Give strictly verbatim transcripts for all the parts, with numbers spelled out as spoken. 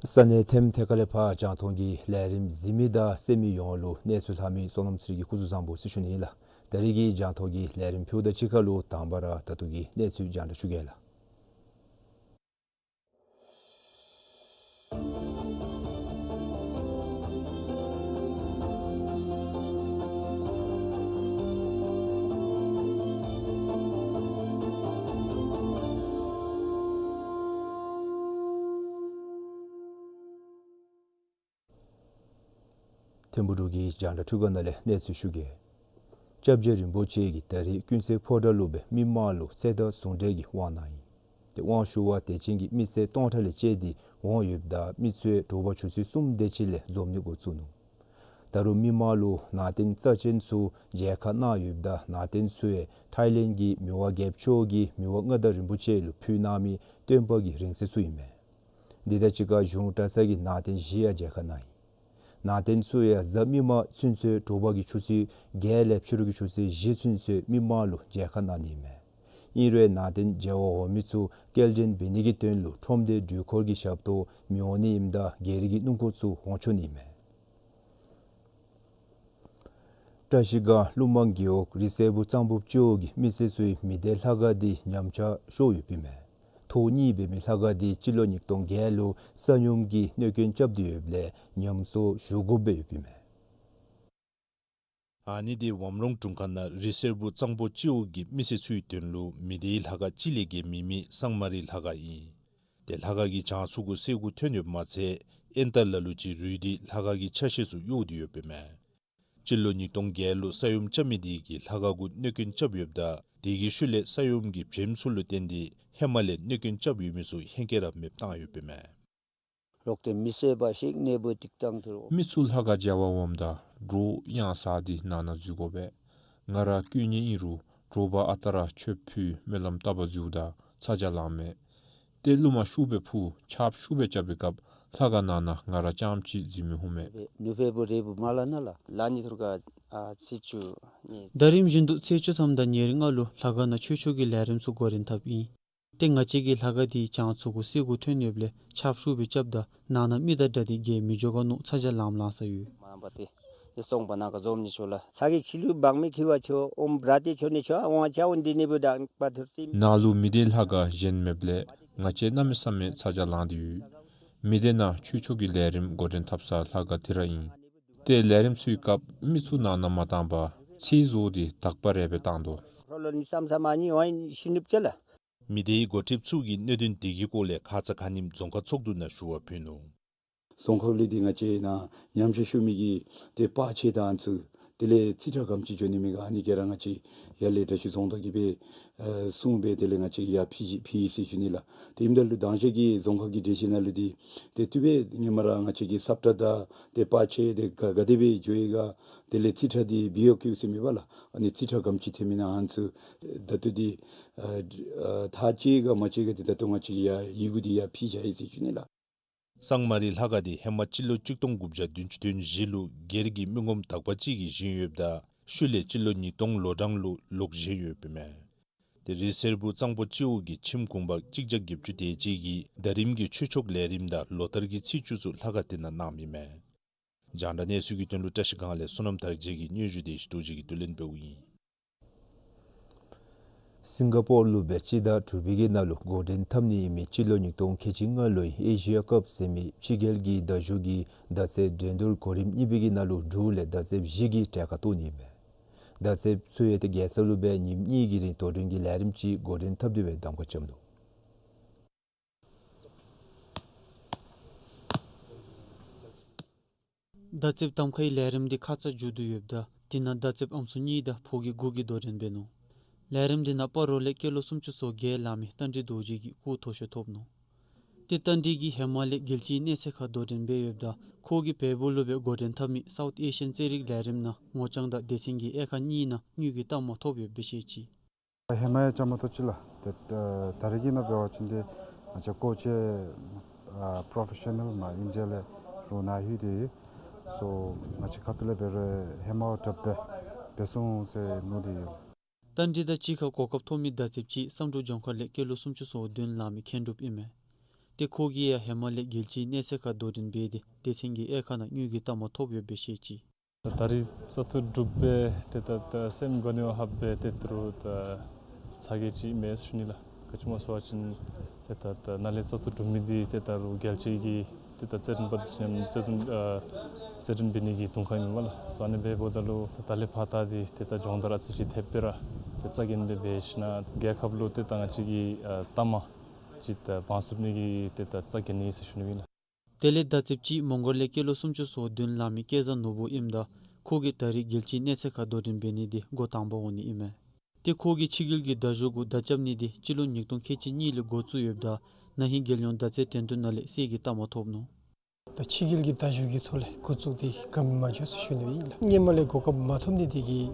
ས་གནས་ཐེམ་ཐེ་ཀ་ལས་ཕར་རྒྱང་མཐོང་གི་ལས་རིམ་གཟིགས་མི་དང་གསན་མི་ཡོངས་ལུ་གནས་ཚུལ་ལྷག་མི་བསོད་ནམས་ཚེ་རིང་གིས་སྐུ་གཟུགས་བཟང་པོ་ཟེར་ཞུ་ནི་ཨིན་ལགས། ད་རིས་ཀྱི་རྒྱང་མཐོང་གི་ལས་རིམ་ཕུལཝ་དང་གཅིག་ཁར་ལུ་དང་པ་ར་ད་ལྟོ་གི་གནས་ཚུལ་རྒྱང་བསྒྲགས་ཞུ་གེ་ལགས། ཐིམ་ཕུག་འབྲུག་གི་རྒྱང་བསྒྲགས་ཐོག་ཁ་ནང་ལས་གནས་ཚུལ་ཞུ་གེ། སྐྱབས་རྗེ་རིན་པོ་ཆེ་གིས་ད་རིས་ཀུན་གསལ་ཕོ་བྲང་ལུ་སྦེ་མི་མང་ལུ་ཚེ་ཐར་ཟུང་འབྲེལ་གྱི་དབང་གནང་ཡི། ཏེ་དབང་ཞུ་བར་དད་ཅན་གྱི་མི་སེར་སྟོང་ཕྲག་ལས་བཅད་དེ་འོང་ཡོདཔ་ད་མི་ཚུ་དྲོ་པ་ཆུ་ཚོད་གསུམ་དེ་ཅིག་ལས་འཛོམས་ནི་འགོ་བཙུགས་ནུག། ད་རུང་མི་མང་ལུ་ནང་རྟེན་རྩ་ཅན་ཚུ་མཇལ་ཁ་གནང་ཡོདཔ་ད་ནང་རྟེན་ཚུ་ཡང་ཐའི་ལེནཌ་གི་མི་དབང་རྒྱལཔོ་མཆོག་གིས་མི་དབང་མངའ་བདག་རིན་པོ་ཆེ་ལུ་ཕུལ་གནང་མི་སྟོན་པ་གི་རིང་བསྲེལ་ཚུ་ཨིན་མས། འདི་དང་གཅིག་ཁར་གཞུང་གྲྭ་ཚང་གི་ནང་རྟེན་བཞི་ཡང་མཇལ་ཁ་གནང་ཡི། ནང་རྟེན་ཚུ་ཡང་གཟའ་མིག་དམར་ཚུན་ཚོད་དྲོ་པ་གི་ཆུ་ཚོད་བརྒྱད་ལས་ཕྱི་རུ་གི་ཆུ་ཚོད་བཞི་ཚུན་ཚོད་མི་མང་ལུ་མཇལ་ཁ་གནང་ནི་ཨིན་མས། ཨིན་རུང་ནང་རྟེན་མཇལ་བར་འོང་མི་ཚུ་སྐྱེལ་འདྲེན་འབད་ནི་གི་དོན་ལུ་ཁྲོམ་སྡེ་འགྲུལ་འཁོར་གྱི་ཞབས་ཏོག་མི་འོང་ནི་ཨིནམ་ད་སྒེར་གྱི་སྣུམ་འཁོར་ཚུ་འོང་ཆོག་ནི་ཨིན་མས། བཀྲ་ཤིས་སྒང་ཀླུ་མང་རྒེད་འོག་རི་སེར་པོ་གཙང་པོ་སྤྱི་འོག་གི་མི་སེར་ཚུའི་མི་སྡེ་ལྷ་ཁང་འདི་ཉམས་ཆག་ཤོར་ཡོདཔ་ཨིན་མས། ཐོག་གཉིས་འབད་མི་ལྷ་ཁང་འདི་སྤྱི་ལོ་ཉིས་སྟོང་བརྒྱད་ལུ་ས་སྙོམས་ཀྱིས་གནོད་སྐྱོན་རྐྱབ་སྟེ་ཡོདཔ་ལས་ཉམས་གསོ་ཞུ་དགོཔ་སྦེ་ཡོདཔ་ཨིན་མས། ཨ་ནི་འདི་ཝམ་རོང་དྲུང་ཁག་ནང་རི་སེར་པོ་གཙང་པོ་སྤྱི་འོག་གི་མི་སེར་ཚུའི་དོན་ལུ་མི་སྡེའི་ལྷ་ཁང་གཅིག་ལས་བརྒལ་མེད་མི་སངས་མ་རི་ལྷ་ཁང་ཨིན། ཏེ་ལྷ་ཁང་གི་བྱང་ཕྱོགས་གུ་སེར་ཁུ་ཐོན་ཡོདཔ་མ་ཚད་ཨེན་ཏ་ལ་ལུ་ཅིག་རུལ་ཏེ་ལྷ་ཁང་གི་ཆ་ཤས་ཚུ་གཡོ་སྟེ་ཡོདཔ་ཨིན་མས། སྤྱི་ལོ་ཉིས་སྟོང་བརྒྱད་ལུ་ས་ཡོམ་རྐྱབ་མི་དེ་གིས་ལྷ་ཁང་གུ་གནོད་སྐྱོན་རྐྱབ་ཡོདཔ་ད་དེ་གི་ཤུལ་ལས་ས་ཡོམ་གྱི་བྱེམ་ཚུ་ལུ་བརྟེན་ཏེ་ཧེ་མ་ལས་གནོད་སྐྱོན་རྐྱབ་ཡོད་མི་ཚུ་ཧེང་སྐལ་ར་མེདཔ་བཏང་ཡོདཔ་ཨིན་མས། རོགས་ཏེ་མི་སེར་པ་ཞིག་གནས་སྤོ་སྟེ་བཏང་ཐུབ། མི་ཚུ་ལྷ་ཁང་མཇལ་བར་འོངམ་ད་དྲོ་གཡང་ཟ་སྟེ་ནང་ན་འཛུལ་དགོ་པས། ང་ར་དཀོན་གཉེར་ཨིན་རུང་དྲོ་པ་ཨ་རྟག་ར་མཆོདཔ་ཕུལ་སྨོན་ལམ་བཏབ་པར་འཛུལཝ་ད་ཚ་གྱང་ལངས་མས། ཏེ་རླུང་མ་ཤུགས་སྦེ་འཕུ་ཆརཔ་ཤུགས་སྦེ་རྐྱབ་པའི་སྐབས་ལྷ་ཁང་ནང་ན་ང་ར་རྐྱངམ་གཅིག་འཛུལ་མི་འོང་མས། ནུ་ཕེ་པོ་རེ་བུ་མ་ལ་ན་ལ་ལ་ནི་ཐུར་ཀ་ཨ་ཚེས་བཅུ་ནི། ཟླ་རིམ་བཞིན་དུ་ཚེས་བཅུ་ཐམ་དང་ཉེར་ལྔ་ལུ་ལྷ་ཁང་ནང་ཆོས་ཕྱོགས་ཀྱི་ལས་རིམ་ཚུ་འགོ་འདྲེན་འཐབ་ཨིན། ཏེ་ང་བཅས་ཀྱི་ལྷ་ཁང་འདི་བྱང་ཕྱོགས་གུ་སེར་ཁུ་ཐོན་ཡོདཔ་ལས་ཆརཔ་ཤུགས་སྦེ་རྐྱབ་ད་ནང་ན་མི་དང་འདྲ་སྟེ་བརྒལ་མི་འགྱོ་ག་མནོ་ཚ་གྱང་ལངམ་ལངས་ས་ཡོད། མ་པ་ཏེ་ཏེ་སོང་པ་ནང་ཁར་འཛོམས་ནི་ཆོག་ལགས། ཚ་གྱང་ཆི་ལུ་འབག་མི་ཁི་བ་ཆོ་ཨོམ་བྲ་ཏེ་ཆོ་ནི་ཆོ་ཨ་ཝང་ཆ་ཨོན་འདི་ནི་བུ་དང་པ་ཐུར་སི། ནང་ལུ་མི་སྡེའི་ལྷ་ཁང་གཞན་མེདཔ་ལས་ང་བཅས་གནམ་མེད་ས་མེད་ཚ་གྱང་ལངས་ཏེ་ཡོད། མི་སྡེ་ནང་ཆོས་ཕྱོགས་ཀྱི་ལས་རིམ་འགོ་འདྲེན་འཐབ་ས་ལྷ་ཁང་འདི་ར་ཨིན། ཏེ་ལས་རིམ་ཚུའི་སྐབས་མི་ཚུ་ནང་ན་མ་བཏང་པར་ཚིག་བཟོ་སྟེ་དག་པ་རེ་སྦེ་བཏང་དོ། ཁོ་ལོ་ནི་སམ་སམ་ཨ་ནི་ཝང་ཤི་ནུབ་ཅ་ལགས། མི་སྡེའི་འགོ་ཁྲིདཔ་ཚུ་གིས་གནད་དོན་དེ་གི་སྐོར་ལས་ཁ་ཙ་ཁ་ཉིནམ་རྫོང་ཁག་ཚོགས་འདུ་ནང་ཞུ་བ་ཕུལ་ནུག། རྫོང་ཁག་ལས་འདི་ང་བཅས་ནང་ཉམས་ཆག་ཤོར་མི་གི་ཏེ་པར་ཆས་དང་ཚུ་དེ་ལས་རྩིས་ཁྲ་ག་དེམ་ཅིག་འགྱོ་ནི་མེད་ག་ཨ་ནི་ག་ར་ང་བཅས་ཡར་ལས་དྲག་ཤོས་རྫོང་བདག་གིས་སྦེ་ཨ་གསུངས་སྦེ་དེ་ལས་ང་བཅས་ཡར་ཕུལ་ཕུལ་ཡི་ཟེར་ཞུ་ནི་ལགས། ཏེ་ཨིནམ་ད་ལུ་དང་ཞག་གི་རྫོང་ཁག་གི་འགྲེལ་བཤད་ནང་ལུ་འདི་ཏེ་དུས་སྦེ་ཧེ་མ་ར་ང་བཅས་ཀྱི་སབ་ཁྲ་དང་ཏེ་པར་ཆས་དེ་ག་ག་དེ་སྦེ་འགྱོ་ཡི་ག་དེ་ལས་རྩིས་ཁྲ་འདི་བི་ཨོ་ཀིའུ་ཟེར་མི་འབད་ལགས། ཨ་ནི་རྩིས་ཁྲ་ག་དེམ་ཅིག་ཐོན་མི་ཨིན་ན་ཨ་ནི་ཚུ་ད་ལྟོ་འདི་ཨ་ཨ་ཐག་བཅད་ག་མ་བཅད་ག་འདི་ད་ལྟོ་ང་བཅས་ཀྱིས་ཡར་ཡི་གུ་འདི་ཡར་ཕུལ་བཞག་ཡི་ཟེར་ཞུ་ནི་ལགས། སངས་མ་རི་ལྷ་ཁང་འདི་ཧེ་མ་སྤྱི་ལོ་གཅིག་སྟོང་དགུ་བརྒྱ་བདུན་ཅུ་དོན་བཞི་ལུ་སྒེར་གྱི་མི་ངོམ་དག་པ་ཅིག་གིས་བཞེངས་ཡོདཔ་ད་ཤུལ་ལས་སྤྱི་ལོ་ཉིས་སྟོང་ལོ་གྲངས་ལུ་ལོག་བཞེངས་ཡོདཔ་ཨིན་མས། ཏེ་རི་སེར་པོ་གཙང་པོ་སྤྱི་འོག་གི་ཁྱིམ་གུང་པ་གཅིག་བརྒྱ་བརྒྱད་ཅུ་དེ་ཅིག་གིས་ཟླ་རིམ་གྱི་ཆོས་ཕྱོགས་ལས་རིམ་དང་ལོ་ལྟར་གྱི་ཚེས་བཅུ་ཚུ་ལྷ་ཁང་འདི་ནང་གནངམ་ཨིན་མས། རྒྱང་བསྒྲགས་གནས་ཚུལ་གྱི་དོན་ལུ་བཀྲ་ཤིས་སྒང་ལས་བསོད་ནམས་དར་རྒྱས་ཀྱིས་སྙན་ཞུ་དེ་བཞིན་རྡོ་རྗེ་གིས་བསྡུ་ལེན་འབདཝ་ཨིན། སིང་ག་པོར་ལུ་སྦེ་སྤྱི་ཟླ་དྲུག་པའི་གི་ནང་ལུ་འགོ་འདྲེན་འཐབ་ནི་ཨིན་མི་སྤྱི་ལོ་ཉིས་སྟོང་ཁལ་གཅིག་ལྔ་ལོའི་ཨེ་ཤི་ཡ་ཀབ་ཟེར་མི་ཕྱི་རྒྱལ་གྱི་མདའ་གཞུ་གི་མདའ་རྩེད་འགྲན་བསྡུར་གོ་རིམ་གཉིས་པའི་གི་ནང་ལུ་འབྲུག་ལས་མདའ་རྩེདཔ་བཞི་གིས་གྲལ་ཁར་གཏོགས་ནི་ཨིན་མས། མདའ་རྩེདཔ་ཚུ་ཡང་ཏེ་རྒྱལ་ས་ལུ་སྦེ་ཉིནམ་གཉིས་ཀྱི་རིང་དོ་འགྲན་གྱི་ལས་རིམ་ཅིག་འགོ་འདྲེན་འཐབ་སྟེ་སྦེ་གདམ་ཁ་རྐྱབ་ནུག། མདའ་རྩེདཔ་གདམ་ཁའི་ལས་རིམ་འདི་ཁ་ཙ་མཇུག་བསྡུ་ཡོདཔ་ད་དེ་ནང་མདའ་རྩེདཔ་ཨམ་སྲུ་གཉིས་དང་ཕོ་རྒྱས་དགུ་གིས་དོ་འགྲན་འབད་ནུག། ལས་རིམ་འདི་ནང་སྤ་རོ་ལས་སྐྱེས་ལོ་སུམ་ཅུ་སོ་བརྒྱད་ལང་མི་རྟ་མགྲིན་རྡོ་རྗེ་གིས་སྐུ་མཐོ་ཤོས་ཐོབ་ནུག། ཏེ་རྟ་མགྲིན་གྱིས་ཧེ་མ་ལས་རྒྱལ་སྤྱིའི་གནས་ཚད་ཁར་དོ་འགྲན་འབད་ཡོདཔ་ད་ཁོ་གིས་བལ་པོ་ལུ་སྦེ་འགོ་འདྲེན་འཐབ་མི་སའུཐ་ཨེ་ཤི་ཡན་རྩེད་རིགས་ལས་རིམ་ནང་ངོ་རྐྱང་དང་སྡེ་ཚན་གྱི་དབྱེ་ཁག་གཉིས་ནང་དངུལ་གྱི་རྟགས་མ་ཐོབ་ཡོདཔ་སྦེ་བཤད་ཅི། ཧེ་མ་ཡང་བཅའ་མར་གཏོགས་ཅི་ལགས། ཏེ་ད་རེས་ཀྱི་ནང་འབད་བ་ཅིན་ཏེ་ང་བཅས་ཀོ་ཅི་ཨ་པྲོ་ཕེ་ཤ་ནཱལ་མར་ཨིན་ཌི་ཡ་ལས་རོགས་ནཱ་ལྷོད་དེ་ཡོད། སོ་ང་བཅས་ཁ་ཐུག་ལས་འབད་རུང་ཧེ་མ་བ་དྲགཔ་སྦེ་འབད་སོང་ཟེར་མནོ་སྟེ་ཡོད། རྟ་མགྲིན་དང་གཅིག་ཁར་གོ་སྐབས་ཐོབ་མི་མདའ་རྩེདཔ་ཅིག་བསམ་གྲུབ་ལྗོངས་མཁར་ལས་སྐྱེས་ལོ་སུམ་ཅུ་སོ་བདུན་ལང་མི་མཁན་སྒྲུབ་ཨིན་མས། ཏེ་ཁོ་གིས་ཡང་ཧེ་མ་ལས་རྒྱལ་སྤྱིའི་གནས་ཚད་ཁར་དོ་འགྲན་འབད་དེ་སྡེ་ཚན་གྱི་དབྱེ་ཁག་ནང་དངུལ་གྱི་རྟགས་མ་ཐོབ་ཡོད་པའི་ཤེས་ཅི། ད་རིས་བཙག་འཐུ་གྲུབ་སྦེ་ཏེ་ད་ད་སེམས་དགའ་ནི་བ་ཧ་སྦེ་ཏེ་ད་རུང་ད་ཚ་གྱང་ཅིག་མེད་ཟེར་ཞུ་ནི་ལགས། ག་ཅི་སྨོ་ཟེར་བ་ཅིན་ཏེ་ད་ད་ནཱ་ལས་བཙག་འཐུ་གྲུབ་མི་འདི་ཏེ་ད་རུང་རྒྱལ་སྤྱི་གི་ཏེ་ད་རྩེད་འགྲན་པ་དང་མཉམ་རྩེད་འགྲན་ཨ་རྩེད་འགྲན་འབད་ནི་གི་དུང་ཁ་ཨིན་མས་ལགས། སོ་ཨ་ནི་འབདཝ་ད་ལུ་ད་ད་ལས་ཕར་ད་འདི་ཏེ་ད་སྦྱོང་བརྡར་ཨ་ཙི་ཅིག་ཐེབས་སྦེ་ར་ཏེ་རྩ་འགེངས་སྦེ་འབད་ཞིན་ན་རྒྱལ་ཁབ་ལུ་ཏེ་ད་ང་བཅས་ཀྱི་ཨ་རྟགས་མ་ཅིག་ད་འབག་ཚུགས་ནི་གི་ཏེ་ད་རྩ་འགེངས་ནི་ཟེར་ཞུ་ནི་ཨིན་ལགས། དེ་ལས་མདའ་རྩེདཔ་ཅིག་མོང་སྒར་ལས་སྐྱེས་ལོ་སུམ་ཅུ་སོ་བདུན་ལང་མི་སྐལ་བཟང་ནོར་བུ་ཨིནམ་ད་ཁོ་གིས་ད་རིས་རྒྱལ་སྤྱིའི་གནས་ཚད་ཁར་དོ་འགྲན་འབད་ནི་འདི་འགོ་དང་པ་འོང་ནི་ཨིན་མས། ཏེ་ཁོ་གིས་ཕྱི་རྒྱལ་གྱི་མདའ་གཞུ་གུ་མདའ་རྐྱབ་ནི་འདི་སྤྱི་ལོ་ཉིས་སྟོང་ཁལ་གཅིག་གཉིས་ལས་འགོ་བཙུགས་ཡོདཔ་ད་ན་ཧིང་རྒྱལ་ཡོངས་མདའ་རྩེད་འགྲན་བསྡུར་ནང་ལས་གསེར་གྱི་རྟགས་མ་ཐོབ་ནུག། ད་ཕྱི་རྒྱལ་གྱི་མདའ་གཞུ་གི་ཐོག་ལས་འགོ་བཙུགས་ཏེ་ག་མེད་མ་འགྱོ་ཟེར་ཞུ་ནི་ཨིན་ལགས། སྔོན་མ་ལས་གོ་སྐབས་མ་ཐོབ་ནི་དེ་གིས་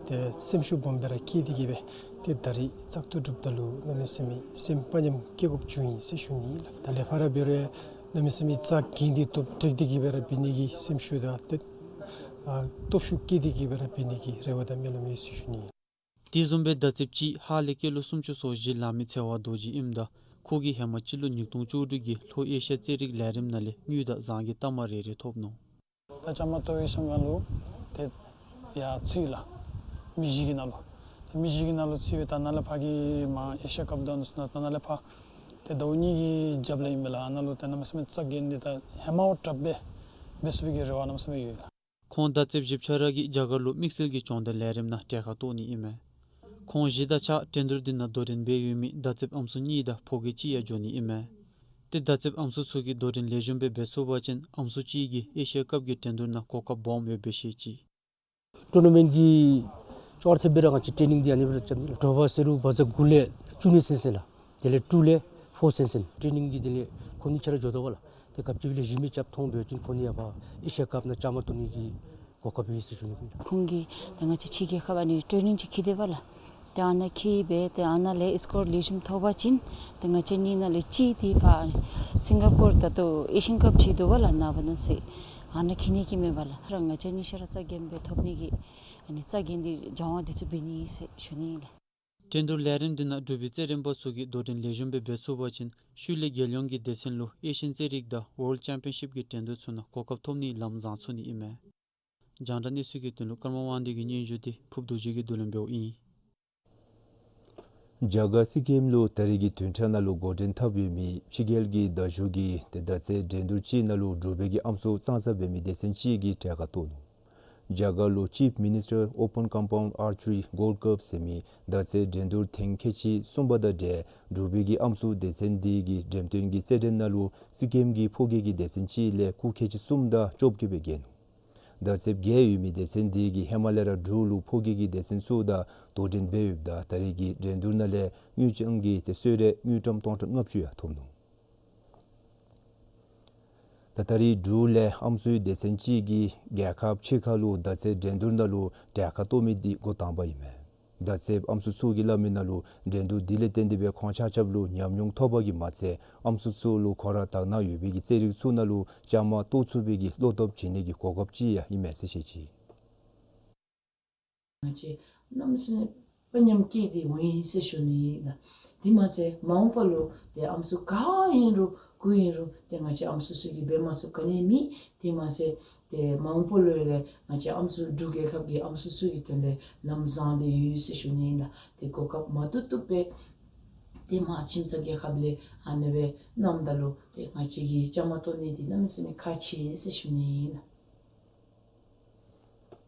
ཏེ་སེམས་ཤུགས་སྦོམ་སྦེ་ར་སྐྱེས་ཏེ་གིས་སྦེ་ཏེ་ད་རིས་བཙག་འཐུ་གྲུབ་ད་ལུ་གནམ་མེད་ས་མེད་སེམས་དཔའ་ཉམས་སྐྱེ་དགོཔ་བྱུང་ཡི་ཟེར་ཞུ་ནི་ཨིན་ལགས། ད་ལས་ཕར་ར་འབད་རུང་གནམ་མེད་ས་མེད་རྩ་འགེངས་ཏེ་སྟོབས་དྲག་སྟེ་གིས་སྦེ་ར་འབད་ནི་གི་སེམས་ཤུགས་དང་ཏེ་ཨ་སྟོབས་ཤུགས་སྐྱེས་ཏེ་གིས་སྦེ་ར་འབད་ནི་གི་རེ་བ་དང་སྨོན་ལམ་ཡོད་ཟེར་ཞུ་ནི་ཨིན། དེ་བཟུམ་སྦེ་མདའ་རྩེདཔ་ཅིག་ཧཱ་ལས་སྐྱེས་ལོ་སུམ་ཅུ་སོ་བཞི་ལང་མི་ཚེ་དབང་རྡོ་རྗེ་ཨིནམ་ད་ཁོ་གིས་ཧེ་མ་སྤྱི་ལོ་ཉིས་སྟོང་བཅུ་དྲུག་གི་ལྷོ་ཨེ་ཤི་ཡ་རྩེད་རིགས་ལས་རིམ་ནང་ལས་དངུལ་དང་ཟངས་ཀྱི་རྟགས་མ་རེ་རེ་ཐོབ་ནུག། ད་བཅའ་མར་གཏོགས་པའི་ཤང་ཀང་ལུ་ཏེ་ཡར་ཚུད་ཡི་ལགས། མི་བཞི་གི་ནང་ལུ་ཏེ་མི་བཞི་གི་ནང་ལུ་ཚུད་སྦེ་ད་ནཱ་ལས་ཕར་གྱི་མར་ཨེ་ཤི་ཡ་ཀབ་དང་ནུ་སུ་ན་ད་ནཱ་ལས་ཕར་ཏེ་ཟླཝ་གཉིས་ཀྱི་རྒྱབ་ལས་ཨིན་པས་ལགས། ཨ་ནཱ་ལུ་ཏེ་གནམ་མེད་ས་མེད་རྩ་འགེངས་ཏེ་ད་ཧེ་མ་བ་དྲག་སྦེ་འབད་ཚུགས་པའི་གི་རེ་བ་གནམ་མེད་ས་མེད་ཡོད་ལགས། ཁོང་མདའ་རྩེདཔ་བཞི་ཆ་ར་གིས་རྒྱ་གར་ལུ་དམིགས་བསལ་གྱི་སྦྱོང་བརྡར་ལས་རིམ་ནང་གྲལ་ཁར་གཏོགས་ནི་ཨིན་མས། ཁོང་བཞི་དང་གཅིག་ཁར་འགྲན་བསྡུར་འདི་ནང་དོ་འགྲན་འབད་ཡོད་མི་མདའ་རྩེདཔ་ཨམ་སྲུ་གཉིས་དང་ཕོ་སྐྱེས་གཅིག་ཡང་འབྱོན་ནི་ཨིན་མས། ཏེ་མདའ་རྩེདཔ་ཨམ་སྲུ་ཚུ་གིས་དོ་འགྲན་ལེགས་ཤོམ་སྦེ་འབད་ཚུགས་པ་ཅིན་ཨམ་སྲུ་གཅིག་གིས་ཨེ་ཤི་ཡ་ཀབ་ཀྱི་འགྲན་བསྡུར་ནང་གོ་སྐབས་སྦོམ་ཡོད་པའི་ཤེས་ཅི། ཊུར་ནཱ་མེནཊ་གི་ཅོག་ར་འཐདཔ་སྦེ་ར་ང་བཅས་ཊེ་ནིང་འདི་ཨ་ནི་སྦེ་ར་རྐྱབ་ནི་ལགས། དྲོ་པ་ཟེར་རུང་བ་ཛ་དགུ་ལས་བཅུ་གཉིས་ཚུན་ཚོད་ལགས། དེ་ལས་དྲུག་ལས་ཕོར་ཚུན་ཚོད། ཊེ་ནིང་གི་དེ་ལས་ཁོང་གཉིས་ཆ་ར་འགྱོ་དོ་བ་ལགས། ཏེ་སྐབས་ཅིག་ལས་གཞི་མེད་རྐྱབ་ཐོན་འབད་བ་ཅིན་ཁོང་གཉིས་ཡང་ཕར་ཨེ་ཤི་ཡ་ཀབ་ནང་བཅའ་མར་གཏོགས་ནི་གི་གོ་སྐབས་ཡོད་ཟེར་ཞུ་ནི་ཨིན། ཁོང་གིས་ད་ང་བཅས་ཕྱི་རྒྱལ་ཁབ་ཨ་ནི་ཊེ་ནིང་ཅིག་འཁྱིད་དེས་པ་ལགས། ཏེ་ཨ་ནཱ་འཁྱིད་སྦེ་ཏེ་ཨ་ནཱ་ལས་ཨེས་ཀོརཊ་ལེགས་ཤོམ་ཐོབ་པ་ཅིན་ཏེ་ང་བཅས་གཉིས་ནང་ལས་གཅིག་འདི་ཕར་སིང་ག་པོར་ད་ལྟོ་ཨེ་ཤི་ཡན་ཀབ་ཅིག་འདུག་པ་ལགས། ནངས་པ་གནངས་ཚེ་ཨ་ནཱ་འཁྱིད་ནི་གི་མེན་པ་ལགས། ད་ར་ང་བཅས་གཉིས་ཆ་ར་རྩ་འགེངས་སྦེ་ཐོབ་ནི་གི་ཨ་ནི་རྩ་འགེངས་ཏེ་སྦྱང་བ་འདི་ཚུ་འབད་ནི་ཟེར་ཞུ་ནི་ཨིན་ལགས། འགྲན་བསྡུར་ལས་རིམ་འདི་ནང་འབྲུག་པའི་རྩེད་རིགས་པ་ཚུ་གིས་དོ་འགྲན་ལེགས་ཤོམ་སྦེ་འབད་ཚུགས་པ་ཅིན་ཤུལ་ལས་རྒྱལ་ཡོངས་ཀྱི་སྡེ་ཚན་ལུ་ཨེ་ཤི་ཡན་རྩེད་རིགས་དང་ཝཱརལཌ་ཅེམ་པི་ཡན་ཤིབ་ཀྱི་འགྲན་བསྡུར་ཚུ་ནང་གོ་སྐབས་ཐོབ་ནིའི་ལམ་བཟང་ཚུགས་ནི་ཨིན་མས། རྒྱང་བསྒྲགས་གནས་ཚུལ་གྱི་དོན་ལུ་ཀརྨ་དབང་འདུས་ཀྱི་སྙན་ཞུ་འདི་ཕུརབ་རྡོ་རྗེ་གིས་བསྡུ་ལེན་འབདཝ་ཨིན། རྒྱ་གར་སི་ཀིམ་ལུ་ད་རིས་ཀྱི་བདུན་ཕྲག་ནང་ལུ་འགོ་འདྲེན་འཐབ་ཡོད་མི་ཕྱི་རྒྱལ་གྱི་མདའ་གཞུ་གི་ཏེ་མདའ་རྩེད་འགྲན་བསྡུར་ཅིག་ནང་ལུ་འབྲུག་པའི་གི་ཨམ་སྲུ་གཙང་ས་འབད་མི་སྡེ་ཚན་ཅིག་གིས་གྲལ་ཁར་གཏོགས་ནུག། རྒྱ་གར་ལུ་ཅིཕ་མི་ནིས་ཊར་ཨོ་པཱན་ཀམ་པའུནཌ་ཨར་ཅི་རི་གོལཌ་ཀབ་ཟེར་མི་མདའ་རྩེད་འགྲན་བསྡུར་ཐེངས་ཁལ་གཅིག་གསུམ་པ་དང་འབྲེལ་འབྲུག་པའི་གི་ཨམ་སྲུ་སྡེ་ཚན་འདི་གིས་འགྲེམས་སྟོན་གྱི་རྩེད་འགྲན་ནང་ལུ་སི་ཀིམ་གྱི་ཕོ་སྐྱེས་ཀྱི་སྡེ་ཚན་ཅིག་ལས་སྐུགས་ཁལ་གཅིག་གསུམ་དང་བཅོ་བརྒྱད་སྦེ་རྒྱལ་ནུག། མདའ་རྩེདཔ་བརྒྱད་ཡོད་མི་སྡེ་ཚན་འདི་གིས་ཧེ་མ་ལས་ར་འབྲུག་ལུ་ཕོ་སྐྱེས་ཀྱི་སྡེ་ཚན་ཚུ་དང་དོ་འགྲན་འབད་ཡོདཔ་ད་ད་རིས་ཀྱི་འགྲན་བསྡུར་ནང་ལས་དངུལ་རྐྱང་གི་ཏེ་གསོལ་རས་དངུལ་ཀྲམ་སྟོང་ཕྲག་ལྔ་བཅུ་ཡང་ཐོབ་ནུག། ད་ད་རིས་འབྲུག་ལས་ཨམ་སྲུའི་སྡེ་ཚན་ཅིག་གིས་རྒྱལ་ཁབ་ཕྱི་ཁ་ལུ་མདའ་རྩེད་འགྲན་བསྡུར་ནང་ལུ་གྲལ་ཁར་གཏོགས་མི་འདི་འགོ་དང་པ་ཨིན་མས། མདའ་རྩེདཔ་ཨམ་སྲུ་ཚུ་གིས་སླབ་མི་ནང་ལུ་འགྲན་བསྡུར་འདི་ལས་བརྟེན་ཏེ་སྦེ་ཁོང་ཆ་ཁྱབ་ལུ་ཉམས་མྱོང་ཐོབ་པ་གིས་མ་ཚད་ཨམ་སྲུ་ཚུ་ལུ་ཁོང་ར་དག་སྣང་ཡོད་པའི་གི་རྩེད་རིགས་ཚུ་ནང་ལུ་བཅའ་མར་གཏོགས་ཚུགས་པའི་གི་བློ་སྟོབས་བྱིན་ནི་གི་གོ་སྐབས་ཅིག་ཡང་ཨིན་མས་ཟེར་བཤད་ཅི། ང་བཅས་གནམ་མེད་ས་མེད་དཔའ་ཉམས་སྐྱེས་ཏེ་འོང་ཡི་ཟེར་ཞུ་ནི་ཨིན་ལགས། དེ་མ་ཚད་མ་འོངས་པ་ལུ་ཏེ་ཨམ་སྲུ་ག་ཨིན་རུང་གུ་ཨིན་རུང་ཏེ་ང་བཅས་ཨམ་སྲུ་ཚུ་གིས་འབད་མ་ཚུགསཔ་ག་ནི་མེད། དེ་མ་ཚད་ཏེ་མ་འོངས་པ་ལུ་ལས་ང་བཅས་ཨམ་སྲུ་འབྲུག་རྒྱལ་ཁབ་ཀྱི་ཨམ་སྲུ་ཚུ་གི་དོན་ལས་ལམ་བཟང་སྟེ་ཡོད་ཟེར་ཞུ་ནི་ཨིན་ལགས། ཏེ་གོ་སྐབས་མ་བཏུབ་བཏུབ་སྦེ་ཏེ་མར་ཁྱིམ་ཚང་རྒྱལ་ཁབ་ལས་ཨ་ནེ་སྦེ་གནངམ་ད་ལུ་ཏེ་ང་བཅས་ཀྱིས་བཅའ་མར་གཏོགས་ནི་འདི་གནམ་མེད་ས་མེད་ཁག་ཆེ་ཟེར་ཞུ་ནི་ཨིན་ལགས།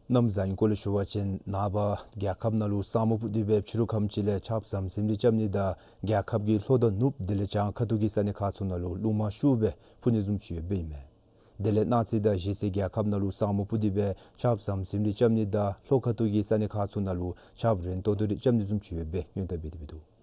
གནམ་བཟང་ངན་སྐོར་ལས་ཞུ་བ་ཅིན་ནངས་པ་རྒྱལ་ཁབ་ནང་ལུ་ས་སྨུག་སྤུབས་ཏེ་སྦེ་ཕྱི་རུ་ཁམས་ཅིག་ལས་ཆརཔ་ཟམ་ཟིམ་རེ་རྐྱབ་ནི་དང་རྒྱལ་ཁབ་ཀྱི་ལྷོ་དང་ནུབ་དེ་ལས་བྱང་ཁ་ཐུག་གི་ས་གནས་ཁག་ཚུ་ནང་ལུ་རླུང་མ་ཤུགས་སྦེ་འཕུ་ནི་བཟུམ་ཅིག་ཡོདཔ་ཨིན་མས། དེ་ལས་གནངས་ཚེ་དང་གཞེས་ཚེ་རྒྱལ་ཁབ་ནང་ལུ་ས་སྨུག་སྤུབས་ཏེ་སྦེ་ཆརཔ་ཟམ་ཟིམ་རེ་རྐྱབ་ནི་དང་ལྷོ་ཁ་ཐུག་གི་ས་གནས་ཁག་ཚུ་ནང་ལུ་ཆརཔ་རན་ཏོག་ཏོ་རེ་རྐྱབ་ནི་བཟུམ་ཅིག་ཡོདཔ་སྦེ་སྔོན་བརྡ་འབད་དེ་སྦེ་འདུག།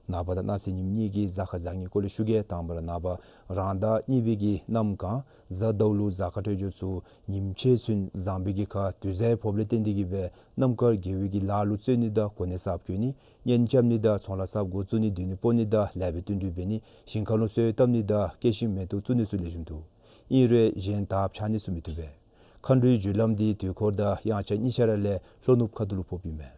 ནངས་པ་དང་གནངས་ཚེ་ཉིནམ་གཉིས་ཀྱི་གཟའ་སྐར་བཟང་ངན་སྐོར་ལས་ཞུ་གེ། དང་པ་ར་ནངས་པ་རང་ཟླ་གཉིས་པའི་གི་གནམ་གང་གཟའ་ཟླཝ་ལུ་གཟའ་སྐར་འཕྲོད་སྦྱོར་ཚུ་ཉིནམ་ཕྱེད་ཚུན་བཟང་པའི་གི་ཁར་དུས་བཟང་ཕོགཔ་ལས་བརྟེན་ཏེ་གིས་སྦེ་གནམ་དཀར་དགེ་བའི་གི་ལཱ་ལུ་བརྩོན་ནི་དང་གོ་གནས་གསརཔ་བསྐོ་ནི་གཉེན་རྐྱབ་ནི་དང་ཚོང་ལཱ་གསརཔ་འགོ་བཙུགས་ནི་སྡོད་གནས་སྤོ་ནི་དང་ལེགས་པའི་བསྟུན་གྲོས་འབད་ནི་ཞིང་ཁ་ལུ་སོན་བཏབ་ནི་དང་སྐྱེད་ཤིང་མེ་ཏོག་བཙུགས་ནི་ཚུ་ལེགས་ཤོམ་འདུག། ཨིན་རུང་གཞན་དག་ཆགས་ནི་ཚུ་མི་བཏུབ་པས། མཁའ་འགྲོའི་རྒྱུ་ལམ་འདི་དུས་འཁོར་དང་དབྱངས་འཆར་གཉིས་ཆ་ར་ལས་ལྷོ་ནུབ་ཁ་ཐུག་ལུ་ཕོགཔ་ཨིན་མས།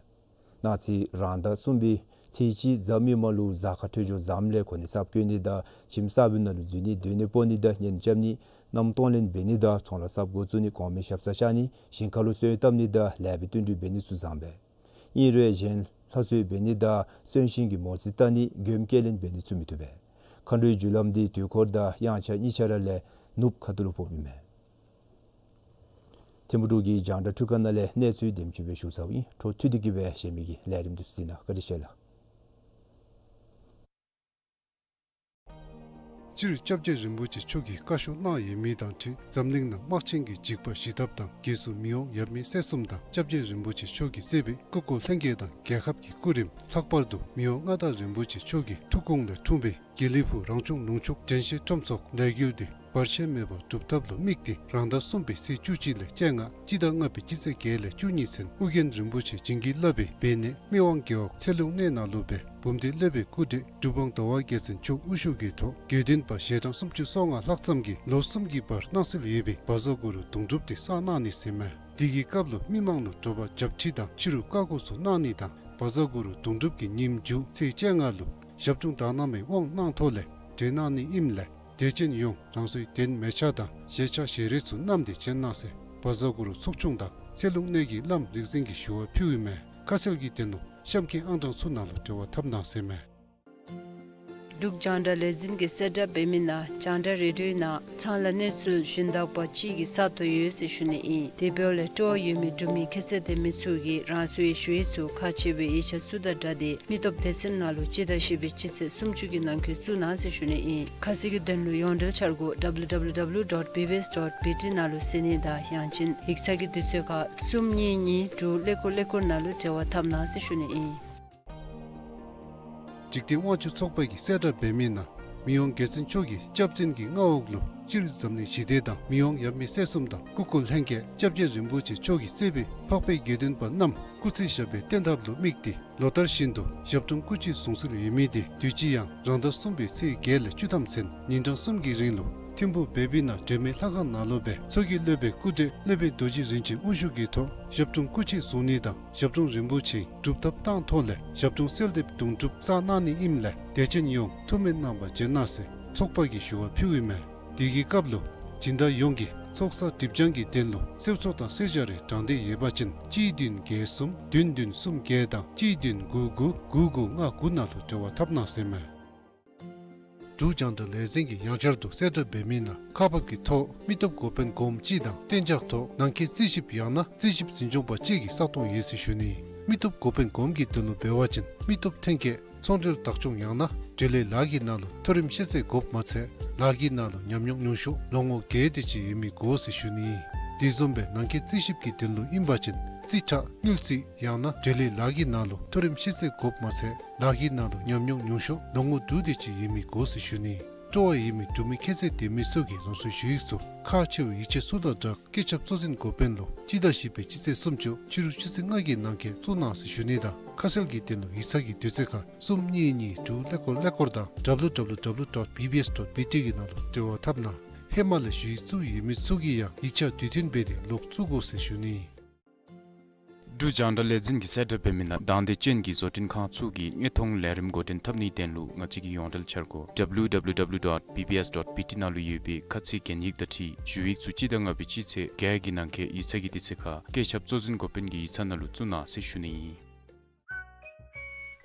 གནངས་ཚེ་རང་ཟླ་གསུམ་པའི་ ཚེས་གཅིག་གཟའ་མིག་དམར་ལུ་གཟའ་སྐར་འཕྲོད་སྦྱོར་བཟངམ་ལས་གོ་གནས་གསརཔ་བསྐོ་ནི་དང་ཁྱིམ་གསརཔ་ནང་ལུ་འཛུལ་ནི་སྡོད་གནས་སྤོ་ནི་དང་གཉེན་རྐྱབ་ནི་མནའམ་གཏོང་ལེན་འབད་ནི་དང་ཚོང་ལཱ་གསརཔ་འགོ་བཙུགས་ནི་གོང་མའི་ཞབས་སར་བཅར་ནི་ཞིང་ཁ་ལུ་སོན་བཏབ་ནི་དང་ལེགས་པའི་བསྟུན་གྲོས་འབད་ནི་ཚུ་བཟང་པས། ཨིན་རུང་གཞན་ལྷ་གསོལ་འབད་ནི་དང་གསོན་གཤིན་གྱི་མོ་རྩིས་བལྟ་ནི་མགྱོནམ་སྐྱེལ་ལེན་འབད་ནི་ཚུ་མི་བཏུབ་པས། མཁའ་འགྲོའི་རྒྱུ་ལམ་འདི་དུས་འཁོར་དང་དབྱངས་འཆར་གཉིས་ཆ་ར་ལས་ནུབ་ཁ་ཐུག་ལུ་ཕོགཔ་ཨིན་མས། ཐིམ་ཕུག་འབྲུག་གི་རྒྱང་བསྒྲགས་འཕྲུལ་ཁང་ནང་ལས་གནས་ཚུལ་དེམ་ཅིག་སྦེ་ཞུ་ཚརཝ་ཨིན། འཕྲོ་མཐུད་དེ་གི་སྦེ་གཞན་མི་གི་ལས་རིམ་འདི་ཚུ་གཟིགས་གནང་། བཀའ་དྲིན་ཆེ་ལགས། སྤྱིར་སྐྱབས་རྗེ་རིན་པོ་ཆེ་མཆོག་གིས་བཀའ་ཤོག་གནང་ཡོད་མི་དང་འཁྲིལ་འཛམ་གླིང་ནང་དམག་ཆེན་གྱི་འཇིགས་པ་ཞི་ཐབས་དང་རྒྱལ་སྲུང་མི་དབང་ཡབ་མེས་སྲས་གསུམ་དང་སྐྱབས་རྗེ་རིན་པོ་ཆེ་མཆོག་གིས་གཙོས་པའི་སྐུ་འཁོར་ལྷན་རྒྱས་དང་རྒྱལ་ཁབ་ཀྱི་སྐུ་རིམ། ལྷག་པར་དུ་མི་དབང་མངའ་བདག་རིན་པོ་ཆེ་མཆོག་གི་ཐུགས་དགོངས་ལས་འཁྲུངས་པའི་དགེ་ལེགས་ཕུག་རང་སྐྱོང་ལུང་ཕྱོགས་དྲན་ཤེས་ཁྲོམ་ཚོགས་ལས་འགུལ་འདི་བར་ཆད་མེད་པར་སྒྲུབ་ཐབས་ལུ་དམིགས་ཏེ་རང་ཟླ་གསུམ་པའི་ཚེས་བཅུ་གཅིག་ལས་བཅོ་ལྔ། སྤྱི་ཟླ་ལྔ་པའི་སྤྱི་ཚེས་བརྒྱད་ལས་བཅུ་གཉིས་ཚུན་ཨོ་རྒྱན་རིན་པོ་ཆེ་བྱིན་གྱིས་བརླབས་པའི་སྦས་གནས་མི་དབང་རྒྱལ་འོག་ཚེ་ལུ་གནས་ནང་ལུ་སྦེ་འབུམ་སྡེ་སློབ་དཔོན་སྐུ་བགྲེས་གྲུབ་དབང་ཟླ་བ་རྒྱལ་མཚན་མཆོག་དབུ་བཞུགས་ཀྱི་ཐོག་དགེ་འདུན་པ་ཞལ་གྲངས་སུམ་ཅུ་སོ་ལྔ་ལྷག་ཙམ་གྱིས་ལོ་གསུམ་གྱི་བར་གནང་སྲོལ་ཡོད་པའི་བཛྲ་གུ་རུ་གདུང་སྒྲུབ་དེ་བསགས་གནང་ནི་ཟེར་མས། དེ་གི་སྐབས་ལུ་མི་མང་ལུ་དྲོ་པ་བྱབས་ཁྲི་དང་ཕྱི་རུ་བཀའ་བསྒོ་ཚུ་གནང་ནི་དང་བཛྲ་གུ་རུ་གདུང་སྒྲུབ་ཀྱི་ཉིནམ་མཇུག་ཚེས་བཅོ་ལྔ་ལུ་ཞབས་དྲུང་དག་སྣང་མའི་དབང་གནང་ཐོག་ལས་གྲོལ་གནང་ནི་ཨིནམ་ལས་དད་ཅན་ཡོངས་རང་སོའི་གདན་མལ་ཆ་དང་བཞེས་ཆ་བཞེས་རིས་ཚུ་བསྣམས་ཏེ་བྱོན་གནང་ཟེར་བཛྲ་གུ་རུ་ཚོགས་ཆུང་དང་ཚེ་ལུ་གནས་ཀྱི་བླམ་རིག་འཛིན་གྱིས་ཞུ་བ་ཕུལཝ་ཨིན་མས། ཁ་གསལ་གྱི་དོན་ལུ་གཤམ་གྱི་ཨང་གྲངས་ཚུ་ནང་ལུ་འབྲེལ་བ་འཐབ་གནང་ཟེར་མས། འབྲུག་རྒྱང་བསྒྲགས་ལས་འཛིན་གྱིས་གསལ་བསྒྲགས་འབད་མི་ནང་རྒྱང་བསྒྲགས་རེ་ཌིའོའི་ནང་ཚང་ལ་གནས་ཚུལ་ཞུན་དག་པ་ཅིག་གི་ས་སྟོང་ཡོད་ཟེར་ཞུ་ནི་ཨིན། དེ་འབདཝ་ལས་སྤྲོ་བ་ཡོད་མི་འབྲུག་མི་ཁྱད་ཚད་ལྡན་མི་ཚུ་གིས་རང་སོའི་ཞུ་ཡིག་ཚུ་ཁག་ཆེ་བའི་ཡིག་ཆ་ཚུ་དང་སྦྲགས་ཏེ་མི་སྟོབས་སྡེ་ཚན་ནང་ལུ་སྤྱི་ཟླ་བཞི་པའི་སྤྱི་ཚེས་སུམ་ཅུ་གི་ནང་འཁོད་བཙུགས་གནང་ཟེར་ཞུ་ནི་ཨིན། ཁ་གསལ་གྱི་དོན་ལུ་ཡོངས་འབྲེལ་འཆར་སྒོ་W W W dot B B S dot B T ནང་ལུ་གཟིགས་ནི་དང་ཡང་ཅིན་ཡིག་ཚང་གི་དུས་ཚོད་ཁར་གསུམ་གཉིས་གཉིས་དྲུག་ཀླད་ཀོར་ཀླད་ཀོར་ནང་ལུ་འབྲེལ་བ་འཐབ་གནང་ཟེར་ཞུ་ནི་ཨིན། འཇིག་རྟེན་དབང་ཕྱུག་ཚོགས་པ་གིས་གསལ་བསྒྲགས་འབད་མི་ནང་མི་དབང་རྒྱལ་བཙུན་མཆོག་གི་སྐྱབས་འཛིན་གྱི་མངའ་འོག་ལུ་སྤྱིར་འཛམ་གླིང་ཞི་བདེ་དང་མི་དབང་ཡབ་མེས་སྲས་གསུམ་དང་སྐུ་འཁོར་ལྷན་རྒྱས་སྐྱབས་རྗེ་རིན་པོ་ཆེ་མཆོག་གིས་གཙོས་པའི་འཕགས་པའི་དགེ་འདུན་པ་རྣམས་སྐུ་ཚེ་ཞབས་པད་བརྟན་ཐབས་ལུ་དམིགས་ཏེ་ལོ་ལྟར་བཞིན་དུ་ཞབས་དྲུང་སྐུ་མཆེད་གཟུངས་གསོལ་ཡོད་མི་དེ་དུས་ཅི་ཡང་རང་ཟླ་གསུམ་པའི་ཚེས་བརྒྱད་ལས་བཅུ་ཐམ་ཚུན་ཉིན་གྲངས་གསུམ་གྱི་རིང་ལུ་ཐིམ་ཕུག་བེ་བི་ན་སྒྲོལ་མའི་ལྷ་ཁང་ནང་ལུ་སྦེ་མཚོ་སྐྱེས་སློབ་དཔོན་སྐུ་བགྲེས་སློབ་དཔོན་རྡོ་རྗེ་རིན་ཆེན་དབུ་བཞུགས་ཀྱི་ཐོག་ཞབས་དྲུང་སྐུ་མཆེད་གཟུང་ནི་དང་ཞབས་དྲུང་རིན་པོ་ཆེ་སྒྲུབ་ཐབས་བཏང་ཐོག་ལས་ཞབས་དྲུང་གསོལ་འདེབས་གདུང་སྒྲུབ་བསགས་གནང་ནི་ཨིནམ་ལས་དད་ཅན་ཡོངས་ཐུགས་སྨོན་གནང་བར་འབྱོན་གནང་ཟེར་ཚོགས་པ་གིས་ཞུ་བ་ཕུལཝ་ཨིན་མས། དེ་གི་སྐབས་ལུ་སྦྱིན་བདག་ཡོངས་ཀྱིས་ཚོགས་བསགས་སྒྲིབ་སྦྱང་གི་དོན་ལུ་གསོལ་ཚོགས་དང་གསོལ་ཇ་རེ་དྲང་སྟེ་ཡོད་པ་ཅིན་གཅིག་བདུན་བརྒྱད་གསུམ་བདུན་བདུན་གསུམ་བརྒྱད་དང་གཅིག་བདུན་དགུ་དགུ་དགུ་དགུ་ལྔ་དགུ་ནང་ལུ་འབྲེལ་བ་འཐབ་གནང་ཟེར་མས། འབྲུག་རྒྱང་བསྒྲགས་ལས་འཛིན་གྱིས་ཡང་བསྐྱར་དུ་གསལ་བསྒྲགས་འབད་མི་ནང་ཁག་འབག་གི་ཐོག་མི་སྟོབས་འགོ་དཔོན་སྒོམ་གཅིག་དང་གཏན་འཇགས་ཐོག་ནང་འཁོད་རྩིས་ཞིབ་ཡང་ན་རྩིས་ཞིབ་འཛིན་སྐྱོང་པ་གཅིག་གི་ས་སྟོང་ཡོད་ཟེར་ཞུ་ནི། མི་སྟོབས་འགོ་དཔོན་སྒོམ་གྱི་དོན་ལུ་འབད་བ་ཅིན་མི་སྟོབས་ཐོན་སྐྱེད་ཚོང་འབྲེལ་བདག་སྐྱོང་ཡང་ན་འབྲེལ་ཡོད་ལཱ་གི་ནང་ལུ་མཐོ་རིམ་ཤེས་ཚད་དགོཔ་མ་ཚད་ལཱ་གི་ནང་ལུ་ཉམས་མྱོང་ཉུང་ཤོས་ལོ་ངོ་བརྒྱད་དེ་ཅིག་ཡོད་མི་དགོ་ཟེར་ཞུ་ནི། དེ་བཟུམ་སྦེ་ནང་འཁོད་རྩིས་ཞིབ་ཀྱི་དོན་ལུ་ཨིན་པ་ཅིན་རྩིས་ཁྲ་དངུལ་རྩིས་ཡང་ན་འབྲེལ་ཡོད་ལཱ་གི་ནང་ལུ་མཐོ་རིམ་ཤེས་ཚད་དགོཔ་མ་ཚད་ལཱ་གི་ནང་ལུ་ཉམས་མྱོང་ཉུང་ཤོས་ལོ་ངོ་དྲུག་དེ་ཅིག་ཡོད་མི་དགོ་ཟེར་ཞུ་ནི། སྤྲོ་བ་ཡོད་མི་འབྲུག་མི་ཁྱད་ཚད་ལྡན་མི་ཚུ་གིས་རང་སོའི་ཞུ་ཡིག་ཚུ་ཁག་ཆེ་བའི་ཡིག་ཆ་ཚུ་དང་སྦྲགས་སྐུ་ཚབ་གཙོ་འཛིན་འགོ་དཔོན་ལུ་སྤྱི་ཟླ་བཞི་པའི་སྤྱི་ཚེས་སུམ་ཅུ་ཕྱི་རུ་ཆུ་ཚོད་ལྔ་གི་ནང་འཁོད་བཙུགས་གནང་ཟེར་ཞུ་ནི་དང་ཁ་གསལ་གྱི་དོན་ལུ་ཡིག་ཚང་གི་དུས་ཚོད་ཁར་གསུམ་གཉིས་གཉིས་དྲུག་ཀླད་ཀོར་ཀླད་ཀོར་དང་W W W dot B B S dot B T གི་ནང་ལུ་འབྲེལ་བ་འཐབ་གནང་། ཧེ་མ་ལས་ཞུ་ཡིག་བཙུགས་ཡོད་མི་ཚུ་གིས་ཡང་ཡིག་ཆ་དུས་མཐུན་འབད་དེ་ལོག་བཙུགས་དགོ་ཟེར་ཞུ་ནི། འབྲུག་རྒྱང་བསྒྲགས་ལས་འཛིན་གྱིས་གསལ་བསྒྲགས་འབད་མི་ནང་དང་འདོད་ཅན་གྱི་བཟོ་སྐྲུན་ཁང་ཚུ་གིས་དངོས་མཐོང་ལས་རིམ་འགོ་འདྲེན་འཐབ་ནིའི་དོན་ལུ་ང་བཅས་ཀྱི་ཡོངས་འབྲེལ་འཆར་སྒོ་W W W dot B B S dot B T ནང་ལུ་ཡོད་པའི་ཁ་ཚིག་གན་ཡིག་དང་འཁྲིལ་ཞུ་ཡིག་ཚུ་སྤྱི་ཟླ་ལྔ་པའི་སྤྱི་ཚེས་བརྒྱད་ཀྱི་ནང་འཁོད་ཡིག་ཚང་གི་དུས་ཚོད་ཁར་སྐུ་ཚབ་གཙོ་འཛིན་འགོ་དཔོན་གྱི་ཡིག་ཚང་ནང་ལུ་བཙུགས་གནང་ཟེར་ཞུ་ནི་ཨིན།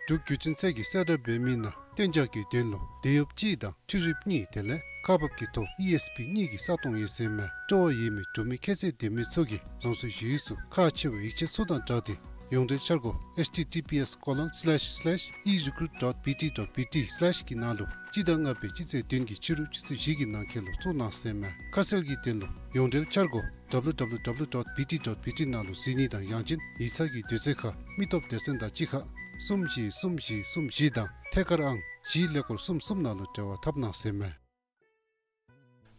འབྲུག་བརྒྱུད་འཕྲིན་ཚད་ཀྱིས་གསལ་བསྒྲགས་འབད་མི་ནང་གཏན་འཇགས་ཀྱི་དོན་ལུ་དེད་གཡོགཔ་གཅིག་དང་འཕྲུལ་རིགཔ་གཉིས་དེ་ལས་ཁག་འབག་གི་ཐོག་ཨི་ཨེསི་པི་གཉིས་ཀྱི་ས་སྟོང་ཡོད་ཟེར་མས། སྤྲོ་བ་ཡོད་མི་འབྲུག་མི་ཁྱད་ཚད་ལྡན་མི་ཚུ་གིས་རང་སོའི་ཞུ་ཡིག་ཚུ་ཁག་ཆེ་བའི་ཡིག་ཆ་ཚུ་དང་སྦྲགས་ཏེ་ཡོངས་འབྲེལ་འཆར་སྒོ་H T T P S colon slash slash e recruit dot B T dot B T slash གི་ནང་ལུ་སྤྱི་ཟླ་ལྔ་པའི་སྤྱི་ཚེས་བདུན་གྱི་ཕྱི་རུ་ཆུ་ཚོད་བཞི་གི་ནང་འཁོད་ལུ་བཙུགས་གནང་ཟེར་མས། ཁ་གསལ་གྱི་དོན་ལུ་ཡོངས་འབྲེལ་འཆར་སྒོ་W W W dot B T dot B T ནང་ལུ་གཟིགས་ནི་དང་ཡང་ཅིན་ཡིག་ཚང་གི་དུས་ཚོད་ཁར་མི་སྟོབས་སྡེ་ཚན་དང་གཅིག་ཁར་གསུམ་བཞི་གསུམ་བཞི་གསུམ་བཞི་དང་ཐད་ཀར་ཨང་བཞི་ཀླད་ཀོར་གསུམ་གསུམ་ནང་ལུ་འབྲེལ་བ་འཐབ་གནང་ཟེར་མས།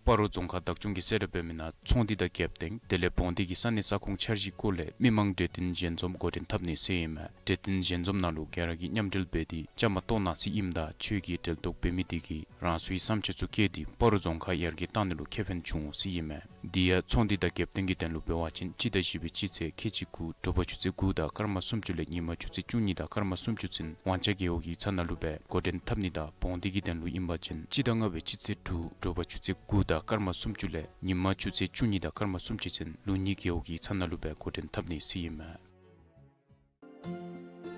སྤ་རོ་རྫོང་ཁག་བདག་སྐྱོང་གིས་གསལ་བསྒྲགས་འབད་མི་ནང་ཚོང་འདུས་དང་རྒྱབ་རྟེན་དེ་ལས་བོང་སྡེ་གི་ས་གནས་ས་ཁོངས་འཆར་གཞིའི་སྐོར་ལས་མི་མང་གྲོས་བསྟུན་ཞལ་འཛོམས་འགོ་འདྲེན་འཐབ་ནི་ཟེར་ཨིན་མས། གྲོས་བསྟུན་ཞལ་འཛོམས་ནང་ལུ་ག་ར་གིས་མཉམ་འབྲེལ་འབད་དེ་བཅའ་མར་གཏོགས་གནང་ཟེར་ཨིནམ་ད་ཆོས་ཀྱི་འབྲེལ་གཏོགས་འབད་མི་དེ་གིས་རང་སོའི་བསམ་སྤྱོད་ཚུ་བཀོད་དེ་སྤ་རོ་རྫོང་ཁག་ཡར་རྒྱས་གཏང་ནི་ལུ་ཁེ་ཕན་འབྱུང་འོང་ཟེར་ཨིན་མས། དེ་ཡང་ཚོང་འདུས་དང་རྒྱབ་རྟེན་གྱི་དོན་ལུ་འབད་བ་ཅིན་སྤྱི་ཟླ་བཞི་པའི་སྤྱི་ཚེས་ཁལ་གཅིག་དགུ་དྲོ་པ་ཆུ་ཚོད་དགུ་དང་སྐར་མ་སུམ་ཅུ་ལས་ཉིན་མ་ཆུ་ཚོད་བཅུ་གཉིས་དང་སྐར་མ་སུམ་ཅུ་ཚུན་ཝང་ཆ་རྒེད་འོག་གི་ཚ་ན་ལུ་སྦེ་འགོ་འདྲེན་འཐབ་ནི་དང་བོང་འདུས་ཀྱི་དོན་ལུ་ཨིན་པ་ཅིན་སྤྱི་ཟླ་ལྔ་པའི་སྤྱི་ཚེས་དྲུག་དྲོ་པ་ཆུ་ཚོད་དགུ་དང་སྐར་མ་སུམ་ཅུ་ལས་ཉིན་མ་ཆུ་ཚོད་བཅུ་གཉིས་དང་སྐར་མ་སུམ་ཅུ་ཚུན་ལུང་གཉིས་རྒེད་འོག་གི་ཚ་ན་ལུ་སྦེ་འགོ་འདྲེན་འཐབ་ནི་ཟེར་ཨིན་མས།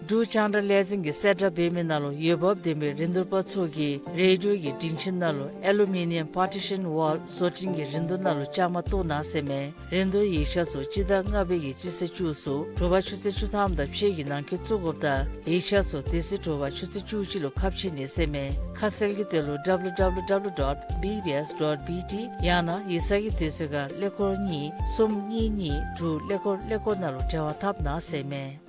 འབྲུག་རྒྱང་བསྒྲགས་ལས་འཛིན་གྱིས་གསལ་བསྒྲགས་འབད་མི་ནང་ལུ་འོས་འབབ་ལྡན་པའི་རིན་བསྡུར་པ་ཚུ་གིས་རེ་ཌིའོ་གི་སྒྲིང་ཁྱིམ་ནང་ལུ་ཨེ་ལུ་མི་ནི་ཡམ་པར་ཊི་ཤཱན་ཝཱལ་བཟོ་སྐྲུན་གྱི་རིན་བསྡུར་ནང་ལུ་བཅའ་མར་གཏོགས་གནང་ཟེར་མས། རིན་བསྡུར་ཡིག་ཆ་ཚུ་སྤྱི་ཟླ་ལྔ་པའི་གི་སྤྱི་ཚེས་བཅུ་གསུམ་དྲོ་པ་ཆུ་ཚོད་བཅུ་ཐམ་དང་ཕྱེད་ཀྱི་ནང་འཁོད་བཙུགས་དགོཔ་ད་ཡིག་ཆ་ཚུ་དེ་ཚེ་དྲོ་པ་ཆུ་ཚོད་བཅུ་གཅིག་ལུ་ཁ་ཕྱེ་ནི་ཟེར་མས། ཁ་གསལ་གྱི་དོན་ལུ་W W W dot B B S dot B T ཡང་ན་ཡིག་ཚང་གི་དུས་ཚོད་ཁར་ཀླད་ཀོར་གཉིས་གསུམ་གཉིས་གཉིས་དྲུག་ཀླད་ཀོར་ཀླད་ཀོར་ནང་ལུ་འབྲེལ་བ་འཐབ་གནང་ཟེར་མས།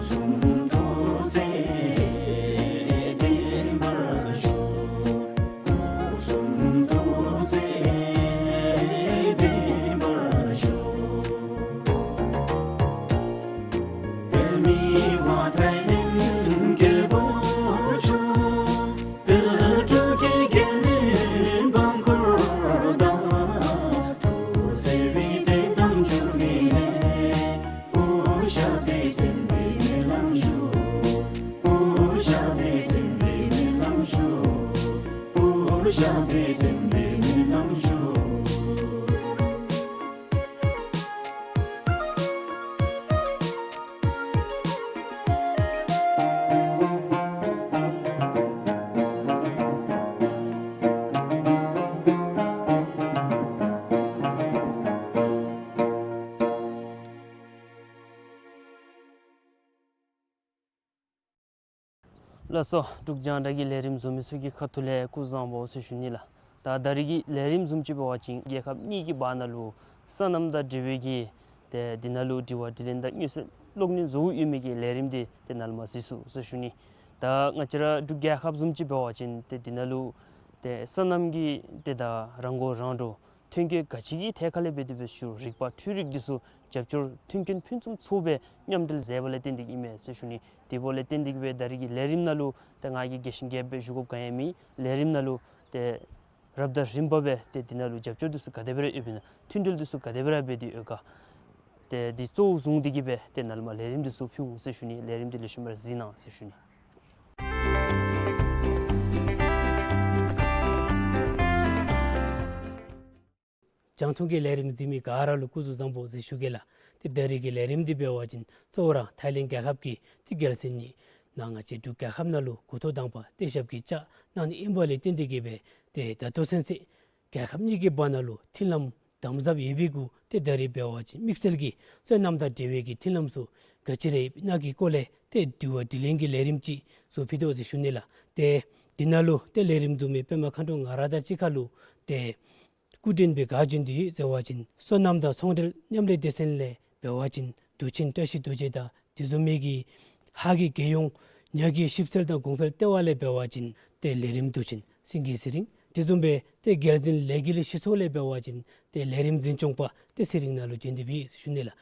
གསུང་ཐུགས་རྗེ་བདེན་པར་ཤོག། སྐུ་གསུང་ཐུགས་རྗེ་བདེན་པར་ཤོག། དཔལ་མི་དབང་ཐའི་ལེན་རྒྱལ་པོ་མཆོག། དཔལ་འབྲུག་གི་རྒྱལ་བློན་འབངས་འཁོར་དང་། ཐུགས་བརྩེ་བའི་གཏེར་དང་འབྱུང་གནས་ལས། སྐུ་ཞབས་པད་བརྟན་པའི་སྨོན་ལམ་ཞུ། སྐུ་ཞབས་པད་བརྟན་པའི་སྨོན་ལམ་ཞུ། སྐུ་ཞབས་པད་བརྟན་པའི་སྨོན་ལམ་ཞུ། ལགས་སོ། འབྲུག་རྒྱང་བསྒྲགས་ཀྱི་ལས་རིམ་བཟོ་མི་ཚུ་གི་ཁ་ཐུག་ལས་སྐུ་གཟུགས་བཟང་པོ་ཟེར་ཞུ་ནི་ལགས། ད་ད་རིས་ཀྱི་ལས་རིམ་བཟུམ་ཅིག་འབད་བ་ཅིན་རྒྱལ་ཁབ་གཉིས་ཀྱི་བར་ན་ལུ་སོ་ནམ་དང་འབྲེལ་བའི་གི་ཏེ་འདི་ནང་ལུ་དྲི་བ་དྲིས་ལན་དང་མངོན་གསལ་གློག་བརྙན་བཟོ་ཡོད་མི་གི་ལས་རིམ་འདི་ཏེ་ནཱ་ལས་མར་གཟིགས་ཚུགས་ཟེར་ཞུ་ནི། ད་ང་བཅས་ར་འབྲུག་རྒྱལ་ཁབ་བཟུམ་ཅིག་འབད་བ་ཅིན་ཏེ་འདི་ནང་ལུ་ཏེ་སོ་ནམ་གྱི་ཏེ་ད་རང་མགོ་རང་འདྲོངས་ཐོན་སྐྱེད་ག་ཅི་གི་ཐད་ཁར་ལས་འབད་དེ་འབད་ཞུ་རིག་པ་འཕྲུལ་རིག་འདི་ཚུ་རྒྱབ་སྐྱོར་མཐུན་རྐྱེན་ཕུན་སུམ་ཚོགས་པའི་མཉམ་འབྲེལ་མཛད་པ་ལས་བརྟེན་ཏེ་གིས་ཨིན་མས་ཟེར་ཞུ་ནི། དེ་འབདཝ་ལས་བརྟེན་ཏེ་གིས་སྦེ་ད་རིས་ཀྱི་ལས་རིམ་ནང་ལུ་ཏེ་ང་གིས་རྒྱས་ཤིང་རྒྱསཔ་སྦེ་ཞུ་དགོཔ་ག་ཡང་མེད། ལས་རིམ་ནང་ལུ་ཏེ་རབ་དང་རིམ་པ་སྦེ་ཏེ་འདི་ནང་ལུ་རྒྱབ་སྐྱོར་འདི་ཚུ་ག་དེ་སྦེ་ར་ཡོདཔ་ཨིན་ན་མཐུན་འབྲེལ་འདི་ཚུ་ག་དེ་སྦེ་ར་འབད་དེ་ཡོད་ག། ཏེ་འདི་གཙོ་བོ་བཟུང་སྟེ་གིས་སྦེ་ཏེ་ནཱ་ལས་མར་ལས་རིམ་འདི་ཚུ་ཕུལ་འོང་ཟེར་ཞུ་ནི། ལས་རིམ་འདི་ལེགས་ཤོམ་སྦེ་ར་གཟིགས་གནང་ཟེར་ཞུ་ནི། རྒྱང་མཐོང་གི་ལས་རིམ་གཟིགས་མི་ག་ར་ལུ་སྐུ་གཟུགས་བཟང་པོ་ཟེར་ཞུ་གེ་ལགས། ཏེ་ད་རིས་ཀྱི་ལས་རིམ་འདི་འབད་བ་ཅིན་གཙོ་བོ་ར་ཐའི་ལེནཌ་རྒྱལ་ཁབ་ཀྱི་ཏེ་རྒྱལ་སྲིད་ནི་ནཱ་ང་བཅས་འབྲུག་རྒྱལ་ཁབ་ནང་ལུ་འགོ་ཐོག་དང་པ་ཏེ་ཞབས་ཀྱིས་བཅགས་གནང་ནི་ཨིན་པ་ལས་བརྟེན་ཏེ་གིས་སྦེ་ཏེ་ད་ལྟོ་ཚུན་ཚོད་རྒྱལ་ཁབ་གཉིས་ཀྱི་བར་ན་ལུ་མཐུན་ལམ་དམ་ཟབ་ཡོད་པའི་གུ་ཏེ་ད་རིས་འབད་བ་ཅིན་དམིགས་བསལ་གྱིས་སོ་ནམ་དང་འབྲེལ་བའི་གི་མཐུན་ལམ་ཚུ་ག་ཅི་ར་ཡོདཔ་ཨིན་ན་གི་སྐོར་ལས་ཏེ་དྲི་བ་དྲིས་ལན་གྱི་ལས་རིམ་ཅིག་བཟོ་ཕུལ་དོ་ཟེར་ཞུ་ནི་ལགས། ཏེ་འདི་ནང་ལུ་ཏེ་ལས་རིམ་བཟོ་མི་པདྨ་མཁའ་འགྲོ་ང་ར་དང་གཅིག་ཁར་ལུ་ཏེ་སྐུ་མགྲོན་སྦེ་ག་བྱོན་ཏེ་ཡོད་ཟེར་བ་ཅིན་སོ་ནམ་དང་ཚོང་འབྲེལ་མཉམ་ལས་སྡེ་ཚན་ལས་འབད་བ་ཅིན་མདོ་ཆེན་བཀྲ་ཤིས་རྡོ་རྗེ་དང་དེ་བཟུམ་མའི་གི་ཧཱ་གི་རྒྱལ་ཡོངས་ཉ་གི་ཞིབ་འཚོལ་དང་གོང་འཕེལ་ལྟེ་བ་ལས་འབད་བ་ཅིན་ཏེ་ལས་རིམ་མདོ་ཆེན་སེང་གེ་ཚེ་རིང་། དེ་བཟུམ་སྦེ་ཏེ་རྒྱལ་འཛིན་ལས་འགུལ་སྤྱི་ཚོགས་ལས་འབད་བ་ཅིན་ཏེ་ལས་རིམ་འཛིན་སྐྱོང་པ་ཏེ་ཚེ་རིང་ནཱ་ལུ་བྱོན་ཏེ་སྦེ་ཡོད་ཟེར་ཞུ་ནི་ལགས།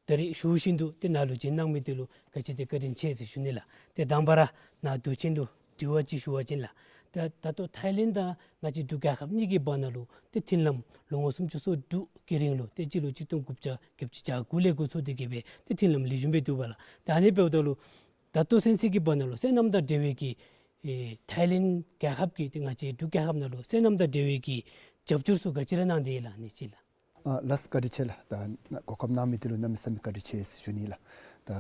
ད་རིས་ཞུ་བཞིན་དུ་ཏེ་ནཱ་ལུ་བྱོན་གནང་མི་འདི་ལུ་ག་ཅི་ཏེ་བཀའ་དྲིན་ཆེ་ཟེར་ཞུ་ནི་ལགས། ཏེ་དང་པ་ར་ནཱ་མདོ་ཆེན་ལུ་དྲི་བ་ཅིག་ཞུ་བ་ཅིན་ལགས། ད་ད་ལྟོ་ཐའི་ལེནཌ་དང་ང་བཅས་འབྲུག་རྒྱལ་ཁབ་གཉིས་ཀྱི་བར་ན་ལུ་ཏེ་མཐུན་ལམ་ལོ་ངོ་སུམ་ཅུ་སོ་དྲུག་གི་རིང་ལུ་ཏེ་སྤྱི་ལོ་གཅིག་སྟོང་དགུ་བརྒྱ་བརྒྱད་ཅུ་གྱ་དགུ་ལས་འགོ་བཙུགས་ཏེ་གིས་སྦེ་ཏེ་མཐུན་ལམ་ལེགས་ཤོམ་སྦེ་འདུག་པ་ལགས། ད་ཨ་ནི་འབདཝ་ད་ལུ་ད་ལྟོ་ཚུན་ཚོད་ཀྱི་བར་ན་ལུ་སོ་ནམ་དང་འབྲེལ་བའི་གི་ཨེ་ཐའི་ལེནཌ་རྒྱལ་ཁབ་ཀྱིས་ཏེ་ང་བཅས་འབྲུག་རྒྱལ་ཁབ་ནང་ལུ་སོ་ནམ་དང་འབྲེལ་བའི་གི་རྒྱབ་སྐྱོར་ཚུ་ག་ཅི་ར་གནང་སྟེ་ཡོད་ལགས། ཨ་ནི་ཅིག་ལགས། ཨ་ལགས་སོ། བཀའ་དྲིན་ཆེ་ལགས། ད་གོ་སྐབས་གནང་མི་འདི་ལུ་གནམ་མེད་ས་མེད་བཀའ་དྲིན་ཆེ་ཟེར་ཞུ་ནི་ལགས། ད་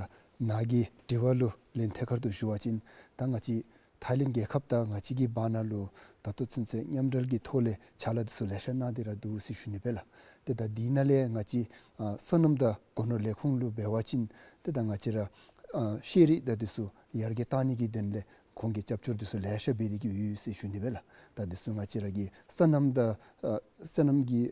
ནཱ་གི་དྲི་བ་ལུ་ལན་ཐད་ཀར་དུ་ཞུ་བ་ཅིན་ད་ང་བཅས་ཐའི་ལེནཌ་རྒྱལ་ཁབ་དང་ང་བཅས་ཀྱི་བར་ན་ལུ་ད་ལྟོ་ཚུན་ཚོད་མཉམ་འབྲེལ་གྱི་ཐོག་ལས་ཕྱག་ལཱ་འདི་ཚུ་ལེ་ཤ་གནང་སྟེ་ར་འདུག་ཟེར་ཞུ་ནི་སྦེ་ལགས། ཏེ་ད་འདི་ནང་ལས་ང་བཅས་ཨ་སོ་ནམ་དང་སྒོ་ནོར་ལས་ཁུངས་ལུ་འབད་བ་ཅིན་ཏེ་ད་ང་བཅས་ར་ཨ་ཤེས་རིག་དང་འདི་ཚུ་ཡར་རྒྱས་གཏང་ནི་གི་དོན་ལས་ཁོང་གིས་རྒྱབ་སྐྱོར་འདི་ཚུ་ལེ་ཤ་འབད་དེ་གིས་ཡོད་ཟེར་ཞུ་ནི་སྦེ་ལགས། ད་འདི་ཚུ་ང་བཅས་ར་གི་སོ་ནམ་དང་ཨ་སོ་ནམ་གྱི་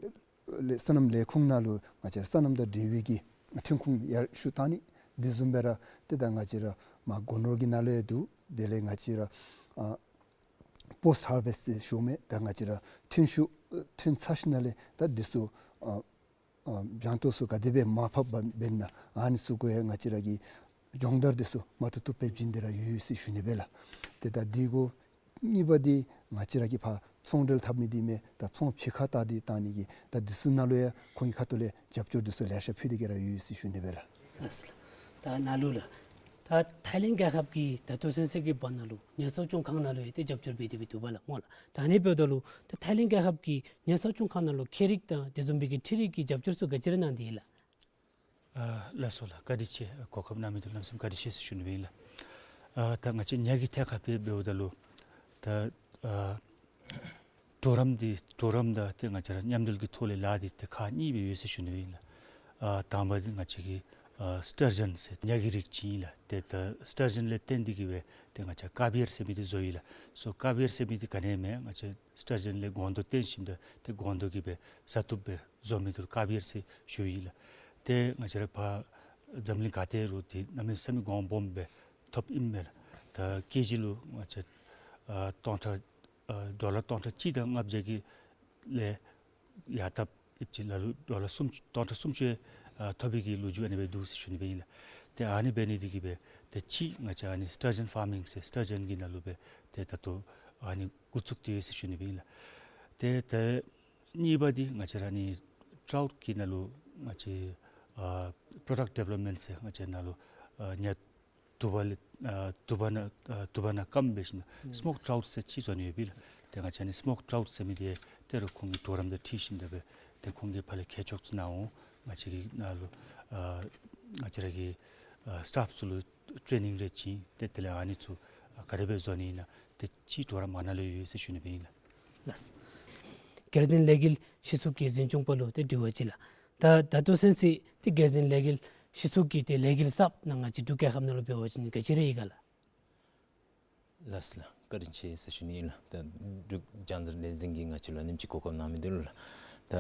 ལས་སོ་ནམ་ལས་ཁུངས་ནང་ལུ་ང་བཅས་ར་སོ་ནམ་དང་འབྲེལ་བའི་གི་ཐོན་ཁུངས་ཡར་ཞུ་གཏང་ནི། དེ་བཟུམ་སྦེ་ར་ཏེ་ད་ང་བཅས་ར་མར་སྒོ་ནོར་གྱི་ནང་ལུ་ཡང་འདུག། དེ་ལས་ང་བཅས་ར་ཨ་པོསཊ་ཧར་ཝེསཊ་ཟེར་ཞུཝ་མས། ད་ང་བཅས་ར་ཐོན་ཤུགས་ཐོན་ཚར་ཞིནམ་ལས་ད་འདི་ཚུ་ཨ་ཨ་བྱང་ཐོག་ཚུ་ག་དེ་སྦེ་མར་ཕབ་འབད་ན་ཨ་ནི་ཚུ་གུ་ཡང་ང་བཅས་ར་གིས་སྦྱོང་བརྡར་འདི་ཚུ་མ་ཐུབ་ཐུབ་སྦེ་བྱིན་ཏེ་ར་ཡོད་ཟེར་ཞུ་ནི་སྦེ་ལགས། ཏེ་ད་འདི་གུ་གཉིས་པ་འདི་ང་བཅས་ར་གིས་ཕར་ཚོང་འབྲེལ་འཐབ་ནི་འདི་མས། ད་ཚོང་ཕྱི་ཁར་བཏང་སྟེ་གཏང་ནི་གི་ད་འདི་ཚུ་ནང་ལུ་ཡང་ཁོང་གི་ཁ་ཐུག་ལས་རྒྱབ་སྐྱོར་འདི་ཚུ་ལེ་ཤ་ཕུལ་ཏེ་གིས་ར་ཡོད་ཟེར་ཞུ་ནི་སྦེ་ལགས། ལགས་སོ་ལགས། ད་ནཱ་ལུ་ལགས། ད་ཐའི་ལེནཌ་རྒྱལ་ཁབ་ཀྱིས་ད་ལྟོ་ཚུན་ཚོད་ཀྱི་བར་ན་ལུ་ངལ་གསོ་སྐྱོང་ཁང་ནང་ལུ་ཡང་ཏེ་རྒྱབ་སྐྱོར་འབད་དེ་སྦེ་འདུག་པ་ལགས་སྨོ་ལགས། ད་ཨ་ནི་འབདཝ་ད་ལུ་ད་ཐའི་ལེནཌ་རྒྱལ་ཁབ་ཀྱིས་ངལ་གསོ་སྐྱོང་ཁང་ནང་ལུ་ཁྱད་རིག་དང་དེ་བཟུམ་སྦེ་གི་འཕྲུལ་རིག་གི་རྒྱབ་སྐྱོར་ཚུ་ག་ཅི་ར་གནང་སྟེ་ཡོད་ལགས། ཨ་ལགས་སོ་ལགས། བཀའ་དྲིན་ཆེ། གོ་སྐབས་གནང་མི་འདི་ལུ་གནམ་མེད་ས་མེད་བཀའ་དྲིན་ཆེ་ཟེར་ཞུ་ནི་ཨིན་ལགས། ཨ་ད་ང་བཅས་ཉ་གི་ཐད་ཁར་སྦེ་འབདཝ་ད་ལུ་ད་ཨ་གྲོགས་རམ་འདི་གྲོགས་རམ་དང་ཏེ་ང་བཅས་ར་མཉམ་འབྲེལ་གྱི་ཐོག་ལས་ལཱ་འདི་ཏེ་ཁག་གཉིས་སྦེ་ཡོད་ཟེར་ཞུ་ནི་ཨིན་ལགས། ཨ་དང་པ་འདི་ང་བཅས་ཀྱི་ཨ་སི་ཊར་ཇན་ཟེར་ཉ་གི་རིགས་ཅིག་ཨིན་ལགས། ཏེ་ད་སི་ཊར་ཇན་ལས་བརྟེན་ཏེ་གིས་སྦེ་ཏེ་ང་བཅས་ཀ་བི་ཡར་ཟེར་མི་འདི་བཟོ་ཡི་ལགས། སོ་ཀ་བི་ཡར་ཟེར་མི་འདི་ག་ནི་མས། ང་བཅས་སི་ཊར་ཇན་ལས་སྒོང་རྡོག་བཏོན་ཞིནམ་ད་ཏེ་སྒོང་རྡོག་གིས་སྦེ་བཟའ་བཏུབ་སྦེ་བཟོ་མི་འདི་ལུ་ཀ་བི་ཡར་ཟེར་ཞུ་ཡི་ལགས། ཏེ་ང་བཅས་ར་ཕར་ འཛམ་གླིང་ག་ཏེ་རུང་དེ་གནམ་མེད་ས་མེད་གོང་སྦོམ་སྦེ་ཐོབ་ཨིན་མས་ལགས། ད་ཀེ་ཇི་ལུ་ང་བཅས་ཨ་སྟོང་ཕྲག་ཨ་ཌོ་ལར་སྟོང་ཕྲག་གཅིག་དང་ལྔ་བརྒྱ་གི་ལས་ཡར་བཏབ་ཨིན་ཅི་ལ་ལུ་ཌོ་ལར་སུམ་ཅུ་སྟོང་ཕྲག་སུམ་ཅུ་ཨ་ཐོབ་པའི་གི་ལོ་རྒྱུས་ཨ་ནི་སྦེ་འདུག་ཟེར་ཞུ་ནི་སྦེ་ཨིན་ལགས། ཏེ་ཨ་ནི་འབད་ནི་དེ་གིས་སྦེ་ཏེ་གཅིག་ང་བཅས་ཨ་ནི་སི་ཊར་ཇཱན་ཕཱར་མིང་ཟེར་སི་ཊར་ཇཱན་གྱི་ནང་ལུ་སྦེ་ཏེ་ད་ལྟོ་ཨ་ནི་འགོ་བཙུགས་ཏེ་ཡོད་ཟེར་ཞུ་ནི་སྦེ་ཨིན་ལགས། ཏེ་ད་གཉིས་པ་འདི་ང་བཅས་ར་ཨ་ནི་ཊ་རའུཊ་གི་ནང་ལུ་ང་བཅས་ཨ་པྲོ་ཌཀཊ་ཌི་ཝེ་ལོབ་མེནཊ་ཟེར་ང་བཅས་ནང་ལུ་ཨ་ཉ་དུ་བ་ལས་ཨ་དུ་བ་ནང་ཨ་དུ་བ་ནང་སྐམ་སྦེ་ཞིནམ་ལས་ཨུམ་སི་མོཀ་ཊ་རའུཊ་ཟེར་ཅིག་བཟོ་ནི་ཡོད་པས་ལགས། ཏེ་ང་བཅས་ཨ་ནི་སི་མོཀ་ཊ་རའུཊ་ཟེར་མི་འདི་ཏེ་རུང་ཁོང་གི་གྲོགས་རམ་དང་འཁྲིལ་ཞིནམ་ལས་སྦེ་ཏེ་ཁོང་གིས་ཕར་ལས་མཁས་མཆོག་ཚུ་ནཱ་འོང་ང་བཅས་ཀྱི་ནང་ལུ་ཨ་ང་བཅས་ར་གི་ཨ་སི་ཊཕ་ཚུ་ལུ་ཊེ་ནིང་རེ་བྱིན། ཏེ་དེ་ལས་ཨ་ནི་ཚུ་ཨ་ག་དེ་སྦེ་བཟོ་ནི་ཨིན་ན་ཏེ་གཅིག་གྲོགས་རམ་ཨ་ནཱ་ལུ་ཡོད་ཟེར་ཞུ་ནི་སྦེ་ཨིན་ལགས། ལགས། རྒྱལ་འཛིན་ལས་འགུལ་གཞི་ཚོགས་ཀྱི་འཛིན་སྐྱོང་པ་ལུ་ཏེ་དྲི་བ་ཅིག་ལགས། ད་ད་ལྟོ་ཚུན་ཚོད་ཏེ་རྒྱལ་འཛིན་ལས་འགུལ་གཞི་ཚོགས་ཀྱི་ཏེ་ལས་འགུལ་གསརཔ་ནང་ང་བཅས་འབྲུག་རྒྱལ་ཁབ་ནང་ལུ་འབད་བ་ཅིན་ག་ཅི་ར་ཡོད་ག་ལགས། ལགས་ལགས། བཀའ་དྲིན་ཆེ་ཟེར་ཞུ་ནི་ཨིན་ལགས། ད་འབྲུག་རྒྱལ་འཛིན་ལས་འཛིན་གྱིས་ང་བཅས་ལུ་ཨ་ནེམ་ཅིག་གོ་སྐབས་གནང་མི་འདི་ལུ་ལགས། ད་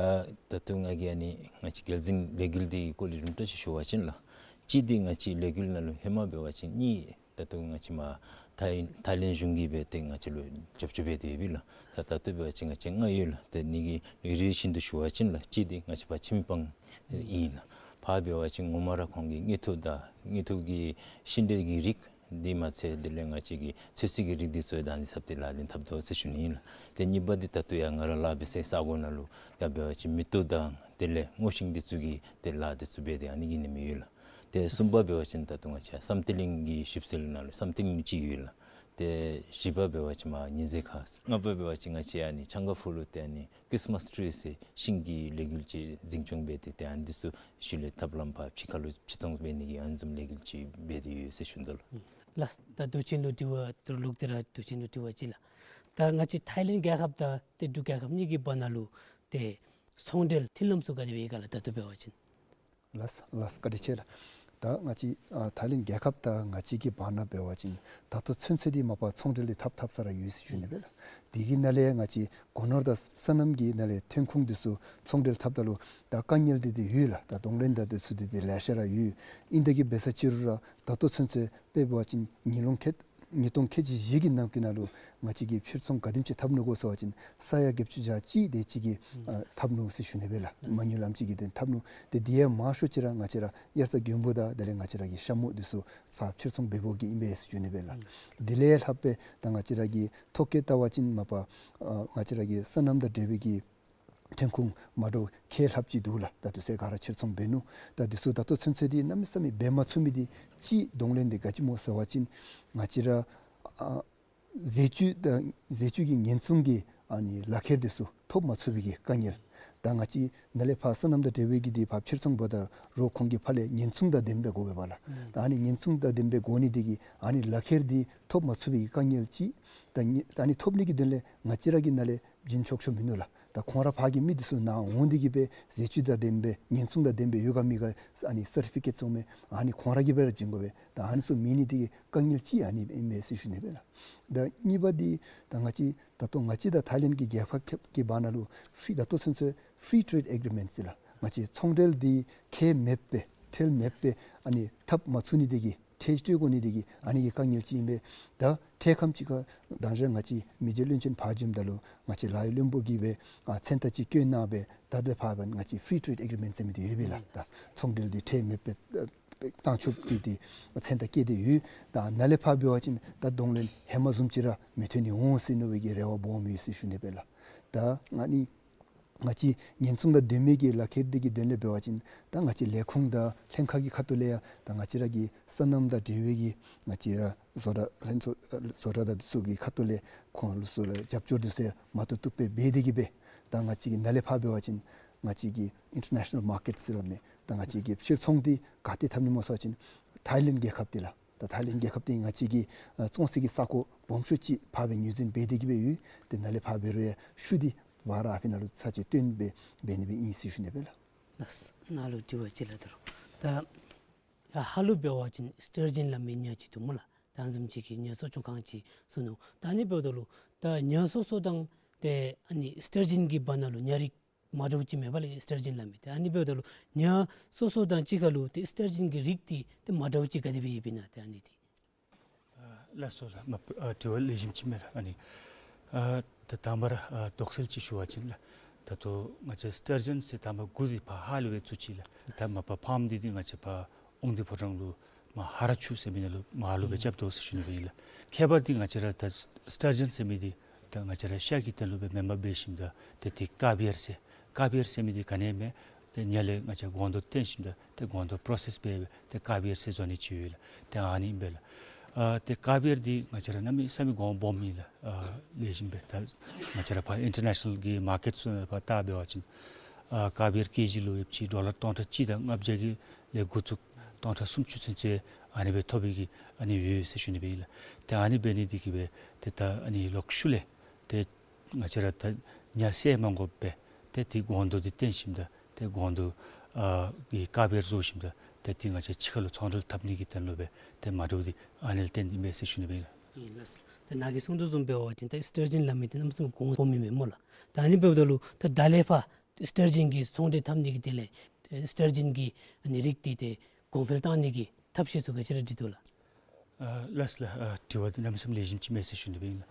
ད་ལྟོ་ང་གིས་ཨ་ནི་ང་བཅས་རྒྱལ་འཛིན་ལས་འགུལ་འདི་གི་སྐོར་ལས་རིམ་གྲོ་ཅིག་ཞུ་བ་ཅིན་ལགས། གཅིག་འདི་ང་བཅས་ལས་འགུལ་ནང་ལུ་ཧེ་མ་འབད་བ་ཅིན་གཉིས་ད་ལྟོ་ང་བཅས་མར་ཐའི་ཐའི་ལེནཌ་གཞུང་གིས་འབད་དེ་ང་བཅས་ལུ་རྒྱབ་སྐྱོར་འབད་དེ་ཡོད་པས་ལགས། ད་ད་ལྟོ་འབད་བ་ཅིན་ང་བཅས་ལྔ་ཡོད་ལགས། ཏེ་ཨ་ནི་གི་རེ་རེ་བཞིན་དུ་ཞུ་བ་ཅིན་ལགས། གཅིག་འདི་ང་བཅས་ཕར་ཆིམ་པང་ཨིན་ལགས། ཕར་འབད་བ་ཅིན་ངོ་མ་ར་ཁོང་གིས་དངུལ་ཐོག་དང་དངུལ་ཐོག་གི་ཤིང་འབྲས་ཀྱི་རིགས་འདི་མ་ཚད་དེ་ལས་ང་བཅས་ཀྱི་ཚོད་བསྲེ་གི་རིགས་འདི་ཚུ་ཡང་ད་ཨ་ནི་ཚབ་ཏེ་ལག་ལེན་འཐབ་དོ་ཟེར་ཞུ་ནི་ཨིན་ལགས། ཏེ་གཉིས་པ་འདི་ད་ལྟོ་ཡང་ང་ར་ལཱ་འབད་སའི་ས་གོ་ནང་ལུ་ཡང་འབད་བ་ཅིན་མེ་ཏོག་དང་དེ་ལས་སྔོ་ཤིང་འདི་ཚུ་གི་ཏེ་ལཱ་འདི་ཚུ་འབད་དེ་ཨ་ནི་གི་ཨིན་མི་ཡོད་ལགས། ཏེ་གསུམ་པ་འབད་བ་ཅིན་ད་ལྟོ་ང་བཅས་བསམ་གཏན་གླིང་གི་ཞིབ་འཚོལ་ནང་ལུ་བསམ་གཏན་གླིང་གཅིག་ཡོད་ལགས། ཏེ་བཞི་པ་འབད་བ་ཅིན་མར་ཉི་ཟེར་ཁ། ལྔ་པ་འབད་བ་ཅིན་ང་བཅས་ཨ་ནི་ཆང་ཀ་ཕུ་ལུ་ཏེ་ཨ་ནི་ཁྲིསི་མཱསི་ཊི་རི་ཟེར་ཤིང་གི་ལས་འགུལ་ཅིག་འཛིན་སྐྱོང་འབད་དེ་ཏེ་ཨ་ནི་འདི་ཚུ་ཤུལ་ལས་ཐབས་ལམ་ཕར་ཕྱི་ཁ་ལུ་ཕྱིར་ཚོང་འབད་ནི་གི་ཨ་ནི་བཟུམ་ལས་འགུལ་ཅིག་འབད་དེ་ཡོད་ཟེར་ཞུ་དོ་ལགས། ལགས། ད་དུས་ཆེན་ལུ་དྲི་བ་ད་རུང་ལོག་སྟེ་ར་དུས་ཆེན་ལུ་དྲི་བ་ཅིག་ལགས། ད་ང་བཅས་ཐའི་ལེནཌ་རྒྱལ་ཁབ་དང་ཏེ་འབྲུག་རྒྱལ་ཁབ་གཉིས་ཀྱི་བར་ན་ལུ་ཏེ་ཚོང་འབྲེལ་མཐུན་ལམ་ཚུ་ག་དེ་སྦེ་ཡོད་ག་ལགས། ད་ལྟོ་འབད་བ་ཅིན། ལགས་ལགས། བཀའ་དྲིན་ཆེ་ལགས། ད་ང་བཅས་ཨ་ཐའི་ལེནཌ་རྒྱལ་ཁབ་དང་ང་བཅས་ཀྱི་བར་ན་འབད་བ་ཅིན་ད་ལྟོ་ཚུན་ཚོད་འདི་མ་པ་ཚོང་འབྲེལ་འདི་འཐབ་འཐབ་ས་ར་ཡོད་ཟེར་ཞུ་ནི་སྦེ་ལགས། དེ་གི་ནང་ལས་ང་བཅས་སྒོ་ནོར་དང་སོ་ནམ་གྱི་ནང་ལས་ཐོན་ཁུངས་འདི་ཚུ་ཚོང་འབྲེལ་འཐབ་ད་ལུ་ད་དཀའ་ངལ་འདི་འདི་ཡོད་ལགས། ད་གདོང་ལེན་དང་འདི་ཚུ་འདི་འདི་ལེ་ཤ་ར་ཡོད། ཨིན་ཏེ་གི་འབད་ས་ཅིག་རུང་ར་ད་ལྟོ་ཚུན་ཚོད་དཔེ་འབད་བ་ཅིན་ཉིས་ལོང་ཁལ་ཉིས་སྟོང་ཁལ་གཅིག་བཞི་གི་ནང་གི་ནང་ལུ་ང་བཅས་ཀྱིས་ཕྱིར་ཚོང་ག་དེམ་ཅིག་འཐབ་ནུག་གོ་ཟེར་བ་ཅིན་ས་ཡ་བརྒྱད་ཅུ་གྱ་གཅིག་དེ་ཅིག་གི་ཨ་འཐབ་ནུག་ཟེར་ཞུ་ནི་སྦེ་ལགས། མ་དངུལ་ལམ་ཅིག་གི་དོན་འཐབ་ནུག། ཏེ་དེ་ཡང་མང་ཤོས་ཅིག་ར་ང་བཅས་ར་དབྱར་རྩྭ་དགུན་འབུ་དང་དེ་ལས་ང་བཅས་ར་གི་ཤ་མུ་འདི་ཚུ་ཕར་ཕྱིར་ཚོང་འབདཝ་གི་ཨིན་པས་ཟེར་ཞུ་ནི་སྦེ་ལགས། དེ་ལས་ལྷག་སྦེ་ད་ང་བཅས་ར་གི་ཐོ་བཀོད་བལྟ་བ་ཅིན་མ་པ་ཨ་ང་བཅས་ར་གི་སོ་ནམ་དང་འབྲེལ་བའི་གི་ཐོན་ཁུངས་མ་འདྲཝ་ཁལ་ལྷགཔ་ཅིག་འདུག་ལགས། ད་དུས་ཚོད་ག་ར་ཕྱིར་ཚོང་འབད་ནུག། ད་འདི་ཚུ་ད་ལྟོ་ཚུན་ཚོད་འདི་གནམ་མེད་ས་མེད་འབད་མ་ཚུགས་མི་འདི་གཅིག་གདོང་ལེན་འདི་ག་ཅི་སྨོ་ཟེར་བ་ཅིན་ང་བཅས་ར་ཨ་ཟས་བཅུད་དང་ཟས་བཅུད་ཀྱི་ཉེན་སྲུང་གི་ཨ་ནི་ལག་ཁྱེར་འདི་ཚུ་ཐོབ་མ་ཚུགས་པའི་གི་དཀའ་ངལ། ད་ང་བཅས་ནཱ་ལས་ཕར་སོ་ནམ་དང་འབྲེལ་བའི་གི་འདི་ཕར་ཕྱིར་ཚོང་འབདཝ་ད་རུང་ཁོང་གིས་ཕར་ལས་ཉེན་སྲུང་དང་ལྡནམ་སྦེ་དགོ་པས་ལགས། ད་ཨ་ནི་ཉེན་སྲུང་དང་ལྡནམ་སྦེ་དགོ་ནི་འདི་གིས་ཨ་ནི་ལག་ཁྱེར་འདི་ཐོབ་མ་ཚུགས་པའི་གི་དཀའ་ངལ་གཅིག། ད་ཨ་ནི་ཐོབ་ནི་གི་དོན་ལས་ང་བཅས་ར་གི་ནཱ་ལས་བྱིན་ཆོག་ཆོག་མིན་འདུག་ལགས། ད་ཁོང་ར་ཕར་གྱི་མི་འདི་ཚུ་ནཱ་འོང་སྟེ་གི་སྦེ་ཟས་བཅུད་དང་ལྡནམ་སྦེ་ཉེན་སྲུང་དང་ལྡནམ་སྦེ་ཡོད་ག་མེད་ག་ཨ་ནི་སར་ཊི་ཕི་ཀེཊ་ཚུ་མས། ཨ་ནི་ཁོང་ར་གིས་སྦེ་ར་བྱིན་དགོ་པས། ད་ཨ་ནི་ཚུ་མེད་ནི་འདི་གིས་དཀའ་ངལ་གཅིག་ཨ་ནི་ཨིན་མས་ཟེར་ཞུ་ནི་སྦེ་ལགས། ད་གཉིས་པ་འདི་ད་ང་བཅས་ད་ལྟོ་ང་བཅས་དང་ཐའི་ལེནཌ་གི་རྒྱལ་ཁབ་ཁྱབ་ཀྱི་བར་ན་ལུ་ཕི་ད་ལྟོ་ཚུན་ཚོད་ཕི་རི་ཊེཌ་ཨེག་རི་མེནཊ་ཟེར་ལགས། ང་བཅས་ཚོང་འབྲེལ་འདི་ཁེ་མེད་པའི་ཁྲལ་མེད་པའི་ཨ་ནི་འཐབ་མ་ཚུགས་ནི་འདི་གིས་ཁྲལ་སྤྲོད་དགོ་ནི་འདི་གིས་ཨ་ནི་གི་དཀའ་ངལ་ཅིག་ཨིན་པས། ད་འཕྲལ་ཁམས་ཅིག་ཁར་དང་ཞག་ང་བཅས་མི་རྗེ་བློན་ཆེན་ཕར་བྱོནམ་ད་ལུ་ང་བཅས་ལཱ་གཡོག་བློན་པོ་གིས་སྦེ་ཨ་མཚན་རྟགས་ཅིག་བཀོད་གནང་སྦེ་ད་དེ་ལས་ཕར་སྦེ་ང་བཅས་ཕི་རི་ཊེཌ་ཨེག་རི་མེནཊ་ཟེར་མི་འདི་ཡོད་པས་ལགས། ད་ཚོང་འབྲེལ་འདི་ཁྲལ་མེད་པའི་ཨ་བཏང་ཆོག་གི་འདི་མཚན་རྟགས་བཀོད་དེ་ཡོད། ད་ནཱ་ལས་ཕར་འབད་བ་ཅིན་ད་གདོང་ལེན་ཧེ་མ་བཟུམ་ཅིག་ར་མི་ཐོན་ནི་འོང་ཟེར་མནོ་བའི་གི་རེ་བ་སྦོམ་ཡོད་ཟེར་ཞུ་ནི་སྦེ་ལགས། ད་ཨ་ནི་ང་བཅས་ཉེན་སྲུང་དང་ལྡན་མི་གི་ལག་ཁྱེར་འདི་གི་དོན་ལས་འབད་བ་ཅིན་ད་ང་བཅས་ལས་ཁུངས་དང་ལྷན་ཁག་གི་ཁ་ཐུག་ལས་ཡང་ད་ང་བཅས་ར་གི་སོ་ནམ་དང་འབྲེལ་བའི་གི་ང་བཅས་ར་བཟོ་གྲྭ་ལྷན་ཚོགས་བཟོ་གྲྭ་དང་འདི་ཚུ་གི་ཁ་ཐུག་ལས་ཁོང་ལུ་ཚུ་ལུ་རྒྱབ་སྐྱོར་འདི་ཚུ་ཡང་མ་བཏུབ་བཏུབ་སྦེ་འབད་དེ་གི་སྦེ་ད་ང་བཅས་ཀྱི་ནཱ་ལས་ཕར་འབད་བ་ཅིན་ང་བཅས་ཀྱི་ཨིན་ཊར་ནེ་ཤ་ནཱལ་མར་ཀེཊ་ཟེར་སླབ་མས། ད་ང་བཅས་ཀྱི་ཕྱིར་ཚོང་འདི་ག་ཏེ་འཐབ་ནི་སྨོ་ཟེར་བ་ཅིན་ཐའི་ལེནཌ་རྒྱལ་ཁབ་འདི་ལགས། ད་ཐའི་ལེནཌ་རྒྱལ་ཁབ་འདི་ང་བཅས་ཀྱི་ཨ་བཙོང་སའི་གི་ས་གོ་སྦོམ་ཤོས་ཅིག་ཕར་སྦེ་ངོས་འཛིན་འབད་དེ་གི་སྦེ་ཡོད། ཏེ་ནཱ་ལས་ཕར་འབད་རུང་ཡང་ཤུལ་འདི་ཕར་ར་ཨ་ཕི་ནང་ལུ་ཚར་གཅིག་བཏོན་སྦེ་འབད་ནི་སྦེ་ཨིན་ཟེར་ཞུ་ནི་སྦེ་ལགས། ལགས། ནཱ་ལུ་དྲི་བ་ཅིག་ལགས། ད་རུང་ད་ཡར་ཧཱ་ལུ་འབད་བ་ཅིན་སི་ཊར་ཇཱན་སླབ་མི་ཉ་ཅིག་འདུག་སྨོ་ལགས། ད་བཟུམ་ཅིག་གི་ཉ་གསོ་སྐྱོང་ཁང་ཅིག་བཟོ་ནུག། ད་ཨ་ནི་འབདཝ་ད་ལུ་ད་ཉ་གསོ་གསོ་དང་ཏེ་ཨ་ནི་སི་ཊར་ཇཱན་གྱི་བར་ན་ལུ་ཉ་རིགས་ མ་འདྲཝ་ཅིག་མས་པ་ལགས་སི་ཊར་ཇན་སླབ་མི་འདི། ཨ་ནི་འབདཝ་ད་ལུ་ཉ་སོ་སོ་དང་གཅིག་ཁར་ལུ་ཏེ་སི་ཊར་ཇན་གྱི་རིགས་འདི་ཏེ་མ་འདྲཝ་ཅིག་ག་དེ་སྦེ་ཡོདཔ་ཨིན་ན་ཏེ་ཨ་ནི་འདི། ཨ་ལགས་སོ་ལགས། མ་པ་ཨ་དྲི་བ་ལེགས་ཤོམ་ཅིག་མས་ལགས། ཨ་ནི་ཨ་ད་དང་པ་ར་ཨ་དོགས་སེལ་ཅིག་ཞུ་བ་ཅིན་ལགས། ད་ལྟོ་ང་བཅས་སི་ཊར་ཇན་ཟེར་དང་པ་གུ་འདི་ཕར་ཧཱ་ལུ་སྦེ་བཙུགས་ཅི་ལགས། ད་མ་པ་ཕཱརམ་འདི་འདི་ང་བཅས་ཕར་ཨོང་སྡེ་ཕོ་བྲང་ལུ་མར་ཧ་ར་ཆུ་ཟེར་མི་ནང་ལུ་མར་ལུ་སྦེ་རྐྱབ་དོ་ཟེར་ཞུ་ནི་སྦེ་ཨིན་ལགས། ཁྱད་པར་འདི་ང་བཅས་ར་ད་སི་ཊར་ཇན་ཟེར་མི་འདི་ད་ང་བཅས་ར་ཤ་གི་དོན་ལུ་སྦེ་མེན་པར་འབད་ཞིནམ་ད་ཏེ་འདི་ཀཱ་བེར་ཟེར་ཀཱ་བེར་ཟེར་མི་འདི་ག་ནི་མས། ཏེ་ཉ་ལས་ང་བཅས་སྒོང་རྡོག་བཏོན་ཞིནམ་ད་ཏེ་སྒོང་རྡོག་པོ་རོ་སེསི་འབད་སྦེ་ཏེ་ཀཱ་བེར་ཟེར་བཟོ་ནི་ཅིག་ཡོད་ལགས། ཏེ་ཨ་ནི་ཨིན་པས་ལགས། ཨ་ཏེ་ཀཱ་བེར་འདི་ང་བཅས་ར་གནམ་མེད་ས་མེད་གོང་སྦོམ་ཨིན་ལགས། ཨ་ལེགས་ཤོམ་སྦེ་ད་ང་བཅས་ར་ཕར་ཨིན་ཊར་ནེ་ཤ་ནཱལ་གྱི་མར་ཀེཊ་ཚུ་ནང་ཕར་བལྟ་འབད་བ་ཅིན་ཨ་ཀཱ་བེར་ཀེ་ཇི་ལུ་ཡོདཔ་ཅིག་ཌོ་ལར་སྟོང་ཕྲག་གཅིག་དང་ལྔ་བརྒྱ་གི་ལས་འགོ་བཙུགས་སྟོང་ཕྲག་སུམ་ཅུ་ཚུན་ཚོད་ཨ་ནི་སྦེ་ཐོབ་པའི་གི་ཨ་ནི་ཡོད་ཟེར་ཞུ་ནི་སྦེ་ཨིན་ལགས། ཏེ་ཨ་ནི་འབད་ནི་འདི་གིས་སྦེ་ཏེ་ད་ཨ་ནི་ལོག་ཤུལ་ལས་ཏེ་ང་བཅས་ར་ད་ཉ་བསད་མ་དགོ་པར་ཏེ་འདི་སྒོང་རྡོག་འདི་བཏོན་ཞིནམ་ད་ཏེ་སྒོང་རྡོག་ཨ་གི་ཀཱ་བེར་བཟོ་ཞིནམ་ད་ཏེ་འདི་ང་བཅས་ཕྱི་ཁ་ལུ་ཚོང་འབྲེལ་འཐབ་ནི་གི་དོན་ལུ་སྦེ་ཏེ་མ་འདྲཝ་འདི་ཨ་ནི་ལས་བརྟེན་ཨིན་པས་ཟེར་ཞུ་ནི་སྦེ་ཨིན་ལགས། ཨིན་ལགས། ད་ནཱ་གིས་གསུང་དོ་བཟུམ་འབད་བ་ཅིན་ད་སི་ཊར་ཇན་སླབ་མི་འདི་གནམ་མེད་ས་མེད་གོང་སྦོམ་ཨིན་མས་སྨོ་ལགས། ད་ཨ་ནི་འབདཝ་ད་ལུ་ད་ད་ལས་ཕར་སི་ཊར་ཇན་གྱི་ཚོང་འབྲེལ་འཐབ་ནི་གི་དེ་ལས་སི་ཊར་ཇན་གྱི་ཨ་ནི་རིགས་འདི་ཏེ་གོང་འཕེལ་བཏང་ནི་གི་ཐབས་ཤེས་ཚུ་ག་ཅི་ར་སྒྲིག་དོ་ལགས། ཨ་ལགས་ལགས། ཨ་དྲི་བ་འདི་གནམ་མེད་ས་མེད་ལེགས་ཤོམ་ཅིག་མས་ཟེར་ཞུ་ནི་སྦེ་ཨིན་ལགས།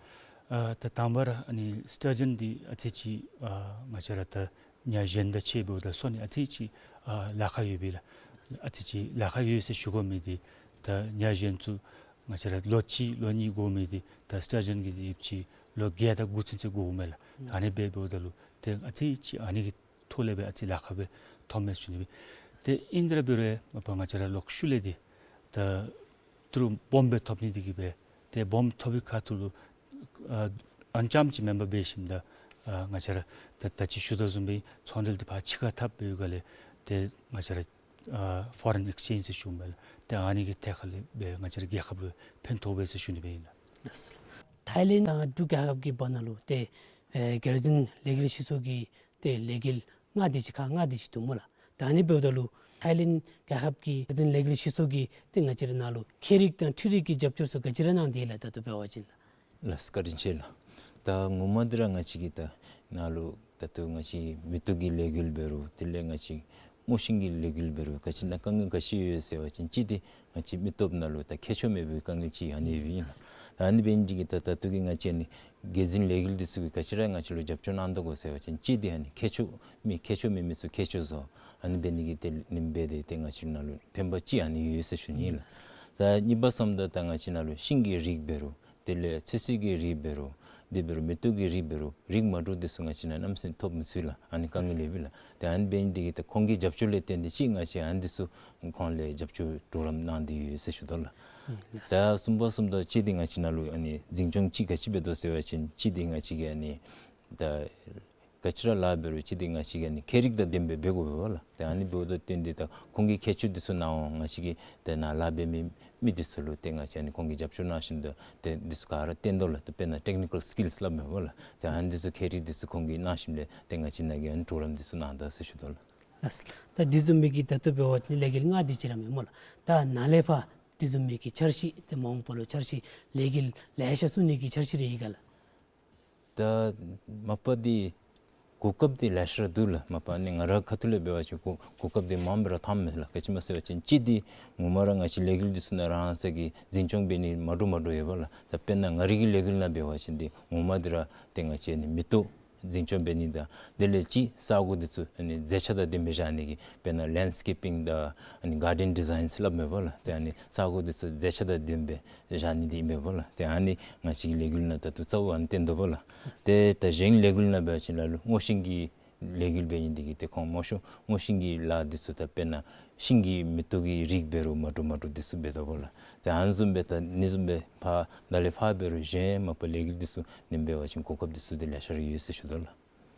ཨ་ད་དང་པ་ར་ཨ་ནི་སི་ཊར་ཇན་འདི་ཨ་ཙི་ཅིག་ཨ་ང་བཅས་ར་ད་ཉ་གཞན་དང་ཕྱད་འབདཝ་ད་གསོ་ནི་ཨ་ཙི་ཅིག་ཨ་ལཱ་ཁག་ཡོད་པས་ལགས། ཨ་ཙི་ཅིག་ལཱ་ཁག་ཡོད་ཟེར་ཞུ་དགོ་མི་འདི་ད་ཉ་གཞན་ཚུ་ང་བཅས་ར་ལོ་གཅིག་ལོ་གཉིས་འགོར་མི་འདི་ད་སི་ཊར་ཇན་གྱི་འདི་ཡོདཔ་ཅིག་ལོ་བརྒྱད་དང་དགུ་ཚུན་ཚོད་འགོརཝ་མས་ལགས། ཨ་ནི་སྦེ་འབདཝ་ད་ལུ་ཏེ་ཨ་ཙི་ཅིག་ཨ་ནི་གི་ཐོག་ལས་སྦེ་ཨ་ཙི་ལཱ་ཁག་སྦེ་ཐོབ་མས་ཟེར་ཞུ་ནི་སྦེ། ཏེ་ཨིན་དེ་ར་འབད་རུང་མ་པ་ང་བཅས་ར་ལོག་ཤུལ་ལས་འདི་ད་ཏི་རུ་སྦོམ་སྦེ་ཐོབ་ནི་འདི་གིས་སྦེ་ཏེ་སྦོམ་ཐོབ་པའི་ཁ་ཐུག་ལུ་ཨ་ཨ་ནི་རྐྱངམ་ཅིག་མེན་པར་འབད་ཞིནམ་ད་ཨ་ང་བཅས་ར་ད་ད་ཅི་ཞུ་དོ་བཟུམ་སྦེ་ཚོང་འབྲེལ་འདི་ཕར་ཕྱི་ཁར་འཐབ་པའི་སྒང་ལས་ཏེ་ང་བཅས་ར་ཨ་ཕོ་རིན་ཨེགསི་ཅེནཇ་ཟེར་ཞུཝ་མས་ལགས། ཏེ་ཨ་ནི་གི་ཐད་ཁར་ལས་སྦེ་ང་བཅས་ར་རྒྱལ་ཁབ་ལུ་ཕན་ཐོགས་པས་ཟེར་ཞུ་ནི་སྦེ་ཨིན་ལགས། ཐའི་ལེནཌ་དང་འབྲུག་རྒྱལ་ཁབ་ཀྱི་བར་ན་ལུ་ཏེ་ཨེ་རྒྱལ་འཛིན་ལས་འགུལ་སྤྱི་ཚོགས་ཀྱི་ཏེ་ལས་འགུལ་མངའ་སྡེ་ཅིག་ཁག་མངའ་སྡེ་ཅིག་འདུག་སྨོ་ལགས། ད་ཨ་ནི་འབདཝ་ད་ལུ་ཐའི་ལེནཌ་རྒྱལ་ཁབ་ཀྱི་རྒྱལ་འཛིན་ལས་འགུལ་སྤྱི་ཚོགས་ཀྱིས་ཏེ་ང་བཅས་ར་ནང་ལུ་ཁྱད་རིག་དང་འཕྲུལ་རིག་གི་རྒྱབ་སྐྱོར་ཚུ་ག་ཅི་ར་གནང་སྟེ་ལགས། ད་ལྟོ་འབད་བ་ཅིན་ལགས། ལགས་བཀའ་དྲིན་ཆེ་ལགས། ད་ངོ་མ་འདི་ར་ང་བཅས་ཀྱི་ད་ནཱ་ལུ་ད་ལྟོ་ང་བཅས་མེ་ཏོག་གི་ལས་འགུལ་འབད་རུང་དེ་ལས་ང་བཅས་སྔོ་ཤིང་གི་ལས་འགུལ་འབད་རུང་ག་ཅི་ནང་དཀའ་ངལ་ག་ཅི་ཡོད་ཟེར་བ་ཅིན་གཅིག་འདི་ང་བཅས་མི་སྟོབས་ནང་ལུ་ད་མཁས་མཆོག་མེད་པའི་དཀའ་ངལ་ཅིག་ཨ་ནི་ཡོདཔ་ཨིན་ལགས། ད་ཨ་ནི་འབད་ནི་འདི་གིས་ད་ད་ལྟོ་གི་ང་བཅས་ཨ་ནི་རྒྱལ་འཛིན་ལས་འགུལ་འདི་ཚུ་གིས་ག་ཅི་ར་ང་བཅས་ལུ་རྒྱབ་སྐྱོར་གནང་དོ་གོ་ཟེར་བ་ཅིན་གཅིག་འདི་ཨ་ནི་མཁས་མཆོག་མི་མཁས་མཆོག་མེད་མི་ཚུ་མཁས་མཆོག་བཟོ། ཨ་ནི་འབད་ནི་གིས་དེ་ལས་འབད་དེ་ཏེ་ང་བཅས་ནང་ལུ་ཕན་པ་ཅིག་ཨ་ནི་ཡོད་ཟེར་ཞུ་ནི་ཨིན་ལགས། ད་གཉིས་པ་བསམ་ད་ད་ང་བཅས་ནང་ལུ་ཤིང་གི་རིགས་འབད་རུང་དེ་ལས་ཚོད་བསྲེ་གི་རིགས་འབད་རུང་དེ་འབད་རུང་མེ་ཏོག་གི་རིགས་འབད་རུང་རིགས་མ་འདྲཝ་འདི་ཚུ་ང་བཅས་ནང་གནམ་མེད་ས་མེད་ཐོབ་མི་ཚུགས་ལགས། ཨ་ནི་དཀའ་ངལ་ཡོདཔ་ཨིན་ལགས། ཏེ་ཨ་ནི་འབད་ནི་འདི་གིས་ད་ཁོང་གི་རྒྱབ་སྐྱོར་ལས་བརྟེན་ཏེ་ཅིག་ང་བཅས་ཨ་ནི་འདི་ཚུ་ཁོང་ལས་རྒྱབ་སྐྱོར་གྲོགས་རམ་གནང་སྟེ་ཡོད་ཟེར་ཞུ་དོ་ལགས། ཨིན་ལགས། ད་གསུམ་པ་བསམ་ད་གཅིག་འདི་ང་བཅས་ནང་ལུ་ཨ་ནི་འཛིན་སྐྱོང་ཅིག་ག་ཅི་འབད་དོ་ཟེར་བ་ཅིན་གཅིག་འདི་ང་བཅས་ཀྱིས་ཨ་ནི་ད་ག་ཅི་ར་ལཱ་འབད་རུང་གཅིག་འདི་ང་བཅས་ཀྱིས་ཨ་ནི་མཁས་རིག་དང་ལྡན་པའི་འབད་དགོ་པས་ལགས། ཏེ་ཨ་ནི་འབདཝ་ད་བརྟེན་ཏེ་ད་ཁོང་གི་མཁས་མཆོག་འདི་ཚུ་ནཱ་འོང་ང་བཅས་ཀྱིས་ཏེ་ནཱ་ལཱ་འབད་མི་མི་འདི་ཚུ་ལུ་ཏེ་ང་བཅས་ཨ་ནི་ཁོང་གིས་རྒྱབ་སྐྱོར་གནང་ཞིནམ་ད་ཏེ་འདི་ཚུ་ག་ར་བསྟན་དོ་ལགས། ཏེ་དཔེར་ན་ཊེག་ནི་ཀཱལ་སི་ཀིལསི་སླབ་མས་པ་ལགས། ཏེ་ཨ་ནི་འདི་ཚུ་མཁས་རིག་འདི་ཚུ་ཁོང་གིས་གནང་ཞིནམ་ལས་ཏེ་ང་བཅས་ནང་གི་ཨ་ནི་གྲོགས་རམ་འདི་ཚུ་གནང་ད་ཟེར་ཞུ་དོ་ལགས། ལགས། ད་འདི་བཟུམ་མའི་གི་ད་ལྟོ་འབད་བ་ཅིན་ལས་འགུལ་ལྔ་འདི་ཅིག་ར་མས་སྨོ་ལགས། ད་ནཱ་ལས་ཕར་འདི་བཟུམ་མའི་གི་འཆར་གཞི་ཏེ་མ་འོངས་པ་ལུ་འཆར་གཞི་ལས་འགུལ་ལེ་ཤ་བཙུགས་ནི་གི་འཆར་གཞི་རེ་ཡོད་ག་ལགས། ད་མ་པ་འདི་གོ་སྐབས་འདི་ལེ་ཤ་ར་འདུག་ལགས། མ་པ་ཨ་ནི་ང་རའི་ཁ་ཐུག་ལས་འབད་བ་ཅིན་གོ་གོ་སྐབས་འདི་མངམ་སྦེ་ར་འཐོནམ་མས་ལགས། ག་ཅི་སྨོ་ཟེར་བ་ཅིན་གཅིག་འདི་ངོ་མ་ར་ང་བཅས་ལས་འགུལ་འདི་ཚུ་ནང་རང་སོ་གི་འཛིན་སྐྱོང་འབད་ནི་མ་འདྲཝ་མ་འདྲཝ་ཡོད་པ་ལགས། ད་དཔེར་ན་ང་རའི་གི་ལས་འགུལ་ནང་འབད་བ་ཅིན་འདི་ངོ་མ་འདི་ར་ཏེ་ང་བཅས་ཨ་ནི་མེ་ཏོག་འཛིན་སྐྱོང་འབད་ནི་དང་དེ་ལས་གཅིག་ས་གོ་འདི་ཚུ་ཨ་ནི་མཛེས་ཆ་དང་ལྡན་པའི་བཞག་ནི་གི་དཔེར་ན་ལེནཌ་སི་ཀེ་པིང་དང་ཨ་ནི་གཱར་ཌེན་ཌི་ཛའིནསི་སླབ་མས་པ་ལགས། ཏེ་ཨ་ནི་ས་གོ་འདི་ཚུ་མཛེས་ཆ་དང་ལྡན་པའི་བཞག་ནི་འདི་ཨིན་པས་པ་ལགས། ཏེ་ཨ་ནི་ང་བཅས་ཀྱི་ལས་འགུལ་ནང་ད་ལྟོ་རྩ་བོ་ཨ་ནི་བསྟན་དོ་པ་ལགས། ཏེ་ད་གཞན་ལས་འགུལ་ནང་འབད་བ་ཅིན་ལ་ལུ་སྔོ་ཤིང་གི་ལས་འགུལ་འབད་ནི་འདི་གིས་ཏེ་ཁོང་སྔོ་ཤིང་སྔོ་ཤིང་གི་ལཱ་འདི་ཚུ་ད་དཔེར་ན་ཤིང་གི་མེ་ཏོག་གི་རིགས་འབད་རུང་མ་འདྲཝ་མ་འདྲཝ་འདི་ཚུ་འབད་དོ་པ་ལགས། ཏེ་ཨ་ནི་བཟུམ་སྦེ་ད་ཨ་ནི་བཟུམ་སྦེ་ཕར་ད་ལས་ཕར་འབད་རུང་གཞན་མ་པ་ལས་འགུལ་འདི་ཚུ་ནི་འབད་བ་ཅིན་གོ་སྐབས་འདི་ཚུ་འདི་ལེ་ཤ་ར་ཡོད་ཟེར་ཞུ་དོ་ལགས།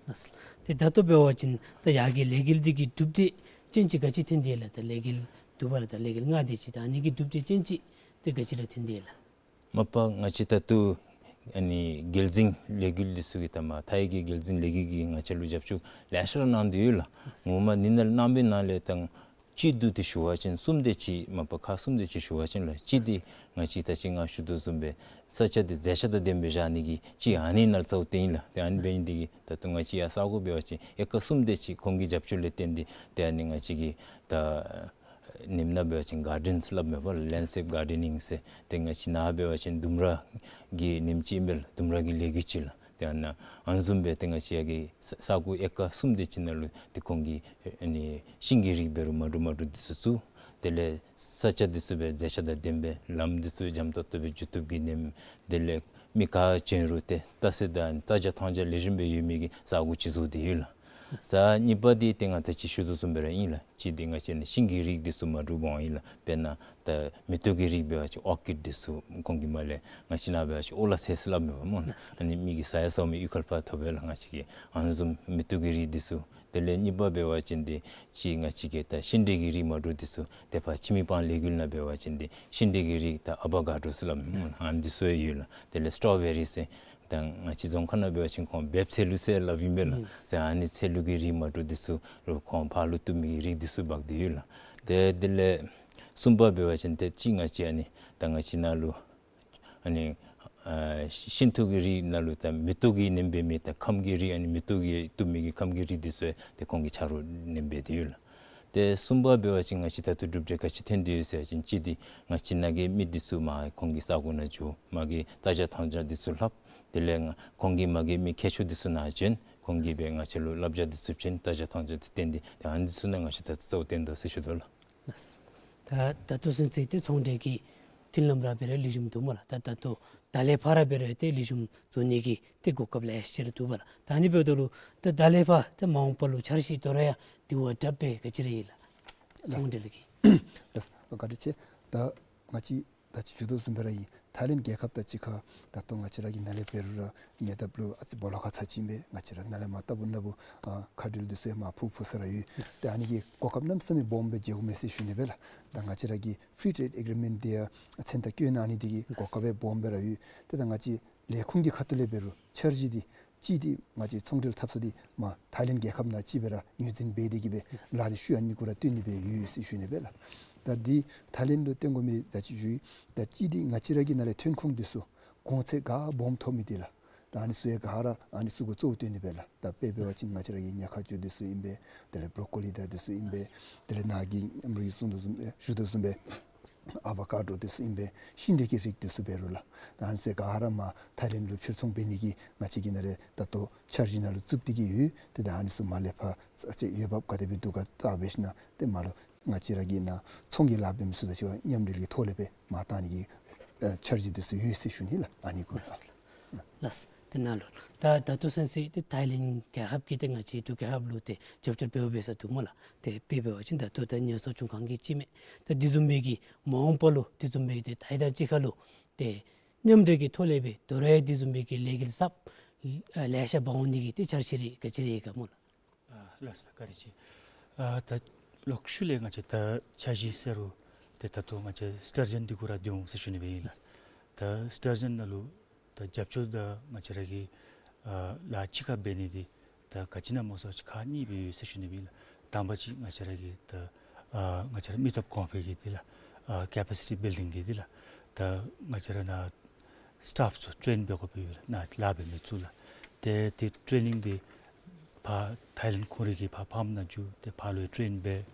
ལགས་སོ། ཏེ་ད་ལྟོ་འབད་བ་ཅིན་ད་ཡར་གྱི་ལས་འགུལ་འདི་གི་གྲུབ་འབྲས་ཅན་ཅིག་ག་ཅི་ཐོན་ཏེ་ཡོད་ལགས། ད་ལས་འགུལ་འདུག་པ་ལགས། ད་ལས་འགུལ་ལྔ་དེ་ཅིག་ད་ཨ་ནི་གི་གྲུབ་འབྲས་ཅན་ཅིག་ཏེ་ག་ཅི་ར་ཐོན་ཏེ་ཡོད་ལགས། མ་པ་ང་བཅས་ད་ལྟོ་ཨ་ནི་རྒྱལ་འཛིན་ལས་འགུལ་འདི་ཚུ་གིས་ད་མར་ཐའི་གི་རྒྱལ་འཛིན་ལས་འགུལ་གྱིས་ང་བཅས་ལུ་རྒྱབ་སྐྱོར་ལེ་ཤ་ར་གནང་སྟེ་ཡོད་ལགས། ངོ་མ་ནི་ནཱ་ལས་གནང་པའི་ནང་ལས་ད་ གཅིག་བསྡུ་སྟེ་ཞུ་བ་ཅིན་གསུམ་དེ་ཅིག་མ་པ་ཁག་གསུམ་དེ་ཅིག་ཞུ་བ་ཅིན་ལགས། གཅིག་འདི་ང་བཅས་ད་ཅི་ང་ཞུ་དོ་བཟུམ་སྦེ་ས་ཆ་འདི་མཛེས་ཆ་དང་ལྡནམ་སྦེ་བཞག་ནི་གི་ཅིག་ཨ་ནི་ནང་ལུ་གཙོ་བོ་བཏོན་ཡི་ལགས། ཏེ་ཨ་ནི་འབད་ནི་འདི་གིས་ད་ལྟོ་ང་བཅས་ཡར་ས་གོ་འབད་བ་ཅིན་ཨེ་ཀར་གསུམ་དེ་ཅིག་ཁོང་གི་རྒྱབ་སྐྱོར་ལས་བརྟེན་ཏེ་ཏེ་ཨ་ནི་ང་བཅས་ཀྱི་ད་ཉིནམ་ནང་འབད་བ་ཅིན་གར་ཌེན་སླབ་མས་པ་ལེནཌ་སི་ཀེཔ་གར་ཌེ་ནིང་ཟེར། ཏེ་ང་བཅས་ནཱ་འབད་བ་ཅིན་ལྡུམ་ར་གི་ཉིནམ་ཅིག་ཨིན་པས་ལགས། ལྡུམ་ར་གི་ལས་འགུལ་ཅིག་ལགས། ཏེ་ཨ་ནཱ་ཨ་ནི་བཟུམ་སྦེ་ཏེ་ང་བཅས་ཡར་གྱི་ས་ས་གོ་ཨེ་ཀར་གསུམ་དེ་ཅིག་ནང་ལུ་ཏེ་ཁོང་གིས་ཨ་ནི་ཤིང་གི་རིགས་འབད་རུང་མ་འདྲཝ་མ་འདྲཝ་འདི་ཚུ་བཙུགས། དེ་ལས་ས་ཆ་འདི་ཚུ་སྦེ་མཛེས་ཆ་དང་ལྡནམ་སྦེ་ལམ་འདི་ཚུ་འཇམ་ཏོག་ཏོ་སྦེ་འགྱོ་བཏུབ་ཀྱི་ཉིནམ། དེ་ལས་མི་ག་བྱོན་རུང་ཏེ་ལྟ་ས་དང་ལྟ་བྱ་མཐོང་བྱ་ལེགས་ཤོམ་སྦེ་ཡོད་མི་གི་ས་གོ་ཅིག་བཟོ་སྟེ་ཡོད་ལགས། ད་གཉིས་པ་འདི་ཏེ་ང་ད་ཅི་ཞུ་དོ་བཟུམ་སྦེ་ར་ཨིན་ལགས། གཅིག་འདི་ང་བཅས་ནི་ཤིང་གི་རིགས་འདི་ཚུ་མ་འདྲཝ་སྦེ་ཨིན་ལགས། དཔེར་ན་ད་མེ་ཏོག་གི་རིགས་འབད་བ་ཅིན་ཨོར་ཀིཌ་འདི་ཚུ་ཁོང་གིས་མར་ལས་ང་བཅས་ནཱ་འབད་བ་ཅིན་ཨོ་ལ་སེ་སླབ་མས་པ་སྨོ་ལགས། ཨ་ནི་མི་གིས་ཟ་ཡང་ཟཝ་མེད་གཡུས་ཁ་ལས་ཕར་ཐོབ་པས་ལགས། ང་བཅས་ཀྱིས་ཨ་ནི་བཟུམ་མེ་ཏོག་གི་རིགས་འདི་ཚུ། དེ་ལས་གཉིས་པ་འབད་བ་ཅིན་འདི་ཅིག་ང་བཅས་ཀྱི་ད་ཤིང་འབྲས་ཀྱི་རིགས་མ་འདྲཝ་འདི་ཚུ་ཏེ་ཕར་ཁྱིམ་མི་སྤང་ལས་འགུལ་ནང་འབད་བ་ཅིན་འདི་ཤིང་འབྲས་ཀྱི་རིགས་ད་ཨ་བ་ག་ཌོ་ཟེར་སླབ་མས་སྨོ་ལགས། ཨ་ནི་འདི་ཚུ་ཡང་ཡོད་ལགས། དེ་ལས་སི་ཊོ་བེ་རི་ཟེར་ད་ང་བཅས་རྫོང་ཁ་ནང་འབད་བ་ཅིན་ཁོང་འབེབས་ཚལ་ལུ་ཟེར་སླབ་ཨིན་པས་ལགས། ཨིན། ཟེར་ཨ་ནི་ཚལ་ལུ་གི་རིགས་མ་འདྲཝ་འདི་ཚུ་རུང་ཁོང་ཕར་ལུ་བཏུབ་མི་གི་རིགས་འདི་ཚུ་འབག་སྟེ་ཡོད་ལགས། ཏེ་དེ་ལས་གསུམ་པ་འབད་བ་ཅིན་ཏེ་ཅིག་ང་བཅས་ཨ་ནི་ད་ང་བཅས་ནཱ་ལུ་ཨ་ནི་ཨ་ཤིང་ཏོག་གི་རིགས་ནང་ལུ་ད་མེ་ཏོག་གི་ཉིནམ་འབད་མི་ད་ཁམ་གི་རིགས་ཨ་ནི་མེ་ཏོག་གི་བཏུབ་མི་གི་ཁམ་གི་རིགས་འདི་ཚུ་ཡང་ཏེ་ཁོང་གིས་ཆ་རོགས་ཉིནམ་འབད་དེ་ཡོད་ལགས། ཏེ་གསུམ་པ་འབད་བ་ཅིན་ང་བཅས་ད་ལྟོ་གྲུབ་འབྲས་ག་ཅི་ཐོན་དོ་ཡོད་ཟེར་བ་ཅིན་གཅིག་འདི་ང་བཅས་ནཱ་གི་མི་འདི་ཚུ་མར་ཁོང་གི་ས་གོ་ནང་འགྱོ། མར་གྱི་ལྟ་བྱ་མཐོང་བྱ་འདི་ཚུ་ལྷབ། དེ་ལས་ང་ཁོང་གིས་མར་གྱི་མི་མཁས་མཆོག་འདི་ཚུ་ནཱ་བྱོན། ཁོང་གིས་སྦེ་ང་བཅས་ལུ་བསླབ་བྱ་འདི་ཚུ་བྱིན། ལྟ་བྱ་མཐོང་བྱ་འདི་བསྟན་ཏེ་ཏེ་ཨ་ནི་འདི་ཚུ་ནང་ང་བཅས་ད་ལྟོ་གཙོ་བོ་བཏོན་དོ་ཟེར་ཞུ་དོ་ལགས། ལགས། ད་ད་ལྟོ་ཚུན་ཚོད་ཏེ་ཚོང་འབྲེལ་གྱི་མཐུན་ལམ་ར་འབད་རུང་ལེགས་ཤོམ་འདུག་སྨོ་ལགས། ད་ད་ལྟོ་ད་ལས་ཕར་ར་འབད་རུང་ཏེ་ལེགས་ཤོམ་བཟོ་ནི་གི་ཏེ་གོ་སྐབས་ལེ་ཤ་ར་འདུག་པ་ལགས། ད་ཨ་ནི་འབདཝ་ད་ལུ་ད་ད་ལས་ཕར་ཏེ་མ་འོངས་པ་ལུ་འཆར་གཞི་དོ་རུང་ཡང་དེ་བ་དྲགཔ་སྦེ་ག་ཅི་ར་ཡོད་ལགས། ཚོང་འབྲེལ་གྱི། ལགས། བཀའ་དྲིན་ཆེ། ད་ང་བཅས་ད་ཅི་ཞུ་དོ་བཟུམ་སྦེ་ར་ཨིན། ཐའི་ལེནཌ་རྒྱལ་ཁབ་དང་གཅིག་ཁར་ད་ལྟོ་ང་བཅས་ར་གི་ནཱ་ལས་འབད་རུང་ར་ཉེ་འདབས་ལུ་ཨ་ཙི་སྦོ་ལོགས་ཁ་ཚ་ཅིག་ཨིན་པས། ང་བཅས་ར་ནཱ་ལས་མར་ལྟ་བུ་ན་བུ་ཨ་མཁའ་འགྲུལ་འདི་ཚུ་ཡང་མར་འཕུར་འཕུར་ས་ར་ཡོད། ཏེ་ཨ་ནི་གི་གོ་སྐབས་གནམ་མེད་ས་མེད་སྦོམ་སྦེ་བརྗེ་འོང་མས་ཟེར་ཞུ་ནི་སྦེ་ལགས། ད་ང་བཅས་ར་གི་ཕི་རི་ཊེཌ་ཨེག་རི་མེནཊ་འདི་ཡང་མཚན་རྟགས་བཀོད་གནང་ནི་འདི་གིས་གོ་སྐབས་སྦེ་སྦོམ་སྦེ་ར་ཡོད། ཏེ་ད་ང་བཅས་ལས་ཁུངས་ཀྱི་ཁ་ཐུག་ལས་འབད་རུང་འཆར་གཞི་འདི་གཅིག་འདི་ང་བཅས་ཚོང་འབྲེལ་འཐབ་ས་འདི་མར་ཐའི་ལེནཌ་རྒྱལ་ཁབ་ནང་གཅིག་སྦེ་ར་ངོས་འཛིན་འབད་དེ་གིས་སྦེ་ལཱ་འདི་ཤུལ་ཨ་ནི་གུ་ར་བཏོན་ནི་སྦེ་ཡོད་ཟེར་ཞུ་ནི་སྦེ་ལགས། ད་འདི་ཐའི་ལེནཌ་ལུ་བཏོན་དགོ་མི་ད་ཅི་ཞུ་ཡི། ད་གཅིག་འདི་ང་བཅས་ར་གི་ནཱ་ལས་ཐོན་ཁུངས་འདི་ཚུ་གོང་ཚད་ག་སྦོམ་ཐོབ་མི་འདི་ལགས། ད་ཨ་ནི་ཚུ་ཡང་ག་ར་ཨ་ནི་ཚུ་གུ་གཙོ་བོ་བཏོན་ནི་སྦེ་ལགས། ད་དཔེ་འབད་བ་ཅིན་ང་བཅས་ར་གི་ཉ་ཁ་སྦྱོར་འདི་ཚུ་ཨིན་པས། དེ་ལས་བོ་རོ་ཀོ་ལི་དང་འདི་ཚུ་ཨིན་པས། དེ་ལས་ནཱ་གིས་མཉམ་རོགས་ཀྱིས་གསུངས་དོ་བཟུམ་སྦེ་ཞུ་དོ་བཟུམ་སྦེ་ཨ་བ་ཀ་ཌོ་འདི་ཚུ་ཨིན་པས། ཤིང་འབྲས་ཀྱི་རིགས་འདི་ཚུ་འབད་རུང་ལགས། ད་ཨ་ནི་ཚུ་ག་ར་མར་ཐའི་ལེནཌ་ལུ་ཕྱིར་ཚོང་འབད་ནི་གི་ང་བཅས་ཀྱིས་ནཱ་ལས་ད་ལྟོ་འཆར་གཞི་ནང་ལུ་བཙུགས་ཏེ་གིས་ཡོད། ཏེ་ད་ཨ་ནི་ཚུ་མར་ལས་ཕར་ཨ་ཙི་འོས་འབབ་ག་དེ་སྦེ་འདུག་ག་བལྟ་སྦེ་ཞིནམ་ཏེ་མར་ལུ་ང་བཅས་ར་གི་ནཱ་ཚོང་གི་ལཱ་འབད་མི་ཚུ་དང་གཅིག་ཁར་མཉམ་འབྲེལ་གྱི་ཐོག་ལས་སྦེ་མར་བཏང་ནི་གི་ཨེ་འཆར་གཞི་འདི་ཚུ་ཡོད་ཟེར་ཞུ་ནི་ལགས། ཨ་ནི་གུ་ལགས། ལགས། ཏེ་ནཱ་ལུ་ད་ད་ལྟོ་ཚུན་ཚོད་ཏེ་ཐའི་ལེནཌ་རྒྱལ་ཁབ་ཀྱིས་ཏེ་ང་བཅས་འབྲུག་རྒྱལ་ཁབ་ལུ་ཏེ་རྒྱབ་སྐྱོར་འབད་འབད་ས་འདུག་སྨོ་ལགས། ཏེ་དཔེ་འབད་བ་ཅིན་ད་ལྟོ་ད་ཉ་གསོ་སྐྱོང་ཁང་གིས་ཅིག་མས། ད་དེ་བཟུམ་སྦེ་གི་མ་འོངས་པ་ལུ་དེ་བཟུམ་སྦེ་ཏེ་ད་ཡི་དྭགས་གཅིག་ཁར་ལུ་ཏེ་མཉམ་འབྲེལ་གྱི་ཐོག་ལས་སྦེ་དོ་རུང་ཡང་དེ་བཟུམ་སྦེ་གི་ལས་འགུལ་གསརཔ་ཨ་ལེ་ཤ་འབག་འོང་ནི་གི་ཏེ་འཆར་གཞི་རེ་ག་ཅི་རེ་ཡོད་ག་སྨོ་ལགས། ཨ་ལགས་སོ། བཀའ་དྲིན་ཆེ། ཨ་ད་ལོག་ཤུལ་ལས་ང་བཅས་ད་འཆར་གཞི་ཟེར་རུང་ཏེ་ད་ལྟོ་ང་བཅས་སི་ཊར་ཇཱན་འདི་གུ་ར་སྡོད་འོང་ཟེར་ཞུ་ནི་སྦེ་ཨིན་ལགས། ད་སི་ཊར་ཇཱན་ནང་ལུ་ད་རྒྱབ་སྐྱོར་དང་ང་བཅས་ར་གི་ཨ་ལཱ་གཅིག་ཁར་འབད་ནི་འདི་ད་ག་ཅི་ཨིན་ན་སྨོ་ཟེར་བ་ཅིན་ཁག་གཉིས་སྦེ་ཡོད་ཟེར་ཞུ་ནི་སྦེ་ཨིན་ལགས། དང་པ་ཅིག་ང་བཅས་ར་གི་ད་ཨ་ང་བཅས་ར་མི་སྟོབས་གོང་འཕེལ་གྱི་འདི་ལགས། ཨ་ཀེ་པ་སི་ཊི་བིལ་ཌིང་གི་འདི་ལགས། ད་ང་བཅས་ར་ནཱ་སི་ཊཱཕ་ཚུ་ཊེན་འབད་དགོཔ་ཡོད་ལགས། ནཱ་ལཱ་འབད་མི་ཚུ་ལགས། ཏེ་དེ་ཊེ་ནིང་འདི་ཕར་ཐའི་ལེནཌ་ཁོང་རའི་གི་ཕར་ཕཱམ་ནང་འགྱོ། ཏེ་ཕར་ལུ་ཡང་ཊེན་འབད།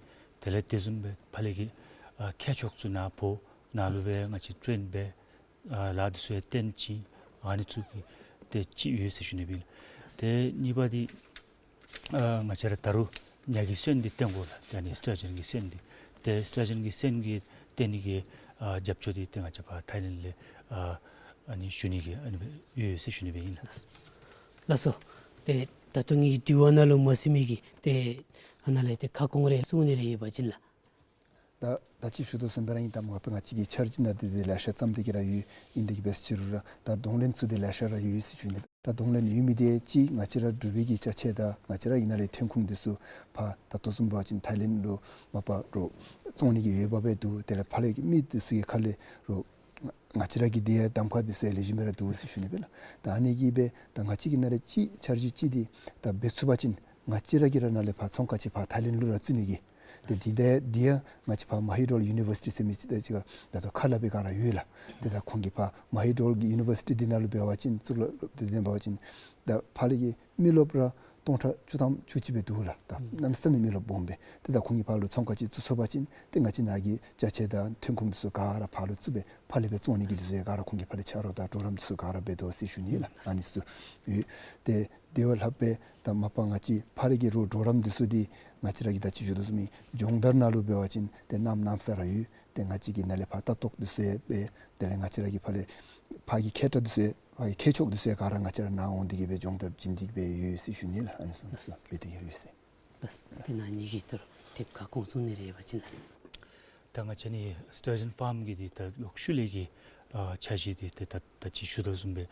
དེ་ལས་དེ་བཟུམ་སྦེ་ཕར་ལས་ཀྱི་ཨ་མཁས་མཆོག་ཚུ་ནཱ་འབོ། ནཱ་ལུ་སྦེ་ང་བཅས་ཊེན་འབད། ཨ་ལཱ་འདི་ཚུ་ཡང་སྟོན་བྱིན། ཨ་ནི་ཚུ་གི་ཏེ་ཅིག་ཡོད་ཟེར་ཞུ་ནི་སྦེ་ཨིན་ལགས། ཏེ་གཉིས་པ་འདི་ཨ་ང་བཅས་ར་ད་རུང་ཉ་གི་སོན་འདི་བཏོན་དགོ་ལགས། ཏེ་ཨ་ནི་སི་ཊར་ཇཱན་གྱི་སོན་འདི་ཏེ་སི་ཊར་ཇཱན་གྱི་སོན་གྱི་བཏོན་ནི་གི་ཨ་རྒྱབ་སྐྱོར་འདི་ཏེ་ང་བཅས་ཕར་ཐའི་ལེནཌ་ལས་ཨ་ཨ་ནི་ཞུ་ནི་གི་ཨ་ནི་སྦེ་ཡོད་ཟེར་ཞུ་ནི་སྦེ་ཨིན་ལགས། ལགས་སོ། ཏེ་ད་ལྟོ་ངེ་གི་དྲི་བ་ནང་ལུ་མ་གསུངས་མི་གི་ཏེ་ཨ་ནཱ་ལས་ཏེ་ཁ་སྐོང་རེ་གསུང་ནི་རེ་ཡོད་པ་ཅིན་ལགས། ད་ད་ཅི་ཞུ་དོ་བཟུམ་སྦེ་ར་ཨིན། ད་མ་པ་ང་བཅས་ཀྱི་འཆར་གཞི་ནང་འདི་འདི་ལེ་ཤ་བརྩམས་ཏེ་གི་ར་ཡོད། ཨིན་དེ་གིས་འབད་ཅི་རུང་ར་ད་གདོང་ལེན་ཚུ་འདི་ལེ་ཤ་ར་ཡོད་ཟེར་ཞུ་ནི། ད་གདོང་ལེན་ཡོད་མི་འདི་ཅིག་ང་བཅས་ར་འབྲུག་པའི་གི་ཅ་ཆས་དང་ང་བཅས་ར་ཨ་ནཱ་ལས་ཐོན་ཁུངས་འདི་ཚུ་ཕར་ད་ལྟོ་བཟུམ་འབད་བ་ཅིན་ཐའི་ལེནཌ་ལུ་མ་པ་རོགས་བཙོང་ནི་གི་འོས་འབབ་སྦེ་འདུག། དེ་ལས་ཕར་ལས་ཀྱི་མི་འདི་ཚུ་གི་ཁ་ལས་རོགས་ང་བཅས་ར་གི་འདི་ཡང་གདམ་ཁ་འདི་ཚུ་ཡང་ལེགས་ཤོམ་སྦེ་ར་འདུག་ཟེར་ཞུ་ནི་སྦེ་ལགས། ད་ཨ་ནི་གིས་སྦེ་ད་ང་བཅས་ཀྱི་ནཱ་ལས་ཅིག་འཆར་གཞི་ཅིག་འདི་ད་འབད་ཚུགས་པ་ཅིན་ང་བཅས་ར་གིས་ར་ནཱ་ལས་ཕར་ཚོང་ཁང་ཅིག་ཕར་ཐའི་ལེནཌ་ལུ་ར་བཙུགས་ནི་གི་ ཏེ་འདི་ད་འདི་ཡང་ང་བཅས་ཕར་མ་ཧི་ཌོལ་ཡུ་ནི་བར་སི་ཊི་ཟེར་མི་ཅིག་ད་ཅིག་ད་ལྟོ་ཁ་སླབ་པའི་སྒང་ར་ཡོད་ལགས། ཏེ་ད་ཁོང་གིས་ཕར་མ་ཧི་ཌོལ་གྱི་ཡུ་ནི་བར་སི་ཊི་འདི་ནང་ལུ་འབད་བ་ཅིན་གཙུག་ལག་སློབ་དེབ་འདི་འབད་བ་ཅིན་ད་ཕར་ལས་ཀྱི་མི་རློབས་ར་སྟོང་ཕྲག་བཅུ་ཐམ་བཅུ་གཅིག་སྦེ་འདུག་ལགས། ད་གནམ་མེད་ས་མེད་མི་རློབས་སྦོམ་སྦེ། ཏེ་ད་ཁོང་གིས་ཕར་ལུ་ཚོང་ཁང་ཅིག་བཙུགས་ཚུགས་པ་ཅིན་ཏེ་ང་བཅས་ནཱ་གི་ཅ་ཆས་དང་ཐོན་ཁུངས་འདི་ཚུ་ག་ར་ཕར་ལུ་བཙུགས་སྦེ་ཕར་ལས་སྦེ་བཙོང་ནི་གི་འདི་ཚུ་ཡང་ག་ར་ཁོང་གིས་ཕར་ལས་ཆ་རོགས་དང་གྲོགས་རམ་འདི་ཚུ་ག་ར་འབད་དོ་ཟེར་ཞུ་ནི་ལགས། ཨ་ནི་ཚུ་ཡོད། ཏེ་དེ་བ་ལྷག་སྦེ་ད་མ་པ་ང་བཅས་ཕར་ལས་ཀྱི་རོགས་གྲོགས་རམ་འདི་ཚུ་འདི་ང་བཅས་ར་གིས་ད་ཅི་ཞུ་དོ་བཟུམ་མི་སྦྱོང་བརྡར་ནང་ལུ་འབད་བ་ཅིན་ཏེ་གནམ་གནམ་ས་ར་ཡོད། ཏེ་ང་བཅས་ཀྱིས་ནཱ་ལས་ཕར་ལྟ་རྟོག་འདི་ཚུ་ཡང་འབད། དེ་ལས་ང་བཅས་ར་གིས་ཕར་ལས་ཕར་གྱི་མཁས་དྲགས་འདི་ཚུ་ཡང་ཕར་གྱི་མཁས་མཆོག་འདི་ཚུ་ཡང་ག་ར་ང་བཅས་ར་ནཱ་འོང་སྟེ་གིས་སྦེ་སྦྱོང་བརྡར་བྱིན་ཏེ་གིས་སྦེ་ཡོད་ཟེར་ཞུ་ནི་ལགས། ཨ་ནི་ཚུ་ལགས། འབད་དེ་ཡོད་ཟེར། ལགས། ཏེ་ནཱ་ནི་གི་ཐུར་དེབ་ཁ་སྐོང་ཚོགས་ནི་རེ་ཡོད་པ་ཅིན་ལགས། ད་ང་བཅས་ནི་སི་ཊར་ཇཱན་ཕཱམ་གྱི་འདི་ད་ལོག་ཤུལ་ལས་ཀྱི་ཨ་འཆར་གཞི་འདི་ཏེ་ད་ད་ཅི་ཞུ་དོ་བཟུམ་སྦེ་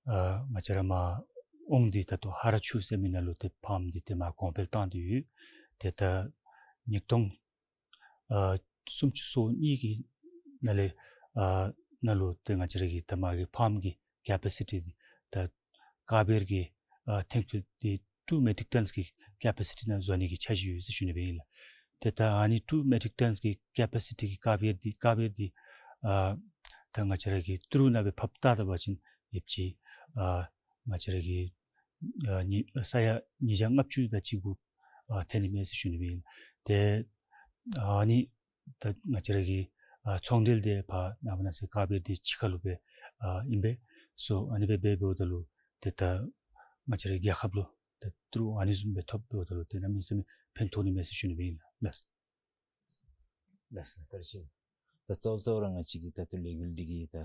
ཨ་ང་བཅས་ར་མར་ཨོམ་འདི་ད་ལྟོ་ཧ་ར་ཆུ་ཟེར་མི་ནང་ལུ་ཏེ་ཕཱམ་འདི་ཏེ་མར་གོང་འཕེལ་བཏང་སྟེ་ཡོད། ཏེ་ད་ཉིས་སྟོང་ཨ་སུམ་ཅུ་སོ་གཉིས་ཀྱི་ནང་ལས་ཨ་ནང་ལུ་ཏེ་ང་བཅས་ར་གི་ད་མར་གྱི་ཕཱམ་གྱི་ཀེ་པེ་སི་ཊི་འདི་ད་ཀ་བེར་གྱི་ཨ་ཐོན་སྐྱེད་འདི་ཊུ་མེ་ཊིག་ཊཱནསི་གི་ཀེ་པེ་སི་ཊི་ནང་བཟོ་ནི་གི་འཆར་གཞི་ཡོད་ཟེར་ཞུ་ནི་སྦེ་ཨིན་ལགས། ཏེ་ད་ཨ་ནི་ཊུ་མེ་ཊིག་ཊཱནསི་གི་ཀེ་པེ་སི་ཊི་གི་ཀ་བེར་འདི་ཀ་བེར་འདི་ཨ་ད་ང་བཅས་ར་གི་ཏི་རུ་ནང་སྦེ་ཕབ་བལྟ་བལྟ་བ་ཅིན་ཡོདཔ་ཅིག་ཨ་ང་བཅས་ར་གི་ཨ་ཉི་ས་ཡ་ཉིས་བརྒྱ་ལྔ་བཅུ་དང་གཅིག་གུ་ཨ་ཐོན་ནི་མས་ཟེར་ཞུ་ནི་སྦེ་ཨིན། ཏེ་ཨ་ནི་ད་ང་བཅས་ར་གི་ཨ་ཚོང་འབྲེལ་འདི་ཕར་ནངས་པ་གནངས་ཚེ་ཀ་བེར་འདི་ཕྱི་ཁ་ལུ་སྦེ་ཨ་ཨིན་པས་སོ། ཨ་ནི་སྦེ་འབད་འབདཝ་ད་ལུ་ཏེ་ད་ང་བཅས་ར་རྒྱལ་ཁབ་ལུ་ད་ཏི་རུ་ཨ་ནི་བཟུམ་སྦེ་ཐོབ་འབདཝ་ད་ལུ་ཏེ་གནམ་མེད་ས་མེད་ཕན་ཐོགས་ནི་མས་ཟེར་ཞུ་ནི་སྦེ་ཨིན་ལགས། ལགས། ལགས་སོ། བཀའ་དྲིན་ཆེ། ད་གཙོ་བོ་གཙོ་བོ་ར་ང་བཅས་ཀྱི་ད་ལྟོ་ལས་འགུལ་འདི་གིས་ད་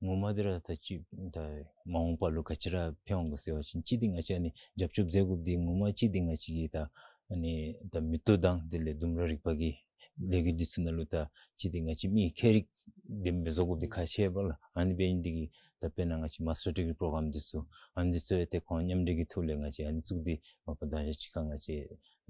ངོ་མ་འདི་ར་ད་ཅི་ད་མ་འོངས་པ་ལུ་ག་ཅི་ར་ཕན་འོང་ག་ཟེར་བ་ཅིན་གཅིག་འདི་ང་བཅས་ཨ་ནི་རྒྱབ་སྐྱོར་མཛད་དགོཔ་འདི་ངོ་མ་གཅིག་འདི་ང་བཅས་ཀྱི་ད་ཨ་ནི་ད་མེ་ཏོག་དང་དེ་ལས་ལྡུམ་ར་རིག་པ་གི་ལས་འགུལ་འདི་ཚུ་ནང་ལུ་ད་གཅིག་འདི་ང་བཅས་མི་ཁྱད་རིག་འདི་མི་བཟོ་དགོཔ་འདི་ཁག་ཆེ་བས་ལགས། ཨ་ནི་འབད་ནི་འདི་གིས་ད་དཔེར་ན་ང་བཅས་མཱསི་ཊར་ཌིག་རི་པོ་རོ་གྲམ་འདི་ཚུ་ཨ་ནི་འདི་ཚུ་ཡང་ཏེ་ཁོང་མཉམ་འབྲེལ་གྱི་ཐོག་ལས་ང་བཅས་ཨ་ནི་བཙུགས་ཏེ་མ་པ་ད་ཞག་གཅིག་ཁར་ང་བཅས་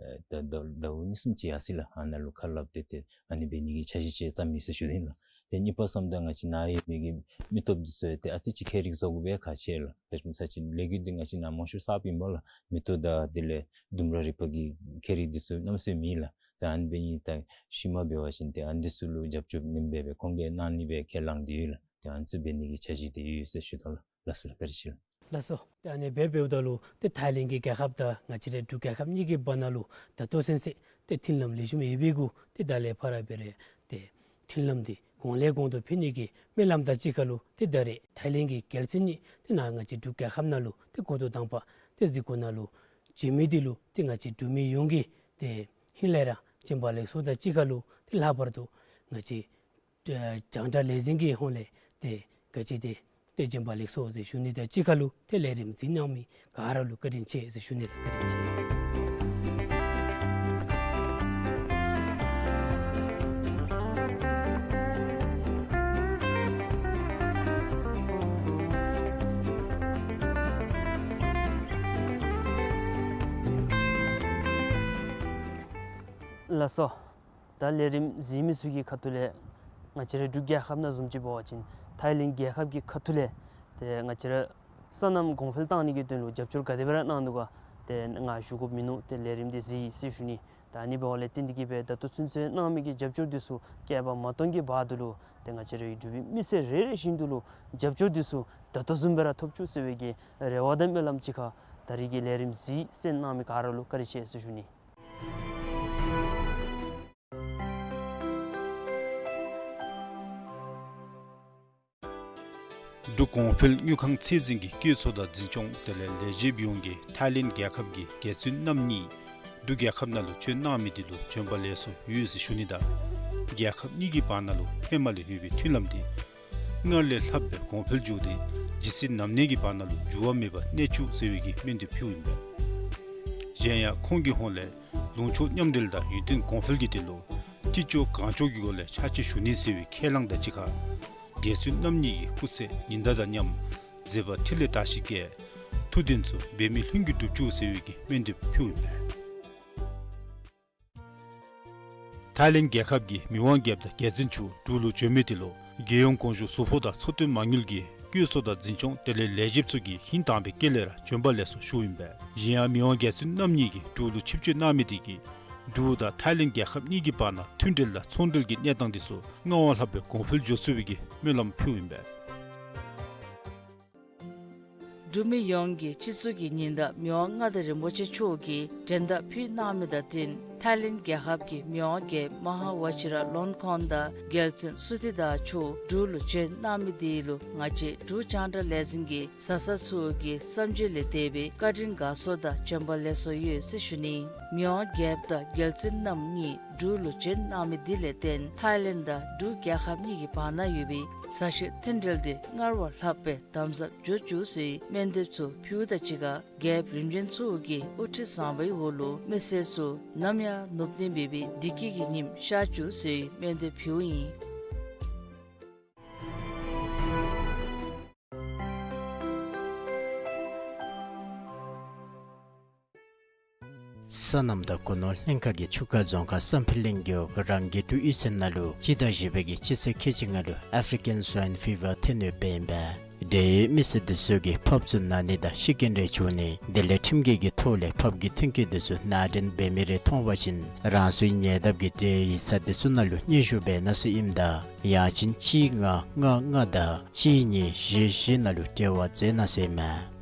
ཨེ་ད་ཟླཝ་ཟླཝ་གཉིས་གསུམ་ཅིག་ཡར་སོ་ཡི་ལགས། ཨ་ནཱ་ལུ་ཁ་སླབ་སྟེ་ཏེ་ཨ་ནི་འབད་ནི་གི་འཆར་གཞི་ཅིག་བརྩམས་ཡི་ཟེར་ཞུ་ནི་ལགས། ཏེ་གཉིས་པ་བསམ་ད་ང་བཅས་ནཱ་ཡོད་མི་གི་མི་སྟོབས་འདི་ཚུ་ཡང་ཏེ་ཨ་ཙི་ཅིག་ཁྱད་རིག་བཟོ་དགོཔ་ཡང་ཁག་ཆེ་ལགས། དཔེ་མཚོན་ཅིག་ལས་འགུལ་འདི་ང་བཅས་ནཱ་མང་ཤོས་གསརཔ་ཨིན་པས་ལགས། མེ་ཏོག་དང་དེ་ལས་ལྡུམ་ར་རིག་པ་གི་ཁྱད་རིག་འདི་ཚུ་གནམ་མེད་ས་མེད་མེད་ལགས། ཏེ་ཨ་ནི་འབད་ནི་ད་ཤུལ་མ་འབད་བ་ཅིན་ཏེ་ཨ་ནི་འདི་ཚུ་ལུ་རྒྱབ་སྐྱོར་ཨ་ནི་སྦེ་སྦེ་ཁོང་གིས་གནང་ནི་སྦེ་ཁས་བླངས་ཏེ་ཡོད་ལགས། ཏེ་ཨ་ནི་ཚུ་འབད་ནི་གི་འཆར་གཞི་འདི་ཡོད་ཟེར་ཞུ་དོ་ལགས། ལགས་སོ། བཀའ་དྲིན་ཆེ་ལགས། ལགས་སོ། ཏེ་ཨ་ནི་སྦེ་འབདཝ་ད་ལུ་ཏེ་ཐའི་ལེནཌ་གི་རྒྱལ་ཁབ་དང་ང་བཅས་རའི་འབྲུག་རྒྱལ་ཁབ་གཉིས་ཀྱི་བར་ན་ལུ་ད་ལྟོ་ཚུན་ཚོད་ཏེ་མཐུན་ལམ་ལེགས་ཤོམ་ཡོད་པའི་གུ་ཏེ་ད་ལས་ཕར་འབད་རུང་ཏེ་མཐུན་ལམ་འདི་གོང་ལས་གོང་དུ་འཕེལ་ནི་གི་སྨོན་ལམ་དང་གཅིག་ཁར་ལུ་ཏེ་ད་རེས་ཐའི་ལེནཌ་གི་རྒྱལ་བཙུན་གཉིས་ཏེ་ནཱ་ང་བཅས་འབྲུག་རྒྱལ་ཁབ་ནང་ལུ་ཏེ་འགོ་ཐོག་དང་པ་ཏེ་གཟིགས་སྐོར་ནང་ལུ་བྱོན་མི་འདི་ལུ་ཏེ་ང་བཅས་འབྲུག་མི་ཡོངས་ཀྱིས་ཏེ་ཧིང་ལས་ར་བྱོན་པ་ལེགས་སོ་དང་གཅིག་ཁར་ལུ་ཏེ་ལྷག་པར་དུ་ང་བཅས་ཨེ་རྒྱང་བསྒྲགས་ལས་འཛིན་གྱི་ཧོངས་ལས་ཏེ་ག་ཅི་ཏེ་ཏེ་བྱོན་པ་ལེགས་སོ་ཟེར་ཞུ་ནི་དང་གཅིག་ཁར་ལུ་ཏེ་ལས་རིམ་གཟིགས་གནང་མི་ག་ར་ལུ་བཀའ་དྲིན་ཆེ་ཟེར་ཞུ་ནི་ལགས། བཀའ་དྲིན་ཆེ། ལགས་སོ། ད་ལས་རིམ་གཟིགས་མི་ཚུ་གི་ཁ་ཐུག་ལས་ང་བཅས་རའི་འབྲུག་རྒྱལ་ཁབ་ནང་བཟུམ་ཅིག་འབད་བ་ཅིན་ཐའི་ལེནཌ་རྒྱལ་ཁབ་ཀྱི་ཁ་ཐུག་ལས་ཏེ་ང་བཅས་ར་སོ་ནམ་གོང་འཕེལ་གཏང་ནི་གི་དོན་ལུ་རྒྱབ་སྐྱོར་ག་དེ་སྦེ་ར་གནང་ནུག་ག་ཏེ་ང་ཞུ་དགོཔ་མིན་ནུག། ཏེ་ལས་རིམ་འདི་གཟིགས་ཡི་ཟེར་ཞུ་ནི། ད་ཨ་ནི་འབདཝ་ལས་བརྟེན་ཏེ་གིས་སྦེ་ད་ལྟོ་ཚུན་ཚོད་གནང་མི་གི་རྒྱབ་སྐྱོར་འདི་ཚུ་བསྐལ་པ་མ་སྟོང་གི་བར་དུ་ལུ་ཏེ་ང་བཅས་རའི་འབྲུག་པའི་མི་སེར་རེ་རེ་བཞིན་དུ་ལུ་རྒྱབ་སྐྱོར་འདི་ཚུ་ད་ལྟོ་བཟུམ་སྦེ་ར་ཐོབ་བཅུག་ཟེར་བའི་གི་རེ་བ་དང་སྨོན་ལམ་གཅིག་ཁར་ད་རིས་ཀྱི་ལས་རིམ་གཟིགས་གསན་གནང་མི་ག་ར་ལུ་བཀའ་དྲིན་ཆེ་ཟེར་ཞུ་ནི། འབྲུག་གོང་འཕེལ་དངུལ་ཁང་ཚད་འཛིན་གྱི་བཀོད་ཚོགས་དང་འཛིན་སྐྱོང་དེ་ལས་ལས་བྱེདཔ་ཡོངས་ཀྱིས་ཐའི་ལེནཌ་རྒྱལ་ཁབ་ཀྱི་རྒྱལ་བཙུན་རྣམ་གཉིས་འབྲུག་རྒྱལ་ཁབ་ནང་ལུ་བྱོན་གནང་མི་འདི་ལུ་བྱོན་པ་ལེགས་སོ་ཡོད་ཟེར་ཞུ་ནི་དང་རྒྱལ་ཁབ་གཉིས་ཀྱི་བར་ན་ལུ་ཧེ་མ་ལས་ཡོད་པའི་མཐུན་ལམ་འདི་སྔར་ལས་ལྷག་སྦེ་གོང་འཕེལ་འགྱོ་སྟེ་ཇི་སྲིད་ནམ་གནས་ཀྱི་བར་ན་ལུ་འགྱུར་བ་མེད་པར་གནས་བཅུག་ཟེར་བའི་གི་སྨོན་འདེབས་ཕུལཝ་ཨིན་པས། གཞན་ཡང་ཁོང་གི་ཧོངས་ལས་ལུང་ཕྱོགས་མཉམ་འབྲེལ་དང་ཡུན་བརྟན་གོང་འཕེལ་གྱི་དོན་ལུ་ཅི་ལྕོགས་གང་ལྕོགས་ཀྱི་སྒོ་ལས་ཕྱག་ཕྱིད་ཞུ་ནི་ཟེར་བའི་ཁས་བླངས་དང་གཅིག་ཁར་རྒྱལ་བཙུན་རྣམ་གཉིས་ཀྱི་སྐུ་ཚེ་ཉི་ཟླ་དང་མཉམ་མཛད་པ་ཕྲིན་ལས་དར་ཞིང་རྒྱས། ཐུགས་དོན་ཚུ་འབད་མེད་ལྷུན་གྱིས་འགྲུབ་བཅུག་ཟེར་བའི་གི་སྨོན་འདེབས་ཕུལཝ་ཨིན་པས། ཐའི་ལེནཌ་རྒྱལ་ཁབ་ཀྱི་མི་དབང་རྒྱལཔོ་དང་རྒྱལ་བཙུན་མཆོག་འབྲུག་ལུ་བྱོན་མི་དེ་ལུ་རྒྱལ་ཡོངས་གོང་ཞུ་ཟུར་ཕོགས་དང་ཚོགས་དོན་མ་དངུལ་གྱི་བཀོད་ཚོགས་དང་འཛིན་སྐྱོང་དེ་ལས་ལས་བྱེདཔ་ཚུ་གིས་ཧིང་དྭངས་པའི་དཀྱིལ་ལས་ར་བྱོན་པ་ལེགས་སོ་ཞུཝ་ཨིན་པས། གཞན་ཡང་མི་དབང་རྒྱལ་བཙུན་རྣམ་གཉིས་ཀྱིས་འབྲུག་ལུ་ཆིབས་བསྒྱུར་གནང་མི་དེ་གིས་ འབྲུག་དང་ཐའི་ལེནཌ་རྒྱལ་ཁབ་གཉིས་ཀྱི་བར་ན་མཐུན་འབྲེལ་དང་ཚོང་འབྲེལ་གྱི་གནས་སྟངས་དེ་ཚུ་སྔར་བ་ལྷག་པའི་གོང་འཕེལ་འགྱོ་ཚུགས་པའི་གི་སྨོན་ལམ་ཕུལཝ་ཨིན་པས། འབྲུག་མི་ཡོངས་ཀྱི་སྤྱི་ཚོགས་ཀྱི་ཉེ་འདབས་མི་དབང་མངའ་བདག་རིན་པོ་ཆེ་མཆོག་གིས་མགྲོན་བརྡ་ཕུལ་གནང་མི་དང་བསྟུན་ཐའི་ལེནཌ་རྒྱལ་ཁབ་ཀྱི་མི་དབང་རྒྱལ་མ་ཧཱ་ཝ་ཅི་ར་ལོང་ཁོང་དང་རྒྱལ་བཙུན་སུ་ཏི་དཱ་མཆོག་འབྲུག་ལུ་བྱོན་གནང་མི་དེ་ལུ་ང་བཅས་འབྲུག་རྒྱང་བསྒྲགས་ལས་འཛིན་གྱི་བཟའ་ཚང་ཚུ་གི་བསམ་བརྗོད་ལས་འདས་པའི་བཀའ་དྲིན་དགའ་ཚོར་དང་བྱོན་པ་ལེགས་སོ་ཡོད་ཟེར་ཞུ་ནི། མི་དབང་རྒྱལཔོ་དང་རྒྱལ་བཙུན་རྣམ་གཉིས་འབྲུག་ལུ་བྱོན་གནང་མི་དེ་ལས་བརྟེན་ཐའི་ལེནཌ་དང་འབྲུག་རྒྱལ་ཁབ་གཉིས་ཀྱི་བར་ན་ཡོད་པའི་མཛའ་བཤེས་མཐུན་འབྲེལ་དེ་སྔར་བ་ལྷག་པའི་དམ་ཟབ་འགྱོ་བཅུག་ཟེར་སྨོན་འདེབས་ཚུ་ཕུལཝ་དང་གཅིག་ཁར་རྒྱལཔོ་རིམ་བྱོན་ཚུ་གི་དབུ་ཁྲིད་བཟང་པོའི་འོག་ལུ་མི་སེར་ཚུ་ནམ་ཡང་ནུབ་ནི་མེད་པའི་བདེ་སྐྱིད་ཀྱི་ཉིམ་ཤར་བཅུག་ཟེར་སྨོན་འདེབས་ཕུལཝ་ཨིན། སོ་ནམ་དང་སྒོ་ནོར་ལྷན་ཁག་གིས་ཆུ་ཁ་རྫོང་ཁག་བསམ་འཕེལ་གླིང་གི་འོག་རང་གི་འབྲུག་གཡུས་ཚན་ནང་ལུ་སྤྱི་ཟླ་བཞི་པའི་གི་སྤྱི་ཚེས་ཁལ་གཅིག་ལྔ་ལུ་ཨཕ་རི་ཀན་སུའིན་ཕི་བར་ཐོན་ཡོདཔ་ཨིན་པས། འབྲེལ་ཡོད་མི་སེར་དེ་ཚུ་གིས་ཕགཔ་ཚུ་ན་ནི་དང་ཤི་རྐྱེན་རེ་བྱུང་ནི་དེ་ལས་ཁྲིམས་འགལ་གྱི་ཐོག་ལས་ཕགཔ་གི་ཐོན་སྐྱེད་དེ་ཚུ་ནང་འདྲེན་འབད་མི་རེ་མཐོང་བ་ཅིན་རང་སོའི་ཉེ་འདབས་ཀྱི་འབྲེལ་ཡོད་ས་དེ་ཚུ་ནང་ལུ་སྙན་ཞུ་འབད་གནང་ཟེར་ཨིནམ་ད་ཡང་ཅིན་གཅིག་ལྔ་ལྔ་ལྔ་དང་གཅིག་གཉིས་བཞི་བཞི་ནང་ལུ་འབྲེལ་བ་མཛད་གནང་ཟེར་ཨིན་མས།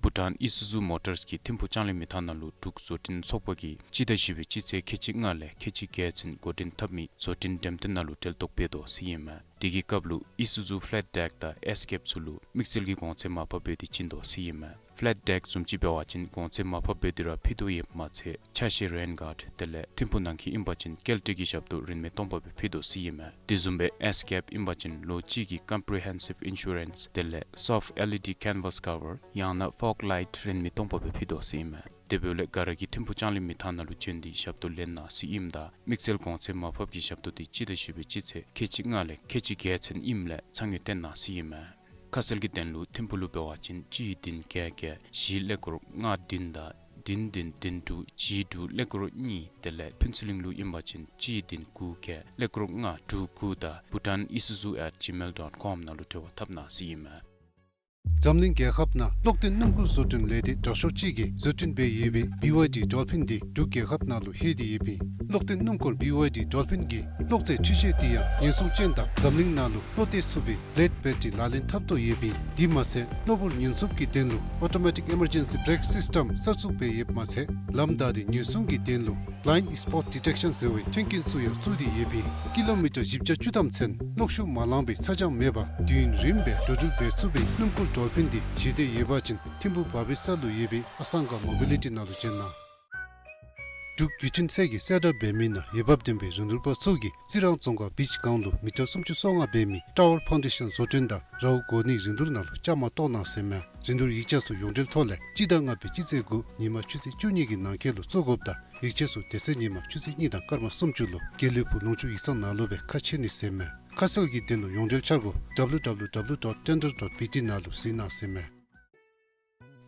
བྷུ་ཊཱན་ཨི་སུ་ཛུ་མོ་ཊརསི་གིས་ཐིམ་ཕུག་ལྕང་གླིང་མི་ཐང་ནང་ལུ་འབྲུག་བཟོ་སྐྲུན་ཚོགས་པ་གིས་སྤྱི་ཟླ་བཞི་པའི་སྤྱི་ཚེས་ཁལ་གཅིག་ལྔ་ལས་ཁལ་གཅིག་བརྒྱད་ཚུན་འགོ་འདྲེན་འཐབ་མི་བཟོ་སྐྲུན་འགྲེམས་སྟོན་ནང་ལུ་གྲལ་གཏོགས་འབད་དོ་ཟེར་ཨིན་མས། དེ་གི་སྐབས་ལུ་ཨི་སུ་ཛུ་ཕེ་ལེཊ་ཌེཀ་དང་ཨེསི་ཀེབ་ཚུ་ལུ་དམིགས་བསལ་གྱི་གོང་ཚད་མར་ཕབ་འབད་དེ་བྱིན་དོ་ཟེར་ཨིན་མས། ཕེ་ལེཊ་ཌེཀ་བཟུམ་ཅིག་འབད་བ་ཅིན་གོང་ཚད་མར་ཕབ་འབད་དེ་ར་ཕུལ་དོ་ཡོདཔ་མ་ཚད་ཆ་ཤས་རེན་གཱརཌ་དེ་ལས་ཐིམ་ཕུག་ནང་འཁོད་ཨིན་པ་ཅིན་ཀེལ་ཊི་གི་ཞབས་ཏོག་རིན་མེད་སྟོང་པ་སྦེ་ཕུལ་དོ་ཟེར་ཨིན་མས། དེ་བཟུམ་སྦེ་ཨེསི་ཀེབ་ཨིན་པ་ཅིན་ལོ་གཅིག་གི་ཀོམ་པི་རི་ཧེན་སིབ་ཨིན་ཤུ་རེནསི་དེ་ལས་སོཕཊ་ཨེལ་ཨི་ཌི་ཀེན་ཝཱས་ཀ་བར་ཡང་ན་ཕོག་ལའིཊ་རིན་མེད་སྟོང་པ་སྦེ་ཕུལ་དོ་ཟེར་ཨིན་མས། དེ་འབདཝ་ལས་ག་ར་གིས་ཐིམ་ཕུག་ལྕང་གླིང་མི་ཐང་ནང་ལུ་བྱོན་ཏེ་ཞབས་ཏོག་ལེན་གནང་ཟེར་ཨིནམ་ད་དམིགས་བསལ་གོང་ཚད་མར་ཕབ་ཀྱི་ཞབས་ཏོག་དེ་སྤྱི་ཟླ་བཞི་པའི་སྤྱི་ཚེས་ཁལ་གཅིག་ལྔ་ལས་ཁལ་གཅིག་བརྒྱད་ཚུན་ཨིནམ་ལས་ཚང་ཡོད་བཏོན་གནང་ཟེར་ཨིན་མས། ཁ་གསལ་གྱི་དོན་ལུ་ཐིམ་ཕུག་ལུ་འབད་བ་ཅིན་གཅིག་བདུན་བརྒྱད་བརྒྱད་བཞི་ཀླད་ཀོར་ལྔ་བདུན་དང་བདུན་བདུན་བདུན་དྲུག་བཞི་དྲུག་ཀླད་ཀོར་གཉིས་དེ་ལས་ཕུན་ཚོགས་གླིང་ལུ་ཨིན་པ་ཅིན་གཅིག་བདུན་དགུ་བརྒྱད་ཀླད་ཀོར་ལྔ་དྲུག་དགུ་དང་Bhutan Isuzu at gmail dot com ནང་ལུ་འབྲེལ་བ་འཐབ་གནང་ཟེར་ཨིན་མས། འཛམ་གླིང་རྒྱལ་ཁབ་ནང་གློག་ལྡན་སྣུམ་འཁོར་བཟོ་སྐྲུན་ལས་སྡེ་དྲག་ཤོས་ཅིག་གིས་བཟོ་སྐྲུན་འབད་ཡོད་པའི་བི་ཝའི་ཌི་ཌོལ་ཕིན་འདི་འབྲུག་རྒྱལ་ཁབ་ནང་ལུ་ལྷོད་དེ་ཡོདཔ་ཨིན། གློག་ལྡན་སྣུམ་འཁོར་བི་ཝའི་ཌི་ཌོལ་ཕིན་གྱི་གློག་རྫས་འཕྲུལ་ཆས་འདི་ཡང་ཉེན་སྲུང་ཅན་དང་འཛམ་གླིང་ནང་ལུ་བློ་གཏད་ཚུགས་པའི་ལེཌ་བེ་ཊི་རི་ལག་ལེན་འཐབ་དོ་ཡོདཔ་ཨིན། དེ་མ་ཚད་གློ་བུར་ཉེན་སྲུང་གི་དོན་ལུ་ཨོ་ཊོ་མེ་ཊིག་ཨི་མར་ཇེན་སི་བེ་རེཀ་སིསི་ཊམ་གསར་བཙུགས་འབད་ཡོདཔ་མ་ཚད་ལམ་བདའ་སྟེ་ཉེན་སྲུང་གི་དོན་ལུ་བླའིནཌ་སི་པོཊ་ཌི་ཊེཀ་ཤཱན་ཟེར་བའི་མཐུན་རྐྱེན་ཚུ་ཡང་བཙུགས་ཏེ་ཡོདཔ་ཨིན། ཀི་ལོ་མི་ཊར་བཞི་བརྒྱ་བཅུ་ཐམ་ཚུན་གློག་ཤུགས་མ་ལངས་པའི་ཚ་གྱང་མེད་པར་དུས་ཡུན་རིངམོ་སྦེ་འགྲོ་འགྲུལ་འབད་ཚུགས་པའི་སྣུམ་འཁོར་ཌོལ་ཕིན་འདི་བཞེས་འདོད་ཡོད་པ་ཅིན་ཐིམ་ཕུག་བ་བི་སར་ལུ་ཡོད་པའི་ཨ་སང་ག་མོ་བི་ལི་ཊི་ནང་ལུ་བྱོན་གནང་། འབྲུག་བརྒྱུད་འཕྲིན་ཚད་ཀྱི་གསལ་བསྒྲགས་འབད་མི་ནང་འོས་འབབ་ལྡན་པའི་རིན་བསྡུར་པ་ཚུ་གིས་རྩི་རང་རྫོང་ཁག་བིཆ་སྒང་ལུ་མི་ཊར་སུམ་ཅུ་སོ་ལྔ་འབད་མི་ཊ་ཝར་ཕའུན་ཌེ་ཤཱན་བཟོ་སྐྲུན་དང་རཝ་གོ་ནིའི་རིན་བསྡུར་ནང་ལུ་བཅའ་མར་གཏོགས་གནང་ཟེར་མས། རིན་བསྡུར་ཡིག་ཆ་ཚུ་ཡོངས་འབྲེལ་ཐོག་ལས་སྤྱི་ཟླ་ལྔ་པའི་སྤྱི་ཚེས་དགུ་ཉིན་མ་ཆུ་ཚོད་བཅུ་གཉིས་ཀྱི་ནང་འཁོད་ལུ་བཙུགས་དགོཔ་དང་ཡིག་ཆ་ཚུ་དེ་ཚེ་ཉིན་མ་ཆུ་ཚོད་གཉིས་དང་སྐར་མ་སུམ་ཅུ་ལུ་དགེ་ལེགས་ཕུག་ལུང་ཕྱོགས་ཡིག་ཚང་ནང་ལུ་སྦེ་ཁ་ཕྱེ་ནི་ཟེར་མས། ཁ་གསལ་གྱི་དོན་ལུ་ཡོངས་འབྲེལ་འཆར་སྒོ་ཌབ་ལུ་ཌབ་ལུ་ཌབ་ལུ་ཌོཊ་ཊེན་ཌར་ཌོཊ་བི་ཊི་ནང་ལུ་གཟིགས་གནང་ཟེར་མས།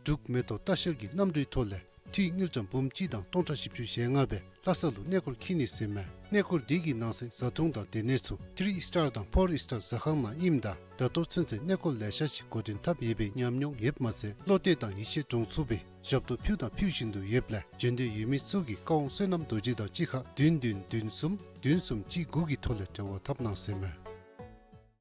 འབྲུག་མེ་ཏོག་ལྟ་བཤལ་གྱི་གནམ་གྲུའི་ཐོག་ལས་འཐུས་དངུལ་ཀྲམ་འབུམ་གཅིག་དང་སྟོང་ཕྲག་བཞི་བཅུ་ཞེ་ལྔ་སྦེ་ལྷ་ས་ལུ་གནས་སྐོར་འཁྱིད་ནི་ཟེར་མས། གནས་སྐོར་འདི་གི་ནང་གསེས་བཟའ་འཐུང་དང་སྡོད་གནས་ཚུ་ཐི་རི་ཨིསི་ཊར་དང་ཕོར་ཨིསི་ཊར་ཟ་ཁང་ནང་ཨིནམ་ད་ད་ལྟོ་ཚུན་ཚོད་གནས་སྐོར་ལེ་ཤ་ཅིག་འགོ་འདྲེན་འཐབ་ཡོད་པའི་ཉམས་མྱོང་ཡོདཔ་མ་ཚད་བློ་གཏད་དང་ཡིད་ཆེས་འདྲོངས་ཚུགས་པའི་ཞབས་ཏོག་ཕུལ་དང་ཕུལ་བཞིན་དུ་ཡོདཔ་ལས་བྱོན་འདོད་ཡོད་མི་ཚུ་གིས་བཀའ་དབང་བསོད་ནམས་རྡོ་རྗེ་དང་གཅིག་ཁར་བདུན་བདུན་བདུན་གསུམ་བདུན་གསུམ་གཅིག་དགུ་གི་ཐོག་ལས་འབྲེལ་བ་འཐབ་གནང་ཟེར་མས།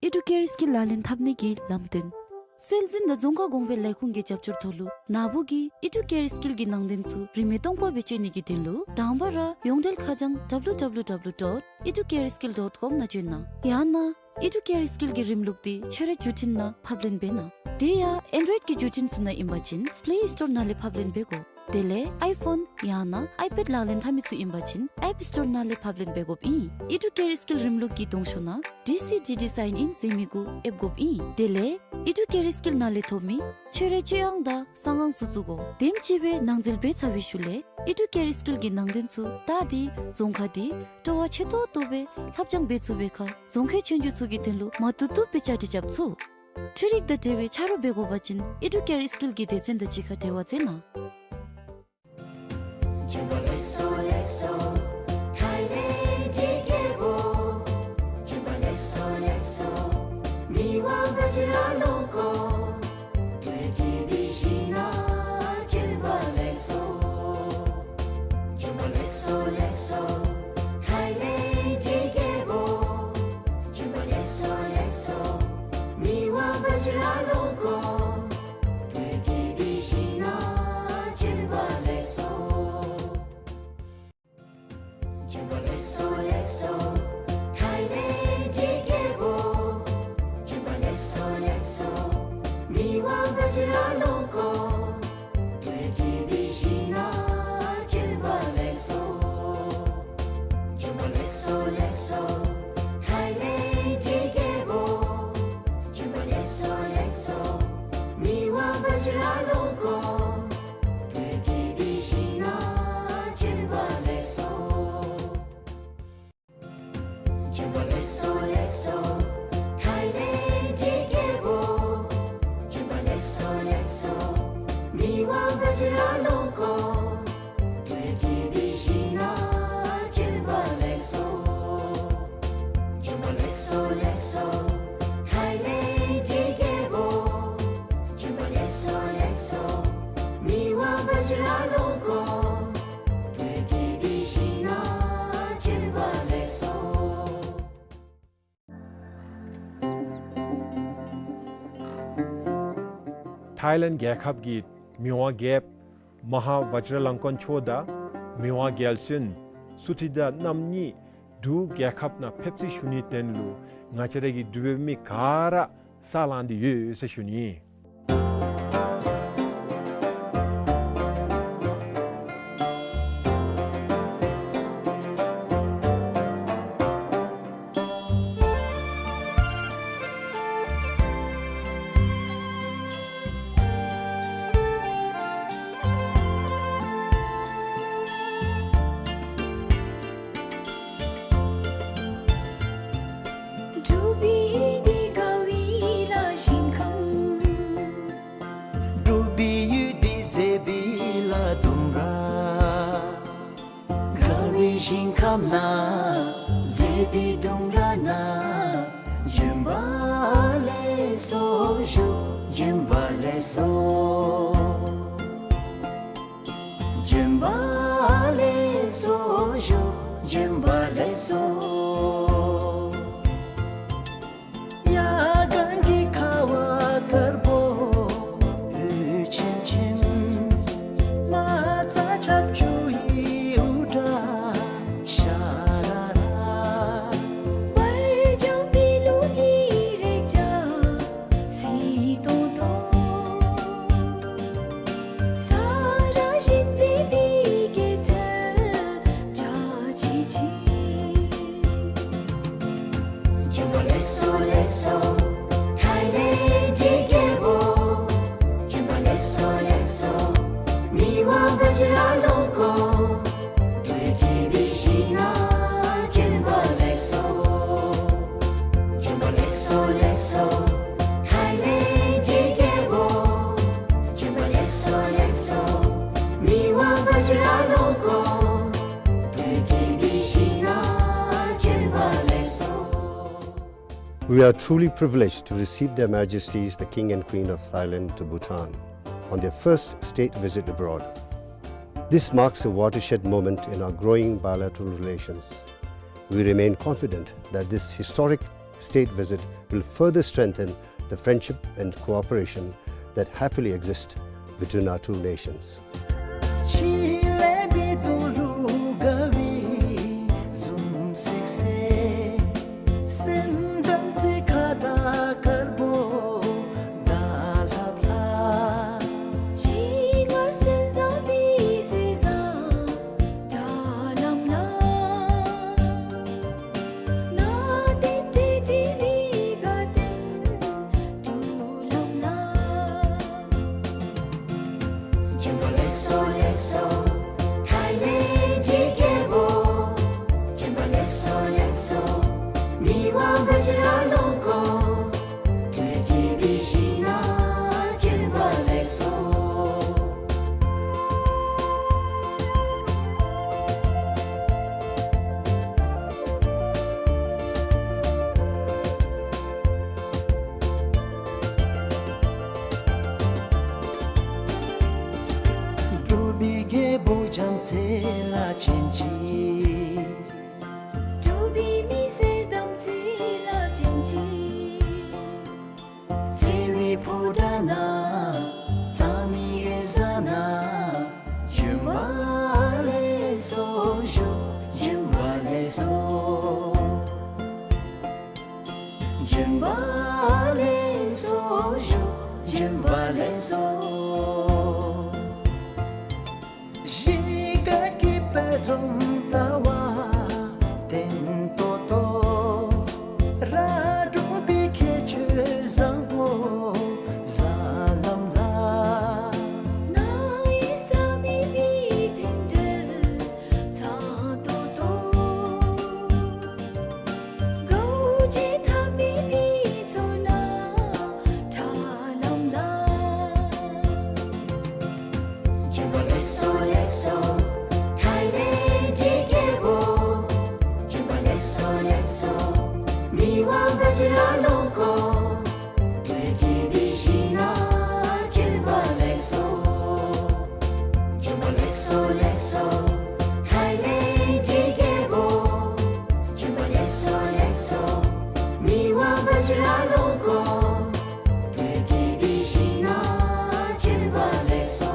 ཨི་ཌུ་ཀེར་སྐིལ་ལག་ལེན་འཐབ་ནི་གི་ལམ་སྟོན། སྲོལ་འཛིན་དང་རྫོང་ཁ་གོང་འཕེལ་ལས་ཁུངས་ཀྱི་རྒྱབ་སྐྱོར་ཐོག་ལུ་ནཱ་བུ་གིས་ཨི་ཌུ་ཀེར་སྐིལ་གྱི་ནང་དོན་ཚུ་རིན་མེད་སྟོང་པ་སྦེ་སྤྱོད་ནི་གི་དོན་ལུ་དང་པ་ར་ཡོངས་འབྲེལ་ཁ་བྱང་ཌབ་ལུ་ཌབ་ལུ་ཌབ་ལུ་ཌོཊ་ཨི་ཌུ་ཀེར་སྐིལ་ཌོཊ་ཀོམ་ནང་བྱོན་གནང་། ཡང་ན་ཨི་ཌུ་ཀེར་སྐིལ་གྱི་རིམ་ལུགས་དེ་ཁྱོད་རའི་བརྒྱུད་འཕྲིན་ནང་ཕབ་ལེན་འབད་གནང་། དེ་ཡང་ཨེན་ཌོའིཌ་ཀྱི་བརྒྱུད་འཕྲིན་ཚུ་ནང་ཨིན་པ་ཅིན་པེ་ལེ་སི་ཊོར་ནང་ལས་ཕབ་ལེན་འབད་དགོ། དེ་ལས་ཨའི་ཕོན་ཡང་ན་ཨའི་པེཌ་ལག་ལེན་འཐབ་མི་ཚུ་ཨིན་པ་ཅིན་ཨེཔ་སི་ཊོར་ནང་ལས་ཕབ་ལེན་འབད་དགོཔ་ཨིན། ཨི་ཌུ་ཀེར་སྐིལ་རིམ་ལུགས་ཀྱི་གདོང་ཤོག་ནང་ཌི་སི་ཌི་ཌི་སའིན་ཨིན་ཟེར་མི་གུ་ཨེབ་དགོཔ་ཨིན། དེ་ལས་ཨི་ཌུ་ཀེར་སྐིལ་ནང་ལས་ཐོབ་མི་ཁྱོད་རའི་སྤྱོད་དབྱངས་དང་གསང་ཁང་ཚུ་བཙུགས་དགོ། དེམ་ཅིག་སྦེ་ནང་འཛུལ་འབད་ཚར་བའི་ཤུལ་ལས་ཨི་ཌུ་ཀེར་སྐིལ་གྱི་ནང་དོན་ཚུ་བལྟ་སྟེ་རྫོང་ཁག་དེ་སྤྲོ་བ་ཆེ་ཏོག་ཏོ་སྦེ་ལྷབ་སྦྱང་འབད་ཚུགས་པའི་ཁར་རྫོང་ཁའི་ཆོས་རྒྱུགས་ཚུ་གི་དོན་ལུ་མ་བཏུབ་བཏུབ་སྦེ་བཅའ་སྒྲིག་རྐྱབ་ཚུགས། འཕྲུལ་རིག་དང་འབྲེལ་བའི་ཆ་རོགས་འབད་དགོ་པ་ཅིན་ཨི་ཌུ་ཀེར་སྐིལ་གྱི་སྡེ་ཚན་དང་གཅིག་ཁར་འབྲེལ་བ་མཛད་གནང་། བཛྲ་ལོ་ཀོ། སྤྲུལ་སྐུའི་སྤྲུལ་ཞིང་ན་བྱོན་པ་ལེགས་སོ། བྱོན་པ་ལེགས་སོ་ལེགས་སོ། ཐའི་ལེནཌ་གི་རྒྱལ་པོ། བྱོན་པ་ལེགས་སོ་ལེགས་སོ། མི་དབང་བཛྲ་ལོ་ཀོ། སྤྲུལ་སྐུའི་སྤྲུལ་ཞིང་ན་བྱོན་པ་ལེགས་སོ། བྱོན་པ་ལེགས་སོ་ལེགས་སོ། ཐའི་ལེནཌ་གི་རྒྱལ་པོ། བྱོན་པ་ལེགས་སོ་ལེགས་སོ། མི་དབང་བཛྲ་ལོ་ཀོ། སྤྲུལ་སྐུའི་སྤྲུལ་ཞིང་ན་བྱོན་པ་ལེགས་སོ། བྱོན་པ་ལེགས་སོ་ལེགས་སོ། ཐའི་ལེནཌ་གི་རྒྱལ་པོ། བྱོན་པ་ལེགས་སོ་ལེགས་སོ། མི་དབང་བཛྲ་ལོ་ཀོ། སྤྲུལ་སྐུའི་སྤྲུལ་ཞིང་ན་བྱོན་པ་ལེགས་སོ། བྱོན་པ་ལེགས་སོ་ལེགས་སོ། ཐའི་ལེནཌ་གི་རྒྱལ་པོ། བྱོན་པ་ལེགས་སོ་ལེགས་སོ། མི་དབང་བཛྲ་ལོ་ཀོ། སྤྲུལ་སྐུའི་སྤྲུལ་ཞིང་ན་བྱོན་པ་ལེགས་སོ། ཐའི་ལེནཌ་རྒྱལ་ཁབ་ཀྱི་མི་དབང་རྒྱལཔོ་མ་ཧཱ་བཛྲ་ལང་ཀོན་མཆོག་དང་མི་དབང་རྒྱལ་བཙུན་སུ་ཐི་ཏ་རྣམ་གཉིས་འབྲུག་རྒྱལ་ཁབ་ནང་ཕེབས་བཅུག་ཞུ་ནིའི་དོན་ལུ་ང་བཅས་ར་གི་འབྲུག་པའི་མི་ག་ར་ས་ལངས་ཏེ་ཡོད་ཟེར་ཞུ་ནི། འབྲུག་པའི་གི་དགའ་བའི་ལ་ཞིང་ཁམས། འབྲུག་པའི་ཡུལ་འདི་མཛེས་པའི་ལ་ལྡུམ་ར། དགའ་བའི་ཞིང་ཁམས་ན་མཛེས་པའི་ལྡུམ་ར་ན། བྱོན་པ་ལེགས་སོ་ཞུ། བྱོན་པ་ལེགས་སོ། བྱོན་པ་ལེགས་སོ་ཞུ། བྱོན་པ་ལེགས་སོ། ཡ་གན་གྱི་ཁ་བ་དཀར་པོ་འོད་ཆེམ་ཆེམ། མ་རྩ་ཆརཔ་ཆུ་ཡི་འུར་སྒྲ་ཤ་ར་ར། བར་འཇམ་པའི་ལུང་གི་རེག་བྱ་བསིལ་ཏོང་ཏོ། ས་ར་བཞིན་མཛེས་པའི་སྐྱེད་ཚལ་བཀྲ་ཤིས་ཤིས། བྱོན་པ་ལེགས་སོ་ལེགས་སོ། ཐའི་ལེནཌ་གི་རྒྱལ་པོ། བྱོན་པ་ལེགས་སོ་ལེགས་སོ། མི་དབང་བཛྲ་ལོ་ཀོ། སྤྲུལ་སྐུའི་སྤྲུལ་ཞིང་ན་བྱོན་པ་ལེགས་སོ། བྱོན་པ་ལེགས་སོ་ལེགས་སོ། ཐའི་ལེནཌ་གི་རྒྱལ་པོ། བྱོན་པ་ལེགས་སོ་ལེགས་སོ། མི་དབང་བཛྲ་ལོ་ཀོ། སྤྲུལ་སྐུའི་སྤྲུལ་ཞིང་ན་བྱོན་པ་ལེགས་སོ། We are truly privileged to receive Their Majesties the King and Queen of Thailand to Bhutan on their first state visit abroad. This marks a watershed moment in our growing bilateral relations. We remain confident that this historic state visit will further strengthen the friendship and cooperation that happily exist between our two nations. ཕྱི་གླིང་པའི་འདུ་ལུ་དགའ་བའི་འཛུམ་སེག་སེག། སེམས་དམ་ཚིག་ཁ་དར་དཀར་པོ་དར་ལྷབ་ལྷབ། ཞིང་ངར་སེམས་བཟང་པའི་སེམས་བཟང་དགྲ་ལམ་ལ། ན་དེན་ཏེ་ཏི་བི་ག་དེན་དུ་ལམ་ལ། བྱོན་པ་ལེགས་སོ་ལེགས་སོ། ཐའི་ལེནཌ་གི་རྒྱལ་པོ། བྱོན་པ་ལེགས་སོ་ལེགས་སོ། མི་དབང་བཛྲ་ལོ་ཀོ། སྤྲུལ་སྐུའི་སྤྲུལ་ཞིང་ན་བྱོན་པ་ལེགས་སོ། འབྲུག་པའི་རྒྱལ་པོ་བྱམས་བརྩེ་ལ་བྱིན་ཅིག། འབྲུག་པའི་མི་སེར་དམ་ཚིག་ལ་བྱིན་ཅིག། བརྩེ་བའི་ ན་ཚ་མི་ཡེ་ཟ་ན་བྱོན་པ་ལེགས་སོ་ཞུ། བྱོན་པ་ལེགས་སོ། བྱོན་པ་ལེགས་སོ་ཞུ། བྱོན་པ་ལེགས་སོ། གཞིས་ཀ་གི་དཔལ་འཛོམས་ལྟ་བ་བརྟན་ཏོག་ཏོ། ར་སྒྲུབ་པའི་ཁྱད་ཆོས་བཟང་པོ་ཟ་ལམ་ལ། ན་ཡི་ས་མི་བི་དེན་དྲེལ་ཚ་ཏོག་ཏོ། གའུ་ཇི་ཐ་མི་བི་ཚོ་ན་ཁྲ་ལམ་ལ། བྱོན་པ་ལེགས་སོ་ལེགས་སོ་ཐའི་ལེནཌ་གི་རྒྱལ་པོ། བྱོན་པ་ལེགས་སོ་ལེགས་སོ་མི་དབང་བཛྲ་ལོང་ཀོང་། སྤྲུལ་སྐུ་བི་ཞི་ན་བྱོན་པ་ལེགས་སོ། བྱོན་པ་ལེགས་སོ་ལེགས་སོ་ཐའི་ལེནཌ་གི་རྒྱལ་པོ། བྱོན་པ་ལེགས་སོ་ལེགས་སོ་མི་དབང་བཛྲ་ལོང་ཀོང་། སྤྲུལ་སྐུ་བི་ཞི་ན་བྱོན་པ་ལེགས་སོ།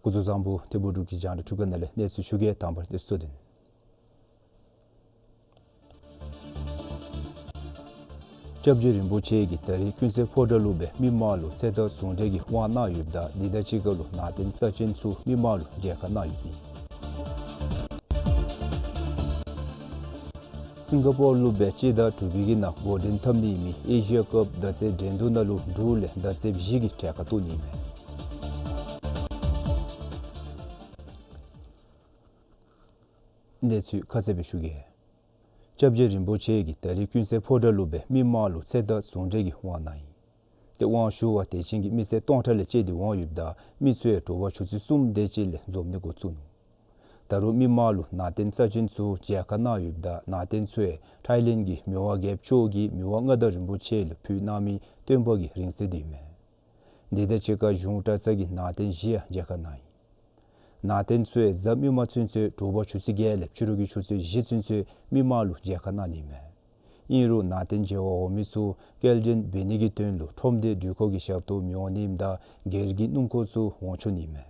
སྐུ་གཟུགས་བཟང་པོ། ཐིམ་ཕུག་འབྲུག་གི་རྒྱང་བསྒྲགས་ཁང་ནང་ལས་གནས་ཚུལ་ཞུ་གེ། དང་པ་ར་གནས་ཚུལ་གཙོ་དོན། སྐྱབས་རྗེ་རིན་པོ་ཆེ་གིས་ད་རིས་ཀུན་གསལ་ཕོ་བྲང་ལུ་སྦེ་མི་མང་ལུ་ཚེ་ཐར་ཟུང་འབྲེལ་གྱི་དབང་གནང་ཡོདཔ་ད་འདི་དང་གཅིག་ཁར་ལུ་ནང་རྟེན་རྩ་ཅན་ཚུ་མི་མང་ལུ་མཇལ་ཁ་གནང་ཡོདཔ་ཨིན། སིང་ག་པོར་ལུ་སྦེ་སྤྱི་ཟླ་དྲུག་པའི་གི་ནང་འགོ་འདྲེན་འཐབ་ནི་མི་ཨེ་ཤི་ཡ་ཀབ་མདའ་རྩེད་འགྲན་བསྡུར་ནང་ལུ་འབྲུག་ལས་མདའ་རྩེདཔ་བཞི་གིས་གྲལ་ཁར་གཏོགས་ནི་མས། གནས་ཚུལ་ཁ་གསལ་སྦེ་ཞུ་གེ། སྐྱབས་རྗེ་རིན་པོ་ཆེ་གིས་ད་རིས་ཀུན་གསལ་ཕོ་བྲང་ལུ་སྦེ་མི་མང་ལུ་ཚེ་ཐར་ཟུང་འབྲེལ་གྱི་དབང་གནང་ཡི། ཏེ་དབང་ཞུ་བར་དད་ཅན་གྱི་མི་སེར་སྟོང་ཕྲག་ལས་བཅད་དེ་འོང་ཡོདཔ་ད་མི་ཚུ་ཡང་དྲོ་པ་ཆུ་ཚོད་གསུམ་དེ་ཅིག་ལས་འཛོམས་ནི་འགོ་བཙུགས་ནུག། ད་རུང་མི་མང་ལུ་ནང་རྟེན་རྩ་ཅན་ཚུ་མཇལ་ཁ་གནང་ཡོདཔ་ད་ནང་རྟེན་ཚུ་ཡང་ཐའི་ལེནཌ་གི་མི་དབང་རྒྱལཔོ་མཆོག་གིས་མི་དབང་མངའ་བདག་རིན་པོ་ཆེ་ལུ་ཕུལ་གནང་མི་བསྟོད་པ་གི་རིང་བསྲེལ་འདི་ཨིན་མས། འདི་དང་གཅིག་ཁར་གཞུང་གྲྭ་ཚང་གི་ནང་རྟེན་བཞི་ཡང་མཇལ་ཁ་གནང་ཡི། ནང་རྟེན་ཚུ་ཡང་གཟའ་མིག་དམར་ཚུན་ཚོད་དྲོ་པ་ཆུ་ཚོད་བརྒྱད་ལས་ཕྱི་རུ་གི་ཆུ་ཚོད་བཞི་ཚུན་ཚོད་མི་མང་ལུ་མཇལ་ཁ་གནང་ནི་མས། ཨིན་རུང་ནང་རྟེན་མཇལ་བར་འོང་མི་ཚུ་སྐྱེལ་འདྲེན་འབད་ནི་གི་དོན་ལུ་ཁྲོམ་སྡེ་འགྲུལ་འཁོར་གྱི་ཞབས་ཏོག་མི་འོང་ནི་ཨིནམ་ད་སྒེར་གྱི་སྣུམ་འཁོར་ཚུ་འོང་ཆོག་ནི་མས།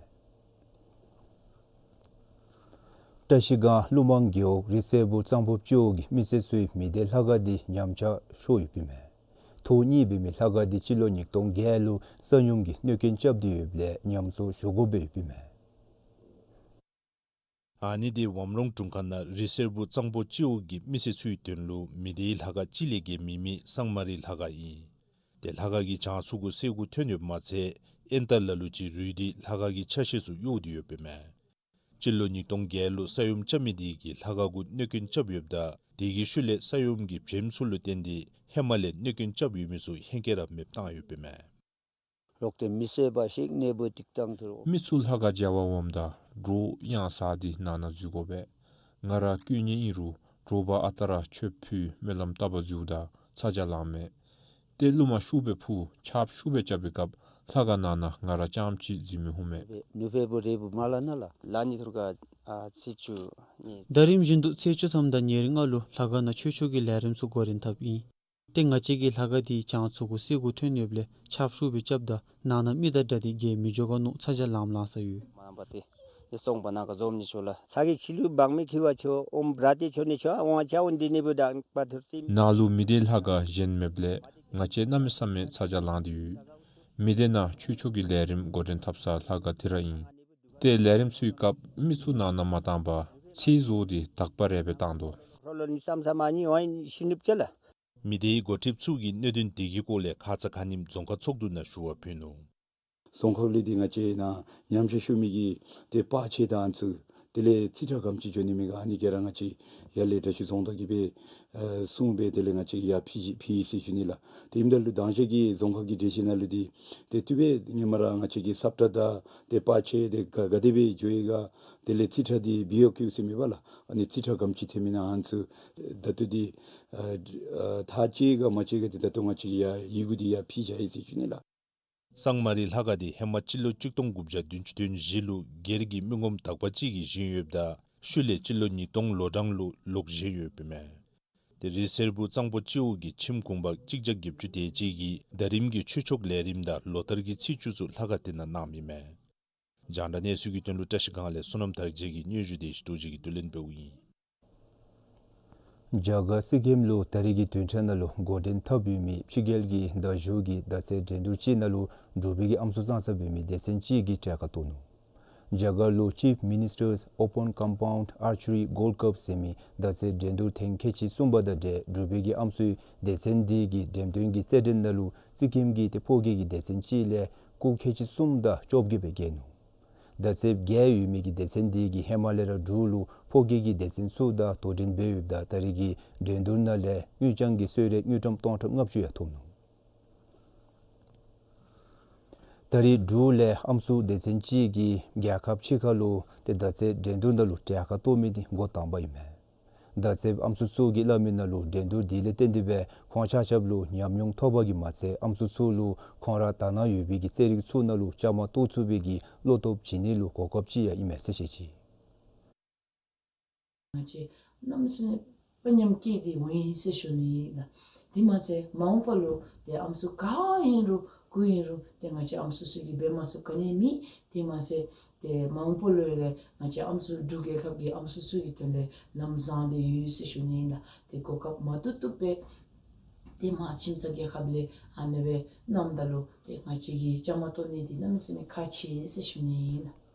བཀྲ་ཤིས་སྒང་ཀླུ་མང་རྒེད་འོག་རི་སེར་བུ་གཙང་པོ་སྤྱི་འོག་གི་མི་སེར་ཚུའི་མི་སྡེ་ལྷ་ཁང་འདི་ཉམས་ཆག་ཤོར་ཡོདཔ་ཨིན་མས། ཐོག་གཉིས་འབད་མི་ལྷ་ཁང་འདི་སྤྱི་ལོ་ཉིས་སྟོང་བརྒྱད་ལུ་ས་སྙོམས་ཀྱི་གནོད་སྐྱོན་རྐྱབ་སྟེ་ཡོདཔ་ལས་ཉམས་གསོ་ཞུ་དགོཔ་སྦེ་ཡོདཔ་ཨིན་མས། ཨ་ནི་འདི་ཝམ་རོང་དྲུང་ཁག་ནང་རི་སེར་བུ་གཙང་པོ་སྤྱི་འོག་གི་མི་སེར་ཚུའི་དོན་ལུ་མི་སྡེའི་ལྷ་ཁང་གཅིག་ལས་བརྒལ་མེད་མི་སངས་མ་རི་ལྷ་ཁང་ཨིན། ཏེ་ལྷ་ཁང་གི་བྱང་ཚུ་གུ་སེར་ཁུ་ཐོན་ཡོདཔ་མ་ཚད་ཨེན་ཏ་ལ་ལུ་ཅིག་རུལ་ཏེ་ལྷ་ཁང་གི་ཆ་ཤས་ཚུ་གཡོགས་ཏེ་ཡོདཔ་ཨིན་མས། སྤྱི་ལོ་ཉིས་སྟོང་བརྒྱད་ལུ་ས་ཡོམ་རྐྱབ་མི་དེ་གིས་ལྷ་ཁང་གུ་གནོད་སྐྱོན་རྐྱབ་ཡོདཔ་ད་དེ་གི་ཤུལ་ལས་ས་ཡོམ་གྱི་བྱེམ་ཚུ་ལུ་བརྟེན་ཏེ་ཧེ་མ་ལས་གནོད་སྐྱོན་རྐྱབ་ཡོད་མི་ཚུ་ཧེང་སྐལ་ར་མེདཔ་བཏང་ཡོདཔ་ཨིན་མས། ལོག་སྟེ་མི་སེར་འབའ་ཞིག་གནས་སྤོ་སྒྲིག་སྟངས་ཐུ་རུ། མི་ཚུ་ལྷ་ཁང་མཇལ་བར་འོངམ་ད་དྲོ་གཡང་ཟ་སྟེ་ནང་ན་འཛུལ་དགོ་པས། ང་ར་དཀོན་གཉེར་ཨིན་རུང་དྲོ་པ་ཨ་རྟག་ར་མཆོདཔ་ཕུལ་སྨོན་ལམ་བཏབ་པར་འཛུལཝ་ད་ཚ་གྱང་ལང་མས། ཏེ་རླུང་མ་ཤུགས་སྦེ་འཕུ་ཆརཔ་ཤུགས་སྦེ་རྐྱབ་པའི་སྐབས་ལྷ་ཁང་ནང་ན་ང་ར་རྐྱངམ་གཅིག་འཛུལ་མི་འོང་མས། ནུབ་ཕེ་བུ་རེ་བུ་མ་ལ་ན་ལ། ལ་ནི་ཐུར་ཀ་ཨ་ཚེས་བཅུ་ནི། ཟླ་རིམ་བཞིན་དུ་ཚེས་བཅུ་ཐམ་དང་ཉེར་ལྔ་ལུ་ལྷ་ཁང་ནང་ཆོས་ཕྱོགས་ཀྱི་ལས་རིམ་ཚུ་འགོ་འདྲེན་འཐབ་ཨིན། ཏེ་ང་བཅས་ཀྱི་ལྷ་ཁང་འདི་བྱང་ཚུ་གུ་སེར་ཁུ་ཐོན་ཡོདཔ་ལས་ཆརཔ་ཤུགས་སྦེ་རྐྱབ་ད་ནང་ན་མི་དང་འདྲ་སྟེ་བརྒལ་མི་འགྱོ་ག་མནོ་ཚ་གྱང་ལངམ་ལངས་ས་ཡོད། མ་འབད་དེ་ ཏེ་སོང་པ་ནང་ག་འཛོམས་ནི་ཆོག་ལགས། ཚ་གྱང་ཆི་ལུ་འབག་མི་འཁྱིད་པ་ཆོག། ཨོམ་བྲ་ཏེ་ཆོ་ནི་ཆོ། ཨ་ཝང་ཆ་འོང་འདི་ནི་བུ་དང་པ་ཐུར་ཙིམ། ནཱ་ལུ་མི་སྡེ་ལྷ་ཁང་གཞན་མེདཔ་ལས་ང་བཅས་གནམ་མེད་ས་མེད་ཚ་གྱང་ལངས་ཏེ་ཡོད། མི་སྡེ་ནང་ཆོས་ཕྱོགས་ཀྱི་ལས་རིམ་འགོ་འདྲེན་འཐབ་ས་ལྷ་ཁང་འདི་ར་ཨིན། ཏེ་ལས་རིམ་ཚུའི་སྐབས་མི་ཚུ་ནང་ན་མ་བཏང་པར་ཚེ་བཟོ་སྟེ་དག་པ་རེ་སྦེ་བཏང་དོ། ཁྲོ་ལོ་ནི་ཙམ་ཙམ་མ་ནི་ཝའི་ཤི་ནུབ་ཅ་ལགས། མི་སྡེའི་འགོ་ཁྲིདཔ་ཚུ་གིས་གནད་དོན་དེ་གི་སྐོར་ལས་ཁ་ཙ་ཁ་ཉིནམ་རྫོང་ཁག་ཚོགས་འདུ་ནང་ཞུ་བ་ཕུལ་ནུག། རྫོང་ཁག་ལས་འདི་ང་བཅས་ནཱ་ཉམས་ཞིབ་ཞུ་མི་གི་ཏེ་པར་ཆས་དང་ཚུ་དེ་ལས་རྩིས་ཁྲ་ག་དེམ་ཅིག་འགྱོ་ནི་མེད་ག་ཨ་ནི་ག་ར་ང་བཅས་ཡར་ལས་དྲག་ཤོས་རྫོང་བདག་གིས་སྦེ་ཨ་གསུངས་སྦེ་དེ་ལས་ང་བཅས་ཡར་ཕུལ་ཕུལ་ཡི་ཟེར་ཞུ་ནི་ལགས། དེ་ཨིནམ་ད་ལུ་དང་ཞག་གི་རྫོང་ཁག་གི་གྲོས་ཆོད་ནང་ལུ་འདི་ཏེ་དེ་སྦེ་ཧེ་མ་ར་ང་བཅས་ཀྱི་སབ་ཁྲ་དང་ཏེ་པར་ཆས་དེ་ག་ག་དེ་སྦེ་འགྱོ་ཡི་ག་དེ་ལས་རྩིས་ཁྲ་འདི་བི་ཨོ་ཀིའུ་ཟེར་མེད་པ་ལགས། ཨ་ནི་རྩིས་ཁྲ་ག་དེམ་ཅིག་ཐོན་མི་ཨིན་ན་ཨ་ནི་ཚུ་ད་ལྟོ་འདི་ཨ་ཨ་ཐག་བཅད་ག་མ་བཅད་ག་འདི་ད་ལྟོ་ང་བཅས་ཀྱིས་ཡར་ཡི་གུ་འདི་ཡར་ཕུལ་བཞག་ཡི་ཟེར་ཞུ་ནི་ལགས། སང་མ་རི་ལྷ་ཁང་འདི་ཧེ་མ་སྤྱི་ལོ་གཅིག་སྟོང་དགུ་བརྒྱ་བདུན་ཅུ་དོན་བཞི་ལུ་སྒེར་གྱི་མི་ངོམ་དག་པ་ཅིག་གིས་བཞེངས་ཡོདཔ་ད་ཤུལ་ལས་སྤྱི་ལོ་ཉིས་སྟོང་ལོ་གྲངས་ལུ་ལོག་བཞེངས་ཡོདཔ་ཨིན་མས། ཏེ་རི་སེར་པོ་གཙང་པོ་སྤྱི་འོག་གི་ཁྱིམ་གུང་པ་གཅིག་བརྒྱ་བརྒྱད་ཅུ་དེ་ཅིག་གིས་ད་རིས་ཀྱི་ཆོས་ཕྱོགས་ལས་རིམ་དང་ལོ་ལྟར་གྱི་ཚེས་བཅུ་ཚུ་ལྷ་ཁང་འདི་ནང་གནངམ་ཨིན་མས། རྒྱང་བསྒྲགས་གནས་ཚུལ་གྱི་དོན་ལུ་བཀྲ་ཤིས་སྒང་ལས་བསོད་ནམས་དར་རྒྱས་ཀྱི་སྙན་ཞུ་བདེ་སྐྱིད་རྡོ་རྗེ་གིས་བསྡུ་ལེན་འབདཝ་ཨིན། རྒྱ་གར་སི་ཀིམ་ལུ་ད་རིས་ཀྱི་བདུན་ཕྲག་ནང་ལུ་འགོ་འདྲེན་འཐབ་ཡོད་མི་ཕྱི་རྒྱལ་གྱི་མདའ་གཞུ་གི་མདའ་རྩེད་འགྲན་བསྡུར་ཅིག་ནང་ལུ་འབྲུག་པའི་གི་ཨམ་སྲུ་གཙང་རྩ་འབད་མི་སྡེ་ཚན་ཅིག་གིས་གྲལ་ཁར་གཏོགས་ནུག། རྒྱ་གར་ལུ་Chief Minister's Open Compound Archery Gold Cup ཟེར་མི་མདའ་རྩེད་འགྲན་བསྡུར་ཐེངས་ཁལ་གཅིག་གསུམ་པ་དང་འབྲེལ་འབྲུག་པའི་གི་ཨམ་སྲུའི་སྡེ་ཚན་འདི་གིས་འགྲེམས་སྟོན་གྱི་རྩེད་འགྲན་ནང་ལུ་སི་ཀིམ་གྱི་ཏེ་ཕོ་སྐྱེས་ཀྱི་སྡེ་ཚན་ཅིག་ལས་སྐུགས་ཁལ་གཅིག་གསུམ་དང་བཅོ་བརྒྱད་སྦེ་རྒྱལ་ནུག། མདའ་རྩེདཔ་བརྒྱད་ཡོད་མི་གི་སྡེ་ཚན་འདི་གིས་ཧེ་མ་ལས་ར་འབྲུག་ལུ་ཕོ་སྐྱེས་ཀྱི་སྡེ་ཚན་ཚུ་དང་དོ་འགྲན་འབད་ཡོདཔ་ད་ད་རིས་ཀྱི་འགྲན་བསྡུར་ནང་ལས་དངུལ་རྐྱང་གི་གསོལ་རས་དངུལ་ཀྲམ་སྟོང་ཕྲག་ལྔ་བཅུ་ཡང་ཐོབ་ནུག། ད་རིས་འབྲུག་ལས་ཨམ་སྲུ་སྡེ་ཚན་ཅིག་གིས་རྒྱལ་ཁབ་ཕྱི་ཁ་ལུ་ཏེ་མདའ་རྩེད་འགྲན་བསྡུར་ནང་ལུ་གྲལ་ཁར་གཏོགས་མི་འདི་འགོ་དང་པ་ཨིན་མས། མདའ་རྩེདཔ་ཨམ་སྲུ་ཚུ་གིས་སླབ་མི་ནང་ལུ་འགྲན་བསྡུར་འདི་ལས་བརྟེན་ཏེ་སྦེ་ཁོང་ཆ་ཁྱབ་ལུ་ཉམས་མྱོང་ཐོབ་པ་གིས་མ་ཚད་ཨམ་སྲུ་ཚུ་ལུ་ཁོང་ར་དག་སྣང་ཡོད་པའི་གི་རྩེད་རིགས་ཚུ་ནང་ལུ་བཅའ་མར་གཏོགས་ཚུགས་པའི་གི་བློ་སྟོབས་བྱིན་ནི་ལུ་གོ་སྐབས་ཅིག་ཡང་ཨིན་མས་ཟེར་བཤད་ཅི། ང་བཅས་གནམ་མེད་ས་མེད་དཔའ་ཉམས་སྐྱེས་ཏེ་འོང་ཡི་ཟེར་ཞུ་ནི་ཨིན་ལགས། དེ་མ་ཚད་མ་འོངས་པ་ལུ་ཏེ་ཨམ་སྲུ་ག་ཨིན་རུང་གུ་ཨིན་རུང་ཏེ་ང་བཅས་ཨམ་སྲུ་ཚུ་གིས་འབད་མ་ཚུགས་ག་ནི་མེད། དེ་མ་ཚད་ཏེ་མ་འོངས་པ་ལུ་ལས་ང་བཅས་ཨམ་སྲུ་འབྲུག་རྒྱལ་ཁབ་ཀྱི་ཨམ་སྲུ་ཚུ་གི་དོན་ལས་ལམ་བཟང་སྟེ་ཡོད་ཟེར་ཞུ་ནི་ཨིན་ལགས། ཏེ་གོ་སྐབས་མ་བཏུབ་བཏུབ་སྦེ་ཏེ་མ་ཁྱིམ་ཚང་རྒྱལ་ཁབ་ལས་ཨ་ནེ་སྦེ་གནངམ་ད་ལུ་ཏེ་ང་བཅས་ཀྱིས་བཅའ་མར་གཏོགས་ནི་འདི་གནམ་མེད་ས་མེད་ཁག་ཆེ་ཟེར་ཞུ་ནི་ཨིན་ལགས།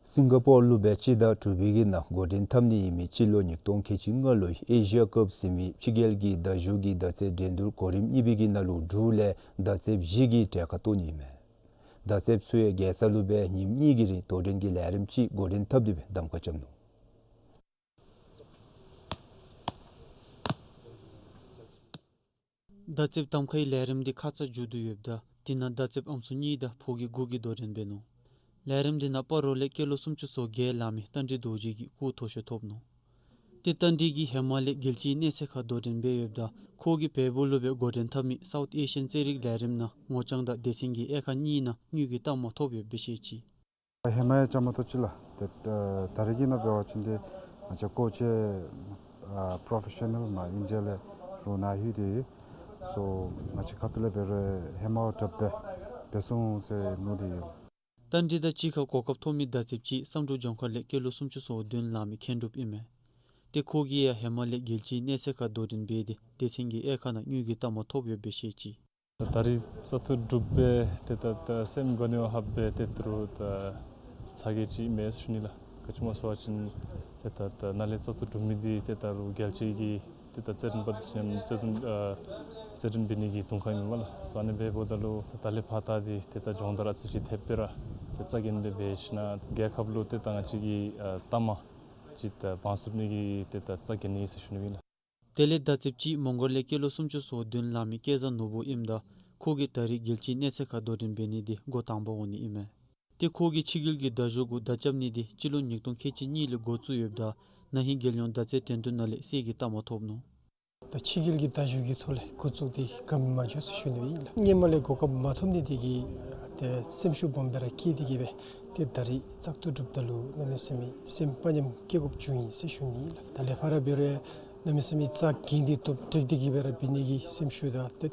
སིང་ག་པོར་ལུ་སྦེ་སྤྱི་ཟླ་དྲུག་པའི་གི་ནང་འགོ་འདྲེན་འཐབ་ནི་ཨིན་མི་སྤྱི་ལོ་ཉིས་སྟོང་ཁལ་གཅིག་ལྔ་ལོའི་ཨེ་ཤི་ཡ་ཀབ་ཟེར་མི་ཕྱི་རྒྱལ་གྱི་མདའ་གཞུ་གི་མདའ་རྩེད་འགྲན་བསྡུར་གོ་རིམ་གཉིས་པའི་གི་ནང་ལུ་འབྲུག་ལས་མདའ་རྩེདཔ་བཞི་གིས་གྲལ་ཁར་གཏོགས་ནི་ཨིན་མས། མདའ་རྩེདཔ་ཚུ་ཡང་རྒྱལ་ས་ལུ་སྦེ་ཉིནམ་གཉིས་ཀྱི་རིང་དོ་འགྲན་གྱི་ལས་རིམ་ཅིག་འགོ་འདྲེན་འཐབ་སྟེ་སྦེ་གདམ་ཁ་རྐྱབ་ནུག། མདའ་རྩེདཔ་གདམ་ཁའི་ལས་རིམ་འདི་ཁ་ཙ་མཇུག་བསྡུ་ཡོདཔ་ད་དེ་ནང་མདའ་རྩེདཔ་ཨམ་སྲུ་གཉིས་དང་ཕོ་སྐྱེས་དགུ་གིས་དོ་འགྲན་འབད་ནུག། ལས་རིམ་འདི་ནང་སྤ་རོ་ལས་སྐྱེས་ལོ་སུམ་ཅུ་སོ་བརྒྱད་ལང་མི་རྟ་མགྲིན་རྡོ་རྗེ་གིས་སྐུགས་མཐོ་ཤོས་ཐོབ་ནུག། ཏེ་རྟ་མགྲིན་གྱིས་ཧེ་མ་ལས་རྒྱལ་སྤྱིའི་གནས་ཚད་ཁར་དོ་འགྲན་འབད་ཡོདཔ་ད་ཁོ་གིས་བལ་པོ་ལུ་སྦེ་འགོ་འདྲེན་འཐབ་མི་སའུཐ་ཨེ་ཤི་ཡཱན་རྩེད་རིགས་ལས་རིམ་ནང་ངོ་རྐྱང་དང་སྡེ་ཚན་གྱི་དབྱེ་ཁག་གཉིས་ནང་དངུལ་གྱི་རྟགས་མ་ཐོབ་ཡོདཔ་སྦེ་བཤད་ཅི། ཧེ་མ་ཡང་བཅའ་མར་གཏོགས་ཅི་ལགས། ཏེ་ད་རིས་ཀྱི་ནང་འབད་བ་ཅིན་ཏེ་ང་བཅས་ཀོ་ཅི་ཨ་པྲོ་ཕེ་ཤ་ནཱལ་མར་ཨིན་ཌི་ཡ་ལས་རོགས་ནཱ་ལྷོད་དེ་ཡོད། སོ་ང་བཅས་ཁ་ཐུག་ལས་འབད་རུང་ཧེ་མ་བ་དྲགཔ་སྦེ་འབད་སོང་ཟེར་མནོ་སྟེ་ཡོད། རྟ་མགྲིན་དང་གཅིག་ཁར་གོ་སྐབས་ཐོབ་མི་མདའ་རྩེདཔ་ཅིག་བསམ་གྲུབ་ལྗོངས་མཁར་ལས་སྐྱེས་ལོ་སུམ་ཅུ་སོ་བདུན་ལང་མི་མཁན་སྒྲུབ་ཨིན་མས། ཏེ་ཁོ་གིས་ཡང་ཧེ་མ་ལས་རྒྱལ་སྤྱིའི་གནས་ཚད་ཁར་དོ་འགྲན་འབད་དེ་སྡེ་ཚན་གྱི་དབྱེ་ཁག་ནང་དངུལ་གྱི་རྟགས་མ་ཐོབ་ཡོདཔ་སྦེ་བཤད་ཅི། ད་རིས་བཙག་འཐུ་གྲུབ་སྦེ་ཏེ་ད་ད་སེམས་གོ་གནས་ལྷབ་སྦེ་ཏེ་ད་རུང་ད་ཚ་གྱང་ཅིག་མེད་ཟེར་ཞུ་ནི་ལགས། ག་ཅི་སྨོ་ཟེར་བ་ཅིན་ཏེ་ད་ད་ནཱ་ལས་བཙག་འཐུ་གྲུབ་མི་འདི་ཏེ་ད་རུང་རྒྱལ་སྤྱི་གི་ཏེ་ད་རྩེད་འགྲན་པ་དང་མཉམ་རྩེད་འགྲན་ཨ་རྩེད་འགྲན་འབད་ནི་གི་དུང་ཁ་ཨིན་མས་ལགས། སོ་ཨ་ནི་འབདཝ་ད་ལུ་ད་ད་ལས་ཕར་ད་འདི་ཏེ་ད་སྦྱོང་བརྡར་ཨ་ཙི་ཅིག་ཐེབས་སྦེ་ར་ཏེ་རྩ་འགེངས་ཏེ་འབད་ཞིན་ན་རྒྱལ་ཁབ་ལུ་ཏེ་ད་ང་བཅས་ཀྱི་ཨ་རྟགས་མ་ཅིག་ད་འབག་ཚུགས་ནི་གི་ཏེ་ད་རྩ་འགེངས་ནི་ཟེར་ཞུ་ནི་ཨིན་ལགས། དེ་ལས་མདའ་རྩེདཔ་ཅིག་མོང་གོལ་ལས་སྐྱེས་ལོ་སུམ་ཅུ་སོ་བདུན་ལང་མི་སྐལ་བཟང་ནོར་བུ་ཨིནམ་ད་ཁོ་གིས་ད་རིས་རྒྱལ་སྤྱིའི་གནས་ཚད་ཁར་དོ་འགྲན་འབད་ནི་འདི་འགོ་དང་པ་འོང་ནི་ཨིན་མས། ཏེ་ཁོ་གིས་ཕྱི་རྒྱལ་གྱི་མདའ་གཞུ་གུ་མདའ་རྐྱབ་ནི་འདི་སྤྱི་ལོ་ཉིས་སྟོང་ཁལ་གཅིག་གཉིས་ལས་འགོ་བཙུགས་ཡོདཔ་ད་ན་ཧིང་རྒྱལ་ཡོངས་མདའ་རྩེད་འགྲན་བསྡུར་ནང་ལས་གསེར་གྱི་རྟགས་མ་ཐོབ་ནུག། ད་ཕྱི་རྒྱལ་གྱི་མདའ་གཞུ་གི་ཐོག་ལས་འགོ་བཙུགས་ཏེ་ག་མི་མ་འགྱོ་ཟེར་ཞུ་ནི་ཨིན་ལགས། སྔོན་མ་ལས་གོ་སྐབས་མ་ཐོབ་ནི་དེ་གིས་ཏེ་སེམས་ཤུགས་སྦོམ་སྦེ་ར་སྐྱེས་ཏེ་གིས་སྦེ་ཏེ་ད་རིས་བཙག་འཐུ་གྲུབ་ད་ལུ་གནམ་མེད་ས་མེད་སེམས་དཔའ་ཉམས་སྐྱེ་དགོཔ་བྱུང་ཡི་ཟེར་ཞུ་ནི་ཨིན་ལགས། ད་ལས་ཕར་ར་འབད་རུང་གནམ་མེད་ས་མེད་རྩ་འགེངས་ཏེ་སྟོབས་དྲག་སྟེ་གིས་སྦེ་ར་འབད་ནི་གི་སེམས་ཤུགས་དང་ཏེ་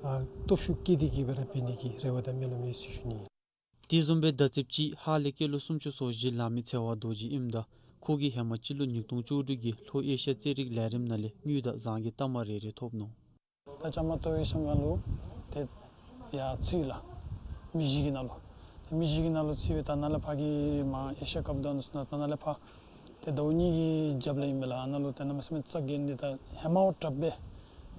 ཨ་སྟོབས་ཤུགས་བསྐྱེད་དེ་གིས་སྦེ་ར་འབད་ནི་གི་རེ་བ་དང་སྨོན་ལམ་ཡོད་ཟེར་ཞུ་ནི་ཨིན། དེ་བཟུམ་སྦེ་མདའ་རྩེདཔ་ཅིག་ཧཱ་ལས་སྐྱེས་ལོ་སུམ་ཅུ་སོ་བཞི་ལང་མི་ཚེ་དབང་རྡོ་རྗེ་ཨིནམ་ད་ཁོ་གིས་ཧེ་མ་སྤྱི་ལོ་ཉིས་སྟོང་བཅུ་དྲུག་གི་ལྷོ་ཨེ་ཤི་ཡ་རྩེད་རིགས་ལས་རིམ་ནང་ལས་དངུལ་དང་རྫས་ཀྱི་རྟགས་མ་རེ་རེ་ཐོབ་ནུག། ད་བཅའ་མར་གཏོགས་པའི་ཤང་ཀང་ལུ་ཏེ་ཡར་ཚུད་ལགས། མི་བཞི་གི་ནང་ལུ། ཏེ་མི་བཞི་གི་ནང་ལུ་ཚུད་སྦེ་ད་ནཱ་ལས་ཕར་གྱི་མར་ཨེ་ཤི་ཡ་ཀབ་དང་ནང་ཚུད་ནུག། ད་ནཱ་ལས་ཕར་ཏེ་ཟླཝ་གཉིས་ཀྱི་རྒྱབ་ལས་ཨིན་མས་ལགས། ཨ་ནཱ་ལུ་ཏེ་གནམ་མེད་ས་མེད་རྩ་འགེངས་ཏེ་ད་ཧེ་མ་བ་དྲགཔ་སྦེ་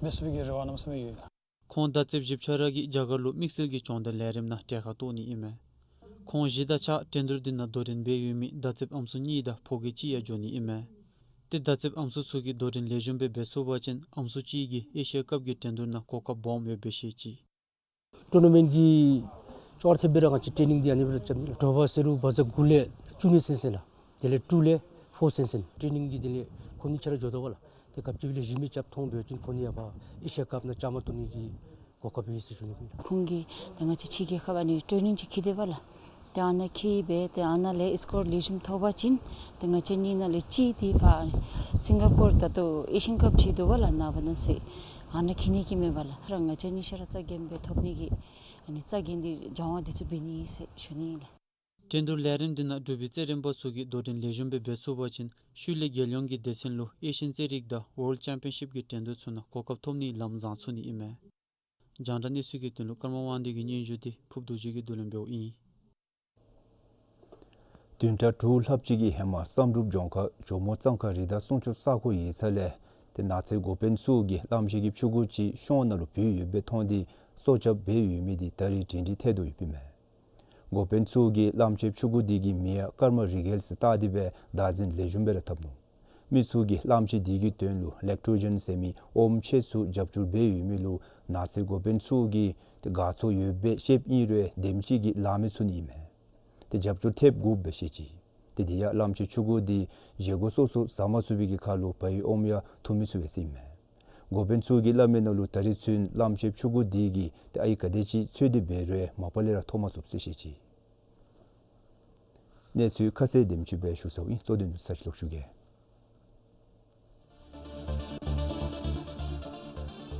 འབད་ཚུགས་པའི་གི་རེ་བ་གནམ་མེད་ས་མེད་ཡོད་ལགས། ཁོང་མདའ་རྩེདཔ་བཞི་ཆ་ར་གིས་རྒྱ་གར་ལུ་དམིགས་བསལ་གྱི་སྦྱོང་བརྡར་ལས་རིམ་ནང་གྲལ་ཁར་གཏོགས་ནི་ཨིན་མས། ཁོང་བཞི་དང་གཅིག་ཁར་འགྲན་བསྡུར་འདི་ནང་དོ་འགྲན་འབད་ཡོད་མི་མདའ་རྩེདཔ་ཨམ་སྲུ་གཉིས་དང་ཕོ་སྐྱེས་གཅིག་ཡང་འབྱོན་ནི་ཨིན་མས། ཏེ་མདའ་རྩེདཔ་ཨམ་སྲུ་ཚུ་གིས་དོ་འགྲན་ལེགས་ཤོམ་སྦེ་འབད་ཚུགས་པ་ཅིན་ཨམ་སྲུ་གཅིག་གིས་ཨེ་ཤི་ཡ་ཀབ་ཀྱི་འགྲན་བསྡུར་ནང་གོ་སྐབས་སྦོམ་ཡོདཔ་སྦེ་བཤད་ཅི། ཊུར་ན་མེནཊ་གི་ཅོག་ར་འཐདཔ་སྦེ་ར་ང་བཅས་ཊེ་ནིང་འདི་ཨ་ནི་སྦེ་ར་རྐྱབ་ནི་ལགས། དྲོ་པ་ཟེར་རུང་བ་ཛ་དགུ་ལས་བཅུ་གཉིས་ཚུན་ཚོད་ལགས། དེ་ལས་ཊུ་ལས་ཕོར་ཚུན་ཚོད་ཊེ་ནིང་གི་དེ་ལས་ཁོང་གཉིས་ཆ་ར་འགྱོ་དོ་བ་ལགས། ཏེ་ག་ཅི་སྦེ་ལེགས་ཤོམ་སྦེ་རྐྱབ་ཐོན་འབད་བ་ཅིན་ཁོང་གཉིས་ཡང་ཕར་ཨེ་ཤི་ཡ་ཀབ་ནང་བཅའ་མར་གཏོགས་ནི་གི་གོ་སྐབས་ཡོད་ཟེར་ཞུ་ནི་ཨིན་ལགས། ཁོང་གིས་ད་ང་བཅས་ཕྱི་རྒྱལ་ཁབ་ཨ་ནི་ཊེ་ནིང་ཅིག་འཁྱིད་དེས་པ་ལགས། ཏེ་ཨ་ནཱ་འཁྱིད་སྦེ་ཏེ་ཨ་ནཱ་ལས་ཨེས་ཀོརཊ་ལེགས་ཤོམ་ཐོབ་པ་ཅིན་ཏེ་ང་བཅས་གཉིས་ནང་ལས་གཅིག་འདི་ཕར་སིང་ག་པོར་ད་ལྟོ་ཨེ་ཤི་ཡན་ཀབ་ཅིག་འདུག་པ་ལགས། ནངས་པ་གནངས་ཚེ་ཨ་ནཱ་འཁྱིད་ནི་གི་མེན་པ་ལགས། ད་ར་ང་བཅས་གཉིས་ཆ་ར་རྩ་འགེངས་སྦེ་ཐོབ་ནི་གི་ཨ་ནི་རྩ་འགེངས་ཏེ་སྦྱང་བ་འདི་ཚུ་འབད་ནི་ཟེར་ཞུ་ནི་ཨིན་ལགས། འགྲན་བསྡུར་ལས་རིམ་འདི་ནང་འབྲུག་པའི་རྩེད་རིགས་པ་ཚུ་གིས་དོ་འགྲན་ལེགས་ཤོམ་སྦེ་འབད་ཚུགས་པ་ཅིན་ཤུལ་ལས་རྒྱལ་ཡོངས་ཀྱི་སྡེ་ཚན་ལུ་ཨེ་ཤི་ཡན་རྩེད་རིགས་དང་ཝརལཌ་ཅེམ་པི་ཡན་ཤིབ་ཀྱི་འགྲན་བསྡུར་ཚུ་ནང་གོ་སྐབས་ཐོབ་ནིའི་ལམ་བཟང་ཚུགས་ནི་ཨིན་མས། རྒྱང་བསྒྲགས་གནས་ཚུལ་གྱི་དོན་ལུ་ཀརྨ་དབང་འདུས་ཀྱི་སྙན་ཞུ་འདི་ཕུརབ་རྡོ་རྗེ་གིས་བསྡུ་ལེན་འབདཝ་ཨིན། བདུན་ཕྲག་དྲུག་ལྷགཔ་ཅིག་གི་ཧེ་མ་བསམ་གྲུབ་ལྗོངས་མཁར་ཇོ་མོ་གཙང་ཁ་རི་དྭགས་སྲུང་སྐྱོབ་ས་ཁོངས་ཡིག་ཚང་ལས་ཏེ་ནགས་ཚལ་འགོ་དཔོན་ཚུ་གིས་གླངམོ་ཆེ་གི་ཕྱུ་གུ་ཅིག་གཤོང་ནང་ལུ་བུད་ཡོདཔ་སྦེ་མཐོང་སྟེ་སྲོག་སྐྱབས་འབད་ཡོད་མི་འདི་ད་རིས་སྒྲིང་སྒྲི་ཐལ་དོ་ཡོདཔ་ཨིན་མས། འགོ་དཔོན་ཚུ་གིས་གླངམོ་ཆེ་ཕྱུ་གུ་འདི་གི་མིང་ཡང་ཀརྨ་རི་རྒྱལ་ཟེར་བཏགས་ཏེ་སྦེ་བདག་འཛིན་ལེགས་ཤོམ་སྦེ་ར་འཐབ་ནུག། མི་ཚུ་གིས་གླངམོ་ཆེ་འདི་གི་དོན་ལུ་ལེཀ་ཊོ་ཇཱན་ཟེར་མི་ཨོམ་ཆེ་ཚུ་རྒྱབ་སྐྱོར་འབད་ཡོད་མི་ལུ་ནགས་ཚལ་འགོ་དཔོན་ཚུ་གིས་ཏེ་དགའ་ཚོར་ཡོདཔ་སྦེ་བཤདཔ་ཨིན་རུང་དེམ་ཅིག་གིས་ལཱ་མི་ཚུགས་ནི་ཨིན་མས། ཏེ་རྒྱབ་སྐྱོར་ཐེབས་དགོཔ་སྦེ་བཤད་ཅི། ཏེ་དེ་ཡང་གླངམོ་ཆེ་ཕྱུ་གུ་འདི་བཞེས་སྒོ་སོ་སོ་ཟ་མ་ཚུགས་པའི་གི་ཁར་ལུ་བལ་ཡུལ་ཨོམ་ཡང་འཐུ་མི་ཚུགས་པས་ཟེར་ཨིན་མས། འགོ་དཔོན་ཚུ་གིས་སླབ་མི་ནང་ལུ་ད་རིས་ཚུན་གླངམོ་ཆེ་ཕྱུ་གུ་འདི་གིས་ཏེ་ཨའི་ག་དེ་ཅིག་འཚོལ་ཏེ་འབད་རུང་མ་པ་ལས་ར་ཐོབ་མ་ཚུགས་ཟེར་བཤད་ཅི། གནས་ཚུལ་ཁ་གསལ་དེམ་ཅིག་སྦེ་ཞུ་ཚརཝ་ཨིན། གཙོ་དོན་ཚུ་ཚར་ཅིག་ལོག་ཞུ་གེ།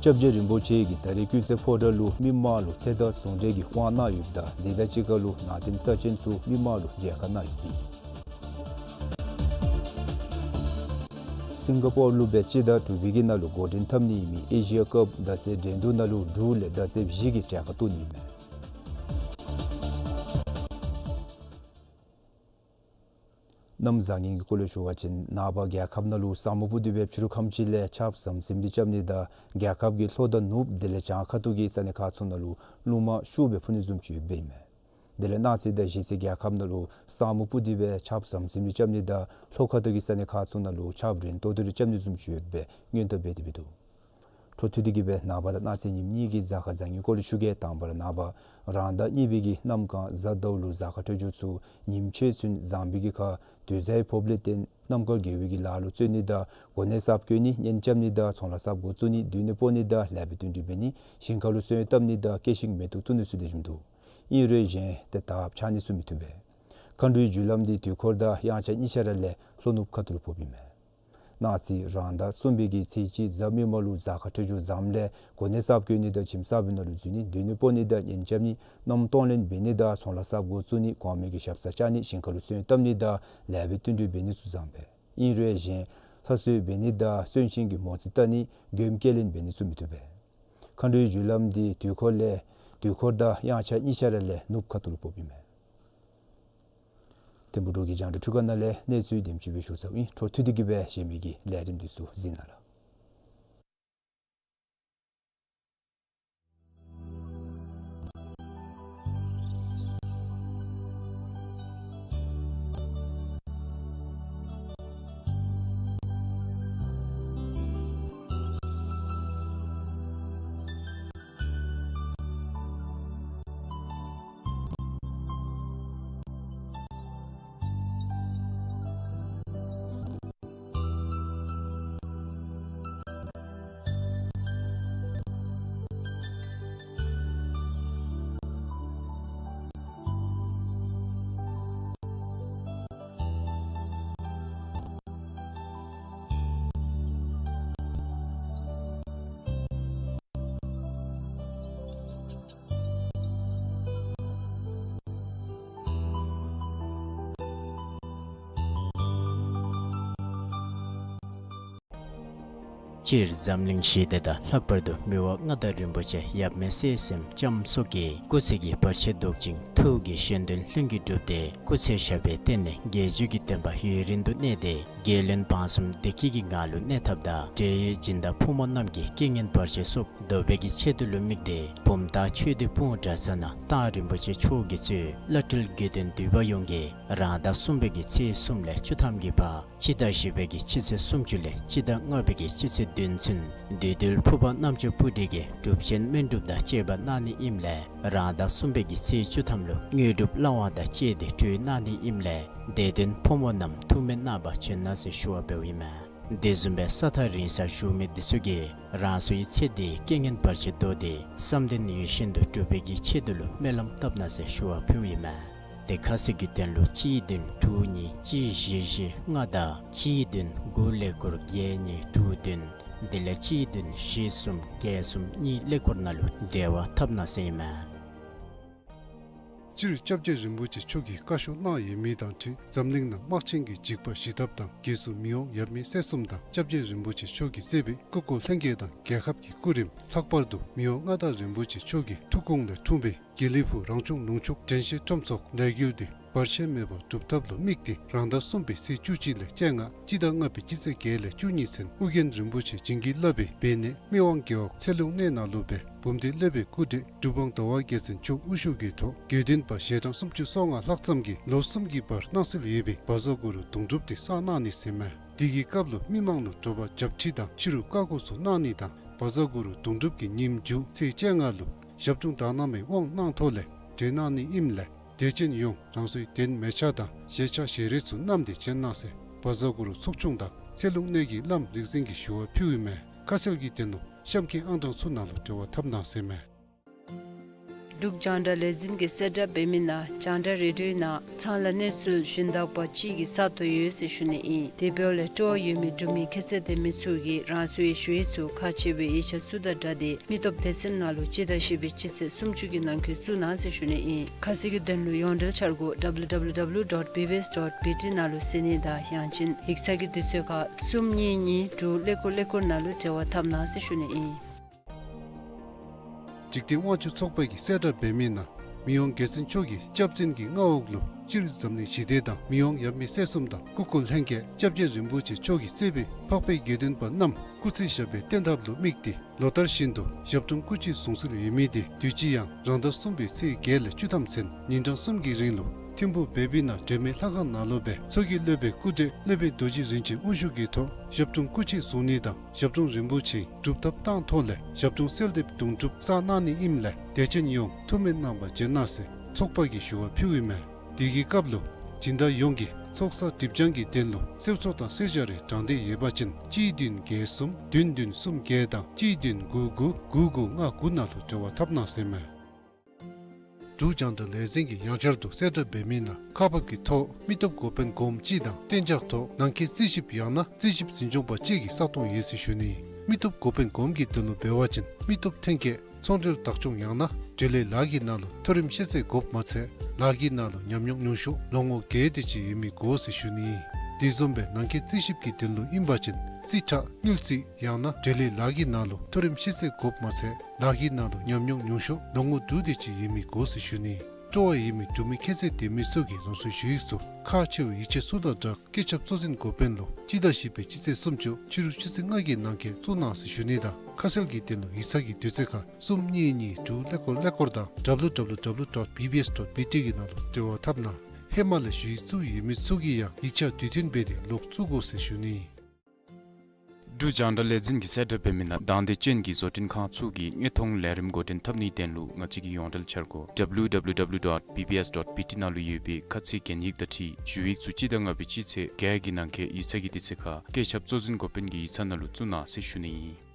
སྐྱབས་རྗེ་རིན་པོ་ཆེ་གིས་ད་རིས་ཀུན་གསལ་ཕོ་བྲང་ལུ་མི་མང་ལུ་ཚེ་ཐར་ཟུང་འབྲེལ་གྱི་དབང་གནང་ཡོདཔ་ད་དེ་དང་གཅིག་ཁར་ལུ་ནང་རྟེན་རྩ་ཅན་ཚུ་མི་མང་ལུ་མཇལ་ཁ་གནང་ཡོདཔ་ཨིན། སིང་ག་པོར་ལུ་སྦེ་སྤྱི་ཟླ་དྲུག་པའི་གི་ནང་ལུ་འགོ་འདྲེན་འཐབ་ནི་ཨིན་མི་ཨེ་ཤི་ཡ་ཀབ་མདའ་རྩེད་འགྲན་བསྡུར་ནང་ལུ་འབྲུག་ལས་མདའ་རྩེདཔ་བཞི་གིས་གྲལ་ཁར་གཏོགས་ནི་ཨིན་མས། གནམ་བཟང་ངན་གྱི་སྐོར་ལས་ཞུ་བ་ཅིན་ནངས་པ་རྒྱལ་ཁབ་ནང་ལུ་ས་སྨུག་སྤུབས་ཏེ་སྦེ་ཕྱི་རུ་ཁམས་ཅིག་ལས་ཆརཔ་ཟམ་ཟིམ་སྦེ་རྐྱབ་ནི་དང་རྒྱལ་ཁབ་ཀྱི་ལྷོ་དང་ནུབ་དེ་ལས་བྱང་ཁ་ཐུག་གི་ས་གནས་ཁག་ཚུ་ནང་ལུ་རླུང་མ་ཤུགས་སྦེ་འཕུ་ནི་བཟུམ་ཅིག་ཡོདཔ་ཨིན་མས། དེ་ལས་གནངས་ཚེ་དང་གཞེས་ཚེ་རྒྱལ་ཁབ་ནང་ལུ་ས་སྨུག་སྤུབས་ཏེ་སྦེ་ཆརཔ་ཟམ་ཟིམ་སྦེ་རྐྱབ་ནི་དང་ལྷོ་ཁ་ཐུག་གི་ས་གནས་ཁག་ཚུ་ནང་ལུ་ཆརཔ་རན་ཏོག་ཏོ་རེ་རྐྱབ་ནི་བཟུམ་ཅིག་ཡོདཔ་སྦེ་སྔོན་བརྡ་འབད་དེ་སྦེ་འདུག། འཕྲོ་མཐུད་དེ་གི་སྦེ་ནངས་པ་དང་གནངས་ཚེ་ཉིནམ་གཉིས་ཀྱི་གཟའ་སྐར་བཟང་ངན་སྐོར་ལས་ཞུ་གེ། དང་པ་ར་ནངས་པ་རང་ཟླ་གཉིས་པའི་གི་གནམ་གང་གཟའ་ཟླཝ་ལུ་གཟའ་སྐར་འཕྲོད་སྦྱོར་ཚུ་ཉིནམ་ཕྱེད་ཚུན་བཟང་པའི་གི་ཁར་དུས་བཟང་ཡང་ཕོགཔ་ལས་བརྟེན་གནམ་དཀར་དགེ་བའི་གི་ལཱ་ལུ་བརྩོན་ནི་དང་གོ་གནས་གསརཔ་བསྐོ་ནི་གཉེན་རྐྱབ་ནི་དང་ཚོང་ལཱ་གསརཔ་འགོ་བཙུགས་ནི་སྡོད་གནས་སྤོ་ནི་དང་ལེགས་པའི་བསྟུན་གྲོས་འབད་ནི་ཞིང་ཁ་ལུ་སོན་བཏབ་ནི་དང་སྐྱེད་ཤིང་མེ་ཏོག་བཏོན་ནི་ཚུ་ལེགས་ཤོམ་འདུག། ཨིན་རུང་གཞན་ཏེ་དར་ཁྱབ་ནི་ཚུ་མི་ཐུབ་པས། མཁའ་འགྲོའི་རྒྱུ་ལམ་འདི་དུས་འཁོར་དང་དབྱངས་འཆར་གཉིས་ཆ་ར་ལས་ལྷོ་ནུབ་ཁ་ཐུག་ལུ་ཕོགཔ་ཨིན་མས། གནངས་ཚེ་རང་ཟླ་གསུམ་པའི་གི་ཚེས་གཅིག་གཟའ་མིག་དམར་ལུ་གཟའ་སྐར་འཕྲོད་སྦྱོར་བཟངམ་ལས་གོ་གནས་གསརཔ་བསྐོ་ནི་དང་ཁྱིམ་གསར་པའི་ནང་ལུ་འཛུལ་ནི་སྡོད་གནས་སྤོ་ནི་དང་གཉེན་རྐྱབ་ནི་མནའམ་གཏོང་ལེན་འབད་ནི་དང་ཚོང་ལཱ་གསརཔ་འགོ་བཙུགས་ནི་གོང་མའི་གི་ཞབས་སར་བཅར་ནི་ཞིང་ཁ་ལུ་སོན་བཏབ་ནི་དང་ལེགས་པའི་བསྟུན་གྲོས་འབད་ནི་ཚུ་བཟང་པས། ཨིན་རུང་གཞན་ལྷ་གསོལ་འབད་ནི་དང་གསོན་གཤིན་གྱི་མོ་རྩིས་བལྟ་ནི་མགྱོནམ་སྐྱེལ་ལེན་འབད་ནི་ཚུ་མི་བཏུབ་པས། མཁའ་འགྲོའི་རྒྱུ་ལམ་འདི་དུས་འཁོར་ལས་དུས་འཁོར་དང་དབྱངས་འཆར་གཉིས་ཆ་ར་ལས་ནུབ་ཁ་ཐུག་ལུ་ཕོགཔ་ཨིན་མས། ཐིམ་ཕུག་འབྲུག་གི་རྒྱང་བསྒྲགས་འཕྲུལ་ཁང་ནང་ལས་གནས་ཚུལ་དེམ་ཅིག་སྦེ་ཞུ་ཚརཝ་ཨིན། འཕྲོ་མཐུད་དེ་གི་སྦེ་གཞན་མི་གི་ལས་རིམ་འདི་ཚུ་གཟིགས་གནང་ལགས། སྤྱིར་འཛམ་གླིང་ཞི་བདེ་དང་ལྷག་པར་དུ་མི་དབང་མངའ་བདག་རིན་པོ་ཆེ་ཡབ་མེས་སྲས་གསུམ་ལྕམ་སོགས་ཀྱིས་སྐུ་ཚེ་གི་བར་ཆད་བཟློག་ཅིང་ཐུགས་ཀྱི་བཞེད་དོན་ལྷུན་གྱིས་གྲུབ་སྟེ་སྐུ་ཚེ་ཞབས་པད་བརྟན་ནས་རྒྱལ་བརྒྱུད་ཀྱི་བསྟན་པ་ཡུན་རིང་དུ་གནས་ཏེ་རྒྱལ་བློན་འབངས་གསུམ་བདེ་སྐྱིད་ཀྱི་ངང་ལུ་གནས་ཐབས་དང་བགྲེས་ཡོད་སྦྱིན་བདག་ཕོ་མོ་རྣམས་ཀྱི་རྐྱེན་ངན་བར་ཆད་སོགས་བཟློག་པའི་གི་ཆེད་དུ་ལུ་དམིགས་ཏེ་བུམ་ཐང་ཆོས་སྡེ་སྤུངས་གྲྭ་ཚང་ནང་མདང་རིན་པོ་ཆེ་མཆོག་གིས་གཙོས་བླ་སྤྲུལ་དགེ་འདུན་འདུས་པ་ཡོངས་ཀྱིས་རང་ཟླ་གསུམ་པའི་གི་ཚེས་གསུམ་ལས་བཅུ་ཐམ་གྱི་བར་སྤྱི་ཟླ་བཞི་པའི་གི་སྤྱི་ཚེས་སུམ་ཅུ་ལས་སྤྱི་ཟླ་ལྔ་པའི་གི་སྤྱི་ཚེས་བདུན་ཚུན་བདུད་འདུལ་ཕུར་པ་རྣམ་ཅོ་སྤུ་གྲི་གིས་གྲུབ་ཆེན་སྨན་སྒྲུབ་དང་བཅས་པ་གནང་ནི་ཨིནམ་ལས་རང་ཟླ་གསུམ་པའི་གི་ཚེས་བཅུ་ཐམ་ལུ་དངོས་གྲུབ་བླ་དབང་དང་བཅས་ཏེ་གྲོལ་གནང་ནི་ཨིནམ་ལས་དད་འདུན་ཕོ་མོ་རྣམས་ཐུགས་སྨོན་གནང་བར་བྱོན་གནང་ཟེར་ཞུ་བ་འབདཝ་ཨིན་མས། དེ་བཟུམ་སྦེ་ས་ཐག་རིང་སར་བཞུགས་མི་འདི་ཚུ་གིས་རང་སོའི་ཚེ་འདིའི་རྐྱེན་ངན་བར་ཆད་བཟློག་སྟེ་བསམ་དོན་ཡིད་བཞིན་དུ་འགྲུབ་པའི་གི་ཆེད་དུ་ལུ་སྨོན་ལམ་བཏབ་གནང་ཟེར་ཞུ་བ་ཕུལཝ་ཨིན་མས། དེ་ཁ་གསལ་གྱི་དོན་ལུ་གཅིག་བདུན་དྲུག་གཉིས་གཅིག་བཞི་བཞི་ལྔ་དང་གཅིག་བདུན་དགུ་ཀླད་ཀོར་བརྒྱད་གཉིས་དྲུག་བདུན་དེ་ལས་གཅིག་བདུན་བཞི་གསུམ་བརྒྱད་གསུམ་གཉིས་ཀླད་ཀོར་ནང་ལུ་འབྲེལ་བ་འཐབ་གནང་ཟེར་ཨིན་མས། སྤྱིར་སྐྱབས་རྗེ་རིན་པོ་ཆེ་མཆོག་གིས་བཀའ་ཤོག་གནང་ཡོད་མི་དང་འཁྲིལ་འཛམ་གླིང་ནང་དམག་ཆེན་གྱི་འཇིགས་པ་ཞི་ཐབས་དང་རྒྱལ་སྲུང་མི་དབང་ཡབ་མེས་སྲས་གསུམ་དང་སྐྱབས་རྗེ་རིན་པོ་ཆེ་མཆོག་གིས་གཙོས་པའི་སྐུ་འཁོར་ལྷན་རྒྱས་དང་རྒྱལ་ཁབ་ཀྱི་སྐུ་རིམ་ལྷག་པར་དུ་མི་དབང་མངའ་བདག་རིན་པོ་ཆེ་མཆོག་གི་ཐུགས་དགོངས་ལས་འཁྲུངས་པའི་དགེ་ལེགས་ཕུག་རང་བྱུང་ལུང་ཕྱོགས་དྲན་ཤེས་ཁྲོམ་ཚོགས་ལས་འགུལ་འདི་བར་ཆད་མེད་པར་གྲུབ་ཐབས་ལུ་དམིགས་ཏེ་རང་ཟླ་གསུམ་པའི་ཚེས་བཅུ་གཅིག་ལས་བཅོ་ལྔ་སྤྱི་ཟླ་ལྔ་པའི་སྤྱི་ཚེས་བརྒྱད་ལས་བཅུ་གཉིས་ཚུན་ཨོ་རྒྱན་རིན་པོ་ཆེ་བྱིན་གྱིས་བརླབས་པའི་སྦས་གནས་སྨད་དབང་རྒྱལ་འོག་ཚེ་ལུང་གནས་ནང་ལུ་སྦེ་འབུམ་སྡེ་སློབ་དཔོན་སྐུ་བགྲེས་གྲུབ་དབང་ཟླ་བ་རྒྱལ་མཚན་མཆོག་དབུ་བཞུགས་ཀྱི་ཐོག་དགེ་འདུན་པ་ཞལ་གྲངས་སུམ་ཅུ་སོ་ལྔ་ལྷག་ཙམ་གྱིས་ལོ་གསུམ་གྱི་བར་གནང་སྲོལ་ཡོད་པའི་བཛྲ་གུ་རུ་གདུང་སྒྲུབ་དེ་བསགས་གནང་ནི་ཟེར་མས། དེ་གི་སྐབས་ལུ་མི་མང་ལུ་དྲོ་པ་བྱབས་ཁྲི་དང་ཕྱི་རུ་བཀའ་སྒོ་ཚུ་གནང་ནི་དང་བཛྲ་གུ་རུ་གདུང་སྒྲུབ་ཀྱི་ཉིནམ་མཇུག་ཚེས་བཅོ་ལྔ་ལུ་ཞབས་དྲུང་དག་སྣང་མའི་དབང་གནང་ཐོག་ལས་གྲོལ་གནང་ནི་ཨིནམ་ལས་དད་ཅན་ཡོངས་རང་སོའི་གདན་མལ་ཆ་དང་ཞལ་ཆ་ཞལ་རས་ཚུ་བསྣམས་ཏེ་བྱོན་གནང་ཟེར་བཛྲ་གུ་རུ་ཚོགས་ཆུང་དང་ཚེ་ལུང་གནས་ཀྱི་བླམ་རིག་འཛིན་གྱིས་ཞུ་བ་ཕུལཝ་ཨིན་མས། ཁ་གསལ་གྱི་དོན་ལུ་གཤམ་གྱི་ཨང་གྲངས་ཚུ་ནང་ལུ་འབྲེལ་བ་འཐབ་གནང་ཟེར་མས། འབྲུག་རྒྱང་བསྒྲགས་ལས་འཛིན་གྱིས་གསལ་བསྒྲགས་འབད་མི་ནང་རྒྱང་བསྒྲགས་རེ་ཌིའོ་ནང་ཚང་ལ་གནས་ཚུལ་གཞན་དག་པ་ཅིག་གི་ས་སྟོང་ཡོད་ཟེར་ཞུ་ནི་ཨིན། དེ་འབདཝ་ལས་སྤྲོ་བ་ཡོད་མི་འབྲུག་མི་ཁྱད་ཚད་ལྡན་མི་ཚུ་གིས་རང་སོའི་ཞུ་ཡིག་ཚུ་ཁག་ཆེ་བའི་ཡིག་ཆ་ཚུ་དང་སྦྲགས་ཏེ་མི་སྟོབས་སྡེ་ཚན་ནང་ལུ་སྤྱི་ཟླ་བཞི་པའི་སྤྱི་ཚེས་སུམ་ཅུ་གི་ནང་འཁོད་བཙུགས་གནང་ཟེར་ཞུ་ནི་ཨིན། ཁ་གསལ་གྱི་དོན་ལུ་ཡོངས་འབྲེལ་འཆར་སྒོ་W W W dot B B S dot B T ནང་ལུ་གཟིགས་ནི་དང་ཡང་ཅིན་ཡིག་ཚང་གི་དུས་ཚོད་ཁར་གསུམ་གཉིས་གཉིས་དྲུག་ཀླད་ཀོར་ཀླད་ཀོར་ནང་ལུ་འབྲེལ་བ་འཐབ་གནང་ཟེར་ཞུ་ནི་ཨིན། འཇིག་རྟེན་དབང་ཕྱུག་ཚོགས་པ་གིས་གསལ་བསྒྲགས་འབད་མི་ནང་མི་དབང་རྒྱལ་བཙུན་མཆོག་གི་སྐྱབས་འཛིན་གྱི་མངའ་འོག་ལུ་སྤྱིར་འཛམ་གླིང་ཞི་བདེ་དང་མི་དབང་ཡབ་མེས་སྲས་གསུམ་དང་སྐུ་འཁོར་ལྷན་རྒྱས་སྐྱབས་རྗེ་རིན་པོ་ཆེ་མཆོག་གིས་གཙོས་པའི་འཕགས་པའི་དགེ་འདུན་པ་རྣམས་སྐུ་ཚེ་ཞབས་པད་བརྟན་ཐབས་ལུ་དམིགས་ཏེ་ལོ་ལྟར་བཞིན་དུ་ཞབས་དྲུང་སྐུ་མཆེད་གཟུངས་གསོལ་ཡོད་མི་དེ་དུས་ཅི་ཡང་རང་ཟླ་གསུམ་པའི་ཚེས་བརྒྱད་ལས་བཅུ་ཐམ་ཚུན་ཉིན་གྲངས་གསུམ་གྱི་རིང་ལུ་ཐིམ་ཕུག་བེ་བི་ན་སྒྲོལ་མའི་ལྷ་ཁང་ནང་ལུ་སྦེ་མཚོ་སྐྱེས་སློབ་དཔོན་སྐུ་བགྲེས་སློབ་དཔོན་རྡོ་རྗེ་རིན་ཆེན་དབུ་བཞུགས་ཀྱི་ཐོག་ཞབས་དྲུང་སྐུ་མཆེད་གཟུངས་གླིང་དང་ཞབས་དྲུང་རིན་པོ་ཆེའི་སྒྲུབ་ཐབས་བཏང་ཐོག་ལས་ཞབས་དྲུང་གསོལ་འདེབས་གདུང་སྒྲུབ་བསགས་གནང་ནི་ཨིནམ་ལས་དད་ཅན་ཡོངས་ཐུགས་སྨོན་གནང་བར་བྱོན་གནང་ཟེར་ཚོགས་པ་གིས་ཞུ་བ་ཕུལཝ་ཨིན་མས། དེ་གི་སྐབས་ལུ་སྦྱིན་བདག་ཡོངས་ཀྱིས་ཚོགས་བསགས་སྒྲིབ་སྦྱང་གི་དོན་ལུ་གསོལ་ཚོགས་དང་གསོལ་ཇ་རེ་དྲང་འདོད་ཡོད་པ་ཅིན་གཅིག་བདུན་བརྒྱད་གསུམ་བདུན་བདུན་གསུམ་བརྒྱད་དང་གཅིག་བདུན་དགུ་དགུ་དགུ་དགུ་ལྔ་དགུ་ནང་ལུ་འབྲེལ་བ་འཐབ་གནང་ཟེར་མས། འབྲུག་རྒྱང་བསྒྲགས་ལས་འཛིན་གྱིས་ཡང་བསྐྱར་དུ་གསལ་བསྒྲགས་འབད་མི་ནང་ཁག་འབག་གི་ཐོག་མི་སྟོབས་འགོ་དཔོན་སྒོམ་སྤྱི་དང་གཏན་འཇགས་ཐོག་ནང་འཁོད་རྩིས་ཞིབ་ཡང་ན་རྩིས་ཞིབ་འཛིན་སྐྱོང་པ་བཅས་ཀྱི་ས་སྟོང་ཡོད་ཟེར་ཞུ་ནི། མི་སྟོབས་འགོ་དཔོན་སྒོམ་གྱི་དོན་ལུ་འབད་བ་ཅིན་མི་སྟོབས་ཐོན་སྐྱེད་ཚོང་འབྲེལ་བདག་སྐྱོང་ཡང་ན་འབྲེལ་ཡོད་ལཱ་གི་ནང་ལུ་མཐོ་རིམ་ཤེས་ཚད་དགོཔ་མ་ཚད་ལཱ་གི་ནང་ལུ་ཉམས་མྱོང་ཉུང་ཤོས་ལོ་ངོ་བརྒྱད་དེ་ཅིག་ཡོད་མི་དགོ་ཟེར་ཞུ་ནི། དེ་བཟུམ་སྦེ་ནང་འཁོད་རྩིས་ཞིབ་ཀྱི་དོན་ལུ་ཨིན་པ་ཅིན་རྩིས་ཁྲ་དངུལ་རྩིས་ཡང་ན་འབྲེལ་ཡོད་ལཱ་གི་ནང་ལུ་མཐོ་རིམ་ཤེས་ཚད་དགོཔ་མ་ཚད་ལཱ་གི་ནང་ལུ་ཉམས་མྱོང་ཉུང་ཤོས་ལོ་ངོ་དྲུག་དེ་ཅིག་ཡོད་མི་དགོ་ཟེར་ཞུ་ནི། སྤྲོ་བ་ཡོད་མི་འབྲུག་མི་ཁྱད་ཚད་ལྡན་མི་ཚུ་གིས་རང་སོའི་ཞུ་ཡིག་ཚུ་ཁག་ཆེ་བའི་ཡིག་ཆ་ཚུ་དང་སྦྲགས་བཀོད་ཁྱབ་གཙོ་འཛིན་འགོ་དཔོན་ལུ་སྤྱི་ཟླ་བཞི་པའི་སྤྱི་ཚེས་སུམ་ཅུ་ཕྱི་རུ་ཆུ་ཚོད་ལྔ་གི་ནང་འཁོད་བཙུགས་གནང་ཟེར་ཞུ་ནི་དང་ཁ་གསལ་གྱི་དོན་ལུ་ཡིག་ཚང་གི་དུས་ཚོད་ཁར་གསུམ་གཉིས་གཉིས་དྲུག་ཀླད་ཀོར་ཀླད་ཀོར་དང་W W W dot B B S dot B T གི་ནང་ལུ་འབྲེལ་བ་འཐབ་གནང་། ཧེ་མ་ལས་ཞུ་ཡིག་བཙུགས་ཡོད་མི་ཚུ་གིས་ཡང་ཡིག་ཆ་དུས་མཐུན་འབད་དེ་ལོག་བཙུགས་དགོ་ཟེར་ཞུ་ནི། འབྲུག་རྒྱང་བསྒྲགས་ལས་འཛིན་གྱིས་གསལ་བསྒྲགས་འབད་མི་ནང་དང་འདོད་ཅན་གྱི་བཟོ་སྐྲུན་ཁང་ཚུ་གིས་དངོས་མཐོང་ལས་རིམ་འགོ་འདྲེན་འཐབ་ནིའི་དོན་ལུ་ང་བཅས་ཀྱི་ཡོངས་འབྲེལ་འཆར་སྒོ་W W W dot B B S dot B T ནང་ལུ་ཡོད་པའི་ཁ་ཚིག་གན་ཡིག་དང་འཁྲིལ་ཞུ་ཡིག་ཚུ་སྤྱི་ཟླ་ལྔ་པའི་སྤྱི་ཚེས་བརྒྱད་ཀྱི་ནང་འཁོད་ཡིག་ཚང་གི་དུས་ཚོད་ཁར་བཀོད་ཁྱབ་གཙོ་འཛིན་འགོ་དཔོན་གྱི་ཡིག་ཚང་ནང་ལུ་བཙུགས་གནང་ཟེར་ཞུ་ནི་ཨིན།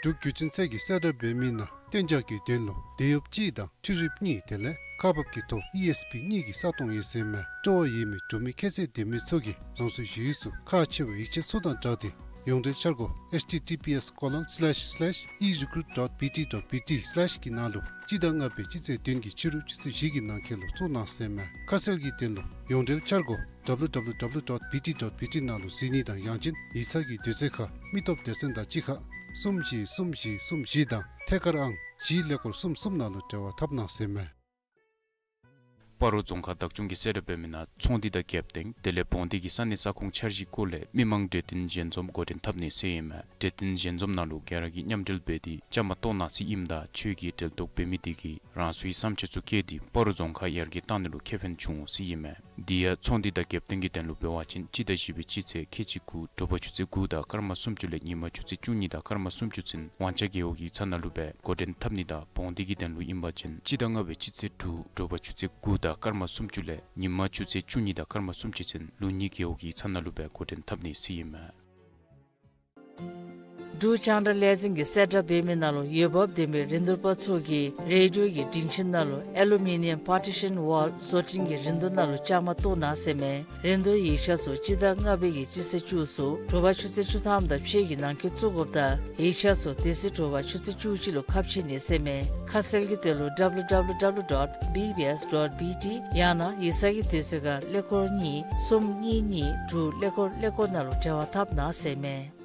འབྲུག་བརྒྱུད་འཕྲིན་ཚད་ཀྱིས་གསལ་བསྒྲགས་འབད་མི་ནང་གཏན་འཇགས་ཀྱི་དོན་ལུ་དེད་གཡོགཔ་གཅིག་དང་འཕྲུལ་རིགཔ་གཉིས་དེ་ལས་ཁག་འབག་གི་ཐོག་ཨི་ཨེསི་པི་གཉིས་ཀྱི་ས་སྟོང་ཡོད་ཟེར་མས། སྤྲོ་བ་ཡོད་མི་འབྲུག་མི་ཁྱད་ཚད་ལྡན་མི་ཚུ་གིས་རང་སོའི་ཞུ་ཡིག་ཚུ་ཁག་ཆེ་བའི་ཡིག་ཆ་ཚུ་དང་སྦྲགས་ཏེ་ཡོངས་འབྲེལ་འཆར་སྒོ་H T T P S colon slash slash e recruit dot B T dot B T slash གི་ནང་ལུ་སྤྱི་ཟླ་ལྔ་པའི་སྤྱི་ཚེས་བདུན་གྱི་ཕྱི་རུ་ཆུ་ཚོད་བཞི་གི་ནང་འཁོད་ལུ་བཙུགས་གནང་ཟེར་མས། ཁ་གསལ་གྱི་དོན་ལུ་ཡོངས་འབྲེལ་འཆར་སྒོ་ W W W dot B T dot B T ནང་ལུ་གཟིགས་ནི་དང་ཡང་ཅིན་ཡིག་ཚང་གི་དུས་ཚོད་ཁར་མི་སྟོབས་སྡེ་ཚན་དང་གཅིག་ཁར་གསུམ་བཞི་གསུམ་བཞི་གསུམ་བཞི་དང་ཐད་ཀར་ཨང་བཞི་ཀླད་ཀོར་གསུམ་གསུམ་ནང་ལུ་འབྲེལ་བ་འཐབ་གནང་ཟེར་མས། སྤ་རོ་རྫོང་ཁག་བདག་སྐྱོང་གིས་གསལ་བསྒྲགས་འབད་མི་ནང་ཚོང་འདུས་དང་རྒྱབ་རྟེན་དེ་ལས་བོང་སྡེ་གི་ས་གནས་ས་ཁོངས་འཆར་གཞིའི་སྐོར་ལས་མི་མང་གྲོས་བསྟུན་ཞལ་འཛོམས་འགོ་འདྲེན་འཐབ་ནི་ཟེར་ཨིན་མས། གྲོས་བསྟུན་ཞལ་འཛོམས་ནང་ལུ་ག་ར་གིས་མཉམ་འབྲེལ་འབད་དེ་བཅའ་མར་གཏོགས་གནང་ཟེར་ཨིནམ་ད་ཆོས་ཀྱི་འབྲེལ་གཏོགས་འབད་མི་དེ་གིས་རང་སོའི་བསམ་འཆར་ཚུ་བཀོད་དེ་སྤ་རོ་རྫོང་ཁག་ཡར་རྒྱས་གཏང་ནི་ལུ་ཁེ་ཕན་འབྱུང་འོང་ཟེར་ཨིན་མས། དེ་ཡང་ཚོང་འདུས་དང་རྒྱབ་རྟེན་གྱི་དོན་ལུ་འབད་བ་ཅིན་སྤྱི་ཟླ་བཞི་པའི་སྤྱི་ཚེས་ཁལ་གཅིག་དགུ་དྲོ་པ་ཆུ་ཚོད་དགུ་དང་སྐར་མ་སུམ་ཅུ་ལས་ཉིན་མ་ཆུ་ཚོད་བཅུ་གཉིས་དང་སྐར་མ་སུམ་ཅུ་ཚུན་ཝང་ཆ་རྒེད་འོག་གི་ཡིག་ཚང་ནང་ལུ་སྦེ་འགོ་འདྲེན་འཐབ་ནི་དང་བོང་སྡེ་གི་དོན་ལུ་ཨིན་པ་ཅིན་སྤྱི་ཟླ་ལྔ་པའི་སྤྱི་ཚེས་དྲུག་དྲོ་པ་ཆུ་ཚོད་དགུ་དང་སྐར་མ་སུམ་ཅུ་ལས་ཉིན་མ་ཆུ་ཚོད་བཅུ་གཉིས་དང་སྐར་མ་སུམ་ཅུ་ཚུན་ལུང་གཉིས་རྒེད་འོག་གི་ཡིག་ཚང་ནང་ལུ་སྦེ་འགོ་འདྲེན་འཐབ་ནི་ཟེར་ཨིན་མས། འབྲུག་རྒྱང་བསྒྲགས་ལས་འཛིན་གྱིས་གསལ་བསྒྲགས་འབད་མི་ནང་ལུ་འོས་འབབ་ལྡན་པའི་རིན་བསྡུར་པ་ཚུ་གིས་རེ་ཌི་ཡོ་གི་སྒྲིང་ཁྱིམ་ནང་ལུ་ཨེ་ལུ་མི་ནི་ཡམ་པར་ཊི་ཤཱན་ཝཱལ་བཟོ་སྐྲུན་གྱི་རིན་བསྡུར་ནང་ལུ་བཅའ་མར་གཏོགས་གནང་ཟེར་མས། རིན་བསྡུར་ཡིག་ཆ་ཚུ་སྤྱི་ཟླ་ལྔ་པའི་གི་སྤྱི་ཚེས་བཅུ་གསུམ་དྲོ་པ་ཆུ་ཚོད་བཅུ་ཐམ་དང་ཕྱེད་ཀྱི་ནང་འཁོད་བཙུགས་དགོཔ་ད་ཡིག་ཆ་ཚུ་དེ་ཚེ་དྲོ་པ་ཆུ་ཚོད་བཅུ་གཅིག་ལུ་ཁ་ཕྱེ་ནི་ཟེར་མས། ཁ་གསལ་གྱི་དོན་ལུ་W W W dot B B S dot B T ཡང་ན་ཡིག་ཚང་གི་དུས་ཚོད་ཁར་ཀླད་ཀོར་གཉིས་གསུམ་གཉིས་གཉིས་དྲུག་ཀླད་ཀོར་ཀླད་ཀོར་ནང་ལུ་འབྲེལ་བ་འཐབ་གནང་ཟེར་མས།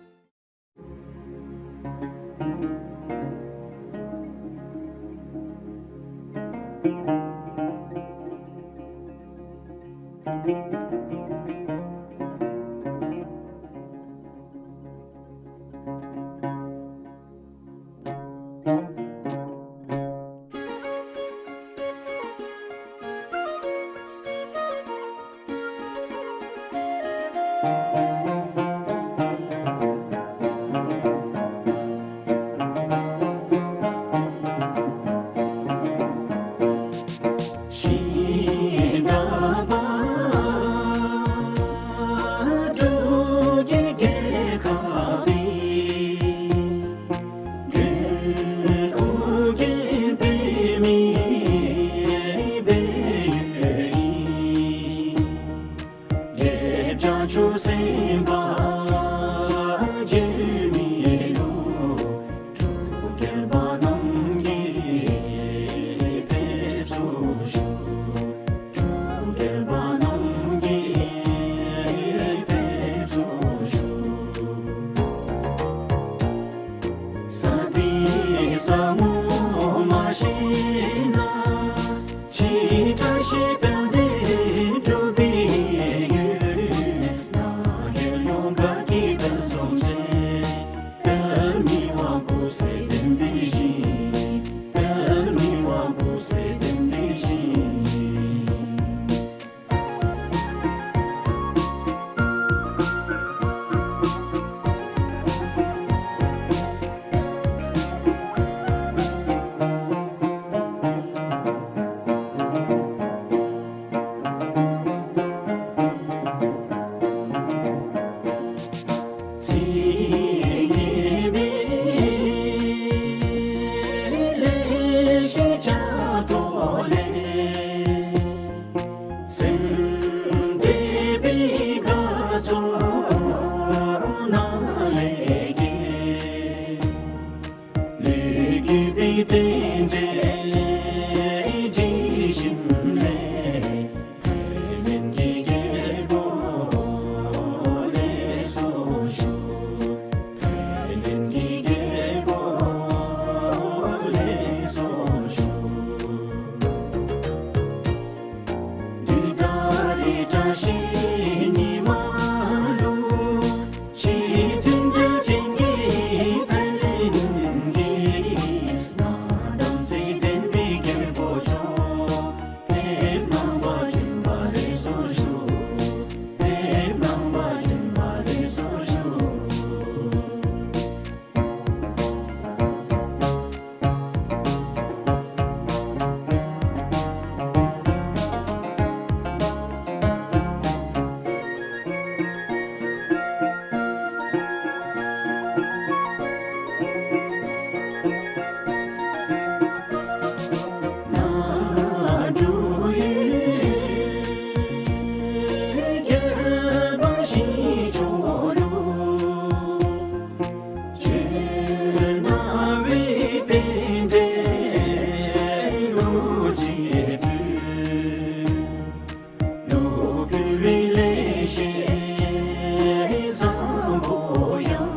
ཞེས་བཟང་པོ་ཡང་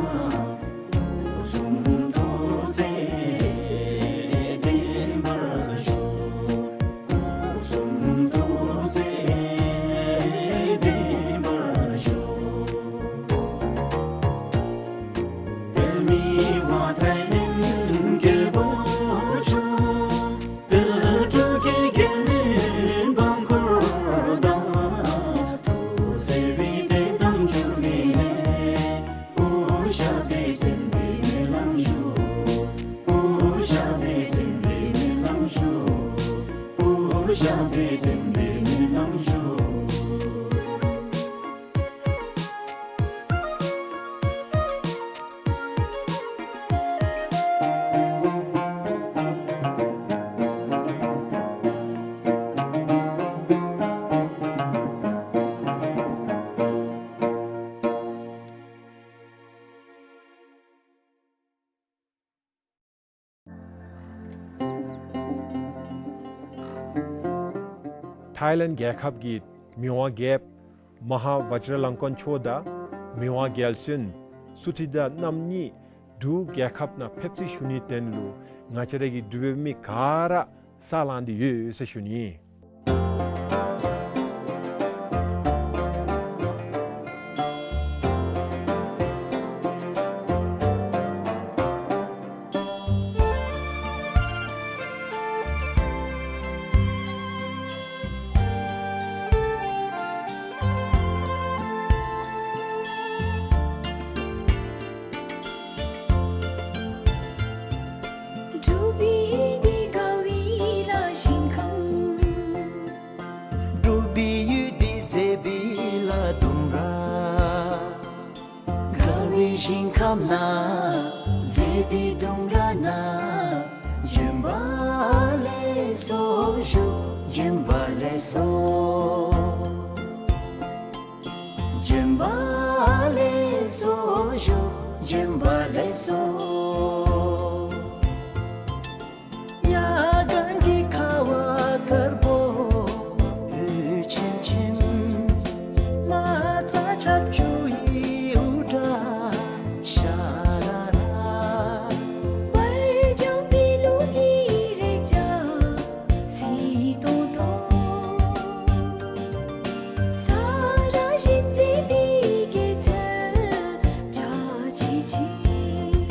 སྐུ་གསུང་ཐུགས་རྗེས་བདེན་པར་ཤོག། སྐུ་གསུང་ཐུགས་རྗེས་བདེན་པར་ཤོག། དཔལ་མི་དབང་ཐའི་ལེནཌ་རྒྱལ་པོ་མཆོག། དཔལ་འབྲུག་གི་རྒྱལ་བློན་འབངས་འཁོར་དང་། ཐུགས་བརྩེ་བའི་དད་དམ་འབྱོར་མེད་ལས། སྐུ་གཤེགས་པའི་བདེན་པའི་སྨོན་ལམ་ཞུ། སྐུ་གཤེགས་པའི་བདེན་པའི་སྨོན་ལམ་ཞུ། སྐུ་གཤེགས་པའི་བདེན་པའི་སྨོན་ལམ་ཞུ། ཐའི་ལེནཌ་རྒྱལ་ཁབ་ཀྱི་མི་དབང་རྒྱལཔོ་མ་ཧཱ་ཝཱཇ་ར་ལང་ཀོན་མཆོག་དང་མི་དབང་རྒྱལ་བཙུན་སུ་ཐི་ཏ་རྣམ་གཉིས་འབྲུག་རྒྱལ་ཁབ་ནང་ཕེབས་བརྩི་ཞུ་ནིའི་དོན་ལུ་ང་བཅས་ར་གི་འབྲུག་པའི་མི་ག་ར་ས་ལངས་ཏེ་ཡོད་ཟེར་ཞུ་ནི། འབྲུག་པའི་ཡུལ་འདི་དགའ་བའི་ལ་ཞིང་ཁམས། འབྲུག་པའི་ཡུལ་འདི་མཛེས་པའི་ལ་ལྡུམ་ར། དགའ་བའི་ཞིང་ཁམས་ན་མཛེས་པའི་ལྡུམ་ར་ན། བྱོན་པ་ལེགས་སོ་ཞུ། བྱོན་པ་ལེགས་སོ། བྱོན་པ་ལེགས་སོ་ཞུ། བྱོན་པ་ལེགས་སོ། ཡ་གན་གྱི་ཁ་བ་དཀར་པོ་འོད་ཆེམ་ཆེམ། ལ་ཙ་ཆབ་ཆུ་ཡི་འུར་སྒྲ་ཤ་ར་ར། བར་འཇམ་པའི་ལུང་གི་རེག་བྱ་སིལ་ཏོང་ཏོ། ས་ར་བཞིན་མཛེས་པའི་སྐྱེད་ཚལ་བཀྲ་ཤིས་ཤིས།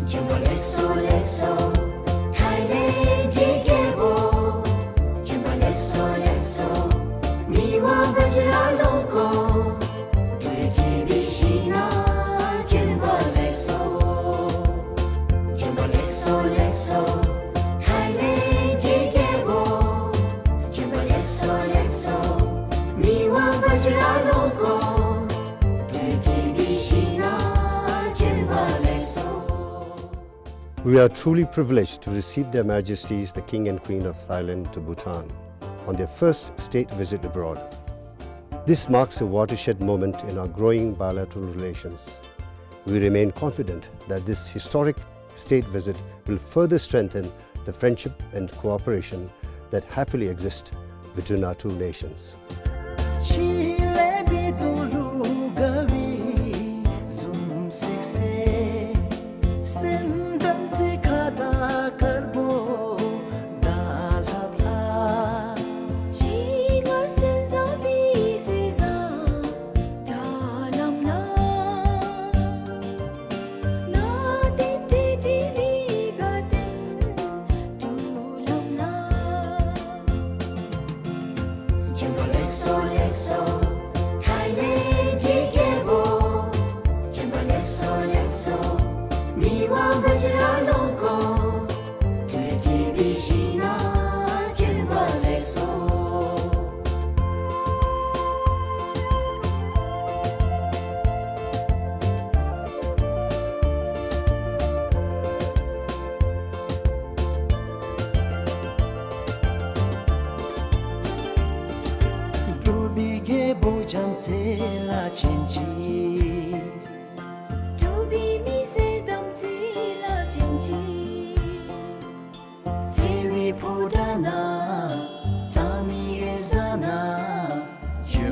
བྱོན་པ་ལེགས་སོ་ལེགས་སོ་ཐའི་ལེནཌ་གི་རྒྱལ་པོ། བྱོན་པ་ལེགས་སོ་ལེགས་སོ་མི་དབང་ཝཱཇ་ར་ལོང་ཀོན། འབྲུག་གི་བི་ཤི་ན་བྱོན་པ་ལེགས་སོ། བྱོན་པ་ལེགས་སོ་ལེགས་སོ་ཐའི་ལེནཌ་གི་རྒྱལ་པོ། བྱོན་པ་ལེགས་སོ་ལེགས་སོ་མི་དབང་ཝཱཇ་ར་ལོང་ཀོན། འབྲུག་གི་བི་ཤི་ན་བྱོན་པ་ལེགས་སོ། We are truly privileged to receive Their Majesties the King and Queen of Thailand to Bhutan on their first state visit abroad. This marks a watershed moment in our growing bilateral relations. We remain confident that this historic state visit will further strengthen the friendship and cooperation that happily exist between our two nations. ཕྱི་ལས་མི་སྡུག་ལུ་དགའ་བའི་འཛུམ་སེག་སེ། སེམས་དམ་ཚིག་ཁ་དར་དཀར་པོ་དར་ལྷབ་ལྷབ། ཞིང་ངར་སེམས་བཟང་བའི་སེམས་བཟང་དར་ལམ་ལམ། ནང་རྟེན་འབྲེལ་འགྲིག་པའི་དགའ་སྟོན་འགྲུབ་ལམ་ལམ། བྱོན་པ་ལེགས་སོ་ལེགས་སོ་ཐའི་ལེནཌ་གི་རྒྱལ་པོ། བྱོན་པ་ལེགས་སོ་ལེགས་སོ་མི་དབང་ཝཱཇ་ར་ལོང་ཀོན། འབྲུག་གི་བི་ཤི་ན་བྱོན་པ་ལེགས་སོ། འབྲུག་པའི་རྒྱལ་པོ་བྱམས་བརྩེ་ལ་བྱིན་ཅིག། འབྲུག་པའི་མི་སེར་དམ་ཚིག་ལ་བྱིན་ཅིག། བརྩེ་བའི་ཕོ་བྲང་ན་གཙང་མའི་འོད་ཟེར་ན། བྱོན་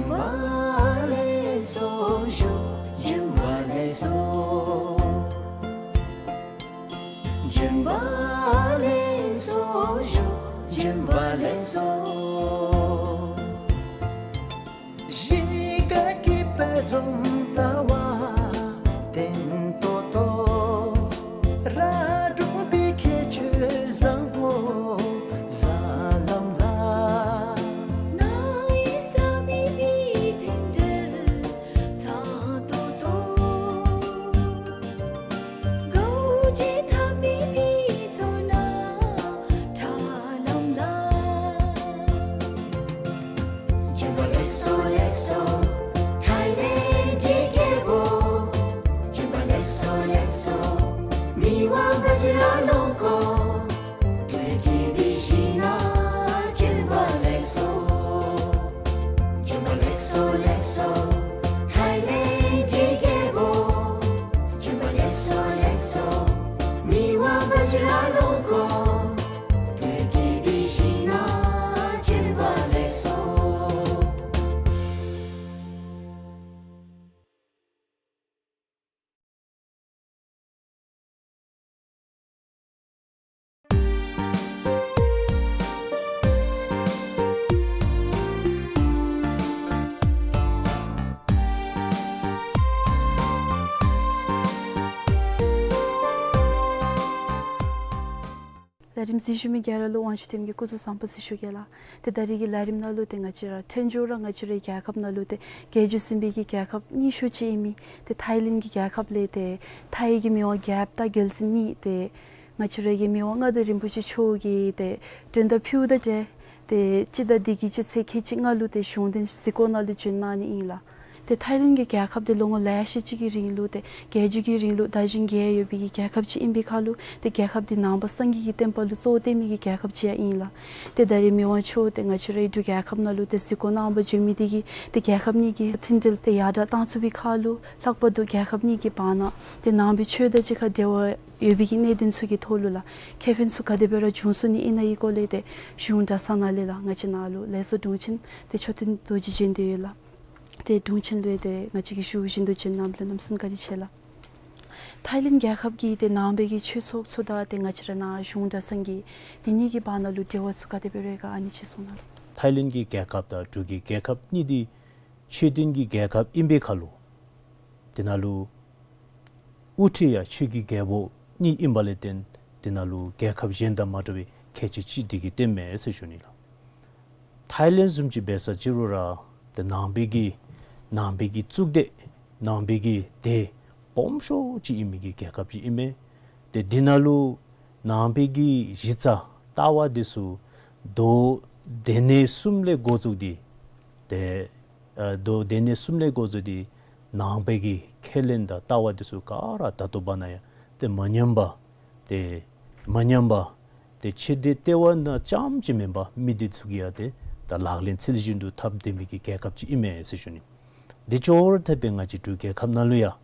གཞིས་ཀ་གི་དཔལ་འཛོམས་ལྟ་བ་བརྟན་ཏོག་ཏོ། ར་སྒྲུང་པའི་ཁྱད་ཆོས་བཟང་པོ་བཟའ་ལམ་ལ། ནཱ་ཡི་ས་མི་བི་དིང་འབྲེལ་ཚ་ཏོག་ཏོ། གའུ་ཇེ་ཐ་པི་པི་ཚོ་ན་ཁྲ་ལམ་ལ། བྱོན་པ་ལེགས་སོ་ལེགས་སོ་ཐའི་ལེནཌ་གི་རྒྱལ་པོ། བྱོན་པ་ལེགས་སོ་ལེགས་སོ་མི་དབང་བཛྲ་ལོང་ཀོང་། སྤྲུལ་གྱི་བི་ཞིང་ན་བྱོན་པ་ལེགས་སོ། བྱོན་པ་ལེགས་སོ་ལེགས་སོ་ཐའི་ལེནཌ་གི་རྒྱལ་པོ། བྱོན་པ་ལེགས་སོ་ལེགས་སོ་མི་དབང་བཛྲ་ལོང་ཀོང་། སྤྲུལ་གྱི་བི་ཞིང་ན་བྱོན་པ་ལེགས་སོ། ལས་རིམ་གཟིགས་བཞུགས་མི་ག་ར་ལུ་དབང་ཕྱུག་ལྷ་ཡི་གི་སྐུ་གཟུགས་བཟང་པོ་ཟེར་ཞུ་གེ་ལགས། ཏེ་ད་རིས་ཀྱི་ལས་རིམ་ནང་ལུ་ཏེ་ང་བཅས་ར་ཕྲན་བུ་ར་ང་བཅས་རའི་རྒྱལ་ཁབ་ནང་ལུ་ཏེ་རྒྱལ་བརྒྱུད་འཛིན་པའི་གི་རྒྱལ་ཁབ་རྙིང་ཤོས་ཅིག་ཨིན་མི་ཏེ་ཐའི་ལེནཌ་གི་རྒྱལ་ཁབ་ལས་ཏེ་ཐའི་གི་མི་དབང་རྒྱལཔོ་དང་རྒྱལ་བཙུན་གཉིས་ཏེ་ང་བཅས་རའི་གི་མི་དབང་མངའ་བདག་རིན་པོ་ཆེ་མཆོག་གིས་ཏེ་མགྲོན་བརྡ་ཕུལཝ་དང་འབྲེལ་ཏེ་སྤྱི་ཟླ་འདི་གི་སྤྱི་ཚེས་ཁལ་གཅིག་ལྔ་ལུ་ཏེ་གཞུང་དོན་གཟིགས་སྐོར་ནང་ལུ་བྱོན་གནང་ནི་ཨིན་ལགས། ཏེ་ཐའི་ལེནཌ་གི་རྒྱལ་ཁབ་འདི་ལོ་ངོ་ལེ་ཤ་ཅིག་གི་རིང་ལུ་ཏེ་རྒྱལ་བརྒྱུད་ཀྱི་རིང་ལུགས་དར་ཞིང་རྒྱས་ཡོད་པའི་གི་རྒྱལ་ཁབ་ཅིག་ཨིན་པའི་ཁར་ལུ་ཏེ་རྒྱལ་ཁབ་འདི་ནང་པ་སངས་རྒྱས་ཀྱི་བསྟན་པ་ལུ་གཙོ་བོ་བསྟེན་མི་གི་རྒྱལ་ཁབ་ཅིག་ཡང་ཨིན་ལགས། ཏེ་ད་རིས་མི་དབང་མཆོག་ཏེ་ང་བཅས་རའི་འབྲུག་རྒྱལ་ཁབ་ནང་ལུ་ཏེ་གཟིགས་སྐོར་གནང་པར་བྱོན་མི་འདི་གིས་ཏེ་རྒྱལ་ཁབ་གཉིས་ཀྱི་མཐུན་འབྲེལ་ཏེ་ཡར་དྲག་བཏང་ཚུགས་པའི་ཁར་ལུ་ལྷག་པར་དུ་རྒྱལ་ཁབ་གཉིས་ཀྱི་བར་ན་ཏེ་ནང་པའི་ཆོས་དང་གཅིག་ཁར་འབྲེལ་བ་ཡོད་པའི་གི་གནད་དོན་ཚུ་གི་ཐོག་ལུ་ལགས་ཁེ་ཕན་ཚུ་ག་དེ་སྦེ་ར་འབྱུང་ཚུགས་ནི་ཨིན་ན་གི་སྐོར་ལས་ཏེ་གཞུང་གྲྭ་ཚང་ནང་ལས་ལགས་ང་བཅས་ནཱ་ལུ་ལས་ཚོགས་དྲུང་ཆེན་ཏེ་མཆོག་ཐུན་རྡོ་རྗེ་བྱོན་ཏེ་ཡོད་ལགས། ཏེ་དྲུང་ཆེན་ལུ་ཏེ་ང་བཅས་ཀྱིས་ཞུ་བཞིན་དུ་བྱོན་གནངམ་ལུ་གནམ་མེད་ས་མེད་བཀའ་དྲིན་ཆེ་ལགས། ཐའི་ལེནཌ་རྒྱལ་ཁབ་ཀྱི་ཏེ་ནང་པའི་གི་ཆོས་ཚོགས་ཚུ་དང་ཏེ་ང་བཅས་ར་ནཱ་གཞུང་གྲྭ་ཚང་གི་དེ་གཉིས་ཀྱི་བར་ན་ལུ་འབྲེལ་བ་ཚུ་ག་དེ་སྦེ་ར་ཡོད་ག་ཨ་ནི་ཅིག་གསུང་གནང་ལགས། ཐའི་ལེནཌ་གི་རྒྱལ་ཁབ་དང་འབྲུག་གི་རྒྱལ་ཁབ་གཉིས་འདི་ཆོས་ལྡན་གྱི་རྒྱལ་ཁབ་ཨིན་པའི་ཁར་ལུ་དེ་ནང་ལུ་དབུ་ཁྲིད་ཡང་ཆོས་ཀྱི་རྒྱལ་པོ་གཉིས་ཨིན་པ་ལས་བརྟེན་དེ་ནང་ལུ་རྒྱལ་ཁབ་གཞན་དང་མ་འདྲ་བའི་ཁྱད་ཆོས་ཅིག་འདི་གིས་བརྟེན་མས་ཟེར་ཞུ་ནི་ལགས། ཐའི་ལེནཌ་བཟུམ་ཅིག་འབད་ས་ཅིག་རུང་ར་ཏེ་ནང་པའི་གི་ནང་པའི་གི་གཙུག་སྡེ་ནང་པའི་གི་སྡེ་སྦོམ་ཤོས་ཅིག་ཨིན་མི་གི་རྒྱལ་ཁབ་ཅིག་ཨིན་མས། ཏེ་འདི་ནང་ལུ་ནང་པའི་གི་གཞི་རྩ་ལྟ་བ་འདི་ཚུ་མདོ་སྡེ་སྣོད་གསུམ་ལས་འགོ་བཙུགས་ཏེ་ཏེ་ཨ་མདོ་སྡེ་སྣོད་གསུམ་ལས་འགོ་བཙུགས་ཏེ་ནང་པའི་གི་ཁས་ལེན་དང་ལྟ་བ་འདི་ཚུ་ག་ར་ད་ལྟོ་བར་ན་ཡང་ཏེ་མ་ཉམས་པར་ཏེ་མ་ཉམས་པར་ཏེ་ཆོས་འདི་ལྟེ་བ་ནང་རྐྱངམ་ཅིག་མེན་པར་མི་སྡེ་ཚུ་གིས་ཡང་ཏེ་ད་ལག་ལེན་ཚུལ་བཞིན་དུ་འཐབ་སྡོད་མི་གི་རྒྱལ་ཁབ་ཅིག་ཨིན་མས་ཟེར་ཞུ་ནི། འདི་ཅོག་ར་འཐདཔ་སྦེ་ང་བཅས་འབྲུག་རྒྱལ་ཁབ་ནང་ལུ་ཡང་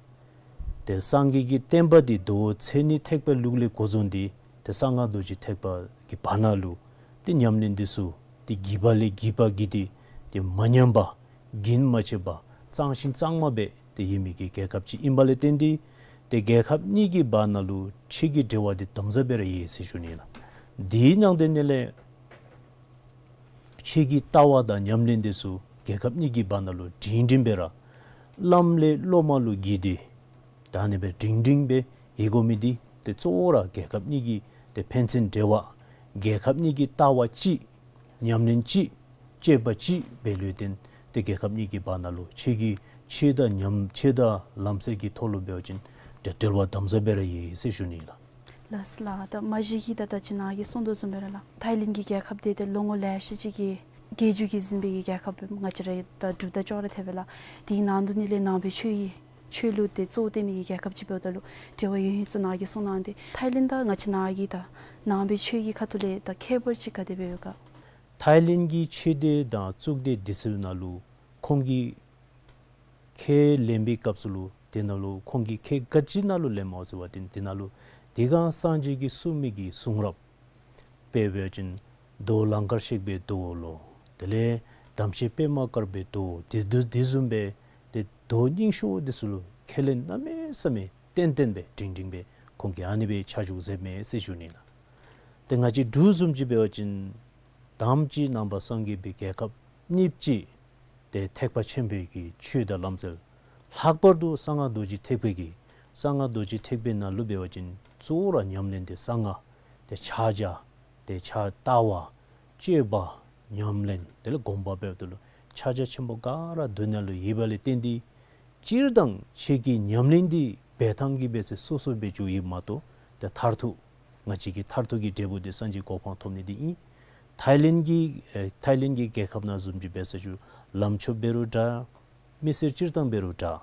ཏེ་སངས་རྒྱས་ཀྱི་བསྟན་པ་འདི་མདོ་མཚན་ཉིད་ཐེག་པའི་ལུགས་ལས་འགོ་བཟུང་སྟེ་ཏེ་གསང་སྔགས་རྡོ་རྗེ་ཐེག་པ་གི་བར་ན་ལུ་ཏེ་ཉམས་ལེན་འདི་ཚུ་ཏེ་བགྱིས་པ་ལས་བགྱིས་པ་བགྱིས་ཏེ་ཏེ་མ་ཉམས་པར་རྒྱུན་མ་ཆད་པར་གཙང་ཞིང་གཙང་མ་སྦེ་ཏེ་ཡོད་མི་གི་རྒྱལ་ཁབ་ཅིག་ཨིན་པ་ལས་བརྟེན་ཏེ་ཏེ་རྒྱལ་ཁབ་གཉིས་ཀྱི་བར་ན་ལུ་ཆོས་ཀྱི་འབྲེལ་བ་འདི་དམ་ཟབ་སྦེ་ར་ཡོད་ཟེར་ཞུ་ནི་ལགས། དེའི་ནང་དེ་ནང་ལས་ཆོས་ཀྱི་ལྟ་བ་དང་ཉམས་ལེན་འདི་ཚུ་རྒྱལ་ཁབ་གཉིས་ཀྱི་བར་ན་ལུ་སྒྲིང་སྒྲིང་སྦེ་ར་བླམ་ལས་སློབ་མ་ལུ་བརྒྱུད་དེ་ད་ཨ་ནི་སྦེ་སྒྲིང་སྒྲིང་སྦེ་ཡོད་དགོ་མི་འདི་ཏེ་གཙོ་བོ་ར་རྒྱལ་ཁབ་གཉིས་ཀྱི་ཏེ་ཕན་ཚུན་འབྲེལ་བ་རྒྱལ་ཁབ་གཉིས་ཀྱི་ལྟ་བ་གཅིག་ཉམས་ལེན་གཅིག་སྤྱོད་པ་གཅིག་འབད་ལུགས་བརྟེན་ཏེ་རྒྱལ་ཁབ་གཉིས་ཀྱི་བར་ན་ལུ་ཆོས་ཀྱི་ཆོས་དང་ཉམས་ཆོས་དང་ལམ་སྲོལ་གྱི་ཐོག་ལུ་འབད་བ་ཅིན་ཏེ་འབྲེལ་བ་དམ་ཟབ་སྦེ་ར་ཡོད་ཟེར་ཞུ་ནི་ལགས། ལགས་སོ་ལགས། ད་མ་གཞི་གིས་ད་ད་ཅི་ནཱ་གིས་གསུངས་དོ་བཟུམ་སྦེ་ར་ལགས་ཐའི་ལེནཌ་གི་རྒྱལ་ཁབ་འདི་ཏེ་ལོ་ངོ་ལེ་ཤ་ཅིག་གི་རྒྱལ་བརྒྱུད་ཀྱིས་འཛིན་པའི་གི་རྒྱལ་ཁབ་ང་བཅས་ར་ད་འབྲུག་དང་ཅོག་ར་འཐདཔ་སྦེ་ལགས། དེའི་ནང་དུ་ནི་ལས་ནང་པའི་ཆོས་ཀྱི་ཆོས་ལུ་ཏེ་གཙོ་བོ་བསྟེན་མི་གི་རྒྱལ་ཁབ་ཅིག་འབདཝ་ད་ལུ་འབྲེལ་བ་ཡོད་ཡོདཔ་ཚུ་ནཱ་གིས་གསུངས་གནང་སྟེ་ཐའི་ལེནཌ་དང་ང་བཅས་ནཱ་གི་ད་ནང་པའི་ཆོས་ཀྱི་ཁ་ཐུག་ལས་ད་ཁྱད་པར་ཅིག་ག་དེ་སྦེ་ཡོད་ག། ཐའི་ལེནཌ་གི་ཆོས་སྡེ་དང་གཙུག་སྡེ་འདི་ཚུ་ནང་ལུ་ཁོང་གིས་ཁས་ལེན་པའི་སྐབས་སུ་ལུ་དེ་ནང་ལུ་ཁོང་གིས་ཁས་ག་ཅི་ནང་ལུ་ལེནམ་སྨོ་ཟེར་བ་ཅིན་དེ་ནང་ལུ་དེ་སྒང་སངས་རྒྱས་ཀྱིས་གསུངས་མི་གི་གསུང་རབ་དཔེ་འབད་བ་ཅིན་མདོ་ལང་ཀར་གཤེགས་པའི་མདོ་ལོ། དེ་ལས་དམ་ཅན་པདྨ་དཀར་པོའི་མདོ། དེ་དུ་དེ་བཟུམ་སྦེ་ཏེ་མདོ་རྙིང་ཤོས་འདི་ཚུ་ལུ་ཁས་ལེན་གནམ་མེད་ས་མེད་ཏན་ཏན་སྦེ་སྒྲིང་སྒྲིང་སྦེ་ཁོང་གིས་ཨ་ནི་སྦེ་ཕྱག་ཞུ་མཛད་མས་ཟེར་ཞུ་ནི་ལགས། ཏེ་ང་བཅས་འབྲུག་བཟུམ་ཅིག་འབད་བ་ཅིན་དམ་ཅན་ནང་པ་སངས་རྒྱས་པའི་རྒྱལ་ཁབ་གཉིས་ཅིག་ ཏེ་ཐེག་པ་ཆེན་པོའི་གི་ཆོས་དང་ལམ་སྲོལ། ལྷག་པར་དུ་གསང་སྔགས་རྡོ་རྗེ་ཐེག་པའི་གི་གསང་སྔགས་རྡོ་རྗེ་ཐེག་པའི་ནང་ལུ་འབད་བ་ཅིན་གཙོ་བོ་ར་ཉམས་ལེན་དེ་གསང་སྔགས་ཏེ་ཕྱག་རྒྱ་ཏེ་ཕྱག་ལྟ་བ་སྤྱོད་པ་ཉམས་ལེན་དེ་ལས་སྒོམ་པ་འབདཝ་ད་ལུ་ཕྱག་རྒྱ་ཆེན་པོ་ག་ར་དེ་ནང་ལུ་ཡོད་པ་ལས་བརྟེན་ཏེ་སྤྱིར་བཏང་ཁྱེད་ཀྱི་ཉམས་ལེན་འདི་འབད་ཐངས་ཀྱི་འབད་ས་སོ་སོ་སྦེ་འགྱོ་ཡོདཔ་མ་གཏོགས་ཏེ་མཐར་ཐུག་ང་བཅས་ཀྱི་མཐར་ཐུག་གི་འབྲས་བུ་འདི་སངས་རྒྱས་གོ་འཕང་ཐོབ་ནི་འདི་ཨིན། ཐའི་ལེནཌ་གི་ཨེ་ཐའི་ལེནཌ་གི་རྒྱལ་ཁབ་ནང་བཟུམ་ཅིག་འབད་ས་ཅིག་ལམ་ཕྱོགས་འབད་རུང་འདྲ། མི་སེར་སྤྱིར་བཏང་འབད་རུང་འདྲ།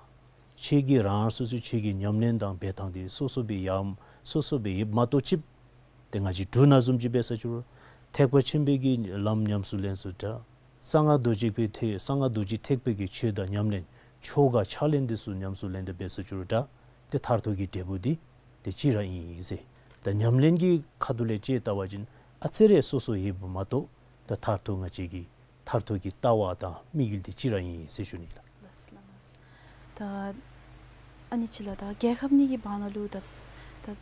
ཁྱེད་ཀྱི་རང་སོ་སོ་ཁྱེད་ཀྱི་ཉམས་ལེན་དང་འབད་ཐངས་འདི་སོ་སོ་སྦེ་ཡོདཔ་སོ་སོ་སྦེ་ཡོདཔ་མ་གཏོགས་ཅིག་ཏེ་ང་བཅས་འབྲུག་ནང་བཟུམ་ཅིག་འབད་ས་ཅིག་ཐེག་པ་ཆེན་པོའི་གི་ལམ་ཉམས་སུ་ལེན་ས་འདྲ། གསང་སྔགས་རྡོ་རྗེ་པའི་ཐེག་གསང་སྔགས་རྡོ་རྗེ་ཐེག་པའི་གི་ཆོས་དང་ཉམས་ལེན་ཆོ་ག་ཕྱག་ལེན་འདི་ཚུ་ཉམས་སུ་ལེན་ཏེ་འབད་ས་ཅིག་འདྲ། ཏེ་མཐར་ཐུག་གི་འབྲས་བུ་འདི་ཏེ་གཅིག་ར་ཨིན་ཟེར། ད་ཉམས་ལེན་གྱི་ཁ་ཐུག་ལས་དཔྱད་བལྟ་བ་ཅིན་ཨ་ཙི་རེ་སོ་སོ་ཡོདཔ་མ་གཏོགས་ད་མཐར་ཐུག་ང་བཅས་ཀྱི་མཐར་ཐུག་གི་ལྟ་བ་དང་དམིགས་ཡུལ་འདི་གཅིག་ར་ཨིན་ཟེར་ཞུ་ནི་ལགས། ལགས་ལགས་ལགས། ད་ཨ་ནི་ཅིག་ལགས། ད་རྒྱལ་ཁབ་གཉིས་ཀྱི་བར་ན་ལུ་ད་ད་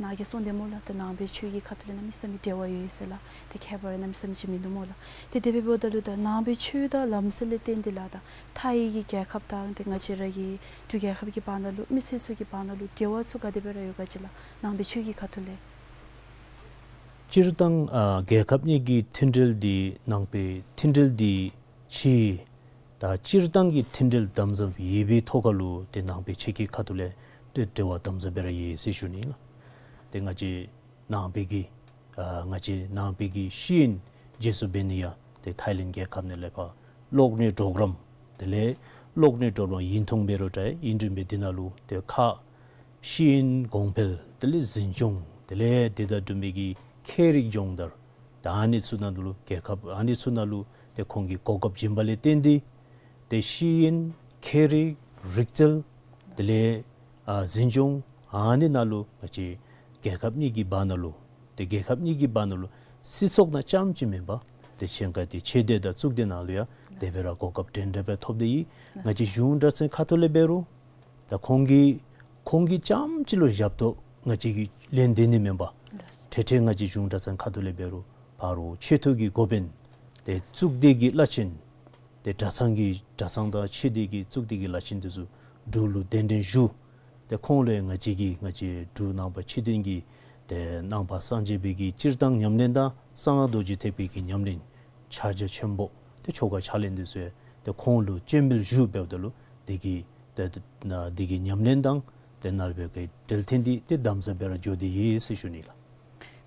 ནཱ་གིས་གསུངས་དེས་སྨོ་ལགས། ད་ནང་པའི་ཆོས་ཀྱི་ཁ་ཐུག་ལས་གནམ་མེད་ས་མེད་འབྲེལ་བ་ཡོད་ཟེར་ལགས། ཏེ་ཁྱད་པར་གནམ་མེད་ས་མེད་ཅིག་མིན་འདུག་སྨོ་ལགས། ཏེ་དེ་སྦེ་འབདཝ་ད་ལུ་ད་ནང་པའི་ཆོས་དང་ལམ་སྲོལ་ལས་བརྟེན་ཏེ་ལགས་ད་ཐའི་གི་རྒྱལ་ཁབ་དང་ཏེ་ང་བཅས་ར་གི་འབྲུག་རྒྱལ་ཁབ་ཀྱི་བར་ན་ལུ་མི་སེར་ཚུ་གི་བར་ན་ལུ་འབྲེལ་བ་ཚུ་ག་དེ་སྦེ་ར་ཡོད་ག་ཅིག་ལགས། ནང་པའི་ཆོས་ཀྱི་ཁ་ཐུག་ལས། སྤྱིར་བཏང་ཨ་རྒྱལ་ཁབ་གཉིས་ཀྱི་མཐུན་འབྲེལ་འདི་ནང་པའི་མཐུན་འབྲེལ་འདི་ཕྱི་ད་སྤྱིར་བཏང་གི་མཐུན་འབྲེལ་དམ་ཟབ་ཡོད་པའི་ཐོག་ཁ་ལུ་ཏེ་ནང་པའི་ཆོས་ཀྱི་ཁ་ཐུག་ལས་ཏེ་འབྲེལ་བ་དམ་ཟབ་སྦེ་ར་ཡོད་ཟེར་ཞུ་ནི་ལགས། ཏེ་ང་བཅས་ནང་པའི་གི་ཨ་ང་བཅས་ནང་པའི་གི་ཤེས་ཡོན་རྗེས་སུ་འབད་ནི་ཡང་ཏེ་ཐའི་ལེནཌ་རྒྱལ་ཁབ་ནང་ལས་ཕར་གློག་བརྙན་གྲོགས་རམ་དེ་ལས་གློག་བརྙན་གྲོགས་རམ་ཡིན་ཐུང་འབད་རུང་འདྲ་ཡིན་དྲན་འབད་འདི་ནང་ལུ་ཏེ་ཁ་ཤེས་ཡོན་གོང་འཕེལ་དེ་ལས་འཛིན་སྐྱོང་དེ་ལས་དེ་དང་བསྟུན་པའི་གི་ཁྱད་རིག་སྦྱོང་བརྡར་ད་ཨ་ནི་ཚུ་ནང་ལུ་རྒྱལ་ཁབ་ཨ་ནི་ཚུ་ནང་ལུ་ཏེ་ཁོང་གིས་གོ་སྐབས་བྱིན་པ་ལས་བརྟེན་ཏེ་ཏེ་ཤེས་ཡོན་ཁྱད་རིག་རིག་རྩལ་དེ་ལས་ཨ་འཛིན་སྐྱོང་ཨ་ནི་ནང་ལུ་ང་བཅས་རྒྱལ་ཁབ་གཉིས་ཀྱི་བར་ན་ལུ་ཏེ་རྒྱལ་ཁབ་གཉིས་ཀྱི་བར་ན་ལུ་སྲིད་ཚོགས་ནང་རྐྱངམ་ཅིག་མེན་པར་ཏེ་ཆེན་ཁ་ཏེ་ཆོས་སྡེ་དང་གཙུག་སྡེ་ནང་ལུ་ཡང་དེ་སྦེ་ར་གོ་སྐབས་འདྲན་འདྲ་སྦེ་ཐོབ་སྟེ་ཡོད། ང་བཅས་གཞུང་གྲྭ་ཚང་ཁ་ཐུག་ལས་འབད་རུང་ད་ཁོང་གིས་ཁོང་གིས་རྐྱངམ་ཅིག་ལུ་ཞབས་ཏོག་ང་བཅས་ཀྱིས་ལེན་སྡོད་ནི་མེན་པར་ལགས། ཏེ་ཏེ་ང་བཅས་གཞུང་གྲྭ་ཚང་ཁ་ཐུག་ལས་འབད་རུང་ཕར་ཆོས་ཐོག་གི་འགོ་དཔོན་ཏེ་གཙུག་སྡེ་གི་བླ་ཆེན་ཏེ་གྲྭ་ཚང་གི་གྲྭ་ཚང་དང་ཆོས་སྡེ་གི་གཙུག་སྡེ་གི་བླ་ཆེན་འདི་ཚུ་འབྲུག་ལུ་གདན་འདྲེན་ཞུ། ཏེ་ཁོང་ལུ་ཡང་ང་བཅས་ཀྱིས་ང་བཅས་འབྲུག་ནང་པ་ཆོས་ལྡན་གྱི་ཏེ་ནང་པ་སངས་རྒྱས་པའི་གི་སྤྱིར་བཏང་ཉམས་ལེན་དང་གསང་སྔགས་རྡོ་རྗེ་ཐེག་པའི་གི་ཉམས་ལེན་ཕྱག་རྒྱ་ཆེན་པོ་ཏེ་ཆོ་ག་ཕྱག་ལེན་འདི་ཚུ་ཡང་ཏེ་ཁོང་ལུ་སྤྱན་འབུལ་ཞུ་འབདཝ་ད་ལུ་དེ་གི་ཏེ་ཏེ་ན་དེ་གི་ཉམས་ལེན་དང་ཏེ་ནང་པའི་གི་འབྲེལ་མཐུད་འདི་ཏེ་དམ་ཟབ་སྦེ་ར་འགྱོ་སྟེ་ཡོད་ཟེར་ཞུ་ནི་ལགས།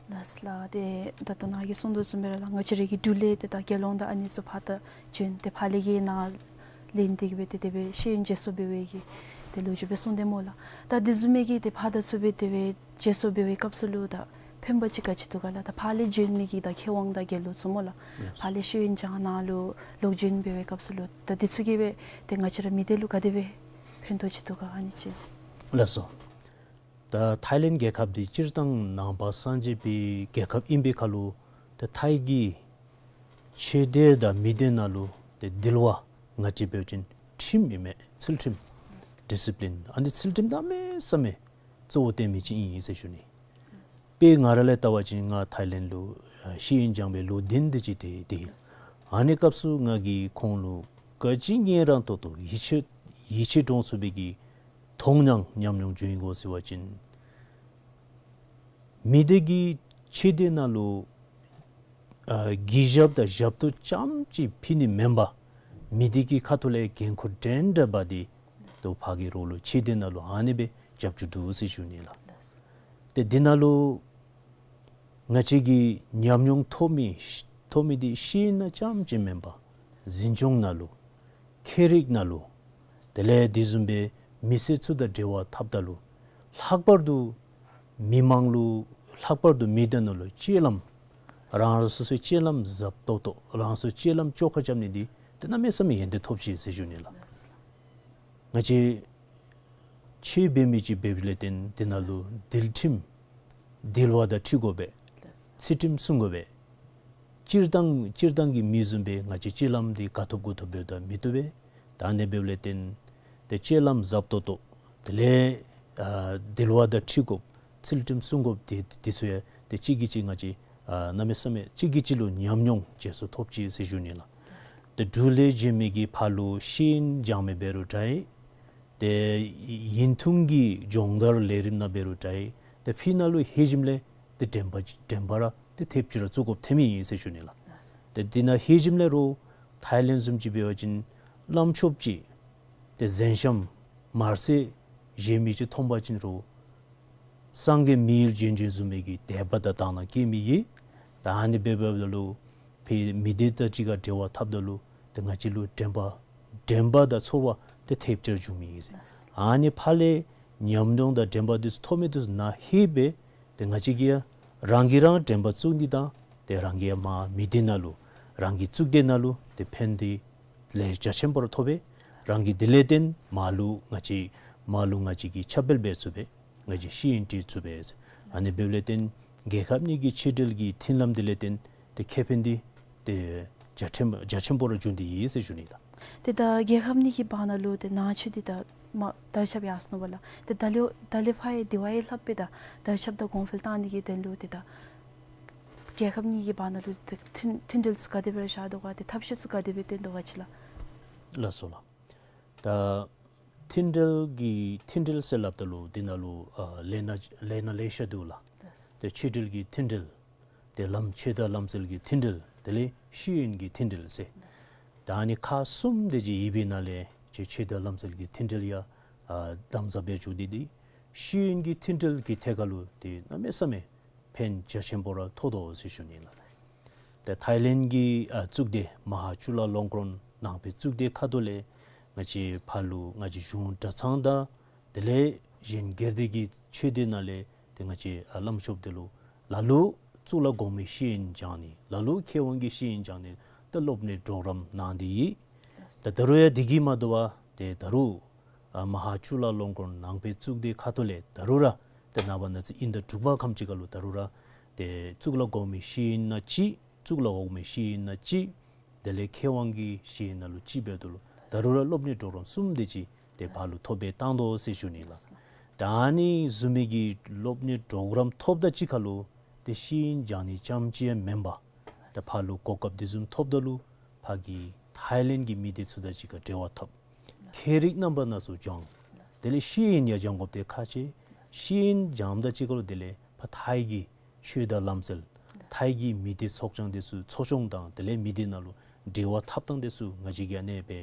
ལགས་ལགས། ཏེ་ད་ལྟོ་ནཱ་གིས་གསུངས་དོ་བཟུམ་སྦེ་ར་ལགས་ང་བཅས་ར་གི་འབྲུག་ལས་ཏེ་ད་རྒྱལ་ཡོངས་དང་ཨ་ནི་ཚུ་ཕར་ད་བྱོན་ཏེ་ཕར་ལས་ཀྱི་ནཱ་ལེན་ཏེ་གི་སྦེ་ཏེ་དེ་སྦེ་ཤེས་ཡོན་རྗེས་སུ་འབད་བའི་གི་ཏེ་ལོ་རྒྱུས་སྦེ་གསུངས་དེས་སྨོ་ལགས། ད་དེ་བཟུམ་མའི་གི་ཏེ་ཕར་ད་ཚུ་སྦེ་དེ་སྦེ་རྗེས་སུ་འབད་བའི་སྐབས་སུ་ལུ་ད་ཕན་པ་ཅིག་ག་ཅི་འདུག་ག་ལགས། ད་ཕར་ལས་བྱོན་མི་གི་ད་མཁས་དབང་དང་དགེ་སློང་ཚུ་སྨོ་ལགས། ལགས། ཕར་ལས་ཤེས་ཡོན་སྦྱང་ནཱ་ལུ་ལོག་བྱོན་འབད་བའི་སྐབས་སུ་ལུ་ད་དེ་ཚུ་གིས་སྦེ་ཏེ་ང་བཅས་ར་མི་སྡེ་ལུ་ག་དེ་སྦེ་ཕན་ཐོགས་ཅིག་འདུག་ག་ཨ་ནི་ཅིག། ལགས་སོ། ད་ཐའི་ལེནཌ་རྒྱལ་ཁབ་འདི་སྤྱིར་བཏང་ནང་པ་སངས་རྒྱས་པའི་རྒྱལ་ཁབ་ཨིན་པའི་ཁར་ལུ་ད་ཐའི་གི་ཆོས་སྡེ་དང་མི་སྡེ་ནང་ལུ་ཏེ་འདུལ་བ་ང་བཅས་འབད་བ་ཅིན་ཁྲིམས་ཨིན་མས། ཚུལ་ཁྲིམས་ཌི་སི་པི་ལིན་ཨ་ནི་ཚུལ་ཁྲིམས་གནམ་མེད་ས་མེད་གཙོ་བོ་བཏོན་མི་ཅིག་ཨིན་ཟེར་ཞུ་ནི། དཔེ་ང་ར་ལས་བལྟ་བ་ཅིན་ང་ཐའི་ལེནཌ་ལུ་ཨ་ཤེས་ཡོན་སྦྱང་བའི་ལོ་བདུན་དེ་ཅིག་ཏེ་ཏེ་ཨ་ནི་སྐབས་སུ་ང་གིས་ཁོང་ལུ་ག་ཅི་ཉན་རང་ཏོག་ཏོ་ཡིད་ཆེས་ཡིད་ཆེས་འདྲོངས་ཚུགས་པའི་གི་མཐོང་སྣང་ཉམས་མྱོང་བྱུང་ཡི་གོ་ཟེར་བ་ཅིན་མི་སྡེ་གི་ཆོས་སྡེ་ནང་ལུ་ཨ་གུས་ཞབས་དང་ཞབས་ཏོག་རྐྱངམ་ཅིག་ཕུལ་ནི་མེན་པར་མི་སྡེ་གི་ཁ་ཐུག་ལས་འགན་ཁུར་འདྲན་འདྲ་འབག་སྟེ་ཏེ་ཕར་གི་རོགས་ལུ་ཆོས་སྡེ་ནང་ལུ་ཨ་ནི་སྦེ་རྒྱབ་སྐྱོར་འདུག་ཟེར་ཞུ་ནི་ལགས། ཏེ་འདི་ནང་ལུ་ང་བཅས་ཀྱིས་ཉམས་མྱོང་ཐོབ་མི་ཐོབ་མི་འདི་ཤེས་ཡོན་ནང་རྐྱངམ་ཅིག་མེན་པར་འཛིན་སྐྱོང་ནང་ལུ་ཁྱད་རིག་ནང་ལུ་དེ་ལས་དེ་བཟུམ་སྦེ་མི་སེར་ཚུ་དང་འབྲེལ་བ་འཐབ་ད་ལུ་ལྷག་པར་དུ་མི་མང་ལུ་ལྷག་པར་དུ་མི་སྡེ་ནང་ལུ་སྤྱོད་ལམ་རང་རང་སོ་སོའི་སྤྱོད་ལམ་ཟབ་ཏོག་ཏོ་རང་སོའི་སྤྱོད་ལམ་བཅོ་ཁ་རྐྱབ་ནི་འདི་ཏེ་གནམ་མེད་ས་མེད་ཡོན་ཏན་ཐོབ་ཅི་ཟེར་ཞུ་ནི་ལགས། ང་བཅས་ཆོས་འབད་མི་ཅིག་འབདཝ་ལས་བརྟེན་འདི་ནང་ལུ་འདུལ་ཁྲིམས་འདུལ་བ་དང་འཁྲིལ་དགོ་པས། ཚུལ་ཁྲིམས་སྲུང་དགོ་པས། སྤྱིར་བཏང་སྤྱིར་བཏང་གི་མི་བཟུམ་སྦེ་ང་བཅས་སྤྱོད་ལམ་འདི་དགའ་ཐོབ་དགུ་ཐོབ་འབདཝ་ད་མི་བཏུབ་པས། ད་ཨ་ནི་འབདཝ་ལས་བརྟེན་ཏེ་སྤྱོད་ལམ་ཟབ་ཏོག་ཏོ་དེ་ལས་ཨ་འདུལ་བ་དང་འཁྲིལ་དགོཔ་ཚུལ་ཁྲིམས་སྲུང་དགོཔ་དེ་དེ་ཚུ་ཡང་ཏེ་གཅིག་གིས་གཅིག་ང་བཅས་ཨ་གནམ་མེད་ས་མེད་གཅིག་གིས་གཅིག་ལུ་ཉམས་མྱོང་རྗེས་སུ་ཐོབ་ཅི་ཟེར་ཞུ་ནི་ལགས། ཏེ་འབྲུག་ལས་བྱོན་མི་གི་ཕར་ལུ་ཤེས་ཡོན་སྦྱང་མི་འབད་རུང་འདྲ། ཏེ་ཡུན་ཐུང་གི་སྦྱོང་བརྡར་ལས་རིམ་ནང་འབད་རུང་འདྲ། ཏེ་ཕྱི་ནང་ལུ་ལྷོད་ཞིནམ་ལས་ཏེ་དྲན་པ་དྲན་པ་ར་ཏེ་ཐེབས་ཅིག་ར་བཙུགས་དགོཔ་ཐོནམ་ཨིན་ཟེར་ཞུ་ནི་ལགས། ཏེ་འདི་ནང་ལྷོད་ཞིནམ་ལས་རུང་ཐའི་ལེནཌ་བཟུམ་ཅིག་འབད་བ་ཅིན་བླམ་ཆོསཔ་ཅིག་ཏེ་གཟན་ཤམ་དམར་སེར་བཞེས་མི་ཅིག་མཐོང་པ་ཅིན་རུང་སངས་རྒྱས་མི་ཡུལ་ལྗོན་ལྗོན་བཟུམ་མའི་གི་དད་པ་དང་དག་སྣང་སྐྱེ་མི་ཡི། ད་ཨ་ནི་འབད་འབདཝ་ད་ལུ་ཕར་མི་སྡེ་དང་གཅིག་ཁར་འབྲེལ་བ་འཐབ་ད་ལུ་ཏེ་ང་བཅས་ལུ་དྲན་པ་དྲན་པ་དང་ཚོར་བ་ཏེ་ཐེབས་ཅིག་ར་འབྱུང་མི་ཨིན་ཟེར། ཨ་ནི་ཕར་ལས་ཉམས་མྱོང་དང་དྲན་པ་འདི་ཚུ་ཐོབ་མི་འདི་ཚུ་ནང་ལྷོད་སྦེ་ཏེ་ང་བཅས་ཀྱིས་ཡང་རང་གིས་རང་དྲན་པ་བཙུགས་ནི་དང་ཏེ་རང་གིས་མར་མི་སྡེ་ནང་ལུ་རང་གི་གཙུག་སྡེ་ནང་ལུ་ཏེ་ཕན་བདེ་ལེ་ཤ་ཆེན་པོ་ར་ཐོབ་པས། རང་གིས་དེ་ལས་བརྟེན་མར་ལུ་ང་བཅས་མར་ལུ་ང་བཅས་ཀྱིས་ཁྱབ་སྤེལ་འབད་ཚུགས་པས། ང་བཅས་ཤེས་ཡོན་སྤྲོད་ཚུགས་པས། ཨ་ནི་འབདཝ་ལས་བརྟེན་རྒྱལ་ཁབ་གཉིས་ཀྱི་ཕྱི་འབྲེལ་གྱི་མཐུན་ལམ་དེ་ལས་བརྟེན་ཏེ་ཁེ་ཕན་འདི་ཏེ་རྒྱ་ཆེན་རྒྱ་ཆེན་པོ་ར་འབྱུང་སྟེ་ཡོད་ཟེར་ཞུ་ནི་ལགས། ཏེ་ད་རྒྱལ་ཁབ་གཉིས་ཀྱི་བར་ན་ལུ་ཏེ་ནང་ཆོས་འདི་ད་མ་དར་ཁྱབ་ཡར་སོ་ནུག་པ་ལགས། ཏེ་ད་ལས་ད་ལས་ཕར་ཡང་དེ་བ་ཡང་ལྷག་སྦེ་ད་དར་ཁྱབ་དང་གོང་འཕེལ་བཏང་ནི་གི་དོན་ལུ་ཏེ་ད་རྒྱལ་ཁབ་གཉིས་ཀྱི་བར་ན་ལུ་ཏེ་མཐུན་མཐུན་འབྲེལ་ཚུ་ག་དེ་སྦེ་ར་བཞག་དོ་ག། ཏེ་ཐབས་ཤེས་ཚུ་ག་དེ་སྦེ་བཏོན་དོ་ག་ཅིག་ལགས། ལགས་སོ་ལགས། ད་མཐུན་འབྲེལ་གྱི་མཐུན་འབྲེལ་ཟེར་སླབ་ད་ལུ་འདི་ནང་ལུ་ཨ་ལས་སྣ་ལས་སྣ་ལེ་ཤ་འདུག་ལགས། ལགས། ཏེ་ཆོས་འབྲེལ་གྱི་མཐུན་འབྲེལ། ཏེ་ལམ་ཆོས་དང་ལམ་སྲོལ་གྱི་མཐུན་འབྲེལ། དེ་ལས་ཤེས་ཡོན་གྱི་མཐུན་འབྲེལ་ཟེར། ལགས། ད་ཨ་ནི་ཁག་གསུམ་དེ་ཅིག་ཡོད་པའི་ནང་ལས་ཆོས་ཆོས་དང་ལམ་སྲོལ་གྱི་མཐུན་འབྲེལ་ཡང་ཨ་དམ་ཟབ་སྦེ་འགྱོ་སྟེ་འདི་ཤེས་ཡོན་གྱི་མཐུན་འབྲེལ་གྱི་ཐད་ཁར་ལུ་ཏེ་གནམ་མེད་ས་མེད་ཕན་རྒྱ་ཆེན་པོ་ར་ཐོགས་དོ་ཟེར་ཞུ་ནི་ལགས། ཏེ་ཐའི་ལེནཌ་གི་ཨ་གཙུག་སྡེ་མ་ཧཱ་ཅུ་ལ་ལོང་ཀོརོན་ནང་པའི་གཙུག་སྡེ་ཁ་ཐུག་ལས་ང་བཅས་ཕར་ལུ་ང་བཅས་གཞུང་གྲྭ་ཚང་དང་དེ་ལས་གཞན་སྒེར་སྡེ་གི་ཆོས་སྡེ་ནང་ལས་ཏེ་ང་བཅས་ཨ་བླམ་ཆོསཔ་དེ་ལུ་ལ་ལུ་གཙུག་ལག་གོང་མའི་ཤེས་ཡོན་སྦྱང་ནི་ལ་ལུ་མཁས་དབང་གི་ཤེས་ཡོན་སྦྱང་ནི་ཏེ་སློབ་གཉེར་གྲོགས་རམ་གནང་སྟེ་ཡོད། ད་ད་རུང་ཡང་དེ་གིས་མ་དོ་བར་ཏེ་ད་རུང་ཨ་མ་ཧཱ་ཅུ་ལ་ལོང་ཀོརོན་ནང་པའི་གཙུག་སྡེ་ཁ་ཐུག་ལས་ད་རུང་ར་ཏེ་ནངས་པ་གནངས་ཚེ་དབྱིན་ཟླ་དྲུག་པ་ཁམས་ཅིག་ཁར་ལུ་ད་རུང་ར་ཏེ་གཙུག་ལག་གོང་མའི་ཤེས་ཡོན་ནང་གཅིག། གཙུག་ལག་འོག་མའི་ཤེས་ཡོན་ནང་གཅིག། དེ་ལས་མཁས་དབང་གི་ཤེས་ཡོན་ནང་ལུ་གཅིག་འབདཝ་ད་ལུ་ད་རུང་ར་སློབ་གཉེར་གྲོགས་རམ་གསུམ་དེ་ཅིག་ཏེ་ཕར་ལུ་ཐོབ་སྦེ་བཏང་དོ་ཟེར་ཞུ་ནི་ལགས། ད་ཨ་ནི་བཟུམ་མའི་གི་སློབ་གཉེར་གྲོགས་རམ་ཐོབ་དང་གཅིག་ཁར་ལུ་ཏེ་ཤེས་ཡོན་སྦྱང་ནི་རྐྱངམ་ཅིག་ཡང་མེན་པར་ད་ཕར་ལུ་གོ་སྐབས་དེ་བཟུམ་ཐོབ་ད་ལུ་ཕར་གྱི་ཐའི་ལེནཌ་གི་མི་སྡེ་ཚུ་དང་གཅིག་ཁར་འབྲེལ་བ་འཐབ། མཁས་རིག་རྣམ་པ་སྣ་ཚོགས་སྦྱང་། དེ་ལས་ཤེས་ཡོན་ཡང་སྦྱང་དགོཔ་དེ་ཁག་ཆེ། ཤེས་ཡོན་སྦྱངམ་དང་གཅིག་ཁར་ལུ་དེ་ལས་ཕར་ཐའི་གི་ཆོས་དང་ལམ་སྲོལ་ཐའི་གི་མི་སྡེ་ཚོགས་ཆུང་དེ་ཚུ་ཚོགས་ཆུང་དང་དེ་ལས་མི་སྡེ་ནང་ལུ་འབྲེལ་བ་འཐབ་ཐངས་དེ་ཚུ་ང་བཅས་ཀྱིས་ཨ་ནེ་སྦེ་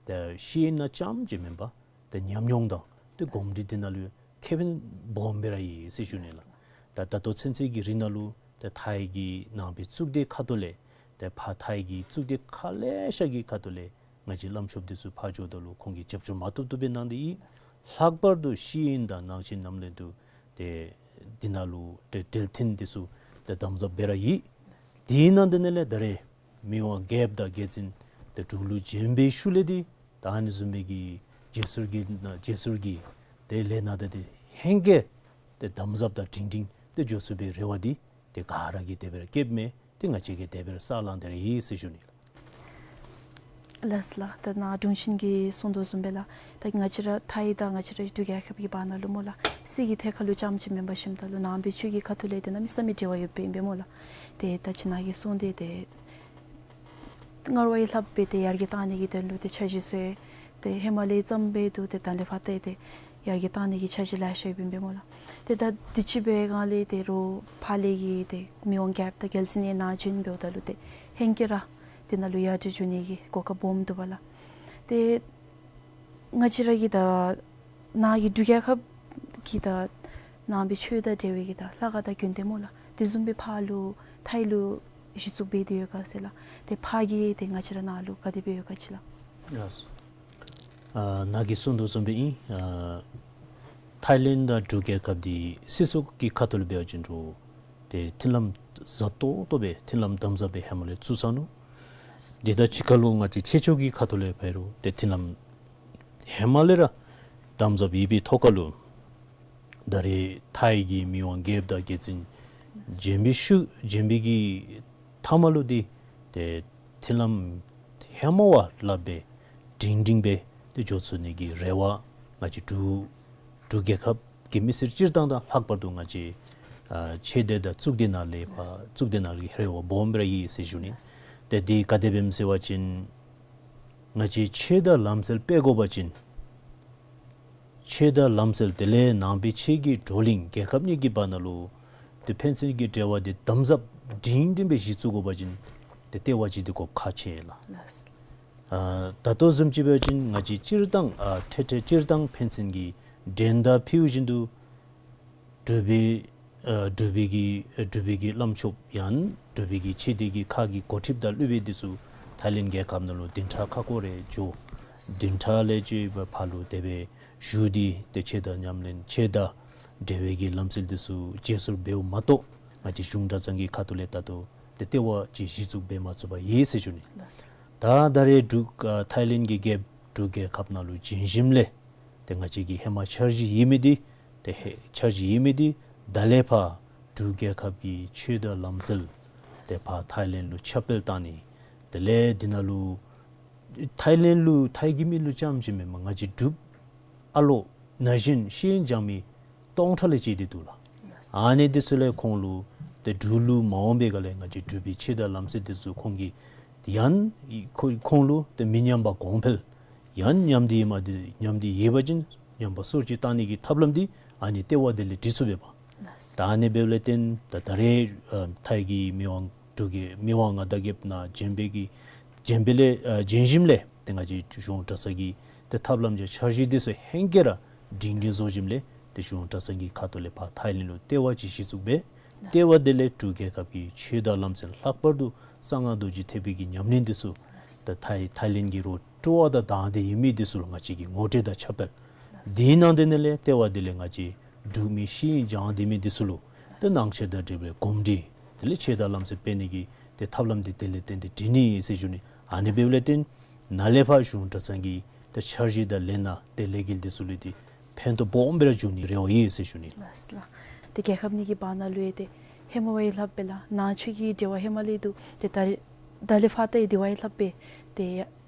ཏེ་ཤེས་ཡོན་ནང་རྐྱངམ་ཅིག་མེན་པར་ཏེ་ཉམས་མྱོང་དང་ཏེ་གོམས་འདྲིས་དེ་ནང་ལུ་ཁེ་ཕན་སྦོམ་སྦེ་ར་ཡོད་ཟེར་ཞུ་ནི་ལགས། ད་ད་ལྟོ་ཚུན་ཚོད་ཀྱི་རིང་ནང་ལུ་ཏེ་ཐའི་གི་ནང་པའི་གཙུག་སྡེ་ཁ་ཐུག་ལས་ཏེ་ཕར་ཐའི་གི་གཙུག་སྡེ་ཁག་ལེ་ཤ་གི་ཁ་ཐུག་ལས་ང་བཅས་བླམ་ཆོསཔ་དེ་ཚུ་ཕར་འགྱོཝ་ད་ལུ་ཁོང་གིས་རྒྱབ་སྐྱོར་མ་བཏུབ་བཏུབ་སྦེ་གནང་སྟེ་ཡོད། ལྷག་པར་དུ་ཤེས་ཡོན་དང་ནང་ཆོས་ཉམས་ལེན་དུ་ཏེ་འདི་ནང་ལུ་ཏེ་འབྲེལ་མཐུད་དེ་ཚུ་ཏེ་དམ་ཟབ་སྦེ་ར་ཡོད། དེ་ནང་དེ་ནང་ལས་ད་རེས་མི་དབང་རྒྱལཔོ་དང་རྒྱལ་བཙུན་ཏེ་འབྲུག་ལུ་བྱོན་པའི་ཤུལ་ལས་འདི་ད་ཨ་ནི་བཟུམ་མའི་གི་བརྗེད་སོར་གྱི་ན་བརྗེད་སོར་གྱི་ཏེ་ལས་སྣ་དེ་ཏེ་ཧེང་སྐལ་ཏེ་དམ་ཟབ་དང་སྒྲིང་སྒྲིང་ཏེ་འགྱོ་ཚུགས་པའི་རེ་བ་འདི་ཏེ་ག་ར་གིས་དེ་སྦེ་ར་བསྐྱེདཔ་མས། ཏེ་ང་བཅས་ཀྱིས་དེ་སྦེ་ར་ས་ལང་སྟེ་ར་ཡོད་ཟེར་ཞུ་ནི་ལགས། ལགས་ལགས། ད་ནཱ་དྲུང་ཆེན་གྱིས་གསུངས་དོ་བཟུམ་སྦེ་ལགས། ད་ང་བཅས་ར་ཐའི་དང་ང་བཅས་ར་འབྲུག་རྒྱལ་ཁབ་ཀྱི་བར་ན་ལུ་སྨོ་ལགས། སྲིད་ཀྱི་ཐད་ཁར་ལུ་རྐྱངམ་ཅིག་མེན་པར་ཞིནམ་ད་ལུ་ནང་པའི་ཆོས་ཀྱི་ཁ་ཐུག་ལས་ཏེ་གནམ་མེད་ས་མེད་འབྲེལ་བ་ཡོདཔ་ཨིན་པས་སྨོ་ལགས། ཏེ་ད་ཅི་ནཱ་གིས་གསུངས་ཏེ་ཏེ་སྔར་བ་ཡང་ལྷགཔ་སྦེ་ཏེ་ཡར་རྒྱས་བཏང་ནི་གི་དོན་ལུ་ཏེ་འཆར་གཞི་བཟོ་ཡི། ཏེ་ཧེ་མ་ལས་བརྩམས་སྦེ་འདུག། ཏེ་ད་ལས་ཕར་ཏེ་ཏེ་ཡར་རྒྱས་བཏང་ནི་གི་འཆར་གཞི་ལེ་ཤ་ཡོདཔ་ཨིན་པས་སྨོ་ལགས། ཏེ་ད་དུས་ཅི་འབད་བའི་སྒང་ལས་ཏེ་རོགས་ཕར་ལས་ཀྱི་ཏེ་མི་དབང་རྒྱལཔོ་དང་རྒྱལ་བཙུན་ཡང་ནཱ་བྱོན་འབདཝ་ད་ལུ་ཏེ་ཧེང་སྐལ་ར་དེ་ནང་ལུ་ཡར་དྲག་འགྱོ་ནི་གི་གོ་སྐབས་སྦོམ་འདུག་པ་ལགས། ཏེ་ང་བཅས་ར་གི་ད་ནཱ་གི་འབྲུག་རྒྱལ་ཁབ་ཀྱི་ད་ནང་པའི་ཆོས་དང་འབྲེལ་བའི་གི་ད་ལྷ་ཁང་དང་དགོན་སྡེ་སྨོ་ལགས། དེ་བཟུམ་སྦེ་ཕར་ལུ་ཐའི་ལུ་གཞི་བཙུགས་འབད་དེ་ཡོད་ག་ཟེར་ལགས། ཏེ་ཕར་གྱི་ཏེ་ང་བཅས་ར་ནཱ་ལུ་ག་དེ་སྦེ་ཡོད་ག་ཅིག་ལགས། ལགས་སོ། ཨ་ནཱ་གིས་གསུངས་དོ་བཟུམ་སྦེ་ཨིན། ཨ་ཐའི་ལེནཌ་དང་འབྲུག་རྒྱལ་ཁབ་འདི་སྲིད་ཚོགས་ཀྱི་ཁ་ཐུག་ལས་འབད་བ་ཅིན་རུང་ཏེ་མཐུན་ལམ་ཟབ་ཏོག་ཏོ་སྦེ་མཐུན་ལམ་དམ་ཟབ་སྦེ་ཧེ་མ་ལས་བཙུགས་ཚར་ནུག། འདི་དང་གཅིག་ཁར་ལུ་ང་བཅས་ཆོས་ཕྱོགས་ཀྱི་ཁ་ཐུག་ལས་འབད་རུང་ཏེ་མཐུན་ལམ་ཧེ་མ་ལས་ར་དམ་ཟབ་ཡོད་པའི་ཐོག་ཁར་ལུ་ད་རེས་ཐའི་གི་མི་དབང་རྒྱལཔོ་དང་རྒྱལ་བཙུན་བྱོན་པའི་ཤུལ་བྱོན་པའི་གི་མཐའ་མ་ལུ་འདི་ཏེ་མཐུན་ལམ་ཧེ་མ་བ་ལྷགཔ་སྦེ་སྒྲིང་སྒྲིང་སྦེ་ཏེ་འགྱོ་ཚུགས་ནི་གི་རེ་བ་ང་བཅས་འབྲུག་འབྲུག་རྒྱལ་ཁབ་ཀྱི་མི་སེར་སྤྱིར་བཏང་དང་ལྷག་པར་དུ་ང་བཅས་ཨ་ཆོས་སྡེ་དང་གཙུག་སྡེ་ནང་ལས་ཕར་གཙུག་སྡེ་ནང་ལས་རེ་བ་སྦོམ་སྦེ་ར་ཡོད་ཟེར་ཞུ་ནི། ཏེ་འདི་ག་དེ་སྦེ་ཨིནམ་ཟེར་བ་ཅིན་ ང་བཅས་ཆོས་དང་ལམ་སྲོལ་སྤེལ་དགོ་པ་ཅིན་ཆོས་དང་ལམ་སྲོལ་དེ་ལས་ནང་པའི་ཆོས་ཀྱི་བགྲོ་གླེང་རྒྱལ་ཁབ་གཉིས་ཀྱི་བར་ན་ལུ་ཏེ་ཕན་ཚུན་གྱི་འབྲེལ་བ་འདི་དམ་ཟབ་སྒྲིང་སྒྲིང་སྦེ་གཞི་བཙུགས་དགོ་པ་ཅིན་ཏེ་ལྟེ་བ་ཅིག་འདི་དགོཔ་ཁག་ཆེ་ལགས། ལགས། ཨ་ད་ལྟོ་བཟུམ་ཅིག་འབད་བ་ཅིན་ང་བཅས་སྤྱིར་བཏང་ཨ་འཕྲལ་འཕྲལ་སྤྱིར་བཏང་ཕན་ཚུན་གྱི་འགྲན་ཟླ་འཕེལ་བཞིན་དུ་འབྲུག་པའི་ཨ་འབྲུག་པའི་གི་ཨ་འབྲུག་པའི་གི་བླམ་ཆོསཔ་ཡང་འབྲུག་པའི་གི་ཆོས་སྡེ་གི་ཁག་གི་འགོ་ཁྲིདཔ་དང་སློབ་དཔོན་འདི་ཚུ་ཐའི་ལེནཌ་རྒྱལ་ཁབ་ནང་ལུ་བདུན་ཕྲག་ཁ་སྐོར་རེ་འགྱོ། བདུན་ཕྲག་ལས་ཅིག་ཕར་ལུ་དེ་སྦེ་བཞུགས་ཏེ་ཏེ་ཆོས་དང་ཉམས་ལེན་ཆོས་དང་འབྲེལ་བའི་གི་ལམ་སྲོལ་འདི་ཚུ་བརྗེ་སོར་འབདཝ་མ་གཏོགས་ང་བཅས་གཞུང་གྲྭ་ཚང་གི་ཁ་ཐུག་ལས་ད་ལྟོ་ཏེ་ལྟེ་བ་ཅིག་གཞི་བཙུགས་འབད་མ་ཚུགས་པར་ཡོད་ཟེར་ཞུ་ནི། ལགས། ད་ད་རེས་འབྲུག་ཨ་ཐའི་ལེནཌ་གི་རྒྱལཔོ་འབྲུག་རྒྱལ་ཁབ་ནང་ལུ་བྱོན་ཞིནམ་ལས་ཏེ་ང་བཅས་ཀྱི་ཧེ་མ་འཆར་གཞི་ཡོད་མི་འདི་ཏེ་ཧེ་འཆར་གཞི་ཡོད་མི་འདི་ད་ལས་ཕར་འབྲུག་རྒྱལ་ཁབ་ཀྱི་ཆོས་དང་ལམ་སྲོལ་ཏེ་ཕར་ཐའི་ལེནཌ་ལུ་ཁྱབ་སྤེལ་བཏང་ནི། དེ་ལས་འདི་ནང་ལུ་ཐའི་ལེནཌ་ལུ་ཐའི་གི་མི་ལུ་རྐྱངམ་ཅིག་མེན་པར་ང་བཅས་འབྲུག་ཨ་ལོ་ན་གཞོན་ཤེས་ཡོན་སྦྱང་མི་སྟོང་ཕྲག་ལས་བཅད་དེ་འདུག་ལགས། ཨ་ནི་འདི་ཚུ་ལས་ཁོང་ལུ་ཏེ་འབྲུག་ལུ་མ་འོང་པའི་སྒང་ལས་ང་བཅས་འབྲུག་པའི་ཆོས་དང་ལམ་སྲོལ་འདི་ཚུ་ཁོང་གིས་ཡང་ཁོ་ཁོང་ལུ་ཏེ་མི་ཉམས་པ་གོང་འཕེལ་ཡང་ཉམས་ཏེ་ཡོད་མི་འདི་ཉམས་ཏེ་ཡོད་པ་ཅིན་ཉམས་པ་སོར་ཆུད་བཏང་ནི་གི་ཐབས་ལམ་འདི་ཨ་ནི་ལྟེ་བ་འདི་ལས་སྒྲིག་ཚུགས་པས་པ། ད་ཨ་ནི་འབདཝ་ལས་བརྟེན་ད་ད་རེས་ཨ་ཐའི་གི་མི་དབང་འབྲུག་གི་མི་དབང་མངའ་བདག་རྒྱལཔོ་ནཱ་བྱོན་པའི་གི་བྱོན་པའི་ལས་ཨ་བྱོན་ཞིནམ་ལས་ཏེ་ང་བཅས་གཞུང་གྲྭ་ཚང་གི་ཏེ་ཐབས་ལམ་དང་འཆར་གཞི་འདི་ཚུ་ཧེང་སྐལ་ར་སྒྲིང་སྒྲིང་བཟོ་ཞིནམ་ལས་ཏེ་གཞུང་གྲྭ་ཚང་གི་ཁ་ཐུག་ལས་ཕར་ཐའི་ལེནཌ་ལུ་ལྟེ་བ་ཅིག་གཞི་བཙུགས་འབད། ལྟེ་བ་འདི་ལས་འབྲུག་རྒྱལ་ཁབ་ཀྱི་ཆོས་དང་ལམ་སྲོལ་ལྷག་པར་དུ་གསང་སྔགས་རྡོ་རྗེ་ཐེག་པའི་གི་ཉམས་ལེན་འདི་ཚུ་ད་ཐའི་ཐའི་ལེནཌ་གི་རོགས་སྤྲོ་བ་དང་དང་འདོད་ཡོད་མི་འདི་ཚུ་ལུ་ང་བཅས་ཀྱིས་ངོ་སྤྲོད་དང་ཁྱབ་སྤེལ། དེའི་ནང་དེ་ནང་ལས་ལྟེ་བ་འདི་ལས་ང་བཅས་འབྲུག་མི་ཤེས་ཡོན་སྦྱང་སྡོད་མི་འདི་ཚུ་ལུ་ཏེ་ནང་ཆོས་དང་འབྲེལ་བའི་གོམས་འདྲིས་དེ་ལས་ཆོས་དང་ལམ་སྲོལ་སྤེལ་ནི་གི་ཏེ་ཐབས་ལམ་འདི་དེ་ལས་བརྟེན་ཏེ་སྒྲིག་ནི་ཨིན་ཟེར་ཞུ་ནི། ཨ་ནི་འབདཝ་ལས་བརྟེན་ནཱ་ལས་ཕར་གཞུང་གྲྭ་ཚང་གི་ཏེ་འཆར་གཞི་དང་ལས་སྣ་ཏེ་ལས་འགུལ་འདི་ཚུ་ལུ་ཏེ་ཕན་ཐོགས་སྦོམ་སྦེ་ར་འབྱུང་ནི་རེ་བ་ཡོད་ཟེར་ཞུ་ནི། ལགས་ལགས། ཏེ་རྒྱལ་ཁབ་གཉིས་ཀྱི་བར་ན་ལུ་ཡང་ཏེ་ཧེ་མ་བ་ཡི་ལྷགཔ་སྦེ་ལགས་ནང་ཆོས་ཀྱི་འབྲེལ་བ་ཧེ་མ་ལས་འདུག། ཏེ་ད་རེས་ད་ལས་ཕར་ད་ཡང་དེ་བ་ཡི་ལྷགཔ་སྦེ་ཏེ་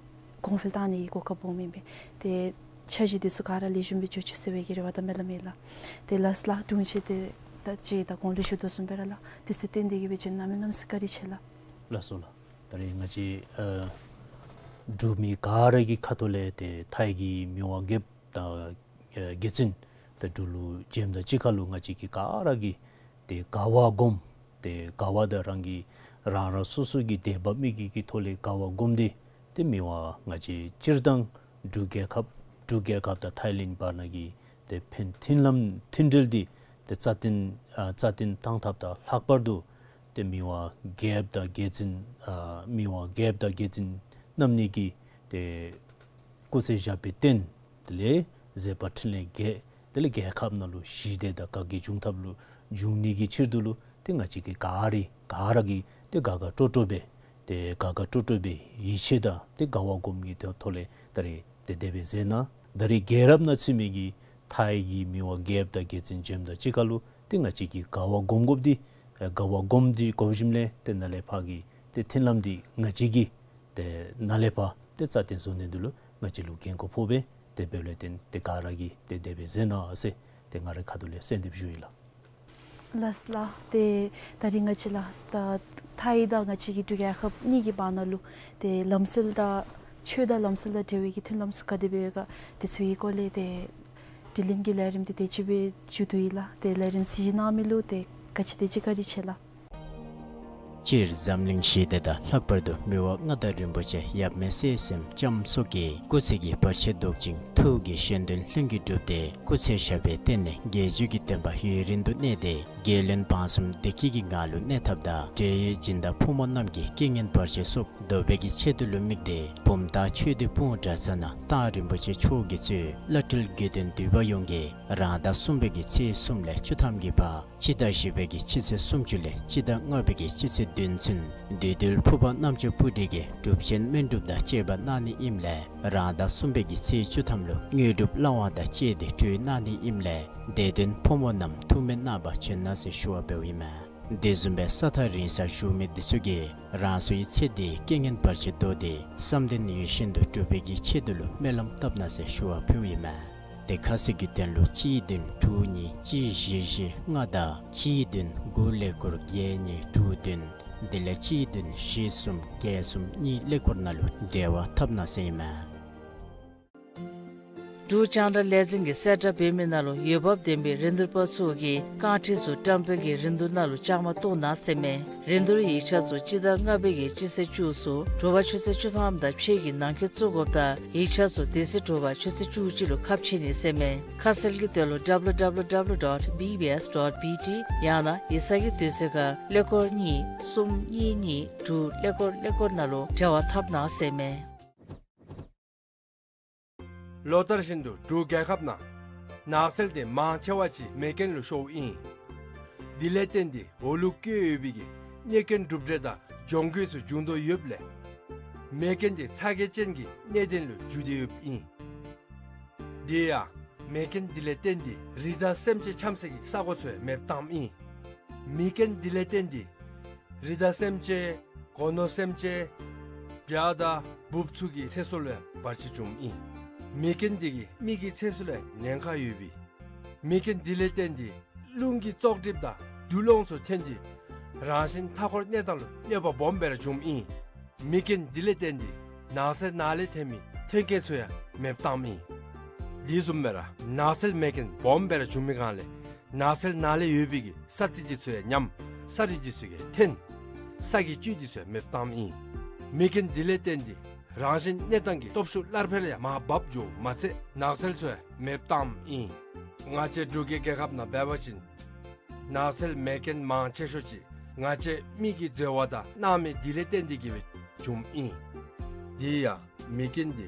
གོང་འཕེལ་བཏང་ནི་གི་གོ་སྐབས་སྦོམ་ཨིན་པས། ཏེ་འཆར་གཞི་འདི་ཚུ་ག་ར་ལེགས་ཤོམ་སྦེ་འགྱོ་ཚུགས་ཟེར་བའི་གི་རེ་བ་དང་སྨོན་ལམ་ཨིན་ལགས། ཏེ་ལགས་ལགས་དྲུང་ཆེ་ཏེ་ད་ཅི་ད་གོང་ལུ་ཞུ་དོ་བཟུམ་སྦེ་ར་ལགས་འདི་ཚུ་བཏོན་ཏེ་གི་སྦེ་བྱོན་གནང་མི་གནམ་མེད་ས་མེད་བཀའ་དྲིན་ཆེ་ལགས། ལགས་སོ་ལགས། ད་རེས་ང་བཅས་ཨ་འབྲུག་མི་ག་ར་གི་ཁ་ཐུག་ལས་ཏེ་ཐའི་གི་མི་དབང་རྒྱལཔོ་དང་ཨ་རྒྱལ་བཙུན་ད་འབྲུག་ལུ་བྱོནམ་དང་གཅིག་ཁར་ལུ་ང་བཅས་ཀྱི་ག་ར་གིས་ཏེ་དགའ་བ་སྒོམ། ཏེ་དགའ་བ་དང་རང་གི་རང་རང་སོ་སོ་གི་དད་པ་དམིགས་ཀྱི་གི་ཐོག་ལས་དགའ་བ་སྒོམ་སྟེ་ཏེ་མི་དབང་ང་བཅས་སྤྱིར་བཏང་འབྲུག་རྒྱལ་ཁབ་འབྲུག་རྒྱལ་ཁབ་དང་ཐའི་ལེནཌ་བར་ན་གི་ཏེ་ཕན་མཐུན་ལམ་མཐུན་འབྲེལ་འདི་ཏེ་རྩ་བརྟན་ཨ་རྩ་བརྟན་བཏང་ཐབས་དང་ལྷག་པར་དུ་ཏེ་མི་དབང་རྒྱལཔོ་དང་རྒྱལ་བཙུན་ཨ་མི་དབང་རྒྱལཔོ་དང་རྒྱལ་བཙུན་རྣམ་གཉིས་ཀྱིས་ཏེ་སྐུ་ཚེ་ཞབས་པད་བརྟན། དེ་ལས་མཛད་པ་འཕྲིན་ལས་རྒྱས། དེ་ལས་རྒྱལ་ཁབ་ནང་ལུ་ཞི་བདེ་དང་དགའ་སྐྱིད་འབྱུང་ཐབས་ལུ་འབྱུང་ནི་གི་ཕྱིར་དུ་ལུ་ཏེ་ང་བཅས་ཀྱི་ག་ར་ག་ར་གིས་ཏེ་དགའ་དགའ་སྤྲོ་སྤྲོ་སྦེ་ཏེ་དགའ་དགའ་སྤྲོ་སྤྲོ་སྦེ་ཡིད་ཆེས་དང་ཏེ་དགའ་བ་སྒོམ་གྱི་ཐོག་ལས་ད་རེས་ཏེ་དེ་སྦེ་མཛད་གནང་། ད་རེས་རྒྱལ་རབས་ནང་ཚུད་མི་གི་ཐའི་གི་མི་དབང་རྒྱལཔོ་དང་རྒྱལ་བཙུན་བྱོནམ་དང་གཅིག་ཁར་ལུ་ཏེ་ང་བཅས་ཀྱིས་དགའ་བ་སྒོམ་དགོཔ་འདི་ཨེ་དགའ་བ་སྒོམ་སྟེ་སྒོམ་ཞིནམ་ལས་ཏེ་ནཱ་ལས་ཕར་གྱི་ཏེ་མཐུན་ལམ་འདི་ང་བཅས་ཀྱིས་ཏེ་ནཱ་ལས་ཕར་ཏེ་རྩ་བརྟན་བཟོ་ནི་འདི་ལུ་ང་བཅས་ལུ་འགན་ཁུར་ཕོག་པས། ཏེ་འབདཝ་ལས་བརྟེན་ཏེ་ག་ར་གིས་ཏེ་དེ་སྦེ་མཛད་གནང་ཟེར་ཏེ་ང་རའི་ཁ་ཐུག་ལས་གསོལ་འདེབས་ཞུ་ཡི་ལགས། ལགས་ལགས། ཏེ་ད་རིས་ང་བཅས་ལགས་ད་ཐའི་དང་ང་བཅས་ཀྱི་འབྲུག་རྒྱལ་ཁབ་གཉིས་ཀྱི་བར་ན་ལུ་ཏེ་ལམ་སྲོལ་དང་ཆོས་དང་ལམ་སྲོལ་དང་འབྲེལ་བའི་གི་མཐུན་ལམ་ཚུ་ག་དེ་སྦེ་ཡོད་ག་དེ་ཚུ་གི་སྐོར་ལས་ཏེ་དྲི་ལན་གྱི་ལས་རིམ་འདི་དེ་ཅིག་སྦེ་མཇུག་བསྡུ་ཡི་ལགས། ཏེ་ལས་རིམ་གཟིགས་ཞིབ་གནང་མི་ལུ་ཏེ་ག་ཅི་དེ་ཅིག་བཀའ་དྲིན་ཆེ་ལགས། སྤྱིར་འཛམ་གླིང་ཞི་བདེ་དང་ལྷག་པར་དུ་མི་དབང་མངའ་བདག་རིན་པོ་ཆེ་ཡབ་མེས་སྲས་གསུམ་ལྕམ་སོགས་ཀྱི་སྐུ་ཚེ་གི་བར་ཆད་བཟློག་ཅིང་ཐུགས་ཀྱི་བཞེད་དོན་ལྷུན་གྱིས་གྲུབ་སྟེ་སྐུ་ཚེ་ཞབས་པད་བརྟན་ནས་རྒྱལ་བརྒྱུད་ཀྱི་བསྟན་པ་ཡུན་རིང་དུ་གནས་ཏེ་རྒྱལ་བློན་འབངས་གསུམ་བདེ་སྐྱིད་ཀྱི་ངང་ལུ་གནས་ཐབས་དང་འབྲེལ་ཡོད་སྦྱིན་བདག་ཕོ་མོ་རྣམས་ཀྱི་རྐྱེན་ངན་བར་ཆད་སོགས་བཟློག་པའི་གི་ཆེད་དུ་ལུ་དམིགས་ཏེ་བུམ་ཐང་ཆོས་སྡེ་སྤུངས་གྲྭ་ཚང་ནང་གཏང་རིན་པོ་ཆེ་མཆོག་གིས་གཙོས་བླ་སྤྲུལ་དགེ་འདུན་འདུས་པ་ཡོངས་ཀྱིས་རང་ཟླ་གསུམ་པའི་གི་ཚེས་གསུམ་ལས་བཅུ་ཐམ་གྱི་བར་སྤྱི་ཟླ་བཞི་པའི་གི་སྤྱི་ཚེས་སུམ་ཅུ་ལས་སྤྱི་ཟླ་ལྔ་པའི་གི་སྤྱི་ཚེས་བདུན་ཚུན་བདུད་འདུལ་ཕུར་པ་རྣམ་ཅོ་སྤུ་གྲི་གི་སྒྲུབ་ཆེན་སྨན་སྒྲུབ་དང་བཅས་པ་གནང་ནི་ཨིནམ་ལས་རང་ཟླ་གསུམ་པའི་གི་ཚེས་བཅུ་ཐམ་ལུ་དངོས་གྲུབ་བླང་བ་དང་བཅས་ཏེ་གྲོལ་གནང་ནི་ཨིནམ་ལས་དད་ལྡན་ཕོ་མོ་རྣམས་ཐུགས་སྨོན་གནང་བར་བྱོན་གནང་ཟེར་ཞུ་བ་འབདཝ་ཨིན་མས། དེ་བཟུམ་སྦེ་ས་ཐག་རིང་སར་བཞུགས་མི་འདི་ཚུ་གིས་རང་སོའི་ཚེ་འདིའི་རྐྱེན་ངན་བར་ཆད་བཟློག་སྟེ་བསམ་དོན་ཡིད་བཞིན་དུ་འགྲུབ་པའི་གི་ཆེད་དུ་ལུ་སྨོན་ལམ་བཏབ་གནང་ཟེར་ཞུ་བ་ཕུལཝ་ཨིན་མས། ཏེ་ཁ་གསལ་གྱི་དོན་ལུ་གཅིག་བདུན་དྲུག་གཉིས་གཅིག་བཞི་བཞི་ལྔ་དང་གཅིག་བདུན་དགུ་ཀླད་ཀོར་བརྒྱད་གཉིས་དྲུག་བདུན། དེ་ལས་གཅིག་བདུན་བཞི་གསུམ་བརྒྱད་གསུམ་གཉིས་ཀླད་ཀོར་ནང་ལུ་འབྲེལ་བ་འཐབ་གནང་ཟེར་ཨིན་མས། འབྲུག་རྒྱང་བསྒྲགས་ལས་འཛིན་གྱིས་གསལ་བསྒྲགས་འབད་མི་ནང་ལུ་འོས་འབབ་ལྡན་པའི་རིན་བསྡུར་པ་ཚུ་གིས་རྐང་ཁྲི་ཚུ་བཀྲམ་སྤེལ་གྱི་རིན་བསྡུར་ནང་ལུ་བཅའ་མར་གཏོགས་གནང་ཟེར་མས། རིན་བསྡུར་ཡིག་ཆ་ཚུ་སྤྱི་ཟླ་ལྔ་པའི་གི་སྤྱི་ཚེས་བཅུ་ཚུ་དྲོ་པ་ཆུ་ཚོད་བཅུ་ཐམ་དང་ཕྱེད་ཀྱི་ནང་འཁོད་བཙུགས་དགོཔ་དང་ཡིག་ཆ་ཚུ་དེ་ཚེ་དྲོ་པ་ཆུ་ཚོད་བཅུ་གཅིག་ལུ་ཁ་ཕྱེ་ནི་ཟེར་མས། ཁ་གསལ་གྱི་དོན་ལུ་W W W dot B B S dot B T ཡང་ན་ཡིག་ཚང་གི་དུས་ཚོད་ཁར་ཀླད་ཀོར་གཉིས་གསུམ་གཉིས་གཉིས་དྲུག་ཀླད་ཀོར་ཀླད་ཀོར་ནང་ལུ་འབྲེལ་བ་འཐབ་གནང་ཟེར་མས། ལོ་ལྟར་བཞིན་དུ་འབྲུག་རྒྱལ་ཁབ་ནང་ནགས་ཚལ་དེ་མང་ཆེ་བ་ཅིག་མེ་རྐྱེན་ལུ་ཤོརཝ་ཨིན། དེ་ལས་བརྟེན་ཏེ་འོག་ལུ་བཀོད་ཡོད་པའི་གི་གནོད་རྐྱེན་གྲུབ་འབྲས་དང་གྱོང་གུད་ཚུ་བྱུང་དོ་ཡོདཔ་ལས་མེ་རྐྱེན་དེ་ཚ་གྱང་ཅན་གྱི་གནད་དོན་ལུ་གྱུར་ཏེ་ཡོདཔ་ཨིན། དེ་ཡང་མེ་རྐྱེན་དེ་ལས་བརྟེན་ཏེ་རི་དྭགས་སེམས་ཅན་འཁྱམ་སའི་གི་ས་གོ་ཚུ་ཡང་མེདཔ་བཏངམ་ཨིན། མེ་རྐྱེན་དེ་ལས་བརྟེན་ཏེ་རི་དྭགས་སེམས་ཅན་སྒོ་ནོར་སེམས་ཅན་བྱ་དང་འབུཔ་ཚུ་གི་ཚེ་སྲོག་ལུ་ཡང་བར་ཆད་བྱུངམ་ཨིན། མེ་རྐྱེན་དེ་གིས་མི་གི་ཚེ་སྲོག་ལུ་ཡང་ཉེན་ཁ་ཡོདཔ་ཨིན། མེ་རྐྱེན་དེ་ལས་བརྟེན་ཏེ་རླུང་གི་བཙོག་གྲིབ་དང་དུག་རླངས་ཚུ་ཐོན་ཏེ་རང་བཞིན་མཐའ་འཁོར་གནས་སྟངས་ལུ་གནོད་པ་སྦོམ་སྦེ་ར་བྱུངམ་ཨིན། མེ་རྐྱེན་དེ་ལས་བརྟེན་ཏེ་ནགས་ཚལ་ནང་ལས་ཐོན་མི་ཐོན་སྐྱེད་ཚུ་ཡང་མེདཔ་བཏངམ་ཨིན། དེ་བཟུམ་སྦེ་ར་ནགས་ཚལ་མེ་རྐྱེན་སྦོམ་སྦེ་ར་བྱུང་མི་སྒང་ལས་ནགས་ཚལ་ནང་ལས་ཡོད་པའི་གི་ས་རྩི་དེ་ཚུ་ཡང་ཉམས། ས་རིགས་དེ་ཚུ་ཡང་ཐོན། ས་གི་བཅུད་དེ་ཚུ་ཡང་མེདཔ་བཏངམ་ཨིན། མེ་རྐྱེན་དེ་ལས་བརྟེན་ཏེ་རང་བཞིན་གནས་སྟངས་ཀྱི་སྟོབས་ཤུགས་སླར་འཕེལ་ཡང་མར་བབས་འགྱོཝ་མ་ཚད་ནགས་ཚལ་ཚུ་ཡང་མེདཔ་བཏངམ་ཨིན། ང་བཅས་འབྲུག་གི་རྒྱལ་ཁབ་ནང་འབད་བ་ཅིན་ནགས་ཚལ་མེ་རྐྱེན་མང་ཆེ་ཤོས་ཅིག་ང་བཅས་མི་གིས་འཛོལ་བ་དང་གནང་མི་དེ་ལས་བརྟེན་ཏེ་གིས་སྦེ་བྱུངམ་ཨིན། དེ་ཡང་མེ་རྐྱེན་དེ་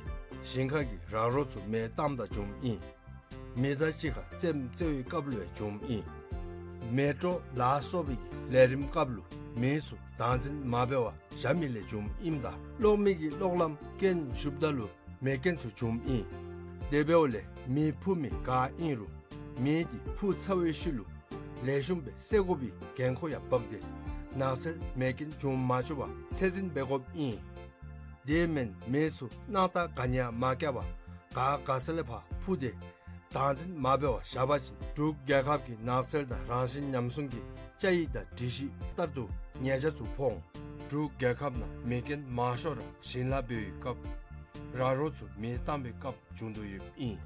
ཞིང་ཁ་གི་ར་རོ་ཚུ་མེ་བཏངམ་ད་བྱུངམ་ཨིན། མེ་མདའ་ཅིག་ཁར་རྩེདམོ་རྩེ་བའི་སྐབས་ལུ་ཡང་བྱུངམ་ཨིན། མེ་ཏོག་ལ་སོགས་པའི་གི་ལས་རིམ་སྐབས་ལུ་མེ་ཚུ་བདག་འཛིན་མ་འབད་བར་བཞག་མི་ལས་བྱུངམ་ཨིནམ་ད་གློག་མེ་གི་གློག་ལམ་རྐྱེན་ཞུགསཔ་ད་ལུ་མེ་རྐྱེན་ཚུ་བྱུངམ་ཨིན། དེ་འབདཝ་ལས་མེ་འཕུ་མི་ག་ཨིན་རུང་མེ་དེ་འཕུ་ཚར་བའི་ཤུལ་ལུ་ལེགས་ཤོམ་སྦེ་བསད་དགོ་པའི་འགན་ཁུར་ཡང་འབག་སྟེ་ནགས་ཚལ་མེ་རྐྱེན་བྱུང་མ་བཅུག་པར་ཚད་འཛིན་འབད་དགོཔ་ཨིན། དེ་མེན་མེ་ཚུ་སྣང་དག་ག་ནི་ཡང་མ་བཀལ་བར་ག་ག་ས་ལས་ཕར་འཕུ་སྟེ་བདག་འཛིན་མ་འབད་བར་བཞག་པ་ཅིན་འབྲུག་རྒྱལ་ཁབ་ཀྱི་ནགས་ཚལ་དང་རང་བཞིན་ཉམས་སྲུང་གི་བཅའ་ཡིག་དང་སྒྲིག་གཞི་ལྟར་དུ་ཉེས་ཆད་ཚུ་ཕོག་འོང་། འབྲུག་རྒྱལ་ཁབ་ནང་མེ་རྐྱེན་མང་ཤོས་ར་ཞིང་ལཱ་འབད་བའི་སྐབས་ར་རོ་ཚུ་མེ་བཏང་བའི་སྐབས་བྱུང་དོ་ཡོདཔ་ཨིན།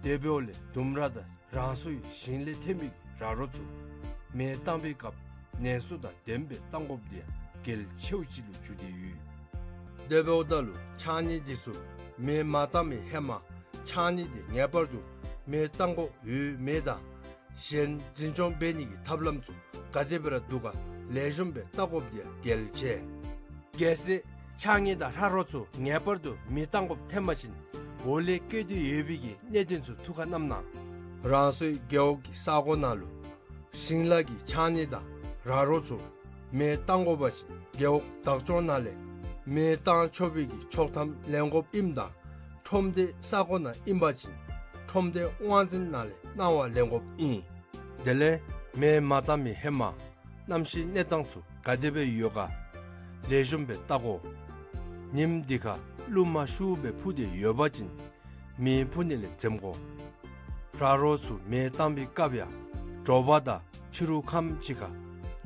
དེ་འབདཝ་ལས་ལྡུམ་ར་དང་རང་སོའི་ཞིང་ལས་ཐོན་པའི་ར་རོ་ཚུ་མེ་བཏང་བའི་སྐབས་ནན་སོ་དང་ལྡནམ་སྦེ་བཏང་དགོཔ་དེ་ཡང་གལ་ཆེཝ་ཅིག་ལུ་གྱུར་ཏེ་ཡོད། དེ་འབདཝ་ད་ལུ་ཕྱགས་སྙིགས་དེ་ཚུ་མེ་མ་བཏང་བའི་ཧེ་མ་ཕྱགས་སྙིགས་དེ་ངེས་པར་དུ་མེ་བཏང་དགོཔ་ཡོད་མེད་དང་གཞན་འཛིན་སྐྱོང་འབད་ནི་གི་ཐབས་ལམ་ཚུ་ག་དེ་སྦེ་ར་འདུག་ག་ལེགས་ཤོམ་སྦེ་བལྟ་དགོཔ་དེ་ཡང་གལ་ཆེ། གལ་སྲིད་ཕྱགས་སྙིགས་དང་ཧྲག་རོ་ཚུ་ངེས་པར་དུ་མེ་བཏང་དགོཔ་ཐོན་པ་ཅིན་འོག་ལས་བཀོད་དེ་ཡོད་པའི་གི་གནད་དོན་ཚུ་ཐུགས་ཁར་བསྣམས་གནང་། རང་སོའི་རྒེད་འོག་གི་ས་གོ་ནང་ལུ་ཞིང་ལཱ་གི་ཕྱགས་སྙིགས་དང་ར་རོ་ཚུ་མེ་བཏང་དགོ་པ་ཅིན་རྒེད་འོག་བདག་སྐྱོང་ནང་ལས་མེ་བཏང་ཆོག་པའི་གི་ཆོག་ཐམ་ལེན་དགོཔ་ཨིནམ་ད་ཁྲོམ་སྡེ་ས་གོ་ནང་ཨིན་པ་ཅིན་ཁྲོམ་སྡེ་དབང་འཛིན་ནང་ལས་གནང་བ་ལེན་དགོཔ་ཨིན། དེ་ལས་མེ་མ་བཏང་བའི་ཧེ་མ་གནམ་གཤིས་གནས་སྟངས་ཚུ་ག་དེ་སྦེ་ཡོད་ག་ལེགས་ཤོམ་སྦེ་བལྟ་དགོ། ཉིམ་དེ་ཁར་རླུང་མ་ཤུགས་སྦེ་འཕུ་སྟེ་ཡོད་པ་ཅིན་མེ་འཕུ་ནི་ལས་འཛེམ་དགོ། ཧྲག་རོ་ཚུ་མེ་བཏང་བའི་སྐབས་ཡང་དྲོ་པ་དང་ཕྱི་རུ་ཁམས་ཅིག་ཁར་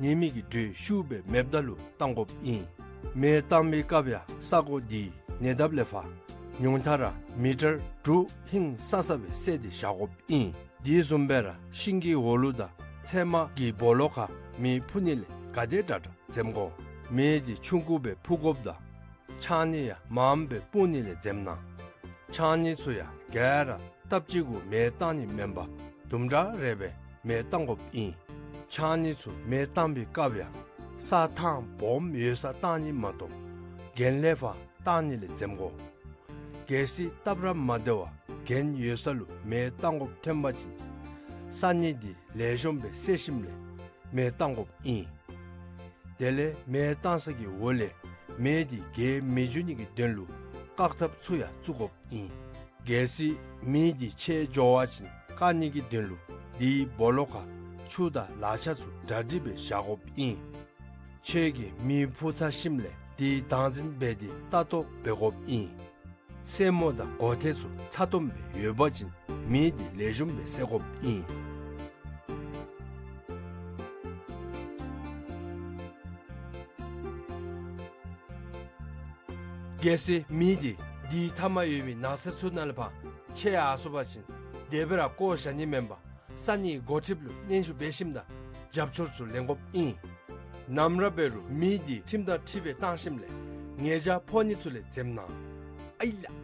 ཉི་མའི་གི་དྲོད་ཤུགས་སྦེ་མེདཔ་ད་ལུ་བཏང་དགོཔ་ཨིན། མེ་བཏང་བའི་སྐབས་ཡང་ས་གོ་དེའི་ཉེ་འདབས་ལས་ཕར་ཉུང་མཐའ་ར་མི་ཊར་དྲུག་ཧིང་སང་ས་སྦེ་བསལ་ཏེ་བཞག་དགོཔ་ཨིན། དེ་བཟུམ་སྦེ་ར་ཤིང་གི་འོག་ལུ་དང་ཚལ་མ་གི་སྦོ་ལོགས་ཁར་མེ་འཕུ་ནི་ལས་ག་དེ་དྲག་དྲག་འཛེམ་དགོ། མེ་དེ་ཆུང་ཀུ་སྦེ་འཕུ་དགོཔ་དང་ཕྱགས་སྙིགས་ཡང་མངམ་སྦེ་སྤུངས་ནི་ལས་འཛེམ་གནང་། ཕྱགས་སྙིགས་ཚུ་ཡང་ག་ར་སྟབས་གཅིག་གུ་མེ་བཏང་ནི་མེན་པར་དུམ་གྲ་རེ་སྦེ་མེ་བཏང་དགོཔ་ཨིན། ཕྱགས་སྙིགས་ཚུ་མེ་བཏང་བའི་སྐབས་ཡང་ས་ཐང་སྦོམ་ཡོད་སར་བཏང་ནི་མ་གཏོགས་གྱེན་ལས་ཕར་བཏང་ནི་ལས་འཛེམ་དགོ། གལ་སྲིད་སྟབས་ར་མ་བདེ་བར་གྱེན་ཡོད་ས་ལུ་མེ་བཏང་དགོཔ་ཐོན་པ་ཅིན་ས་སྙིགས་དེ་ལེགས་ཤོམ་སྦེ་བསལ་ཞིནམ་ལས་མེ་བཏང་དགོཔ་ཨིན། དེ་ལས་མེ་བཏང་ས་གི་འོག་ལས་མེ་དེ་རྒྱས་མི་འགྱོ་ནི་གི་དོན་ལུ་བཀག་ཐབས་ཚུ་ཡང་བཙུགས་དགོཔ་ཨིན། གལ་སྲིད་མེ་དེ་ཆད་འགྱོ་བ་ཅིན་བཀག་ནི་གི་དོན་ལུ་དེའི་སྦོ་ལོགས་ཁར་ཆུ་དང་ལག་ཆས་ཚུ་གྲ་སྒྲིག་སྦེ་བཞག་དགོཔ་ཨིན། ཁྱོད་ཀྱིས་མེ་འཕུ་ཚར་ཞིནམ་ལས་དེ་བདག་འཛིན་འབད་དེ་ལྟ་རྟོག་འབད་དགོཔ་ཨིན། སེན་མོ་དང་གོ་ཐེར་ཚུ་ཚ་ཏོམ་སྦེ་ཡོད་པ་ཅིན་མེ་དེ་ལེགས་ཤོམ་སྦེ་བསད་དགོཔ་ཨིན། གལ་སྲིད་མི་འདི་འདི་ཐ་མ་ཡོད་མི་ན་ཚ་ཚུ་ནང་ལས་ཕར་ཆད་ཡར་སོང་པ་ཅིན་དེ་སྦེ་ར་བཀོ་བཞག་ནི་མེན་པར་ས་གནས་འགོ་ཁྲིདཔ་ལུ་སྙན་ཞུ་འབད་ཞིནམ་ད་རྒྱབ་སྐྱོར་ཚུ་ལེན་དགོཔ་ཨིན། ནམ་ར་འབད་རུང་མི་འདི་ཁྲིམས་དང་འཁྲིལ་སྦེ་བཏང་ཞིནམ་ལས་ཉེས་བྱ་ཕོག་ནི་ཚུ་ལས་འཛེམ་གནང་། ཨའི་ལགས།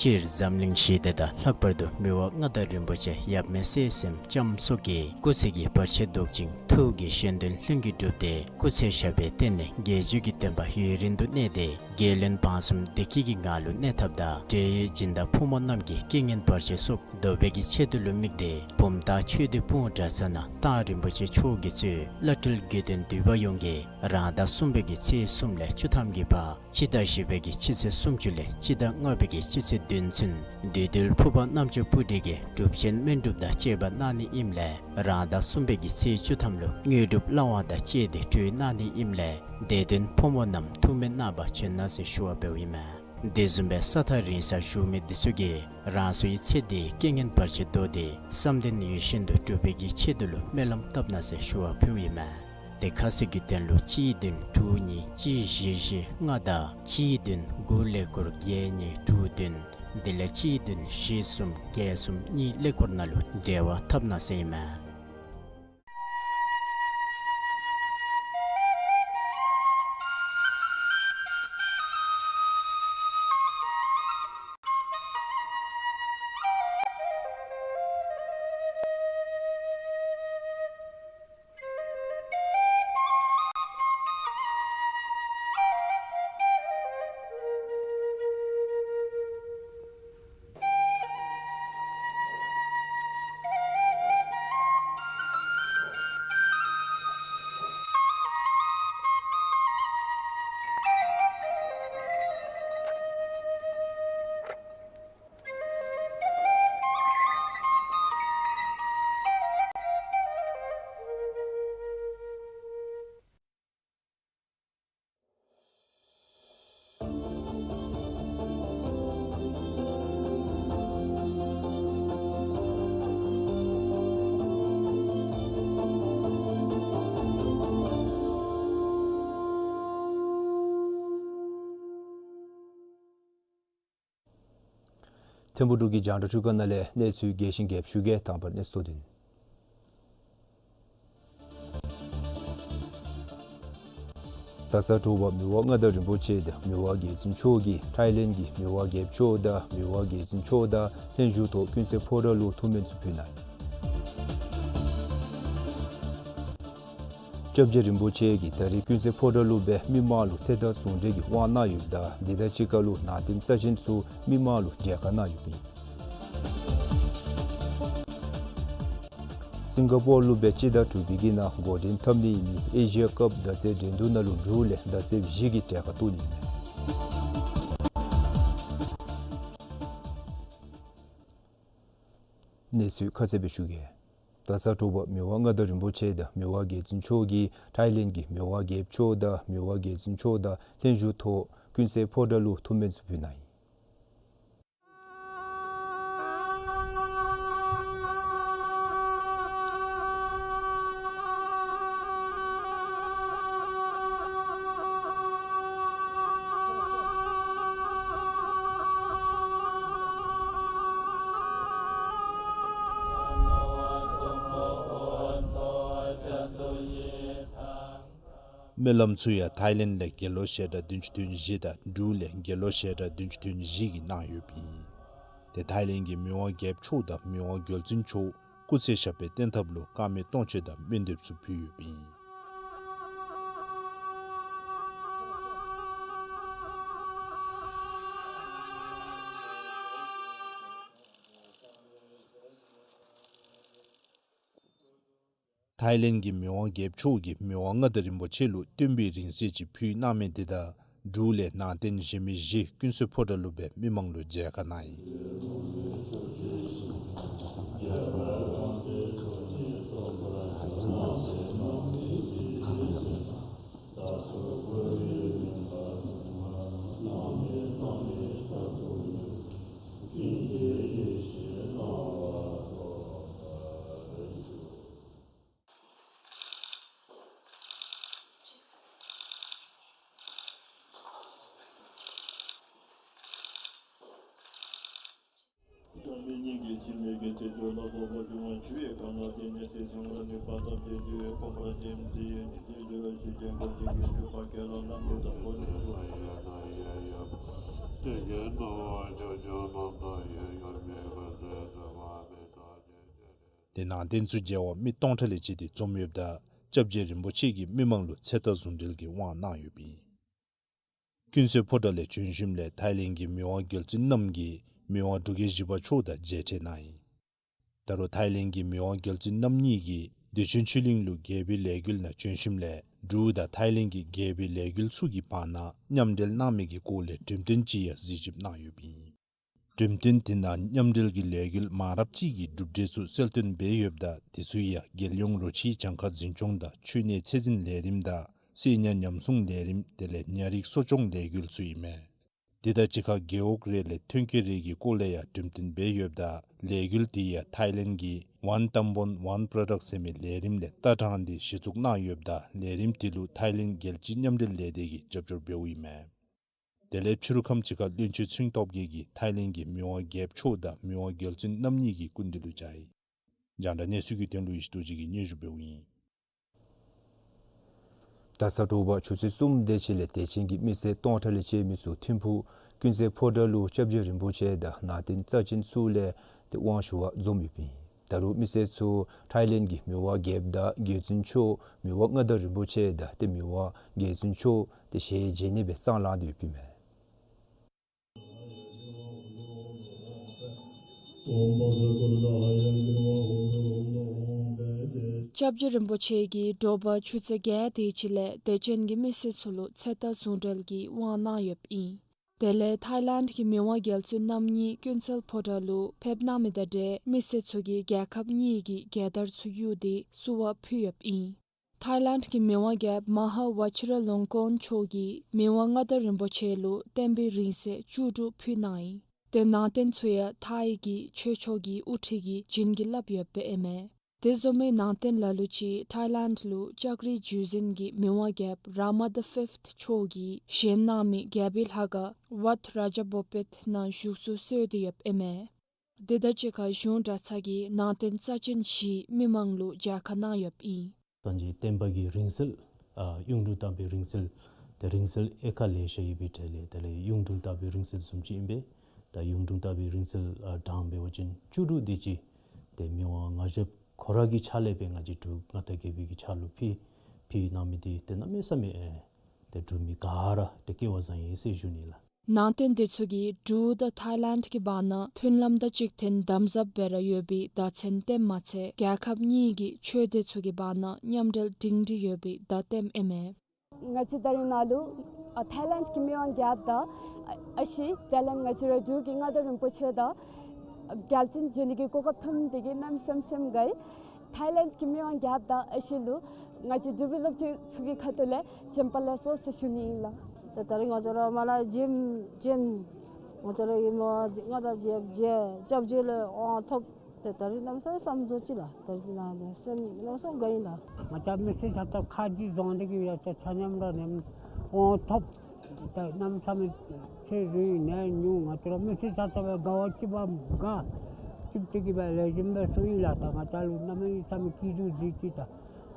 སྤྱིར་འཛམ་གླིང་ཞི་བདེ་དང་ལྷག་པར་དུ་མི་དབང་མངའ་བདག་རིན་པོ་ཆེ་ཡབ་མེས་སྲས་གསུམ་ལྕམ་སོགས་ཀྱི་སྐུ་ཚེ་གི་བར་ཆད་བཟློག་ཅིང་ཐུགས་ཀྱི་གཞན་དོན་ལྷུན་གྱིས་གྲུབ་སྟེ་སྐུ་ཚེ་ཞབས་པད་བརྟན་ནས་རྒྱལ་བརྒྱུད་ཀྱི་བསྟན་པ་ཡུན་རིང་དུ་གནས་ཏེ་རྒྱལ་བློན་འབངས་གསུམ་བདེ་སྐྱིད་ཀྱི་ངང་ལུ་གནས་ཐབས་དང་འབྲེལ་ཡོད་སྦྱིན་བདག་ཕོ་མོ་རྣམས་ཀྱི་རྐྱེན་ངན་བར་ཆད་སོགས་བཟློག་པའི་གི་ཆེད་དུ་ལུ་དམིགས་ཏེ་བུམ་ཐང་ཆོས་སྡེ་སྤུངས་གྲྭ་ཚང་ནང་མདང་རིན་པོ་ཆེ་མཆོག་གིས་གཙོས་བླ་སྤྲུལ་དགེ་འདུན་འདུས་པ་ཡོངས་ཀྱིས་རང་ཟླ་གསུམ་པའི་གི་ཚེས་གསུམ་ལས་བཅུ་ཐམ་གྱི་བར་སྤྱི་ཟླ་བཞི་པའི་གི་སྤྱི་ཚེས་སུམ་ཅུ་ལས་སྤྱི་ཟླ་ལྔ་པའི་གི་སྤྱི་ཚེས་བདུན་ཚུན་བདུད་འདུལ་ཕུར་པ་རྣམ་ཅོ་སྤུ་གྲི་གི་སྒྲུབ་ཆེན་སྨན་སྒྲུབ་དང་བཅས་པ་གནང་ནི་ཨིནམ་ལས་རང་ཟླ་གསུམ་པའི་གི་ཚེས་བཅུ་ཐམ་ལུ་དངོས་གྲུབ་བླ་དབང་དང་བཅས་ཏེ་གྲོལ་གནང་ནི་ཨིནམ་ལས་དད་འདུན་ཕོ་མོ་རྣམས་ཐུགས་སྨོན་གནང་བར་བྱོན་གནང་ཟེར་ཞུ་བ་འབདཝ་ཨིན་མས། དེ་བཟུམ་སྦེ་ས་ཐག་རིང་སར་བཞུགས་མི་འདི་ཚུ་གིས་རང་སོའི་ཚེ་འདིའི་རྐྱེན་ངན་བར་ཆད་བཟློག་སྟེ་བསམ་དོན་ཡིད་བཞིན་དུ་འགྲུབ་པའི་གི་ཆེད་དུ་ལུ་སྨོན་ལམ་བཏབ་གནང་ཟེར་ཞུ་བ་ཕུལཝ་ཨིན་མས། དེ་ཁ་གསལ་གྱི་དོན་ལུ་གཅིག་བདུན་དྲུག་གཉིས་གཅིག་བཞི་བཞི་ལྔ་དང་གཅིག་བདུན་དགུ་ཀླད་ཀོར་བརྒྱད་གཉིས་དྲུག་བདུན་དེ་ལས་གཅིག་བདུན་བཞི་གསུམ་བརྒྱད་གསུམ་གཉིས་ཀླད་ཀོར་ནང་ལུ་འབྲེལ་བ་འཐབ་གནང་ཟེར་ཨིན་མས། ཐིམ་ཕུག་འབྲུག་གི་རྒྱང་བསྒྲགས་འཕྲུལ་ཁང་ནང་ལས་གནས་ཚུལ་རྒྱས་ཤིང་རྒྱསཔ་ཞུ་གེ། དང་པ་ར་གནས་ཚུལ་དོན། ད་ཚ་དྲོ་པ་མི་དབང་མངའ་བདག་རིན་པོ་ཆེ་དང་མི་དབང་རྒྱལ་བཙུན་མཆོག་གིས་ཐའི་ལེནཌ་གི་མི་དབང་རྒྱལཔོ་མཆོག་དང་མི་དབང་རྒྱལ་བཙུན་མཆོག་དང་ལྷན་བཞུགས་ཐོག་ཀུན་གསལ་ཕོ་བྲང་ལུ་ཐུགས་སྨོན་ཚུ་ཕུལ་གནང་ཡི། སྐྱབས་རྗེ་རིན་པོ་ཆེ་གིས་ད་རེས་ཀུན་གསལ་ཕོ་བྲང་ལུ་སྦེ་མི་མང་ལུ་ཚེ་ཐར་ཟུང་འབྲེལ་གྱི་དབང་གནང་ཡོདཔ་ད་དེ་དང་གཅིག་ཁར་ལུ་ནང་རྟེན་རྩ་ཆེན་ཚུ་མི་མང་ལུ་མཇལ་ཁ་གནང་ཡོདཔ་ཨིན། སིང་ག་པོར་ལུ་སྦེ་སྤྱི་ཟླ་དྲུག་པའི་གི་ནང་འགོ་འདྲེན་འཐབ་ནི་ཨིན་མི་ཨེ་ཤི་ཡ་ཀབ་མདའ་རྩེད་འགྲན་བསྡུར་ནང་ལུ་འབྲུག་ལས་མདའ་རྩེདཔ་བཞི་གིས་གྲལ་ཁར་གཏོགས་ནི་ཨིན་མས། གནས་ཚུལ་ཁ་གསལ་སྦེ་ཞུ་གེ། ད་ཚ་དྲོ་པ་མི་དབང་མངའ་བདག་རིན་པོ་ཆེ་དང་མི་དབང་རྒྱལ་བཙུན་མཆོག་གིས་ཐའི་ལེནཌ་གི་མི་དབང་རྒྱལཔོ་མཆོག་དང་མི་དབང་རྒྱལ་བཙུན་མཆོག་དང་ལྷན་བཞུགས་ཐོག་ཀུན་གསལ་ཕོ་བྲང་ལུ་ཐུགས་སྨོན་ཚུ་ཕུལ་གནང་ཡི། སྨོན་ལམ་ཚུ་ཡང་ཐའི་ལེནཌ་ལས་དགེ་སློང་ཞལ་གྲངས་བདུན་ཅུ་དོན་བཞི་དང་འབྲུག་ལས་དགེ་སློང་ཞལ་གྲངས་བདུན་ཅུ་དོན་བཞི་གིས་གནང་ཡོདཔ་ཨིན། ཏེ་ཐའི་ལེནཌ་གི་མི་དབང་རྒྱལཔོ་མཆོག་དང་མི་དབང་རྒྱལ་བཙུན་མཆོག་སྐུ་ཚེ་ཞབས་པད་བརྟན་ཐབས་ལུ་དཀར་མེ་སྟོང་མཆོད་དང་སྨོན་འདེབས་ཚུ་ཕུལ་ཡོདཔ་ཨིན། ཐའི་ལེནཌ་གི་མི་དབང་རྒྱལཔོ་མཆོག་གིས་མི་དབང་མངའ་བདག་རིན་པོ་ཆེ་ལུ་སྟོན་པའི་རིང་བསྲེལ་ཅིག་ཕུལ་གནང་མི་དེ་དང་འབྲུག་ལས་ནང་རྟེན་གཞན་མི་བཞི་ཀུན་གསལ་ཕོ་བྲང་ལུ་སྦེ་མི་མང་ལུ་མཇལ་ཁ་གནང་ཡི། ཏེ་ནང་རྟེན་ཚུ་མཇལ་བར་མི་སྟོང་ཕྲག་ལས་བཅད་དེ་འཛོམས་ཡོདཔ་ད་སྐྱབས་རྗེ་རིན་པོ་ཆེ་གིས་མི་མང་ལུ་ཚེ་ཐར་ཟུང་འབྲེལ་གྱི་དབང་གནང་ཡོདཔ་ཨིན། ཀུན་གསལ་ཕོ་བྲང་ལས་བྱོན་ཞིནམ་ལས་ཐའི་ལེནཌ་གི་མི་དབང་རྒྱལ་བཙུན་རྣམ་གཉིས་མི་དབང་འབྲུག་རྒྱལ་བཞི་པ་མཆོག་དང་མཇལ་འཕྲད་གནང་ཡི། ད་རུང་ཐའི་ལེནཌ་གི་མི་དབང་རྒྱལ་བཙུན་རྣམ་གཉིས་ཀྱིས་བདེ་ཆེན་ཆོས་གླིང་ལུ་རྒྱལ་པོའི་ལས་འགུལ་ནང་བྱོན་ཞིནམ་ལས་འབྲུག་དང་ཐའི་ལེནཌ་གི་རྒྱལ་པོའི་ལས་འགུལ་ཚུ་གི་བར་ན་མཉམ་འབྲེལ་གནང་མི་གི་སྐོར་ལས་གྲོས་མཐུན་ཅིག་ཡང་གཟིགས་ཞིབ་གནང་ཡོདཔ་ཨིན། གྲོས་མཐུན་དེ་ནང་མཉམ་འབྲེལ་གྱི་ལས་འགུལ་མང་རབས་ཅིག་གི་གྲུབ་འབྲས་ཚུ་གསལ་སྟོན་འབད་ཡོདཔ་ད་དེ་ཚུ་ཡང་རྒྱལ་ཡོངས་རོ་ཁྱིའི་གྱངས་ཁ་འཛིན་སྐྱོང་དང་ཆོས་གནས་ཚད་འཛིན་ལས་རིམ་དང་གསེར་ཉ་ཉམས་སྲུང་ལས་རིམ་དེ་ལས་ཉ་རིགས་གསོ་སྐྱོང་ལས་འགུལ་ཚུ་ཨིན་མས། དེ་དང་གཅིག་ཁར་རྒེད་འོག་རེ་ལས་ཐོན་སྐྱེད་རེ་གི་སྐོར་ལས་ཡང་གྲོས་མཐུན་འབད་ཡོདཔ་ད་ལས་འགུལ་དེ་ཡང་ཐའི་ལེནཌ་གི་One Tambon One Product ཟེར་མི་ལས་རིམ་ལས་ལྟ་སྟངས་དེ་གཞི་བཙུགས་གནང་ཡོདཔ་ད་ལས་རིམ་དེ་ལུ་ཐའི་ལེནཌ་རྒྱལ་སྤྱིའི་མཉམ་འབྲེལ་ལས་སྡེ་གིས་རྒྱབ་སྐྱོར་འབདཝ་ཨིན་མས། དེ་ལས་ཕྱི་རུ་ཁམས་ཅིག་ཁར་བློན་ཆེན་ཚེ་རིང་སྟོབས་རྒྱས་ཀྱིས་ཐའི་ལེནཌ་གི་མི་དབང་རྒྱལཔོ་མཆོག་དང་མི་དབང་རྒྱལ་བཙུན་རྣམ་གཉིས་ཀྱི་སྐུ་མདུན་ལུ་བཅར་ཡི། རྒྱང་བསྒྲགས་གནས་ཚུལ་གྱི་དོན་ལུ་ཡེ་ཤེས་རྡོ་རྗེ་གིས་སྙན་ཞུ་འབདཝ་ཨིན། ད་ས་དྲོ་པ་ཆུ་ཚོད་གསུམ་དེ་ཅིག་ལས་དད་ཅན་གྱི་མི་སེར་སྟོང་ཕྲག་ལས་བཅད་མི་ཚུ་ཐིམ་ཕུག་ཀུན་གསལ་ཕོ་བྲང་ལུ་སྐྱབས་རྗེ་རིན་པོ་ཆེ་དང་ནང་རྟེན་རྩ་ཅན་ཚུ་ལས་ཏེ་དབང་ཞུ་བར་འཛོམས་ཡོདཔ་ཨིན། ད་རུང་མི་སེར་ཚུ་ཐའི་ལེནཌ་གི་མི་དབང་རྒྱལཔོ་དང་རྒྱལ་བཙུན་མཆོག་མི་དབང་མངའ་བདག་རིན་པོ་ཆེ་དང་ཏེ་མི་དབང་རྒྱལ་བཙུན་མཆོག་ཏེ་ཞལ་མཇལ་ནི་སྦེ་སང་ལངས་ཏེ་ཡོདཔ་ཨིན་མས། སྐྱབས་རྗེ་རིན་པོ་ཆེ་གིས་དྲོ་པ་ཆུ་ཚོད་བརྒྱད་དེ་ཅིག་ལས་དད་ཅན་གྱི་མི་སེར་ཚུ་ལུ་ཚེ་ཐར་ཟུང་འབྲེལ་གྱི་དབང་གནང་ཡོདཔ་ཨིན། དེ་ལས་ཐའི་ལེནཌ་གི་མི་དབང་རྒྱལ་བཙུན་རྣམ་གཉིས་ཀུན་གསལ་ཕོ་བྲང་ལུ་ཕེབས་གནང་མི་དང་འབྲེལ་མི་སེར་ཚུ་གིས་རྒྱལ་ཁབ་གཉིས་ཀྱི་རྒྱལ་དར་ཚུ་གཡུགས་ཏེ་བསུ་བ་ཕུལ་ཡོདཔ་ཨིན། ཐའི་ལེནཌ་གི་མི་དབང་རྒྱལཔོ་མ་ཧཱ་ཝ་ཅི་ར་ལོང་ཀོན་མཆོག་གིས་མི་དབང་མངའ་བདག་རིན་པོ་ཆེ་ལུ་བསྟན་པའི་རིང་བསྲེལ་བཅུ་དྲུག་ཕུལ་གནང་ཡི། ཏེ་ནང་རྟེན་ཚུ་ཡང་ཐའི་གི་ཆོས་ཕྱོགས་ཀྱི་དབུ་ཁྲིད་ཀྱིས་བྱིན་གྱིས་བརླབས་ཡོདཔ་ཨིན་མས། དེ་བཟུམ་མའི་ནང་རྟེན་ལ་ལུ་ཅིག་ཐའི་ལེནཌ་ལུ་ལྕགས་རིའི་བརྒྱུད་འཛིན་གྱི་མི་དབང་རྒྱལཔོ་རཱ་མ་ད་ཕིཕཐ་མཆོག་གིས་བཞེངས་གནང་མི་རྒྱལ་པོའི་ལྷ་ཁང་ཝཱཌ་རཱ་ཇ་བོ་པིཐ་ནང་བཞུགས་སུ་གསོལ་ཏེ་ཡོདཔ་ཨིན་མས། དེ་དང་གཅིག་ཁར་གཞུང་གྲྭ་ཚང་གིས་ནང་རྟེན་རྩ་ཅན་བཞི་མི་མང་ལུ་མཇལ་ཁ་གནང་ཡོདཔ་ཨིན། སངས་རྒྱས་བསྟན་པ་གི་རིང་བསྲེལ་ཨ་གཡུང་དྲུང་བརྟག་པའི་རིང་བསྲེལ་ཏེ་རིང་བསྲེལ་ཨེ་ཁ་ལེ་ཤ་ཡོད་པའི་གྲས་ལས་དེ་ལས་གཡུང་དྲུང་བརྟག་པའི་རིང་བསྲེལ་བཟུམ་ཅིག་ཨིན་པས། ད་གཡུང་དྲུང་བརྟག་པའི་རིང་བསྲེལ་ཨ་གྲངས་འབད་བ་ཅིན་བཅུ་དྲུག་དེ་ཅིག་ཏེ་མི་དབང་མངའ་ཞབས་ཁོ་ར་གི་ཕྱག་ལས་སྦེ་ང་བཅས་འབྲུག་མངའ་བདག་རྒྱལ་པོའི་གི་ཕྱག་ལུ་ཕུལ་ཕུལ་གནང་མི་དེ་ཏེ་གནམ་མེད་ས་མེད་ཨེ་ཏེ་འབྲུག་མི་ག་ར་ཏེ་སྐལ་བ་བཟང་ཡི་ཟེར་ཞུ་ནི་ལགས། ནང་རྟེན་དེ་ཚུ་གིས་འབྲུག་དང་ཐའི་ལེནཌ་གི་བར་ན་མཐུན་ལམ་དང་གཅིག་མཐུན་དམ་ཟབ་སྦེ་ར་ཡོད་པའི་བརྡ་མཚོན་སྟོནམ་མ་ཚད་རྒྱལ་ཁབ་གཉིས་ཀྱི་ཆོས་སྡེ་ཚུ་གི་བར་ན་མཉམ་འབྲེལ་སྒྲིང་སྒྲི་ཡོད་པའི་བརྡ་སྟོནམ་ཨིན་མས། ང་བཅས་ད་རིས་ནཱ་ལུ་ཨ་ཐའི་ལེནཌ་གི་མི་དབང་རྒྱལཔོ་དང་ཨ་ཨ་ཞེ་དེ་ལས་ང་བཅས་ར་འབྲུག་གི་མངའ་བདག་རིན་པོ་ཆེ་དང་རྒྱལ་བཙུན་མཇལ་ནི་གི་གོ་སྐབས་ཐོབ་མི་དེ་གིས་གནམ་མེད་ས་མེད་སེམས་དགའ་ཡི། ཐའི་ལེནཌ་གི་མི་དབང་རྒྱལཔོ་དང་ཨ་ཞེ་ལུ་ང་བཅས་འབྲུག་པའི་སློབ་ཕྲུག་ཚུ་གི་ཁ་ཐུག་ལས་བྱོན་པ་ལེགས་སོ་ཟེར་ཞུ་ནི་ཨིན་ལགས། ཏེ་ད་རིས་ང་བཅས་ར་མ་ལ་བྱོན་བྱོན་ང་བཅས་ར་གི་མི་དབང་མངའ་བདག་རྒྱལཔོ་མཇལ་སྐྱབས་རྗེ་ལས་དབང་ཐོབ། ཏེ་ད་རིས་གནམ་མེད་ས་མེད་བསམ་རྫོགས་ཅི་ལགས། ད་རིས་ནཱ་ནི་སེམས་གནམ་མེད་ས་མེད་དགའ་ཡི་ལགས། ང་བཅས་མི་སེར་ཆ་ཚང་ཁ་རྗེ་བཟུང་སྟེ་གི་ཡ་ཆ་ཆ་མཉམ་ར་ནེམ་དབང་ཐོབ། ད་གནམ་མེད་ས་མེད་ཚེ་རིང་ནད་ཉུང་ང་བཅས་ར་མི་སེར་ཆ་ཚང་སྦེ་དགའ་བ་སྐྱིད་པ་དགའ་སྐྱིད་དེ་གི་སྦེ་ལེགས་ཤོམ་སྦེ་སོང་ཡི་ལགས། ད་ང་བཅས་ལུ་གནམ་མེད་ས་མེད་སྐྱིད་སྡུག་གཟིགས་ཅི། ད་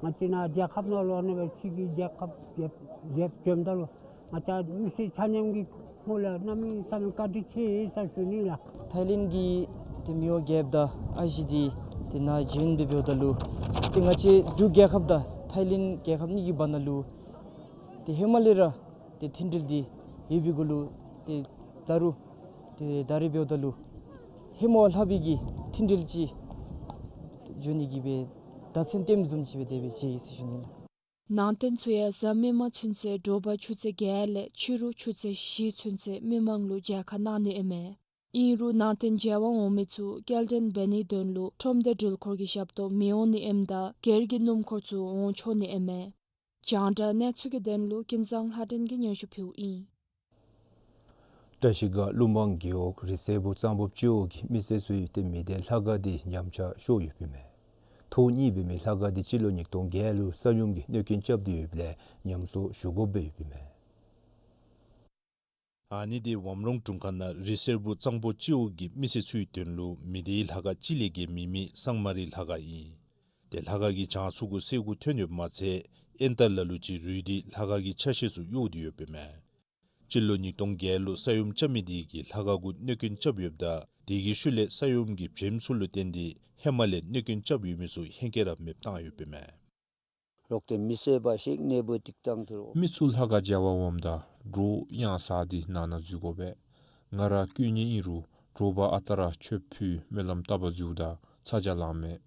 ང་བཅས་ནཱ་རྒྱལ་ཁབ་ནང་ལུ་ཨ་ནི་སྦེ་ཕྱི་གི་རྒྱལ་ཁབ་རྒྱལཔོ་རྒྱལཔོ་བྱོནམ་ད་ལུ་ང་བཅས་མི་སེར་ཆ་མཉམ་གྱི་ཁོག་ལས་གནམ་མེད་ས་མེད་བཀའ་དྲིན་ཆེ་ཟེར་ཞུ་ནི་ལགས། ཐའི་ལེནཌ་གི་ཏེ་མི་དབང་རྒྱལཔོ་དང་ཨ་ཞེ་འདི་ཏེ་ནཱ་བྱོན་ཏེ་འབདཝ་ད་ལུ་ཏེ་ང་བཅས་འབྲུག་རྒྱལ་ཁབ་དང་ཐའི་ལེནཌ་རྒྱལ་ཁབ་གཉིས་ཀྱི་བར་ན་ལུ་ཏེ་ཧེ་མ་ལས་ར་ཏེ་མཐུན་འབྲེལ་འདི་ཡོད་པའི་གུ་ལུ་ཏེ་ད་རུང་ཏེ་ད་རིས་འབདཝ་ད་ལུ་ཧེ་མ་ལྷག་པའི་གི་མཐུན་འབྲེལ་ཅིག་འབྱུང་ནི་གི་སྦེ་བརྡ་མཚོན་སྟོནམ་བཟུམ་ཅིག་སྦེ་དེ་སྦེ་མཇལ་ཡི་ཟེར་ཞུ་ནི་ལགས། ནང་རྟེན་ཚུ་ཡང་གཟའ་མིག་དམར་ཚུན་ཚོད་དྲོ་པ་ཆུ་ཚོད་བརྒྱད་ལས་ཕྱི་རུ་ཆུ་ཚོད་བཞི་ཚུན་ཚོད་མི་མང་ལུ་མཇལ་ཁ་གནང་ནི་ཨིན་མས། ཨིན་རུང་ནང་རྟེན་མཇལ་བར་འོང་མི་ཚུ་སྐྱེལ་འདྲེན་འབད་ནིའི་དོན་ལུ་ཁྲོམ་སྡེ་འགྲུལ་འཁོར་གྱི་ཞབས་ཏོག་མི་འོང་ནི་ཨིནམ་ད་སྒེར་གྱི་སྣུམ་འཁོར་ཚུ་འོང་ཆོག་ནི་ཨིན་མས། རྒྱང་བསྒྲགས་གནས་ཚུལ་གྱི་དོན་ལུ་ཀུན་བཟང་ལྷ་སྒྲོན་གྱིས་སྙན་ཞུ་ཕུལཝ་ཨིན། བཀྲ་ཤིས་སྒང་ཀླུ་འབངས་རྒེད་འོག་རི་སེར་བུ་གཙང་པོ་སྤྱི་འོག་གི་མི་སེར་ཚུ་ཡང་ཏེ་མི་སྡེ་ལྷ་ཁང་འདི་ཉམས་ཆག་ཤོར་ཡོདཔ་ཨིན་མས། ཐོག་གཉིས་པའི་མི་ལྷ་ཁང་འདི་སྤྱི་ལོ་ཉིས་སྟོང་བརྒྱད་ལུ་ས་སྙོམས་ཀྱི་གནོད་སྐྱོན་རྐྱབ་སྟེ་ཡོདཔ་ལས་ཉམས་གསོ་ཞུ་དགོཔ་སྦེ་ཡོདཔ་ཨིན་མས། ཨ་ནི་འདི་ཝམ་རོང་དྲུང་ཁག་ནང་རི་སེར་བུ་གཙང་པོ་སྤྱི་འོག་གི་མི་སེར་ཚུའི་དོན་ལུ་མི་སྡེའི་ལྷ་ཁང་གཅིག་ལས་བརྒལ་མེད་མི་སངས་མ་རིའི་ལྷ་ཁང་ཨིན། ཏེ་ལྷ་ཁང་གི་བྱང་ཚུ་གུ་སེར་ཁུ་ཐོན་ཡོདཔ་མ་ཚད་ཨེན་ཏ་ལ་ལུ་ཅིག་རུལ་ཏེ་ལྷ་ཁང་གི་ཆ་ཤས་ཚུ་གཡོ་སྟེ་ཡོདཔ་ཨིན་མས། སྤྱི་ལོ་ཉིས་སྟོང་བརྒྱད་ལུ་ས་ཡོམ་རྐྱབ་མི་དེ་གིས་ལྷ་ཁང་གུ་གནོད་སྐྱོན་རྐྱབ་ཡོདཔ་ད་དེ་གི་ཤུལ་ལས་ས་ཡོམ་གྱི་བྱེམ་ཚུ་ལུ་བརྟེན་ཏེ་ཧེ་མ་ལས་གནོད་སྐྱོན་རྐྱབ་ཡོད་མི་ཚུ་ཧེང་སྐལ་ར་མེདཔ་བཏང་ཡོདཔ་ཨིན་མས། ལོག་སྟེ་མི་གསོད་པ་ཞིག་གནས་སྤོ་ཏིག་ཏང་ཐུ་རུ། མི་ཚུ་ལྷ་ཁང་མཇལ་བར་འོངམ་ད་དྲོ་ཡང་ཟ་སྟེ་ནང་ན་འཛུལ་དགོ་པས། ང་ར་དཀོན་གཉེར་ཨིན་རུང་དྲོ་པ་ཨ་རྟག་ར་མཆོདཔ་ཕུལ་སྨོན་ལམ་བཏབ་པར་འཛུལཝ་ད་ཚ་གྱང་ལངམ་མས།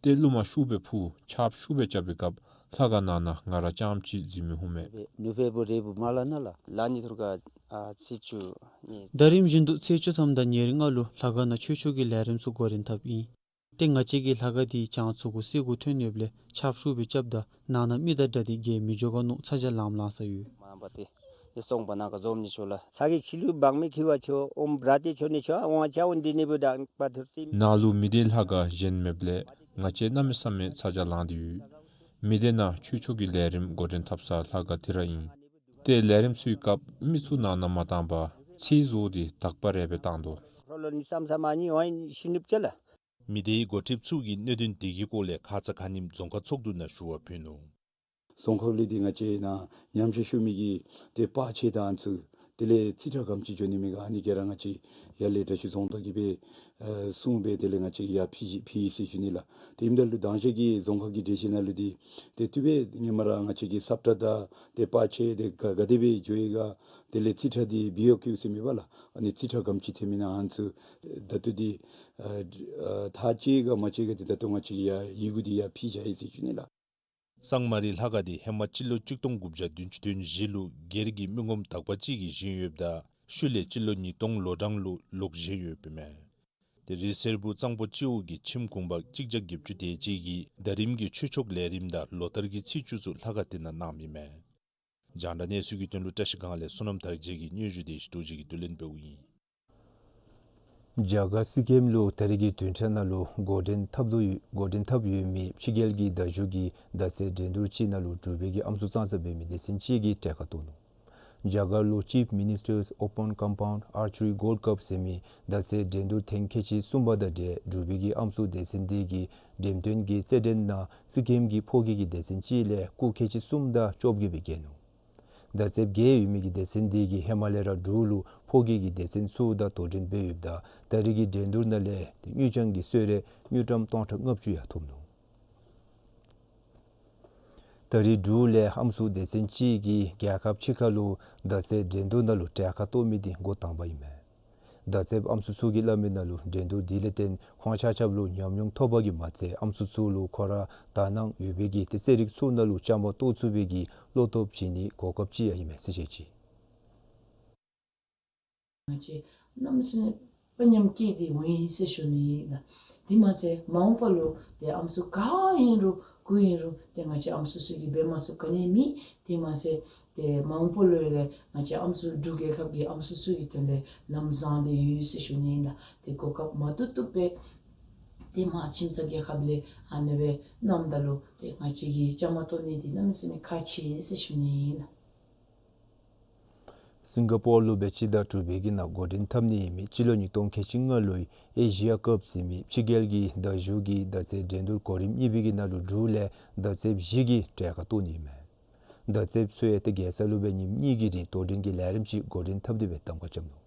ཏེ་རླུང་མ་ཤུགས་སྦེ་འཕུ་ཆརཔ་ཤུགས་སྦེ་རྐྱབ་པའི་སྐབས་ལྷ་ཁང་ནང་ན་ང་ར་རྐྱངམ་གཅིག་འཛུལ་མི་འོང་མས། ནུ་ཕེ་བུ་རེ་བུ་མ་ལ་ན་ལ། ལ་ནི་ཐུར་ཀ་ཨ་ཚེས་བཅུ་ནི། ཟླ་རིམ་བཞིན་དུ་ཚེས་བཅུ་ཐམ་དང་ཉེར་ལྔ་ལུ་ལྷ་ཁང་ནང་ཆོས་ཕྱོགས་ཀྱི་ལས་རིམ་ཚུ་འགོ་འདྲེན་འཐབ་ཨིན། ཏེ་ང་བཅས་ཀྱི་ལྷ་ཁང་དེ་གྱང་ཚུ་གུ་སེར་གུ་ཐོན་ཡོདཔ་ལས་ཆརཔ་ཤུགས་སྦེ་རྐྱབ་ད་ནང་ན་མི་དང་འདྲ་སྟེ་གྱལ་མི་འགྱོ་ག་མནོ་ཚ་གྱང་ལངམ་ལངས་ས་ཡོད། མ་པ་ཏེ་ཏེ་སོང་པ་ནང་ཁ་འཛོམས་ནི་ཆོག་ལགས། ཚ་གྱང་ཆི་ལུ་བང་མི་ཁི་བ་ཆོ་ཨོམ་བྲ་ཏེ་ཆོ་ནི་ཆོ་ཨ་ཝང་ཆ་ཨོན་འདི་ནི་བུ་དང་པ་ཐུར་སི། ནང་ལུ་མི་སྡེ་ལྷ་ཁང་གཞན་མེདཔ་ལས་ང་བཅས་གནམ་མེད་ས་མེད་ཚ་གྱང་ལངས་ཏེ་ཡོད། མི་སྡེ་ནང་ཆོས་ཕྱོགས་ཀྱི་ལས་རིམ་འགོ་འདྲེན་འཐབ་ས་ལྷ་ཁང་དེ་ར་ཨིན། ཏེ་ལས་རིམ་ཚུའི་སྐབས་མི་ཚུ་ནང་ན་མ་བཏང་པར་ཚིག་བཟོ་སྟེ་དག་པ་རེ་སྦེ་བཏང་དོ། ཁོ་ལོ་ནི་སམ་སམ་ཨ་ནི་ཝའི་ཤི་ནུབ་ཅ་ལགས། མི་སྡེའི་འགོ་ཁྲིདཔ་ཚུ་གིས་གནད་དོན་དེ་གི་སྐོར་ལས་ཁ་ཙ་ཁ་ཉིནམ་རྫོང་ཁག་ཚོགས་འདུ་ནང་ཞུ་བ་ཕུལ་ནུག། རྫོང་ཁག་ལས་འདི་ང་བཅས་ནང་ཉམས་ཞིབ་ཞུ་མི་གི་ཏེ་པར་ཆས་དང་ཚུ་དེ་ལས་རྩིས་ཁྲ་ག་དེམ་ཅིག་འགྱོ་ནི་མེད་ག་ཨ་ནི་ག་ར་ང་བཅས་ཡར་ལས་དྲག་ཤོས་རྫོང་བདག་གིས་སྦེ་ཨ་གསུངས་སྦེ་དེ་ལས་ང་བཅས་ཡར་ཕུལ་ཕུལ་ཡི་ཟེར་ཞུ་ནི་ལགས། ཏེ་ཨིནམ་ད་ལུ་དང་ཤེས་ཀྱི་རྫོང་ཁག་གི་གྲོས་ཆོད་ནང་ལུ་འདི་ཏེ་དེ་སྦེ་ཧེ་མ་ར་ང་བཅས་ཀྱི་སབ་ཁྲ་དང་ཏེ་པར་ཆས་དེ་ག་ག་དེ་སྦེ་འགྱོ་ཡི་ག་དེ་ལས་རྩིས་ཁྲ་འདི་བི་ཨོ་ཀིའུ་ཟེར་མི་པ་ལགས། ཨ་ནི་རྩིས་ཁྲ་ག་དེམ་ཅིག་ཐོན་མི་ཨིན་ན་ཨ་ནི་ཚུ་ད་ལྟོ་འདི་ཨ་ཨ་ཐག་བཅད་ག་མ་བཅད་ག་འདི་ད་ལྟོ་ང་བཅས་ཀྱིས་ཡར་ཡི་གུ་འདི་ཡར་ཕུལ་བཞག་ཡི་ཟེར་ཞུ་ནི་ལགས། སང་མ་རི་ལྷ་ཁང་འདི་ཧེ་མ་སྤྱི་ལོ་གཅིག་སྟོང་དགུ་བརྒྱ་བདུན་ཅུ་དོན་བཞི་ལུ་སྒེར་གྱི་མི་ངོམ་དག་པ་ཅིག་གིས་བཞེངས་ཡོདཔ་ད་ཤུལ་ལས་སྤྱི་ལོ་ཉིས་སྟོང་ལོ་གྲངས་ལུ་ལོག་བཞེངས་ཡོདཔ་ཨིན་མས། ཏེ་རི་སེར་བུ་གཙང་པོ་སྤྱི་འོག་གི་ཁྱིམ་གུང་པ་གཅིག་བརྒྱ་བརྒྱད་ཅུ་དེ་ཅིག་གིས་ཟླ་རིམ་གྱི་ཆོས་ཕྱོགས་ལས་རིམ་དང་ལོ་ལྟར་གྱི་ཚེས་བཅུ་ཚུ་ལྷ་ཁང་དེ་ནང་གནངམ་ཨིན་མས། རྒྱང་བསྒྲགས་གནས་ཚུལ་གྱི་དོན་ལུ་བཀྲ་ཤིས་སྒང་ལས་བསོད་ནམས་དར་རྒྱས་ཀྱིས་སྙན་ཞུ་དེ་བཞིན་རྡོ་རྗེ་གིས་བསྡུ་ལེན་འབདཝ་ཨིན། རྒྱ་གར་སི་ཀིམ་ལུ་ད་རིས་ཀྱི་བདུན་ཕྲག་ནང་ལུ་འགོ་འདྲེན་འཐབ་དོ་ཡོད། འགོ་འདྲེན་འཐབ་ཡོད་མི་ཕྱི་རྒྱལ་གྱི་མདའ་གཞུ་གི་མདའ་རྩེད་འགྲན་བསྡུར་ཅིག་ནང་ལུ་འབྲུག་པའི་གི་ཨམ་སྲུ་གཙང་གཙང་འབད་མི་སྡེ་ཚན་ཅིག་གིས་གྲལ་ཁར་གཏོགས་ནུག། རྒྱ་གར་ལུ་Chief Minister's Open Compound Archery Gold Cup ཟེར་མི་མདའ་རྩེད་འགྲན་བསྡུར་ཐེངས་ཁལ་གཅིག་གསུམ་པ་དང་འབྲེལ་འབྲུག་པའི་གི་ཨམ་སྲུ་སྡེ་ཚན་དེ་གིས་འགྲེམས་སྟོན་གྱི་རྩེད་འགྲན་ནང་སི་ཀིམ་གྱི་ཕོ་སྐྱེས་ཀྱི་སྡེ་ཚན་ཅིག་ལས་སྐུགས་ཁལ་གཅིག་གསུམ་དང་བཅོ་བརྒྱད་སྦེ་རྒྱལ་ནུག། མདའ་རྩེདཔ་བརྒྱད་ཡོད་མི་གི་སྡེ་ཚན་དེ་གིས་ཧེ་མ་ལས་ར་འབྲུག་ལུ་ཕོ་སྐྱེས་ཀྱི་སྡེ་ཚན་ཚུ་དང་དོ་འགྲན་འབད་ཡོདཔ་ད་ད་རིས་ཀྱི་འགྲན་བསྡུར་ནང་ལས་དངུལ་རྐྱང་གི་གསོལ་རས་དངུལ་ཀྲམ་སྟོང་ཕྲག་ལྔ་བཅུ་ཡང་ཐོབ་ནུག། ད་རིས་འབྲུག་ལས་ཨམ་སྲུ་སྡེ་ཚན་ཅིག་གིས་རྒྱལ་ཁབ་ཕྱི་ཁ་ལུ་མདའ་རྩེད་འགྲན་བསྡུར་ནང་ལུ་གྲལ་ཁར་གཏོགས་མི་དེ་འགོ་དང་པ་ཨིན་མས། མདའ་རྩེདཔ་ཨམ་སྲུ་ཚུ་གིས་སླབ་མི་ནང་ལུ་འགྲན་བསྡུར་དེ་ལས་བརྟེན་ཁོང་ཆ་ཁྱབ་ལུ་ཉམས་མྱོང་ཐོབ་པ་གིས་མ་ཚད་ཨམ་སྲུ་ཚུ་ལུ་ཁོང་ར་དག་སྣང་ཡོད་པའི་གི་ཏེ་རྩེད་རིགས་ཚུ་ནང་ལུ་བཅའ་མར་གཏོགས་ཚུགས་པའི་གི་བློ་སྟོབས་བྱིན་ནིའི་གོ་སྐབས་ཅིག་ཡང་ཨིན་མས་ཟེར་བཤད་ཅི། ང་བཅས་གནམ་མེད་ས་མེད་དཔའ་ཉམས་སྐྱེས་ཏེ་འོང་ཡི་ཟེར་ཞུ་ནི་ཨིན་ལགས། དེ་མ་ཚད་མ་འོངས་པ་ལུ་ཏེ་ཨམ་སྲུ་ག་ཨིན་རུང་གུ་ཨིན་རུང་ཏེ་ང་བཅས་ཨམ་སྲུ་ཚུ་གིས་འབད་མ་ཚུགསཔ་ག་ནི་མེད། དེ་མ་ཚད་ཏེ་མ་འོངས་པ་ལུ་ཡང་ང་བཅས་ཨམ་སྲུ་འབྲུག་རྒྱལ་ཁབ་ཀྱི་ཨམ་སྲུ་ཚུ་གི་དོན་ལས་ལམ་བཟང་སྟེ་ཡོད་ཟེར་ཞུ་ནི་ཨིན་ལགས། ཏེ་གོ་སྐབས་མ་བཏུབ་བཏུབ་སྦེ་ཏེ་མར་ཁྱིམ་ཚང་རྒྱལ་ཁབ་ལས་ཨ་ནེ་སྦེ་གནངམ་ད་ལུ་ཏེ་ང་བཅས་ཀྱིས་བཅའ་མར་གཏོགས་ནི་འདི་གནམ་མེད་ས་མེད་ཁག་ཆེ་ཟེར་ཞུ་ནི་ཨིན་ལགས། སིང་ག་པོར་ལུ་འབད་ཅི་ད་འབྲུག་པའི་གི་ནང་འགོ་འདྲེན་འཐབ་ནི་ཨིན་མི་སྤྱི་ལོ་ཉིས་སྟོང་ཁལ་གཅིག་ལྔ་ལོའི་ཨེ་ཤི་ཡ་ཀབ་ཟེར་མི་ཕྱི་རྒྱལ་གྱི་མདའ་གཞུ་གི་མདའ་རྩེད་འགྲན་བསྡུར་གོ་རིམ་གཉིས་པའི་གི་ནང་ལུ་འབྲུག་ལས་མདའ་རྩེདཔ་བཞི་གིས་གྲལ་ཁར་གཏོགས་ནི་ཨིན་མས། མདའ་རྩེདཔ་ཚུ་ཡང་ཏེ་རྒྱལ་ས་ལུ་སྦེ་ཉིནམ་གཉིས་ཀྱི་རིང་དོ་འགྲན་གྱི་ལས་རིམ་ཅིག་འགོ་འདྲེན་འཐབ་སྟེ་སྦེ་གདམ་ཁ་རྐྱབ་ནུག།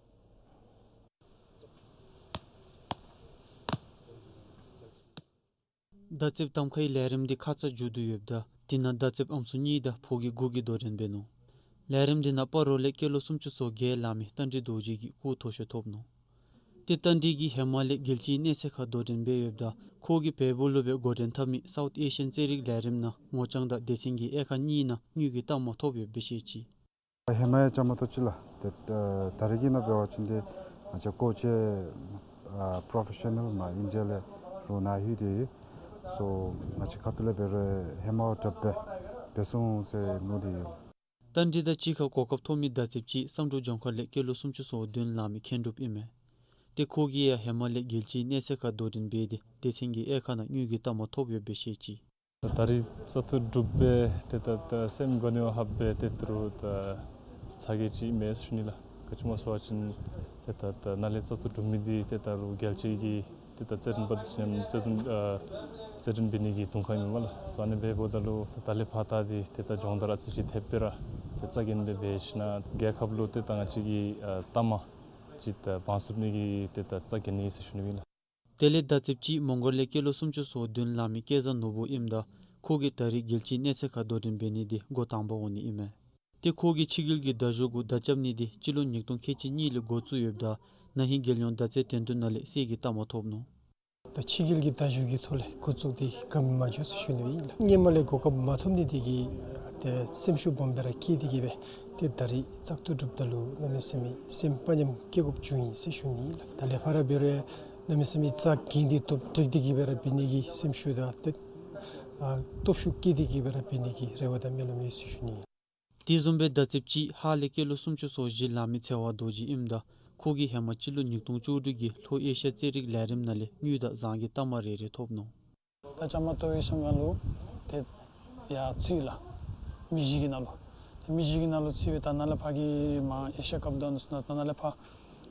མདའ་རྩེདཔ་གདམ་ཁའི་ལས་རིམ་འདི་ཁ་ཙ་མཇུག་བསྡུ་ཡོདཔ་ད་དེ་ནང་མདའ་རྩེདཔ་ཨམ་སྲུ་གཉིས་དང་ཕོ་སྐྱེས་དགུ་གིས་དོ་འགྲན་འབད་ནུག། ལས་རིམ་འདི་ནང་སྤ་རོ་ལས་སྐྱེས་ལོ་སུམ་ཅུ་སོ་བརྒྱད་ལང་མི་རྟ་མགྲིན་རྡོ་རྗེ་གིས་སྐུགས་མཐོ་ཤོས་ཐོབ་ནུག། ཏེ་རྟ་མགྲིན་གྱིས་ཧེ་མ་ལས་རྒྱལ་སྤྱིའི་གནས་ཚད་ཁར་དོ་འགྲན་འབད་ཡོདཔ་ད་ཁོ་གིས་བལ་པོ་ལུ་སྦེ་འགོ་འདྲེན་འཐབ་མི་སའུཐ་ཨེ་ཤི་ཡཱན་རྩེད་རིགས་ལས་རིམ་ནང་ངོ་རྐྱང་དང་སྡེ་ཚན་གྱི་དབྱེ་ཁག་གཉིས་ནང་དངུལ་གྱི་རྟགས་མ་ཐོབ་ཡོདཔ་སྦེ་བཤད་ཅི། ཧེ་མ་ཡང་བཅའ་མར་གཏོགས་ཅི་ལགས། ཏེ་ད་རིས་ཀྱི་ནང་འབད་བ་ཅིན་ཏེ་ང་བཅས་ཀོ་ཅི་ཨ་པྲོ་ཕེ་ཤ་ནཱལ་མར་ཨིན་ཌི་ཡ་ལས་རོགས་ནཱ་ལྷོད་དེ་ཡོད། སོ་ང་བཅས་ཁ་ཐུག་ལས་འབད་རུང་ཧེ་མ་བ་དྲགཔ་སྦེ་འབད་སོང་ཟེར་མནོ་སྟེ་ཡོད། རྟ་མགྲིན་དང་གཅིག་ཁར་གོ་སྐབས་ཐོབ་མི་མདའ་རྩེདཔ་ཅིག་བསམ་གྲུབ་ལྗོངས་མཁར་ལས་སྐྱེས་ལོ་སུམ་ཅུ་སོ་བདུན་ལང་མི་མཁན་སྒྲུབ་ཨིན་མས། ཏེ་ཁོ་གིས་ཡང་ཧེ་མ་ལས་རྒྱལ་སྤྱིའི་གནས་ཚད་ཁར་དོ་འགྲན་འབད་དེ་སྡེ་ཚན་གྱི་དབྱེ་ཁག་ནང་དངུལ་གྱི་རྟགས་མ་ཐོབ་ཡོདཔ་སྦེ་བཤད་ཅི། ད་རིས་བཙག་འཐུ་གྲུབ་སྦེ་ཏེ་ད་ད་སེམས་གོ་ནི་བ་ཧབ་སྦེ་ཏེ་ད་རུང་ད་ཚ་གྱང་ཅིག་མས་ཞུ་ནི་ལགས། ག་ཅི་སྨོ་ཟེར་བ་ཅིན་ཏེ་ད་ད་ནཱ་ལས་བཙག་འཐུ་གྲུབ་མི་འདི་ཏེ་ད་རུང་རྒྱལ་སྤྱི་གི་ཏེ་ད་རྩེད་འགྲན་པ་འདི་ཚུ་མཉམ་རྩེད་འགྲན་ཨ་རྩེད་འགྲན་འབད་ནི་གི་དུང་ཁ་ཨིན་མས་ལགས། སོ་ཨ་ནི་འབདཝ་ད་ལུ་ད་ད་ལས་ཕར་ད་འདི་ཏེ་ད་སྦྱོང་བརྡར་ཨ་ཙི་ཅིག་ཐེབས་སྦེ་ར་ རྩ་འགེངས་སྦེ་འབད་ཞིནམ་རྒྱལ་ཁབ་ལུ་ཏེ་ད་ང་བཅས་ཀྱི་ཨ་ལྟ་མ་ཅིག་ད་བང་ཚབ་ནི་གི་ཏེ་ད་རྩ་འགེངས་ནི་ཟེར་ཞུ་ནི་ཨིན་ལགས། དེ་ལས་མདའ་རྩེདཔ་ཅིག་མོང་སྒར་ལས་སྐྱེས་ལོ་སུམ་ཅུ་སོ་བདུན་ལང་མི་སྐལ་བཟང་ནོར་བུ་ཨིནམ་ད་ཁོ་གིས་ད་རིས་རྒྱལ་སྤྱིའི་གནས་ཚད་ཁར་དོ་འགྲན་འབད་ནི་འདི་འགོ་དང་པ་འོང་ནི་ཨིན་མས། ཏེ་ཁོ་གིས་ཕྱི་རྒྱལ་གྱི་མདའ་གཞུ་གུ་མདའ་རྐྱབ་ནི་འདི་སྤྱི་ལོ་ཉིས་སྟོང་ཁལ་གཅིག་གཉིས་ལས་འགོ་བཙུགས་ཡོདཔ་ད་ན་ཧིང་རྒྱལ་ཡོངས་མདའ་རྩེད་འགྲན་བསྡུར་ནང་ལས་གསེར་གྱི་རྟགས་མ་ཐོབ་ནུག། ད་ཕྱི་རྒྱལ་གྱི་མདའ་གཞུ་གི་ཐོག་ལས་འགོ་བཙུགས་ཏེ་ག་མི་མ་འགྱོ་ཟེར་ཞུ་ནི་ཨིན་ལགས། སྔོན་མ་ལས་གོ་སྐབས་མ་ཐོབ་ནི་འདི་གིས་ཏེ་སེམས་ཤུགས་སྦོམ་སྦེ་ར་སྐྱེས་ཏེ་གིས་སྦེ་ཏེ་ད་རིས་བཙག་འཐུ་གྲུབ་ད་ལུ་གནམ་མེད་ས་མེད་སེམས་དཔའ་ཉམས་སྐྱེ་དགོཔ་བྱུང་ཡི་ཟེར་ཞུ་ནི་ཨིན་ལགས། ད་ལས་ཕར་འབད་རུང་གནམ་མེད་ས་མེད་རྩ་འགེངས་ཏེ་སྟོབས་དྲག་སྟེ་གིས་སྦེ་ར་འབད་ནི་གི་སེམས་ཤུགས་དང་ཏེ་ཨ་སྟོབས་ཤུགས་བསྐྱེད་དེ་གིས་སྦེ་ར་འབད་ནི་གི་རེ་བ་དང་སྨོན་ལམ་ཡོད་ཟེར་ཞུ་ནི་ཨིན། དེ་བཟུམ་སྦེ་མདའ་རྩེདཔ་ཅིག་ཧཱ་ལས་སྐྱེས་ལོ་སུམ་ཅུ་སོ་བཞི་ལང་མི་ཚེ་དབང་རྡོ་རྗེ་ཨིནམ་ད་ཁོ་གིས་ཧེ་མ་སྤྱི་ལོ་ཉིས་སྟོང་བཅུ་དྲུག་གི་ལྷོ་ཨེ་ཤི་ཡ་རྩེད་རིགས་ལས་རིམ་ནང་ལས་དངུལ་དང་ཟངས་ཀྱི་རྟགས་མ་རེ་རེ་ཐོབ་ནུག། ད་བཅའ་མར་གཏོགས་པའི་ཤུལ་ལུ་ཏེ་ཡར་ཚུད་ལགས། མི་བཞི་གི་ནང་ལུ། ཏེ་མི་བཞི་གི་ནང་ལུ་ཚུད་སྦེ་ད་ནཱ་ལས་ཕར་གྱི་མར་ཨེ་ཤི་ཡ་ཀབ་དང་ནཱ་ལས་ཕར་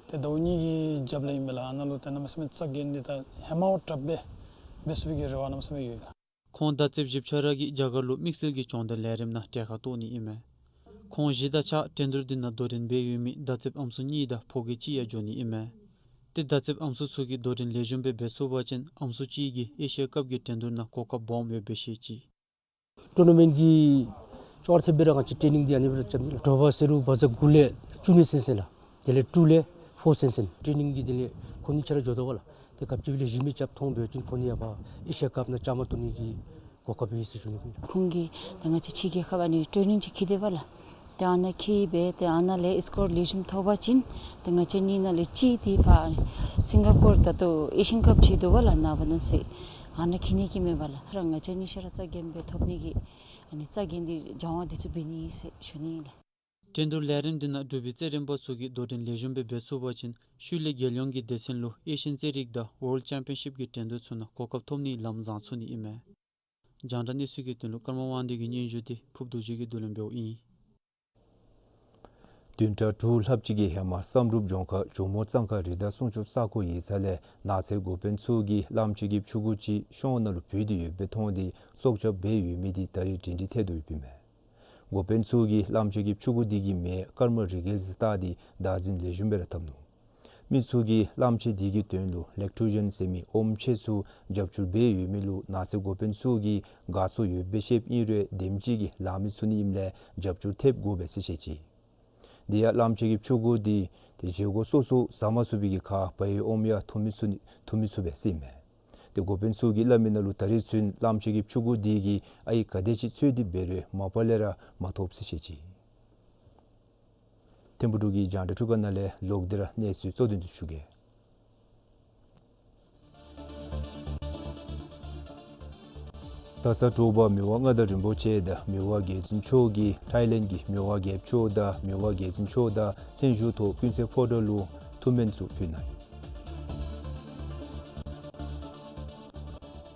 ཏེ་ཟླཝ་གཉིས་ཀྱི་རྒྱབ་ལས་ཨིན་པས་ལགས། ནཱ་ལུ་ཏེ་གནམ་མེད་ས་མེད་རྩ་འགེངས་ཏེ་ད་ཧེ་མ་བ་དྲག་སྦེ་འབད་ཚུགས་པའི་གི་རེ་བ་གནམ་མེད་ས་མེད་ཡོད་ལགས། ཁོང་མདའ་རྩེདཔ་བཞི་ཆ་ར་གིས་རྒྱ་གར་ལུ་དམིགས་བསལ་གྱི་སྦྱོང་བརྡར་ལས་རིམ་ནང་གྲལ་ཁར་གཏོགས་ནི་ཨིན་མས། ཁོང་བཞི་དང་གཅིག་ཁར་འགྲན་བསྡུར་འདི་ནང་དོ་འགྲན་འབད་ཡོད་མི་མདའ་རྩེདཔ་ཨམ་སྲུ་གཉིས་དང་ཕོ་སྐྱེས་གཅིག་ཡང་འབྱོན་ནི་ཨིན་མས། ཏེ་མདའ་རྩེདཔ་ཨམ་སྲུ་ཚུ་གིས་དོ་འགྲན་ལེགས་ཤོམ་སྦེ་འབད་ཚུགས་པ་ཅིན་ཨམ་སྲུ་གཅིག་གིས་ཨེ་ཤི་ཡ་ཀབ་ཀྱི་འགྲན་བསྡུར་ནང་གོ་སྐབས་སྦོམ་ཡོདཔ་སྦེ་བཤད་ཅི། ཊུར་ནར་མེནཊ་གི་ཅོག་ར་འཐདཔ་སྦེ་ར་ང་བཅས་ཊེ་ནིང་འདི་ཨ་ནི་སྦེ་ར་རྐྱབ་ནི་ལགས། དྲོ་པ་ཟེར་རུང་བ་ཛ་དགུ་ལས་བཅུ་གཉིས་ཚུན་ཚོད་ལགས། དེ་ལས་དྲུག་ལས་ཕོར་ཚུན་ཚོད། ཊེ་ནིང་གི་དེ་ལས་ཁོང་གཉིས་ཆ་ར་འགྱོ་དོ་བ་ལགས། ཏེ་སྐབས་ཅིག་ལས་གཞི་མེད་རྐྱབ་ཐོན་འབད་བ་ཅིན་ཁོང་གཉིས་ཡང་ཕར་ཨེ་ཤི་ཡ་ཀབ་ནང་བཅའ་མར་གཏོགས་ནི་གི་གོ་སྐབས་ཡོད་ཟེར་ཞུ་ནི་ཨིན། ཁོང་གིས་ད་ང་བཅས་ཕྱི་རྒྱལ་ཁབ་ཨ་ནི་ཊེ་ནིང་ཅིག་འཁྱིད་དེས་པ་ལགས། ཏེ་ཨ་ནཱ་འཁྱིད་སྦེ་ཏེ་ཨ་ནཱ་ལས་ཨེས་ཀོརཊ་ལེགས་ཤོམ་ཐོབ་པ་ཅིན་ཏེ་ང་བཅས་གཉིས་ནང་ལས་གཅིག་འདི་ཕར་སིང་ག་པོར་ད་ལྟོ་ཨེ་ཤི་ཡན་ཀབ་ཅིག་འདུག་པ་ལགས། ནངས་པ་གནངས་ཚེ་ཨ་ནཱ་འཁྱིད་ནི་གི་མས་པ་ལགས། ད་རུང་ང་བཅས་གཉིས་ཆ་ར་རྩ་འགེངས་སྦེ་ཐོབ་ནི་གི་ཨ་ནི་རྩ་འགེངས་ཏེ་སྦྱང་བ་འདི་ཚུ་འབད་ནི་ཟེར་ཞུ་ནི་ཨིན་ལགས། འགྲན་བསྡུར་ལས་རིམ་འདི་ནང་འབྲུག་པའི་རྩེད་རིགས་པ་ཚུ་གིས་དོ་འགྲན་ལེགས་ཤོམ་སྦེ་འབད་ཚུགས་པ་ཅིན་ཤུལ་ལས་རྒྱལ་ཡོངས་ཀྱི་སྡེ་ཚན་ལུ་ཨེ་ཤི་ཡན་རྩེད་རིགས་དང་ཝཱརལཌ་ཅེམ་པི་ཡན་ཤིབ་ཀྱི་འགྲན་བསྡུར་ཚུ་ནང་གོ་སྐབས་ཐོབ་ནིའི་ལམ་བཟང་ཚུགས་ནི་ཨིན་མས། རྒྱང་བསྒྲགས་གནས་ཚུལ་གྱི་དོན་ལུ་ཀརྨ་དབང་འདུས་ཀྱི་སྙན་ཞུ་འདི་ཕུརབ་རྡོ་རྗེ་གིས་བསྡུ་ལེན་འབདཝ་ཨིན། བདུན་ཕྲག་དྲུག་ལྷགཔ་ཅིག་གི་ཧེ་མ་བསམ་གྲུབ་ལྗོངས་མཁར་ཇོ་མོ་གཙང་ཁ་རི་དྭགས་སྲུང་སྐྱོབ་ས་ཁོངས་ཡིག་ཚང་ལས་ནགས་ཚལ་འགོ་དཔོན་ཚུ་གིས་གླངམོ་ཆེ་གི་ཕྱུ་གུ་ཅིག་གཤོང་ནང་ལུ་བུད་དེ་ཡོདཔ་སྦེ་མཐོང་སྟེ་སྲོག་སྐྱབས་འབད་ཡོད་མི་འདི་ད་རིས་སྒྲིང་སྒྲི་ཐལ་དོ་ཡོདཔ་ཨིན་མས། འགོ་དཔོན་ཚུ་གིས་གླངམོ་ཆེ་གི་ཕྱུ་གུ་འདི་གི་མིང་ཀརྨ་རི་རྒྱལ་ཟེར་བཏགས་ཏེ་བདག་འཛིན་ལེགས་ཤོམ་སྦེ་ར་འཐབ་ནུག། མི་ཚུ་གིས་གླངམོ་ཆེ་འདི་གི་དོན་ལུ་ལེཀ་ཊོ་ཇེན་ཟེར་མི་ཨོམ་ཆེ་ཚུ་རྒྱབ་སྐྱོར་འབད་ཡོད་མི་ལུ་ནགས་ཚལ་འགོ་དཔོན་ཚུ་གིས་དགའ་ཚོར་ཡོདཔ་སྦེ་བཤདཔ་ཨིན་རུང་དེམ་ཅིག་གིས་ལང་མི་ཚུགས་ནི་ཨིནམ་ལས་རྒྱབ་སྐྱོར་ཐེབས་དགོ་པས་ཟེར་བཤད་ཅི། དེ་ཡང་གླངམོ་ཆེ་གི་ཕྱུ་གུ་འདི་ཏེ་བཞེས་སྒོ་སོ་སོ་བཟའ་མ་ཚུགས་པའི་གི་ཁར་བལ་ཡུལ་ཨོམ་ཡང་འཐུང་མི་ཚུགས་ནི་འཐུང་མི་ཚུགས་པས་ཟེར་ཨིན་མས། ཏེ་འགོ་དཔོན་ཚུ་གིས་སླབ་མི་ནང་ལུ་ད་རིས་ཚུན་གླངམོ་ཆེ་གི་ཕྱུ་གུ་འདི་གིས་ཨའི་ག་དེ་ཅིག་འཚོལ་ཏེ་འབད་རུང་མ་པ་ལས་ར་མ་ཐོབ་ཟེར་བཤད་ཅི། ཐིམ་ཕུག་འབྲུག་གི་རྒྱང་བསྒྲགས་འཕྲུལ་ཁང་ནང་ལས་ལོག་སྟེ་ར་གནས་ཚུལ་གཙོ་དོན་དུ་ཞུ་གེ། ད་ས་དྲོ་པ་མི་དབང་མངའ་བདག་རིན་པོ་ཆེ་དང་མི་དབང་རྒྱལ་བཙུན་མཆོག་གིས་ཐའི་ལེནཌ་གི་མི་དབང་རྒྱལཔོ་མཆོག་དང་མི་དབང་རྒྱལ་བཙུན་མཆོག་དང་ལྷན་བཞུགས་ཐོག་ཀུན་གསལ་ཕོ་བྲང་ལུ་ཐུགས་སྨོན་ཚུ་ཕུལ་གནང་ཡི།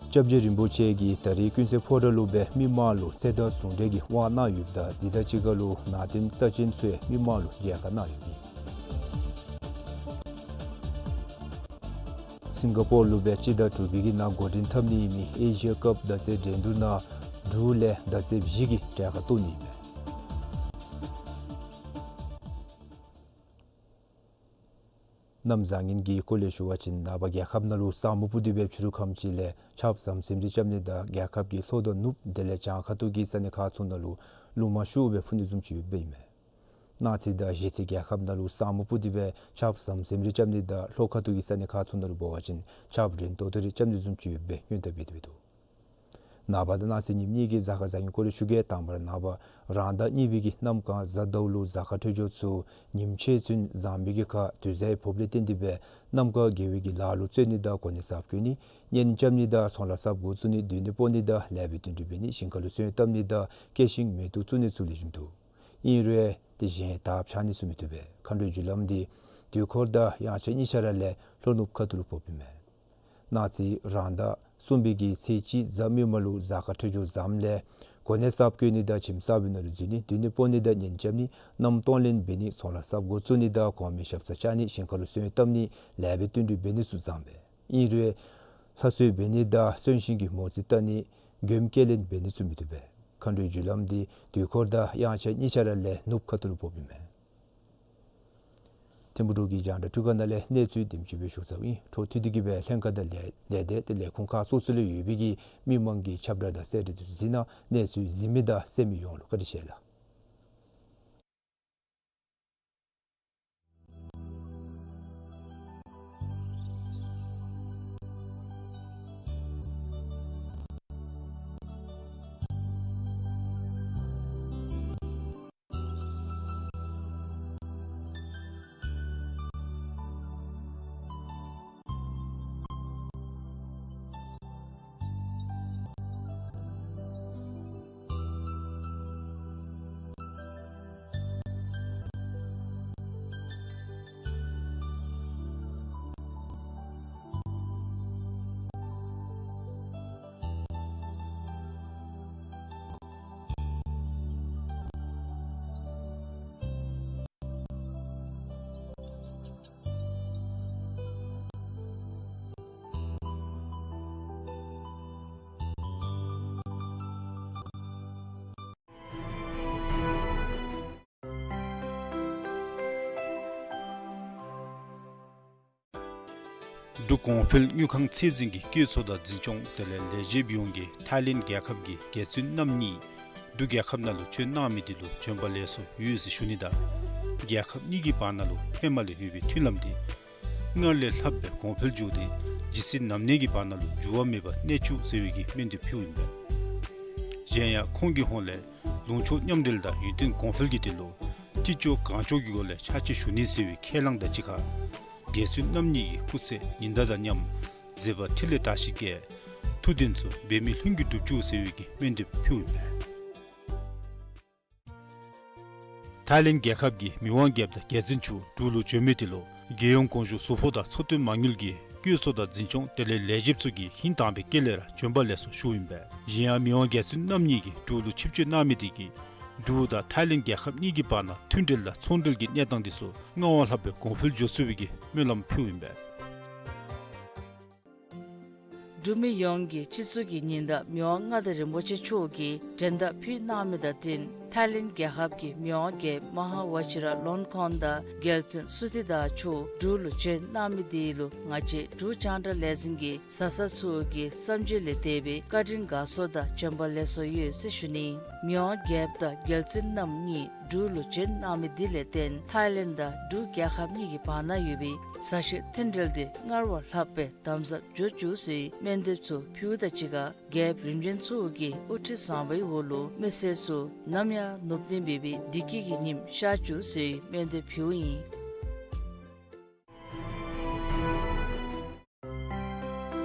སྐྱབས་རྗེ་རིན་པོ་ཆེ་གིས་ད་རིས་ཀུན་གསལ་ཕོ་བྲང་ལུ་སྦེ་མི་དམངས་ལུ་ཚེ་དང་ཟུང་འབྲེལ་གྱི་དབང་གནང་ཡོདཔ་ད་དེ་དང་གཅིག་ཁར་ལུ་ནང་རྟེན་རྩ་ཅན་ཚུ་ཡང་མི་དམངས་ལུ་མཇལ་ཁ་གནང་ཡོདཔ་ཨིན། སིང་ག་པོར་ལུ་སྦེ་སྤྱི་ཟླ་དྲུག་པའི་གི་ནང་འགོ་འདྲེན་འཐབ་ནི་ཨིན་མི་ཨེ་ཤི་ཡ་ཀབ་མདའ་རྩེད་འགྲན་བསྡུར་ནང་འབྲུག་ལས་མདའ་རྩེདཔ་བཞི་གིས་གྲལ་ཁར་གཏོགས་ནི་ཨིན་མས། གནམ་བཟང་ངན་གྱི་སྐོར་ལས་ཞུ་བ་ཅིན་ནངས་པ་རྒྱལ་ཁབ་ནང་ལུ་ས་སྨུག་སྤུབས་ཏེ་སྦེ་ཕྱི་རུ་ཁམས་ཅིག་ལས་ཆརཔ་ཟམ་ཟིམ་རེ་རྐྱབ་ནི་དང་རྒྱལ་ཁབ་ཀྱི་ལྷོ་དང་ནུབ་དེ་ལས་བྱང་ཁ་ཐུག་གི་ས་གནས་ཁག་ཚུ་ནང་ལུ་རླུང་མ་ཤུགས་སྦེ་འཕུ་ནི་བཟུམ་ཅིག་ཡོདཔ་ཨིན་མས། གནངས་ཚེ་དང་གཞེས་ཚེ་རྒྱལ་ཁབ་ནང་ལུ་ས་སྨུག་སྤུབས་ཏེ་སྦེ་ཆརཔ་ཟམ་ཟིམ་རེ་རྐྱབ་ནི་དང་ལྷོ་ཁ་ཐུག་གི་ས་གནས་ཁག་ཚུ་ནང་ལུ་འབད་བ་ཅིན་ཆརཔ་རན་ཏོག་ཏོ་རེ་རྐྱབ་ནི་བཟུམ་ཅིག་ཡོདཔ་སྦེ་སྔོན་བརྡ་འབད་དེ་འདུག། ནངས་པ་དང་གནངས་ཚེ་ཉིནམ་གཉིས་ཀྱི་གཟའ་སྐར་བཟང་ངན་སྐོར་ལས་ཞུ་གེ། དང་པ་ར་ནངས་པ་རང་ཟླ་གཉིས་པའི་གི་གནམ་གང་གཟའ་ཟླཝ་ལུ་གཟའ་སྐར་འཕྲོད་སྦྱོར་ཚུ་ཉིནམ་ཕྱེད་ཚུན་བཟང་པའི་གི་ཁར་དུས་བཟང་ཕོགཔ་ལས་བརྟེན་ཏེ་སྦེ་གནམ་གང་དགེ་བའི་གི་ལཱ་ལུ་བརྩོན་ནི་དང་གོ་གནས་གསརཔ་བསྐོ་ནི་གཉེན་རྐྱབ་ནི་དང་ཚོང་ལཱ་གསརཔ་འགོ་བཙུགས་ནི་སྡོད་གནས་སྤོ་ནི་དང་ལེགས་པའི་དོན་འགྲུབ་འབད་ནི་ཞིང་ཁ་ལུ་སོན་བཏབ་ནི་དང་སྐྱེད་ཤིང་མེ་ཏོག་བཙུགས་ནི་ཚུ་ལེགས་ཤོམ་འདུག། ཨིན་རུང་ཏེ་གཞན་དག་ཆགས་ནི་ཚུ་མི་བཏུབ་པས། མཁའ་འགྲོའི་རྒྱུ་ལམ་འདི་དུས་འཁོར་དང་དབྱངས་འཆར་གཉིས་ཆ་ར་ལས་ལྷོ་ནུབ་ཁ་ཐུག་ལུ་ཕོགཔ་ཨིན་མས། གནངས་ཚེ་རང་ཟླ་གསུམ་པའི་གི་ཚེས་གཅིག་གཟའ་མིག་དམར་ལུ་གཟའ་སྐར་འཕྲོད་སྦྱོར་བཟངམ་ལས་གོ་གནས་གསརཔ་བསྐོ་ནི་དང་ཁྱིམ་གསར་པའི་ནང་ལུ་འཛུལ་ནི་སྡོད་གནས་སྤོ་ནི་དང་གཉེན་རྐྱབ་ནི་མནའམ་གཏོང་ལེན་འབད་ནི་ཚོང་ལཱ་གསརཔ་འགོ་བཙུགས་ནི་དང་གོང་མའི་ཞབས་སར་བཅར་ནི་ཞིང་ཁ་ལུ་སོན་བཏབ་ནི་ལེགས་པའི་དོན་འགྲུབ་འབད་ནི་ཚུ་བཟང་པས། ཨིན་རུང་ལྷ་གསོལ་འབད་ནི་དང་གསོན་གཤིན་གྱི་མོ་རྩིས་བལྟ་ནི་མགྱོནམ་སྐྱེལ་ལེན་འབད་ནི་ཚུ་མི་བཏུབ་པས། མཁའ་འགྲོའི་རྒྱུ་ལམ་འདི་དུས་འཁོར་དང་དབྱངས་འཆར་གཉིས་ཆ་ར་ལས་ནུབ་ཁ་ཐུག་ལུ་ཕོགཔ་ཨིན་མས། ཐིམ་ཕུག་འབྲུག་གི་རྒྱང་བསྒྲགས་འཕྲུལ་ཁང་ནང་ལས་གནས་ཚུལ་དེམ་ཅིག་སྦེ་ཞུ་ཚརཝ་ཨིན། འཕྲོ་མཐུད་དེ་གིས་སྦེ་ལྷན་ཁག་དང་ལས་སྡེ་དེ་ལས་ཁུངས་ཁག་སོ་སོ་ལུ་ཡོད་པའི་གི་མི་མང་གི་ཁྱབ་བསྒྲགས་དང་གསལ་བསྒྲགས་དེ་ཚུ་གཟིགས་གནང་། གནས་ཚུལ་གཟིགས་མི་དང་གསན་མི་ཡོངས་ལུ་བཀའ་དྲིན་ཆེ་ལགས། འབྲུག་གོང་འཕེལ་དངུལ་ཁང་ཚད་འཛིན་གྱི་བཀོད་ཚོགས་དང་འཛིན་སྐྱོང་དེ་ལས་ལས་བྱེདཔ་ཡོངས་ཀྱིས་ཐའི་ལེནཌ་རྒྱལ་ཁབ་ཀྱི་རྒྱལ་བཙུན་རྣམ་གཉིས་འབྲུག་རྒྱལ་ཁབ་ནང་ལུ་བྱོན་གནང་མི་དེ་ལུ་བྱོན་པ་ལེགས་སོ་ཡོད་ཟེར་ཞུ་ནི་དང་། རྒྱལ་ཁབ་གཉིས་ཀྱི་བར་ན་ལུ་ཧེ་མ་ལས་ཡོད་པའི་མཐུན་ལམ་དེ་སྔར་ལས་ལྷག་སྦེ་གོང་འཕེལ་འགྱོ་སྟེ་ཇི་སྲིད་ནམ་གནས་ཀྱི་བར་ན་ལུ་འགྱུར་བ་མེད་པར་གནས་བཅུག་ཟེར་བའི་གི་སྨོན་འདེབས་ཕུལཝ་ཨིན་པས། གཞན་ཡང་ཁོང་གི་ཧོངས་ལས་ལུང་ཕྱོགས་མཉམ་འབྲེལ་དང་ཡུན་བརྟན་གོང་འཕེལ་གྱི་དོན་ལུ་ཅི་ལྕོགས་གང་ལྕོགས་ཀྱི་སྒོ་ལས་ཕྱག་ཕྱིད་ཞུ་ནི་ཟེར་བའི་ཁས་བླངས་དང་གཅིག་ཁར་རྒྱལ་བཙུན་རྣམ་གཉིས་ཀྱི་སྐུ་ཚེ་ཉི་ཟླ་དང་མཉམ་མཛད་པ་འཕྲིན་ལས་དར་ཞིང་རྒྱས། ཐུགས་དོན་ཚུ་འབད་མེད་ལྷུན་གྱིས་འགྲུབ་བཅུག་ཟེར་བའི་གི་སྨོན་འདེབས་ཕུལཝ་ཨིན་པས། ཐའི་ལེནཌ་རྒྱལ་ཁབ་ཀྱི་མི་དབང་རྒྱལཔོ་དང་རྒྱལ་བཙུན་མཆོག་འབྲུག་ལུ་བྱོན་མི་དེ་ལུ་རྒྱལ་ཡོངས་དགོངས་ཞུ་ཟུར་ཕོགས་དང་ཚོགས་དོན་མ་དངུལ་གྱི་བཀོད་ཚོགས་དང་འཛིན་སྐྱོང་དེ་ལས་ལས་བྱེདཔ་ཚུ་གིས་ཧིང་དྭངས་པའི་དཀྱིལ་ལས་ར་བྱོན་པ་ལེགས་སོ་ཞུཝ་ཨིན་པས། གཞན་ཡང་མི་དབང་རྒྱལ་བཙུན་རྣམ་གཉིས་ཀྱིས་འབྲུག་ལུ་ཆིབས་བསྒྱུར་གནང་མི་དེ་གིས་འབྲུག་དང་ཐའི་ལེནཌ་རྒྱལ་ཁབ་གཉིས་ཀྱི་བར་ན་མཐུན་འབྲེལ་དང་ཚོང་འབྲེལ་གྱི་གནས་སྟངས་དེ་ཚུ་སྔར་བ་ལྷག་པའི་གོང་འཕེལ་འགྱོ་ཚུགས་པའི་གི་སྨོན་ལམ་ཕུལཝ་ཨིན་པས། འབྲུག་མི་ཡོངས་ཀྱི་སྤྱི་ཚོགས་ཀྱི་ཉི་ཟླ་མི་དབང་མངའ་བདག་རིན་པོ་ཆེ་མཆོག་གིས་འགྲན་ཟླ་ཕུལ་གནང་མི་དང་བསྟུན་ཐའི་ལེནཌ་རྒྱལ་ཁབ་ཀྱི་མི་དབང་རྒྱལཔོ་མ་ཧཱ་ཝ་ཅི་ར་ལོན་ཁོན་དང་རྒྱལ་བཙུན་སུ་ཐི་ཏཱ་མཆོག་འབྲུག་ལུ་བྱོན་གནང་མི་དེ་ལུ་ང་བཅས་འབྲུག་རྒྱང་བསྒྲགས་ལས་འཛིན་གྱི་བཟའ་ཚང་ཚུ་གི་བསམ་སྤྱོད་ལས་འདས་པའི་བཀའ་དྲིན་དགའ་ཚོར་དང་བྱོན་པ་ལེགས་སོ་ཡོད་ཟེར་ཞུ་ནི། མི་དབང་རྒྱལཔོ་དང་རྒྱལ་བཙུན་རྣམ་གཉིས་འབྲུག་ལུ་བྱོན་གནང་མི་དེ་ལས་བརྟེན་ཐའི་ལེནཌ་དང་འབྲུག་རྒྱལ་ཁབ་གཉིས་ཀྱི་བར་ན་ཡོད་པའི་མཛའ་བཤེས་མཐུན་འབྲེལ་དེ་སྔར་བ་ལྷག་པའི་དམ་ཟབ་འགྱོ་བཅུག་ཟེར་སྨོན་འདེབས་ཚུ་ཕུལཝ་དང་གཅིག་ཁར་རྒྱལཔོ་རིམ་བྱོན་ཚུ་གི་དབུ་ཁྲིད་བཟང་པོའི་འོག་ལུ་མི་སེར་ཚུ་ནམ་ཡང་ནུབ་ནི་མེད་པའི་བདེ་སྐྱིད་ཀྱི་ཉིམ་ཤར་བཅུག་ཟེར་སྨོན་འདེབས་ཕུལཝ་ཨིན།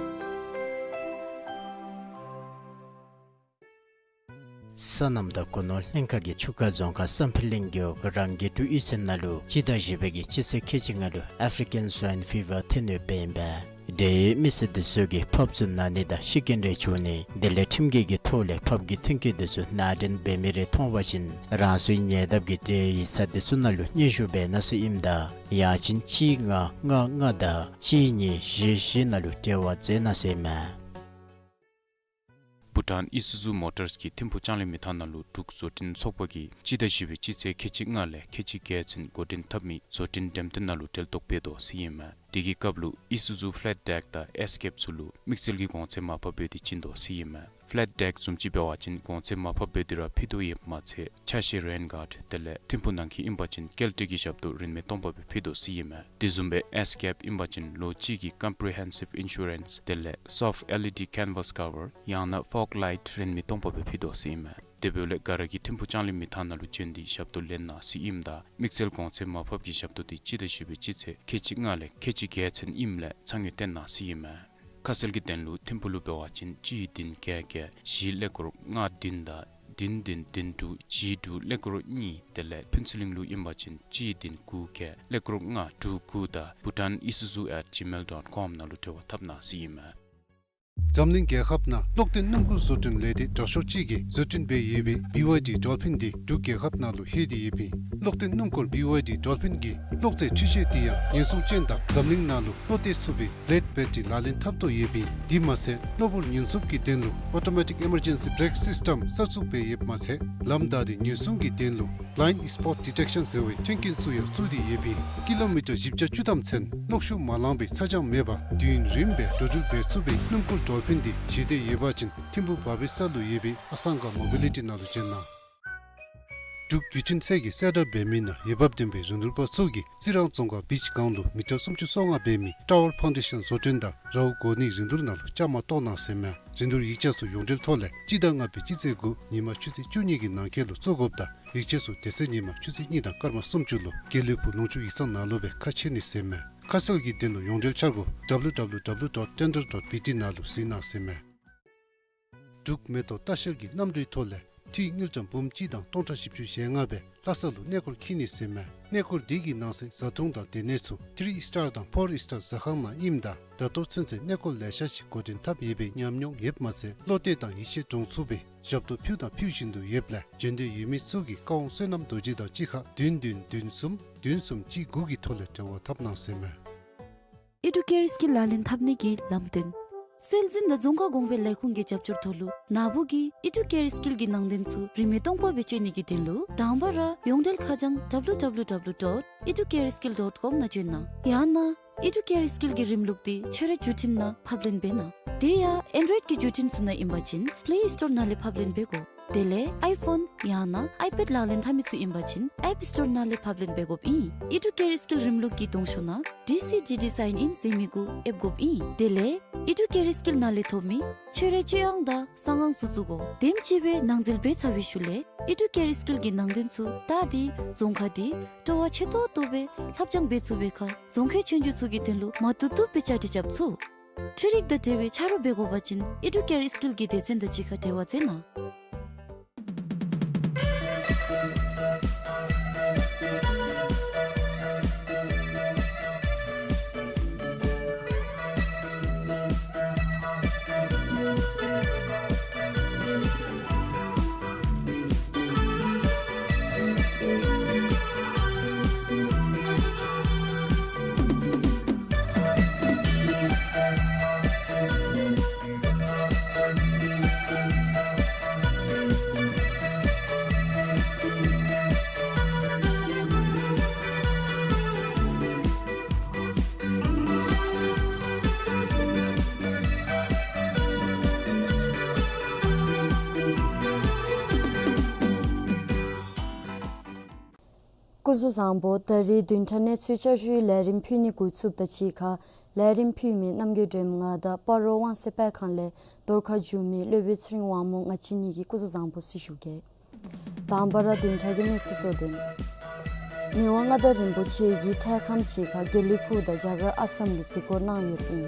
སོ་ནམ་དང་སྒོ་ནོར་ལྷན་ཁག་གིས་ཆུ་ཁ་རྫོང་ཁག་བསམ་འཕེལ་གླིང་རྒེད་འོག་རང་གི་འབྲུག་གཡུས་ཚན་ནང་ལུ་སྤྱི་ཟླ་བཞི་པའི་གི་སྤྱི་ཚེས་ཁལ་གཅིག་ལྔ་ལུ་ཨཕ་རི་ཀན་སུའིན་ཕི་བར་ཐོན་ཡོདཔ་ཨིན་པས། འབྲེལ་ཡོད་མི་སེར་དེ་ཚུ་གིས་ཕབ་བཙུགས་གནང་ནི་དང་ཤི་རྐྱེན་རེ་བྱུང་ནི་དེ་ལས་ཁྲིམས་འགལ་གྱི་ཐོག་ལས་ཕབ་ཀྱི་མཐུན་རྐྱེན་དེ་ཚུ་ནང་འདྲེན་འབད་མི་རེ་མཐོང་བ་ཅིན་རང་སོའི་ཉེ་འདབས་ཀྱི་འབྲེལ་ཡོད་ཡིག་ཚང་དེ་ཚུ་ནང་ལུ་སྙན་ཞུ་འབད་གནང་ཟེར་ཨིནམ་ད་ཡང་ཅིན་གཅིག་ལྔ་ལྔ་ལྔ་དང་གཅིག་གཉིས་བཞི་བཞི་ནང་ལུ་འབྲེལ་བ་མཛད་གནང་ཟེར་ཨིན་མས། བྷུ་ཊཱན་ཨི་སུ་ཛུ་མོ་ཊརས་ཀྱིས་ཐིམ་ཕུག་ལྕང་གླིང་མི་ཐང་ནང་ལུ་འབྲུག་བཟོ་སྐྲུན་ཚོགས་པ་གིས་སྤྱི་ཟླ་བཞི་པའི་སྤྱི་ཚེས་ཁལ་གཅིག་ལྔ་ལས་ཁལ་གཅིག་བརྒྱད་ཚུན་འགོ་འདྲེན་འཐབ་མི་བཟོ་སྐྲུན་འགྲེམས་སྟོན་ནང་ལུ་གྲལ་གཏོགས་འབད་དོ་ཟེར་ཨིན་མས། དེ་གི་སྐབས་ལུ་ཨི་སུ་ཛུ་ཕེ་ལེཊ་ཌེཀ་དང་ཨེས་ཀེབ་ཚུ་ལུ་དམིགས་བསལ་གྱི་གོང་ཚད་མར་ཕབ་འབད་དེ་བྱིན་དོ་ཟེར་ཨིན་མས། ཕེ་ལེཊ་ཌེཀ་བཟུམ་ཅིག་འབད་བ་ཅིན་གོང་ཚད་མར་ཕབ་འབད་དེ་ར་ཕུལ་དོ་ཡོདཔ་མ་ཚད་ཆ་ཤས་རེན་གཱརཌ་དེ་ལས་ཐིམ་ཕུག་ནང་འཁོད་ཨིན་པ་ཅིན་ཀེལ་ཊི་གི་ཞབས་ཏོག་རིན་མེད་སྟོང་པ་སྦེ་ཕུལ་དོ་ཟེར་ཨིན་མས། དེ་བཟུམ་སྦེ་ཨེས་ཀེབ་ཨིན་པ་ཅིན་ལོ་གཅིག་གི་ཀམ་པི་རི་ཧེན་སིབ་ཨིན་ཤུ་རེནསི་དེ་ལས་སོཕཊ་ཨེལ་ཨི་ཌི་ཀེན་ཝཱས་ཀ་ཝར་ཡང་ན་ཕོག་ལའིཊ་རིན་མེད་སྟོང་པ་སྦེ་ཕུལ་དོ་ཟེར་ཨིན་མས། དེ་འབདཝ་ལས་ག་ར་གིས་ཐིམ་ཕུག་ལྕང་གླིང་མི་ཐང་ནང་ལུ་བྱོན་ཏེ་ཞབས་ཏོག་ལེན་གནང་ཟེར་ཨིནམ་ད་དམིགས་བསལ་གོང་ཚད་མར་ཕབ་ཀྱི་ཞབས་ཏོག་དེ་སྤྱི་ཟླ་བཞི་པའི་སྤྱི་ཚེས་ཁལ་གཅིག་ལྔ་ལས་ཁལ་གཅིག་བརྒྱད་ཚུན་ཨིནམ་ལས་ཚང་ཡོད་བཏོན་གནང་ཟེར་ཨིན་མས། ཁ་གསལ་གྱི་དོན་ལུ་ཐིམ་ཕུག་ལུ་འབད་བ་ཅིན་གཅིག་བདུན་བརྒྱད་བརྒྱད་བཞི་ཀླད་ཀོར་ལྔ་བདུན་དང་བདུན་བདུན་བདུན་དྲུག་བཞི་དྲུག་ཀླད་ཀོར་གཉིས་དེ་ལས་ཕུན་ཚོགས་གླིང་ལུ་ཨིན་པ་ཅིན་གཅིག་བདུན་དགུ་བརྒྱད་ཀླད་ཀོར་ལྔ་དྲུག་དགུ་དང་bhutanisuzu at gmail dot com ནང་ལུ་འབྲེལ་བ་འཐབ་གནང་ཟེར་ཨིན་མས། འཛམ་གླིང་རྒྱལ་ཁབ་ནང་གློག་ལྡན་སྣུམ་འཁོར་བཟོ་སྐྲུན་ལས་སྡེ་དྲག་ཤོས་ཅིག་གིས་བཟོ་སྐྲུན་འབད་ཡོད་པའི་བི་ཝའི་ཌི་ཌོལ་ཕིན་འདི་འབྲུག་རྒྱལ་ཁབ་ནང་ལུ་ལྷོད་དེ་ཡོདཔ་ཨིན། གློག་ལྡན་སྣུམ་འཁོར་བི་ཝའི་ཌི་ཌོལ་ཕིན་གྱིས་གློག་རྫས་འཕྲུལ་ཆས་འདི་ཡང་ཉེན་སྲུང་ཅན་དང་འཛམ་གླིང་ནང་ལུ་བློ་གཏད་ཚུགས་པའི་བི་ལེཌ་བེ་ཊི་རི་ལག་ལེན་འཐབ་དོ་ཡོདཔ་ཨིན། དེ་མ་ཚད་གློ་བུར་ཉེན་སྲུང་གི་དོན་ལུ་ཨོ་ཊོ་མེ་ཊིཀ་ཨི་མར་ཇེན་སི་བེ་རེཀ་སིསི་ཊམ་གསར་བཙུགས་འབད་ཡོདཔ་མ་ཚད་ལམ་བདའ་སྟེ་ཉེན་སྲུང་གི་དོན་ལུ་བི་ལའིནཌ་སི་པོཊ་ཌི་ཊེཀ་ཤཱན་ཟེར་བའི་མཐུན་རྐྱེན་ཚུ་ཡང་བཙུགས་ཏེ་ཡོདཔ་ཨིན། ཀི་ལོ་མི་ཊར་བཞི་བརྒྱ་བཅུ་ཐམ་ཚུན་གློག་ཤུགས་མ་ལང་པའི་ཚ་གྱང་མེད་པར་དུས་ཡུན་རིངམོ་སྦེ་འགྲོ་འགྲུལ་འབད་ཚུགས་པའི་སྣུམ་འཁོར་ཌོལ་ཕིན་འདི་བཞེས་འདོད་ཡོད་པ་ཅིན་ཐིམ་ཕུ་བྷ་བི་ས་ལུ་ཡོད་པའི་ཨ་སང་ག་མོ་བི་ལི་ཊི་ནང་ལུ་བྱོན་གནང་། འབྲུག་བརྒྱུད་འཕྲིན་ཚད་ཀྱིས་གསལ་བསྒྲགས་འབད་མི་ནང་འོས་འབབ་ལྡན་པའི་རིན་བསྡུར་པ་ཚུ་གིས་རྩི་རང་རྫོང་ཁག་བིཆ་སྒང་ལུ་མི་ཊར་སུམ་ཅུ་སོ་ལྔ་འབད་མི་ཊ་ཝར་ཕའུན་ཌེ་ཤཱན་བཟོ་སྐྲུན་དང་རཝ་གོ་ནིའི་རིན་བསྡུར་ནང་ལུ་བཅའ་མར་གཏོགས་གནང་ཟེར་མས། རིན་བསྡུར་ཡིག་ཆ་ཚུ་ཡོངས་འབྲེལ་ཐོག་ལས་སྤྱི་ཟླ་ལྔ་པའི་སྤྱི་ཚེས་དགུ་ཉིན་མ་ཆུ་ཚོད་བཅུ་གཉིས་ཀྱི་ནང་འཁོད་ལུ་བཙུགས་དགོཔ་དང་ཡིག་ཆ་ཚུ་དེ་ཚེ་ཉིན་མ་ཆུ་ཚོད་གཉིས་དང་སྐར་མ་སུམ་ཅུ་ལུ་དགེ་ལེགས་ཕུག་ལུང་ཕྱོགས་ཡིག་ཚང་ནང་ལུ་སྦེ་ཁ་ཕྱེ་ནི་ཟེར་མས། ཁ་གསལ་གྱི་དོན་ལུ་ཡོངས་འབྲེལ་འཆར་སྒོ་ཌབ་ལུ་ཌབ་ལུ་ཌབ་ལུ་ཌོཊ་ཊེན་ཌར་ཌོཊ་བི་ཊི་ནང་ལུ་གཟིགས་གནང་ཟེར་མས། འབྲུག་མེ་ཏོག་ལྟ་བཤལ་གྱི་གནམ་གྲུའི་ཐོག་ལས་འཐུས་དངུལ་ཀྲམ་འབུམ་གཅིག་དང་སྟོང་ཕྲག་བཞི་བཅུ་ཞེ་ལྔ་སྦེ་ལྷ་ས་ལུ་གནས་སྐོར་འཁྱིད་ནི་ཟེར་མས། གནས་སྐོར་འདི་གི་ནང་གསེས་བཟའ་འཐུང་དང་སྡོད་གནས་ཚུ་ཐིརི་ཨིསི་ཊར་དང་ཕོར་ཨིསི་ཊར་ཟ་ཁང་ནང་ཨིནམ་ད་ད་ལྟོ་ཚུན་ཚོད་གནས་སྐོར་ལེ་ཤ་ཅིག་འགོ་འདྲེན་འཐབ་ཡོད་པའི་ཉམས་མྱོང་ཡོདཔ་མ་ཚད་བློ་གཏད་དང་ཡིད་ཆེས་འདྲོངས་ཚུགས་པའི་ཞབས་ཏོག་ཕུལ་དང་ཕུལ་བཞིན་དུ་ཡོདཔ་ལས་འབྱོན་འདོད་ཡོད་མི་ཚུ་གིས་བཀའ་དབང་བསོད་ནམས་རྡོ་རྗེ་དང་གཅིག་ཁར་བདུན་བདུན་བདུན་གསུམ་བདུན་གསུམ་གཅིག་དགུ་གི་ཐོག་ལས་འབྲེལ་བ་འཐབ་གནང་ཟེར་མས། ཨི་ཌུ་ཀེར་སི་ཀིལ་ལག་ལེན་འཐབ་ནི་གི་ལམ་སྟོན། སྲོལ་འཛིན་དང་རྫོང་ཁ་གོང་འཕེལ་ལས་ཁུངས་ཀྱི་རྒྱབ་སྐྱོར་ཐོག་ལུ་ནཱ་བུ་གིས་ཨི་ཌུ་ཀེར་སི་ཀིལ་གྱི་ནང་དོན་ཚུ་རིན་མེད་སྟོང་པ་སྦེ་སྤྱོད་ནི་གི་དོན་ལུ་དང་པ་ར་ཡོངས་འབྲེལ་ཁ་བྱང་ཌབ་ལུ་ཌབ་ལུ་ཌབ་ལུ་ཌོཊ་ཨི་ཌུ་ཀེར་སི་ཀིལ་ཌོཊ་ཀོམ་ནང་བྱོན་གནང་། ཡང་ན་ཨི་ཌུ་ཀེར་སི་ཀིལ་གྱི་རིམ་ལུགས་འདི་ཁྱོད་རའི་བརྒྱུད་འཕྲིན་ནང་ཕབ་ལེན་འབད་གནང་། དེ་ཡང་ཨེན་ཌོའིཌ་ཀྱི་བརྒྱུད་འཕྲིན་ཚུ་ནང་ཨིན་པ་ཅིན་པླེ་ཨིསི་ཊོར་ནང་ལས་ཕབ་ལེན་འབད་དགོ། དེ་ལས་ཨའི་ཕོན་ཡང་ན་ཨའི་པེཌ་ལག་ལེན་འཐབ་མི་ཚུ་ཨིན་པ་ཅིན་ཨེཔ་སི་ཊོར་ནང་ལས་ཕབ་ལེན་འབད་དགོཔ་ཨིན། ཨི་ཌུ་ཀེར་སི་ཀིལ་རིམ་ལུགས་ཀྱི་གདོང་ཤོག་ནང་ཌི་སི་ཌི་ཌི་སའིན་ཨིན་ཟེར་མི་གུ་ཨེབ་དགོཔ་ཨིན། དེ་ལས་ཨི་ཌུ་ཀེར་སི་ཀིལ་ནང་ལས་ཐོབ་མི་ཁྱོད་རའི་སྤྱོད་དབྱངས་དང་གསང་ཨང་ཚུ་བཙུགས་དགོ། དེམ་ཅིག་སྦེ་ནང་འཛུལ་འབད་ཚར་བའི་ཤུལ་ལས་ཨི་ཌུ་ཀེར་སི་ཀིལ་གྱི་ནང་དོན་ཚུ་བལྟ་སྟེ་རྫོང་ཁ་འདི་སྤྲོ་བ་ཆེ་ཏོག་ཏོ་སྦེ་ལྷབ་སྦྱང་འབད་ཚུགས་པའི་ཁར་རྫོང་ཁའི་ཆོས་རྒྱུགས་ཚུ་གི་དོན་ལུ་མ་བཏུབ་བཏུབ་སྦེ་བཅའ་སྒྲིག་རྐྱབ་ཚུགས། འཕྲུལ་རིག་དང་འབྲེལ་བའི་ཆ་རོགས་འབད་དགོ་པ་ཅིན་ཨི་ཌུ་ཀེར་སི་ཀིལ་གྱི་སྡེ་ཚན་དང་གཅིག་ཁར་འབྲེལ་བ་མཛད་གནང་། སྐུ་གཟུགས་བཟང་པོ། ད་རིས་བདུན་ཕྲག་གནས་ཚུལ་བསྐྱར་ཞུའི་ལས་རིམ་ཕུལ་ནི་འགོ་བཙུགསཔ་དང་གཅིག་ཁར་ལས་རིམ་ཕུལ་མི་རྣམ་རྒྱལ་སྒྲོལམ་ང་དང་སྤ་རོ་དབང་གསལ་དཔེ་ཁང་ལས་རྫོང་ཁ་བསྒྱུར་མི་སློབ་དཔོན་ཚེ་རིང་དབང་མོ་ང་བཅས་གཉིས་ཀྱིས་སྐུ་གཟུགས་བཟང་པོ་ཟེར་ཞུ་གེ། དང་པ་ར་བདུན་ཕྲག་གི་གནས་ཚུལ་གཙོ་དོན། མི་དབང་མངའ་བདག་རིན་པོ་ཆེ་གིས་འཕྲལ་ཁམས་ཅིག་ཁར་དགེ་ལེགས་ཕུག་དང་རྒྱ་གར་ཨ་སམ་ལུ་གཟིགས་སྐོར་གནང་ཡོདཔ་ཨིན།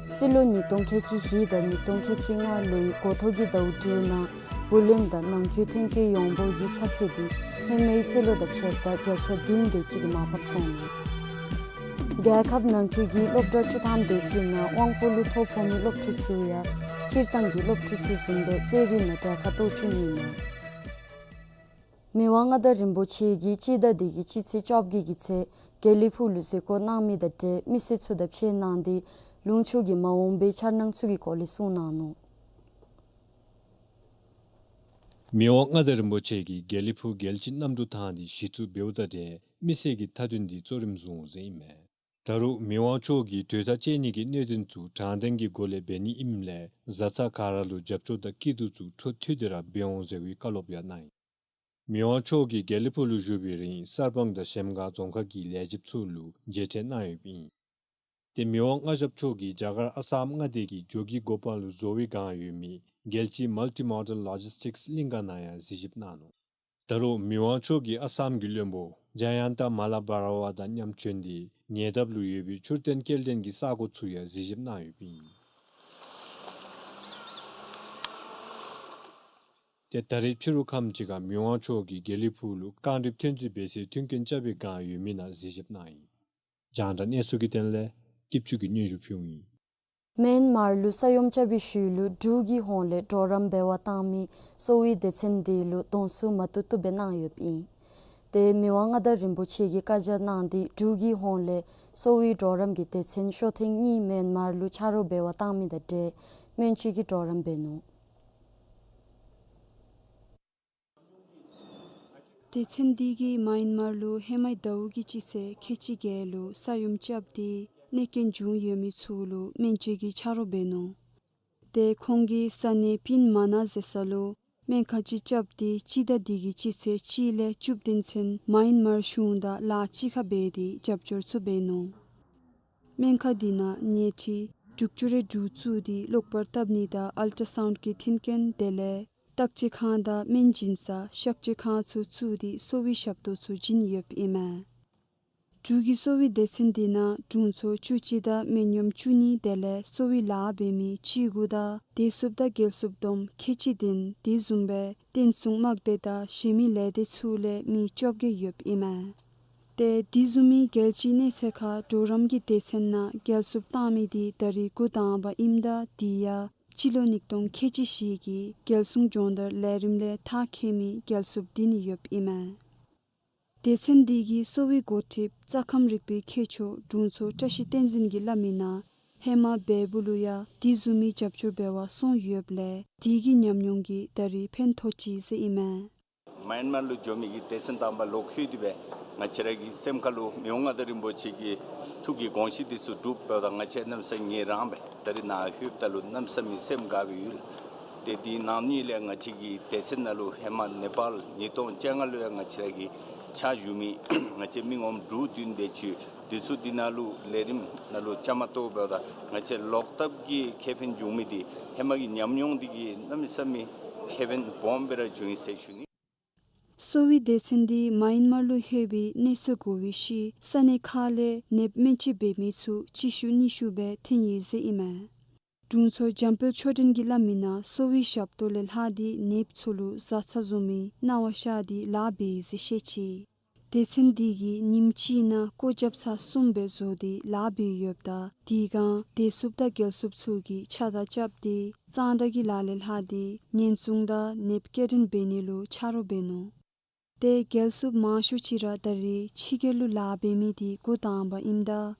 རྩིས་ལོ་ཉིས་སྟོང་ཁལ་གཅིག་བཞི་དང་ཉིས་སྟོང་ཁལ་གཅིག་ལྔ་ལོའི་འགོ་ཐོག་གི་ཟླཝ་དྲུག་ནང་བུ་ལོན་དང་ནང་འཁོད་ཐོན་སྐྱེད་ཡོངས་འབོར་གྱི་ཆ་ཚད་འདི་ཧེ་མའི་རྩིས་ལོ་དང་ཕྱདཔ་ད་བརྒྱ་ཆ་བདུན་དེ་ཅིག་གིས་མར་ཕབ་སོང་ནུག། རྒྱལ་ཁབ་ནང་འཁོད་ཀྱི་སློབ་གྲྭ་བཅུ་ཐམ་དེ་ཅིག་ནང་དབང་པོ་ལུ་ཐོ་ཕོག་མི་སློབ་ཕྲུག་ཚུ་ཡང་སྤྱིར་བཏང་གི་སློབ་ཕྲུག་ཚུ་བཟུམ་སྦེ་རྩེད་རིགས་ནང་གྲལ་ཁར་གཏོགས་བཅུག་ནི་མས། མི་དབང་མངའ་བདག་རིན་པོ་ཆེ་གིས་སྤྱི་ཟླ་འདི་གི་སྤྱི་ཚེས་བཅོ་བརྒྱད་ཀྱི་ཚེ་དགེ་ལེགས་ཕུག་ལུ་གཟིགས་སྐོར་གནང་མི་དང་འབྲེལ་མི་སེར་ཚུ་དང་ཕྱད་གནང་སྟེ་ལུང་ཕྱོགས་ཀྱི་མ་འོངས་པའི་འཆར་སྣང་ཚུ་གི་སྐོར་ལས་གསུངས་གནང་ནུག། མི་དབང་མངའ་བདག་རིན་པོ་ཆེ་གིས་དགེ་ལེགས་ཕུག་རྒྱལ་སྤྱིའི་གནམ་གྲུ་ཐང་འདི་གཞི་བཙུགས་འབདཝ་དང་འབྲེལ་མི་སེར་གྱི་མཐའ་དོན་འདི་གཙོ་རིམ་བཟུང་ཟེར་ཨིན་མས། ད་རུང་མི་དབང་མཆོག་གིས་གྲོས་ཐག་བཅད་ནི་གི་གནད་དོན་ཚུ་དྲང་བདེན་གྱི་སྒོ་ལས་འབད་ནི་ཨིནམ་ལས་བཟའ་ཚང་ག་ར་ལུ་རྒྱབ་སྐྱོར་དང་སྐྱིད་སྡུག་ཚུ་འཕྲོ་མཐུད་དེ་ར་འབད་འོང་ཟེར་བའི་བཀའ་སློབ་ཡང་གནང་ཡི། མི་དབང་མཆོག་གིས་དགེ་ལེགས་ཕུག་ལུ་བཞུགས་པའི་རིང་གསར་སྤང་དང་གཞལམ་སྒང་རྫོང་ཁག་གི་ལས་བྱེདཔ་ཚུ་ལུ་མཇལ་འཕྲད་གནང་ཡོདཔ་ཨིན། ཏེ་མི་དབང་མངའ་ཞབས་མཆོག་གིས་རྒྱ་གར་ཨ་སམ་མངའ་སྡེ་གི་འགྱོ་སྐྱེལ་འགོ་དཔོན་ལུ་བཟོ་བའི་སྒང་ཡོད་མི་རྒྱལ་སྤྱིའི་མལ་ཊི་མོ་ཌལ་ལོ་ཇིསི་ཊིཀསི་གླིང་ག་ནང་ཡང་གཟིགས་ཞིབ་གནང་ནུག། ད་རུང་མི་དབང་མཆོག་གིས་ཨ་སམ་གྱི་བློན་པོ་ཇ་ཡན་ཏ་མ་ལ་བྷ་ར་ཝ་དང་མཉམ་བྱོན་ཏེ་ཉེ་འདབས་ལུ་ཡོད་པའི་མཆོད་རྟེན་སྐྱེལ་འདྲེན་གྱི་ས་གོ་ཚུ་ཡང་གཟིགས་ཞིབ་གནང་ཡོདཔ་ཨིན། ཏེ་ད་རིས་ཕྱི་རུ་ཁམས་ཅིག་ཁར་མི་དབང་མཆོག་གིས་དགེ་ལེགས་ཕུག་ལུ་རྐང་རིབ་ཐོན་རྫས་སྦེ་སའི་མཐུན་རྐྱེན་རྐྱབ་པའི་སྒང་ཡོད་མི་ནང་གཟིགས་ཞིབ་གནང་ཡི། རྒྱང་བསྒྲགས་གནས་ཚུལ་གྱི་དོན་ལས་སྐྱིད་ཆུ་གིས་སྙན་ཞུ་ཕུལཝ་ཨིན། མེན་མར་ལུ་ས་ཡོམ་རྐྱབ་པའི་ཤུལ་ལུ་འབྲུག་གི་ཧོངས་ལས་གྲོགས་རམ་འབད་བར་བཏང་མི་གསོ་བའི་སྡེ་ཚན་འདི་ལུ་གདོང་བསུ་མ་བཏུབ་བཏུབ་སྦེ་གནང་ཡོདཔ་ཨིན། ཏེ་མི་དབང་མངའ་བདག་རིན་པོ་ཆེ་གིས་བཀའ་རྒྱ་གནང་སྟེ་འབྲུག་གི་ཧོངས་ལས་གསོ་བའི་གྲོགས་རམ་གྱི་སྡེ་ཚན་ཤོ་ཐེངས་གཉིས་མེན་མར་ལུ་ཆ་རོགས་འབད་བར་བཏང་མི་དང་འབྲེལ་སྨན་བཅོས་ཀྱི་གྲོགས་རམ་འབད་ནུག། སྡེ་ཚན་འདི་གིས་མེན་མར་ལུ་ཧེ་མའི་ཟླཝ་གི་སྤྱི་ཚེས་ཁལ་གཅིག་བརྒྱད་ལུ་ས་ཡོམ་རྐྱབ་སྟེ་གནོད་སྐྱོན་བྱུང་ཡོད་མི་ཚུ་ལུ་སྨན་བཅོས་ཀྱི་ཆ་རོགས་འབད་ནུག། ཏེ་ཁོང་གིས་ས་གནས་པིན་མ་ན་ཟེར་ས་ལུ་སྨན་ཁང་ཅིག་རྐྱབ་སྟེ་སྤྱི་ཟླ་འདི་གི་སྤྱི་ཚེས་གཅིག་ལས་བཅུ་བདུན་ཚུན་མེན་མར་གཞུང་དང་ལཱ་གཅིག་ཁར་འབད་དེ་རྒྱབ་སྐྱོར་ཚུ་འབད་ནུག། སྨན་ཁང་འདི་ནང་ཉལ་ཁྲི་དྲུག་ཅུ་རེ་དྲུག་བཙུགས་ཏེ་གློག་པར་བཏབ་ནི་དང་ཨལ་ཊ་སའུནཌ་གི་མཐུན་རྐྱེན་དེ་ལས་བརྟག་དཔྱད་ཁང་དང་སྨན་སྦྱིན་ས་གཤག་བཅོས་ཁང་ཚུ་བཙུགས་ཏེ་གསོ་བའི་ཞབས་ཏོག་ཚུ་བྱིན་ཡོདཔ་ཨིན་མས། འབྲུག་གི་གསོ་བའི་སྡེ་ཚན་འདི་ནང་དྲུང་འཚོ་བཅུ་གཅིག་དང་སྨན་གཡོགམོ་བཅུ་གཉིས་དེ་ལས་གསོ་བའི་ལཱ་འབད་མི་བཅུ་དགུ་དང་བདེ་སྲུངཔ་དང་འགན་སྲུངཔ་བསྡོམས་ཁལ་གཅིག་བདུན་དེ་བཟུམ་སྦེ་བརྟན་སྲུང་དམག་སྡེ་དང་གཞན་མི་ལས་སྡེ་ཚུ་ལས་མི་བཅོ་བརྒྱད་ཡོདཔ་ཨིན་མས། ཏེ་དེ་བཟུམ་མའི་རྒྱལ་སྤྱིའི་གནས་ཚད་ཁར་གྲོགས་རམ་གྱི་སྡེ་ཚན་ནང་རྒྱལ་སྲུངཔ་བཏང་མི་འདི་ད་རིས་འགོ་དང་པ་ཨིནམ་ད་དེ་ཡང་སྤྱི་ལོ་ཉིས་སྟོང་ཁལ་གཅིག་བཞི་གི་རྒྱལ་སྲུང་སྦྱོང་བརྡར་ལས་རིམ་ལས་ཐག་འཁེལ་མི་རྒྱལ་སྲུངཔ་འདི་ནི་ཡོདཔ་ཨིན་མས། སྡེ་ཚན་འདི་གི་གསོ་བའི་འགོ་ཁྲིདཔ་རྩ་ཁམས་རིག་པའི་མཁས་མཆོག་དྲུང་འཚོ་བཀྲ་ཤིས་བསྟན་འཛིན་གྱིས་སླབ་མི་ནང་ཧེ་མ་འབདཝ་ལུ་ཡང་དེ་བཟུམ་མའི་རྒྱབ་སྐྱོར་འབད་བར་སོང་ཡོདཔ་ལས་དེ་གི་ཉམས་མྱོང་གིས་ད་རིས་ཕན་ཐོགས་ཅི་ཟེར་ཨིན་མས། མེན་མར་ལུ་འགྱོ་མི་གི་སྡེ་ཚན་དང་པ་ལོག་ལྷོད་དེ་སྦེ་ང་བཅས་ར་གི་སེམས་ཁ་ལུ་མི་དབང་མངའ་བདག་རིན་པོ་ཆེ་གི་ཐུགས་ཀྱི་དགོངས་གཞི་འདི་ཚུ་སྒྲུབ་འབདཝ་ད་ང་བཅས་གནམ་མེད་ས་མེད་ངལ་རངས་སྦེ་ད་རིས་ནཱ་ལྷོདཔ་ད་ལུ་གནམ་མེད་ས་མེད་སེམས་དགའ་སྦེ་ཡོད། ཏེ་དེའི་ནང་ཉིད་ལས་ང་བཅས་ཀྱི་སྡེ་ཚན་ནང་ལུ་ཧེ་མ་ནེ་པཱལ་ཉིས་སྟོང་བཅོ་ལྔ་ལུ་ཡང་ང་བཅས་ར་གི་ཕྱག་ཞུ་མི་ང་བཅས་མི་ངོམ་དྲུག་བདུན་དེ་ཅིག་འདི་ཚུ་འདི་ནང་ལུ་ལས་རིམ་ནང་ལུ་བཅའ་མར་གཏོགས་འབདཝ་ད་ང་བཅས་ལོག་ལྟབ་ཀྱི་ཁེ་ཕན་བྱུང་མི་འདི་ཧེ་མ་གི་ཉམས་མྱོང་འདི་གིས་གནམ་མེད་ས་མེད་ཁེ་ཕན་སྦོམ་སྦེ་ར་བྱུང་ཡི་ཟེར་ཞུ་ནི། གསོ་བའི་སྡེ་ཚན་འདི་མེན་མར་ལུ་ལྷོད་པའི་གནས་ཚུལ་གོ་བའི་ཤུལ་ས་གནས་ཁག་ལས་ནདཔ་སྨན་བཅོས་འབད་མི་ཚུ་གཅིག་ཤུལ་གཉིས་ཤུལ་སྦེ་ཐོན་ཡི་ཟེར་ཨིན་མས། དྲུང་འཚོ་འཇམ་དཔལ་ཆོས་སྒྲོན་གྱིས་སླབ་མི་ནང་གསོ་བའི་ཞབས་ཏོག་ལས་ལྷག་སྟེ་ནདཔ་ཚུ་ལུ་བཟའ་ཚང་བཟུམ་མའི་གནང་བ་ཤར་ཏེ་ལཱ་འབད་ཡི་ཟེར་བཤད་ཅི། སྡེ་ཚན་འདི་གིས་ཉིནམ་གཅིག་ནང་སྒོ་རྒྱབ་ཚར་གསུམ་སྦེ་བཟོ་སྟེ་ལཱ་འབད་ཡོདཔ་ད་དེ་སྒང་བདེ་སྲུངཔ་དང་རྒྱལ་སྲུངཔ་ཚུ་གིས་ཕྱག་དར་རྐྱབ་སྟེ་གཙང་སྦྲ་གི་ལཱ་ལས་ལྷག་སྟེ་ཉེན་སྲུང་དང་ནདཔ་སྐྱེལ་འདྲེན་འབད་ནི་ལུ་ཆ་རོགས་འབད་ནུག། ཏེ་རྒྱལ་སྲུངཔ་མང་ཤོས་ཅིག་ར་ད་རིས་ཕྱི་རྒྱལ་ལུ་ལཱ་འབད་མི་འདི་འགོ་དང་པ་ཨིནམ་ད་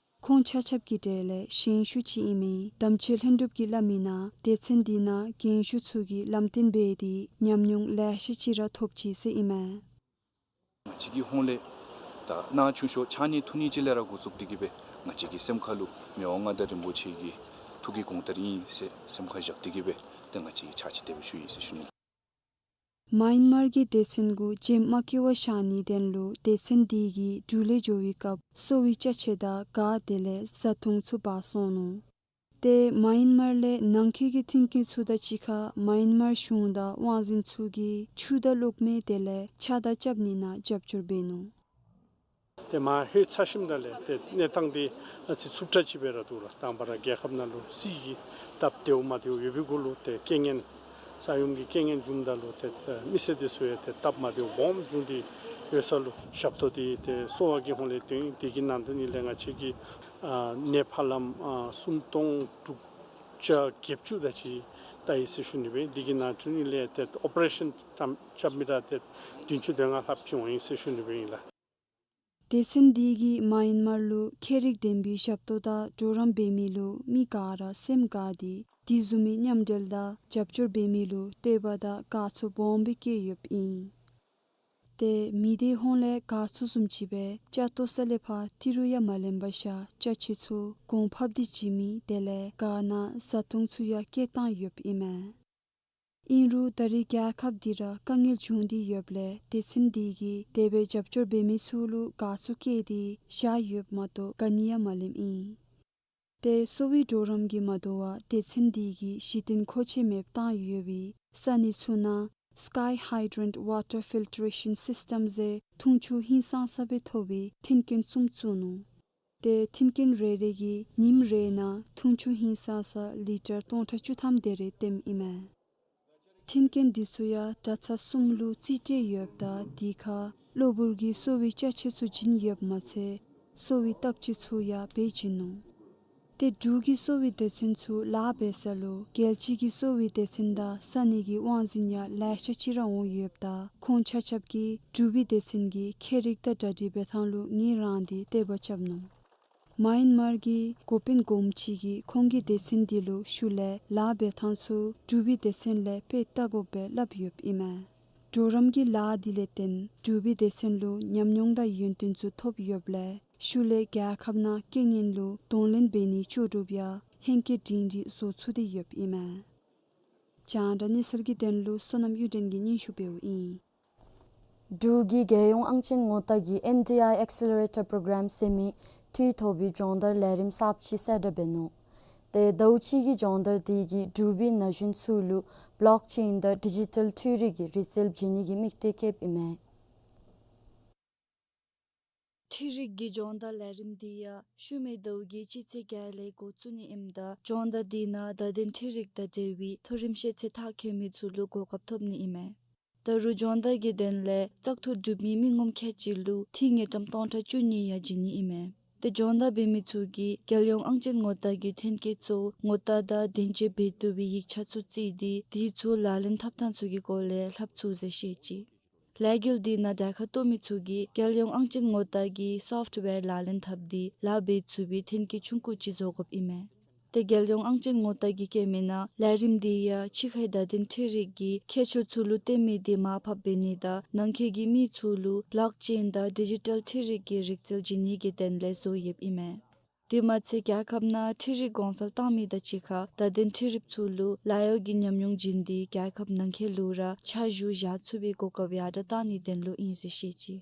ཁོང་ཆ་ཁྱབ་ཀྱི་གྲས་ལས་ཞན་ཤོས་ཅིག་ཨིན་མི་དམ་ཆོས་ལྷུན་གྲུབ་ཀྱིས་སླབ་མི་ནང་སྡེ་ཚན་འདི་ནང་རྒན་ཤོས་ཚུ་གིས་ལམ་སྟོན་འབད་དེ་ཉམས་མྱོང་ལེ་ཤ་ཅིག་ར་ཐོབ་ཅི་ཟེར་ཨིན་མས། ང་བཅས་ཀྱི་ཧོངས་ལས་ད་ན་ཆུང་ཤོས་ཆ་གནས་ཐུང་ནི་ཅིག་ལས་ར་འགོ་བཙུགས་ཏེ་གི་སྦེ་ང་བཅས་ཀྱི་སེམས་ཁ་ལུ་མི་དབང་མངའ་བདག་རིན་པོ་ཆེ་གི་ཐུགས་ཀྱི་དགོངས་དར་ཨིན་ཟེར་སེམས་ཁར་བཞག་སྟེ་གི་སྦེ་ཏེ་ང་བཅས་ཕྱག་ཕྱི་དེ་སྦེ་ཞུ་ཡི་ཟེར་ཞུ་ནི། མེན་མར་གྱི་སྡེ་ཚན་གུ་འཇིམ་དམག་གིས་བཤར་ནིའི་དོན་ལུ་སྡེ་ཚན་འདི་གིས་འབྲུག་ལས་འགྱོ་བའི་སྐབས་གསོ་བའི་ཅ་ཆས་དང་གཱ་དེ་ལས་བཟའ་འཐུང་ཚུ་འབག་སོང་ནུག། ཏེ་མེན་མར་ལས་ནང་འཁོད་ཀྱི་མཐུན་རྐྱེན་ཚུ་དང་གཅིག་ཁར་མེན་མར་གཞུང་དང་དབང་འཛིན་ཚུ་གིས་ཆུ་དང་གློག་མེ་དེ་ལས་ཕྱག་དར་རྐྱབ་ནི་ནང་རྒྱབ་སྐྱོར་འབད་ནུག། ཏེ་མར་ལྷོད་ཚར་ཞིནམ་ད་ལས་ཏེ་གནས་སྟངས་འདི་ཨ་ཙི་འཚུབ་དྲགས་ཅིག་སྦེ་ར་འདུག་ལགས། དང་པ་ར་རྒྱལ་ཁབ་ནང་ལུ་རྩིས་ཀྱི་སྟབས་བདེཝ་མ་བདེཝ་ཡོད་པའི་གུ་ལུ་ཏེ་རྐྱེན་ངན་ས་ཡོམ་གྱི་རྐྱེན་ངན་བྱུངམ་ད་ལུ་ཏེ་ཏེ་མི་སེར་འདི་ཚུ་ཡང་ཏེ་སྟབས་མ་བདེཝ་སྦོམ་བྱུང་སྟེ་ཡོད་ས་ལུ་ཞབས་ཏོག་འདི་ཏེ་གསོ་བ་གི་ཧོངས་ལས་ཐོན་ཡི། དེ་གི་ནང་དོན་ཉིད་ལས་ང་བཅས་ཀྱིས་ཨ་ནད་ཕ་ལམ་ཨ་སུམ་སྟོང་དྲུག་བརྒྱ་བརྒྱད་ཅུ་དེ་ཅིག་བལྟ་ཡི་ཟེར་ཞུ་ནི་སྦེ། དེ་གི་ནང་དོན་ཉིད་ལས་ཏེ་ཨོ་པ་རེ་ཤཱན་རྐྱབ་རྐྱབ་མི་ར་ཏེ་བདུན་ཅུ་དོན་ལྔ་ལྷགཔ་ཅིག་འོང་ཡི་ཟེར་ཞུ་ནི་སྦེ་ཨིན་ལགས། སྡེ་ཚན་འདི་གིས་མེན་མར་ལུ་ཁྱད་རིག་ལྡན་པའི་ཞབས་ཏོག་དང་གྲོགས་རམ་འབད་མི་ལུ་མི་ག་ར་སེམས་དགའ་སྟེ་དེ་བཟུམ་མའི་མཉམ་འབྲེལ་དང་རྒྱབ་སྐྱོར་འབད་མི་ལུ་བསྟོད་པ་དང་དགའ་ཚོར་སྦོམ་སྦེ་བསྐྱེད་ཡོདཔ་ཨིན། ཏེ་མི་སྡེ་ཧོངས་ལས་དགའ་ཚོར་བཟུམ་ཅིག་སྦེ་ཅ་གཏོར་ས་ལས་ཕར་ཏི་རུ་ཡང་མ་ལེན་པར་བཞག་ཅ་ཆས་ཚུ་གོང་ཕབ་སྟེ་བྱིན་མི་དེ་ལས་གཱ་ནང་བཟའ་འཐུང་ཚུ་ཡང་བསྐྱལ་བཏང་ཡོདཔ་ཨིན་མས། ཨིན་རུང་ད་རིས་རྒྱལ་ཁབ་འདི་ར་དཀའ་ངལ་བྱུང་སྟེ་ཡོདཔ་ལས་སྡེ་ཚན་འདི་གིས་དེ་སྦེ་རྒྱབ་སྐྱོར་འབད་མི་ཚུ་ལུ་དགའ་ཚོར་བསྐྱེད་དེ་བཞག་ཡོདཔ་མ་གཏོགས་ག་ནི་ཡང་མ་ལེནམ་ཨིན། ཏེ་གསོ་བའི་གྲོགས་རམ་གྱིས་མ་དོ་བར་སྡེ་ཚན་འདི་གིས་གཞི་རྟེན་མཁོ་ཆས་མེདཔ་བཏང་ཡོད་པའི་ས་གནས་ཚུ་ནང་Sky Hydrant Water Filtration System ཟེར་འཐུང་ཆུ་ཧིང་སངས་ས་སྦེ་ཐོབ་པའི་མཐུན་རྐྱེན་གསུམ་བཙུགས་ནུག། ཏེ་མཐུན་རྐྱེན་རེ་རེ་གིས་ཉིནམ་རེ་ནང་འཐུང་ཆུ་ཧིང་སངས་ས་ལི་ཊར་སྟོང་ཕྲག་བཅུ་ཐམ་དེ་རེ་སྟེརཝ་ཨིན་མས། མཐུན་རྐྱེན་འདི་ཚུ་ཡང་གྲྭ་ཚང་གསུམ་ལུ་རྩིས་སྤྲོད་ཡོདཔ་ད་དེ་ཁར་གློ་བུར་གྱི་གསོ་བའི་ཅ་ཆས་ཚུ་བྱིན་ཡོདཔ་མ་ཚད་གསོ་བའི་བརྟག་དཔྱད་ཚུ་ཡང་འབད་བྱིན་ནུག། ཏེ་འབྲུག་གི་གསོ་བའི་སྡེ་ཚན་ཚུ་ལཱ་འབད་ས་ལུ་རྒྱལ་སྤྱི་གི་གསོ་བའི་སྡེ་ཚན་དང་ས་གནས་ཀྱི་དབང་འཛིན་ཡང་ལེ་ཤ་ཅིག་ར་འོང་ཡོདཔ་ད་ཁོང་ཆ་ཁྱབ་ཀྱིས་འབྲུག་པའི་སྡེ་ཚན་གྱི་ཁྱད་རིག་དང་གྲ་སྒྲིག་འབད་ཐངས་ལུ་ངོས་རང་སྟེ་དད་པ་རྐྱབ་ནུག། མཱ་ཡན་མར་གྱི་འགོ་དཔོན་གོངམ་ཅིག་གིས་ཁོང་གི་སྡེ་ཚན་འདི་ལུ་ཤུལ་ལས་ལཱ་འབད་ཐངས་ཚུ་འབྲུག་པའི་སྡེ་ཚན་ལས་དཔེ་བལྟ་དགོཔ་སྦེ་སླབ་ཡོདཔ་ཨིན་མས། གྲོགས་རམ་གྱི་ལཱ་འདི་ལས་བརྟེན་འབྲུག་པའི་སྡེ་ཚན་ལུ་ཉམས་མྱོང་དང་ཡོན་ཏན་ཚུ་ཐོབ་ཡོདཔ་ལས་ཤུལ་ལས་རྒྱལ་ཁབ་ནང་རྐྱེན་ངན་ལུ་གདོང་ལེན་འབད་ནིའི་ལྕོགས་གྲུབ་ཡང་ཧེང་སྐལ་སྒྲིང་སྒྲིང་བཟོ་ཚུགས་ཏེ་ཡོདཔ་ཨིན་མས། རྒྱང་བསྒྲགས་གནས་ཚུལ་གྱི་དོན་ལུ་བསོད་ནམས་གཡུ་སྒྲོན་གྱིས་སྙན་ཞུ་འབདཝ་ཨིན། འབྲུག་གི་རྒྱལ་ཡོངས་ཨང་ཅན་ངོ་རྟགས་ཀྱི་ཨེན་ཊི་ཨའི་ཨེག་སི་ལེ་རེ་ཊར་པྲོ་གརམ་ཟེར་མི་འཐུས་ཐོབ་པའི་སྦྱོང་བརྡར་ལས་རིམ་གསརཔ་ཅིག་གསལ་བསྒྲགས་འབད་ནུག། ཏེ་ཟླཝ་གཅིག་གི་སྦྱོང་བརྡར་འདི་གིས་འབྲུག་པའི་ན་གཞོན་ཚུ་ལུ་བི་ལོག་ཅེན་དང་ཌི་ཇི་ཊལ་འཕྲུལ་རིག་གི་རིག་རྩལ་བྱིན་ནི་གི་དམིགས་གཏད་བསྐྱེདཔ་ཨིན་མས། འཕྲུལ་རིག་གི་སྦྱོང་བརྡར་ལས་རིམ་འདི་ཡང་ཤུལ་མའི་ཟླཝ་གི་སྤྱི་ཚེས་བརྒྱད་ལས་འགོ་བཙུགས་ནི་ཨིནམ་ད་སྦྱོང་བརྡར་འདི་ནང་བརྡ་དོན་འཕྲུལ་རིག་དང་འབྲེལ་བའི་མཐོ་རིམ་ཤེས་ཚད་མཐར་འཁྱོལ་མི་ཚུ་ལུ་གོ་སྐབས་ཐོབ་ནི་ཨིན་མས། ད་རུང་སྦྱོང་བརྡར་གྱི་དོན་ལས་བཙག་འཐུ་གྲུབ་མི་མི་ངོམ་ཁལ་གཅིག་ལུ་འཐུས་དངུལ་ཀྲམ་སྟོང་ཕྲག་བཅུ་གཉིས་ཡང་བྱིན་ནི་ཨིན་མས། ཏེ་སྦྱོང་བརྡར་འབད་མི་ཚུ་གིས་རྒྱལ་ཡོངས་ཨང་ཅན་ངོ་རྟགས་ཀྱི་ཐོན་སྐྱེད་གཙོ་བོ་ངོ་རྟགས་དང་དོན་གཅོད་འབད་བཏུབ་པའི་ཡིག་ཆ་ཚུ་བརྩིས་ཏེ་དེ་ཚུ་ལག་ལེན་འཐབ་ཐངས་ཚུ་གི་སྐོར་ལས་ལྷབ་ཚུགས་ཟེར་བཤད་ཅི། ལས་འགུལ་འདི་ནང་གྲལ་ཁར་གཏོགས་མི་ཚུ་གིས་རྒྱལ་ཡོངས་ཨང་ཅན་ངོ་རྟགས་ཀྱི་སོཕཊ་ཝེར་ལག་ལེན་འཐབ་སྟེ་ལཱ་འབད་ཚུགས་པའི་ཐོན་སྐྱེད་ཆུང་ཀུ་ཅིག་བཟོ་དགོཔ་ཨིན་མས། ཏེ་རྒྱལ་ཡོངས་ཨང་ཅན་ངོ་རྟགས་ཀྱིས་བཀོད་མི་ནང་ལས་རིམ་འདི་ཡང་ཕྱི་ཁའི་བརྡ་དོན་འཕྲུལ་རིག་གི་ཁྱད་ཆོས་ཚུ་ལུ་བརྟེན་མི་འདི་མར་ཕབ་འབད་ནི་དང་ནང་འཁོད་ཀྱི་མི་ཚུ་ལུ་བི་ལོག་ཅེན་དང་ཌི་ཇི་ཊལ་འཕྲུལ་རིག་གི་རིག་རྩལ་བྱིན་ནི་གི་དོན་ལས་བཟོ་ཡོདཔ་ཨིན་མས། དེ་མ་ཚད་རྒྱལ་ཁབ་ནང་འཕྲུལ་རིག་གོང་འཕེལ་བཏང་མི་དང་གཅིག་ཁར་བརྡ་དོན་འཕྲུལ་རིགཔ་ཚུ་ལུ་ལཱ་གཡོག་གི་ཉམས་མྱོང་བྱིན་ཏེ་རྒྱལ་ཁབ་ནང་འཁོད་ལུ་ར་ཕྱག་ཞུ་བཞག་ཚུགས་པའི་གོ་སྐབས་ཡར་དྲག་བཏང་ནིའི་དོན་ལུ་ཨིན་ཟེར་བཤད་ཅི།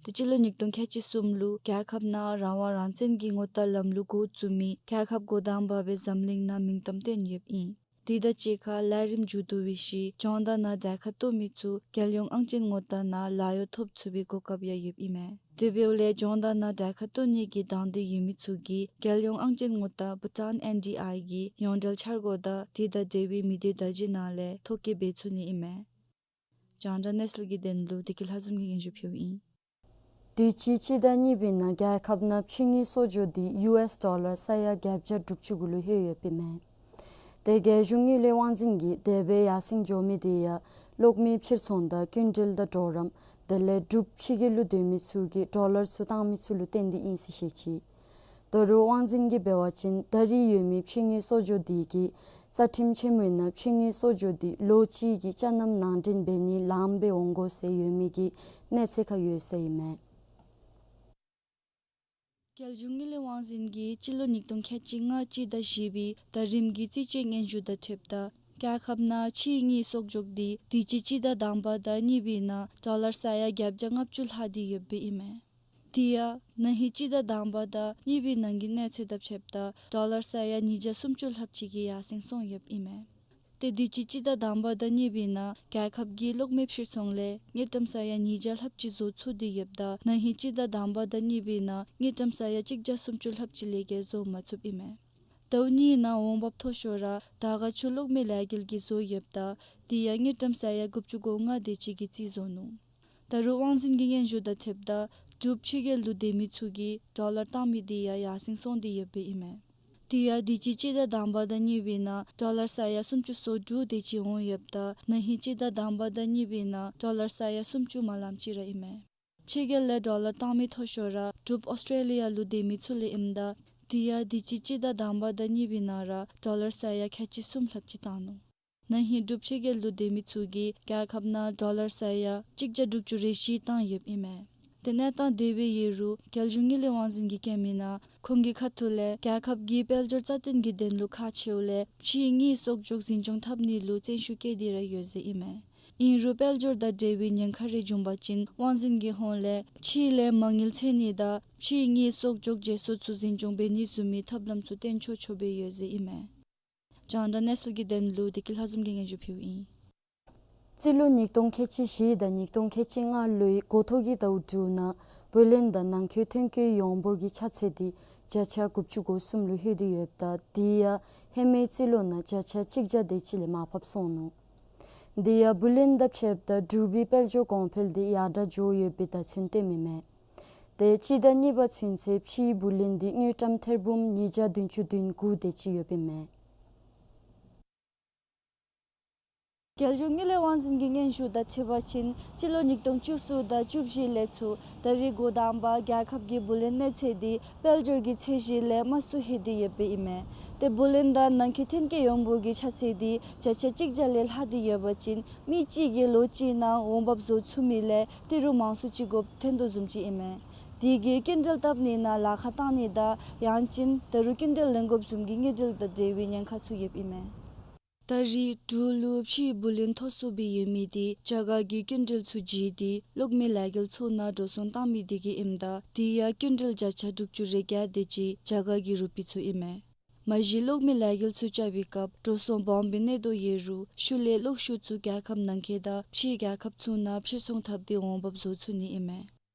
ཏེ་སྤྱི་ལོ་ཉིས་སྟོང་ཁལ་གཅིག་གསུམ་ལུ་རྒྱལ་ཁབ་ནང་རང་དབང་རང་བཙན་གྱི་ངོ་རྟགས་ལམ་ལུགས་འགོ་བཙུགས་མི་རྒྱལ་ཁབ་འགོ་དང་པ་སྦེ་འཛམ་གླིང་ནང་མིང་གཏམ་བཏོན་ཡོདཔ་ཨིན། དེ་དང་གཅིག་ཁར་ལས་རིམ་མཇུག་བསྡུ་བའི་ཤུལ་སྦྱོང་བརྡར་ནང་གྲལ་ཁར་གཏོགས་མི་ཚུ་རྒྱལ་ཡོངས་ཨང་ཅན་ངོ་རྟགས་ནང་ལཱ་གཡོག་ཐོབ་ཚུགས་པའི་གོ་སྐབས་ཡང་ཡོདཔ་ཨིན་མས། དེ་འབདཝ་ལས་སྦྱོང་བརྡར་ནང་གྲལ་ཁར་གཏོགས་ནི་གི་དང་འདོད་ཡོད་མི་ཚུ་གིས་རྒྱལ་ཡོངས་ཨང་ཅན་ངོ་རྟགས་བྷུ་ཊཱན་ཨེན་ཌི་ཨའི་གི་ཡོངས་འབྲེལ་འཆར་སྒོ་དང་དེ་དང་འབྲེལ་བའི་མི་སྡེ་བརྡ་བརྒྱུད་ནང་ལས་ཐོ་བཀོད་འབད་ཚུགས་ནི་ཨིན་མས། རྒྱང་བསྒྲགས་གནས་ཚུལ་གྱི་དོན་ལུ་བདེ་སྐྱིད་ལྷ་འཛོམས་ཀྱིས་སྙན་ཞུ་ཕུལཝ་ཨིན། དུས་ཅི་སྤྱི་ཟླ་གཉིས་པའི་ནང་རྒྱལ་ཁབ་ནང་ཕྱི་དངུལ་གསོག་འཇོག་འདི་ཡུ་ཨེསི་ཌོ་ལར་ས་ཡ་བརྒྱད་བརྒྱ་དྲུག་ཅུ་གུ་ལུ་ལྷོད་ཡོདཔ་ཨིན་མས། ཏེ་རྒྱལ་གཞུང་དངུལ་ལས་དབང་འཛིན་གྱིས་དེ་སྦེ་ཡར་སེང་འགྱོ་མི་དེ་ཡང་གློག་མེའི་ཕྱིར་ཚོང་དང་སྐྱིན་འགྲུལ་དང་གྲོགས་རམ་དེ་ལས་འབྲུགཔ་ཕྱི་རྒྱལ་ལུ་སྡོད་མི་ཚུ་གིས་ཌོ་ལར་ཚུ་བཏང་མི་ཚུ་ལུ་བརྟེན་ཏེ་ཨིན་ཟེར་བཤད་ཅི། ད་རུང་དབང་འཛིན་གྱིས་འབད་བ་ཅིན་ད་རེས་ཡོད་མི་ཕྱི་དངུལ་གསོག་འཇོག་འདི་གིས་རྩ་ཁྲིམས་ཆེན་མོའི་ནང་ཕྱི་དངུལ་གསོག་འཇོག་འདི་ལོ་གཅིག་གི་ཆ་མཉམ་ནང་འདྲེན་འབད་ནི་ལངམ་སྦེ་འོང་དགོ་ཟེར་ཡོད་མི་གི་གནས་ཚད་ཁར་ཡོད་ཟེར་ཨིན་མས། རྒྱལ་གཞུང་དངུལ་ལས་དབང་འཛིན་གྱིས་སྤྱི་ལོ་ཉིས་སྟོང་ཁལ་གཅིག་ལྔ་སྤྱི་ཟླ་བཞི་པའི་ཟླ་རིམ་གྱི་རྩིས་སྤྱོད་སྙན་ཞུ་དང་འཁྲིལཝ་ད་རྒྱལ་ཁབ་ནང་ཕྱིའི་དངུལ་གསོག་འཇོག་འདི་དུས་ཅི་སྤྱི་ཟླ་དང་པ་དང་གཉིས་པའི་ནང་ཌོ་ལར་ས་ཡ་བརྒྱད་བརྒྱ་ལྔ་བཅུ་ལྷག་སྟེ་ཡོདཔ་ཨིན་མས། དེ་ཡང་ན་ཧིང་སྤྱི་ཟླ་དང་པ་དང་གཉིས་པའི་ནང་གི་གནས་ཚད་དང་འཁྲིལཝ་ད་ཌོ་ལར་ས་ཡ་ཉིས་བརྒྱ་སུམ་ཅུ་ལྷགཔ་ཅིག་གི་ཡར་སེང་སོང་ཡོདཔ་ཨིན་མས། ཏེ་དུས་ཅི་སྤྱི་ཟླ་དང་པ་དང་གཉིས་པའི་ནང་རྒྱལ་ཁབ་ཀྱིས་གློག་མེ་ཕྱིར་ཚོང་ལས་དངུལ་ཀྲམ་ས་ཡ་ཉིས་བརྒྱ་ལྷགཔ་ཅིག་བཟོ་ཚུགས་ཏེ་ཡོདཔ་ད་ན་ཧིང་སྤྱི་ཟླ་དང་པ་དང་གཉིས་པའི་ནང་དངུལ་ཀྲམ་ས་ཡ་གཅིག་བརྒྱ་སུམ་ཅུ་ལྷགཔ་ཅིག་ལས་བརྒལ་བཟོ་མ་ཚུགསཔ་ཨིན་མས། ཟླཝ་གཉིས་ནང་འོང་འབབ་མཐོ་ཤོས་ར་དར་དཀར་ཆུ་གློག་མེ་ལས་འགུལ་གྱིས་བཟོ་ཡོདཔ་ད་དེ་ཡང་དངུལ་ཀྲམ་ས་ཡ་དགུ་བཅུ་གོ་ལྔ་དེ་ཅིག་གི་རྩིས་བཟོ་ནུག། ད་རུང་དབང་འཛིན་གྱི་སྙན་ཞུ་དང་འཁྲིལཝ་ད་འབྲུགཔ་ཕྱི་རྒྱལ་ལུ་སྡོད་མི་ཚུ་གིས་ཌོ་ལར་བཏང་མི་དེ་ཡང་ཡར་སེང་སོང་སྟེ་ཡོདཔ་ཨིན་མས། དེ་ཡང་དུས་ཅི་སྤྱི་ཟླ་དང་པ་དང་གཉིས་པའི་ནང་ཌོ་ལར་ས་ཡ་སུམ་ཅུ་སོ་དྲུག་དེ་ཅིག་འོང་ཡོདཔ་ད་ན་ཧིང་སྤྱི་ཟླ་དང་པ་དང་གཉིས་པའི་ནང་ཌོ་ལར་ས་ཡ་སུམ་ཅུ་མ་ལངམ་ཅིག་ར་ཨིན་མས། ཕྱི་རྒྱལ་ལས་ཌོ་ལར་བཏང་མི་མཐོ་ཤོས་ར་འབྲུགཔ་ཨོསི་ཊྲེ་ལི་ཡ་ལུ་སྡོད་མི་ཚུ་ལས་ཨིནམ་ད་དེ་ཡང་དུས་ཅི་སྤྱི་ཟླ་དང་པ་དང་གཉིས་པའི་ནང་ར་ཌོ་ལར་ས་ཡ་ཁལ་གཅིག་གསུམ་ལྷགཔ་ཅིག་བཏང་ནུག། ན་ཧིང་འབྲུགཔ་ཕྱི་རྒྱལ་ལུ་སྡོད་མི་ཚུ་གིས་རྒྱལ་ཁབ་ནང་ཌོ་ལར་ས་ཡ་གཅིག་བརྒྱ་དྲུག་ཅུ་རེ་བཞི་བཏང་ཡོདཔ་ཨིན་མས། ཏེ་གནས་སྟངས་དེ་སྦེ་ཡོད་རུང་རྒྱལ་གཞུང་དངུལ་ལས་དབང་འཛིན་གྱིས་བཀོད་མི་ནང་ཁོང་གི་ཁ་ཐུག་ལས་རྒྱལ་ཁབ་ཀྱི་དཔལ་འབྱོར་རྩ་བརྟན་གྱི་དོན་ལུ་ཁག་ཆེཝ་ལས་ཕྱིའི་དངུལ་གསོག་འཇོག་འཛིན་སྐྱོང་འཐབ་ནི་ལུ་བརྩོན་ཤུགས་བསྐྱེད་དེ་ར་ཡོད་ཟེར་ཨིན་མས། ཨིན་རུང་དཔལ་འབྱོར་དང་འབྲེལ་བའི་ཉེན་ཁ་རེ་བྱུང་པ་ཅིན་དབང་འཛིན་གྱི་ཧོངས་ལས་ཕྱི་ལས་མ་དངུལ་འཚོལ་ནི་དང་ཕྱིའི་དངུལ་གསོག་འཇོག་བརྗེ་སོར་ཚུ་འཛིན་སྐྱོང་འབད་ནི་བཟུམ་མའི་ཐབས་ལམ་ཚུ་བཏོན་ཆོག་ཆོག་སྦེ་ཡོད་ཟེར་ཨིན་མས། རྒྱང་བསྒྲགས་གནས་ཚུལ་གྱི་དོན་ལུ་བདེ་སྐྱིད་ལྷ་འཛོམས་ཀྱིས་སྙན་ཞུ་ཕུལཝ་ཨིན། རྩིས་ལོ་ཉིས་སྟོང་ཁལ་གཅིག་བཞི་དང་ཉིས་སྟོང་ཁལ་གཅིག་ལྔ་ལོའི་འགོ་ཐོག་གི་ཟླཝ་དྲུག་ནང་བུ་ལོན་དང་ནང་འཁོད་ཐོན་སྐྱེད་ཡོངས་འབོར་གྱི་ཆ་ཚད་དེ་བརྒྱ་ཆ་དགུ་བཅུ་གོ་གསུམ་ལུ་ལྷོད་དེ་ཡོདཔ་ད་དེ་ཡང་ཧེ་མའི་རྩིས་ལོ་ནང་བརྒྱ་ཆ་གཅིག་བརྒྱ་དེ་ཅིག་ལས་མར་ཕབ་སོང་ནུག། དེ་ཡང་བུ་ལོན་དང་ཕྱདཔ་ད་འབྲུག་པའི་དཔལ་འབྱོར་གོང་འཕེལ་དེ་ཡར་དྲག་འགྱོ་ཡོད་པའི་བརྡ་མཚོན་སྟོནམ་ཨིན་མས། ཏེ་སྤྱི་ཟླ་གཉིས་པ་ཚུན་ཚོད་ཕྱིའི་བུ་ལོན་འདི་དངུལ་ཀྲམ་ཐེར་འབུམ་ཉིས་བརྒྱ་བདུན་ཅུ་དོན་དགུ་དེ་ཅིག་ཡོདཔ་ཨིན་མས། རྒྱལ་གཞུང་དངུལ་ལས་དབང་འཛིན་གྱི་སྙན་ཞུ་དང་འཁྲིལ་བ་ཅིན་སྤྱི་ལོ་ཉིས་སྟོང་བཅུ་གསུམ་དང་བཅུ་བཞི་ལས་ཚུར་ད་རེས་འགོ་དང་པ་རྒྱལ་ཁབ་ཀྱི་བུ་ལོན་གནས་ཚད་འདི་དཔལ་འབྱོར་གྱི་ཚད་གཞི་ལས་དམའ་སུ་ལྷོད་དེ་ཡོདཔ་ཨིན་མས། ཏེ་བུ་ལོན་དང་ནང་འཁོད་ཐོན་སྐྱེད་ཡོང་འབོར་གྱི་ཆ་ཚད་འདི་བརྒྱ་ཆ་གཅིག་བརྒྱ་ལས་ལྷག་སྟེ་ཡོད་པ་ཅིན་མི་གཅིག་གིས་ལོ་གཅིག་ནང་འོང་འབབ་བཟོ་ཚུགས་མི་ལས་ཏི་རུ་མང་སུ་ཅིག་དགོཔ་ཐོན་དོ་བཟུམ་ཅིག་ཨིན་མས། དེ་གིས་སྐྱིན་འགྲུལ་བཏབ་ནི་ནང་ལཱ་ཁག་བཏང་ནི་དང་ཡང་ཅིན་ད་རུང་སྐྱིན་འགྲུལ་ལེན་དགོཔ་བཟུམ་གྱི་དངུལ་འབྲེལ་དང་འབྲེལ་བའི་ཉེན་ཁ་ཚུ་ཡོདཔ་ཨིན་མས། ད་རེས་འབྲུག་ལུ་ཕྱིའི་བུ་ལོན་མཐོ་སུ་སྦེ་ཡོད་མི་འདི་རྒྱ་གར་གྱི་སྐྱིན་འགྲུལ་ཚུ་བརྒྱུད་དེ་གློག་མེ་ལས་འགུལ་ཚུ་ནང་འགྲོ་སོང་བཏང་མི་དེ་གིས་ཨིནམ་ད་དེ་ཡང་སྐྱིན་འགྲུལ་བརྒྱ་ཆ་དྲུག་ཅུ་རེ་བརྒྱད་དེ་ཅིག་རྒྱ་གར་གྱི་རུ་པི་ཚུ་ཨིན་མས། མ་གཞི་གློག་མེ་ལས་འགུལ་ཚུ་རྐྱབ་པའི་སྐབས་འགྲོ་སོང་སྦོམ་སྦེ་གནས་དོ་ཡོད་རུང་ཤུལ་ལས་གློག་ཤུགས་ཚུ་རྒྱལ་ཁབ་ནང་འཁོད་དང་ཕྱིའི་རྒྱལ་ཁབ་ཚུ་ནང་ཕྱིར་ཚོང་འཐབ་སྟེ་འོང་འབབ་བཟོ་ཚུགས་ནི་ཨིན་མས།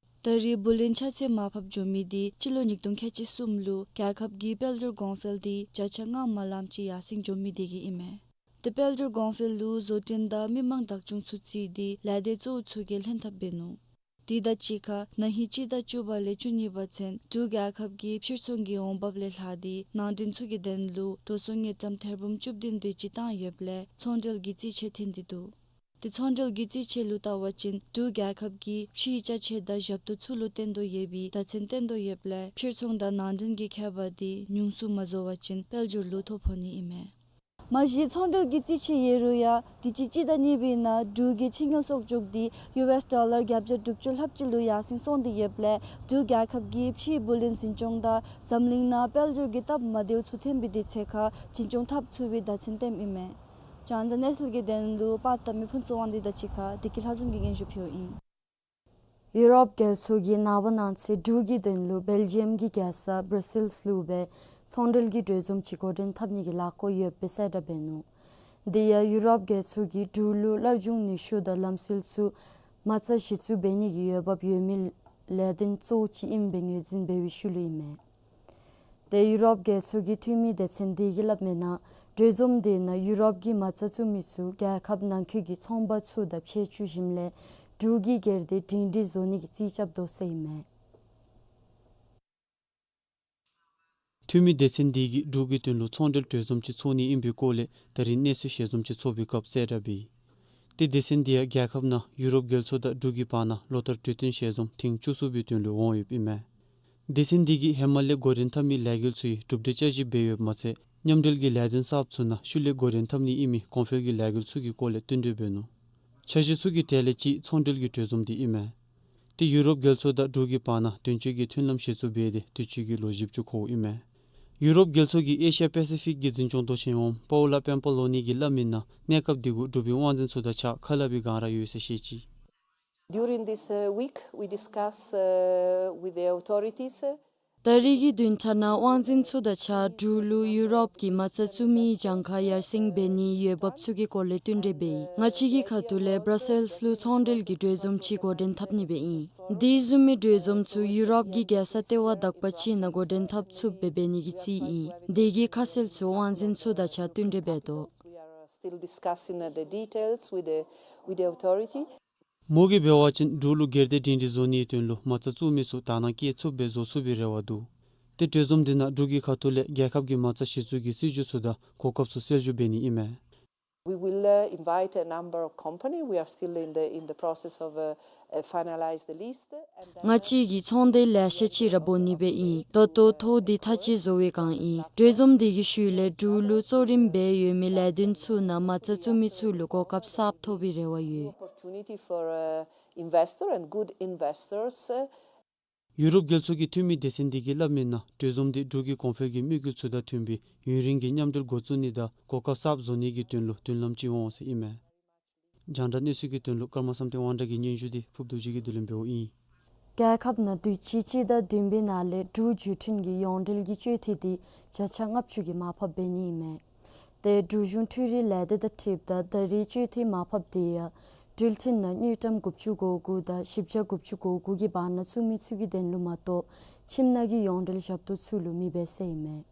ད་རེས་བུ་ལོན་ཆ་ཚད་མར་ཕབ་འགྱོ་མི་འདི་སྤྱི་ལོ་ཉིས་སྟོང་ཁལ་གཅིག་གསུམ་ལུ་རྒྱལ་ཁབ་ཀྱི་དཔལ་འབྱོར་གོང་འཕེལ་འདི་བརྒྱ་ཆ་ལྔ་མ་ལངམ་ཅིག་ཡར་སེང་འགྱོ་མི་དེ་གིས་ཨིན་མས། ཏེ་དཔལ་འབྱོར་གོང་འཕེལ་ལུ་བཟོ་སྐྲུན་དང་མི་མང་བདག་སྐྱོང་ཚུ་བརྩིས་ཏེ་ལས་སྡེ་གཙོ་བོ་ཚུ་གིས་ལྷན་ཐབས་འབད་ནུག། དེ་དང་གཅིག་ཁར་ན་ཧིང་སྤྱི་ཟླ་བཅུ་པ་ལས་བཅུ་གཉིས་པ་ཚུན་འབྲུག་རྒྱལ་ཁབ་ཀྱི་ཕྱིར་ཚོང་གི་འོང་འབབ་ལས་ལྷག་སྟེ་ནང་འདྲེན་ཚུ་གི་དོན་ལུ་འགྲོ་སོང་དངུལ་ཀྲམ་ཐེར་འབུམ་བཅུ་བདུན་དེ་ཅིག་བཏང་ཡོདཔ་ལས་ཚོང་འབྲེལ་གྱི་རྩིས་ཆད་ཐོན་ཏེ་འདུག། ཏེ་ཚོང་འབྲེལ་གྱི་རྩིས་ཆད་ལུ་བལྟ་བ་ཅིན་འབྲུག་རྒྱལ་ཁབ་ཀྱིས་ཕྱིའི་ཅ་ཆས་དང་ཞབས་ཏོག་ཚུ་ལུ་བརྟེན་དོ་ཡོད་པའི་བརྡ་མཚོན་བསྟན་དོ་ཡོདཔ་ལས་ཕྱིར་ཚོང་དང་ནང་འདྲེན་གྱི་ཁྱད་པར་འདི་ཉུང་སུ་མ་བཟོ་བ་ཅིན་དཔལ་འབྱོར་ལུ་ཐོ་ཕོག་ནི་ཨིན་མས། མ་གཞི་ཚོང་འབྲེལ་གྱི་རྩིས་ཆད་ཡོད་རུང་ཡང་དུས་ཅི་སྤྱི་ཟླ་གཉིས་པའི་ནང་འབྲུག་གི་ཕྱི་དངུལ་གསོག་འཇོག་འདི་ཡུ་ཨེས་ཌོ་ལར་བརྒྱ་བརྒྱ་དྲུག་ཅུ་ལྷགཔ་ཅིག་ལུ་ཡར་སེང་སོང་སྟེ་ཡོདཔ་ལས་འབྲུག་རྒྱལ་ཁབ་ཀྱིས་ཕྱིའི་བུ་ལོན་འཛིན་སྐྱོང་དང་འཛམ་གླིང་ནང་དཔལ་འབྱོར་གྱི་སྟབས་མ་བདེཝ་ཚུ་ཐོན་པའི་དུས་ཚོད་ཁར་འཛིན་སྐྱོང་འཐབ་ཚུགས་པའི་བརྡ་མཚོན་བསྟནམ་ཨིན་མས། རྒྱང་བསྒྲགས་གནས་ཚུལ་གྱི་དོན་ལུ་པར་བཏབ་མི་ཕུན་ཚོགས་དབང་འདུས་དང་གཅིག་ཁར་བདེ་སྐྱིད་ལྷ་འཛོམས་ཀྱིས་སྙན་ཞུ་ཕུལཝ་ཨིན། ཡུ་རོབ་རྒྱལ་ཚོགས་ཀྱིས་ནངས་པ་གནངས་ཚེ་འབྲུག་གི་དོན་ལུ་བེལ་ཇི་ཡམ་གྱི་རྒྱལ་ས་བྷར་སེལས་ལུ་སྦེ་ཚོང་འབྲེལ་གྱི་གྲོས་འཛོམས་ཅིག་འགོ་འདྲེན་འཐབ་ནི་གི་ལཱ་འགོ་ཡོདཔ་སྦེ་གསལ་བསྒྲགས་འབད་ནུག། དེ་ཡང་ཡུ་རོབ་རྒྱལ་ཚོགས་ཀྱིས་འབྲུག་ལུ་སླར་འབྱུང་ནུས་ཤུགས་དང་ལམ་སྲོལ་ཚུ་མ་རྩ་གཞི་བཙུགས་འབད་ནི་གི་འོས་འབབ་ཡོད་མི་ལས་དོན་གཙོ་བོ་ཅིག་ཨིནམ་སྦེ་ངོས་འཛིན་འབད་བའི་ཤུལ་ལུ་ཨིན་མས། ཏེ་ཡུ་རོབ་རྒྱལ་ཚོགས་ཀྱི་འཐུས་མི་སྡེ་ཚན་དེ་གིས་སླབ་མིའི་ནང་གྲོས་འཛོམས་དེ་ནང་ཡུ་རོབ་ཀྱི་མ་རྩ་བཙུགས་མི་ཚུ་རྒྱལ་ཁབ་ནང་འཁོད་ཀྱི་ཚོང་པ་ཚུ་དང་ཕྱད་བཅུག་ཞིནམ་ལས་འབྲུག་གི་སྒེར་སྡེ་སྒྲིང་སྒྲིང་བཟོ་ནི་གི་རྩིས་རྐྱབ་དོ་ཟེར་ཨིན་མས། འཐུས་མི་སྡེ་ཚན་དེ་གིས་འབྲུག་གི་དོན་ལུ་ཚོང་འབྲེལ་གྲོས་འཛོམས་ཅིག་ཚོགས་ནི་ཨིན་པའི་སྐོར་ལས་ད་རིས་གནས་ཚུལ་ཞལ་འཛོམས་ཅིག་ཚོགས་པའི་སྐབས་གསལ་བསྒྲགས་འབད་ཡི། ཏེ་སྡེ་ཚན་དེ་ཡང་རྒྱལ་ཁབ་ནང་ཡུ་རོབ་རྒྱལ་ཚོགས་དང་འབྲུག་གི་བར་ན་ལོ་བསྟར་གྲོས་བསྟུན་ཞལ་འཛོམས་ཐེངས་བཅུ་གསུམ་པའི་དོན་ལུ་འོང་ཡོདཔ་ཨིན་མས། སྡེ་ཚན་དེ་གིས་ཧེ་མ་ལས་འགོ་འདྲེན་འཐབ་མི་ལས་འགུལ་ཚུ་ཡང་གྲུབ་འབྲས་བསྐྱར་ཞིབ་འབད་ཡོདཔ་མ་ཚད་མཉམ་འབྲེལ་གྱི་ལས་དོན་གསརཔ་ཚུ་ནང་ཤུལ་ལས་འགོ་འདྲེན་འཐབ་ནི་ཨིན་མི་གོང་འཕེལ་གྱི་ལས་འགུལ་ཚུ་གི་སྐོར་ལས་བསྟུན་གྲོས་འབད་ནུག། འཆར་གཞི་ཚུ་གི་གྲས་ལས་གཅིག་ཚོང་འབྲེལ་གྱི་གྲོས་འཛོམས་དེ་ཨིན་མས། ཏེ་ཡུ་རོབ་རྒྱལ་ཚོགས་དང་འབྲུག་གི་བར་ན་དོན་གཅོད་ཀྱི་མཐུན་ལམ་གཞི་བཙུགས་འབད་དེ་དུས་ཅི་གི་ལོ་བཞི་བཅུ་འཁོརཝ་ཨིན་མས། ཡུ་རོབ་རྒྱལ་ཚོགས་ཀྱི་ཨེ་ཤི་ཡ་པེ་སི་ཕིག་གི་འཛིན་སྐྱོང་མདོ་ཆེན་འོགམ་པའོ་ལ་པེམ་པ་ལོ་ནི་གིས་སླབ་མིའི་ནང་གནས་སྐབས་དེ་གུ་འབྲུག་པའི་དབང་འཛིན་ཚུ་དང་གཅིག་ཁ་སླབ་པའི་སྒང་ར་ཡོད་ཟེར་བཤད་ཅི། During this, uh, week, we discuss, uh, with the authorities, uh, ད་རིས་ཀྱི་བདུན་ཕྲག་ནང་དབང་འཛིན་ཚུ་དང་གཅིག་ཁར་འབྲུག་ལུ་ཡུ་རོབ་ཀྱི་མ་རྩ་བཙུགས་མིའི་གྱངས་ཁ་ཡར་སེང་འབད་ནིའི་འོས་འབབ་ཚུ་གི་སྐོར་ལས་བསྟུན་གྲོས་འབད་ཡི། ང་བཅས་ཀྱི་ཁ་ཐུག་ལས་བྷར་སེལས་ལུ་ཚོང་འབྲེལ་གྱི་གྲོས་འཛོམས་ཅིག་འགོ་འདྲེན་འཐབ་ནི་འབད་ཨིན། དེ་བཟུམ་མའི་གྲོས་འཛོམས་ཚུ་ཡུ་རོབ་ཀྱི་རྒྱལ་ས་ལྟེ་བ་དག་པ་ཅིག་ནང་འགོ་འདྲེན་འཐབ་ཚུགསཔ་སྦེ་འབད་ནི་གི་རྩིས་ཨིན། དེ་གི་ཁ་གསལ་ཚུ་དབང་འཛིན་ཚུ་དང་གཅིག་ཁར་བསྟུན་གྲོས་འབད་དོ། We are, uh, still discussing, uh, the details with the, with the authority. མོ་གིས་འབད་བ་ཅིན་འབྲུག་ལུ་སྒེར་སྡེ་སྒྲིང་སྒྲིང་བཟོ་ནིའི་དོན་ལུ་མ་རྩ་བཙུགས་མི་ཚུ་དག་སྣང་བསྐྱེད་ཚུགསཔ་སྦེ་བཟོ་ཚུགས་པའི་རེ་བ་འདུག། ཏེ་གྲོས་འཛོམས་དེ་ནང་འབྲུག་གི་ཁ་ཐུག་ལས་རྒྱལ་ཁབ་ཀྱི་མ་རྩ་གཞི་བཙུགས་ཀྱི་སྲིད་བྱུས་ཚུ་དང་གོ་སྐབས་ཚུ་སེལ་བསྒྱུར་འབད་ནི་ཨིན་མས། We will, uh, invite a number of company. We are still in the, in the process of, uh, uh, finalize the list. ང་བཅས་ཀྱིས་ཚོང་སྡེ་ལེ་ཤ་ཅིག་ར་འབོ་ནི་སྦེ་ཨིན། ད་ལྟོ་ཐོ་འདི་ཐག་བཅད་བཟོ་བའི་སྒང་ཨིན། གྲོས་འཛོམས་འདི་གི་ཤུལ་ལས་འབྲུག་ལུ་གཙོ་རིམ་སྦེ་ཡོད་མི་ལས་དོན་ཚུ་ནང་མ་རྩ་བཙུགས་མི་ཚུ་ལུ་གོ་སྐབས་གསརཔ་ཐོབ་པའི་རེ་བ་ཡོད། Opportunity for, uh, investor and good investors, uh, ཡུ་རོབ་རྒྱལ་ཚོགས་ཀྱི་འཐུས་མི་སྡེ་ཚན་འདི་གིས་སླབ་མིའི་ནང་གྲོས་འཛོམས་འདི་འབྲུག་གི་གོང་འཕེལ་གྱི་དམིགས་ཡུལ་ཚུ་དང་མཐུན་པའི་ཡུན་རིང་གི་མཉམ་འབྲེལ་འགོ་བཙུགས་ནི་དང་གོ་སྐབས་གསརཔ་བཟོ་ནི་གི་དོན་ལུ་མཐུན་ལམ་ཅིག་འོང་ཟེར་ཨིན་མས། རྒྱང་བསྒྲགས་གནས་ཚུལ་གྱི་དོན་ལུ་ཀརྨ་བསམ་གཏན་དབང་གྲགས་ཀྱི་སྙན་ཞུ་འདི་ཕུརཔ་རྡོ་རྗེ་གིས་བསྡུ་ལེན་འབདཝ་ཨིན། རྒྱལ་ཁབ་ནང་དུས་ཅི་སྤྱི་ཟླ་བདུན་པའི་ནང་ལས་འབྲུག་བརྒྱུད་འཕྲིན་གྱི་ཡོངས་འབྲེལ་གྱི་སྤྱོད་འཐུས་འདི་བརྒྱ་ཆ་ལྔ་བཅུ་གིས་མར་ཕབ་འབད་ནི་ཨིན་མས། ཏེ་འབྲུག་གཞུང་འཕྲུལ་རིག་ལས་སྡེ་དང་འཁྲིལཝ་ད་ད་རིས་སྤྱོད་འཐུས་མར་ཕབ་དེ་ཡང་འགྲུལ་འཕྲིན་ནང་དངུལ་ཀྲམ་དགུ་བཅུ་གོ་དགུ་དང་བཞི་བརྒྱ་དགུ་བཅུ་གོ་དགུ་གི་བར་ན་བཙུགས་མི་ཚུ་གི་དོན་ལུ་མ་གཏོགས་ཁྱིམ་ནང་གི་ཡོངས་འབྲེལ་ཞབས་ཏོག་ཚུ་ལུ་མེན་པས་ཟེར་ཨིན་མས།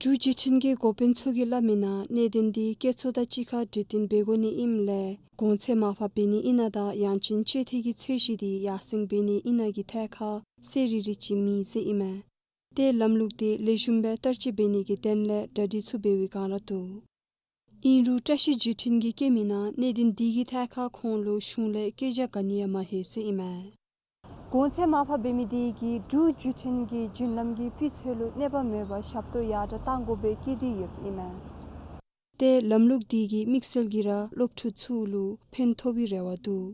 འབྲུག་བརྒྱུད་འཕྲིན་གྱི་འགོ་དཔོན་ཚུ་གིས་སླབ་མིའི་ནང་གནད་དོན་འདི་བཀོད་ཚོགས་དང་གཅིག་ཁར་གྲོས་བསྟུན་འབད་དགོ་ནི་ཨིནམ་ལས་གོང་ཚད་མར་ཕབ་འབད་ནི་ཨིན་ན་དང་ཡང་ཅིན་སྤྱོད་འཐུས་ཀྱི་ཚད་གཞི་འདི་ཡར་སེང་འབད་ནི་ཨིན་ན་གི་ཐད་ཁར་གསལ་རི་རི་ཅིག་མེད་ཟེར་ཨིན་མས། ཏེ་ལམ་ལུགས་འདི་ལེགས་ཤོམ་སྦེ་བསྟར་སྤྱོད་འབད་ནི་གི་དོན་ལས་གྲ་སྒྲིག་ཚུ་འབད་བའི་བསྒང་ར་འདུག། ཨིན་རུང་བཀྲ་ཤིས་བརྒྱུད་འཕྲིན་གྱིས་བཀོད་མིའི་ནང་གནད་དོན་འདི་གི་ཐད་ཁར་ཁོང་ལུ་གཞུང་ལས་བཀོད་རྒྱ་ག་ནི་ཡང་མ་ལྷོད་ཟེར་ཨིན་མས། གོང་ཚད་མར་ཕབ་འབད་མི་འདི་གིས་འབྲུག་བརྒྱུད་འཕྲིན་གྱི་བརྒྱུད་ལམ་གྱི་སྤུས་ཚད་ལུ་གནོད་པ་མེད་པར་ཞབས་ཏོག་ཡར་དྲག་གཏང་དགོཔ་སྦེ་བཀོད་དེ་ཡོདཔ་ཨིན་མས། ཏེ་ལམ་ལུགས་འདི་གིས་དམིགས་བསལ་གྱིས་ར་སློབ་ཕྲུག་ཚུ་ལུ་ཕན་ཐོགས་པའི་རེ་བ་འདུག།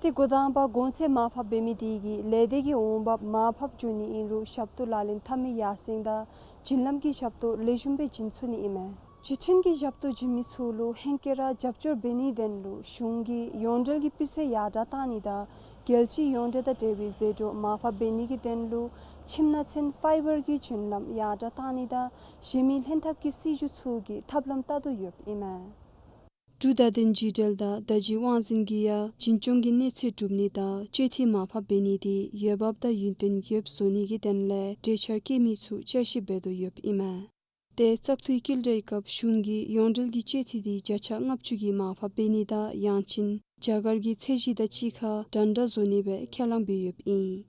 ཏེ་འགོ་དང་པ་གོང་ཚད་མར་ཕབ་འབད་མི་འདི་གིས་ལས་སྡེ་གི་འོང་འབབ་མར་ཕབ་འགྱོ་ནི་ཨིན་རུང་ཞབས་ཏོག་ལག་ལེན་འཐབ་མི་ཡར་སེང་དང་བརྒྱུད་ལམ་གྱི་ཞབས་ཏོག་ལེགས་ཤོམ་སྦེ་བྱིན་ཚུགས་ནི་ཨིན་མས། བརྒྱུད་འཕྲིན་གྱི་ཞབས་ཏོག་བྱིན་མི་ཚུ་ལུ་ཧེང་སྐལ་ར་རྒྱབ་སྐྱོར་འབད་ནིའི་དོན་ལུ་གཞུང་གིས་ཡོངས་འབྲེལ་གྱི་སྤུས་ཚད་ཡར་དྲག་གཏང་ནི་དང་རྒྱལ་སྤྱིའི་ཡོངས་འབྲེལ་དང་འབྲེལ་བའི་ཟད་འགྲོ་མར་ཕབ་འབད་ནི་གི་དོན་ལུ་ཁྱིམ་ནང་ཚུན་ཕའི་བར་གྱི་བརྒྱུད་ལམ་ཡར་དྲག་གཏང་ནི་དང་གཞན་མི་ལྷན་ཐབས་ཀྱི་སྲིད་བྱུས་ཚུ་གི་ཐབས་ལམ་བལྟ་དོ་ཡོདཔ་ཨིན་མས། འབྲུག་བརྡ་དོན་བརྒྱུད་འབྲེལ་དང་བརྡ་བརྒྱུད་དབང་འཛིན་གྱིས་ཡང་འཛིན་སྐྱོང་གི་གནས་ཚད་སྒྲུབ་ནི་དང་སྤྱོད་འཐུས་མར་ཕབ་འབད་ནི་འདི་འོས་འབབ་དང་ཡུན་བརྟན་ཡོདཔ་བཟོ་ནི་གི་དོན་ལས་གྲོས་འཆར་བཀོད་མི་ཚུ་བསྐྱར་ཞིབ་འབད་དོ་ཡོདཔ་ཨིན་མས། ཏེ་བཙག་འཐུའི་བསྐུལ་བསྒྲགས་སྐབས་གཞུང་གིས་ཡོངས་འབྲེལ་གྱི་སྤྱོད་འཐུས་འདི་བརྒྱ་ཆ་ལྔ་བཅུ་གིས་མར་ཕབ་འབད་ནི་དང་ཡང་ཅིན་རྒྱ་གར་གྱི་ཚད་གཞི་དང་གཅིག་ཁར་འདྲན་འདྲ་བཟོ་ནི་སྦེ་ཁས་བླངས་འབད་ཡོདཔ་ཨིན།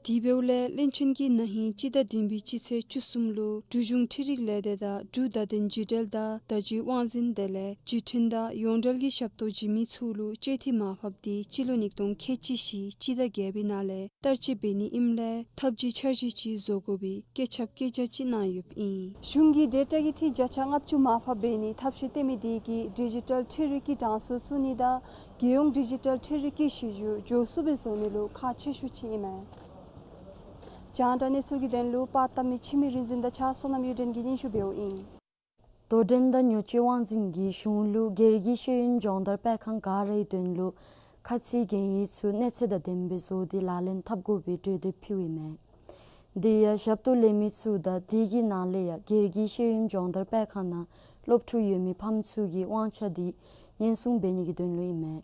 དེ་འབདཝ་ལས་བློན་ཆེན་གྱིས་ན་ཧིང་སྤྱི་ཟླ་བདུན་པའི་སྤྱི་ཚེས་བཅུ་གསུམ་ལུ་འབྲུག་གཞུང་འཕྲུལ་རིག་ལས་སྡེ་དང་འབྲུག་བརྡ་དོན་བརྒྱུད་འབྲེལ་དང་བརྡ་བརྒྱུད་དབང་འཛིན་དེ་ལས་བརྒྱུད་འཕྲིན་དང་ཡོངས་འབྲེལ་གྱི་ཞབས་ཏོག་བྱིན་མི་ཚུ་ལུ་སྤྱོད་འཐུས་མར་ཕབ་འདི་སྤྱི་ལོ་ཉིས་སྟོང་ཁལ་གཅིག་བཞི་སྤྱི་ཟླ་བརྒྱད་པའི་ནང་ལས་བསྟར་སྤྱོད་འབད་ནི་ཨིནམ་ལས་ཐབས་ཇུས་འཆར་གཞི་ཅིག་བཟོ་དགོ་པའི་བཀོད་ཁྱབ་བཀོད་རྒྱ་ཅིག་གནང་ཡོདཔ་ཨིན། གཞུང་གིས་ཌེ་ཊ་གི་འཐུས་བརྒྱ་ཆ་ལྔ་བཅུ་མར་ཕབ་འབད་ནིའི་ཐབས་ཤེས་སྟོན་མི་འདི་གིས་ཌི་ཇི་ཊལ་འཕྲུལ་རིག་གི་གྲངས་སུ་བཙུགས་ནི་དང་རྒྱལ་ཡོངས་ཌི་ཇི་ཊལ་འཕྲུལ་རིག་གི་གཞི་བཅུད་མགྱོགས་སུ་སྦེ་བཟོ་ནི་ལུ་ཁག་ཆེ་ཤོས་ཅིག་ཨིན་མས། རྒྱང་བསྒྲགས་གནས་ཚུལ་གྱི་དོན་ལུ་པར་བཏབ་མི་འཆི་མེད་རིག་འཛིན་དང་གཅིག་ཁར་བསོད་ནམས་གཡུ་སྒྲོན་གྱིས་སྙན་ཞུ་འབདཝ་ཨིན། དོ་འགྲན་དང་ཉོ་སྤྱོད་དབང་འཛིན་གྱིས་གཞུང་ལུ་སྒེར་གྱི་ཤེས་ཡོན་སྦྱོང་བརྡར་སྤེལ་ཁང་ག་རའི་དོན་ལུ་ཁ་ཚིག་གན་ཡིག་ཚུ་གནས་ཚད་དང་ལྡནམ་སྦེ་བཟོ་སྟེ་ལག་ལེན་འཐབ་དགོ་པའི་གྲོས་འདེབས་ཕུལཝ་ཨིན་མས། དེ་ཡང་ཞབས་ཏོག་ལེན་མི་ཚུ་དང་དེ་གི་ནང་ལས་ཡང་སྒེར་གྱི་ཤེས་ཡོན་སྦྱོང་བརྡར་སྤེལ་ཁང་ནང་སློབ་ཕྲུག་ཡོད་མི་ཕམ་ཚུ་གིས་དབང་ཆ་འདི་ཉེན་སྲུང་འབད་ནི་གི་དོན་ལུ་ཨིན་མས།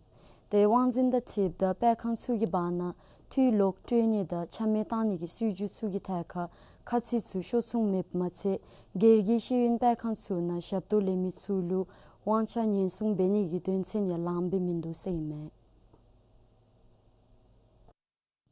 ཏེ་དབང་འཛིན་དང་འཁྲིལཝ་ད་སྤེལ་ཁང་ཚུ་གི་བར་ན་འཐུས་ལོག་སྤྲོད་ནི་དང་ཆ་མེད་བཏང་ནི་གི་སྲིད་བྱུས་ཚུ་གི་ཐད་ཁར་ཁ་ཚིག་ཚུ་ཤོག་ཚོང་མེདཔ་མ་ཚད་སྒེར་གྱི་ཤེས་ཡོན་སྤེལ་ཁང་ཚུ་ནང་ཞབས་ཏོག་ལེན་མི་ཚུ་ལུ་དབང་ཆ་ཉེན་སྲུང་འབད་ནི་གི་དོན་ཚན་ཡང་ལངམ་སྦེ་མིན་འདུག་ཟེར་ཨིན་མས།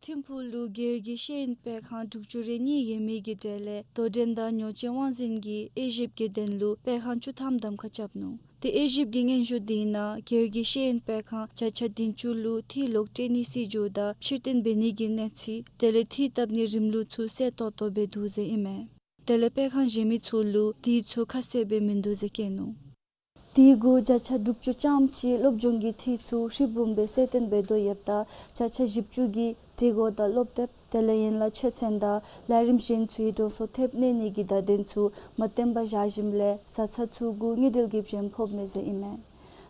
ཐིམ་ཕུག་ལུ་སྒེར་གྱི་ཤེས་ཡོན་སྤེལ་ཁང་དྲུག་ཅུ་རེ་གཉིས་ཡོད་མི་གི་གྲས་ལས་དོ་འགྲན་དང་ཉོ་སྤྱོད་དབང་འཛིན་གྱིས་དབྱེ་ཞིབ་ཀྱི་དོན་ལུ་སྤེལ་ཁང་བཅུ་ཐམ་གདམ་ཁ་རྐྱབ་ནུག། ཏེ་དབྱེ་ཞིབ་ཀྱི་སྙན་ཞུ་དེ་ནང་སྒེར་གྱི་ཤེས་ཡོན་སྤེལ་ཁང་བརྒྱ་ཆ་བདུན་ཅུ་ལུ་འཐུས་ལོག་སྤྲོད་ནིའི་སྲིད་བྱུས་དང་ཕྱིར་བཏོན་འབད་ནི་གི་གནས་ཚུལ་དེ་ལས་འཐུས་བཏབ་ནིའི་རིམ་ལུགས་ཚུ་གསལ་ཏོག་ཏོ་སྦེ་འདུག་ཟེར་ཨིན་མས། དེ་ལས་སྤེལ་ཁང་གཞན་མི་ཚུ་ལུ་དེ་ཚུ་ཁ་གསལ་སྦེ་མིན་འདུག་ཟེར་བཀོད་ནུག། དེ་གུ་བརྒྱ་ཆ་དྲུག་ཅུ་ཙམ་ཅིག་སློབ་སྦྱོང་གི་འཐུས་ཚུ་ཧྲིལ་བུམ་སྦེ་གསལ་སྟོན་འབད་དོ་ཡོདཔ་ད་བརྒྱ་ཆ་བཞི་བཅུ་གིས་སྒྲིག་གོ་དང་སློབ་དེབ་དེ་ལས་ཡན་ལག་ཆོས་ཚན་དང་ལས་རིམ་གཞན་ཚུའི་གྲོང་ཚོ་ཐེབས་གནས་ནི་གི་བརྡ་དོན་ཚུ་མ་བཏོན་པར་བཞག་ཞིནམ་ལས་བཟའ་ཚང་ཚུ་གུ་དངུལ་འབྲེལ་གྱི་བྱེམ་ཕོགཔ་མས་ཟེར་ཨིན་མས།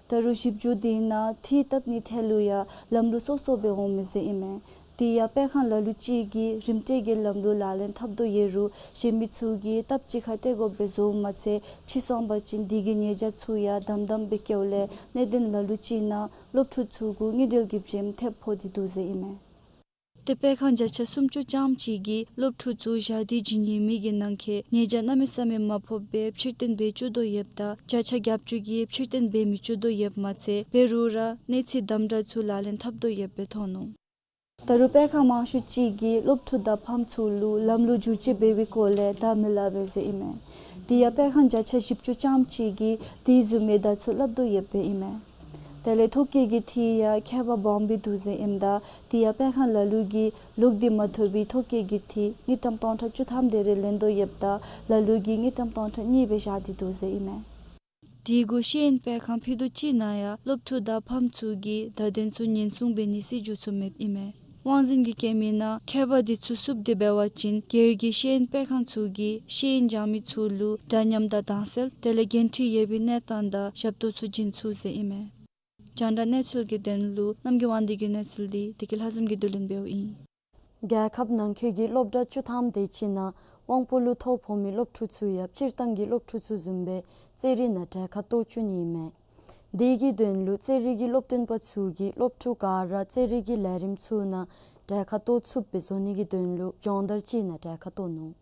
ད་རུང་ཞིབ་འཇུག་དེ་ནང་འཐུས་བཏབ་ནིའི་ཐད་ལུ་ཡང་ལམ་ལུགས་སོ་སོ་སྦེ་འོང་མས་ཟེར་ཨིན་མས། དེ་ཡང་སྤེལ་ཁང་ལ་ལུ་ཅིག་གིས་རིམ་སྤྲོད་ཀྱི་ལམ་ལུགས་ལག་ལེན་འཐབ་དོ་ཡོད་རུང་གཞན་མི་ཚུ་གིས་སྟབས་གཅིག་ཁར་སྤྲོད་དགོཔ་སྦེ་བཟོཝ་མ་ཚད་ཕྱིས་སོང་པ་ཅིན་དེ་གི་ཉེས་བྱ་ཚུ་ཡང་དམ་དམ་སྦེ་བཀལཝ་ལས་གནད་དོན་ལ་ལུ་ཅིག་ནང་སློབ་ཕྲུག་ཚུ་གུ་དངུལ་འབྲེལ་གྱི་བྱེམ་ཐེབས་ཕོག་སྟེ་འདུག་ཟེར་ཨིན་མས། ཏེ་སྤེལ་ཁང་བརྒྱ་ཆ་སུམ་ཅུ་ཙམ་ཅིག་གིས་སློབ་ཕྲུག་ཚུ་བཞག་སྟེ་བྱིན་ཡོད་མི་གི་ནང་འཁོད་ཉེས་བྱ་གནམ་མེད་ས་མེད་མ་ཕོགཔ་སྦེ་ཕྱིར་བཏོན་འབད་བཅུག་དོ་ཡོདཔ་ད་བརྒྱ་ཆ་བརྒྱད་ཅུ་གིས་ཕྱིར་བཏོན་འབད་མི་བཅུག་དོ་ཡོདཔ་མ་ཚད་འབད་རུང་ར་གནས་ཚུལ་དམ་དྲག་ཚུ་ལག་ལེན་འཐབ་དོ་ཡོདཔ་སྦེ་ཐོན་ནུག། ད་རུང་སྤེལ་ཁང་མང་ཤོས་ཅིག་གིས་སློབ་ཕྲུག་དང་ཕམ་ཚུ་ལུ་ལམ་ལུགས་བསྒྱུར་བཅོས་འབད་བའི་སྐོར་ལས་བརྡ་མི་སླབ་པས་ཟེར་ཨིན་མས། དེ་ཡང་སྤེལ་ཁང་བརྒྱ་ཆ་བཞི་བཅུ་ཙམ་ཅིག་གིས་དེ་བཟུམ་མའི་བརྡ་ཚུ་སླབ་དོ་ཡོདཔ་སྦེ་ཨིན་མས། དེ་ལས་ཐོ་བཀོད་ཀྱི་འཐུས་ཡང་ཁྱད་པར་སྦོམ་སྦེ་འདུག་ཟེར་ཨིནམ་ད་དེ་ཡང་སྤེལ་ཁང་ལ་ལུ་གིས་ལོག་སྟེ་མ་ཐོབ་པའི་ཐོ་བཀོད་ཀྱི་འཐུས་དངུལ་ཀྲམ་སྟོང་ཕྲག་བཅུ་ཐམ་དེ་རེ་ལེན་དོ་ཡོདཔ་ད་ལ་ལུ་གིས་དངུལ་ཀྲམ་སྟོང་ཕྲག་གཉིས་སྦེ་བཞག་སྟེ་འདུག་ཟེར་ཨིན་མས། དེ་གུ་ཤེས་ཡོན་སྤེལ་ཁང་ཕུད་རྡོག་གཅིག་ནང་ཡང་སློབ་ཕྲུག་དང་ཕམ་ཚུ་གི་བརྡ་དོན་ཚུ་ཉེན་སྲུང་འབད་ནིའི་སྲིད་བྱུས་ཚུ་མེདཔ་ཨིན་མས། དབང་འཛིན་གྱིས་བཀོད་མིའི་ནང་ཁྱད་པར་དེ་ཚུ་བསུབ་སྟེ་འབད་བ་ཅིན་སྒེར་གྱི་ཤེས་ཡོན་སྤེལ་ཁང་ཚུ་གིས་ཤེས་ཡོན་སྦྱང་མི་ཚུ་ལུ་འདྲ་མཉམ་དང་དྭངས་གསལ་དེ་ལས་འགན་འཁྲི་ཡོད་པའི་གནས་སྟངས་དང་ཞབས་ཏོག་ཚུ་བྱིན་ཚུགས་ཟེར་ཨིན་མས། རྒྱང་བསྒྲགས་གནས་ཚུལ་གྱི་དོན་ལུ་རྣམ་རྒྱལ་དབང་འདུས་ཀྱི་གནས་ཚུལ་འདི་བདེ་སྐྱིད་ལྷ་འཛོམས་ཀྱིས་བསྡུ་ལེན་འབདཝ་ཨིན། རྒྱལ་ཁབ་ནང་འཁོད་ཀྱི་སློབ་གྲྭ་བཅུ་ཐམ་དེ་ཅིག་ནང་དབང་པོ་ལུ་ཐོ་ཕོག་མི་སློབ་ཕྲུག་ཚུ་ཡང་སྤྱིར་བཏང་གི་སློབ་ཕྲུག་ཚུ་བཟུམ་སྦེ་རྩེད་རིགས་ནང་གྲལ་ཁར་གཏོགས་བཅུག་ནི་ཨིན་མས། དེ་གི་དོན་ལུ་རྩེད་རིགས་ཀྱི་སློབ་སྟོན་པ་ཚུ་གིས་སློབ་ཕྲུག་ག་ར་རྩེད་རིགས་ཀྱི་ལས་རིམ་ཚུ་ནང་གྲལ་ཁར་གཏོགས་ཚུགསཔ་སྦེ་བཟོ་ནི་གི་དོན་ལུ་སྦྱོང་བརྡར་ཅིག་ནང་གྲལ་ཁར་གཏོགས་ནུག།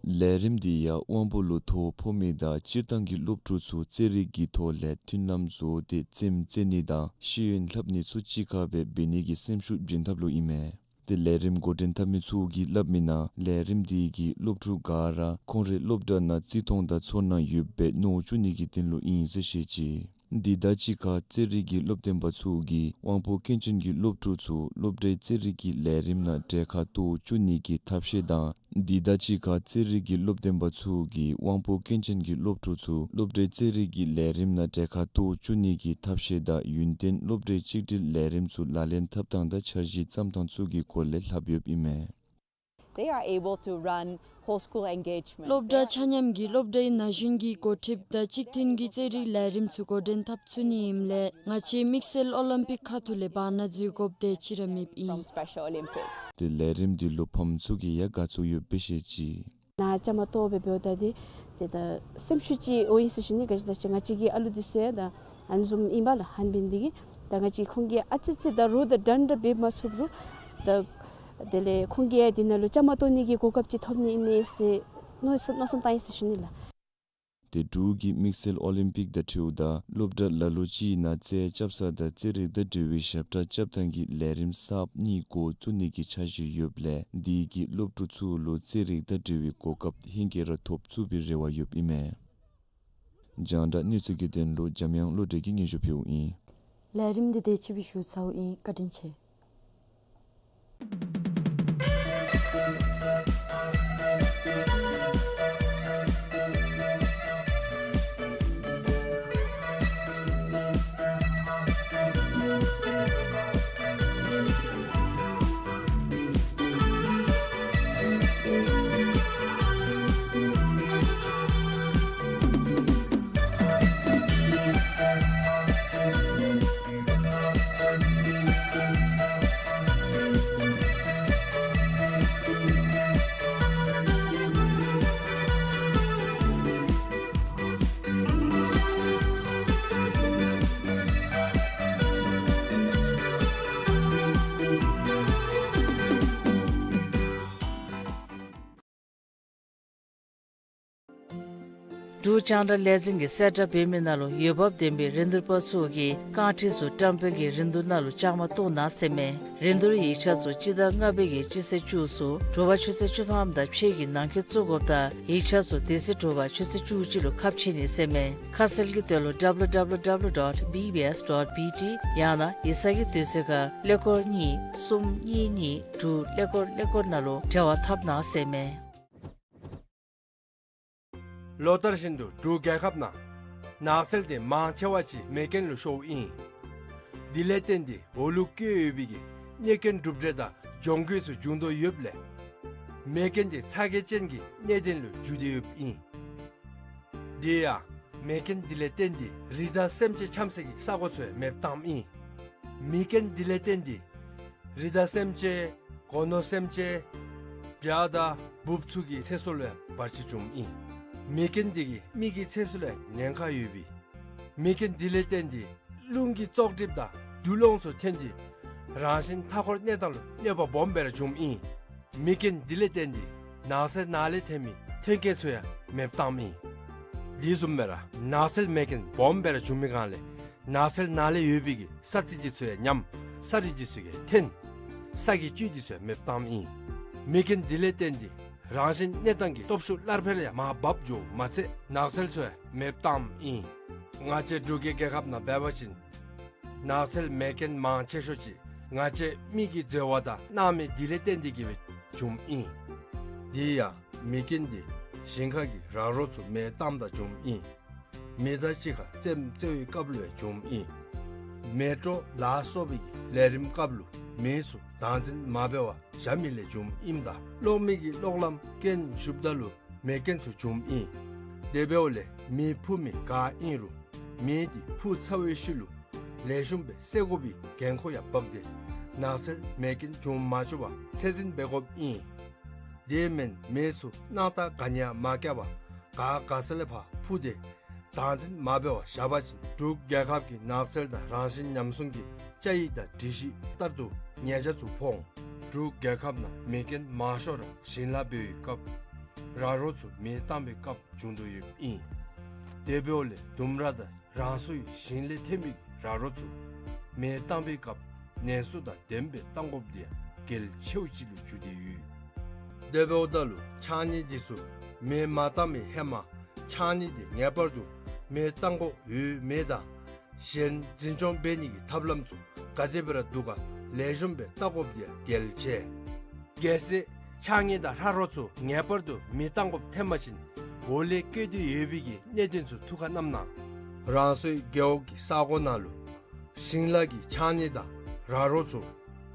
ལས་རིམ་འདི་ཡང་དབང་པོ་ལུ་ཐོ་ཕོག་མི་དང་སྤྱིར་བཏང་གི་སློབ་ཕྲུག་ཚུ་རྩེད་རིགས་ཀྱི་ཐོག་ལས་མཐུན་ལམ་བཟོ་སྟེ་རྩེདམོ་རྩེ་ནི་དང་ཤེས་ཡོན་ལྷབ་ནི་ཚུ་གཅིག་ཁར་སྦེ་འབད་ནི་གི་སེམས་ཤུགས་བྱིན་ཐབས་ལུ་ཨིན་མས། ཏེ་ལས་རིམ་འགོ་འདྲེན་འཐབ་མི་ཚུ་གིས་སླབ་མི་ནང་ལས་རིམ་འདི་གིས་སློབ་ཕྲུག་ག་ར་ཁོང་རའི་སློབ་གྲྭ་ནང་བརྩི་མཐོང་དང་ཚོར་སྣང་ཡོདཔ་སྦེ་མནོ་བཅུག་ནི་གི་དོན་ལུ་ཨིན་ཟེར་བཤད་ཅི། འདི་དང་གཅིག་ཁར་རྩེད་རིགས་ཀྱི་སློབ་སྟོན་པ་ཚུ་གིས་དབང་པོ་སྐྱོན་ཅན་གྱི་སློབ་ཕྲུག་ཚུ་སློབ་གྲྭའི་རྩེད་རིགས་ཀྱི་ལས་རིམ་ནང་གྲལ་ཁར་གཏོགས་བཅུག་ནི་གི་ཐབས་ཤེས་དང་འདི་དང་གཅིག་ཁར་རྩེད་རིགས་ཀྱི་སློབ་སྟོན་པ་ཚུ་གིས་དབང་པོ་སྐྱོན་ཅན་གྱི་སློབ་ཕྲུག་ཚུ་སློབ་གྲྭའི་རྩེད་རིགས་ཀྱི་ལས་རིམ་ནང་གྲལ་ཁར་གཏོགས་བཅུག་ནི་གི་ཐབས་ཤེས་དང་ཡུན་བརྟན་སློབ་གྲྭའི་གཅིག་སྒྲིལ་ལས་རིམ་ཚུ་ལག་ལེན་འཐབ་ཐངས་དང་འཆར་གཞི་བརྩམ་ཐངས་ཚུ་གི་སྐོར་ལས་ལྷབ་ཡོདཔ་ཨིན་མས། They are able to run whole school engagement. སློབ་གྲྭ་ཆ་མཉམ་གྱི་སློབ་གྲྭའི་ན་གཞོན་གྱི་འགོ་ཁྲིདཔ་དང་གཅིག་མཐུན་གྱི་རྩེད་རིགས་ལས་རིམ་ཚུ་འགོ་འདྲེན་འཐབ་ཚུགས་ནི་ཨིནམ་ལས་ང་བཅས་དམིགས་བསལ་ཨོ་ལིམ་པིག་ཁ་ཐུག་ལས་བར་ན་འཛུལ་དགོཔ་དེ་ཅིག་ར་མེདཔ་ཨིན། From Special Olympics. ཏེ་ལས་རིམ་འདི་ལུ་ཕམ་ཚུ་གིས་ཡང་དགའ་ཚོར་ཡོདཔ་སྦེ་བཤད་ཅི། ནཱ་བཅའ་མར་གཏོགས་སྦེ་འབདཝ་ད་འདི་ཏེ་ད་སེམས་ཤུགས་ཅིག་འོང་ཡི་ཟེར་ཞུ་ནི། ག་ཅི་ད་ཅི་ང་བཅས་ཀྱི་ཨ་ལུ་འདི་ཚུ་ཡང་ད་ཨ་ནི་བཟུམ་ཨིན་པས་ལགས། ཧན་པིན་འདི་གིས་ད་ང་བཅས་ཁོང་གིས་ཨ་ཙི་ཙི་ད་རོགས་དང་འདྲན་འདྲ་འབད་མ་ཚུགས་རུང་ད་དེ་ལས་ཁོང་གིས་ཡང་འདི་ནང་ལུ་བཅའ་མར་གཏོགས་ནི་གི་གོ་སྐབས་ཅིག་ཐོབ་ནི་ཨིན་མས་ཟེར་མནོ་བསམ་མནོ་བསམ་བཏང་ཡི་ཟེར་ཞུ་ནི་ལགས། ཏེ་འབྲུག་གི་དམིགས་བསལ་ཨོ་ལིམ་པིག་དང་འཁྲིལཝ་ད་སློབ་གྲྭ་ལ་ལུ་ཅིག་ནང་རྩེད་རྐྱབ་ས་དང་རྩེད་རིགས་དང་འབྲེལ་བའི་ཞབས་ཁྲ་རྐྱབ་ཐངས་ཀྱི་ལས་རིམ་གསརཔ་གཉིས་འགོ་བཙུགས་ནི་གི་འཆར་གཞི་ཡོདཔ་ལས་འདི་གིས་སློབ་ཕྲུག་ཚུ་ལུ་རྩེད་རིགས་དང་འབྲེལ་བའི་གོ་སྐབས་ཧེང་སྐལ་ར་ཐོབ་ཚུགས་པའི་རེ་བ་ཡོདཔ་ཨིན་མས། རྒྱང་བསྒྲགས་གནས་ཚུལ་གྱི་དོན་ལུ་འཇམ་དབྱངས་བློ་གྲོས་ཀྱིས་སྙན་ཞུ་ཕུལཝ་ཨིན། ལས་རིམ་འདི་དེ་ཅིག་སྦེ་ཞུ་ཚརཝ་ཨིན། བཀའ་དྲིན་ཆེ། འབྲུག་རྒྱང་བསྒྲགས་ལས་འཛིན་གྱིས་གསལ་བསྒྲགས་འབད་མི་ནང་ལུ་འོས་འབབ་ལྡན་པའི་རིན་བསྡུར་པ་ཚུ་གིས་རྐང་ཁྲི་ཚུ་བཀྲམ་སྤེལ་གྱི་རིན་བསྡུར་ནང་ལུ་བཅའ་མར་གཏོགས་གནང་ཟེར་མས། རིན་བསྡུར་ཡིག་ཆ་ཚུ་སྤྱི་ཟླ་ལྔ་པའི་གི་སྤྱི་ཚེས་བཅུ་གསུམ་དྲོ་པ་ཆུ་ཚོད་བཅུ་ཐམ་དང་ཕྱེད་ཀྱི་ནང་འཁོད་བཙུགས་དགོཔ་དང་ཡིག་ཆ་ཚུ་དེ་ཚེ་དྲོ་པ་ཆུ་ཚོད་བཅུ་གཅིག་ལུ་ཁ་ཕྱེ་ནི་ཟེར་མས། ཁ་གསལ་གྱི་དོན་ལུ་ཌབ་ལུ་ཌབ་ལུ་ཌབ་ལུ་ཌོཊ་བི་བི་ཨེསི་ཌོཊ་བི་ཊི་ཡང་ན་ཡིག་ཚང་གི་དུས་ཚོད་ཁར་ཀླད་ཀོར་གཉིས་གསུམ་གཉིས་གཉིས་དྲུག་ཀླད་ཀོར་ཀླད་ཀོར་ནང་ལུ་འབྲེལ་བ་འཐབ་གནང་ཟེར་མས། ལོ་ལྟར་བཞིན་དུ་འབྲུག་རྒྱལ་ཁབ་ནང་ནགས་ཚལ་དེ་མང་ཆེ་བ་ཅིག་མེ་རྐྱེན་ལུ་ཤོརཝ་ཨིན། དེ་ལས་བརྟེན་ཏེ་འོ་ལུ་བཀོད་ཡོད་པའི་གི་གནོད་སྐྱོན་གྲུབ་འབྲས་དང་གྱོང་གུད་ཚུ་འབྱུང་དོ་ཡོདཔ་ལས་མེ་རྐྱེན་དེ་ཚ་གྱང་ཅན་གྱི་གནད་དོན་ལུ་འགྱུར་ཏེ་ཡོདཔ་ཨིན། དེ་ཡང་མེ་རྐྱེན་དེ་ལས་བརྟེན་ཏེ་རི་དྭགས་སེམས་ཅན་འཁྱམས་སའི་གི་ས་གོ་ཚུ་ཡང་མེདཔ་བཏངམ་ཨིན། མེ་རྐྱེན་དེ་ལས་བརྟེན་ཏེ་རི་དྭགས་སེམས་ཅན་སྒོ་ནོར་སེམས་ཅན་བྱ་དང་འབུཔ་ཚུ་གི་ཚེ་སྲོག་ལུ་ཡང་བར་ཆད་བྱུངམ་ཨིན། མེ་རྐྱེན་དེ་གིས་མི་གི་ཚེ་སྲོག་ལུ་ཡང་ཉེན་ཁ་ཡོད་པས། མེ་རྐྱེན་དེ་ལས་བརྟེན་ཏེ་རླུང་གི་བཙོག་གྲིབ་དང་རྡུལ་སློངས་ཚུ་ཐོན་ཏེ་རང་བཞིན་མཐའ་འཁོར་གནས་སྟངས་ལུ་གནོད་པ་སྦོམ་སྦེ་ར་འབྱུངམ་ཨིན། མེ་རྐྱེན་དེ་ལས་བརྟེན་ཏེ་ནགས་ཚལ་ནང་ལས་ཐོན་མི་ཐོན་སྐྱེད་ཚུ་ཡང་མེདཔ་བཏངམ་ཨིན། དེ་བཟུམ་སྦེ་ར་ནགས་ཚལ་མེ་རྐྱེན་སྦོམ་སྦེ་ར་འབྱུང་མི་སྒང་ལས་ནགས་ཚལ་ནང་ལས་ཡོད་པའི་གི་ས་རྩི་དེ་ཚུ་ཡང་ཉམས། ས་རུད་དེ་ཚུ་གིས་ཐོན། ས་གི་བཅུད་དེ་ཚུ་ཡང་མེདཔ་བཏངམ་ཨིན། མེ་རྐྱེན་དེ་ལས་བརྟེན་ཏེ་རང་བཞིན་གནས་སྟངས་ཀྱི་སྟོབས་ཤུགས་སླར་འཕེལ་ཡང་མར་བབས་འགྱོཝ་མ་ཚད་ནགས་ཚལ་ཚུ་ཡང་མེདཔ་བཏངམ་ཨིན། ང་བཅས་འབྲུག་གི་རྒྱལ་ཁབ་ནང་འབད་བ་ཅིན་ནགས་ཚལ་མེ་རྐྱེན་མང་ཆེ་ཤོས་ཅིག་ང་བཅས་མི་གི་འཛོལ་བ་དང་སྣང་མེད་དེ་ལས་བརྟེན་ཏེ་གིས་སྦེ་འབྱུངམ་ཨིན། དེ་ཡང་མེ་རྐྱེན་དེ་ཞིང་ཁ་གི་ར་རོ་ཚུ་མེ་བཏངམ་ད་འབྱུངམ་ཨིན། མི་དང་གཅིག་ཁར་རྩེདམོ་རྩེ་བའི་སྐབས་ལུ་ཡང་འབྱུངམ་ཨིན། མེ་སྤྲོ་ལ་སོགས་པའི་གི་ལས་རིམ་སྐབས་ལུ་མེ་ཚུ་བདག་འཛིན་མ་འབད་བར་བཞག་མི་ལས་འབྱུངམ་ཨིནམ་ད་གློག་མེ་གི་གློག་ལམ་རྐྱེན་ཞུགསཔ་ད་ལུ་མེ་རྐྱེན་ཚུ་འབྱུངམ་ཨིན། དེ་འབདཝ་ལས་མེ་འཕུ་མི་ག་ཨིན་རུང་མེ་དེ་འཕུ་ཚར་བའི་ཤུལ་ལུ་ལེགས་ཤོམ་སྦེ་སེལ་དགོ་པའི་འགན་ཁུར་ཡང་འབག་སྟེ་ནགས་ཚལ་མེ་རྐྱེན་འབྱུང་མ་བཅུག་པར་ཚད་འཛིན་འབད་དགོཔ་ཨིན། དེ་མེན་མེ་ཚུ་སྣང་བཏགས་ག་ནི་ཡང་མ་བཀལ་བར་ག་ག་ས་ལས་ཕར་འཕུ་སྟེ་བདག་འཛིན་མ་འབད་བར་བཞག་པ་ཅིན་འབྲུག་རྒྱལ་ཁབ་ཀྱི་ནགས་ཚལ་དང་རང་བཞིན་ཉམས་སྲུང་གི་བཅའ་ཡིག་དང་སྒྲིག་གཞི་ལྟར་དུ་ཉེས་ཆད་ཚུ་ཕོག་འོང་། འབྲུག་རྒྱལ་ཁབ་ནང་མེ་རྐྱེན་མང་ཤོས་ར་ཞིང་ལཱ་འབད་བའི་སྐབས་ ར་རོ་ཚུ་མེ་བཏང་པའི་སྐབས་བྱུང་དོ་ཡོདཔ་ཨིན། དེ་འབདཝ་ལས་ལྡུམ་ར་དང་རང་སོའི་ཞིང་ལས་ཐོན་མི་གི་ར་རོ་ཚུ་མེ་བཏང་པའི་སྐབས་ནད་གསོ་དང་ལྡནམ་སྦེ་བཏང་དགོཔ་འདི་ཡང་གལ་ཆེཝ་ཅིག་ལུ་གྱུར་ཏེ་ཡོད། དེ་འབདཝ་ད་ལུ་ཕྱགས་སྙིགས་འདི་ཚུ་མེ་མ་བཏང་མི་ཧེ་མ་ཕྱགས་སྙིགས་འདི་ངེས་པར་དུ་མེ་བཏང་དགོཔ་ཡོད་མེད་དང་གཞན་འཛིན་སྐྱོང་འབད་ནི་གི་ཐབས་ལམ་ཚུ་ག་དེ་སྦེ་ར་འདུག་ག་ལེགས་ཤོམ་སྦེ་བལྟ་དགོཔ་འདི་ཡང་གལ་ཆེ། གལ་སྲིད་ཕྱགས་སྙིགས་དང་ར་རོ་ཚུ་ངེས་པར་དུ་མེ་བཏང་དགོཔ་ཐོན་པ་ཅིན་འོག་ལས་བཀོད་དེ་ཡོད་པའི་གི་གནད་དོན་ཚུ་ཐུགས་ཁར་བསྣམ་གནང་། རང་སོའི་རྒེད་འོག་གི་ས་གོ་ནང་ལུ་ཞིང་ལཱ་གི་ཕྱགས་སྙིགས་དང་ར་རོ་ཚུ་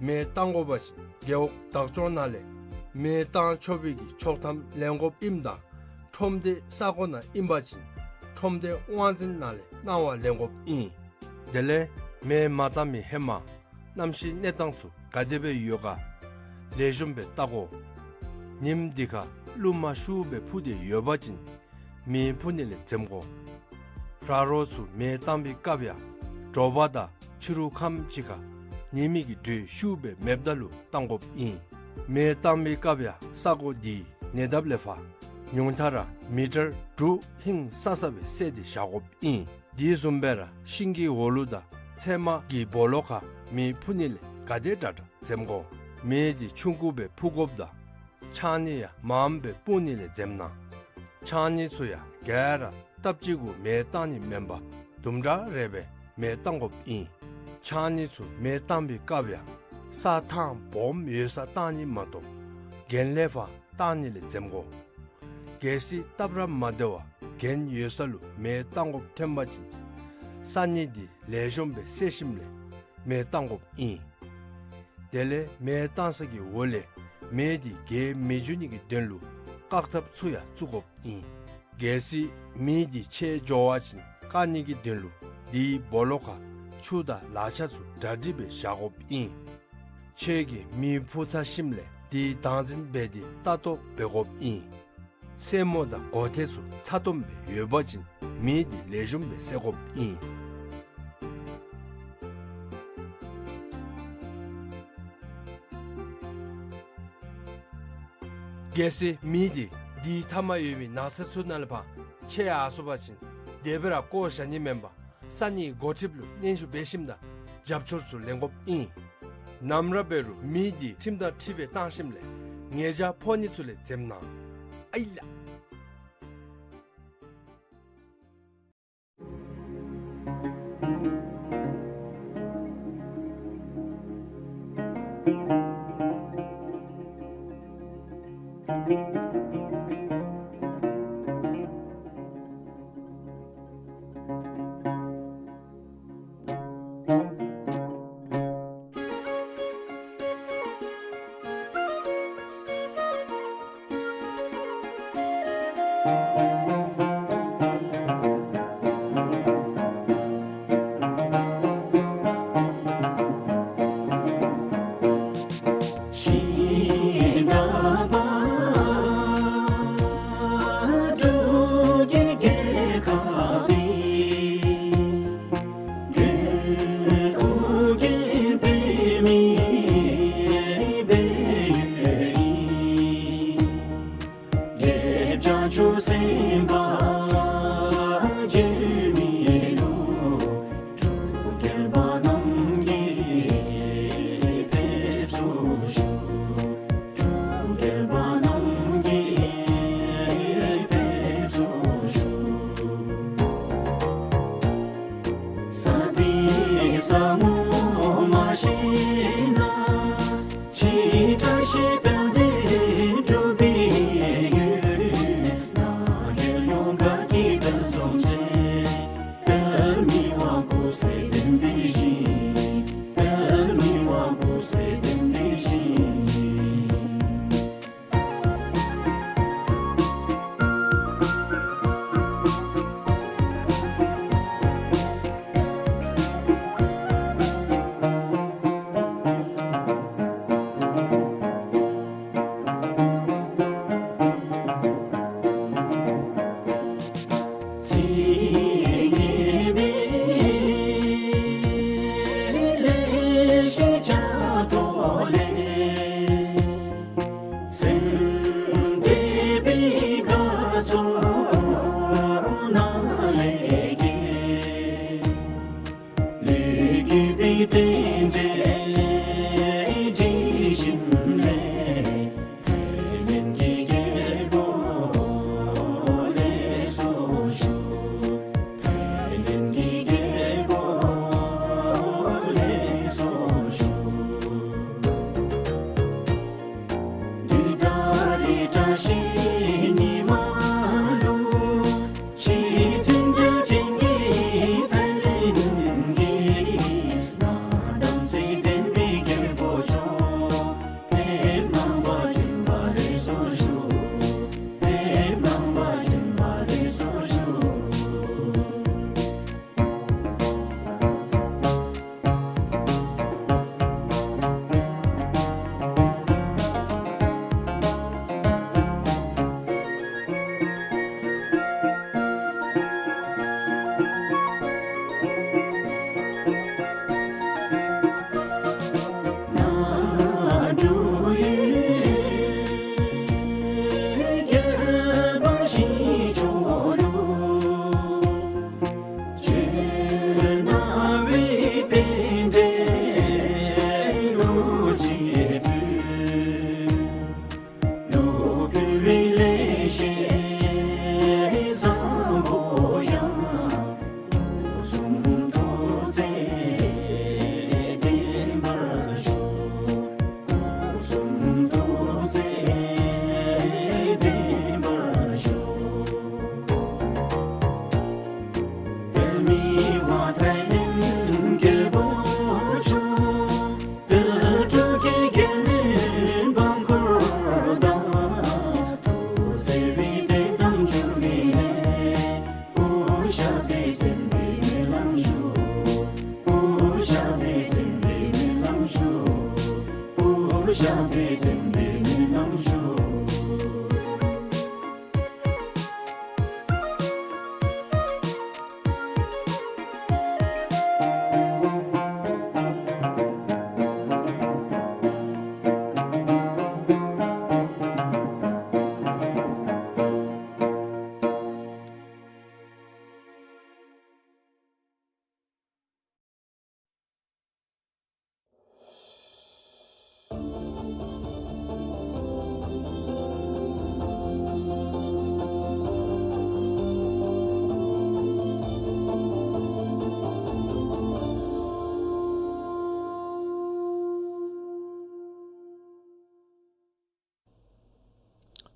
མེ་བཏང་དགོ་པ་ཅིན་རྒེད་འོག་བདག་སྐྱོང་ནང་ལས་མེ་བཏང་ཆོག་པའི་གི་ཆོག་ཐམ་ལེན་དགོཔ་ཨིནམ་དང་ཁྲོམ་སྡེ་ས་གོ་ནང་ཨིན་པ་ཅིན་ཁྲོམ་སྡེ་དབང་འཛིན་ནང་ལས་གནང་བ་ལེན་དགོཔ་ཨིན། དེ་ལས་མེ་མ་བཏང་མི་ཧེ་མ་གནམ་གཤིས་གནས་སྟངས་ཚུ་ག་དེ་སྦེ་ཡོད་ག་ལེགས་ཤོམ་སྦེ་བལྟ་དགོ། ཉིནམ་འདི་ཁར་རླུང་མ་ཤུགས་སྦེ་འཕུ་སྟེ་ཡོད་པ་ཅིན་མེ་འཕུ་ནི་ལས་འཛེམ་དགོ། ར་རོ་ཚུ་མེ་བཏང་པའི་སྐབས་ཡང་དྲོ་པ་དང་ཕྱི་རུ་ཁམས་ཅིག་ཁར་ཉི་མའི་གི་འགྲོས་ཤུགས་སྦེ་མེདཔ་ད་ལུ་བཏང་དགོཔ་ཨིན། མེ་བཏང་པའི་སྐབས་ཡང་ས་གོ་འདི་ཉེ་འདབས་ལས་ཕར་ཉུང་མཐའ་ར་མི་ཊར་དྲུག་ཧིང་སང་ས་སྦེ་བསལ་ཏེ་བཞག་དགོཔ་ཨིན། དེ་བཟུམ་སྦེ་ར་ཤིང་གི་འོག་ལུ་དང་ཚལ་མ་གི་སྦོ་ལོགས་ཁར་མེ་འཕུ་ནི་ལས་ག་དེ་དྲག་དྲག་འཛེམ་དགོ། མེ་འདི་ཆུང་ཀུ་སྦེ་འཕུ་དགོཔ་དང་ཕྱགས་སྙིགས་ཡང་མངམ་སྦེ་སྤུངས་ནི་ལས་འཛེམ་གནང་། ཕྱགས་སྙིགས་ཚུ་ཡང་ག་ར་སྟབས་གཅིག་གུ་མེ་བཏང་ནི་མེན་པར་དུམ་གྲ་རེ་སྦེ་མེ་བཏང་དགོཔ་ཨིན། ཕྱགས་སྙིགས་ཚུ་མེ་བཏང་པའི་སྐབས་ཡང་ས་ཐང་སྦོམ་ཡོད་སར་བཏང་ནི་མ་གཏོགས་གྱེན་ལས་ཕར་བཏང་ནི་ལས་འཛེམ་དགོ། གལ་སྲིད་སྟབས་ར་མ་བདེ་བར་གྱེན་ཡོད་ས་ལུ་མེ་བཏང་དགོཔ་ཐོན་པ་ཅིན་ས་སྙིགས་འདི་ལེགས་ཤོམ་སྦེ་བསལ་ཞིནམ་ལས་མེ་བཏང་དགོཔ་ཨིན། དེ་ལས་མེ་བཏང་ས་གི་འོག་ལས་མེ་འདི་རྒྱས་མི་འགྱོ་ནི་གི་དོན་ལུ་བཀག་ཐབས་ཚུ་ཡང་བཙུགས་དགོཔ་ཨིན། གལ་སྲིད་མེ་འདི་ཆད་འགྱོ་བ་ཅིན་བཀག་ནི་གི་དོན་ལུ་དེའི་སྦོ་ལོགས་ཁར་ཆུ་དང་ལག་ཆ་ཚུ་གྲ་སྒྲིག་སྦེ་བཞག་དགོཔ་ཨིན། ཁྱོད་ཀྱིས་མེ་འཕུ་ཚར་ཞིནམ་ལས་དེའི་བདག་འཛིན་འབད་དེ་ལྟ་རྟོག་འབད་དགོཔ་ཨིན། སེན་མོ་དང་སྒོ་ཐེལ་ཚུ་ཚ་ཏོམ་སྦེ་ཡོད་པ་ཅིན་མེ་འདི་ལེགས་ཤོམ་སྦེ་བསད་དགོཔ་ཨིན། གལ་སྲིད་མེ་འདི་དེའི་མཐའ་མར་ཡོད་པའི་ནགས་ཚལ་ཚུ་ནང་ལས་ཕར་ཆད་ཡར་སོང་པ་ཅིན་དེ་སྦེ་ར་བཀོ་བཞག་ནི་མེན་པར་ས་གནས་འགོ་ཁྲིདཔ་ལུ་སྙན་ཞུ་འབད་ཞིནམ་ད་རྒྱབ་སྐྱོར་ཚུ་ལེན་དགོཔ་ཨིན། ནམ་ར་འབད་རུང་མེ་འདི་ཁྲིམས་དང་འཁྲིལ་སྦེ་བཏང་ཞིནམ་ལས་ཉེས་བྱ་ཕོག་ནི་ཚུ་ལས་འཛེམ་གནང་། ཨའི་ལགས།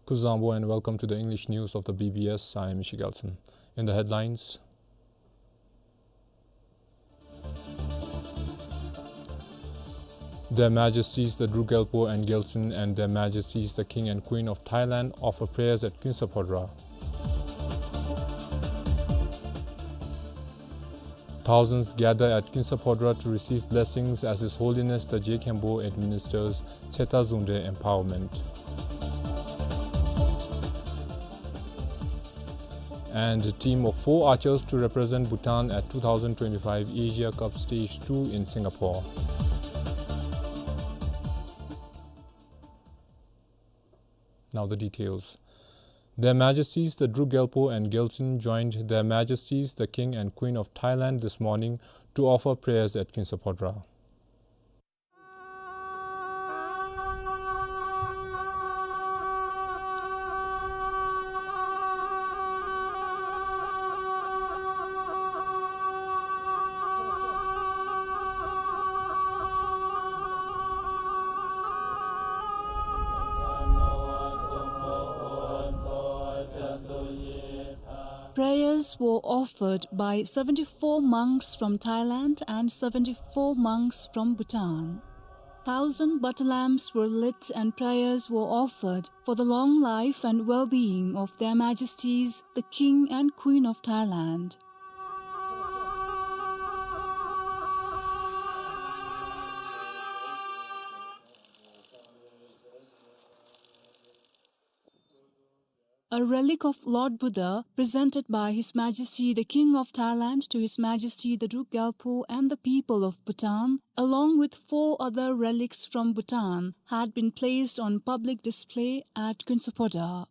Kuzuzangpo and welcome to the English news of the B B S. I am Ishi Gelson. In the headlines, Their Majesties the Druk Gyalpo and Gyaltsuen and Their Majesties the King and Queen of Thailand offer prayers at Kuensaphodra. Thousands gather at Kuensaphodra to receive blessings as His Holiness the Je Khenpo administers Tseta Zungde empowerment. And a team of four archers to represent Bhutan at two thousand twenty-five Asia Cup Stage two in Singapore. Now the details. Their Majesties the Druk Gyalpo and Gyaltsuen joined Their Majesties the King and Queen of Thailand this morning to offer prayers at Kuensaphodra. Prayers were offered by seventy-four monks from Thailand and seventy-four monks from Bhutan. Thousand butter lamps were lit and prayers were offered for the long life and well-being of Their Majesties the King and Queen of Thailand. A relic of Lord Buddha presented by His Majesty the King of Thailand to His Majesty the Druk Gyalpo and the people of Bhutan, along with four other relics from Bhutan, had been placed on public display at Kuensaphodra.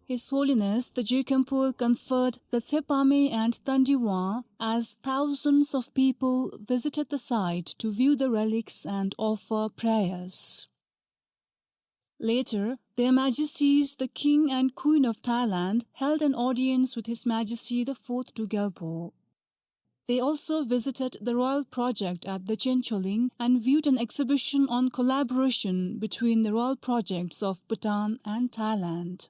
His Holiness the Je Khenpo conferred the Tshepame and Tandi Wang as thousands of people visited the site to view the relics and offer prayers. Later, Their Majesties the King and Queen of Thailand held an audience with His Majesty the Fourth Druk Gyalpo. They also visited the Royal Project at Degyen Tshogyen and viewed an exhibition on collaboration between the royal projects of Bhutan and Thailand.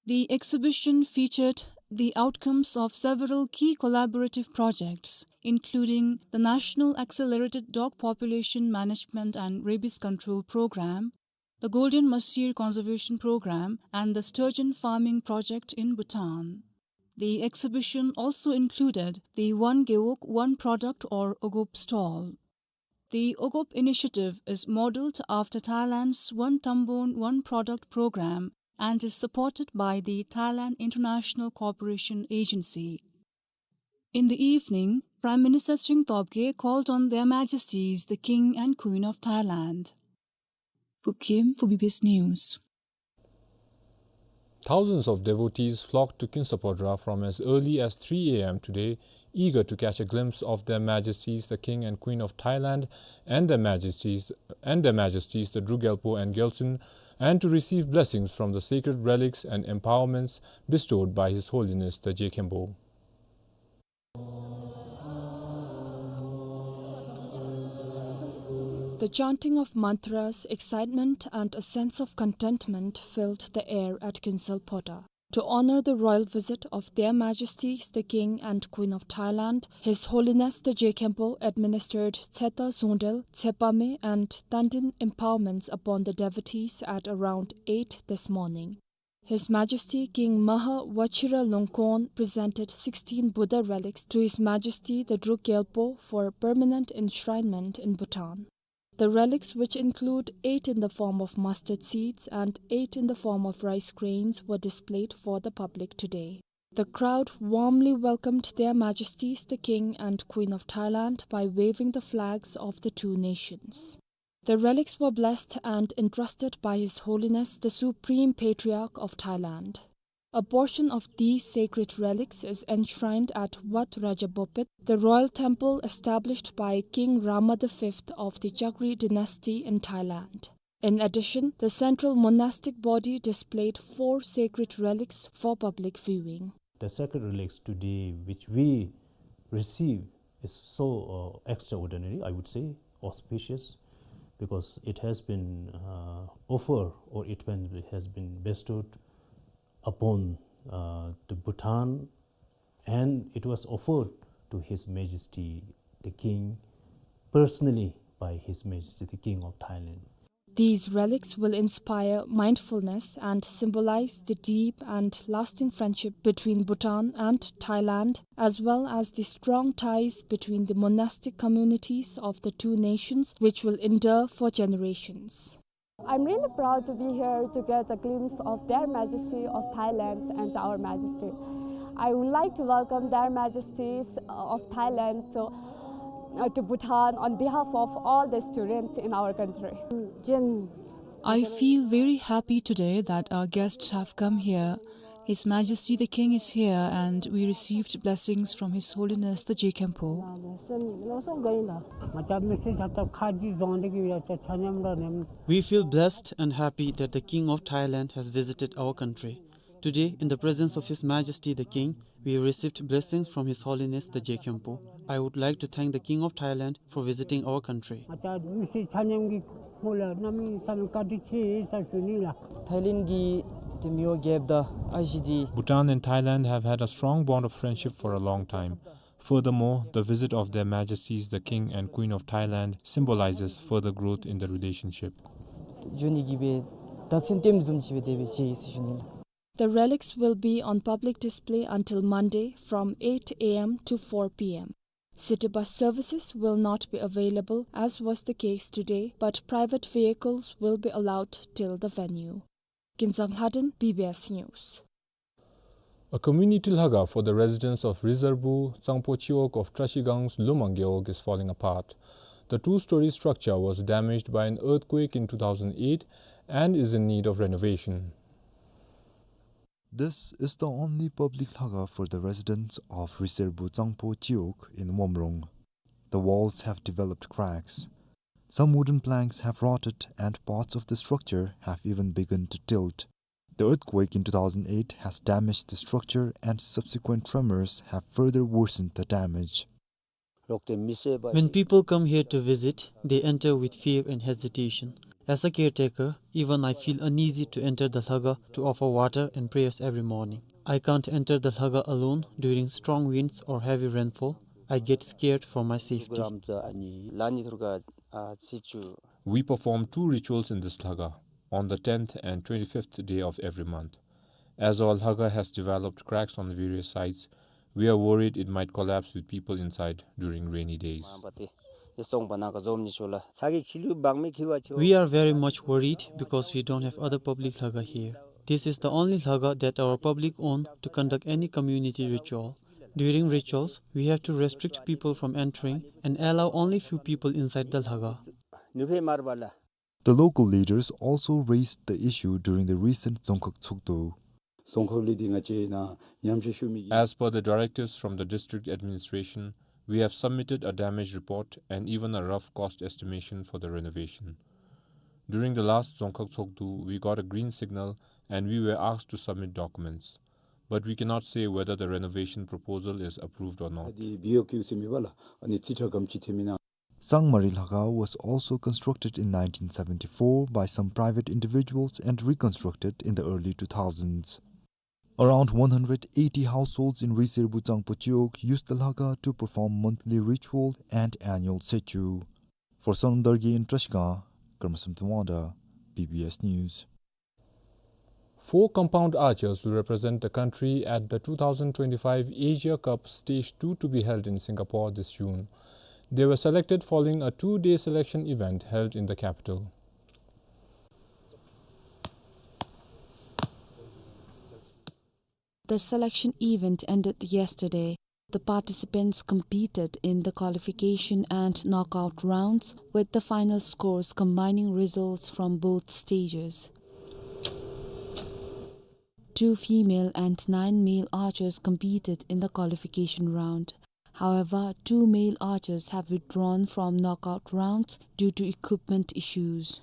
The exhibition featured the outcomes of several key collaborative projects, including the National Accelerated Dog Population Management and Rabies Control Program, the Golden Mahseer Conservation Program, and the Sturgeon Farming Project in Bhutan. The exhibition also included the One Gewog, One Product or Ogop stall. The Ogop initiative is modeled after Thailand's One Tambon, One Product program and is supported by the Thailand International Cooperation Agency. In the evening, Prime Minister Tshering Tobgay called on Their Majesties the King and Queen of Thailand. Phub Khem for B B S News. Thousands of devotees flocked to Khinsapodra from as early as three A M today, eager to catch a glimpse of Their Majesties the King and Queen of Thailand and Their Majesties, and Their Majesties the Druk Gyalpo and Gyaltsuen, and to receive blessings from the sacred relics and empowerments bestowed by His Holiness the Je Khenpo. The chanting of mantras, excitement, and a sense of contentment filled the air at Khinsapodra. To honor the royal visit of Their Majesties the King and Queen of Thailand, His Holiness the Je Khenpo administered Tseta Zungdrel, Tshepame, and Tandin empowerments upon the devotees at around eight this morning. His Majesty King Maha Vajiralongkorn presented sixteen Buddha relics to His Majesty the Druk Gyalpo for permanent enshrinement in Bhutan. The relics, which include eight in the form of mustard seeds and eight in the form of rice grains, were displayed for the public today. The crowd warmly welcomed Their Majesties the King and Queen of Thailand by waving the flags of the two nations. The relics were blessed and entrusted by His Holiness the Supreme Patriarch of Thailand. A portion of these sacred relics is enshrined at Wat Rajabopet, the royal temple established by King Rama the Fifth of the Chakri dynasty in Thailand. In addition, the central monastic body displayed four sacred relics for public viewing. The sacred relics today which we receive is so, uh, extraordinary, I would say, auspicious, because it has been, uh, offered, or it has been bestowed upon, uh, the Bhutan, and it was offered to His Majesty the King personally by His Majesty the King of Thailand. These relics will inspire mindfulness and symbolize the deep and lasting friendship between Bhutan and Thailand, as well as the strong ties between the monastic communities of the two nations, which will endure for generations. I'm really proud to be here to get a glimpse of Their Majesty of Thailand and Our Majesty. I would like to welcome Their Majesties, uh, of Thailand to, uh, to Bhutan on behalf of all the students in our country. I feel very happy today that our guests have come here. His Majesty the King is here, and we received blessings from His Holiness the Je Khenpo. We feel blessed and happy that the King of Thailand has visited our country. Today, in the presence of His Majesty the King, we received blessings from His Holiness the Je Khenpo. I would like to thank the King of Thailand for visiting our country. Thailand གྱི་དེ་མི་འོ་རྒྱལཔོ་དང་ཨ་ཞེ་འདི། Bhutan and Thailand have had a strong bond of friendship for a long time. Furthermore, the visit of Their Majesties the King and Queen of Thailand symbolizes further growth in the relationship. འགྱོ་ནི་གི་སྦེ་བརྡ་མཚོན་སྟོནམ་བཟུམ་ཅིག་སྦེ་དེ་སྦེ་མཇལ་ཡི་ཟེར་ཞུ་ནི་ལགས། The relics will be on public display until Monday from eight A M to four P M. City bus services will not be available, as was the case today, but private vehicles will be allowed till the venue. Kinzang Lhaden, B B S News. A community lhaga for the residents of Rizarbu Tsangpo Chiwog of Trashigang's Lumang Gewog is falling apart. The two-story structure was damaged by an earthquake in two thousand eight and is in need of renovation. This is the only public lhaga for the residents of Rizarbu Tsangpo Chiwog in Womrong. The walls have developed cracks. Some wooden planks have rotted and parts of the structure have even begun to tilt. The earthquake in two thousand eight has damaged the structure, and subsequent tremors have further worsened the damage. When people come here to visit, they enter with fear and hesitation. As a caretaker, even I feel uneasy to enter the lhaga to offer water and prayers every morning. I can't enter the lhaga alone during strong winds or heavy rainfall. I get scared for my safety. We perform two rituals in this lhaga, on the tenth and twenty-fifth day of every month. As our lhaga has developed cracks on various sides, we are worried it might collapse with people inside during rainy days. We are very much worried because we don't have other public lhaga here. This is the only lhaga that our public own to conduct any community ritual. During rituals, we have to restrict people from entering and allow only few people inside the lhaga. The local leaders also raised the issue during the recent Dzongkhag Tshogdu. As per the directives from the district administration, we have submitted a damage report and even a rough cost estimation for the renovation. During the last Dzongkhag Tshogdu, we got a green signal and we were asked to submit documents. But we cannot say whether the renovation proposal is approved or not. Sangmari Lhaga was also constructed in nineteen seventy-four by some private individuals and reconstructed in the early two thousands. Around one hundred eighty households in Riserbu Tsangpo Chiwog use the Lhaga to perform monthly ritual and annual Tsechu. For Sonam Dargay in Trashigang, Karmasam Tangwangda, B B S News. Four compound archers will represent the country at the two thousand twenty-five Asia Cup Stage two to be held in Singapore this June. They were selected following a two-day selection event held in the capital. The selection event ended yesterday. The participants competed in the qualification and knockout rounds, with the final scores combining results from both stages. Two female and nine male archers competed in the qualification round. However, two male archers have withdrawn from knockout rounds due to equipment issues.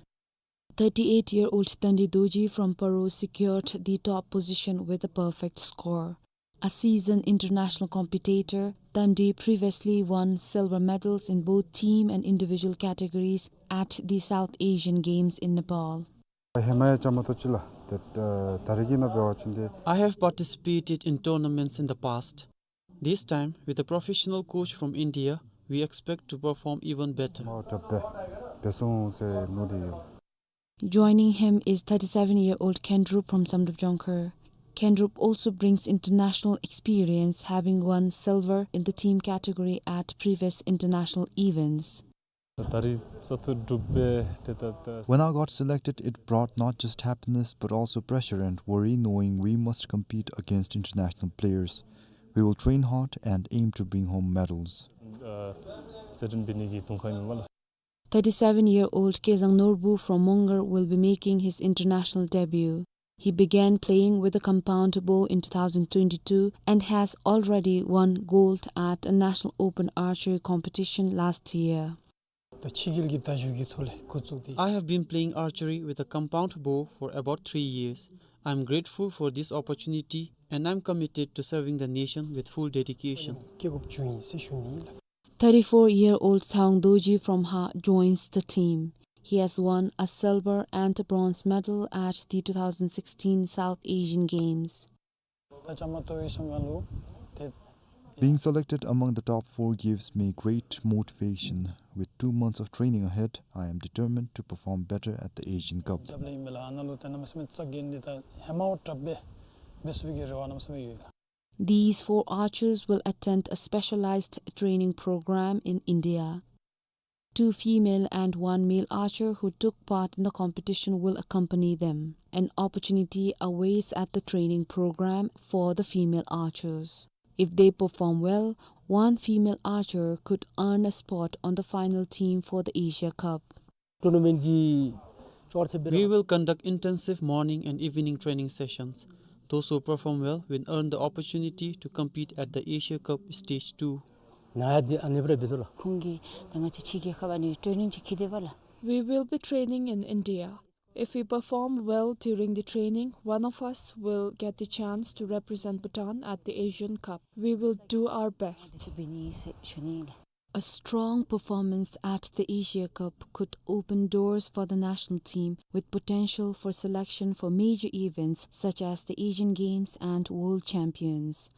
Thirty-eight-year-old Tandi Dorji from Paro secured the top position with a perfect score. A seasoned international competitor, Tandi previously won silver medals in both team and individual categories at the South Asian Games in Nepal. I have participated in tournaments in the past. This time, with a professional coach from India, we expect to perform even better. Joining him is thirty-seven-year-old Kendrup from Samdrup Jongkhar. Kendrup also brings international experience, having won silver in the team category at previous international events. When I got selected, it brought not just happiness but also pressure and worry, knowing we must compete against international players. We will train hard and aim to bring home medals. Thirty-seven-year-old Kezang Norbu from Mongar will be making his international debut. He began playing with a compound bow in two thousand twenty-two and has already won gold at a national open archery competition last year. I have been playing archery with a compound bow for about three years. I am grateful for this opportunity and I am committed to serving the nation with full dedication. Thirty-four-year-old Tshawang Dorji from Ha joins the team. He has won a silver and a bronze medal at the two thousand sixteen South Asian Games. Being selected among the top four gives me great motivation. With two months of training ahead, I am determined to perform better at the Asian Cup. These four archers will attend a specialized training program in India. Two female and one male archer who took part in the competition will accompany them. An opportunity awaits at the training program for the female archers. If they perform well, one female archer could earn a spot on the final team for the Asia Cup. Tournament གི་ཅོར་ཐེབས་སྦེ། We will conduct intensive morning and evening training sessions. Those who perform well will earn the opportunity to compete at the Asia Cup Stage two. ནཱ་ཡང་འདི་ཨ་ནི་སྦེ་ར་འབད་དོ་ལགས། ཁོང་གིས་ད་ང་བཅས་ཕྱི་རྒྱལ་ཁབ་ཨ་ནི་ཊེ་ནིང་ཅིག་འཁྱིད་དེས་པ་ལགས། We will be training in India. If we perform well during the training, one of us will get the chance to represent Bhutan at the Asian Cup. We will do our best. འདི་ཚུ་འབད་ནི་ཟེར་ཞུ་ནི་ལགས། A strong performance at the Asia Cup could open doors for the national team with potential for selection for major events such as the Asian Games and World Champions.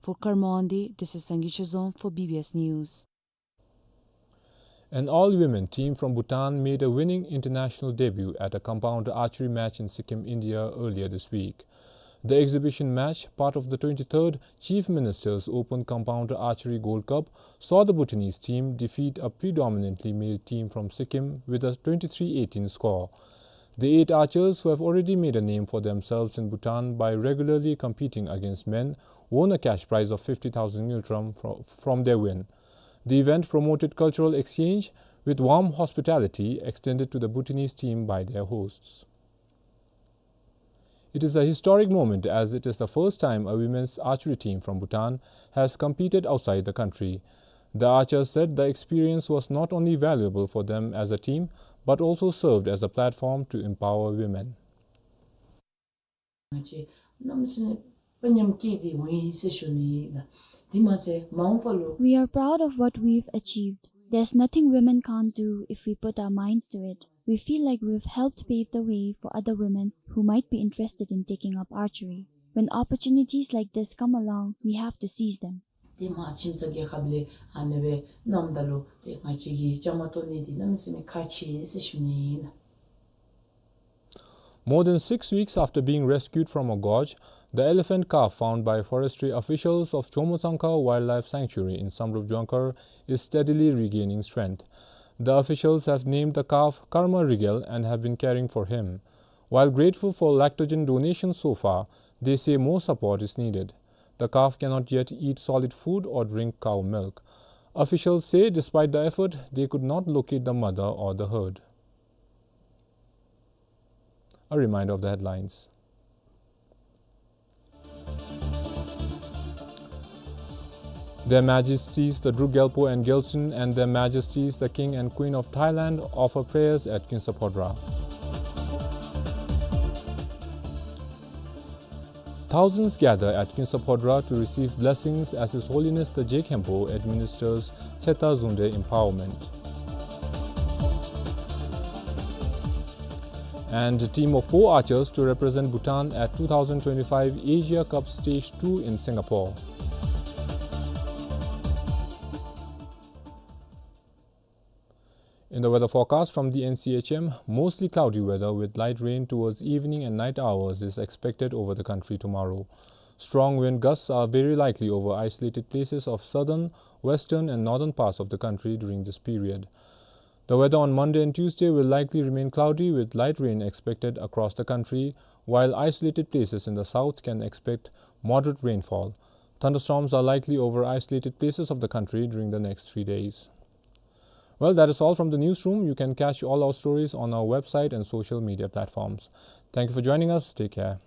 For Karmondi, this is Sangay Chazom for B B S News. An all-women team from Bhutan made a winning international debut at a compound archery match in Sikkim, India, earlier this week. The exhibition match, part of the twenty-third Chief Minister's Open Compound Archery Gold Cup, saw the Bhutanese team defeat a predominantly male team from Sikkim with a twenty-three eighteen score. The eight archers, who have already made a name for themselves in Bhutan by regularly competing against men, won a cash prize of fifty thousand ngultrum fro-, from their win. The event promoted cultural exchange with warm hospitality extended to the Bhutanese team by their hosts. It is a historic moment as it is the first time a women's archery team from Bhutan has competed outside the country. The archers said the experience was not only valuable for them as a team, but also served as a platform to empower women. ང་བཅས་གནམ་མེད་ས་མེད་དཔའ་ཉམས་སྐྱེས་ཏེ་འོང་ཡི་ཟེར་ཞུ་ནི་ལགས། དེ་མ་ཚད་མ་འོངས་པ་ལུ། We are proud of what we've achieved. There's nothing women can't do if we put our minds to it. We feel like we've helped pave the way for other women who might be interested in taking up archery. When opportunities like this come along, we have to seize them. ཏེ་མ་ཁྱིམ་ཚང་རྒྱལ་ཁབ་ལས་ཨ་ནི་སྦེ་གནངམ་ད་ལུ་ཏེ་ང་བཅས་ཀྱིས་བཅའ་མར་གཏོགས་ནི་འདི་གནམ་མེད་ས་མེད་ཁག་ཆེ་ཟེར་ཞུ་ནི་ཨིན། More than six weeks after being rescued from a gorge, the elephant calf found by forestry officials of Chomotsangka Wildlife Sanctuary in Samdrup Jongkhar is steadily regaining strength. The officials have named the calf Karma Rigel and have been caring for him. While grateful for lactogen donation so far, they say more support is needed. The calf cannot yet eat solid food or drink cow milk. Officials say despite the effort, they could not locate the mother or the herd. A reminder of the headlines. Their Majesties the Druk Gyalpo and Gyaltsuen and Their Majesties the King and Queen of Thailand offer prayers at Kinsaphodra. Thousands gather at Kinsaphodra to receive blessings as His Holiness the Je Khenpo administers Tseta Zungde empowerment. And a team of four archers to represent Bhutan at two thousand twenty-five Asia Cup Stage two in Singapore. In the weather forecast from the N C H M, mostly cloudy weather with light rain towards evening and night hours is expected over the country tomorrow. Strong wind gusts are very likely over isolated places of southern, western and northern parts of the country during this period. The weather on Monday and Tuesday will likely remain cloudy with light rain expected across the country, while isolated places in the south can expect moderate rainfall. Thunderstorms are likely over isolated places of the country during the next three days. Well, that is all from the newsroom. You can catch all our stories on our website and social media platforms. Thank you for joining us. Take care.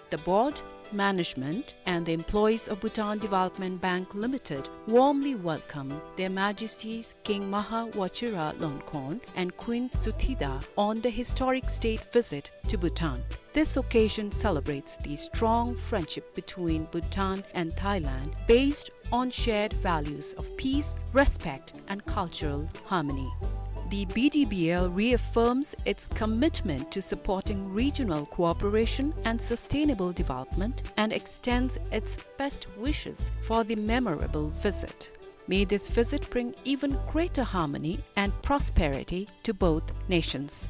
The board, management, and the employees of Bhutan Development Bank Limited warmly welcome Their Majesties King Maha Vajira Longkorn and Queen Suthida on the historic state visit to Bhutan. This occasion celebrates the strong friendship between Bhutan and Thailand, based on shared values of peace, respect, and cultural harmony. The B D B L reaffirms its commitment to supporting regional cooperation and sustainable development and extends its best wishes for the memorable visit. May this visit bring even greater harmony and prosperity to both nations.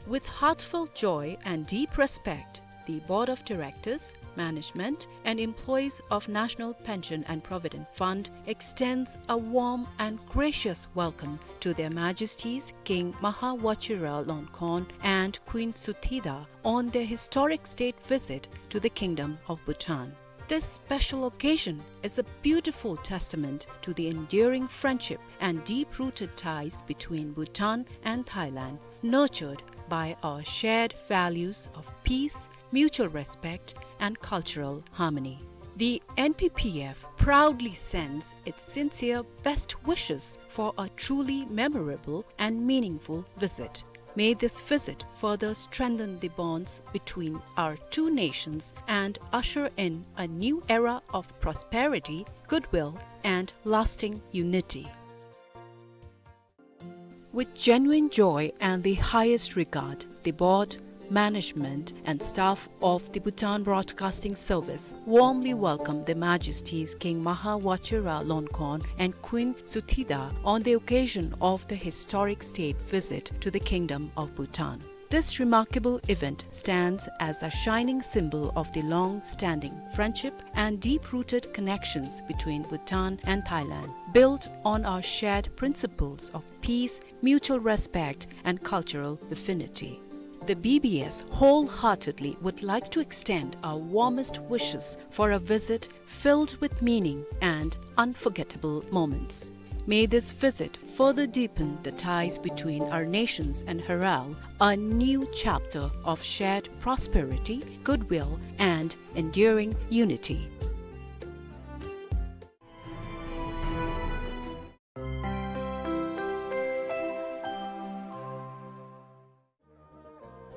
With heartfelt joy and deep respect, the Board of Directors, management, and employees of National Pension and Provident Fund extends a warm and gracious welcome to Their Majesties King Maha Vajira Longkorn and Queen Suthida on their historic state visit to the Kingdom of Bhutan. This special occasion is a beautiful testament to the enduring friendship and deep-rooted ties between Bhutan and Thailand, nurtured by our shared values of peace, mutual respect, and cultural harmony. The N P P F proudly sends its sincere best wishes for a truly memorable and meaningful visit. May this visit further strengthen the bonds between our two nations and usher in a new era of prosperity, goodwill, and lasting unity. With genuine joy and the highest regard, the board, management, and staff of the Bhutan Broadcasting Service warmly welcome Their Majesties King Maha Vajira Longkorn and Queen Suthida on the occasion of the historic state visit to the Kingdom of Bhutan. This remarkable event stands as a shining symbol of the long-standing friendship and deep-rooted connections between Bhutan and Thailand, built on our shared principles of peace, mutual respect, and cultural affinity. The B B S wholeheartedly would like to extend our warmest wishes for a visit filled with meaning and unforgettable moments. May this visit further deepen the ties between our nations and herald a new chapter of shared prosperity, goodwill, and enduring unity.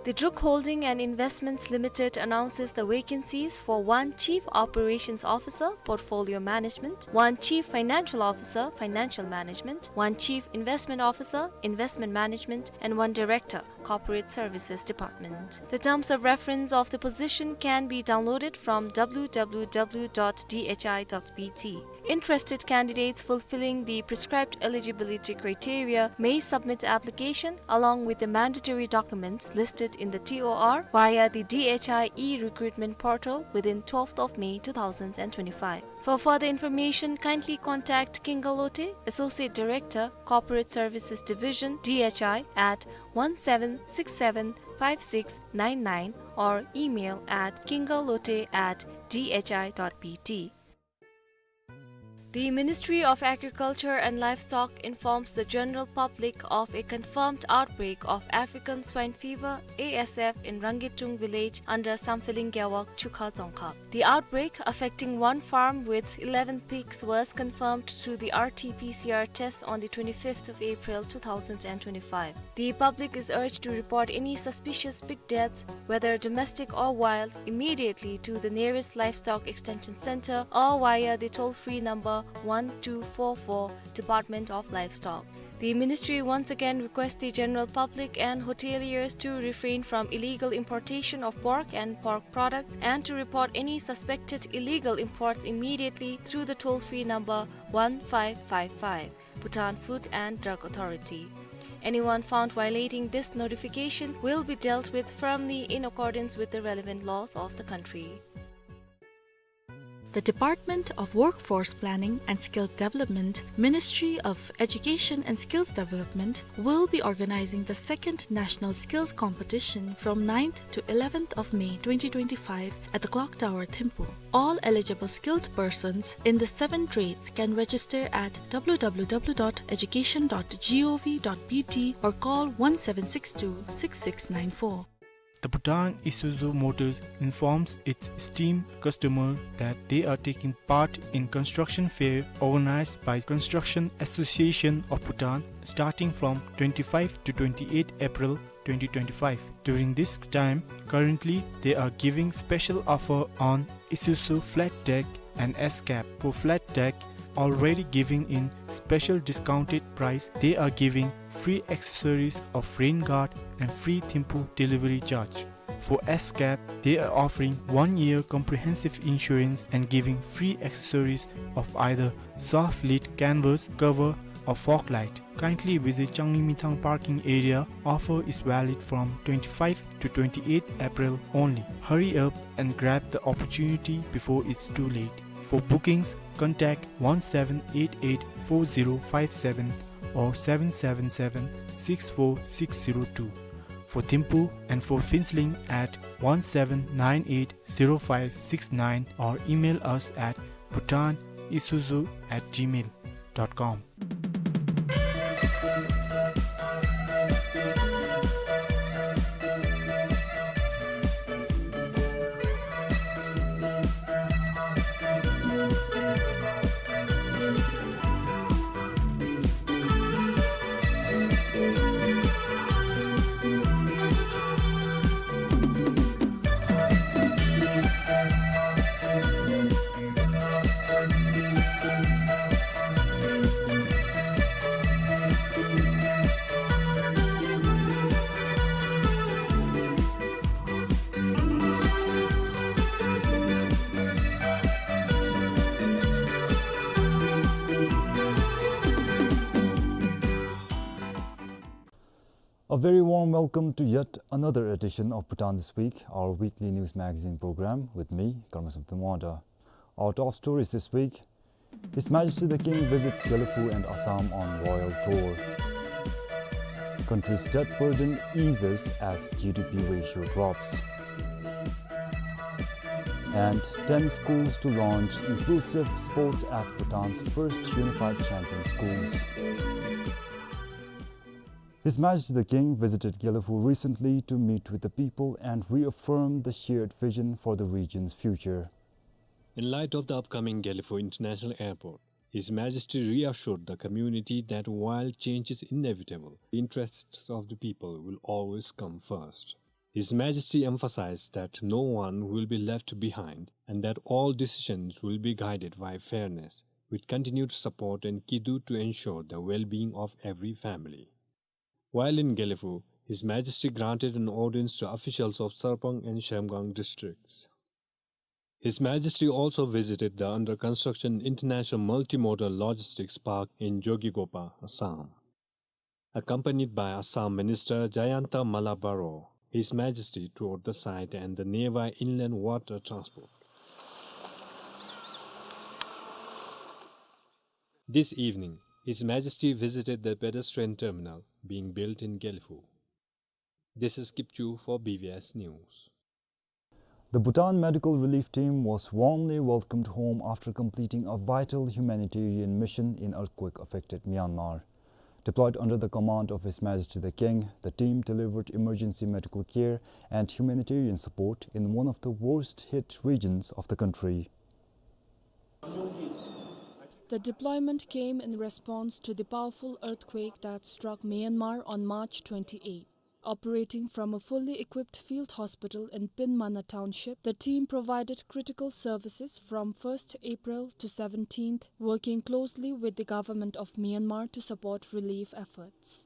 The Druk Holding and Investments Limited announces the vacancies for one Chief Operations Officer, Portfolio Management, one Chief Financial Officer, Financial Management, one Chief Investment Officer, Investment Management, and one Director, Corporate Services Department. The terms of reference of the position can be downloaded from W W W dot D H I dot B T. Interested candidates fulfilling the prescribed eligibility criteria may submit application along with the mandatory documents listed in the T O R via the D H I e-recruitment portal within twelfth of May two thousand and twenty-five. For further information, kindly contact Kinga Lote, Associate Director, Corporate Services Division, D H I, at one seven six seven five six nine nine or email at kingalote at D H I dot B T. The Ministry of Agriculture and Livestock informs the general public of a confirmed outbreak of African swine fever, A S F, in Rangitung village under Sampheling Gewog, Chukha Dzongkhag. The outbreak, affecting one farm with eleven pigs, was confirmed through the R T P C R test on the twenty-fifth of April two thousand and twenty-five. The public is urged to report any suspicious pig deaths, whether domestic or wild, immediately to the nearest Livestock Extension Center or via the toll-free number one two four four, Department of Livestock. The ministry once again requests the general public and hoteliers to refrain from illegal importation of pork and pork products and to report any suspected illegal imports immediately through the toll-free number one five five five, Bhutan Food and Drug Authority. Anyone found violating this notification will be dealt with firmly in accordance with the relevant laws of the country. The Department of Workforce Planning and Skills Development, Ministry of Education and Skills Development, will be organizing the second National Skills Competition from ninth to eleventh of May twenty twenty-five at the Clock Tower, Thimphu. All eligible skilled persons in the seven trades can register at W W W dot education dot G O V dot B T or call one seven six two six six nine four. The Bhutan Isuzu Motors informs its esteemed customer that they are taking part in construction fair organized by Construction Association of Bhutan starting from twenty-five to twenty-eight April twenty twenty-five. During this time, currently they are giving special offer on Isuzu flat deck and S-cab. For flat deck, already giving in special discounted price, they are giving free accessories of rain guard and free Thimphu delivery charge. For S-cab, they are offering one year comprehensive insurance and giving free accessories of either soft lid canvas cover or fog light. Kindly visit Changlimithang parking area. Offer is valid from twenty-five to twenty-eight April only. Hurry up and grab the opportunity before it's too late. For bookings, contact one seven eight eight four zero five seven or seven seven seven six four six zero two. For Thimphu and for Phuentsholing at one seven nine eight zero five six nine or email us at bhutanisuzu at gmail dot com. A very warm welcome to yet another edition of Bhutan This Week, our weekly news magazine program with me, Karma Samten Wangda. Our top stories this week: His Majesty the King visits Gelephu and Assam on royal tour. Country's debt burden eases as G D P ratio drops. And ten schools to launch inclusive sports as Bhutan's first unified champion schools. His Majesty the King visited Gelephu recently to meet with the people and reaffirm the shared vision for the region's future. In light of the upcoming Gelephu International Airport, His Majesty reassured the community that while change is inevitable, the interests of the people will always come first. His Majesty emphasized that no one will be left behind and that all decisions will be guided by fairness, with continued support and kiddu to ensure the well-being of every family. While in Gelephu, His Majesty granted an audience to officials of Sarpang and Sheremgang districts. His Majesty also visited the under-construction International Multimodal Logistics Park in Jogighopa, Assam. Accompanied by Assam Minister Jayanta Malla Baro, His Majesty toured the site and the nearby inland water transport. This evening, His Majesty visited the pedestrian terminal being built in Gelephu. This is Kipchu for B V S News. The Bhutan Medical Relief Team was warmly welcomed home after completing a vital humanitarian mission in earthquake-affected Myanmar. Deployed under the command of His Majesty the King, the team delivered emergency medical care and humanitarian support in one of the worst-hit regions of the country. The deployment came in response to the powerful earthquake that struck Myanmar on March twenty-eighth. Operating from a fully equipped field hospital in Pinmana Township, the team provided critical services from first April to seventeenth, working closely with the government of Myanmar to support relief efforts.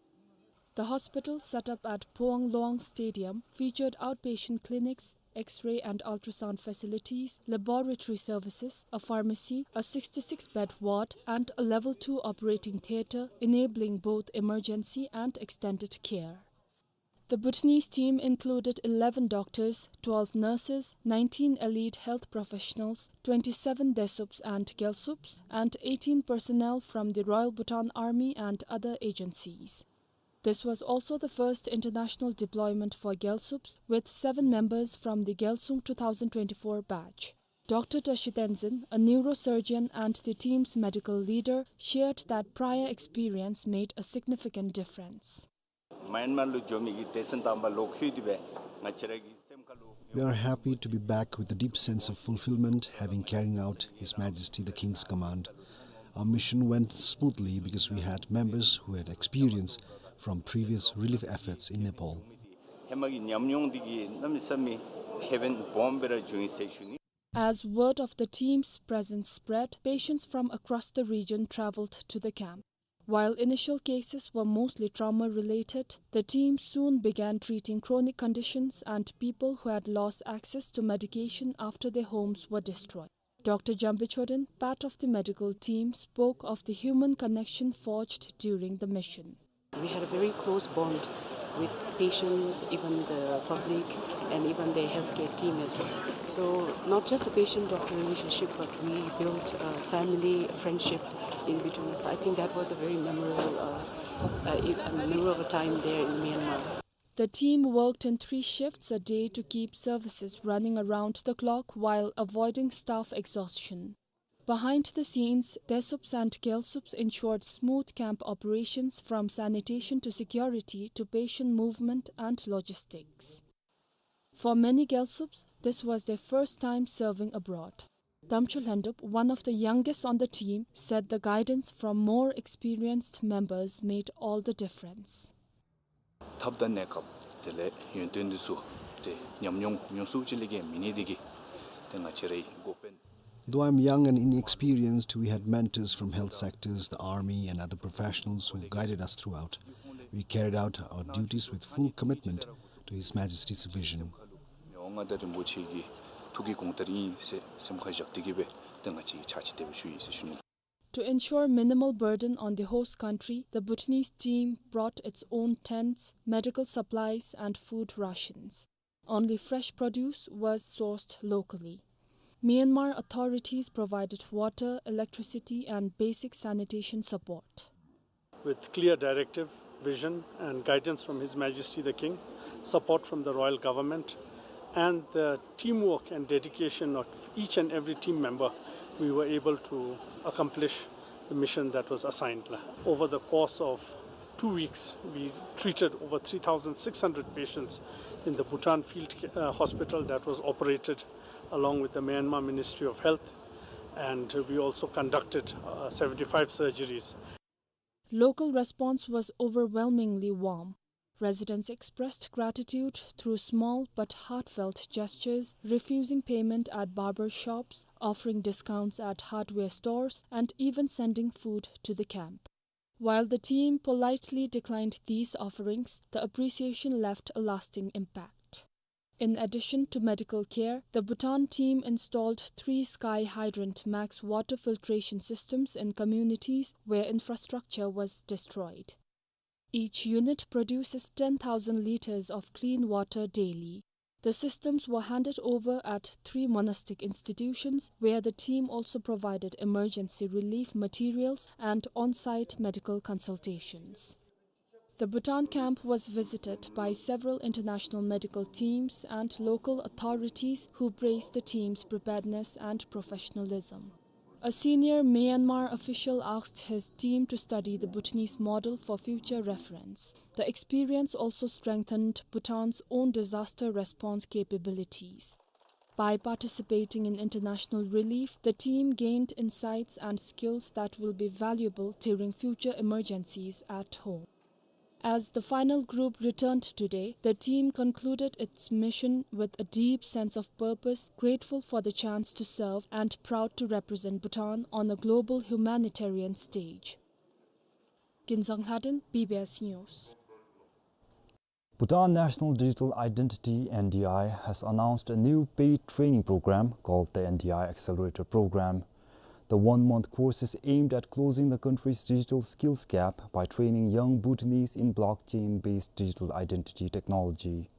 The hospital, set up at Phuong Luang Stadium, featured outpatient clinics, X-ray and ultrasound facilities, laboratory services, a pharmacy, a sixty-six bed ward, and a level two operating theater, enabling both emergency and extended care. The Bhutanese team included eleven doctors, twelve nurses, nineteen elite health professionals, twenty-seven Desups and Gyalsups, and eighteen personnel from the Royal Bhutan Army and other agencies. This was also the first international deployment for Gyalsups, with seven members from the Gyalsung two thousand twenty-four batch. Doctor Tashi Tenzin, a neurosurgeon and the team's medical leader, shared that prior experience made a significant difference. མཱ་ཡན་མཱར་ལུ་འགྱོ་མི་གི་སྡེ་ཚན་དང་པ་ལོག་ལྷོད་དེ་སྦེ་ We are happy to be back with a deep sense of fulfillment, having carrying out His Majesty the King's command. Our mission went smoothly because we had members who had experience from previous relief efforts in Nepal. ཧེ་མ་གི་ཉམས་མྱོང་འདི་གིས་གནམ་མེད་ས་མེད་ཁེ་ཕན་སྦོམ་སྦེ་ར་བྱུང་ཡི་ཟེར་ཞུ་ནི། As word of the team's presence spread, patients from across the region traveled to the camp. While initial cases were mostly trauma-related, the team soon began treating chronic conditions and people who had lost access to medication after their homes were destroyed. Doctor Jambe Choden, part of the medical team, spoke of the human connection forged during the mission. We had a very close bond with patients, even the public, and even the healthcare team as well. So, not just a patient-doctor relationship, but we built a family friendship in between. So I think that was a very memorable, uh, uh, a memorable time there in Myanmar. The team worked in three shifts a day to keep services running around the clock while avoiding staff exhaustion. Behind the scenes, Desups and Gelsups ensured smooth camp operations, from sanitation to security to patient movement and logistics. For many Gelsups, this was their first time serving abroad. Damcho Lhendup, one of the youngest on the team, said the guidance from more experienced members made all the difference. ཐབས་དང་གནས་སྐབས་དེ་ལས་ཡོན་ཏན་འདི་ཚུ་ཏེ་ཉམས་མྱོང་ཉུང་སུ་ཅིག་ལས་བརྒལ་མེད་ནི་འདི་གིས་ཏེ་ང་བཅས་རའི་འགོ་དཔོན། Though I'm young and inexperienced, we had mentors from health sectors, the army, and other professionals who guided us throughout. We carried out our duties with full commitment to His Majesty's vision. མི་དབང་མངའ་བདག་རིན་པོ་ཆེ་གི་ཐུགས་ཀྱི་དགོངས་དོན་ཨིན་ཟེར་སེམས་ཁར་བཞག་སྟེ་གིས་སྦེ་ཏེ་ང་བཅས་ཕྱག་ཕྱིད་དེ་སྦེ་ཞུ་ཡི་ཟེར་ཞུ་ནི། To ensure minimal burden on the host country, the Bhutanese team brought its own tents, medical supplies, and food rations. Only fresh produce was sourced locally. Myanmar authorities provided water, electricity, and basic sanitation support. With clear directive, vision, and guidance from His Majesty the King, support from the Royal Government, and the teamwork and dedication of each and every team member, we were able to accomplish the mission that was assigned. Over the course of two weeks, we treated over three thousand six hundred patients in the Bhutan Field, uh, Hospital that was operated along with the Myanmar Ministry of Health, and we also conducted, uh, seventy-five surgeries. Local response was overwhelmingly warm. Residents expressed gratitude through small but heartfelt gestures, refusing payment at barber shops, offering discounts at hardware stores, and even sending food to the camp. While the team politely declined these offerings, the appreciation left a lasting impact. In addition to medical care, the Bhutan team installed three Sky Hydrant Max water filtration systems in communities where infrastructure was destroyed. Each unit produces ten thousand liters of clean water daily. The systems were handed over at three monastic institutions, where the team also provided emergency relief materials and on-site medical consultations. The Bhutan camp was visited by several international medical teams and local authorities who praised the team's preparedness and professionalism. A senior Myanmar official asked his team to study the Bhutanese model for future reference. The experience also strengthened Bhutan's own disaster response capabilities. By participating in international relief, the team gained insights and skills that will be valuable during future emergencies at home. As the final group returned today, the team concluded its mission with a deep sense of purpose, grateful for the chance to serve and proud to represent Bhutan on a global humanitarian stage. Ginzang Lhaden, B B S News. Bhutan National Digital Identity, N D I, has announced a new paid training program called the N D I Accelerator Program. The one-month course is aimed at closing the country's digital skills gap by training young Bhutanese in blockchain-based digital identity technology.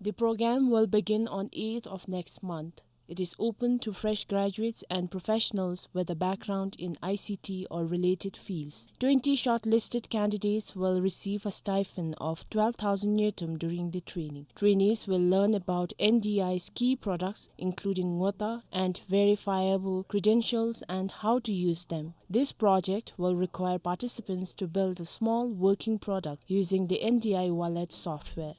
The program will begin on eighth of next month. It is open to fresh graduates and professionals with a background in I C T or related fields. Twenty shortlisted candidates will receive a stipend of twelve thousand ngultrum during the training. Trainees will learn about N D I's key products, including Ngota and verifiable credentials, and how to use them. This project will require participants to build a small working product using the N D I wallet software.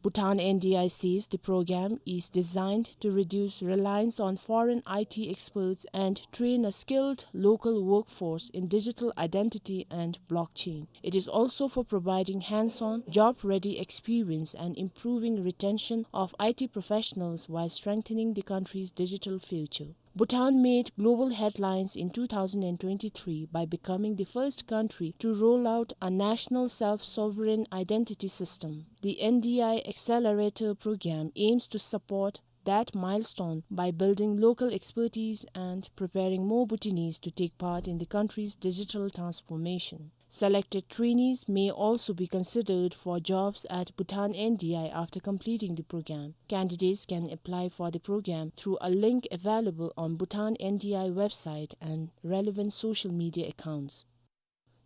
Bhutan N D I says the program is designed to reduce reliance on foreign I T experts and train a skilled local workforce in digital identity and blockchain. It is also for providing hands-on, job-ready experience and improving retention of I T professionals while strengthening the country's digital future. Bhutan made global headlines in two thousand and twenty-three by becoming the first country to roll out a national self-sovereign identity system. The N D I Accelerator program aims to support that milestone by building local expertise and preparing more Bhutanese to take part in the country's digital transformation. Selected trainees may also be considered for jobs at Bhutan N D I after completing the program. Candidates can apply for the program through a link available on Bhutan N D I website and relevant social media accounts.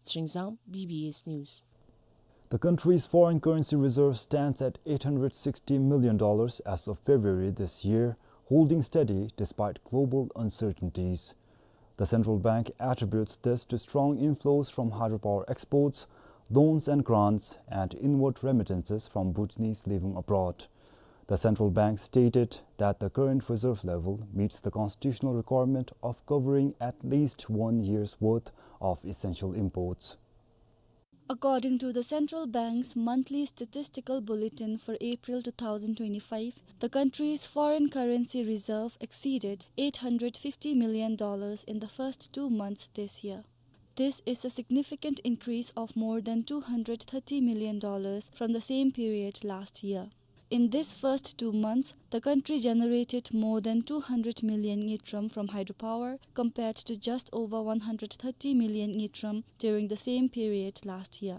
Tshering Zang, B B S News. The country's foreign currency reserve stands at eight hundred sixty million dollars as of February this year, holding steady despite global uncertainties. The central bank attributes this to strong inflows from hydropower exports, loans and grants, and inward remittances from Bhutanese living abroad. The central bank stated that the current reserve level meets the constitutional requirement of covering at least one year's worth of essential imports. According to the central bank's monthly statistical bulletin for April two thousand twenty-five, the country's foreign currency reserve exceeded eight hundred fifty million dollars in the first two months this year. This is a significant increase of more than two hundred thirty million dollars from the same period last year. In this first two months, the country generated more than two hundred million ngultrum from hydropower, compared to just over one hundred thirty million ngultrum during the same period last year.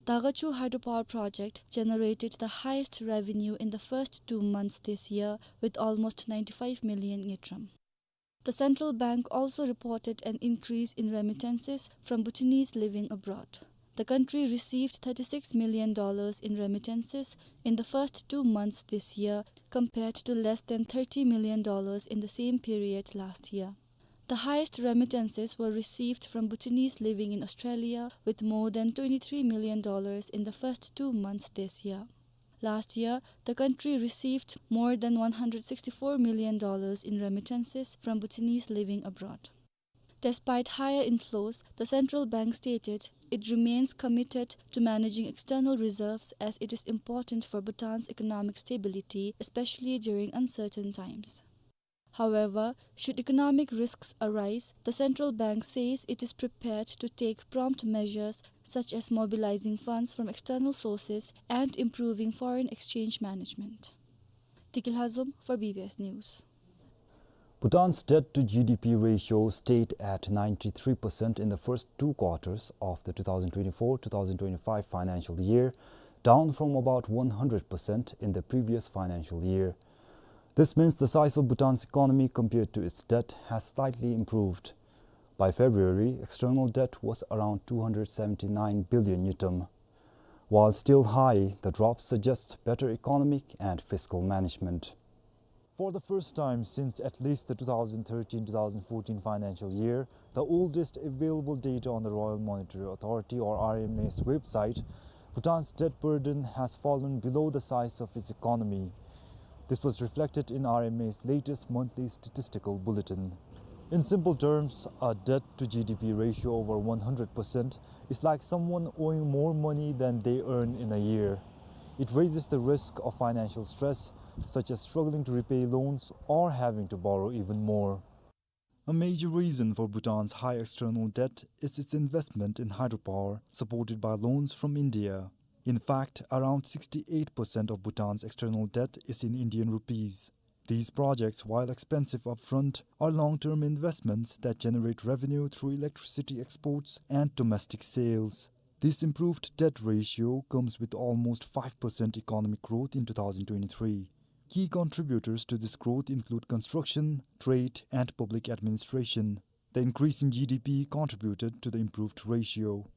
Dagachhu hydropower project generated the highest revenue in the first two months this year, with almost ninety-five million ngultrum. The central bank also reported an increase in remittances from Bhutanese living abroad. The country received thirty-six million dollars in remittances in the first two months this year, compared to less than thirty million dollars in the same period last year. The highest remittances were received from Bhutanese living in Australia, with more than twenty-three million dollars in the first two months this year. Last year, the country received more than one hundred sixty-four million dollars in remittances from Bhutanese living abroad. Despite higher inflows, the central bank stated it remains committed to managing external reserves, as it is important for Bhutan's economic stability, especially during uncertain times. However, should economic risks arise, the central bank says it is prepared to take prompt measures such as mobilizing funds from external sources and improving foreign exchange management. Degil Hazum for B B S News. Bhutan's debt to G D P ratio stayed at ninety-three percent in the first two quarters of the two thousand twenty-four two thousand twenty-five financial year, down from about one hundred percent in the previous financial year. This means the size of Bhutan's economy compared to its debt has slightly improved. By February, external debt was around two hundred seventy-nine billion ngultrum. While still high, the drop suggests better economic and fiscal management. For the first time since at least the two thousand thirteen two thousand fourteen financial year, the oldest available data on the Royal Monetary Authority, or R M A's, website, Bhutan's debt burden has fallen below the size of its economy. This was reflected in R M A's latest monthly statistical bulletin. In simple terms, a debt to G D P ratio over one hundred percent is like someone owing more money than they earn in a year. It raises the risk of financial stress, such as struggling to repay loans or having to borrow even more. A major reason for Bhutan's high external debt is its investment in hydropower, supported by loans from India. In fact, around sixty-eight percent of Bhutan's external debt is in Indian rupees. These projects, while expensive upfront, are long-term investments that generate revenue through electricity exports and domestic sales. This improved debt ratio comes with almost five percent economic growth in two thousand twenty-three. Key contributors to this growth include construction, trade, and public administration. The increase in G D P contributed to the improved ratio.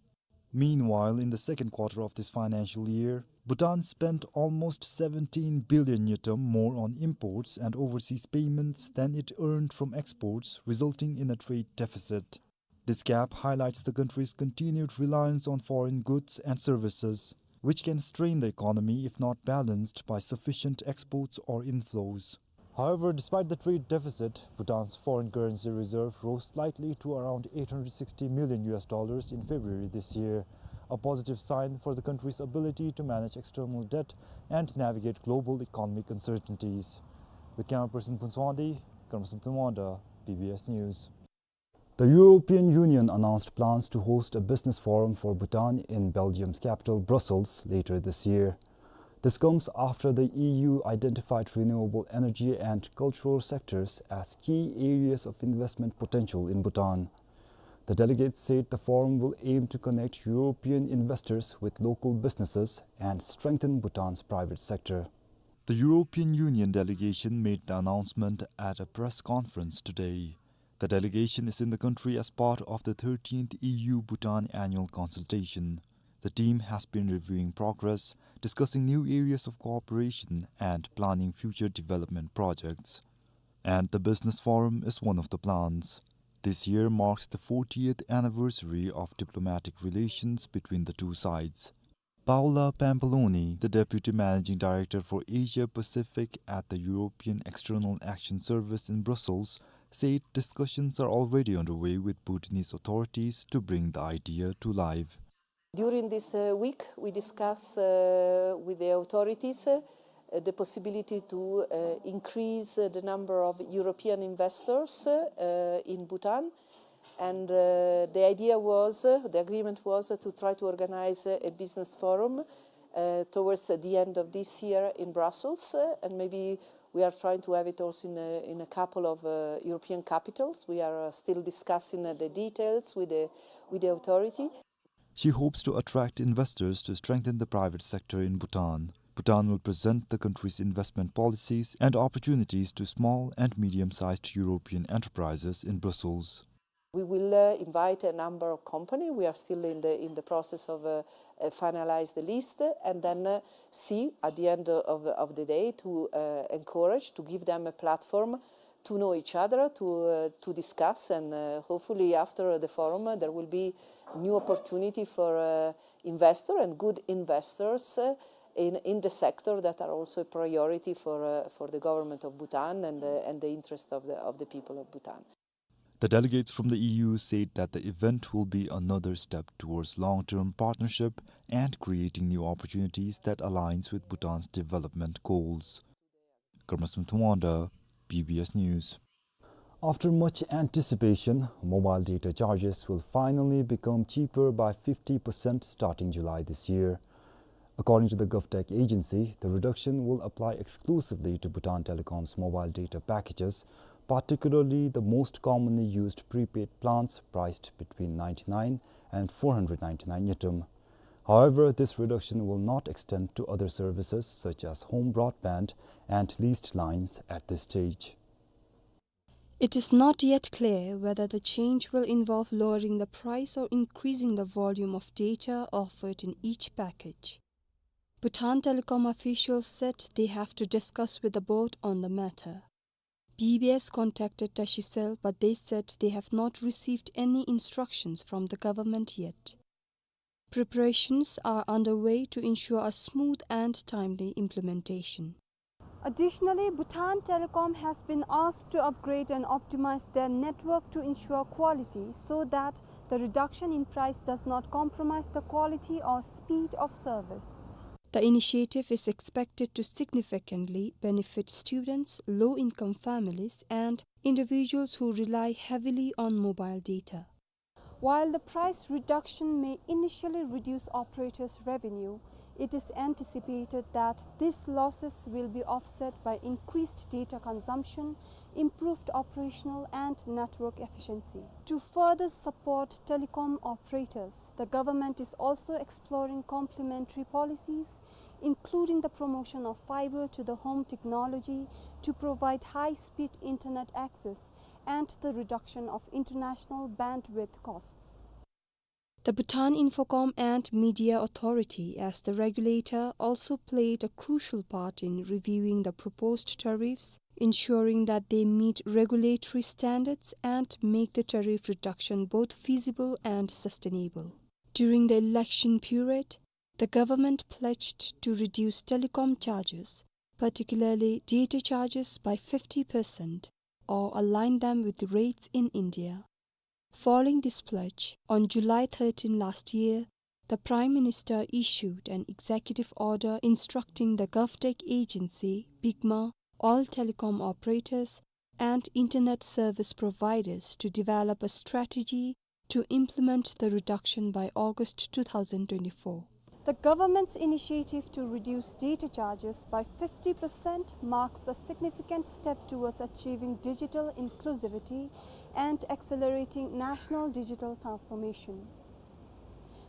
Meanwhile, in the second quarter of this financial year, Bhutan spent almost seventeen billion ngultrum more on imports and overseas payments than it earned from exports, resulting in a trade deficit. This gap highlights the country's continued reliance on foreign goods and services. which can strain the economy if not balanced by sufficient exports or inflows. However, despite the trade deficit, Bhutan's foreign currency reserve rose slightly to around eight hundred sixty million U S dollars in February this year, a positive sign for the country's ability to manage external debt and navigate global economic uncertainties. With camera person Phuntswang Wangdi, Karmasang Thanmuangda, B B S News. The European Union announced plans to host a business forum for Bhutan in Belgium's capital, Brussels, later this year. This comes after the E U identified renewable energy and cultural sectors as key areas of investment potential in Bhutan. The delegates said the forum will aim to connect European investors with local businesses and strengthen Bhutan's private sector. The European Union delegation made the announcement at a press conference today. The delegation is in the country as part of the thirteenth E U Bhutan annual consultation. The team has been reviewing progress, discussing new areas of cooperation, and planning future development projects. And the business forum is one of the plans. This year marks the fortieth anniversary of diplomatic relations between the two sides. Paola Pampalone, the deputy managing director for Asia Pacific at the European External Action Service in Brussels, said discussions are already underway with Bhutanese authorities to bring the idea to life. During this, uh, week, we discuss, uh, with the authorities, uh, the possibility to, uh, increase, uh, the number of European investors, uh, in Bhutan. And, uh, the idea was, uh, the agreement was, uh, to try to organize, uh, a business forum, uh, towards the end of this year in Brussels, uh, and maybe we are trying to have it also in a, in a couple of, uh, European capitals. We are, uh, still discussing, uh, the details with the, with the authority. She hopes to attract investors to strengthen the private sector in Bhutan. Bhutan will present the country's investment policies and opportunities to small and medium-sized European enterprises in Brussels. We will, uh, invite a number of company. We are still in the, in the process of, uh, uh, finalize the list, uh, and then, uh, see at the end of, of the day to, uh, encourage, to give them a platform to know each other, to, uh, to discuss, and, uh, hopefully after the forum, uh, there will be new opportunity for, uh, investor and good investors, uh, in, in the sector that are also a priority for, uh, for the government of Bhutan and, uh, and the interest of the, of the people of Bhutan. The delegates from the E U said that the event will be another step towards long-term partnership and creating new opportunities that aligns with Bhutan's development goals. Karmasang Thanmuangda, B B S News. After much anticipation, mobile data charges will finally become cheaper by fifty percent starting July this year. According to the GovTech agency, the reduction will apply exclusively to Bhutan Telecom's mobile data packages, particularly the most commonly used prepaid plans priced between ninety-nine and four hundred ninety-nine ngultrum. However, this reduction will not extend to other services such as home broadband and leased lines at this stage. It is not yet clear whether the change will involve lowering the price or increasing the volume of data offered in each package. Bhutan Telecom officials said they have to discuss with the board on the matter. B B S contacted Tashicell, but they said they have not received any instructions from the government yet. Preparations are underway to ensure a smooth and timely implementation. Additionally, Bhutan Telecom has been asked to upgrade and optimize their network to ensure quality so that the reduction in price does not compromise the quality or speed of service. The initiative is expected to significantly benefit students, low-income families, and individuals who rely heavily on mobile data. While the price reduction may initially reduce operators' revenue, it is anticipated that these losses will be offset by increased data consumption, improved operational and network efficiency. To further support telecom operators, the government is also exploring complementary policies, including the promotion of fiber to the home technology to provide high-speed internet access and the reduction of international bandwidth costs. The Bhutan Infocom and Media Authority, as the regulator, also played a crucial part in reviewing the proposed tariffs, ensuring that they meet regulatory standards and make the tariff reduction both feasible and sustainable. During the election period, The government pledged to reduce telecom charges, particularly data charges, by fifty percent or align them with rates in India. Following this pledge, on July thirteen last year, the Prime Minister issued an executive order instructing the GovTech agency, BIGMA, all telecom operators, and internet service providers to develop a strategy to implement the reduction by August two thousand twenty-four. The government's initiative to reduce data charges by fifty percent marks a significant step towards achieving digital inclusivity and accelerating national digital transformation.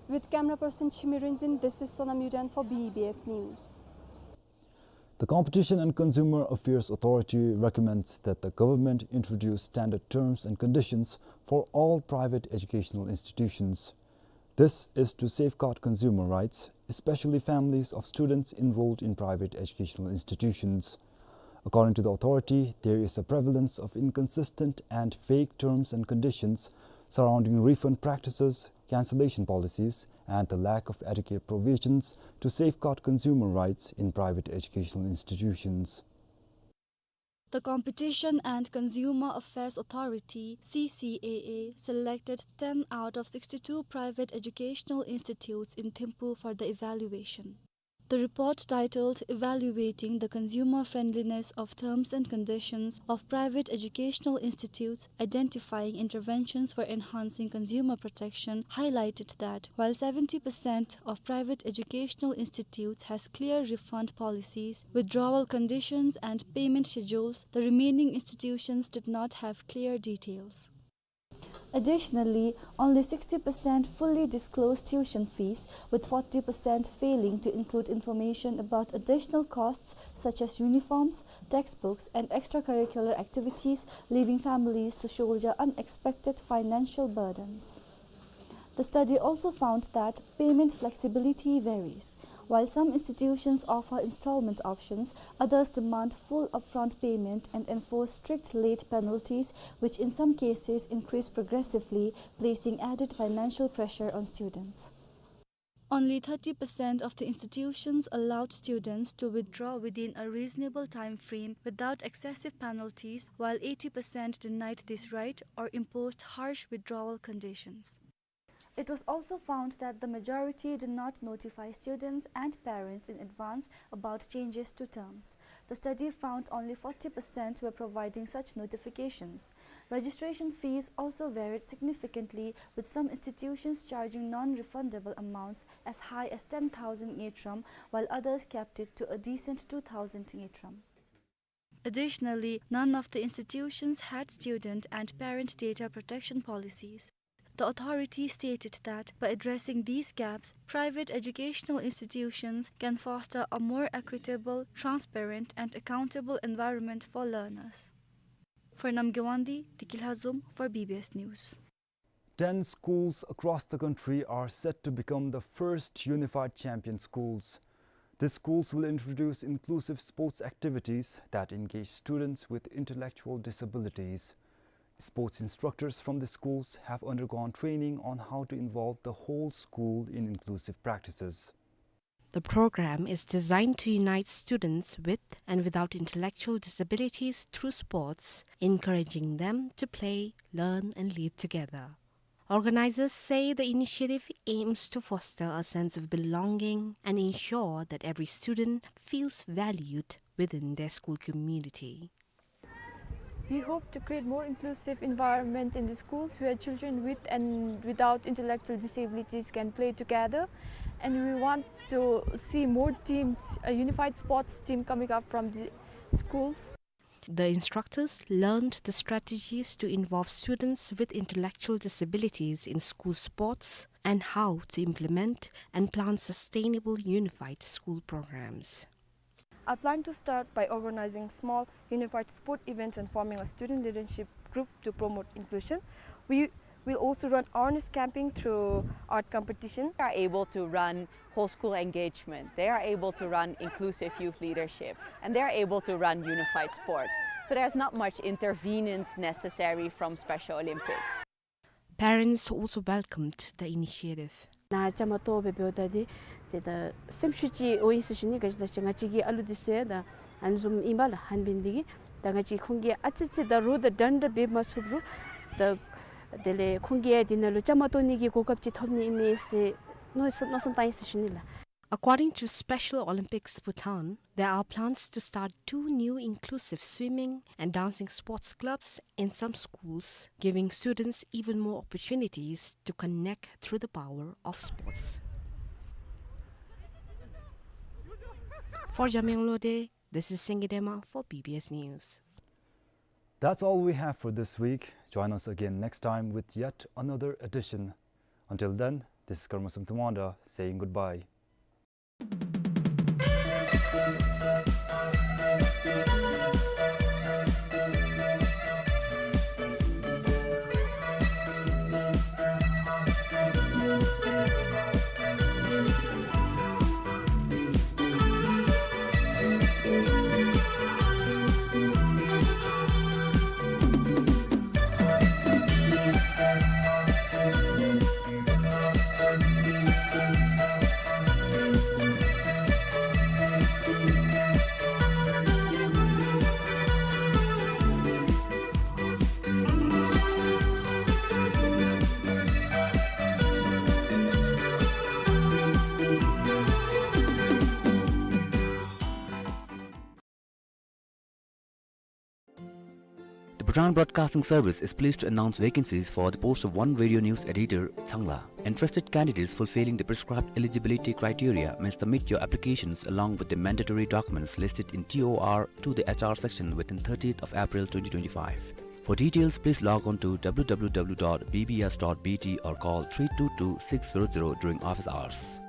With camera person Chimi Rinzin, this is Sonam Yudan for B B S News. The Competition and Consumer Affairs Authority recommends that the government introduce standard terms and conditions for all private educational institutions. This is to safeguard consumer rights, especially families of students enrolled in private educational institutions. According to the authority, there is a prevalence of inconsistent and vague terms and conditions surrounding refund practices, cancellation policies, and the lack of adequate provisions to safeguard consumer rights in private educational institutions. The Competition and Consumer Affairs Authority, C C A A, selected ten out of sixty-two private educational institutes in Thimphu for the evaluation. The report, titled Evaluating the Consumer Friendliness of Terms and Conditions of Private Educational Institutes, Identifying Interventions for Enhancing Consumer Protection, highlighted that while seventy percent of private educational institutes has clear refund policies, withdrawal conditions, and payment schedules, the remaining institutions did not have clear details. Additionally, only sixty percent fully disclosed tuition fees, with forty percent failing to include information about additional costs such as uniforms, textbooks, and extracurricular activities, leaving families to shoulder unexpected financial burdens. The study also found that payment flexibility varies. While some institutions offer installment options, others demand full upfront payment and enforce strict late penalties, which in some cases increase progressively, placing added financial pressure on students. Only thirty percent of the institutions allowed students to withdraw within a reasonable time frame without excessive penalties, while eighty percent denied this right or imposed harsh withdrawal conditions. It was also found that the majority did not notify students and parents in advance about changes to terms. The study found only forty percent were providing such notifications. Registration fees also varied significantly, with some institutions charging non-refundable amounts as high as ten thousand ngultrum, while others capped it to a decent two thousand ngultrum. Additionally, none of the institutions had student and parent data protection policies. The authority stated that by addressing these gaps, private educational institutions can foster a more equitable, transparent, and accountable environment for learners. For Namgay Wangdi, Deki Lhazom for B B S News. Ten schools across the country are set to become the first unified champion schools. These schools will introduce inclusive sports activities that engage students with intellectual disabilities. Sports instructors from the schools have undergone training on how to involve the whole school in inclusive practices. The program is designed to unite students with and without intellectual disabilities through sports, encouraging them to play, learn, and live together. Organizers say the initiative aims to foster a sense of belonging and ensure that every student feels valued within their school community. We hope to create more inclusive environment in the schools where children with and without intellectual disabilities can play together. And we want to see more teams, a unified sports team coming up from the schools. The instructors learned the strategies to involve students with intellectual disabilities in school sports and how to implement and plan sustainable unified school programs. I plan to start by organizing small unified sport events and forming a student leadership group to promote inclusion. We will also run awareness campaign through art competition. They are able to run whole school engagement. They are able to run inclusive youth leadership. And they are able to run unified sports. So there's not much intervenence necessary from Special Olympics. Parents also welcomed the initiative. ནཱ་བཅའ་མར་གཏོགས་སྦེ་འབདཝ་ད་འདི་ ཏེ་ད་སེམས་ཤུགས་ཅིག་འོང་ཡི་ཟེར་ཞུ་ནི། ག་ཅི་ཟེར་ཅི་ང་བཅས་ཀྱི་ཨ་ལུ་འདི་ཚུ་ཡང་ད་ཨ་ནི་བཟུམ་ཨིན་པས་ལགས། ཧན་པིན་འདི་གིས་ད་ང་བཅས་ཁོང་གིས་ཨ་ཙི་ཙི་ད་རོགས་ད་འདྲན་འདྲ་འབད་མ་ཚུགས་རུང་ད་དེ་ལས་ཁོང་གིས་ཡང་འདི་ནང་ལུ་བཅའ་མར་གཏོགས་ནི་གི་གོ་སྐབས་ཅིག་ཐོབ་ནི་ཨིན་མས་ཟེར་མནོ་བསམ་མནོ་བསམ་བཏང་ཡི་ཟེར་ཞུ་ནི་ལགས། According to Special Olympics Bhutan, there are plans to start two new inclusive swimming and dancing sports clubs in some schools, giving students even more opportunities to connect through the power of sports. For Jamyang Lode, this is Singye Dema for B B S News. That's all we have for this week. Join us again next time with yet another edition. Until then, this is Karma Sangtamanda saying goodbye. The Bhutan Broadcasting Service is pleased to announce vacancies for the post of one radio news editor, Changla. Interested candidates fulfilling the prescribed eligibility criteria may submit your applications along with the mandatory documents listed in T O R to the H R section within thirtieth of April twenty twenty-five. For details, please log on to W W W dot B B S dot B T or call three two two six zero zero during office hours.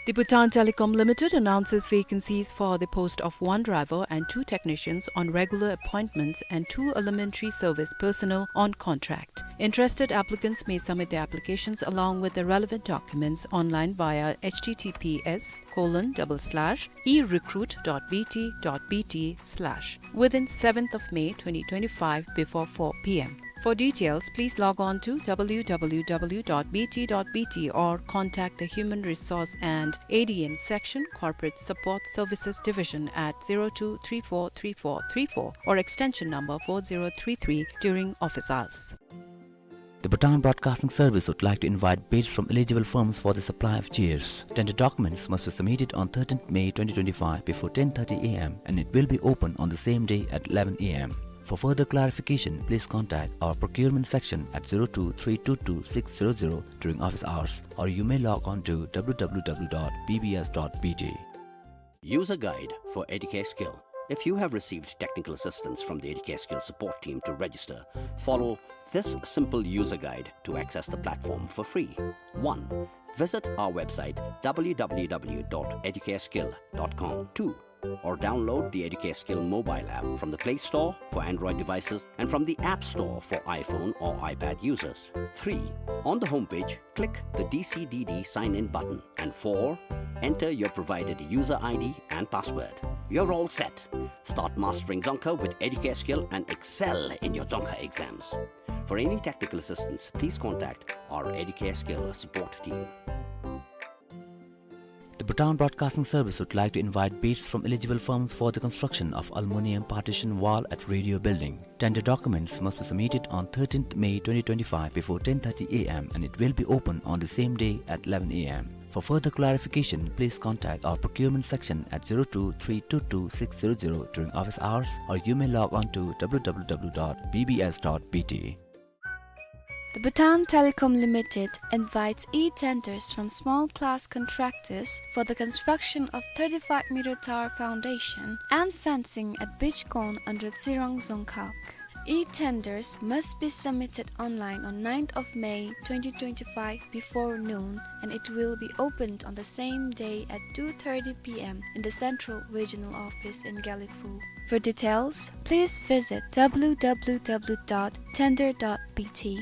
The Bhutan Telecom Limited announces vacancies for the post of one driver and two technicians on regular appointments and two elementary service personnel on contract. Interested applicants may submit their applications along with the relevant documents online via H T T P S colon double slash e recruit dot B T dot B T slash within seventh of May twenty twenty-five before four P M. For details, please log on to W W W dot B T dot B T or contact the Human Resource and A D M Section, Corporate Support Services Division at zero two three four three four three four or extension number four zero three three during office hours. The Bhutan Broadcasting Service would like to invite bids from eligible firms for the supply of chairs. Tender documents must be submitted on thirteenth May twenty twenty-five before ten thirty A M and it will be open on the same day at eleven A M. For further clarification, please contact our procurement section at zero two three two two six zero zero during office hours, or you may log on to W W W dot B B S dot B T. User guide for Educare Skill. If you have received technical assistance from the Educare Skill support team to register, follow this simple user guide to access the platform for free. One, visit our website W W W dot educareskill dot com. Two, or download the Educare Skill mobile app from the Play Store for Android devices and from the App Store for iPhone or iPad users. Three, on the homepage, click the D C D D sign-in button. And four, enter your provided user I D and password. You're all set. Start mastering Dzongkha with Educare Skill and excel in your Dzongkha exams. For any technical assistance, please contact our Educare Skill support team. The Bhutan Broadcasting Service would like to invite bids from eligible firms for the construction of aluminium partition wall at Radio Building. Tender documents must be submitted on thirteenth May twenty twenty-five before ten thirty A M and it will be open on the same day at eleven A M. For further clarification, please contact our procurement section at zero two three two two six zero zero during office hours, or you may log on to W W W dot B B S dot B T. The Bhutan Telecom Limited invites e-tenders from small class contractors for the construction of thirty-five meter tower foundation and fencing at Beach Corn under Tsirang Dzongkhag. E-tenders must be submitted online on ninth of May twenty twenty-five before noon, and it will be opened on the same day at two thirty P M in the Central Regional Office in Gelephu. For details, please visit W W W dot tender dot B T.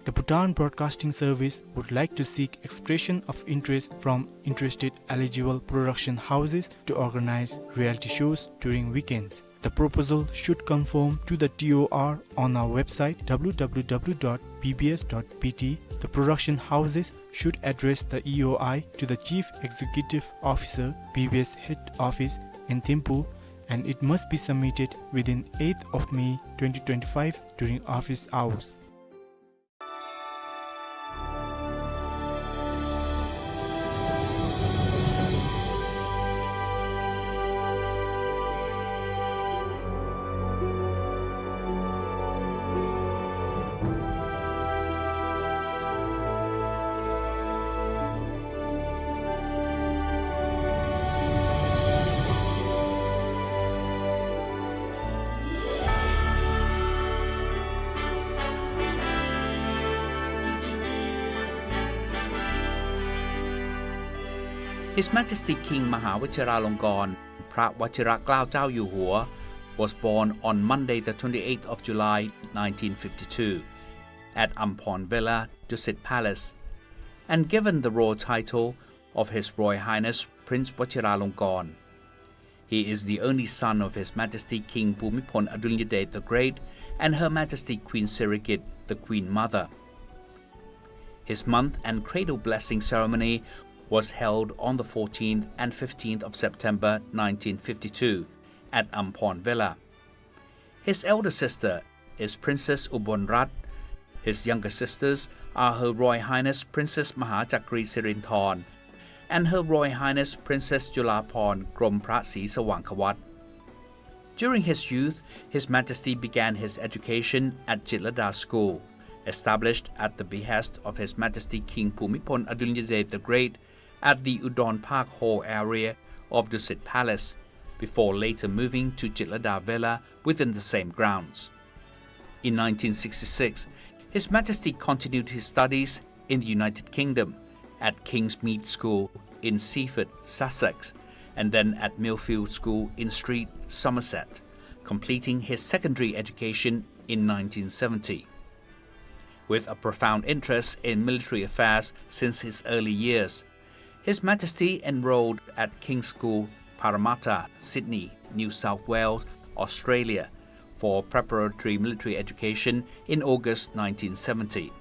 The Bhutan Broadcasting Service would like to seek expression of interest from interested eligible production houses to organize reality shows during weekends. The proposal should conform to the T O R on our website, W W W dot B B S dot B T. The production houses should address the E O I to the Chief Executive Officer, B B S Head Office in Thimphu, and it must be submitted within eighth of May twenty twenty-five during office hours. His Majesty King Mahawajiralongkorn Phra Vajiraglao Zyou Yahua was born on Monday, the twenty-eighth of July, nineteen fifty-two, at Amphorn Villa, Dusit Palace, and given the royal title of His Royal Highness Prince Vajiralongkorn. He is the only son of His Majesty King Bhumibol Adulyadej the Great and Her Majesty Queen Sirikit, the Queen Mother. His month and cradle blessing ceremony was held on the fourteenth and fifteenth of September nineteen fifty-two at Amphorn Villa. His elder sister is Princess Ubonrat. His younger sisters are Her Royal Highness Princess Mahachakri Sirinthorn and Her Royal Highness Princess Julaphorn Kromphra Srisavangkawat. During his youth, His Majesty began his education at Jitlada School, established at the behest of His Majesty King Bhumibol Adulyadej the Great at the Udon Park Hall area of Dusit Palace, before later moving to Jitlada Villa within the same grounds. In nineteen sixty-six, His Majesty continued his studies in the United Kingdom at Kingsmead School in Seaford, Sussex, and then at Millfield School in Street, Somerset, completing his secondary education in nineteen seventy. With a profound interest in military affairs since his early years, His Majesty enrolled at King's School, Parramatta, Sydney, New South Wales, Australia, for preparatory military education in August nineteen seventy.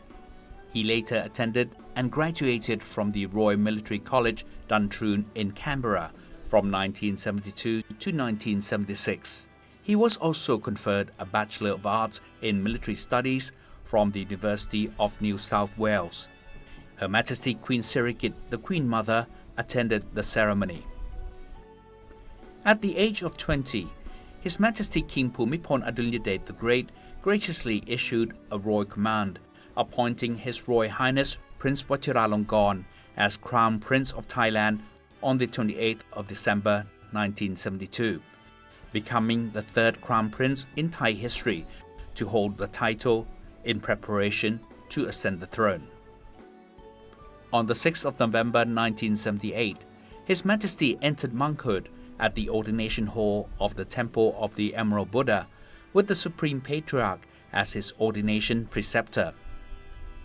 He later attended and graduated from the Royal Military College, Duntroon in Canberra from nineteen seventy-two to nineteen seventy-six. He was also conferred a Bachelor of Arts in Military Studies from the University of New South Wales. Her Majesty Queen Sirikit, the Queen Mother, attended the ceremony. At the age of twenty, His Majesty King Bhumibol Adulyadej the Great graciously issued a royal command appointing His Royal Highness Prince Vajiralongkorn as Crown Prince of Thailand on the twenty-eighth of December nineteen seventy-two, becoming the third Crown Prince in Thai history to hold the title in preparation to ascend the throne. On the sixth of November nineteen seventy-eight, His Majesty entered monkhood at the ordination hall of the Temple of the Emerald Buddha, with the Supreme Patriarch as his ordination preceptor.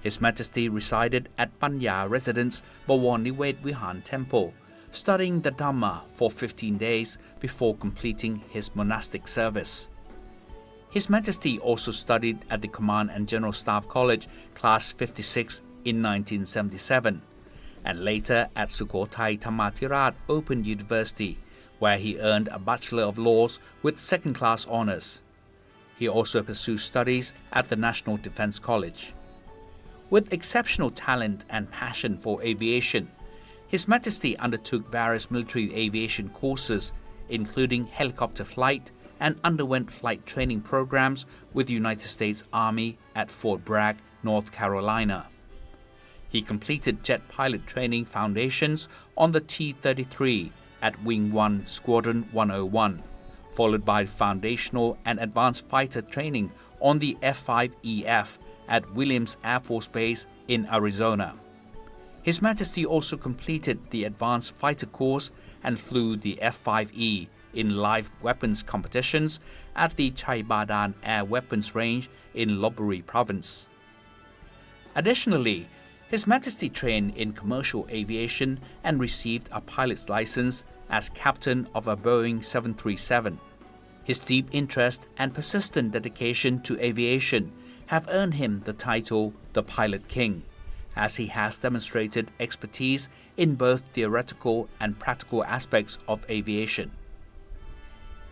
His Majesty resided at Panya Residence, Bawar Niwet Vihan Temple, studying the Dhamma for fifteen days before completing his monastic service. His Majesty also studied at the Command and General Staff College, Class fifty-six, in nineteen seventy-seven, and later at Sukhothai Thammathirat Open University, where he earned a Bachelor of Laws with second-class honours. He also pursued studies at the National Defence College. With exceptional talent and passion for aviation, His Majesty undertook various military aviation courses, including helicopter flight, and underwent flight training programs with the United States Army at Fort Bragg, North Carolina. He completed jet pilot training foundations on the T thirty-three at Wing One, Squadron one oh one, followed by foundational and advanced fighter training on the F five E F at Williams Air Force Base in Arizona. His Majesty also completed the advanced fighter course and flew the F five E in live weapons competitions at the Chaibadan Air Weapons Range in Lopburi Province. Additionally, His Majesty trained in commercial aviation and received a pilot's license as captain of a Boeing seven three seven. His deep interest and persistent dedication to aviation have earned him the title the Pilot King, as he has demonstrated expertise in both theoretical and practical aspects of aviation.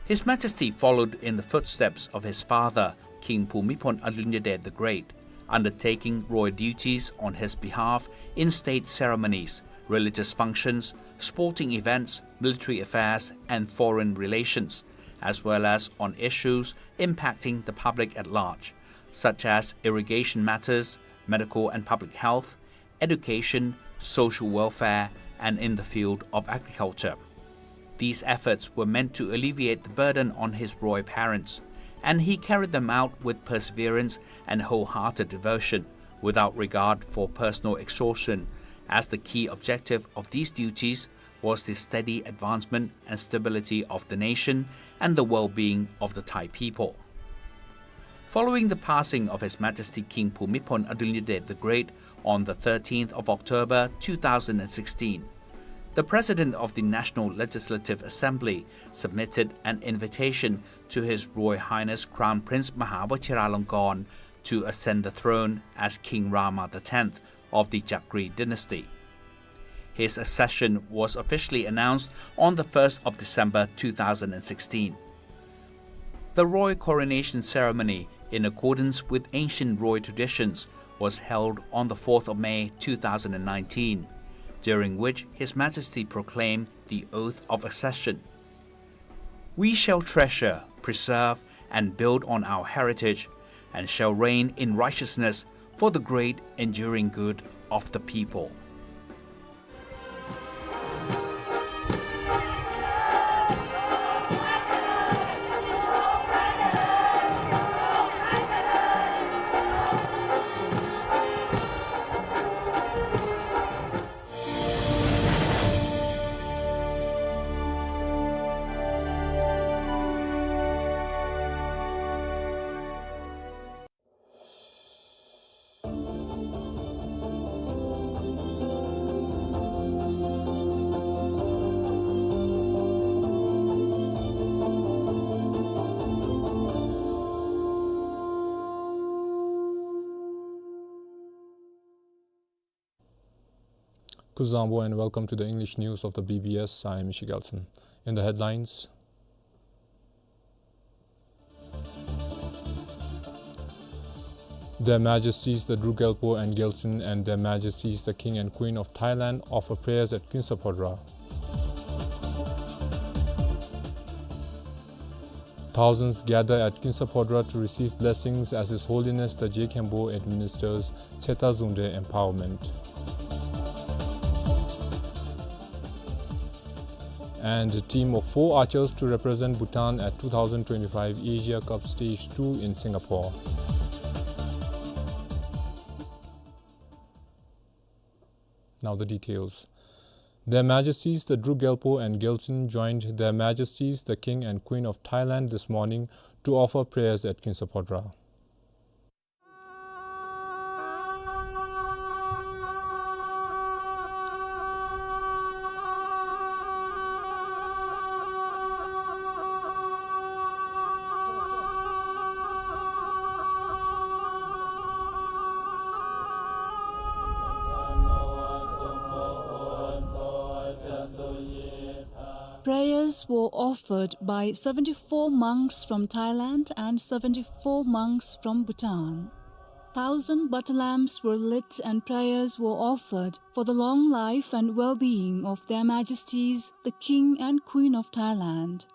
His Majesty followed in the footsteps of his father, King Bhumibol Adulyadej the Great, undertaking royal duties on his behalf in state ceremonies, religious functions, sporting events, military affairs, and foreign relations, as well as on issues impacting the public at large, such as irrigation matters, medical and public health, education, social welfare, and in the field of agriculture. These efforts were meant to alleviate the burden on his royal parents, and he carried them out with perseverance and wholehearted devotion, without regard for personal exhaustion, as the key objective of these duties was the steady advancement and stability of the nation and the well-being of the Thai people. Following the passing of His Majesty King Bhumibol Adulyadej the Great on the thirteenth of October two thousand and sixteen, the President of the National Legislative Assembly submitted an invitation to His Royal Highness Crown Prince Maha Vajiralongkorn to ascend the throne as King Rama the tenth of the Chakri dynasty. His accession was officially announced on the first of December two thousand and sixteen. The royal coronation ceremony, in accordance with ancient royal traditions, was held on the fourth of May two thousand and nineteen, during which His Majesty proclaimed the oath of accession. We shall treasure, preserve, and build on our heritage, and shall reign in righteousness for the great enduring good of the people. Kuzuzangpo and welcome to the English news of the B B S. I am Ishi Gelson. In the headlines, Their Majesties the Druk Gyalpo and Gyaltsuen and Their Majesties the King and Queen of Thailand offer prayers at Khuensaphodrang. Thousands gather at Khuensaphodrang to receive blessings as His Holiness the Je Khenpo administers Tseta Zungde empowerment. And a team of four archers to represent Bhutan at two thousand twenty-five Asia Cup Stage two in Singapore. Now the details. Their Majesties the Druk Gyalpo and Gyaltsuen joined Their Majesties the King and Queen of Thailand this morning to offer prayers at Khuensaphodrang. Prayers were offered by seventy-four monks from Thailand and seventy-four monks from Bhutan. Thousand butter lamps were lit and prayers were offered for the long life and well-being of Their Majesties, the King and Queen of Thailand.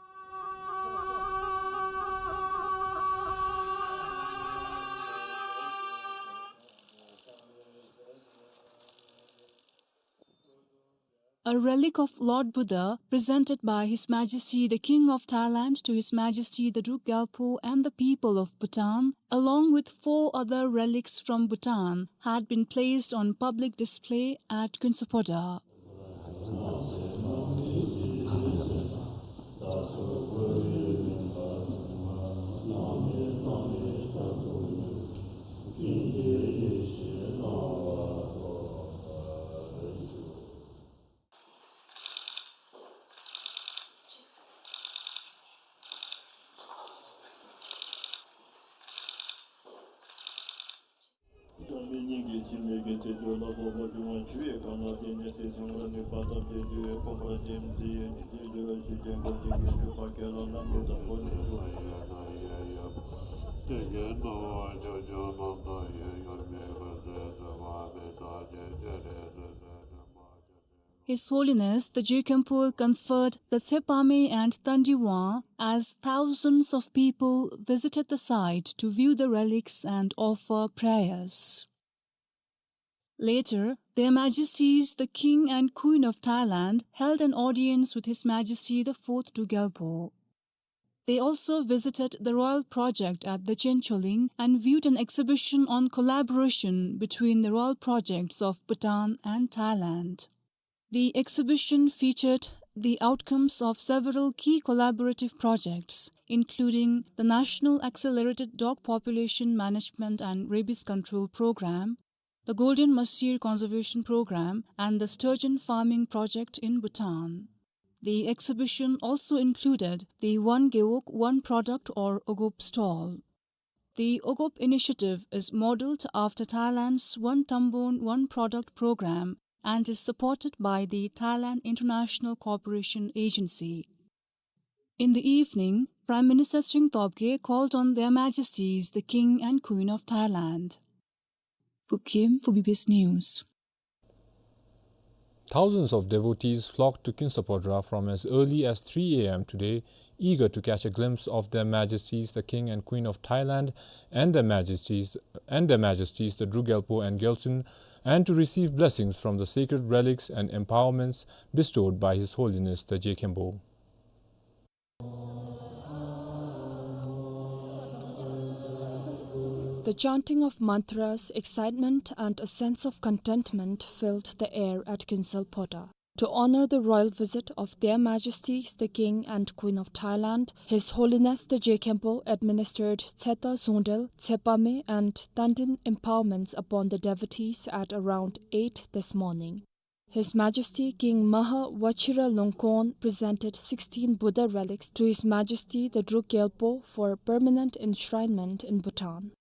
A relic of Lord Buddha presented by His Majesty the King of Thailand to His Majesty the Druk Gyalpo and the people of Bhutan, along with four other relics from Bhutan, had been placed on public display at Khuensaphodrang. His Holiness the Je Khenpo conferred the Tshepame and Tandi Wang as thousands of people visited the site to view the relics and offer prayers. Later, Their Majesties the King and Queen of Thailand held an audience with His Majesty the Fourth Druk Gyalpo. They also visited the royal project at Degyen Tshogling and viewed an exhibition on collaboration between the royal projects of Bhutan and Thailand. The exhibition featured the outcomes of several key collaborative projects, including the National Accelerated Dog Population Management and Rabies Control Program, the Golden Mahseer Conservation Program, and the Sturgeon Farming Project in Bhutan. The exhibition also included the One Gewog, One Product or Ogop stall. The Ogop initiative is modeled after Thailand's One Tambon, One Product program and is supported by the Thailand International Cooperation Agency. In the evening, Prime Minister Tshering Tobgay called on Their Majesties the King and Queen of Thailand. Phup Khem for B B S News. Thousands of devotees flocked to Kinsapodra from as early as three A M today, eager to catch a glimpse of Their Majesties the King and Queen of Thailand and Their Majesties, and Their Majesties the Druk Gyalpo and Gyaltsuen, and to receive blessings from the sacred relics and empowerments bestowed by His Holiness the Je Khenpo. The chanting of mantras, excitement, and a sense of contentment filled the air at Kinsapodra. To honor the royal visit of Their Majesties the King and Queen of Thailand, His Holiness the Je Khenpo administered Tseta Zungdrel, Tshepame, and Tandin empowerments upon the devotees at around eight this morning. His Majesty King Maha Vajiralongkorn presented sixteen Buddha relics to His Majesty the Druk Gyalpo for permanent enshrinement in Bhutan.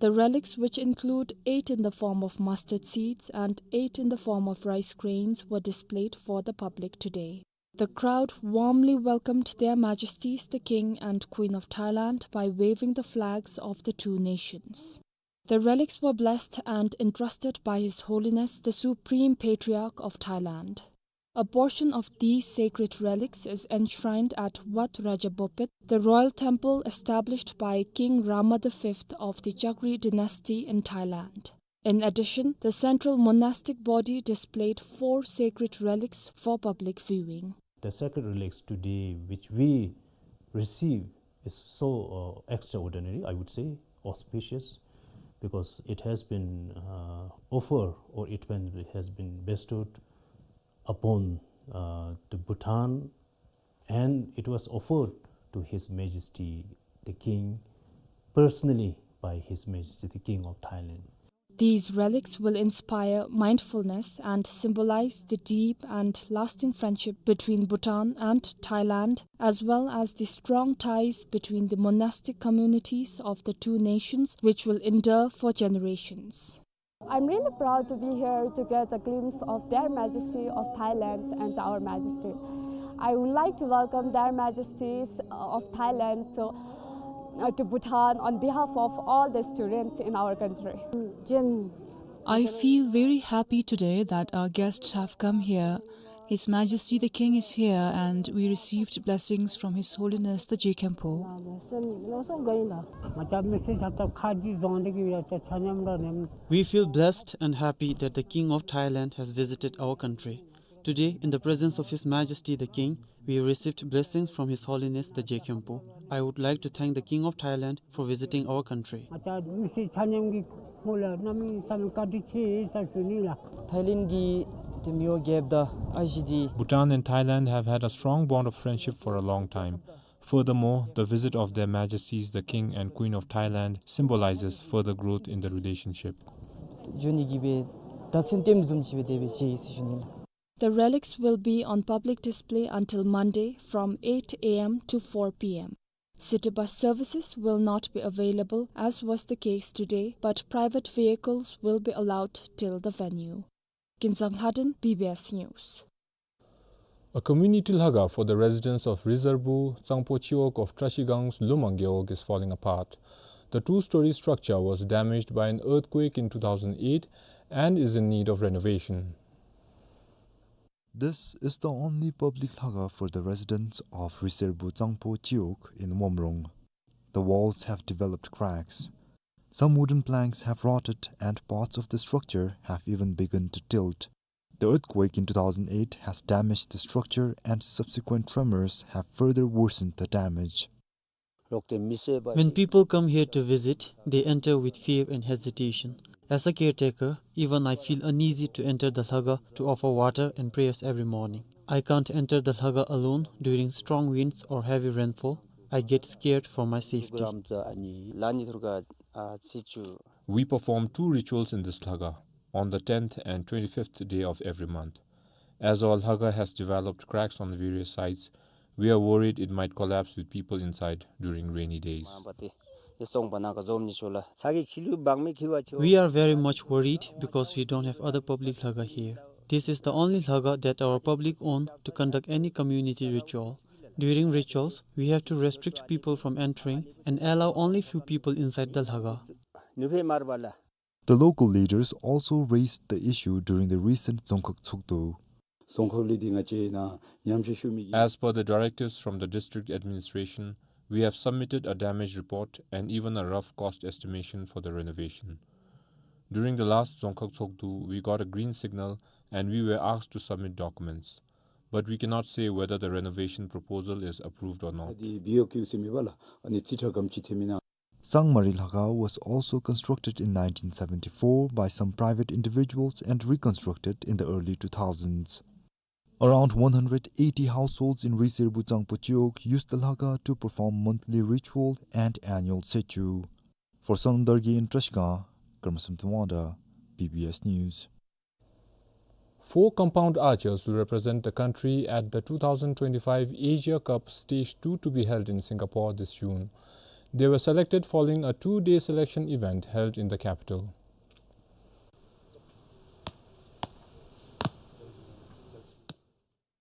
The relics, which include eight in the form of mustard seeds and eight in the form of rice grains, were displayed for the public today. The crowd warmly welcomed Their Majesties the King and Queen of Thailand by waving the flags of the two nations. The relics were blessed and entrusted by His Holiness the Supreme Patriarch of Thailand. A portion of these sacred relics is enshrined at Wat Ratchabopet, the royal temple established by King Rama the Fifth of the Chakri dynasty in Thailand. In addition, the central monastic body displayed four sacred relics for public viewing. The sacred relics today which we receive is so, uh, extraordinary, I would say, auspicious, because it has been, uh, offered, or it been, has been bestowed upon, uh, the Bhutan, and it was offered to His Majesty the King personally by His Majesty the King of Thailand. These relics will inspire mindfulness and symbolize the deep and lasting friendship between Bhutan and Thailand, as well as the strong ties between the monastic communities of the two nations, which will endure for generations. I'm really proud to be here to get a glimpse of Their Majesty of Thailand and Our Majesty. I would like to welcome Their Majesties of Thailand to, uh, to Bhutan on behalf of all the students in our country. I feel very happy today that our guests have come here. His Majesty the King is here, and we received blessings from His Holiness the Je Khenpo. We feel blessed and happy that the King of Thailand has visited our country. Today, in the presence of His Majesty the King, we received blessings from His Holiness the Je Khenpo. I would like to thank the King of Thailand for visiting our country. Thailand གྱི་དེ་མི་འོ་རྒྱལཔོ་དང་ཨ་ཞེ་འདི། Bhutan and Thailand have had a strong bond of friendship for a long time. Furthermore, the visit of Their Majesties the King and Queen of Thailand symbolizes further growth in the relationship. འགྱོ་ནི་གི་སྦེ་བརྡ་མཚོན་སྟོནམ་བཟུམ་ཅིག་སྦེ་དེ་སྦེ་མཇལ་ཡི་ཟེར་ཞུ་ནི་ལགས། The relics will be on public display until Monday from eight A M to four P M. City bus services will not be available, as was the case today, but private vehicles will be allowed till the venue. Kinzang Lhaden, B B S News. A community lhaga for the residents of Rizarbu Tsangpo Chiwog of Trashigan's Lumang Gewog is falling apart. The two-story structure was damaged by an earthquake in two thousand eight and is in need of renovation. This is the only public lhaga for the residents of Rizarbu Tsangpo Chiwog in Womrong. The walls have developed cracks. Some wooden planks have rotted and parts of the structure have even begun to tilt. The earthquake in two thousand eight has damaged the structure, and subsequent tremors have further worsened the damage. When people come here to visit, they enter with fear and hesitation. As a caretaker, even I feel uneasy to enter the lhaga to offer water and prayers every morning. I can't enter the lhaga alone during strong winds or heavy rainfall. I get scared for my safety. We perform two rituals in this lhaga, on the tenth and twenty-fifth day of every month. As our lhaga has developed cracks on various sides, we are worried it might collapse with people inside during rainy days. We are very much worried because we don't have other public lhaga here. This is the only lhaga that our public own to conduct any community ritual. During rituals, we have to restrict people from entering and allow only few people inside the lhaga. The local leaders also raised the issue during the recent Dzongkhag Tshogdu. As per the directives from the district administration, we have submitted a damage report and even a rough cost estimation for the renovation. During the last Dzongkhag Tshogdu, we got a green signal and we were asked to submit documents. But we cannot say whether the renovation proposal is approved or not. Sangmari Lhaga was also constructed in nineteen seventy-four by some private individuals and reconstructed in the early two thousands. Around one hundred eighty households in Riserbu Tsangpo Chiwog use the Lhaga to perform monthly ritual and annual sechu. For Sonam Dargay in Trashigang, Karmasam Tangwangda, B B S News. Four compound archers will represent the country at the two thousand twenty-five Asia Cup Stage two to be held in Singapore this June. They were selected following a two-day selection event held in the capital.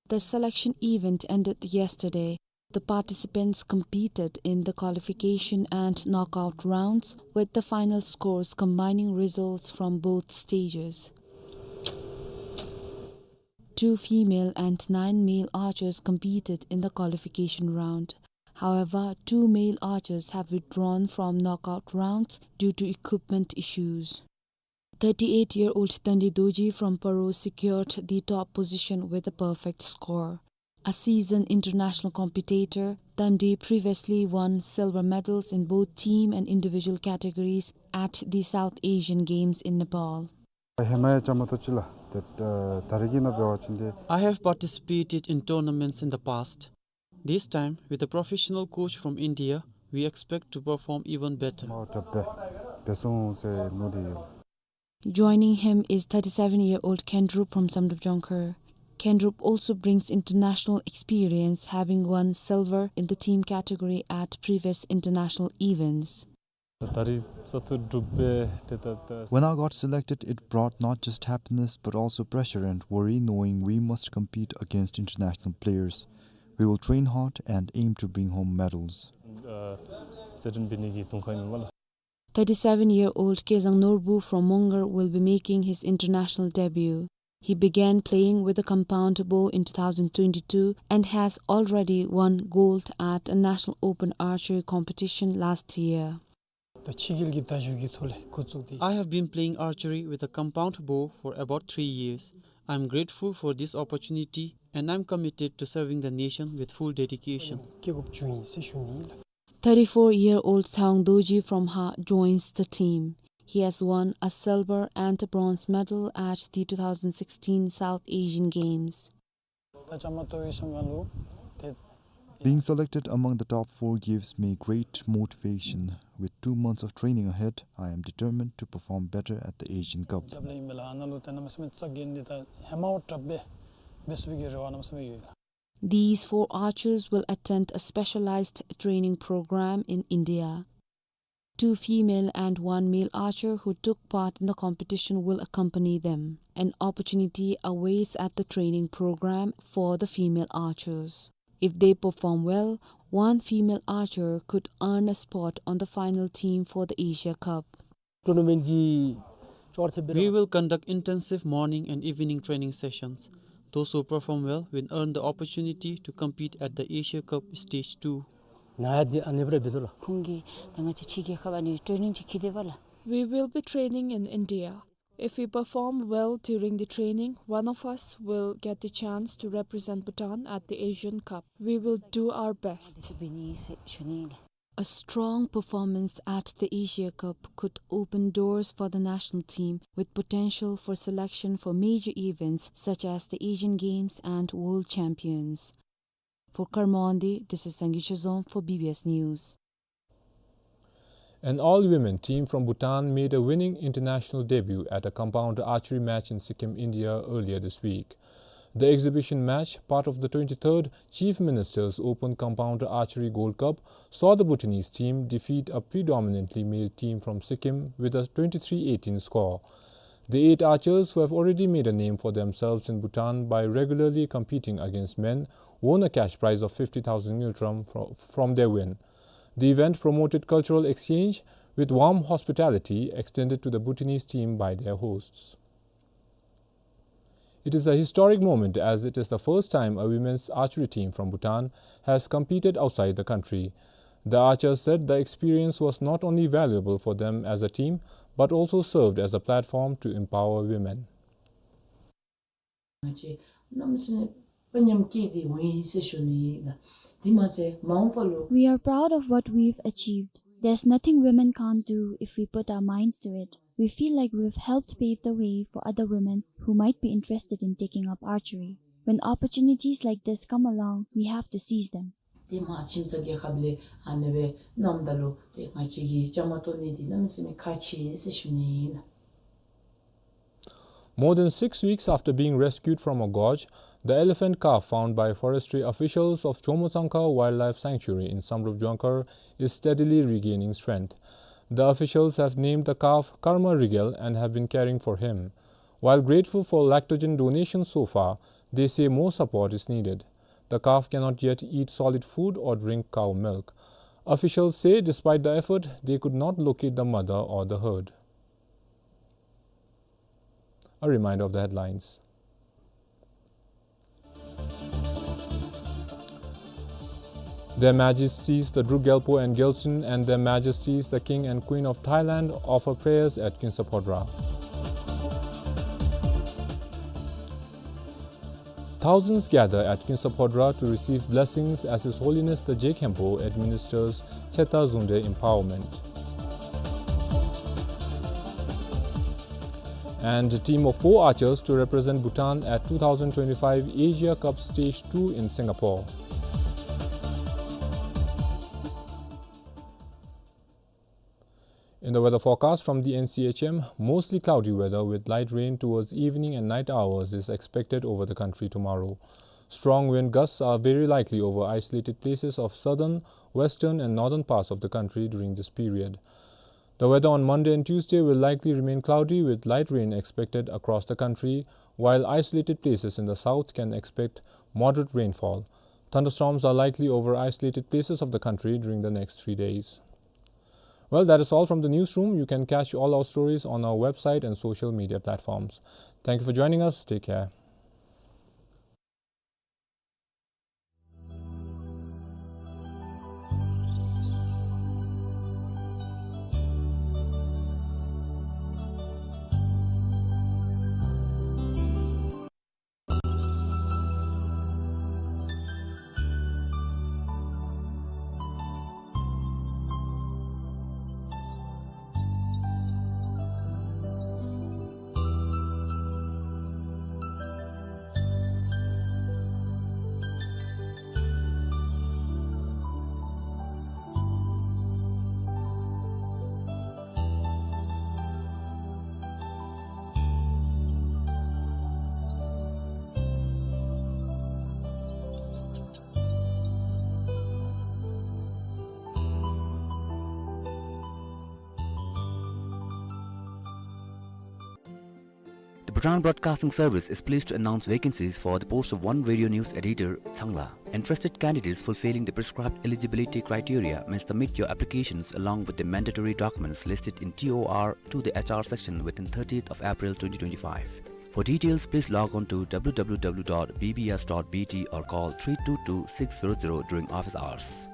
The selection event ended yesterday. The participants competed in the qualification and knockout rounds, with the final scores combining results from both stages. Two female and nine male archers competed in the qualification round. However, two male archers have withdrawn from knockout rounds due to equipment issues. Thirty-eight-year-old Tandi Dorji from Paro secured the top position with a perfect score. A seasoned international competitor, Tandi previously won silver medals in both team and individual categories at the South Asian Games in Nepal. I have participated in tournaments in the past. This time, with a professional coach from India, we expect to perform even better. Joining him is thirty-seven-year-old Kendrup from Samdrup Jongkhar. Kendrup also brings international experience, having won silver in the team category at previous international events. When I got selected, it brought not just happiness but also pressure and worry, knowing we must compete against international players. We will train hard and aim to bring home medals. Thirty-seven-year-old Kezang Norbu from Mongar will be making his international debut. He began playing with a compound bow in two thousand twenty-two and has already won gold at a national open archery competition last year. I have been playing archery with a compound bow for about three years. I am grateful for this opportunity and I am committed to serving the nation with full dedication. Thirty-four-year-old Tshawang Dorji from Ha joins the team. He has won a silver and a bronze medal at the two thousand sixteen South Asian Games. Being selected among the top four gives me great motivation. With two months of training ahead, I am determined to perform better at the Asian Cup. These four archers will attend a specialized training program in India. Two female and one male archer who took part in the competition will accompany them. An opportunity awaits at the training program for the female archers. If they perform well, one female archer could earn a spot on the final team for the Asia Cup. Tournament གི་ཅོར་ཐེབས་སྦེ། We will conduct intensive morning and evening training sessions. Those who perform well will earn the opportunity to compete at the Asia Cup Stage two. ནཱ་ཡང་འདི་ཨ་ནི་སྦེ་ར་འབད་དོ་ལགས། ཁོང་གིས་ད་ང་བཅས་ཕྱི་རྒྱལ་ཁབ་ཨ་ནི་ཊེ་ནིང་ཅིག་འཁྱིད་དེས་པ་ལགས། We will be training in India. If we perform well during the training, one of us will get the chance to represent Bhutan at the Asian Cup. We will do our best. ཨ་ནི་ཚུ་འབད་ནི་ཟེར་ཞུ་ནི་ལགས། A strong performance at the Asia Cup could open doors for the national team with potential for selection for major events such as the Asian Games and World Champions. For Karma Wangdi, this is Sangay Chazom for B B S News. An all-women team from Bhutan made a winning international debut at a compound archery match in Sikkim, India, earlier this week. The exhibition match, part of the twenty-third Chief Minister's Open Compound Archery Gold Cup, saw the Bhutanese team defeat a predominantly male team from Sikkim with a twenty-three eighteen score. The eight archers, who have already made a name for themselves in Bhutan by regularly competing against men, won a cash prize of fifty thousand ngultrum fro-, from their win. The event promoted cultural exchange with warm hospitality extended to the Bhutanese team by their hosts. It is a historic moment as it is the first time a women's archery team from Bhutan has competed outside the country. The archers said the experience was not only valuable for them as a team, but also served as a platform to empower women. ང་བཅས་གནམ་མེད་ས་མེད་དཔའ་ཉམས་སྐྱེས་ཏེ་འོང་ཡི་ཟེར་ཞུ་ནི་ལགས། དེ་མ་ཚད་མ་འོངས་པ་ལུ། We are proud of what we've achieved. There's nothing women can't do if we put our minds to it. We feel like we've helped pave the way for other women who might be interested in taking up archery. When opportunities like this come along, we have to seize them. ཏེ་མ་ཁྱིམ་ཚང་རྒྱལ་ཁབ་ལས་ཨ་ནི་སྦེ་གནངམ་ད་ལུ་ཏེ་ང་བཅས་ཀྱིས་བཅའ་མར་གཏོགས་ནི་འདི་གནམ་མེད་ས་མེད་ཁག་ཆེ་ཟེར་ཞུ་ནི་ཨིན། More than six weeks after being rescued from a gorge, the elephant calf found by forestry officials of Chomotsangka Wildlife Sanctuary in Samdrup Jongkhar is steadily regaining strength. The officials have named the calf Karma Rigel and have been caring for him. While grateful for lactogen donation so far, they say more support is needed. The calf cannot yet eat solid food or drink cow milk. Officials say despite the effort, they could not locate the mother or the herd. A reminder of the headlines. Their Majesties the Druk Gyalpo and Gyaltsuen and Their Majesties the King and Queen of Thailand offer prayers at Kinsaphodra. Thousands gather at Kinsaphodra to receive blessings as His Holiness the Je Khenpo administers Tseta Zungde empowerment. And a team of four archers to represent Bhutan at two thousand twenty-five Asia Cup Stage two in Singapore. In the weather forecast from the N C H M, mostly cloudy weather with light rain towards evening and night hours is expected over the country tomorrow. Strong wind gusts are very likely over isolated places of southern, western and northern parts of the country during this period. The weather on Monday and Tuesday will likely remain cloudy with light rain expected across the country, while isolated places in the south can expect moderate rainfall. Thunderstorms are likely over isolated places of the country during the next three days. Well, that is all from the newsroom. You can catch all our stories on our website and social media platforms. Thank you for joining us. Take care. Bhutan Broadcasting Service is pleased to announce vacancies for the post of one radio news editor, Changla. Interested candidates fulfilling the prescribed eligibility criteria may submit your applications along with the mandatory documents listed in T O R to the H R section within thirtieth of April twenty twenty-five. For details, please log on to W W W dot B B S dot B T or call three two two six zero zero during office hours.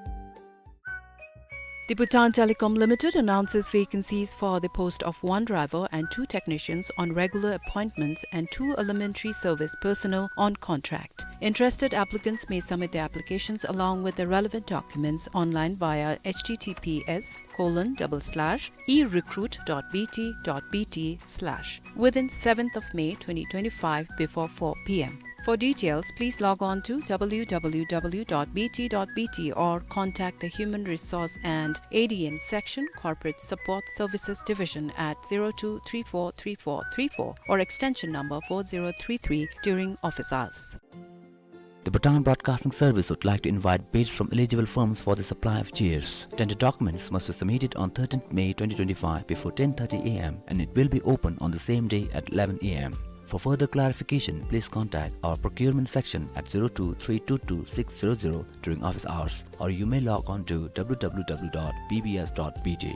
The Bhutan Telecom Limited announces vacancies for the post of one driver and two technicians on regular appointments and two elementary service personnel on contract. Interested applicants may submit their applications along with the relevant documents online via H T T P S colon double slash e recruit dot B T dot B T slash within seventh of May twenty twenty-five before four P M. For details, please log on to W W W dot B T dot B T or contact the Human Resource and A D M Section, Corporate Support Services Division at zero two three four three four three four or extension number four zero three three during office hours. The Bhutan Broadcasting Service would like to invite bids from eligible firms for the supply of chairs. Tender documents must be submitted on thirteenth May twenty twenty-five before ten thirty A M and it will be open on the same day at eleven A M. For further clarification, please contact our procurement section at zero two three two two six zero zero during office hours, or you may log on to W W W dot B B S dot B T.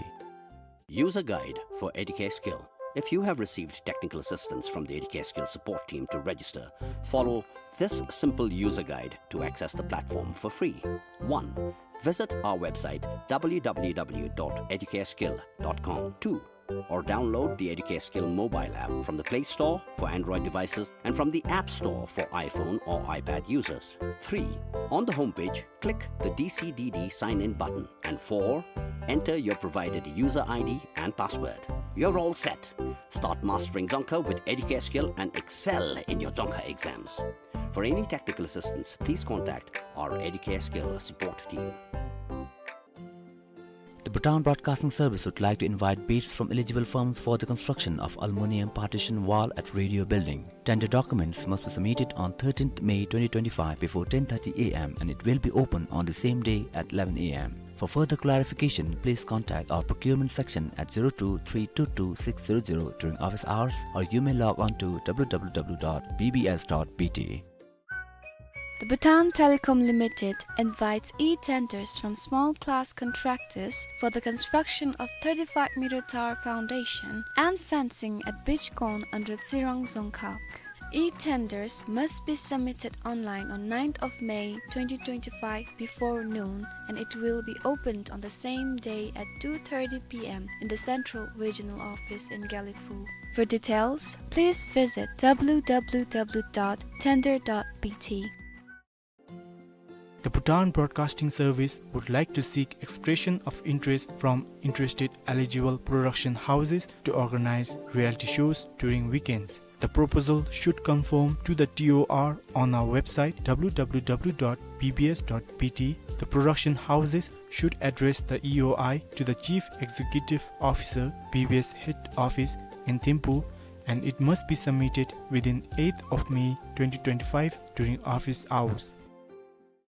User guide for Educare Skill. If you have received technical assistance from the Educare Skill support team to register, follow this simple user guide to access the platform for free. One, visit our website W W W dot educareskill dot com. Two, or download the Educare Skill mobile app from the Play Store for Android devices and from the App Store for iPhone or iPad users. Three, on the homepage, click the D C D D sign in button. And four, enter your provided user I D and password. You're all set. Start mastering Dzongkha with Educare Skill and excel in your Dzongkha exams. For any technical assistance, please contact our Educare Skill support team. The Bhutan Broadcasting Service would like to invite bids from eligible firms for the construction of aluminium partition wall at Radio Building. Tender documents must be submitted on thirteenth May twenty twenty-five before ten thirty A M and it will be open on the same day at eleven A M. For further clarification, please contact our procurement section at zero two three two two six zero zero during office hours, or you may log on to W W W dot B B S dot B T. The Bhutan Telecom Limited invites e-tenders from small class contractors for the construction of thirty-five meter tower foundation and fencing at Beach Corn under Tsirang Dzongkhag. E-tenders must be submitted online on ninth of May twenty twenty-five before noon, and it will be opened on the same day at two thirty P M in the Central Regional Office in Gelephu. For details, please visit W W W dot tender dot B T. The Bhutan Broadcasting Service would like to seek expression of interest from interested eligible production houses to organize reality shows during weekends. The proposal should conform to the T O R on our website W W W dot B B S dot B T. The production houses should address the E O I to the Chief Executive Officer, B B S Head Office in Thimphu, and it must be submitted within eighth of May twenty twenty-five during office hours.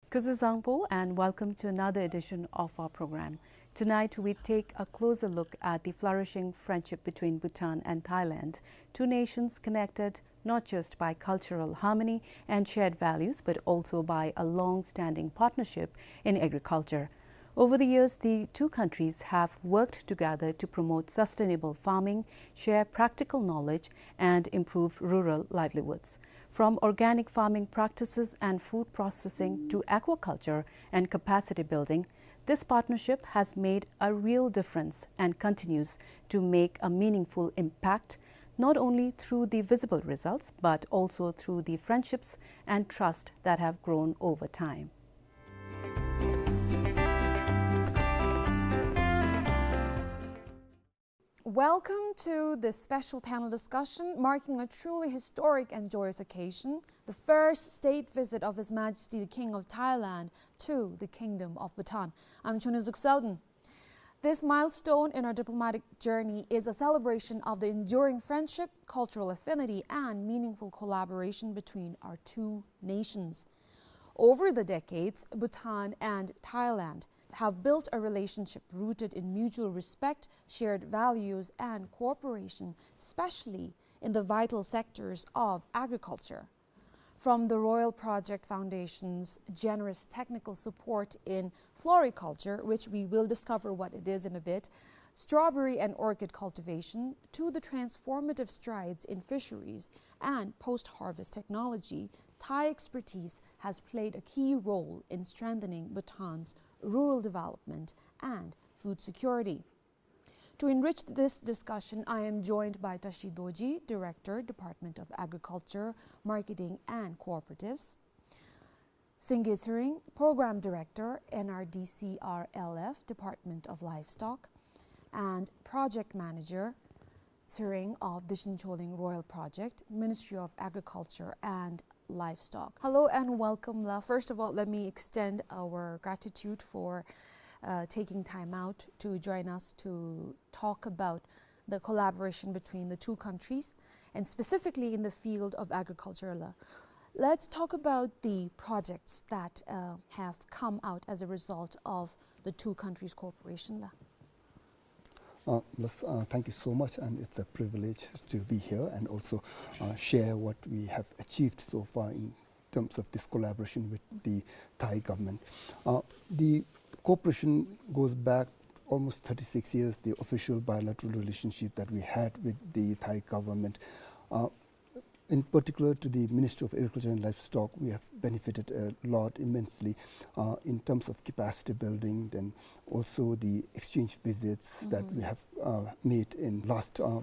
Kuzuzangpo, and welcome to another edition of our program. Tonight, we take a closer look at the flourishing friendship between Bhutan and Thailand, two nations connected not just by cultural harmony and shared values, but also by a long-standing partnership in agriculture. Over the years, the two countries have worked together to promote sustainable farming, share practical knowledge, and improve rural livelihoods. From organic farming practices and food processing to aquaculture and capacity building, this partnership has made a real difference and continues to make a meaningful impact, not only through the visible results, but also through the friendships and trust that have grown over time. Welcome to this special panel discussion marking a truly historic and joyous occasion, the first state visit of His Majesty the King of Thailand to the Kingdom of Bhutan. I'm Chunizuk Selden. This milestone in our diplomatic journey is a celebration of the enduring friendship, cultural affinity, and meaningful collaboration between our two nations. Over the decades, Bhutan and Thailand have built a relationship rooted in mutual respect, shared values, and cooperation, especially in the vital sectors of agriculture. From the Royal Project Foundation's generous technical support in floriculture, which we will discover what it is in a bit, strawberry and orchid cultivation, to the transformative strides in fisheries and post-harvest technology, Thai expertise has played a key role in strengthening Bhutan's rural development and food security. To enrich this discussion, I am joined by Tashi Dorji, Director, Department of Agriculture, Marketing and Cooperatives, Singye Tshering, Program Director, N R D C R L F, Department of Livestock, and Project Manager, Tshering of Dichen Choling Royal Project, Ministry of Agriculture and Livestock. Hello and welcome, la. First of all, let me extend our gratitude for, uh, taking time out to join us to talk about the collaboration between the two countries, and specifically in the field of agriculture, la. Let's talk about the projects that, uh, have come out as a result of the two countries' cooperation, la. Uh, Las, uh, thank you so much, and it's a privilege to be here and also, uh, share what we have achieved so far in terms of this collaboration with the Thai government. Uh, the cooperation goes back almost thirty-six years, the official bilateral relationship that we had with the Thai government. Uh, in particular to the Ministry of Agriculture and Livestock, we have benefited a lot immensely, uh, in terms of capacity building, then also the exchange visits that we have, uh, made in last, uh,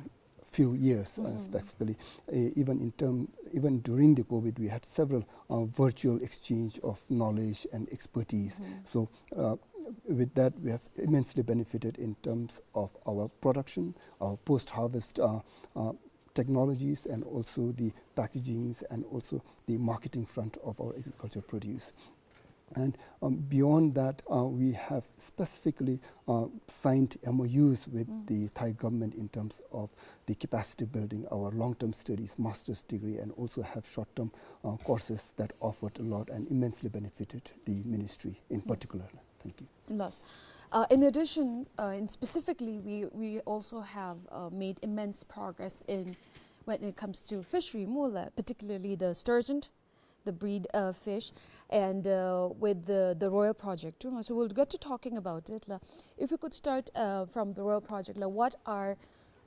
few years, uh, specifically. Uh, even in term, even during the COVID, we had several, uh, virtual exchange of knowledge and expertise. So, uh, with that, we have immensely benefited in terms of our production, our post-harvest, uh, uh, technologies, and also the packagings and also the marketing front of our agriculture produce. And, um, beyond that, uh, we have specifically, uh, signed M O Us with the Thai government in terms of the capacity building, our long-term studies, master's degree, and also have short-term, uh, courses that offered a lot and immensely benefited the ministry in particular. Thank you. Yes. Uh, in addition, uh, and specifically, we, we also have, uh, made immense progress in when it comes to fishery, mula, particularly the sturgeon, the breed, uh, fish, and, uh, with the, the Royal Project too. So we'll get to talking about it, la. If we could start, uh, from the Royal Project, la, what are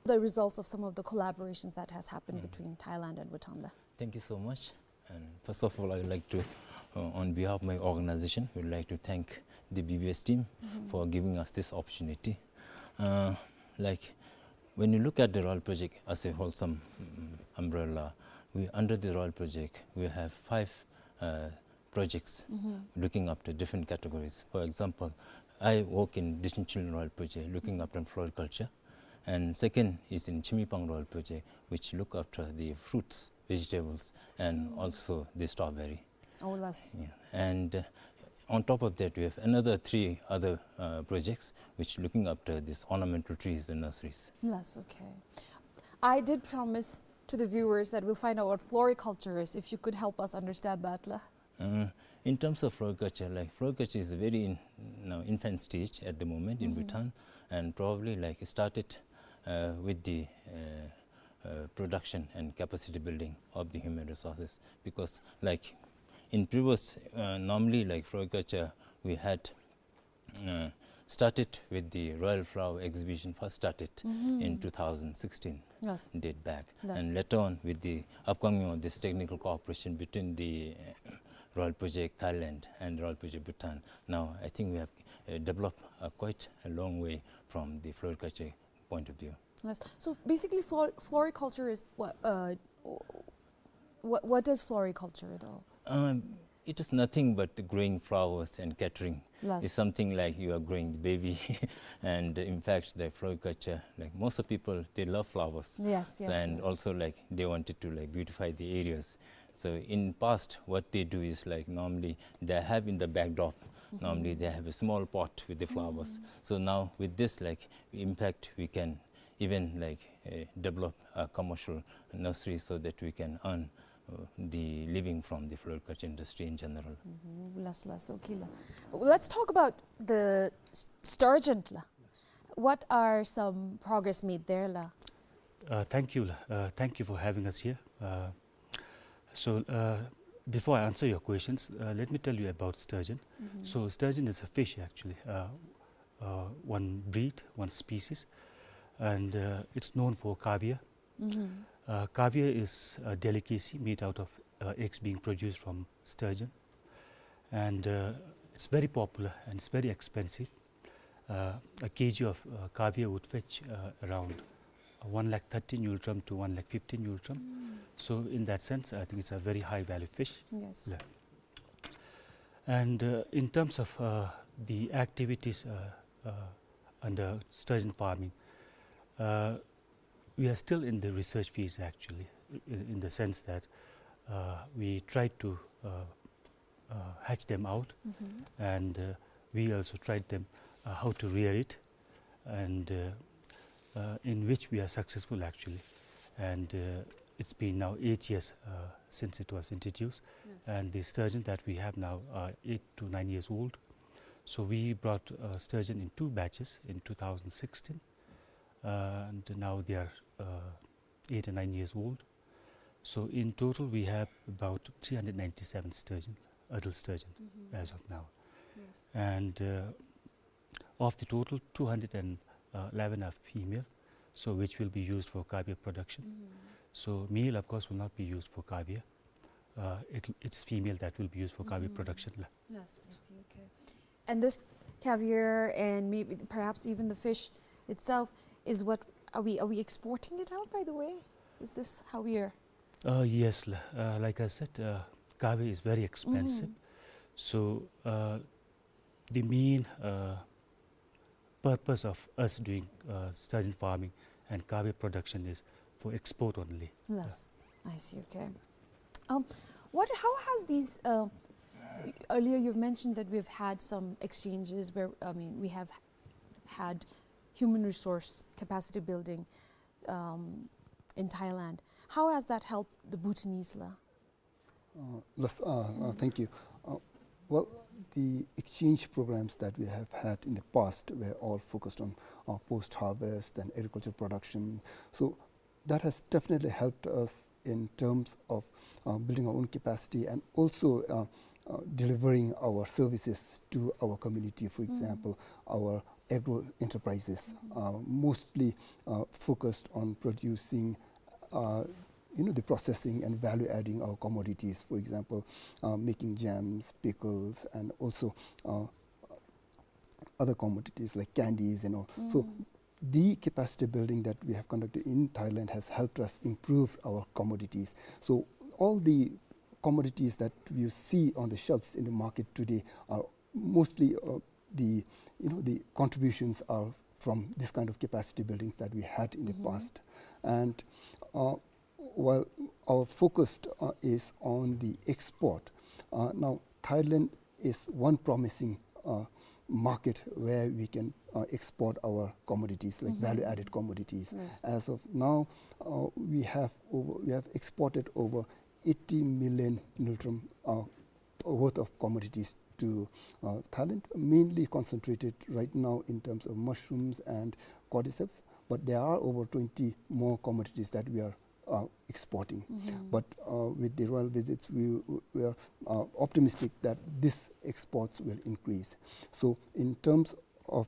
the results of some of the collaborations that has happened between Thailand and Bhutan, la? Thank you so much. And first of all, I would like to, uh, on behalf of my organization, we would like to thank the B B S team for giving us this opportunity. Uh, like, when you look at the Royal Project as a wholesome, mm, umbrella, we, under the Royal Project, we have five, uh, projects looking after different categories. For example, I work in Dichen Choling Royal Project, looking after floriculture. And second is in Chimipang Royal Project, which look after the fruits, vegetables, and also the strawberry. Oh, las. Yeah. And, uh, on top of that, we have another three other, uh, projects which looking after these ornamental trees and nurseries. Las, okay. I did promise to the viewers that we'll find out what floriculture is, if you could help us understand that, la. Uh, in terms of floriculture, like, floriculture is very in, you know, infant stage at the moment in Bhutan, and probably, like, it started, uh, with the, uh, uh, production and capacity building of the human resources. Because, like, in previous, uh, normally, like, floriculture, we had, uh, started with the Royal Flower Exhibition, first started in two thousand sixteen, yes, date back. Yes. And later on, with the upcoming of this technical cooperation between the, uh, Royal Project Thailand and Royal Project Bhutan, now I think we have, uh, developed, uh, quite a long way from the floriculture point of view. Yes. So basically, flor-, floriculture is what, uh, what, what is floriculture, though? Um, it is nothing but the growing flowers and catering. Yes. It's something like you are growing the baby. And in fact, the floriculture, like, most of people, they love flowers. Yes, yes, and yes, also, like, they wanted to, like, beautify the areas. So in past, what they do is, like, normally they have in the backdrop, normally they have a small pot with the flowers. So now with this, like, impact, we can even, like, uh, develop a commercial nursery so that we can earn, uh, the living from the floriculture industry in general. Mhm. Las, las, okay, la. Let's talk about the s-, sturgeon, la. What are some progress made there, la? Uh, thank you, la. Uh, thank you for having us here. Uh, so, uh, before I answer your questions, uh, let me tell you about sturgeon. So, sturgeon is a fish, actually, uh, uh, one breed, one species, and uh, it's known for caviar. Uh, caviar is a delicacy made out of uh, eggs being produced from sturgeon, and uh, it's very popular and it's very expensive. Uh, a kg of uh, caviar would fetch uh, around one lakh thirty ngultrum to one lakh fifty ngultrum. So in that sense, I think it's a very high value fish. Yes. Yeah. And uh, in terms of uh, the activities uh, uh, under sturgeon farming, uh, we are still in the research phase, actually, in, in the sense that uh, we try to uh, uh, hatch them out, and uh, we also tried them uh, how to rear it, and uh, uh, in which we are successful, actually. And uh, it's been now eight years uh, since it was introduced, and the sturgeon that we have now are eight to nine years old. So we brought uh, sturgeon in two batches in two thousand sixteen, uh, and now they are uh, eight and nine years old. So in total, we have about three hundred ninety-seven sturgeon, adult sturgeon, as of now. And uh, of the total, two hundred eleven are female, so which will be used for caviar production. So male, of course, will not be used for caviar. Uh, it, it's female that will be used for caviar production, la. Yes, I see. Okay. And this caviar and maybe perhaps even the fish itself is what, are we, are we exporting it out, by the way? Is this how we are? Uh, yes, la. Uh, like I said, uh, caviar is very expensive. So uh, the main uh, purpose of us doing uh, sturgeon farming and caviar production is for export only. Yes, I see. Okay. Um, what? How has these? Uh, earlier, you've mentioned that we've had some exchanges where, I mean, we have had human resource capacity building um, in Thailand. How has that helped the Bhutanese, la? Uh, yes, uh, uh, thank you. Uh, well, the exchange programs that we have had in the past were all focused on uh, post-harvest and agriculture production. So that has definitely helped us in terms of uh, building our own capacity and also uh, uh, delivering our services to our community, for example, our agro enterprises, uh, mostly uh, focused on producing uh, you know, the processing and value adding our commodities, for example, uh, making jams, pickles, and also uh, other commodities like candies and all. So the capacity building that we have conducted in Thailand has helped us improve our commodities. So all the commodities that you see on the shelves in the market today are mostly uh, the, you know, the contributions are from this kind of capacity buildings that we had in the past. And uh, while our focus uh, is on the export, uh, now Thailand is one promising uh, market where we can uh, export our commodities, like value-added commodities. As of now, uh, we have over, we have exported over eighty million ngultrum uh, worth of commodities to uh, Thailand, mainly concentrated right now in terms of mushrooms and cordyceps. But there are over twenty more commodities that we are uh, exporting. But uh, with the royal visits, we, we are uh, optimistic that these exports will increase. So in terms of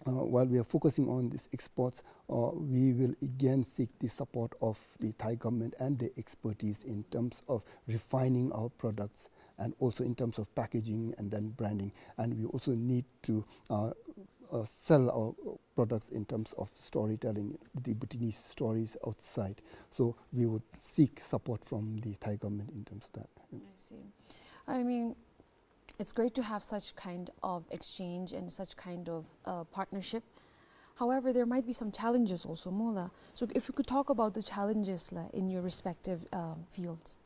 uh, while we are focusing on these exports, uh, we will again seek the support of the Thai government and the expertise in terms of refining our products and also in terms of packaging and then branding. And we also need to uh, uh, sell our products in terms of storytelling, the Bhutanese stories outside. So we would seek support from the Thai government in terms of that. I see. I mean, it's great to have such kind of exchange and such kind of uh, partnership. However, there might be some challenges also, mo la. So if you could talk about the challenges la, in your respective uh, fields.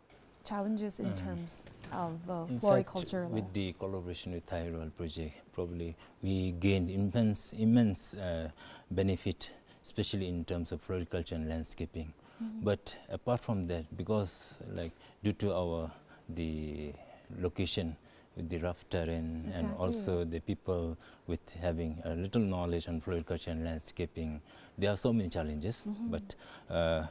Challenges in terms of uh, floriculture la. In fact, with the collaboration with Thai Royal Project, probably we gained immense, immense uh, benefit, especially in terms of floriculture and landscaping. But apart from that, because, like, due to our, the location, with the rough terrain and also the people with having a little knowledge on floriculture and landscaping. There are so many challenges, but, uh,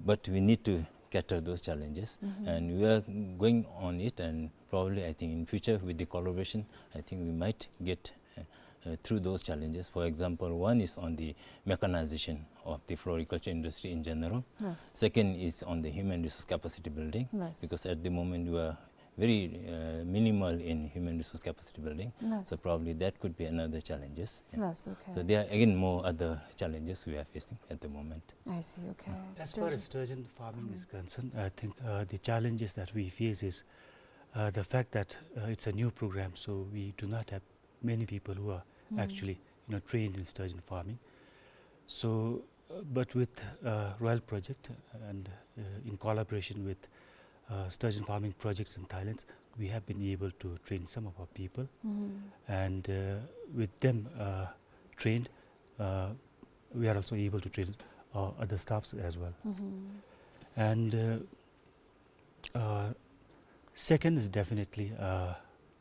but we need to cater those challenges, and we are going on it, and probably, I think, in future, with the collaboration, I think we might get, uh, uh, through those challenges. For example, one is on the mechanization of the floriculture industry in general. Yes. Second is on the human resource capacity building, yes, because at the moment we are very, uh, minimal in human resource capacity building. Yes. So probably that could be another challenges. Yeah. Yes, okay. So there are again more other challenges we are facing at the moment. I see, okay. As far as sturgeon farming is concerned, I think, uh, the challenges that we face is, uh, the fact that, uh, it's a new program, so we do not have many people who are actually, you know, trained in sturgeon farming. So, uh, but with, uh, Royal Project and, uh, in collaboration with, uh, sturgeon farming projects in Thailand, we have been able to train some of our people. And, uh, with them, uh, trained, uh, we are also able to train, uh, other staffs as well. And, uh, Uh, second is definitely, uh,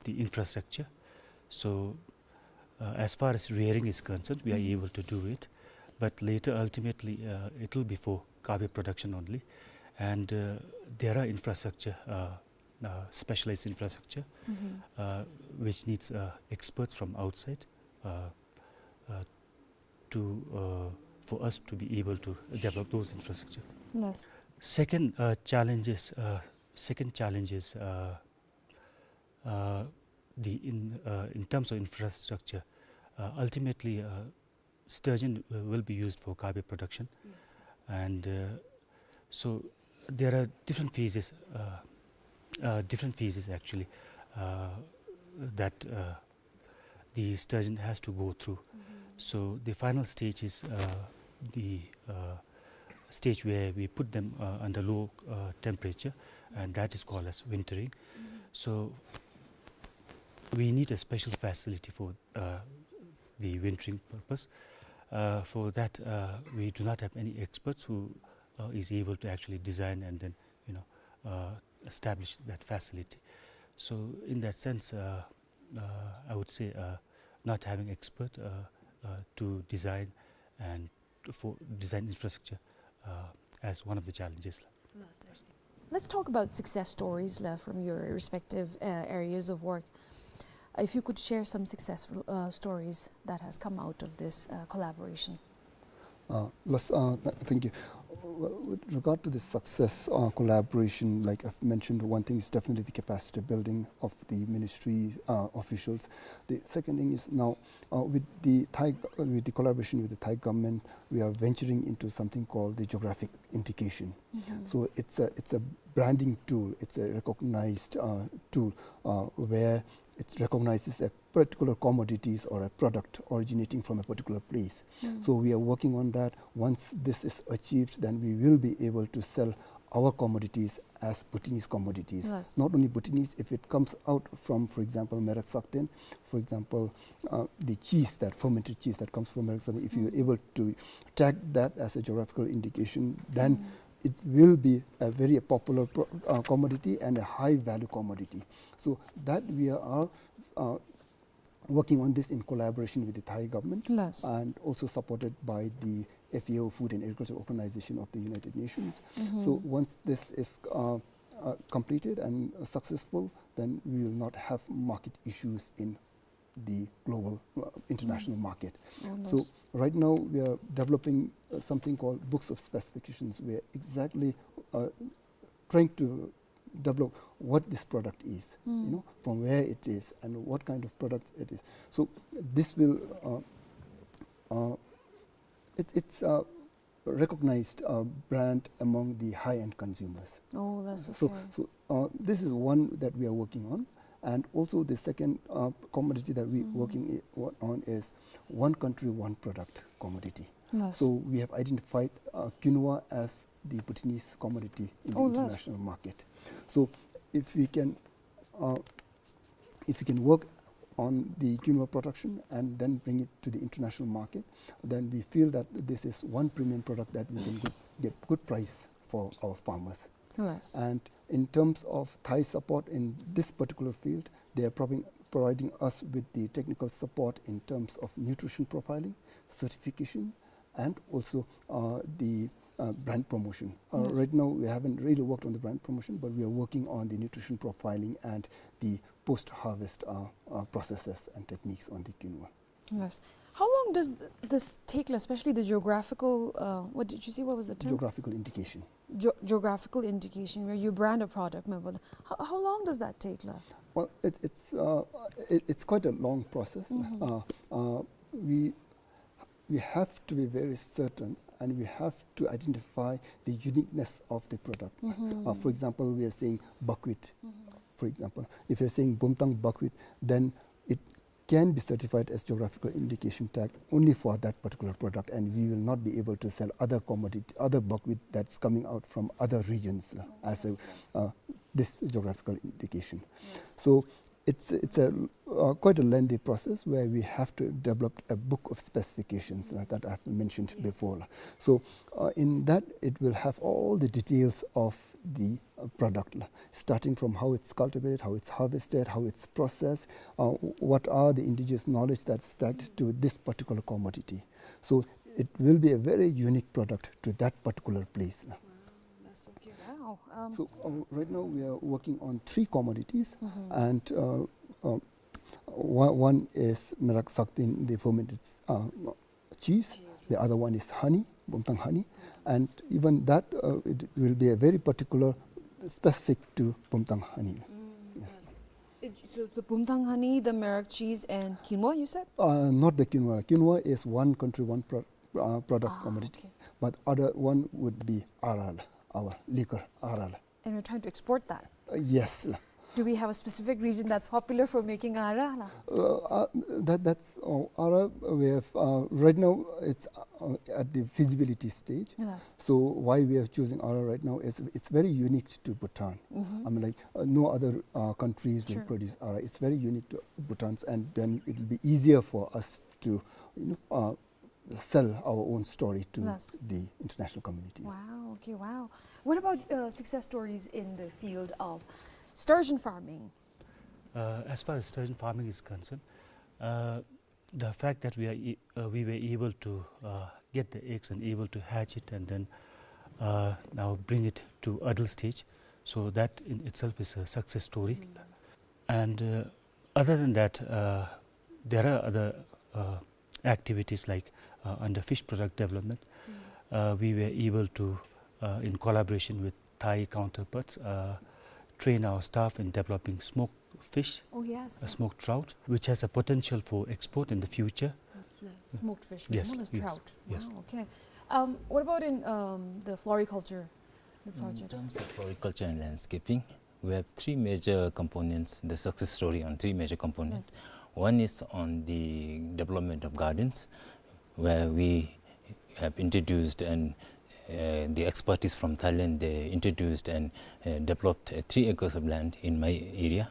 the infrastructure. So, uh, as far as rearing is concerned, we are able to do it. But later, ultimately, uh, it will be for kaabe production only. And, uh, there are infrastructure, uh, uh, specialized infrastructure, uh, which needs, uh, experts from outside, uh, uh, to, uh, for us to be able to develop those infrastructure. Yes. Second, uh, challenge is, uh, second challenge is, uh, uh, the in, uh, in terms of infrastructure, uh, ultimately, uh, sturgeon, uh, will be used for kaabe production. Yes. And, uh, so there are different phases, uh, uh, different phases actually, uh, that, uh, the sturgeon has to go through. So the final stage is, uh, the, uh, stage where we put them, uh, under low, uh, temperature, and that is called as wintering. So we need a special facility for, uh, the wintering purpose. Uh, for that, uh, we do not have any experts who, uh, is able to actually design and then, you know, uh, establish that facility. So in that sense, uh, uh, I would say, uh, not having expert, uh, uh, to design and for design infrastructure, uh, as one of the challenges. Let's talk about success stories, la, from your respective, uh, areas of work. If you could share some successful, uh, stories that has come out of this, uh, collaboration. Uh, let's, uh, th-, thank you. Well, with regard to the success, uh, collaboration, like I've mentioned, one thing is definitely the capacity building of the ministry, uh, officials. The second thing is now, uh, with the Thai go-, with the collaboration with the Thai government, we are venturing into something called the geographic indication. So it's a, it's a branding tool, it's a recognized, uh, tool, uh, where it recognizes a particular commodities or a product originating from a particular place. So we are working on that. Once this is achieved, then we will be able to sell our commodities as Bhutanese commodities. Yes. Not only Bhutanese, if it comes out from, for example, Merak Sakten, for example, uh, the cheese, that fermented cheese that comes from Merak Sakten, if you're able to tag that as a geographical indication, then it will be a very popular pro-, uh, commodity and a high value commodity. So that we are, uh, working on this in collaboration with the Thai government and also supported by the F A O, Food and Agriculture Organization of the United Nations. So once this is, uh, uh, completed and successful, then we will not have market issues in the global, uh, international market. So right now we are developing, uh, something called books of specifications, where exactly, uh, trying to develop what this product is, you know, from where it is and what kind of product it is. So this will, uh, uh, it, it's a recognized, uh, brand among the high-end consumers. Oh, that's okay. So, so, uh, this is one that we are working on. And also the second, uh, commodity that we working i-, wa-, on is one country, one product commodity. Yes. So we have identified, uh, quinoa as the Bhutanese commodity in the international market. So if we can, uh, if we can work on the quinoa production and then bring it to the international market, then we feel that this is one premium product that we can good, get good price for our farmers. Yes. And in terms of Thai support in this particular field, they are providing, providing us with the technical support in terms of nutrition profiling, certification, and also, uh, the, uh, brand promotion. Uh, Yes. Right now, we haven't really worked on the brand promotion, but we are working on the nutrition profiling and the post-harvest, uh, uh, processes and techniques on the quinoa. Yes. How long does th-, this take, like, especially the geographical, uh, what did you say? What was the term? Geographical indication. Geo-, geographical indication, where you brand a product, remember? How, how long does that take, like? Well, it, it's, uh, it, it's quite a long process. Mm-hmm. Uh, uh, we, we have to be very certain, and we have to identify the uniqueness of the product. Mm-hmm. Uh, for example, we are saying buckwheat. Mm-hmm. For example, if you're saying Bumtang buckwheat, then it can be certified as geographical indication tag only for that particular product, and we will not be able to sell other commodity, other buckwheat that's coming out from other regions, uh, Oh, as a, yes, yes. uh, this geographical indication. Yes. So it's, it's a, uh, quite a lengthy process where we have to develop a book of specifications, uh, that I've mentioned Yes. before. So, uh, in that, it will have all the details of the, uh, product, la, starting from how it's cultivated, how it's harvested, how it's processed, uh, what are the indigenous knowledge that's tagged to this particular commodity. So it will be a very unique product to that particular place, la. Wow, that's so cute. Wow. Um, So, uh, right now we are working on three commodities, Mm-hmm. and, uh, uh, one, one is Merak Saktin, the fermented, uh, cheese. Cheese, The yes. other one is honey, Bumtang honey, and even that, uh, it will be a very particular, specific to Bumtang honey. Mm, Yes. yes. It, so the Bumtang honey, the Merak cheese, and quinoa, you said? Uh, not the quinoa. Quinoa is one country, one pro-, uh, product Ah, commodity. okay. But other one would be arak, our liquor, arak. And we're trying to export that. Uh, yes, la. Do we have a specific region that's popular for making arak, la? Uh, uh, that, that's, uh, arak, we have, uh, right now it's, uh, at the feasibility stage. Yes. So why we are choosing arak right now is it's very unique to Bhutan. Mm-hmm. I mean, like, uh, no other, uh, countries will Sure. produce arak. It's very unique to Bhutan, and then it'll be easier for us to, you know, uh, sell our own story to Yes. the international community. Wow, okay, wow. What about, uh, success stories in the field of sturgeon farming? Uh, as far as sturgeon farming is concerned, uh, the fact that we are e-, uh, we were able to, uh, get the eggs and able to hatch it and then, uh, now bring it to adult stage, so that in itself is a success story. Mm. And, uh, other than that, uh, there are other, uh, activities like, uh, under fish product development. Mm. Uh, we were able to, uh, in collaboration with Thai counterparts, uh, train our staff in developing smoked fish, Oh, yes. a smoked trout, which has a potential for export in the future. Yes, smoked fish, Yes, more or less yes, trout. yes. Wow, okay. Um, what about in, um, the floriculture, the In project? terms of floriculture and landscaping, we have three major components, the success story on three major components. Yes. One is on the development of gardens, where we have introduced and, uh, the expertise from Thailand, they introduced and, uh, developed, uh, three acres of land in my area.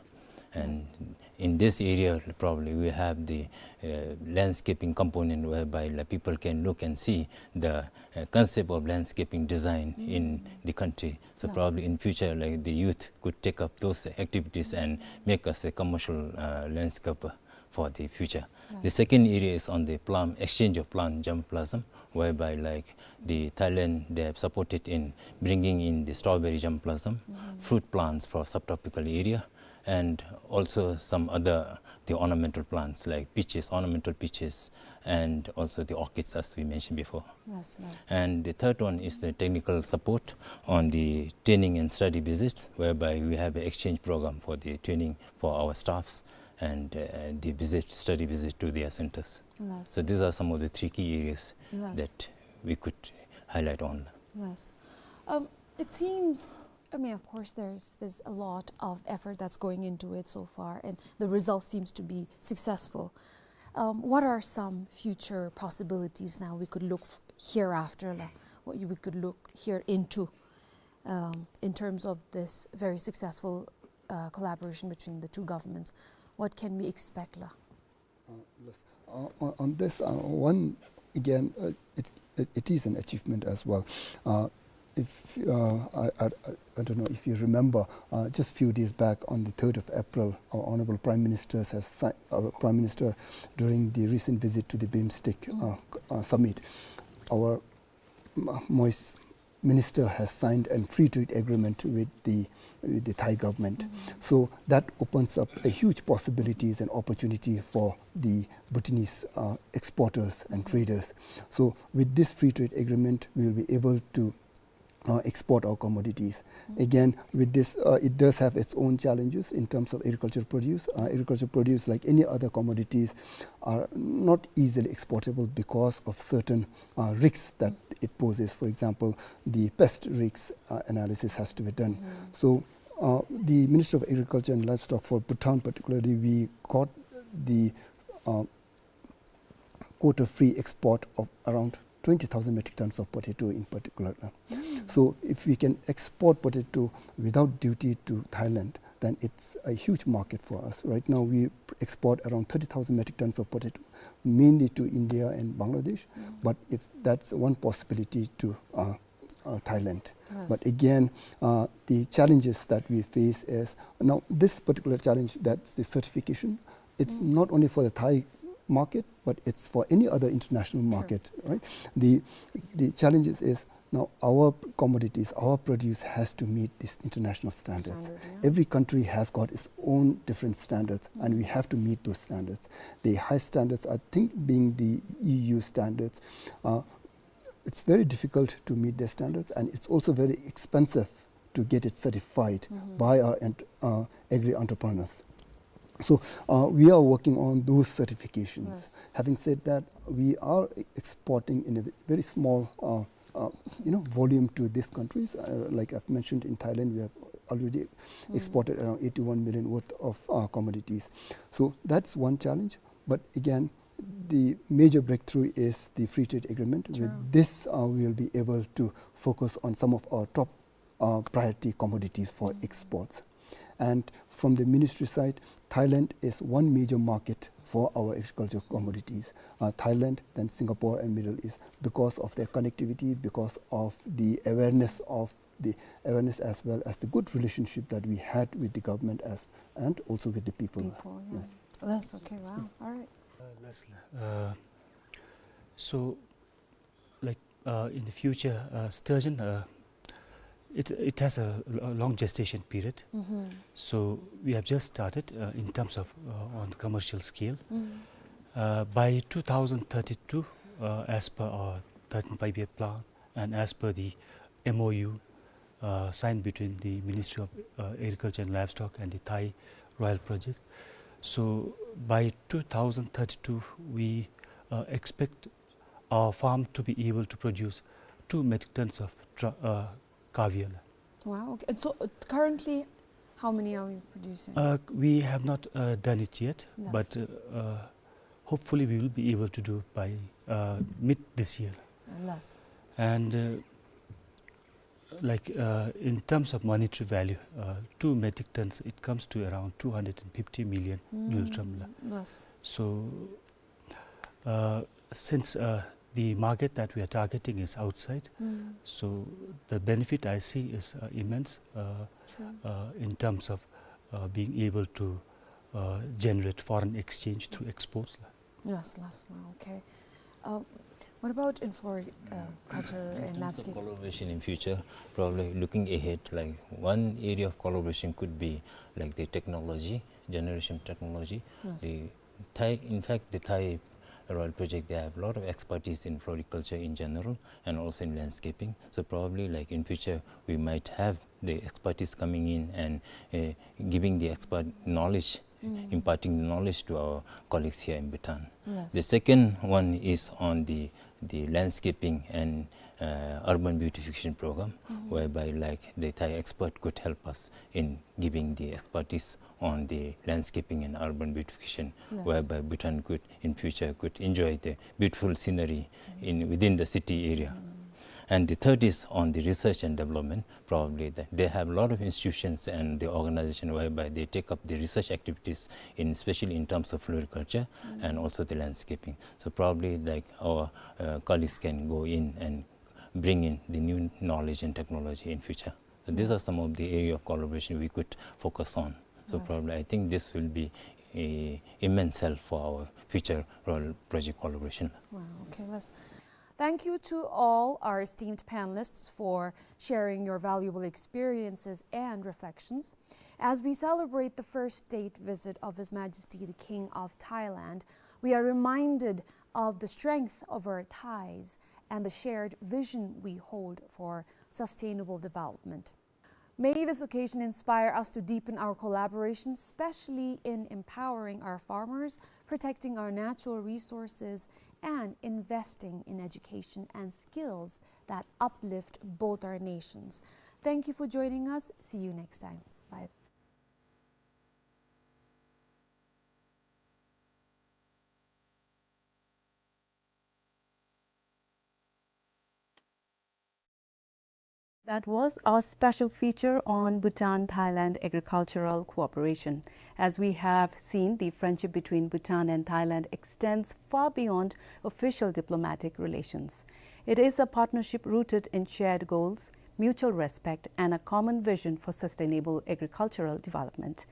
And Yes. in this area, probably we have the, uh, landscaping component whereby, like, people can look and see the, uh, concept of landscaping design in Mm. the country. So Yes. probably in future, like, the youth could take up those activities and make us a commercial, uh, landscaper for the future. Yes. The second area is on the plant, exchange of plant germplasm, whereby, like, the Thailand, they have supported in bringing in the strawberry germplasm, Mm-hmm. fruit plants for subtropical area, and also some other, the ornamental plants like peaches, ornamental peaches, and also the orchids, as we mentioned before. Yes, yes. And the third one is the technical support on the training and study visits, whereby we have an exchange program for the training for our staffs and, uh, the visit, study visit to their centers. Yes, So yes. these are some of the three key areas Yes. that we could highlight on. Yes. Um, it seems, I mean, of course, there's, there's a lot of effort that's going into it so far, and the result seems to be successful. Um, what are some future possibilities now we could look f-, hereafter, la? What you, we could look here into, um, in terms of this very successful, uh, collaboration between the two governments? What can we expect, la? Uh, yes. Uh, on, on this, uh, one, again, uh, it, it, it is an achievement as well. Uh, If, uh, I, I, I don't know if you remember, uh, just few days back on the third of April, our Honorable Prime Minister has si-, our Prime Minister, during the recent visit to the BIMSTEC, uh, c-, uh, summit, our M-, MOIS Minister has signed a free trade agreement with the, with the Thai government. So that opens up a huge possibilities and opportunity for the Bhutanese, uh, exporters and traders. So with this free trade agreement, we will be able to, uh, export our commodities. Again, with this, uh, it does have its own challenges in terms of agricultural produce. Uh, agricultural produce, like any other commodities, are not easily exportable because of certain, uh, risks that it poses. For example, the pest risks, uh, analysis has to be done. So, uh, the Minister of Agriculture and Livestock for Bhutan particularly, we got the, uh, quota-free export of around twenty thousand metric tons of potato in particular. So if we can export potato without duty to Thailand, then it's a huge market for us. Right now, we export around thirty thousand metric tons of potato, mainly to India and Bangladesh. But if that's one possibility to, uh, uh, Thailand. But again, uh, the challenges that we face is, now this particular challenge, that's the certification. It's not only for the Thai market, but it's for any other international market, right? The, the challenges is now our commodities, our produce has to meet these international standards. Every country has got its own different standards, and we have to meet those standards. The high standards, I think, being the E U standards, uh, it's very difficult to meet their standards, and it's also very expensive to get it certified by our ent-, uh, agri-entrepreneurs. So, uh, we are working on those certifications. Having said that, we are e-, exporting in a ve-, very small, uh, uh, you know, volume to these countries. Uh, like I've mentioned, in Thailand, we have already exported around eighty-one million worth of, uh, commodities. So that's one challenge. But again, the major breakthrough is the free trade agreement. With this, uh, we will be able to focus on some of our top, uh, priority commodities for exports. And from the ministry side, Thailand is one major market for our agricultural commodities. Uh, Thailand, then Singapore and Middle East, because of their connectivity, because of the awareness of the awareness as well as the good relationship that we had with the government as, and also with the people. People, yeah. Yes. That's okay, wow. All right. Uh, lastly, uh, so, like, uh, in the future, uh, sturgeon, uh, it, it has a, a long gestation period. So we have just started, uh, in terms of, uh, on the commercial scale. Uh, by two thousand thirty-two, uh, as per our thirteen five-year plan and as per the M O U, uh, signed between the Ministry of, uh, Agriculture and Livestock and the Thai Royal Project. So by two thousand thirty-two, we, uh, expect our farm to be able to produce two metric tons of tra-, uh, cavial. Wow, okay. And so, uh, currently, how many are we producing? Uh, we have not, uh, done it yet, but, uh, uh, hopefully we will be able to do by, uh, mid this year. And, uh, like, uh, in terms of monetary value, uh, two metric tons, it comes to around two hundred and fifty million ngultrum la. So, uh, since, uh, the market that we are targeting is outside, so the benefit I see is, uh, immense, uh, uh, in terms of, uh, being able to, uh, generate foreign exchange through exports la. Yes, last one, okay. Uh, what about in floriculture and landscape? Collaboration in future, probably looking ahead, like, one area of collaboration could be, like, the technology, generation technology. The Thai, in fact, the Thai Royal Project, they have a lot of expertise in floriculture in general and also in landscaping. So probably, like, in future, we might have the expertise coming in and, uh, giving the expert knowledge, imparting the knowledge to our colleagues here in Bhutan. The second one is on the, the landscaping and, uh, urban beautification program, whereby, like, the Thai expert could help us in giving the expertise on the landscaping and urban beautification, whereby Bhutan could, in future, could enjoy the beautiful scenery in, within the city area. And the third is on the research and development. Probably the, they have a lot of institutions and the organization whereby they take up the research activities in, especially in terms of floriculture and also the landscaping. So probably, like, our, uh, colleagues can go in and bring in the new knowledge and technology in future. So these are some of the area of collaboration we could focus on. So probably, I think this will be a immense help for our future royal project collaboration. Wow, okay, let's thank you to all our esteemed panelists for sharing your valuable experiences and reflections. As we celebrate the first state visit of His Majesty the King of Thailand, we are reminded of the strength of our ties and the shared vision we hold for sustainable development. May this occasion inspire us to deepen our collaboration, especially in empowering our farmers, protecting our natural resources, and investing in education and skills that uplift both our nations. Thank you for joining us. See you next time. Bye. That was our special feature on Bhutan-Thailand agricultural cooperation. As we have seen, the friendship between Bhutan and Thailand extends far beyond official diplomatic relations. It is a partnership rooted in shared goals, mutual respect, and a common vision for sustainable agricultural development.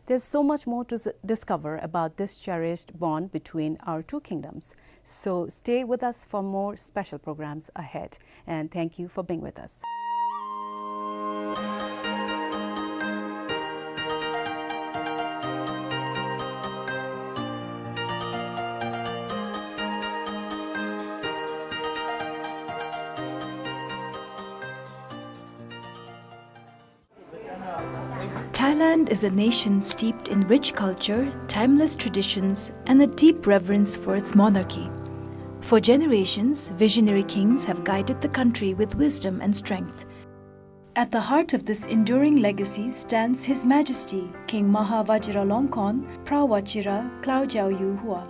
There's so much more to s-, discover about this cherished bond between our two kingdoms. So stay with us for more special programs ahead. And thank you for being with us. Thailand is a nation steeped in rich culture, timeless traditions, and a deep reverence for its monarchy. For generations, visionary kings have guided the country with wisdom and strength. At the heart of this enduring legacy stands His Majesty King Maha Vajiralongkorn Phra Vachira Klaudjau Yurhua.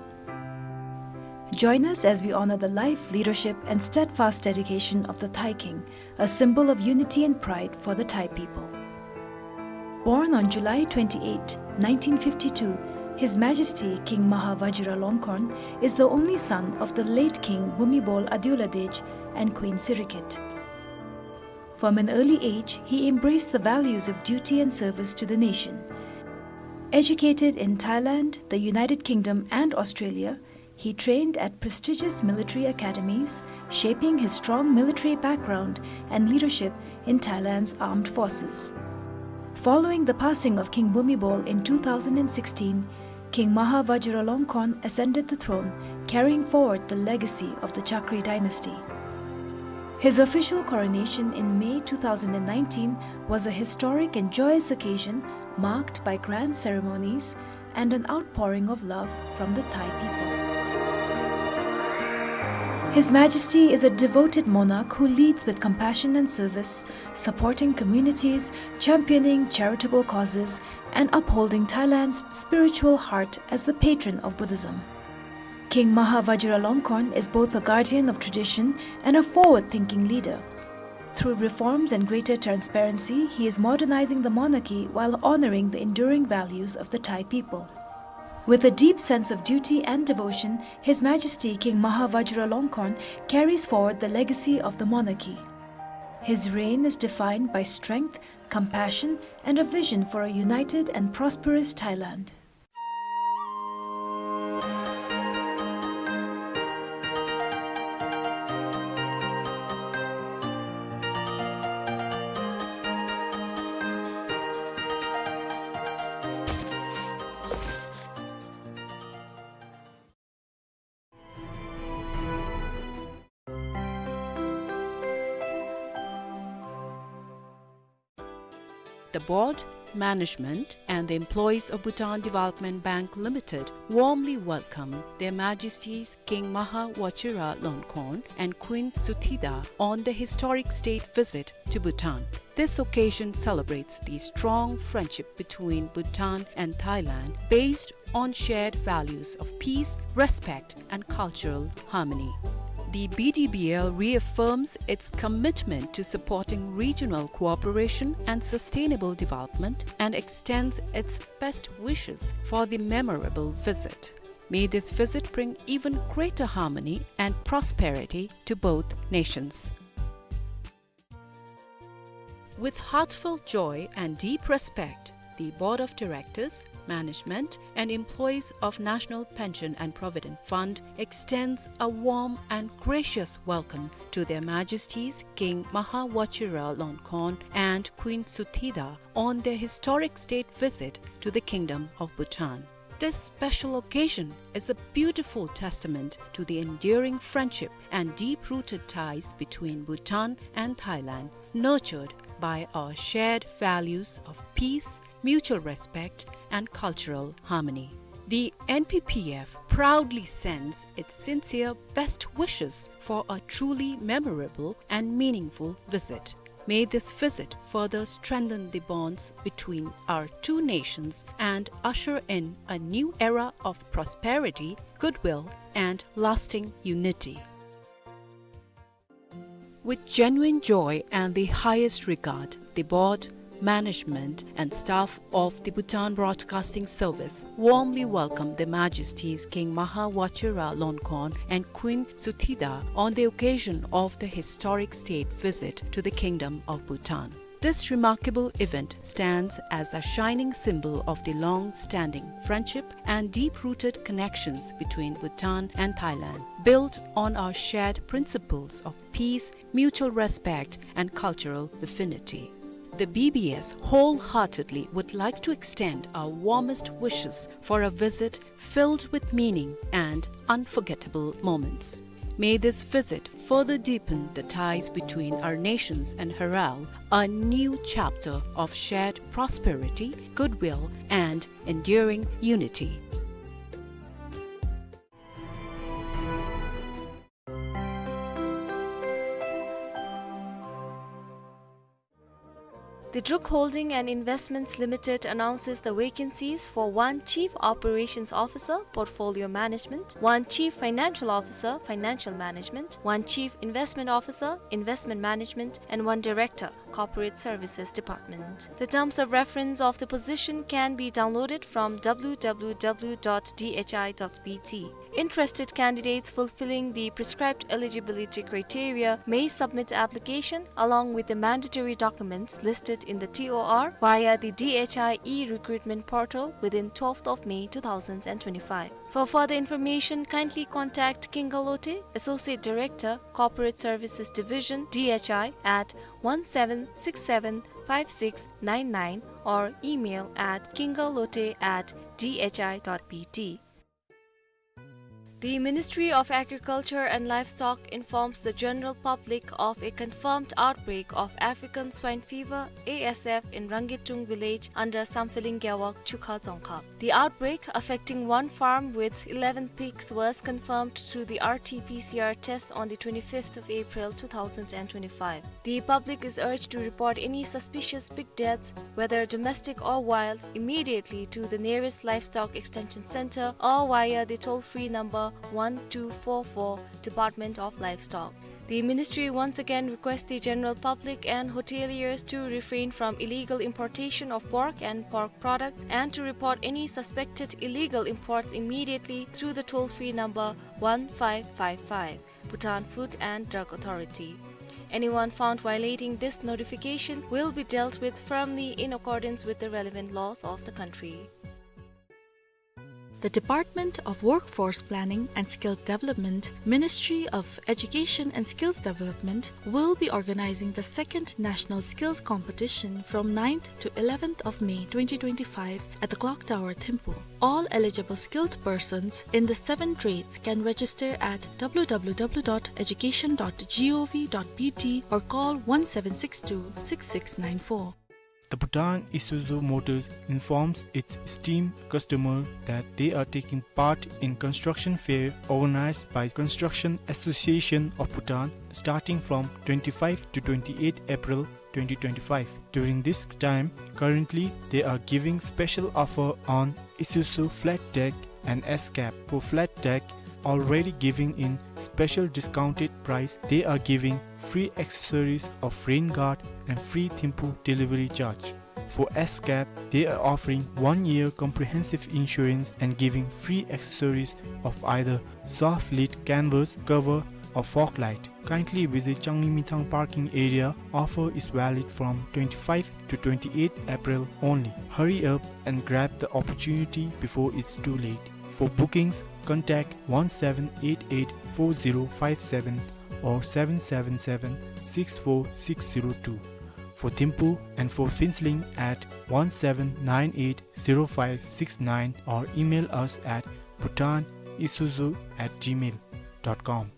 Join us as we honor the life, leadership, and steadfast dedication of the Thai King, a symbol of unity and pride for the Thai people. Born on July twenty-eighth, nineteen fifty-two, His Majesty King Maha Vajiralongkorn is the only son of the late King Bhumibol Adulyadej and Queen Sirikit. From an early age, he embraced the values of duty and service to the nation. Educated in Thailand, the United Kingdom, and Australia, he trained at prestigious military academies, shaping his strong military background and leadership in Thailand's armed forces. Following the passing of King Bhumibol in two thousand and sixteen, King Maha Vajiralongkorn ascended the throne, carrying forward the legacy of the Chakri dynasty. His official coronation in May two thousand and nineteen was a historic and joyous occasion marked by grand ceremonies and an outpouring of love from the Thai people. His Majesty is a devoted monarch who leads with compassion and service, supporting communities, championing charitable causes, and upholding Thailand's spiritual heart as the patron of Buddhism. King Maha Vajiralongkorn is both a guardian of tradition and a forward-thinking leader. Through reforms and greater transparency, he is modernizing the monarchy while honoring the enduring values of the Thai people. With a deep sense of duty and devotion, His Majesty King Maha Vajiralongkorn carries forward the legacy of the monarchy. His reign is defined by strength, compassion, and a vision for a united and prosperous Thailand. The board, management, and the employees of Bhutan Development Bank Limited warmly welcome Their Majesties King Maha Vajiralongkorn and Queen Suthida on the historic state visit to Bhutan. This occasion celebrates the strong friendship between Bhutan and Thailand, based on shared values of peace, respect, and cultural harmony. The B D B L reaffirms its commitment to supporting regional cooperation and sustainable development and extends its best wishes for the memorable visit. May this visit bring even greater harmony and prosperity to both nations. With heartfelt joy and deep respect, the Board of Directors, Management, and employees of National Pension and Provident Fund extends a warm and gracious welcome to Their Majesties King Maha Vajiralongkorn and Queen Suthida on their historic state visit to the Kingdom of Bhutan. This special occasion is a beautiful testament to the enduring friendship and deep-rooted ties between Bhutan and Thailand, nurtured by our shared values of peace, mutual respect, and cultural harmony. The N P P F proudly sends its sincere best wishes for a truly memorable and meaningful visit. May this visit further strengthen the bonds between our two nations and usher in a new era of prosperity, goodwill, and lasting unity. With genuine joy and the highest regard, the board, management, and staff of the Bhutan Broadcasting Service warmly welcome Their Majesties King Maha Vajiralongkorn and Queen Suthida on the occasion of the historic state visit to the Kingdom of Bhutan. This remarkable event stands as a shining symbol of the long-standing friendship and deep-rooted connections between Bhutan and Thailand, built on our shared principles of peace, mutual respect, and cultural affinity. The B B S wholeheartedly would like to extend our warmest wishes for a visit filled with meaning and unforgettable moments. May this visit further deepen the ties between our nations and herald a new chapter of shared prosperity, goodwill, and enduring unity. The Druk Holding and Investments Limited announces the vacancies for one Chief Operations Officer, Portfolio Management, one Chief Financial Officer, Financial Management, one Chief Investment Officer, Investment Management, and one Director, Corporate Services Department. The terms of reference of the position can be downloaded from W W W dot D H I dot B T. Interested candidates fulfilling the prescribed eligibility criteria may submit application along with the mandatory documents listed in the T O R via the D H I e-recruitment portal within twelfth of May two thousand and twenty-five. For further information, kindly contact Kinga Lothe, Associate Director, Corporate Services Division, D H I, at one seven six seven five six nine nine or email at kingalothe at D H I dot B T. The Ministry of Agriculture and Livestock informs the general public of a confirmed outbreak of African swine fever, A S F, in Rangitung village under Sampheling Gewog, Chukha Dzongkhag. The outbreak, affecting one farm with eleven pigs, was confirmed through the R T P C R test on the twenty-fifth of April two thousand and twenty-five. The public is urged to report any suspicious pig deaths, whether domestic or wild, immediately to the nearest livestock extension center or via the toll-free number one two four four, Department of Livestock. The ministry once again requests the general public and hoteliers to refrain from illegal importation of pork and pork products and to report any suspected illegal imports immediately through the toll-free number one five five five, Bhutan Food and Drug Authority. Anyone found violating this notification will be dealt with firmly in accordance with the relevant laws of the country. The Department of Workforce Planning and Skills Development, Ministry of Education and Skills Development, will be organizing the second National Skills Competition from ninth to eleventh of May twenty twenty-five at the Clock Tower, Thimphu. All eligible skilled persons in the seven trades can register at W W W dot education dot G O V dot B T or call one seven six two six six nine four. The Bhutan Isuzu Motors informs its esteemed customer that they are taking part in construction fair organized by Construction Association of Bhutan starting from twenty-five to twenty-eight April twenty twenty-five. During this time, currently they are giving special offer on Isuzu flat deck and S-Cab. For flat deck, already giving in special discounted price, they are giving free accessories of rain guard and free Thimphu delivery charge. For S-Cab, they are offering one year comprehensive insurance and giving free accessories of either soft lead canvas cover or fog light. Kindly visit Changlimithang parking area. Offer is valid from twenty-fifth to twenty-eighth April only. Hurry up and grab the opportunity before it's too late. For bookings, contact one seven eight eight four zero five seven or seven seven seven six four six zero two. For Thimphu and for Phuentsholing at one seven nine eight zero five six nine or email us at bhutan isuzu at gmail dot com.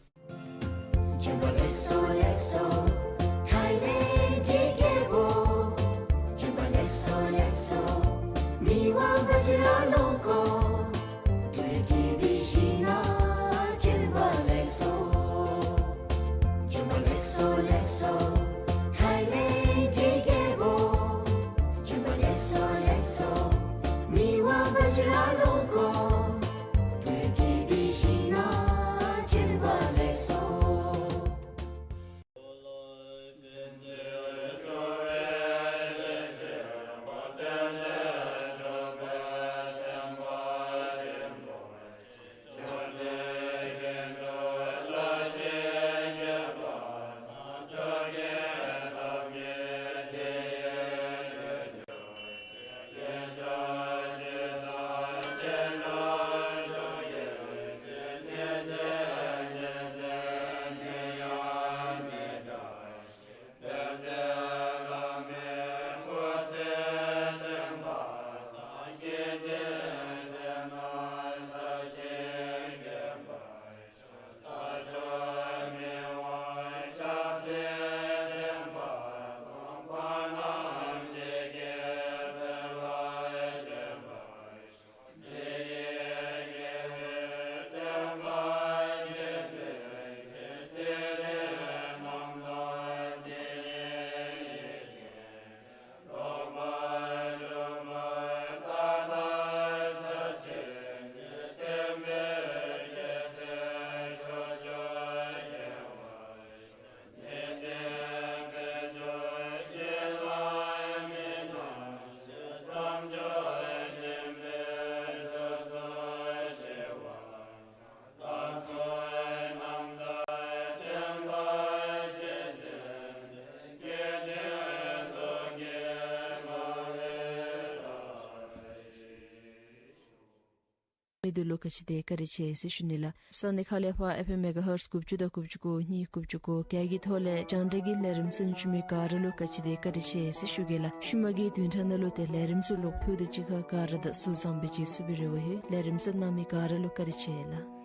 མི་འདི་ལུ་ག་ཅི་དེ་བཀའ་དྲིན་ཆེ་ཟེར་ཞུ་ནི་ལགས། ས་གནས་ཁག་ལས་ཕར་ཨེཕ་ཨེམ་མེ་ག་ཧར་ཛི་དགུ་བཅུ་དང་དགུ་བཅུ་གོ་གཉིས་དགུ་བཅུ་གོ་གི་ཐོག་ལས་རྒྱང་བསྒྲགས་ཀྱི་ལས་རིམ་གསན་བཞུགས་མི་ག་ར་ལུ་ག་ཅི་དེ་བཀའ་དྲིན་ཆེ་ཟེར་ཞུ་གེ་ལགས། ཤུལ་མ་གི་བདུན་ཕྲག་ནང་ལུ་ཏེ་ལས་རིམ་ཚུ་ལོག་ཕུལ་དོ། གཅིག་ཁར་ག་ར་དང་ཚུར་བཟང་པོ་ཅིག་ཚུགས་པའི་རེ་བ་ཡོད། ལས་རིམ་གསན་གནང་མི་ག་ར་ལུ་བཀའ་དྲིན་ཆེ་ལགས།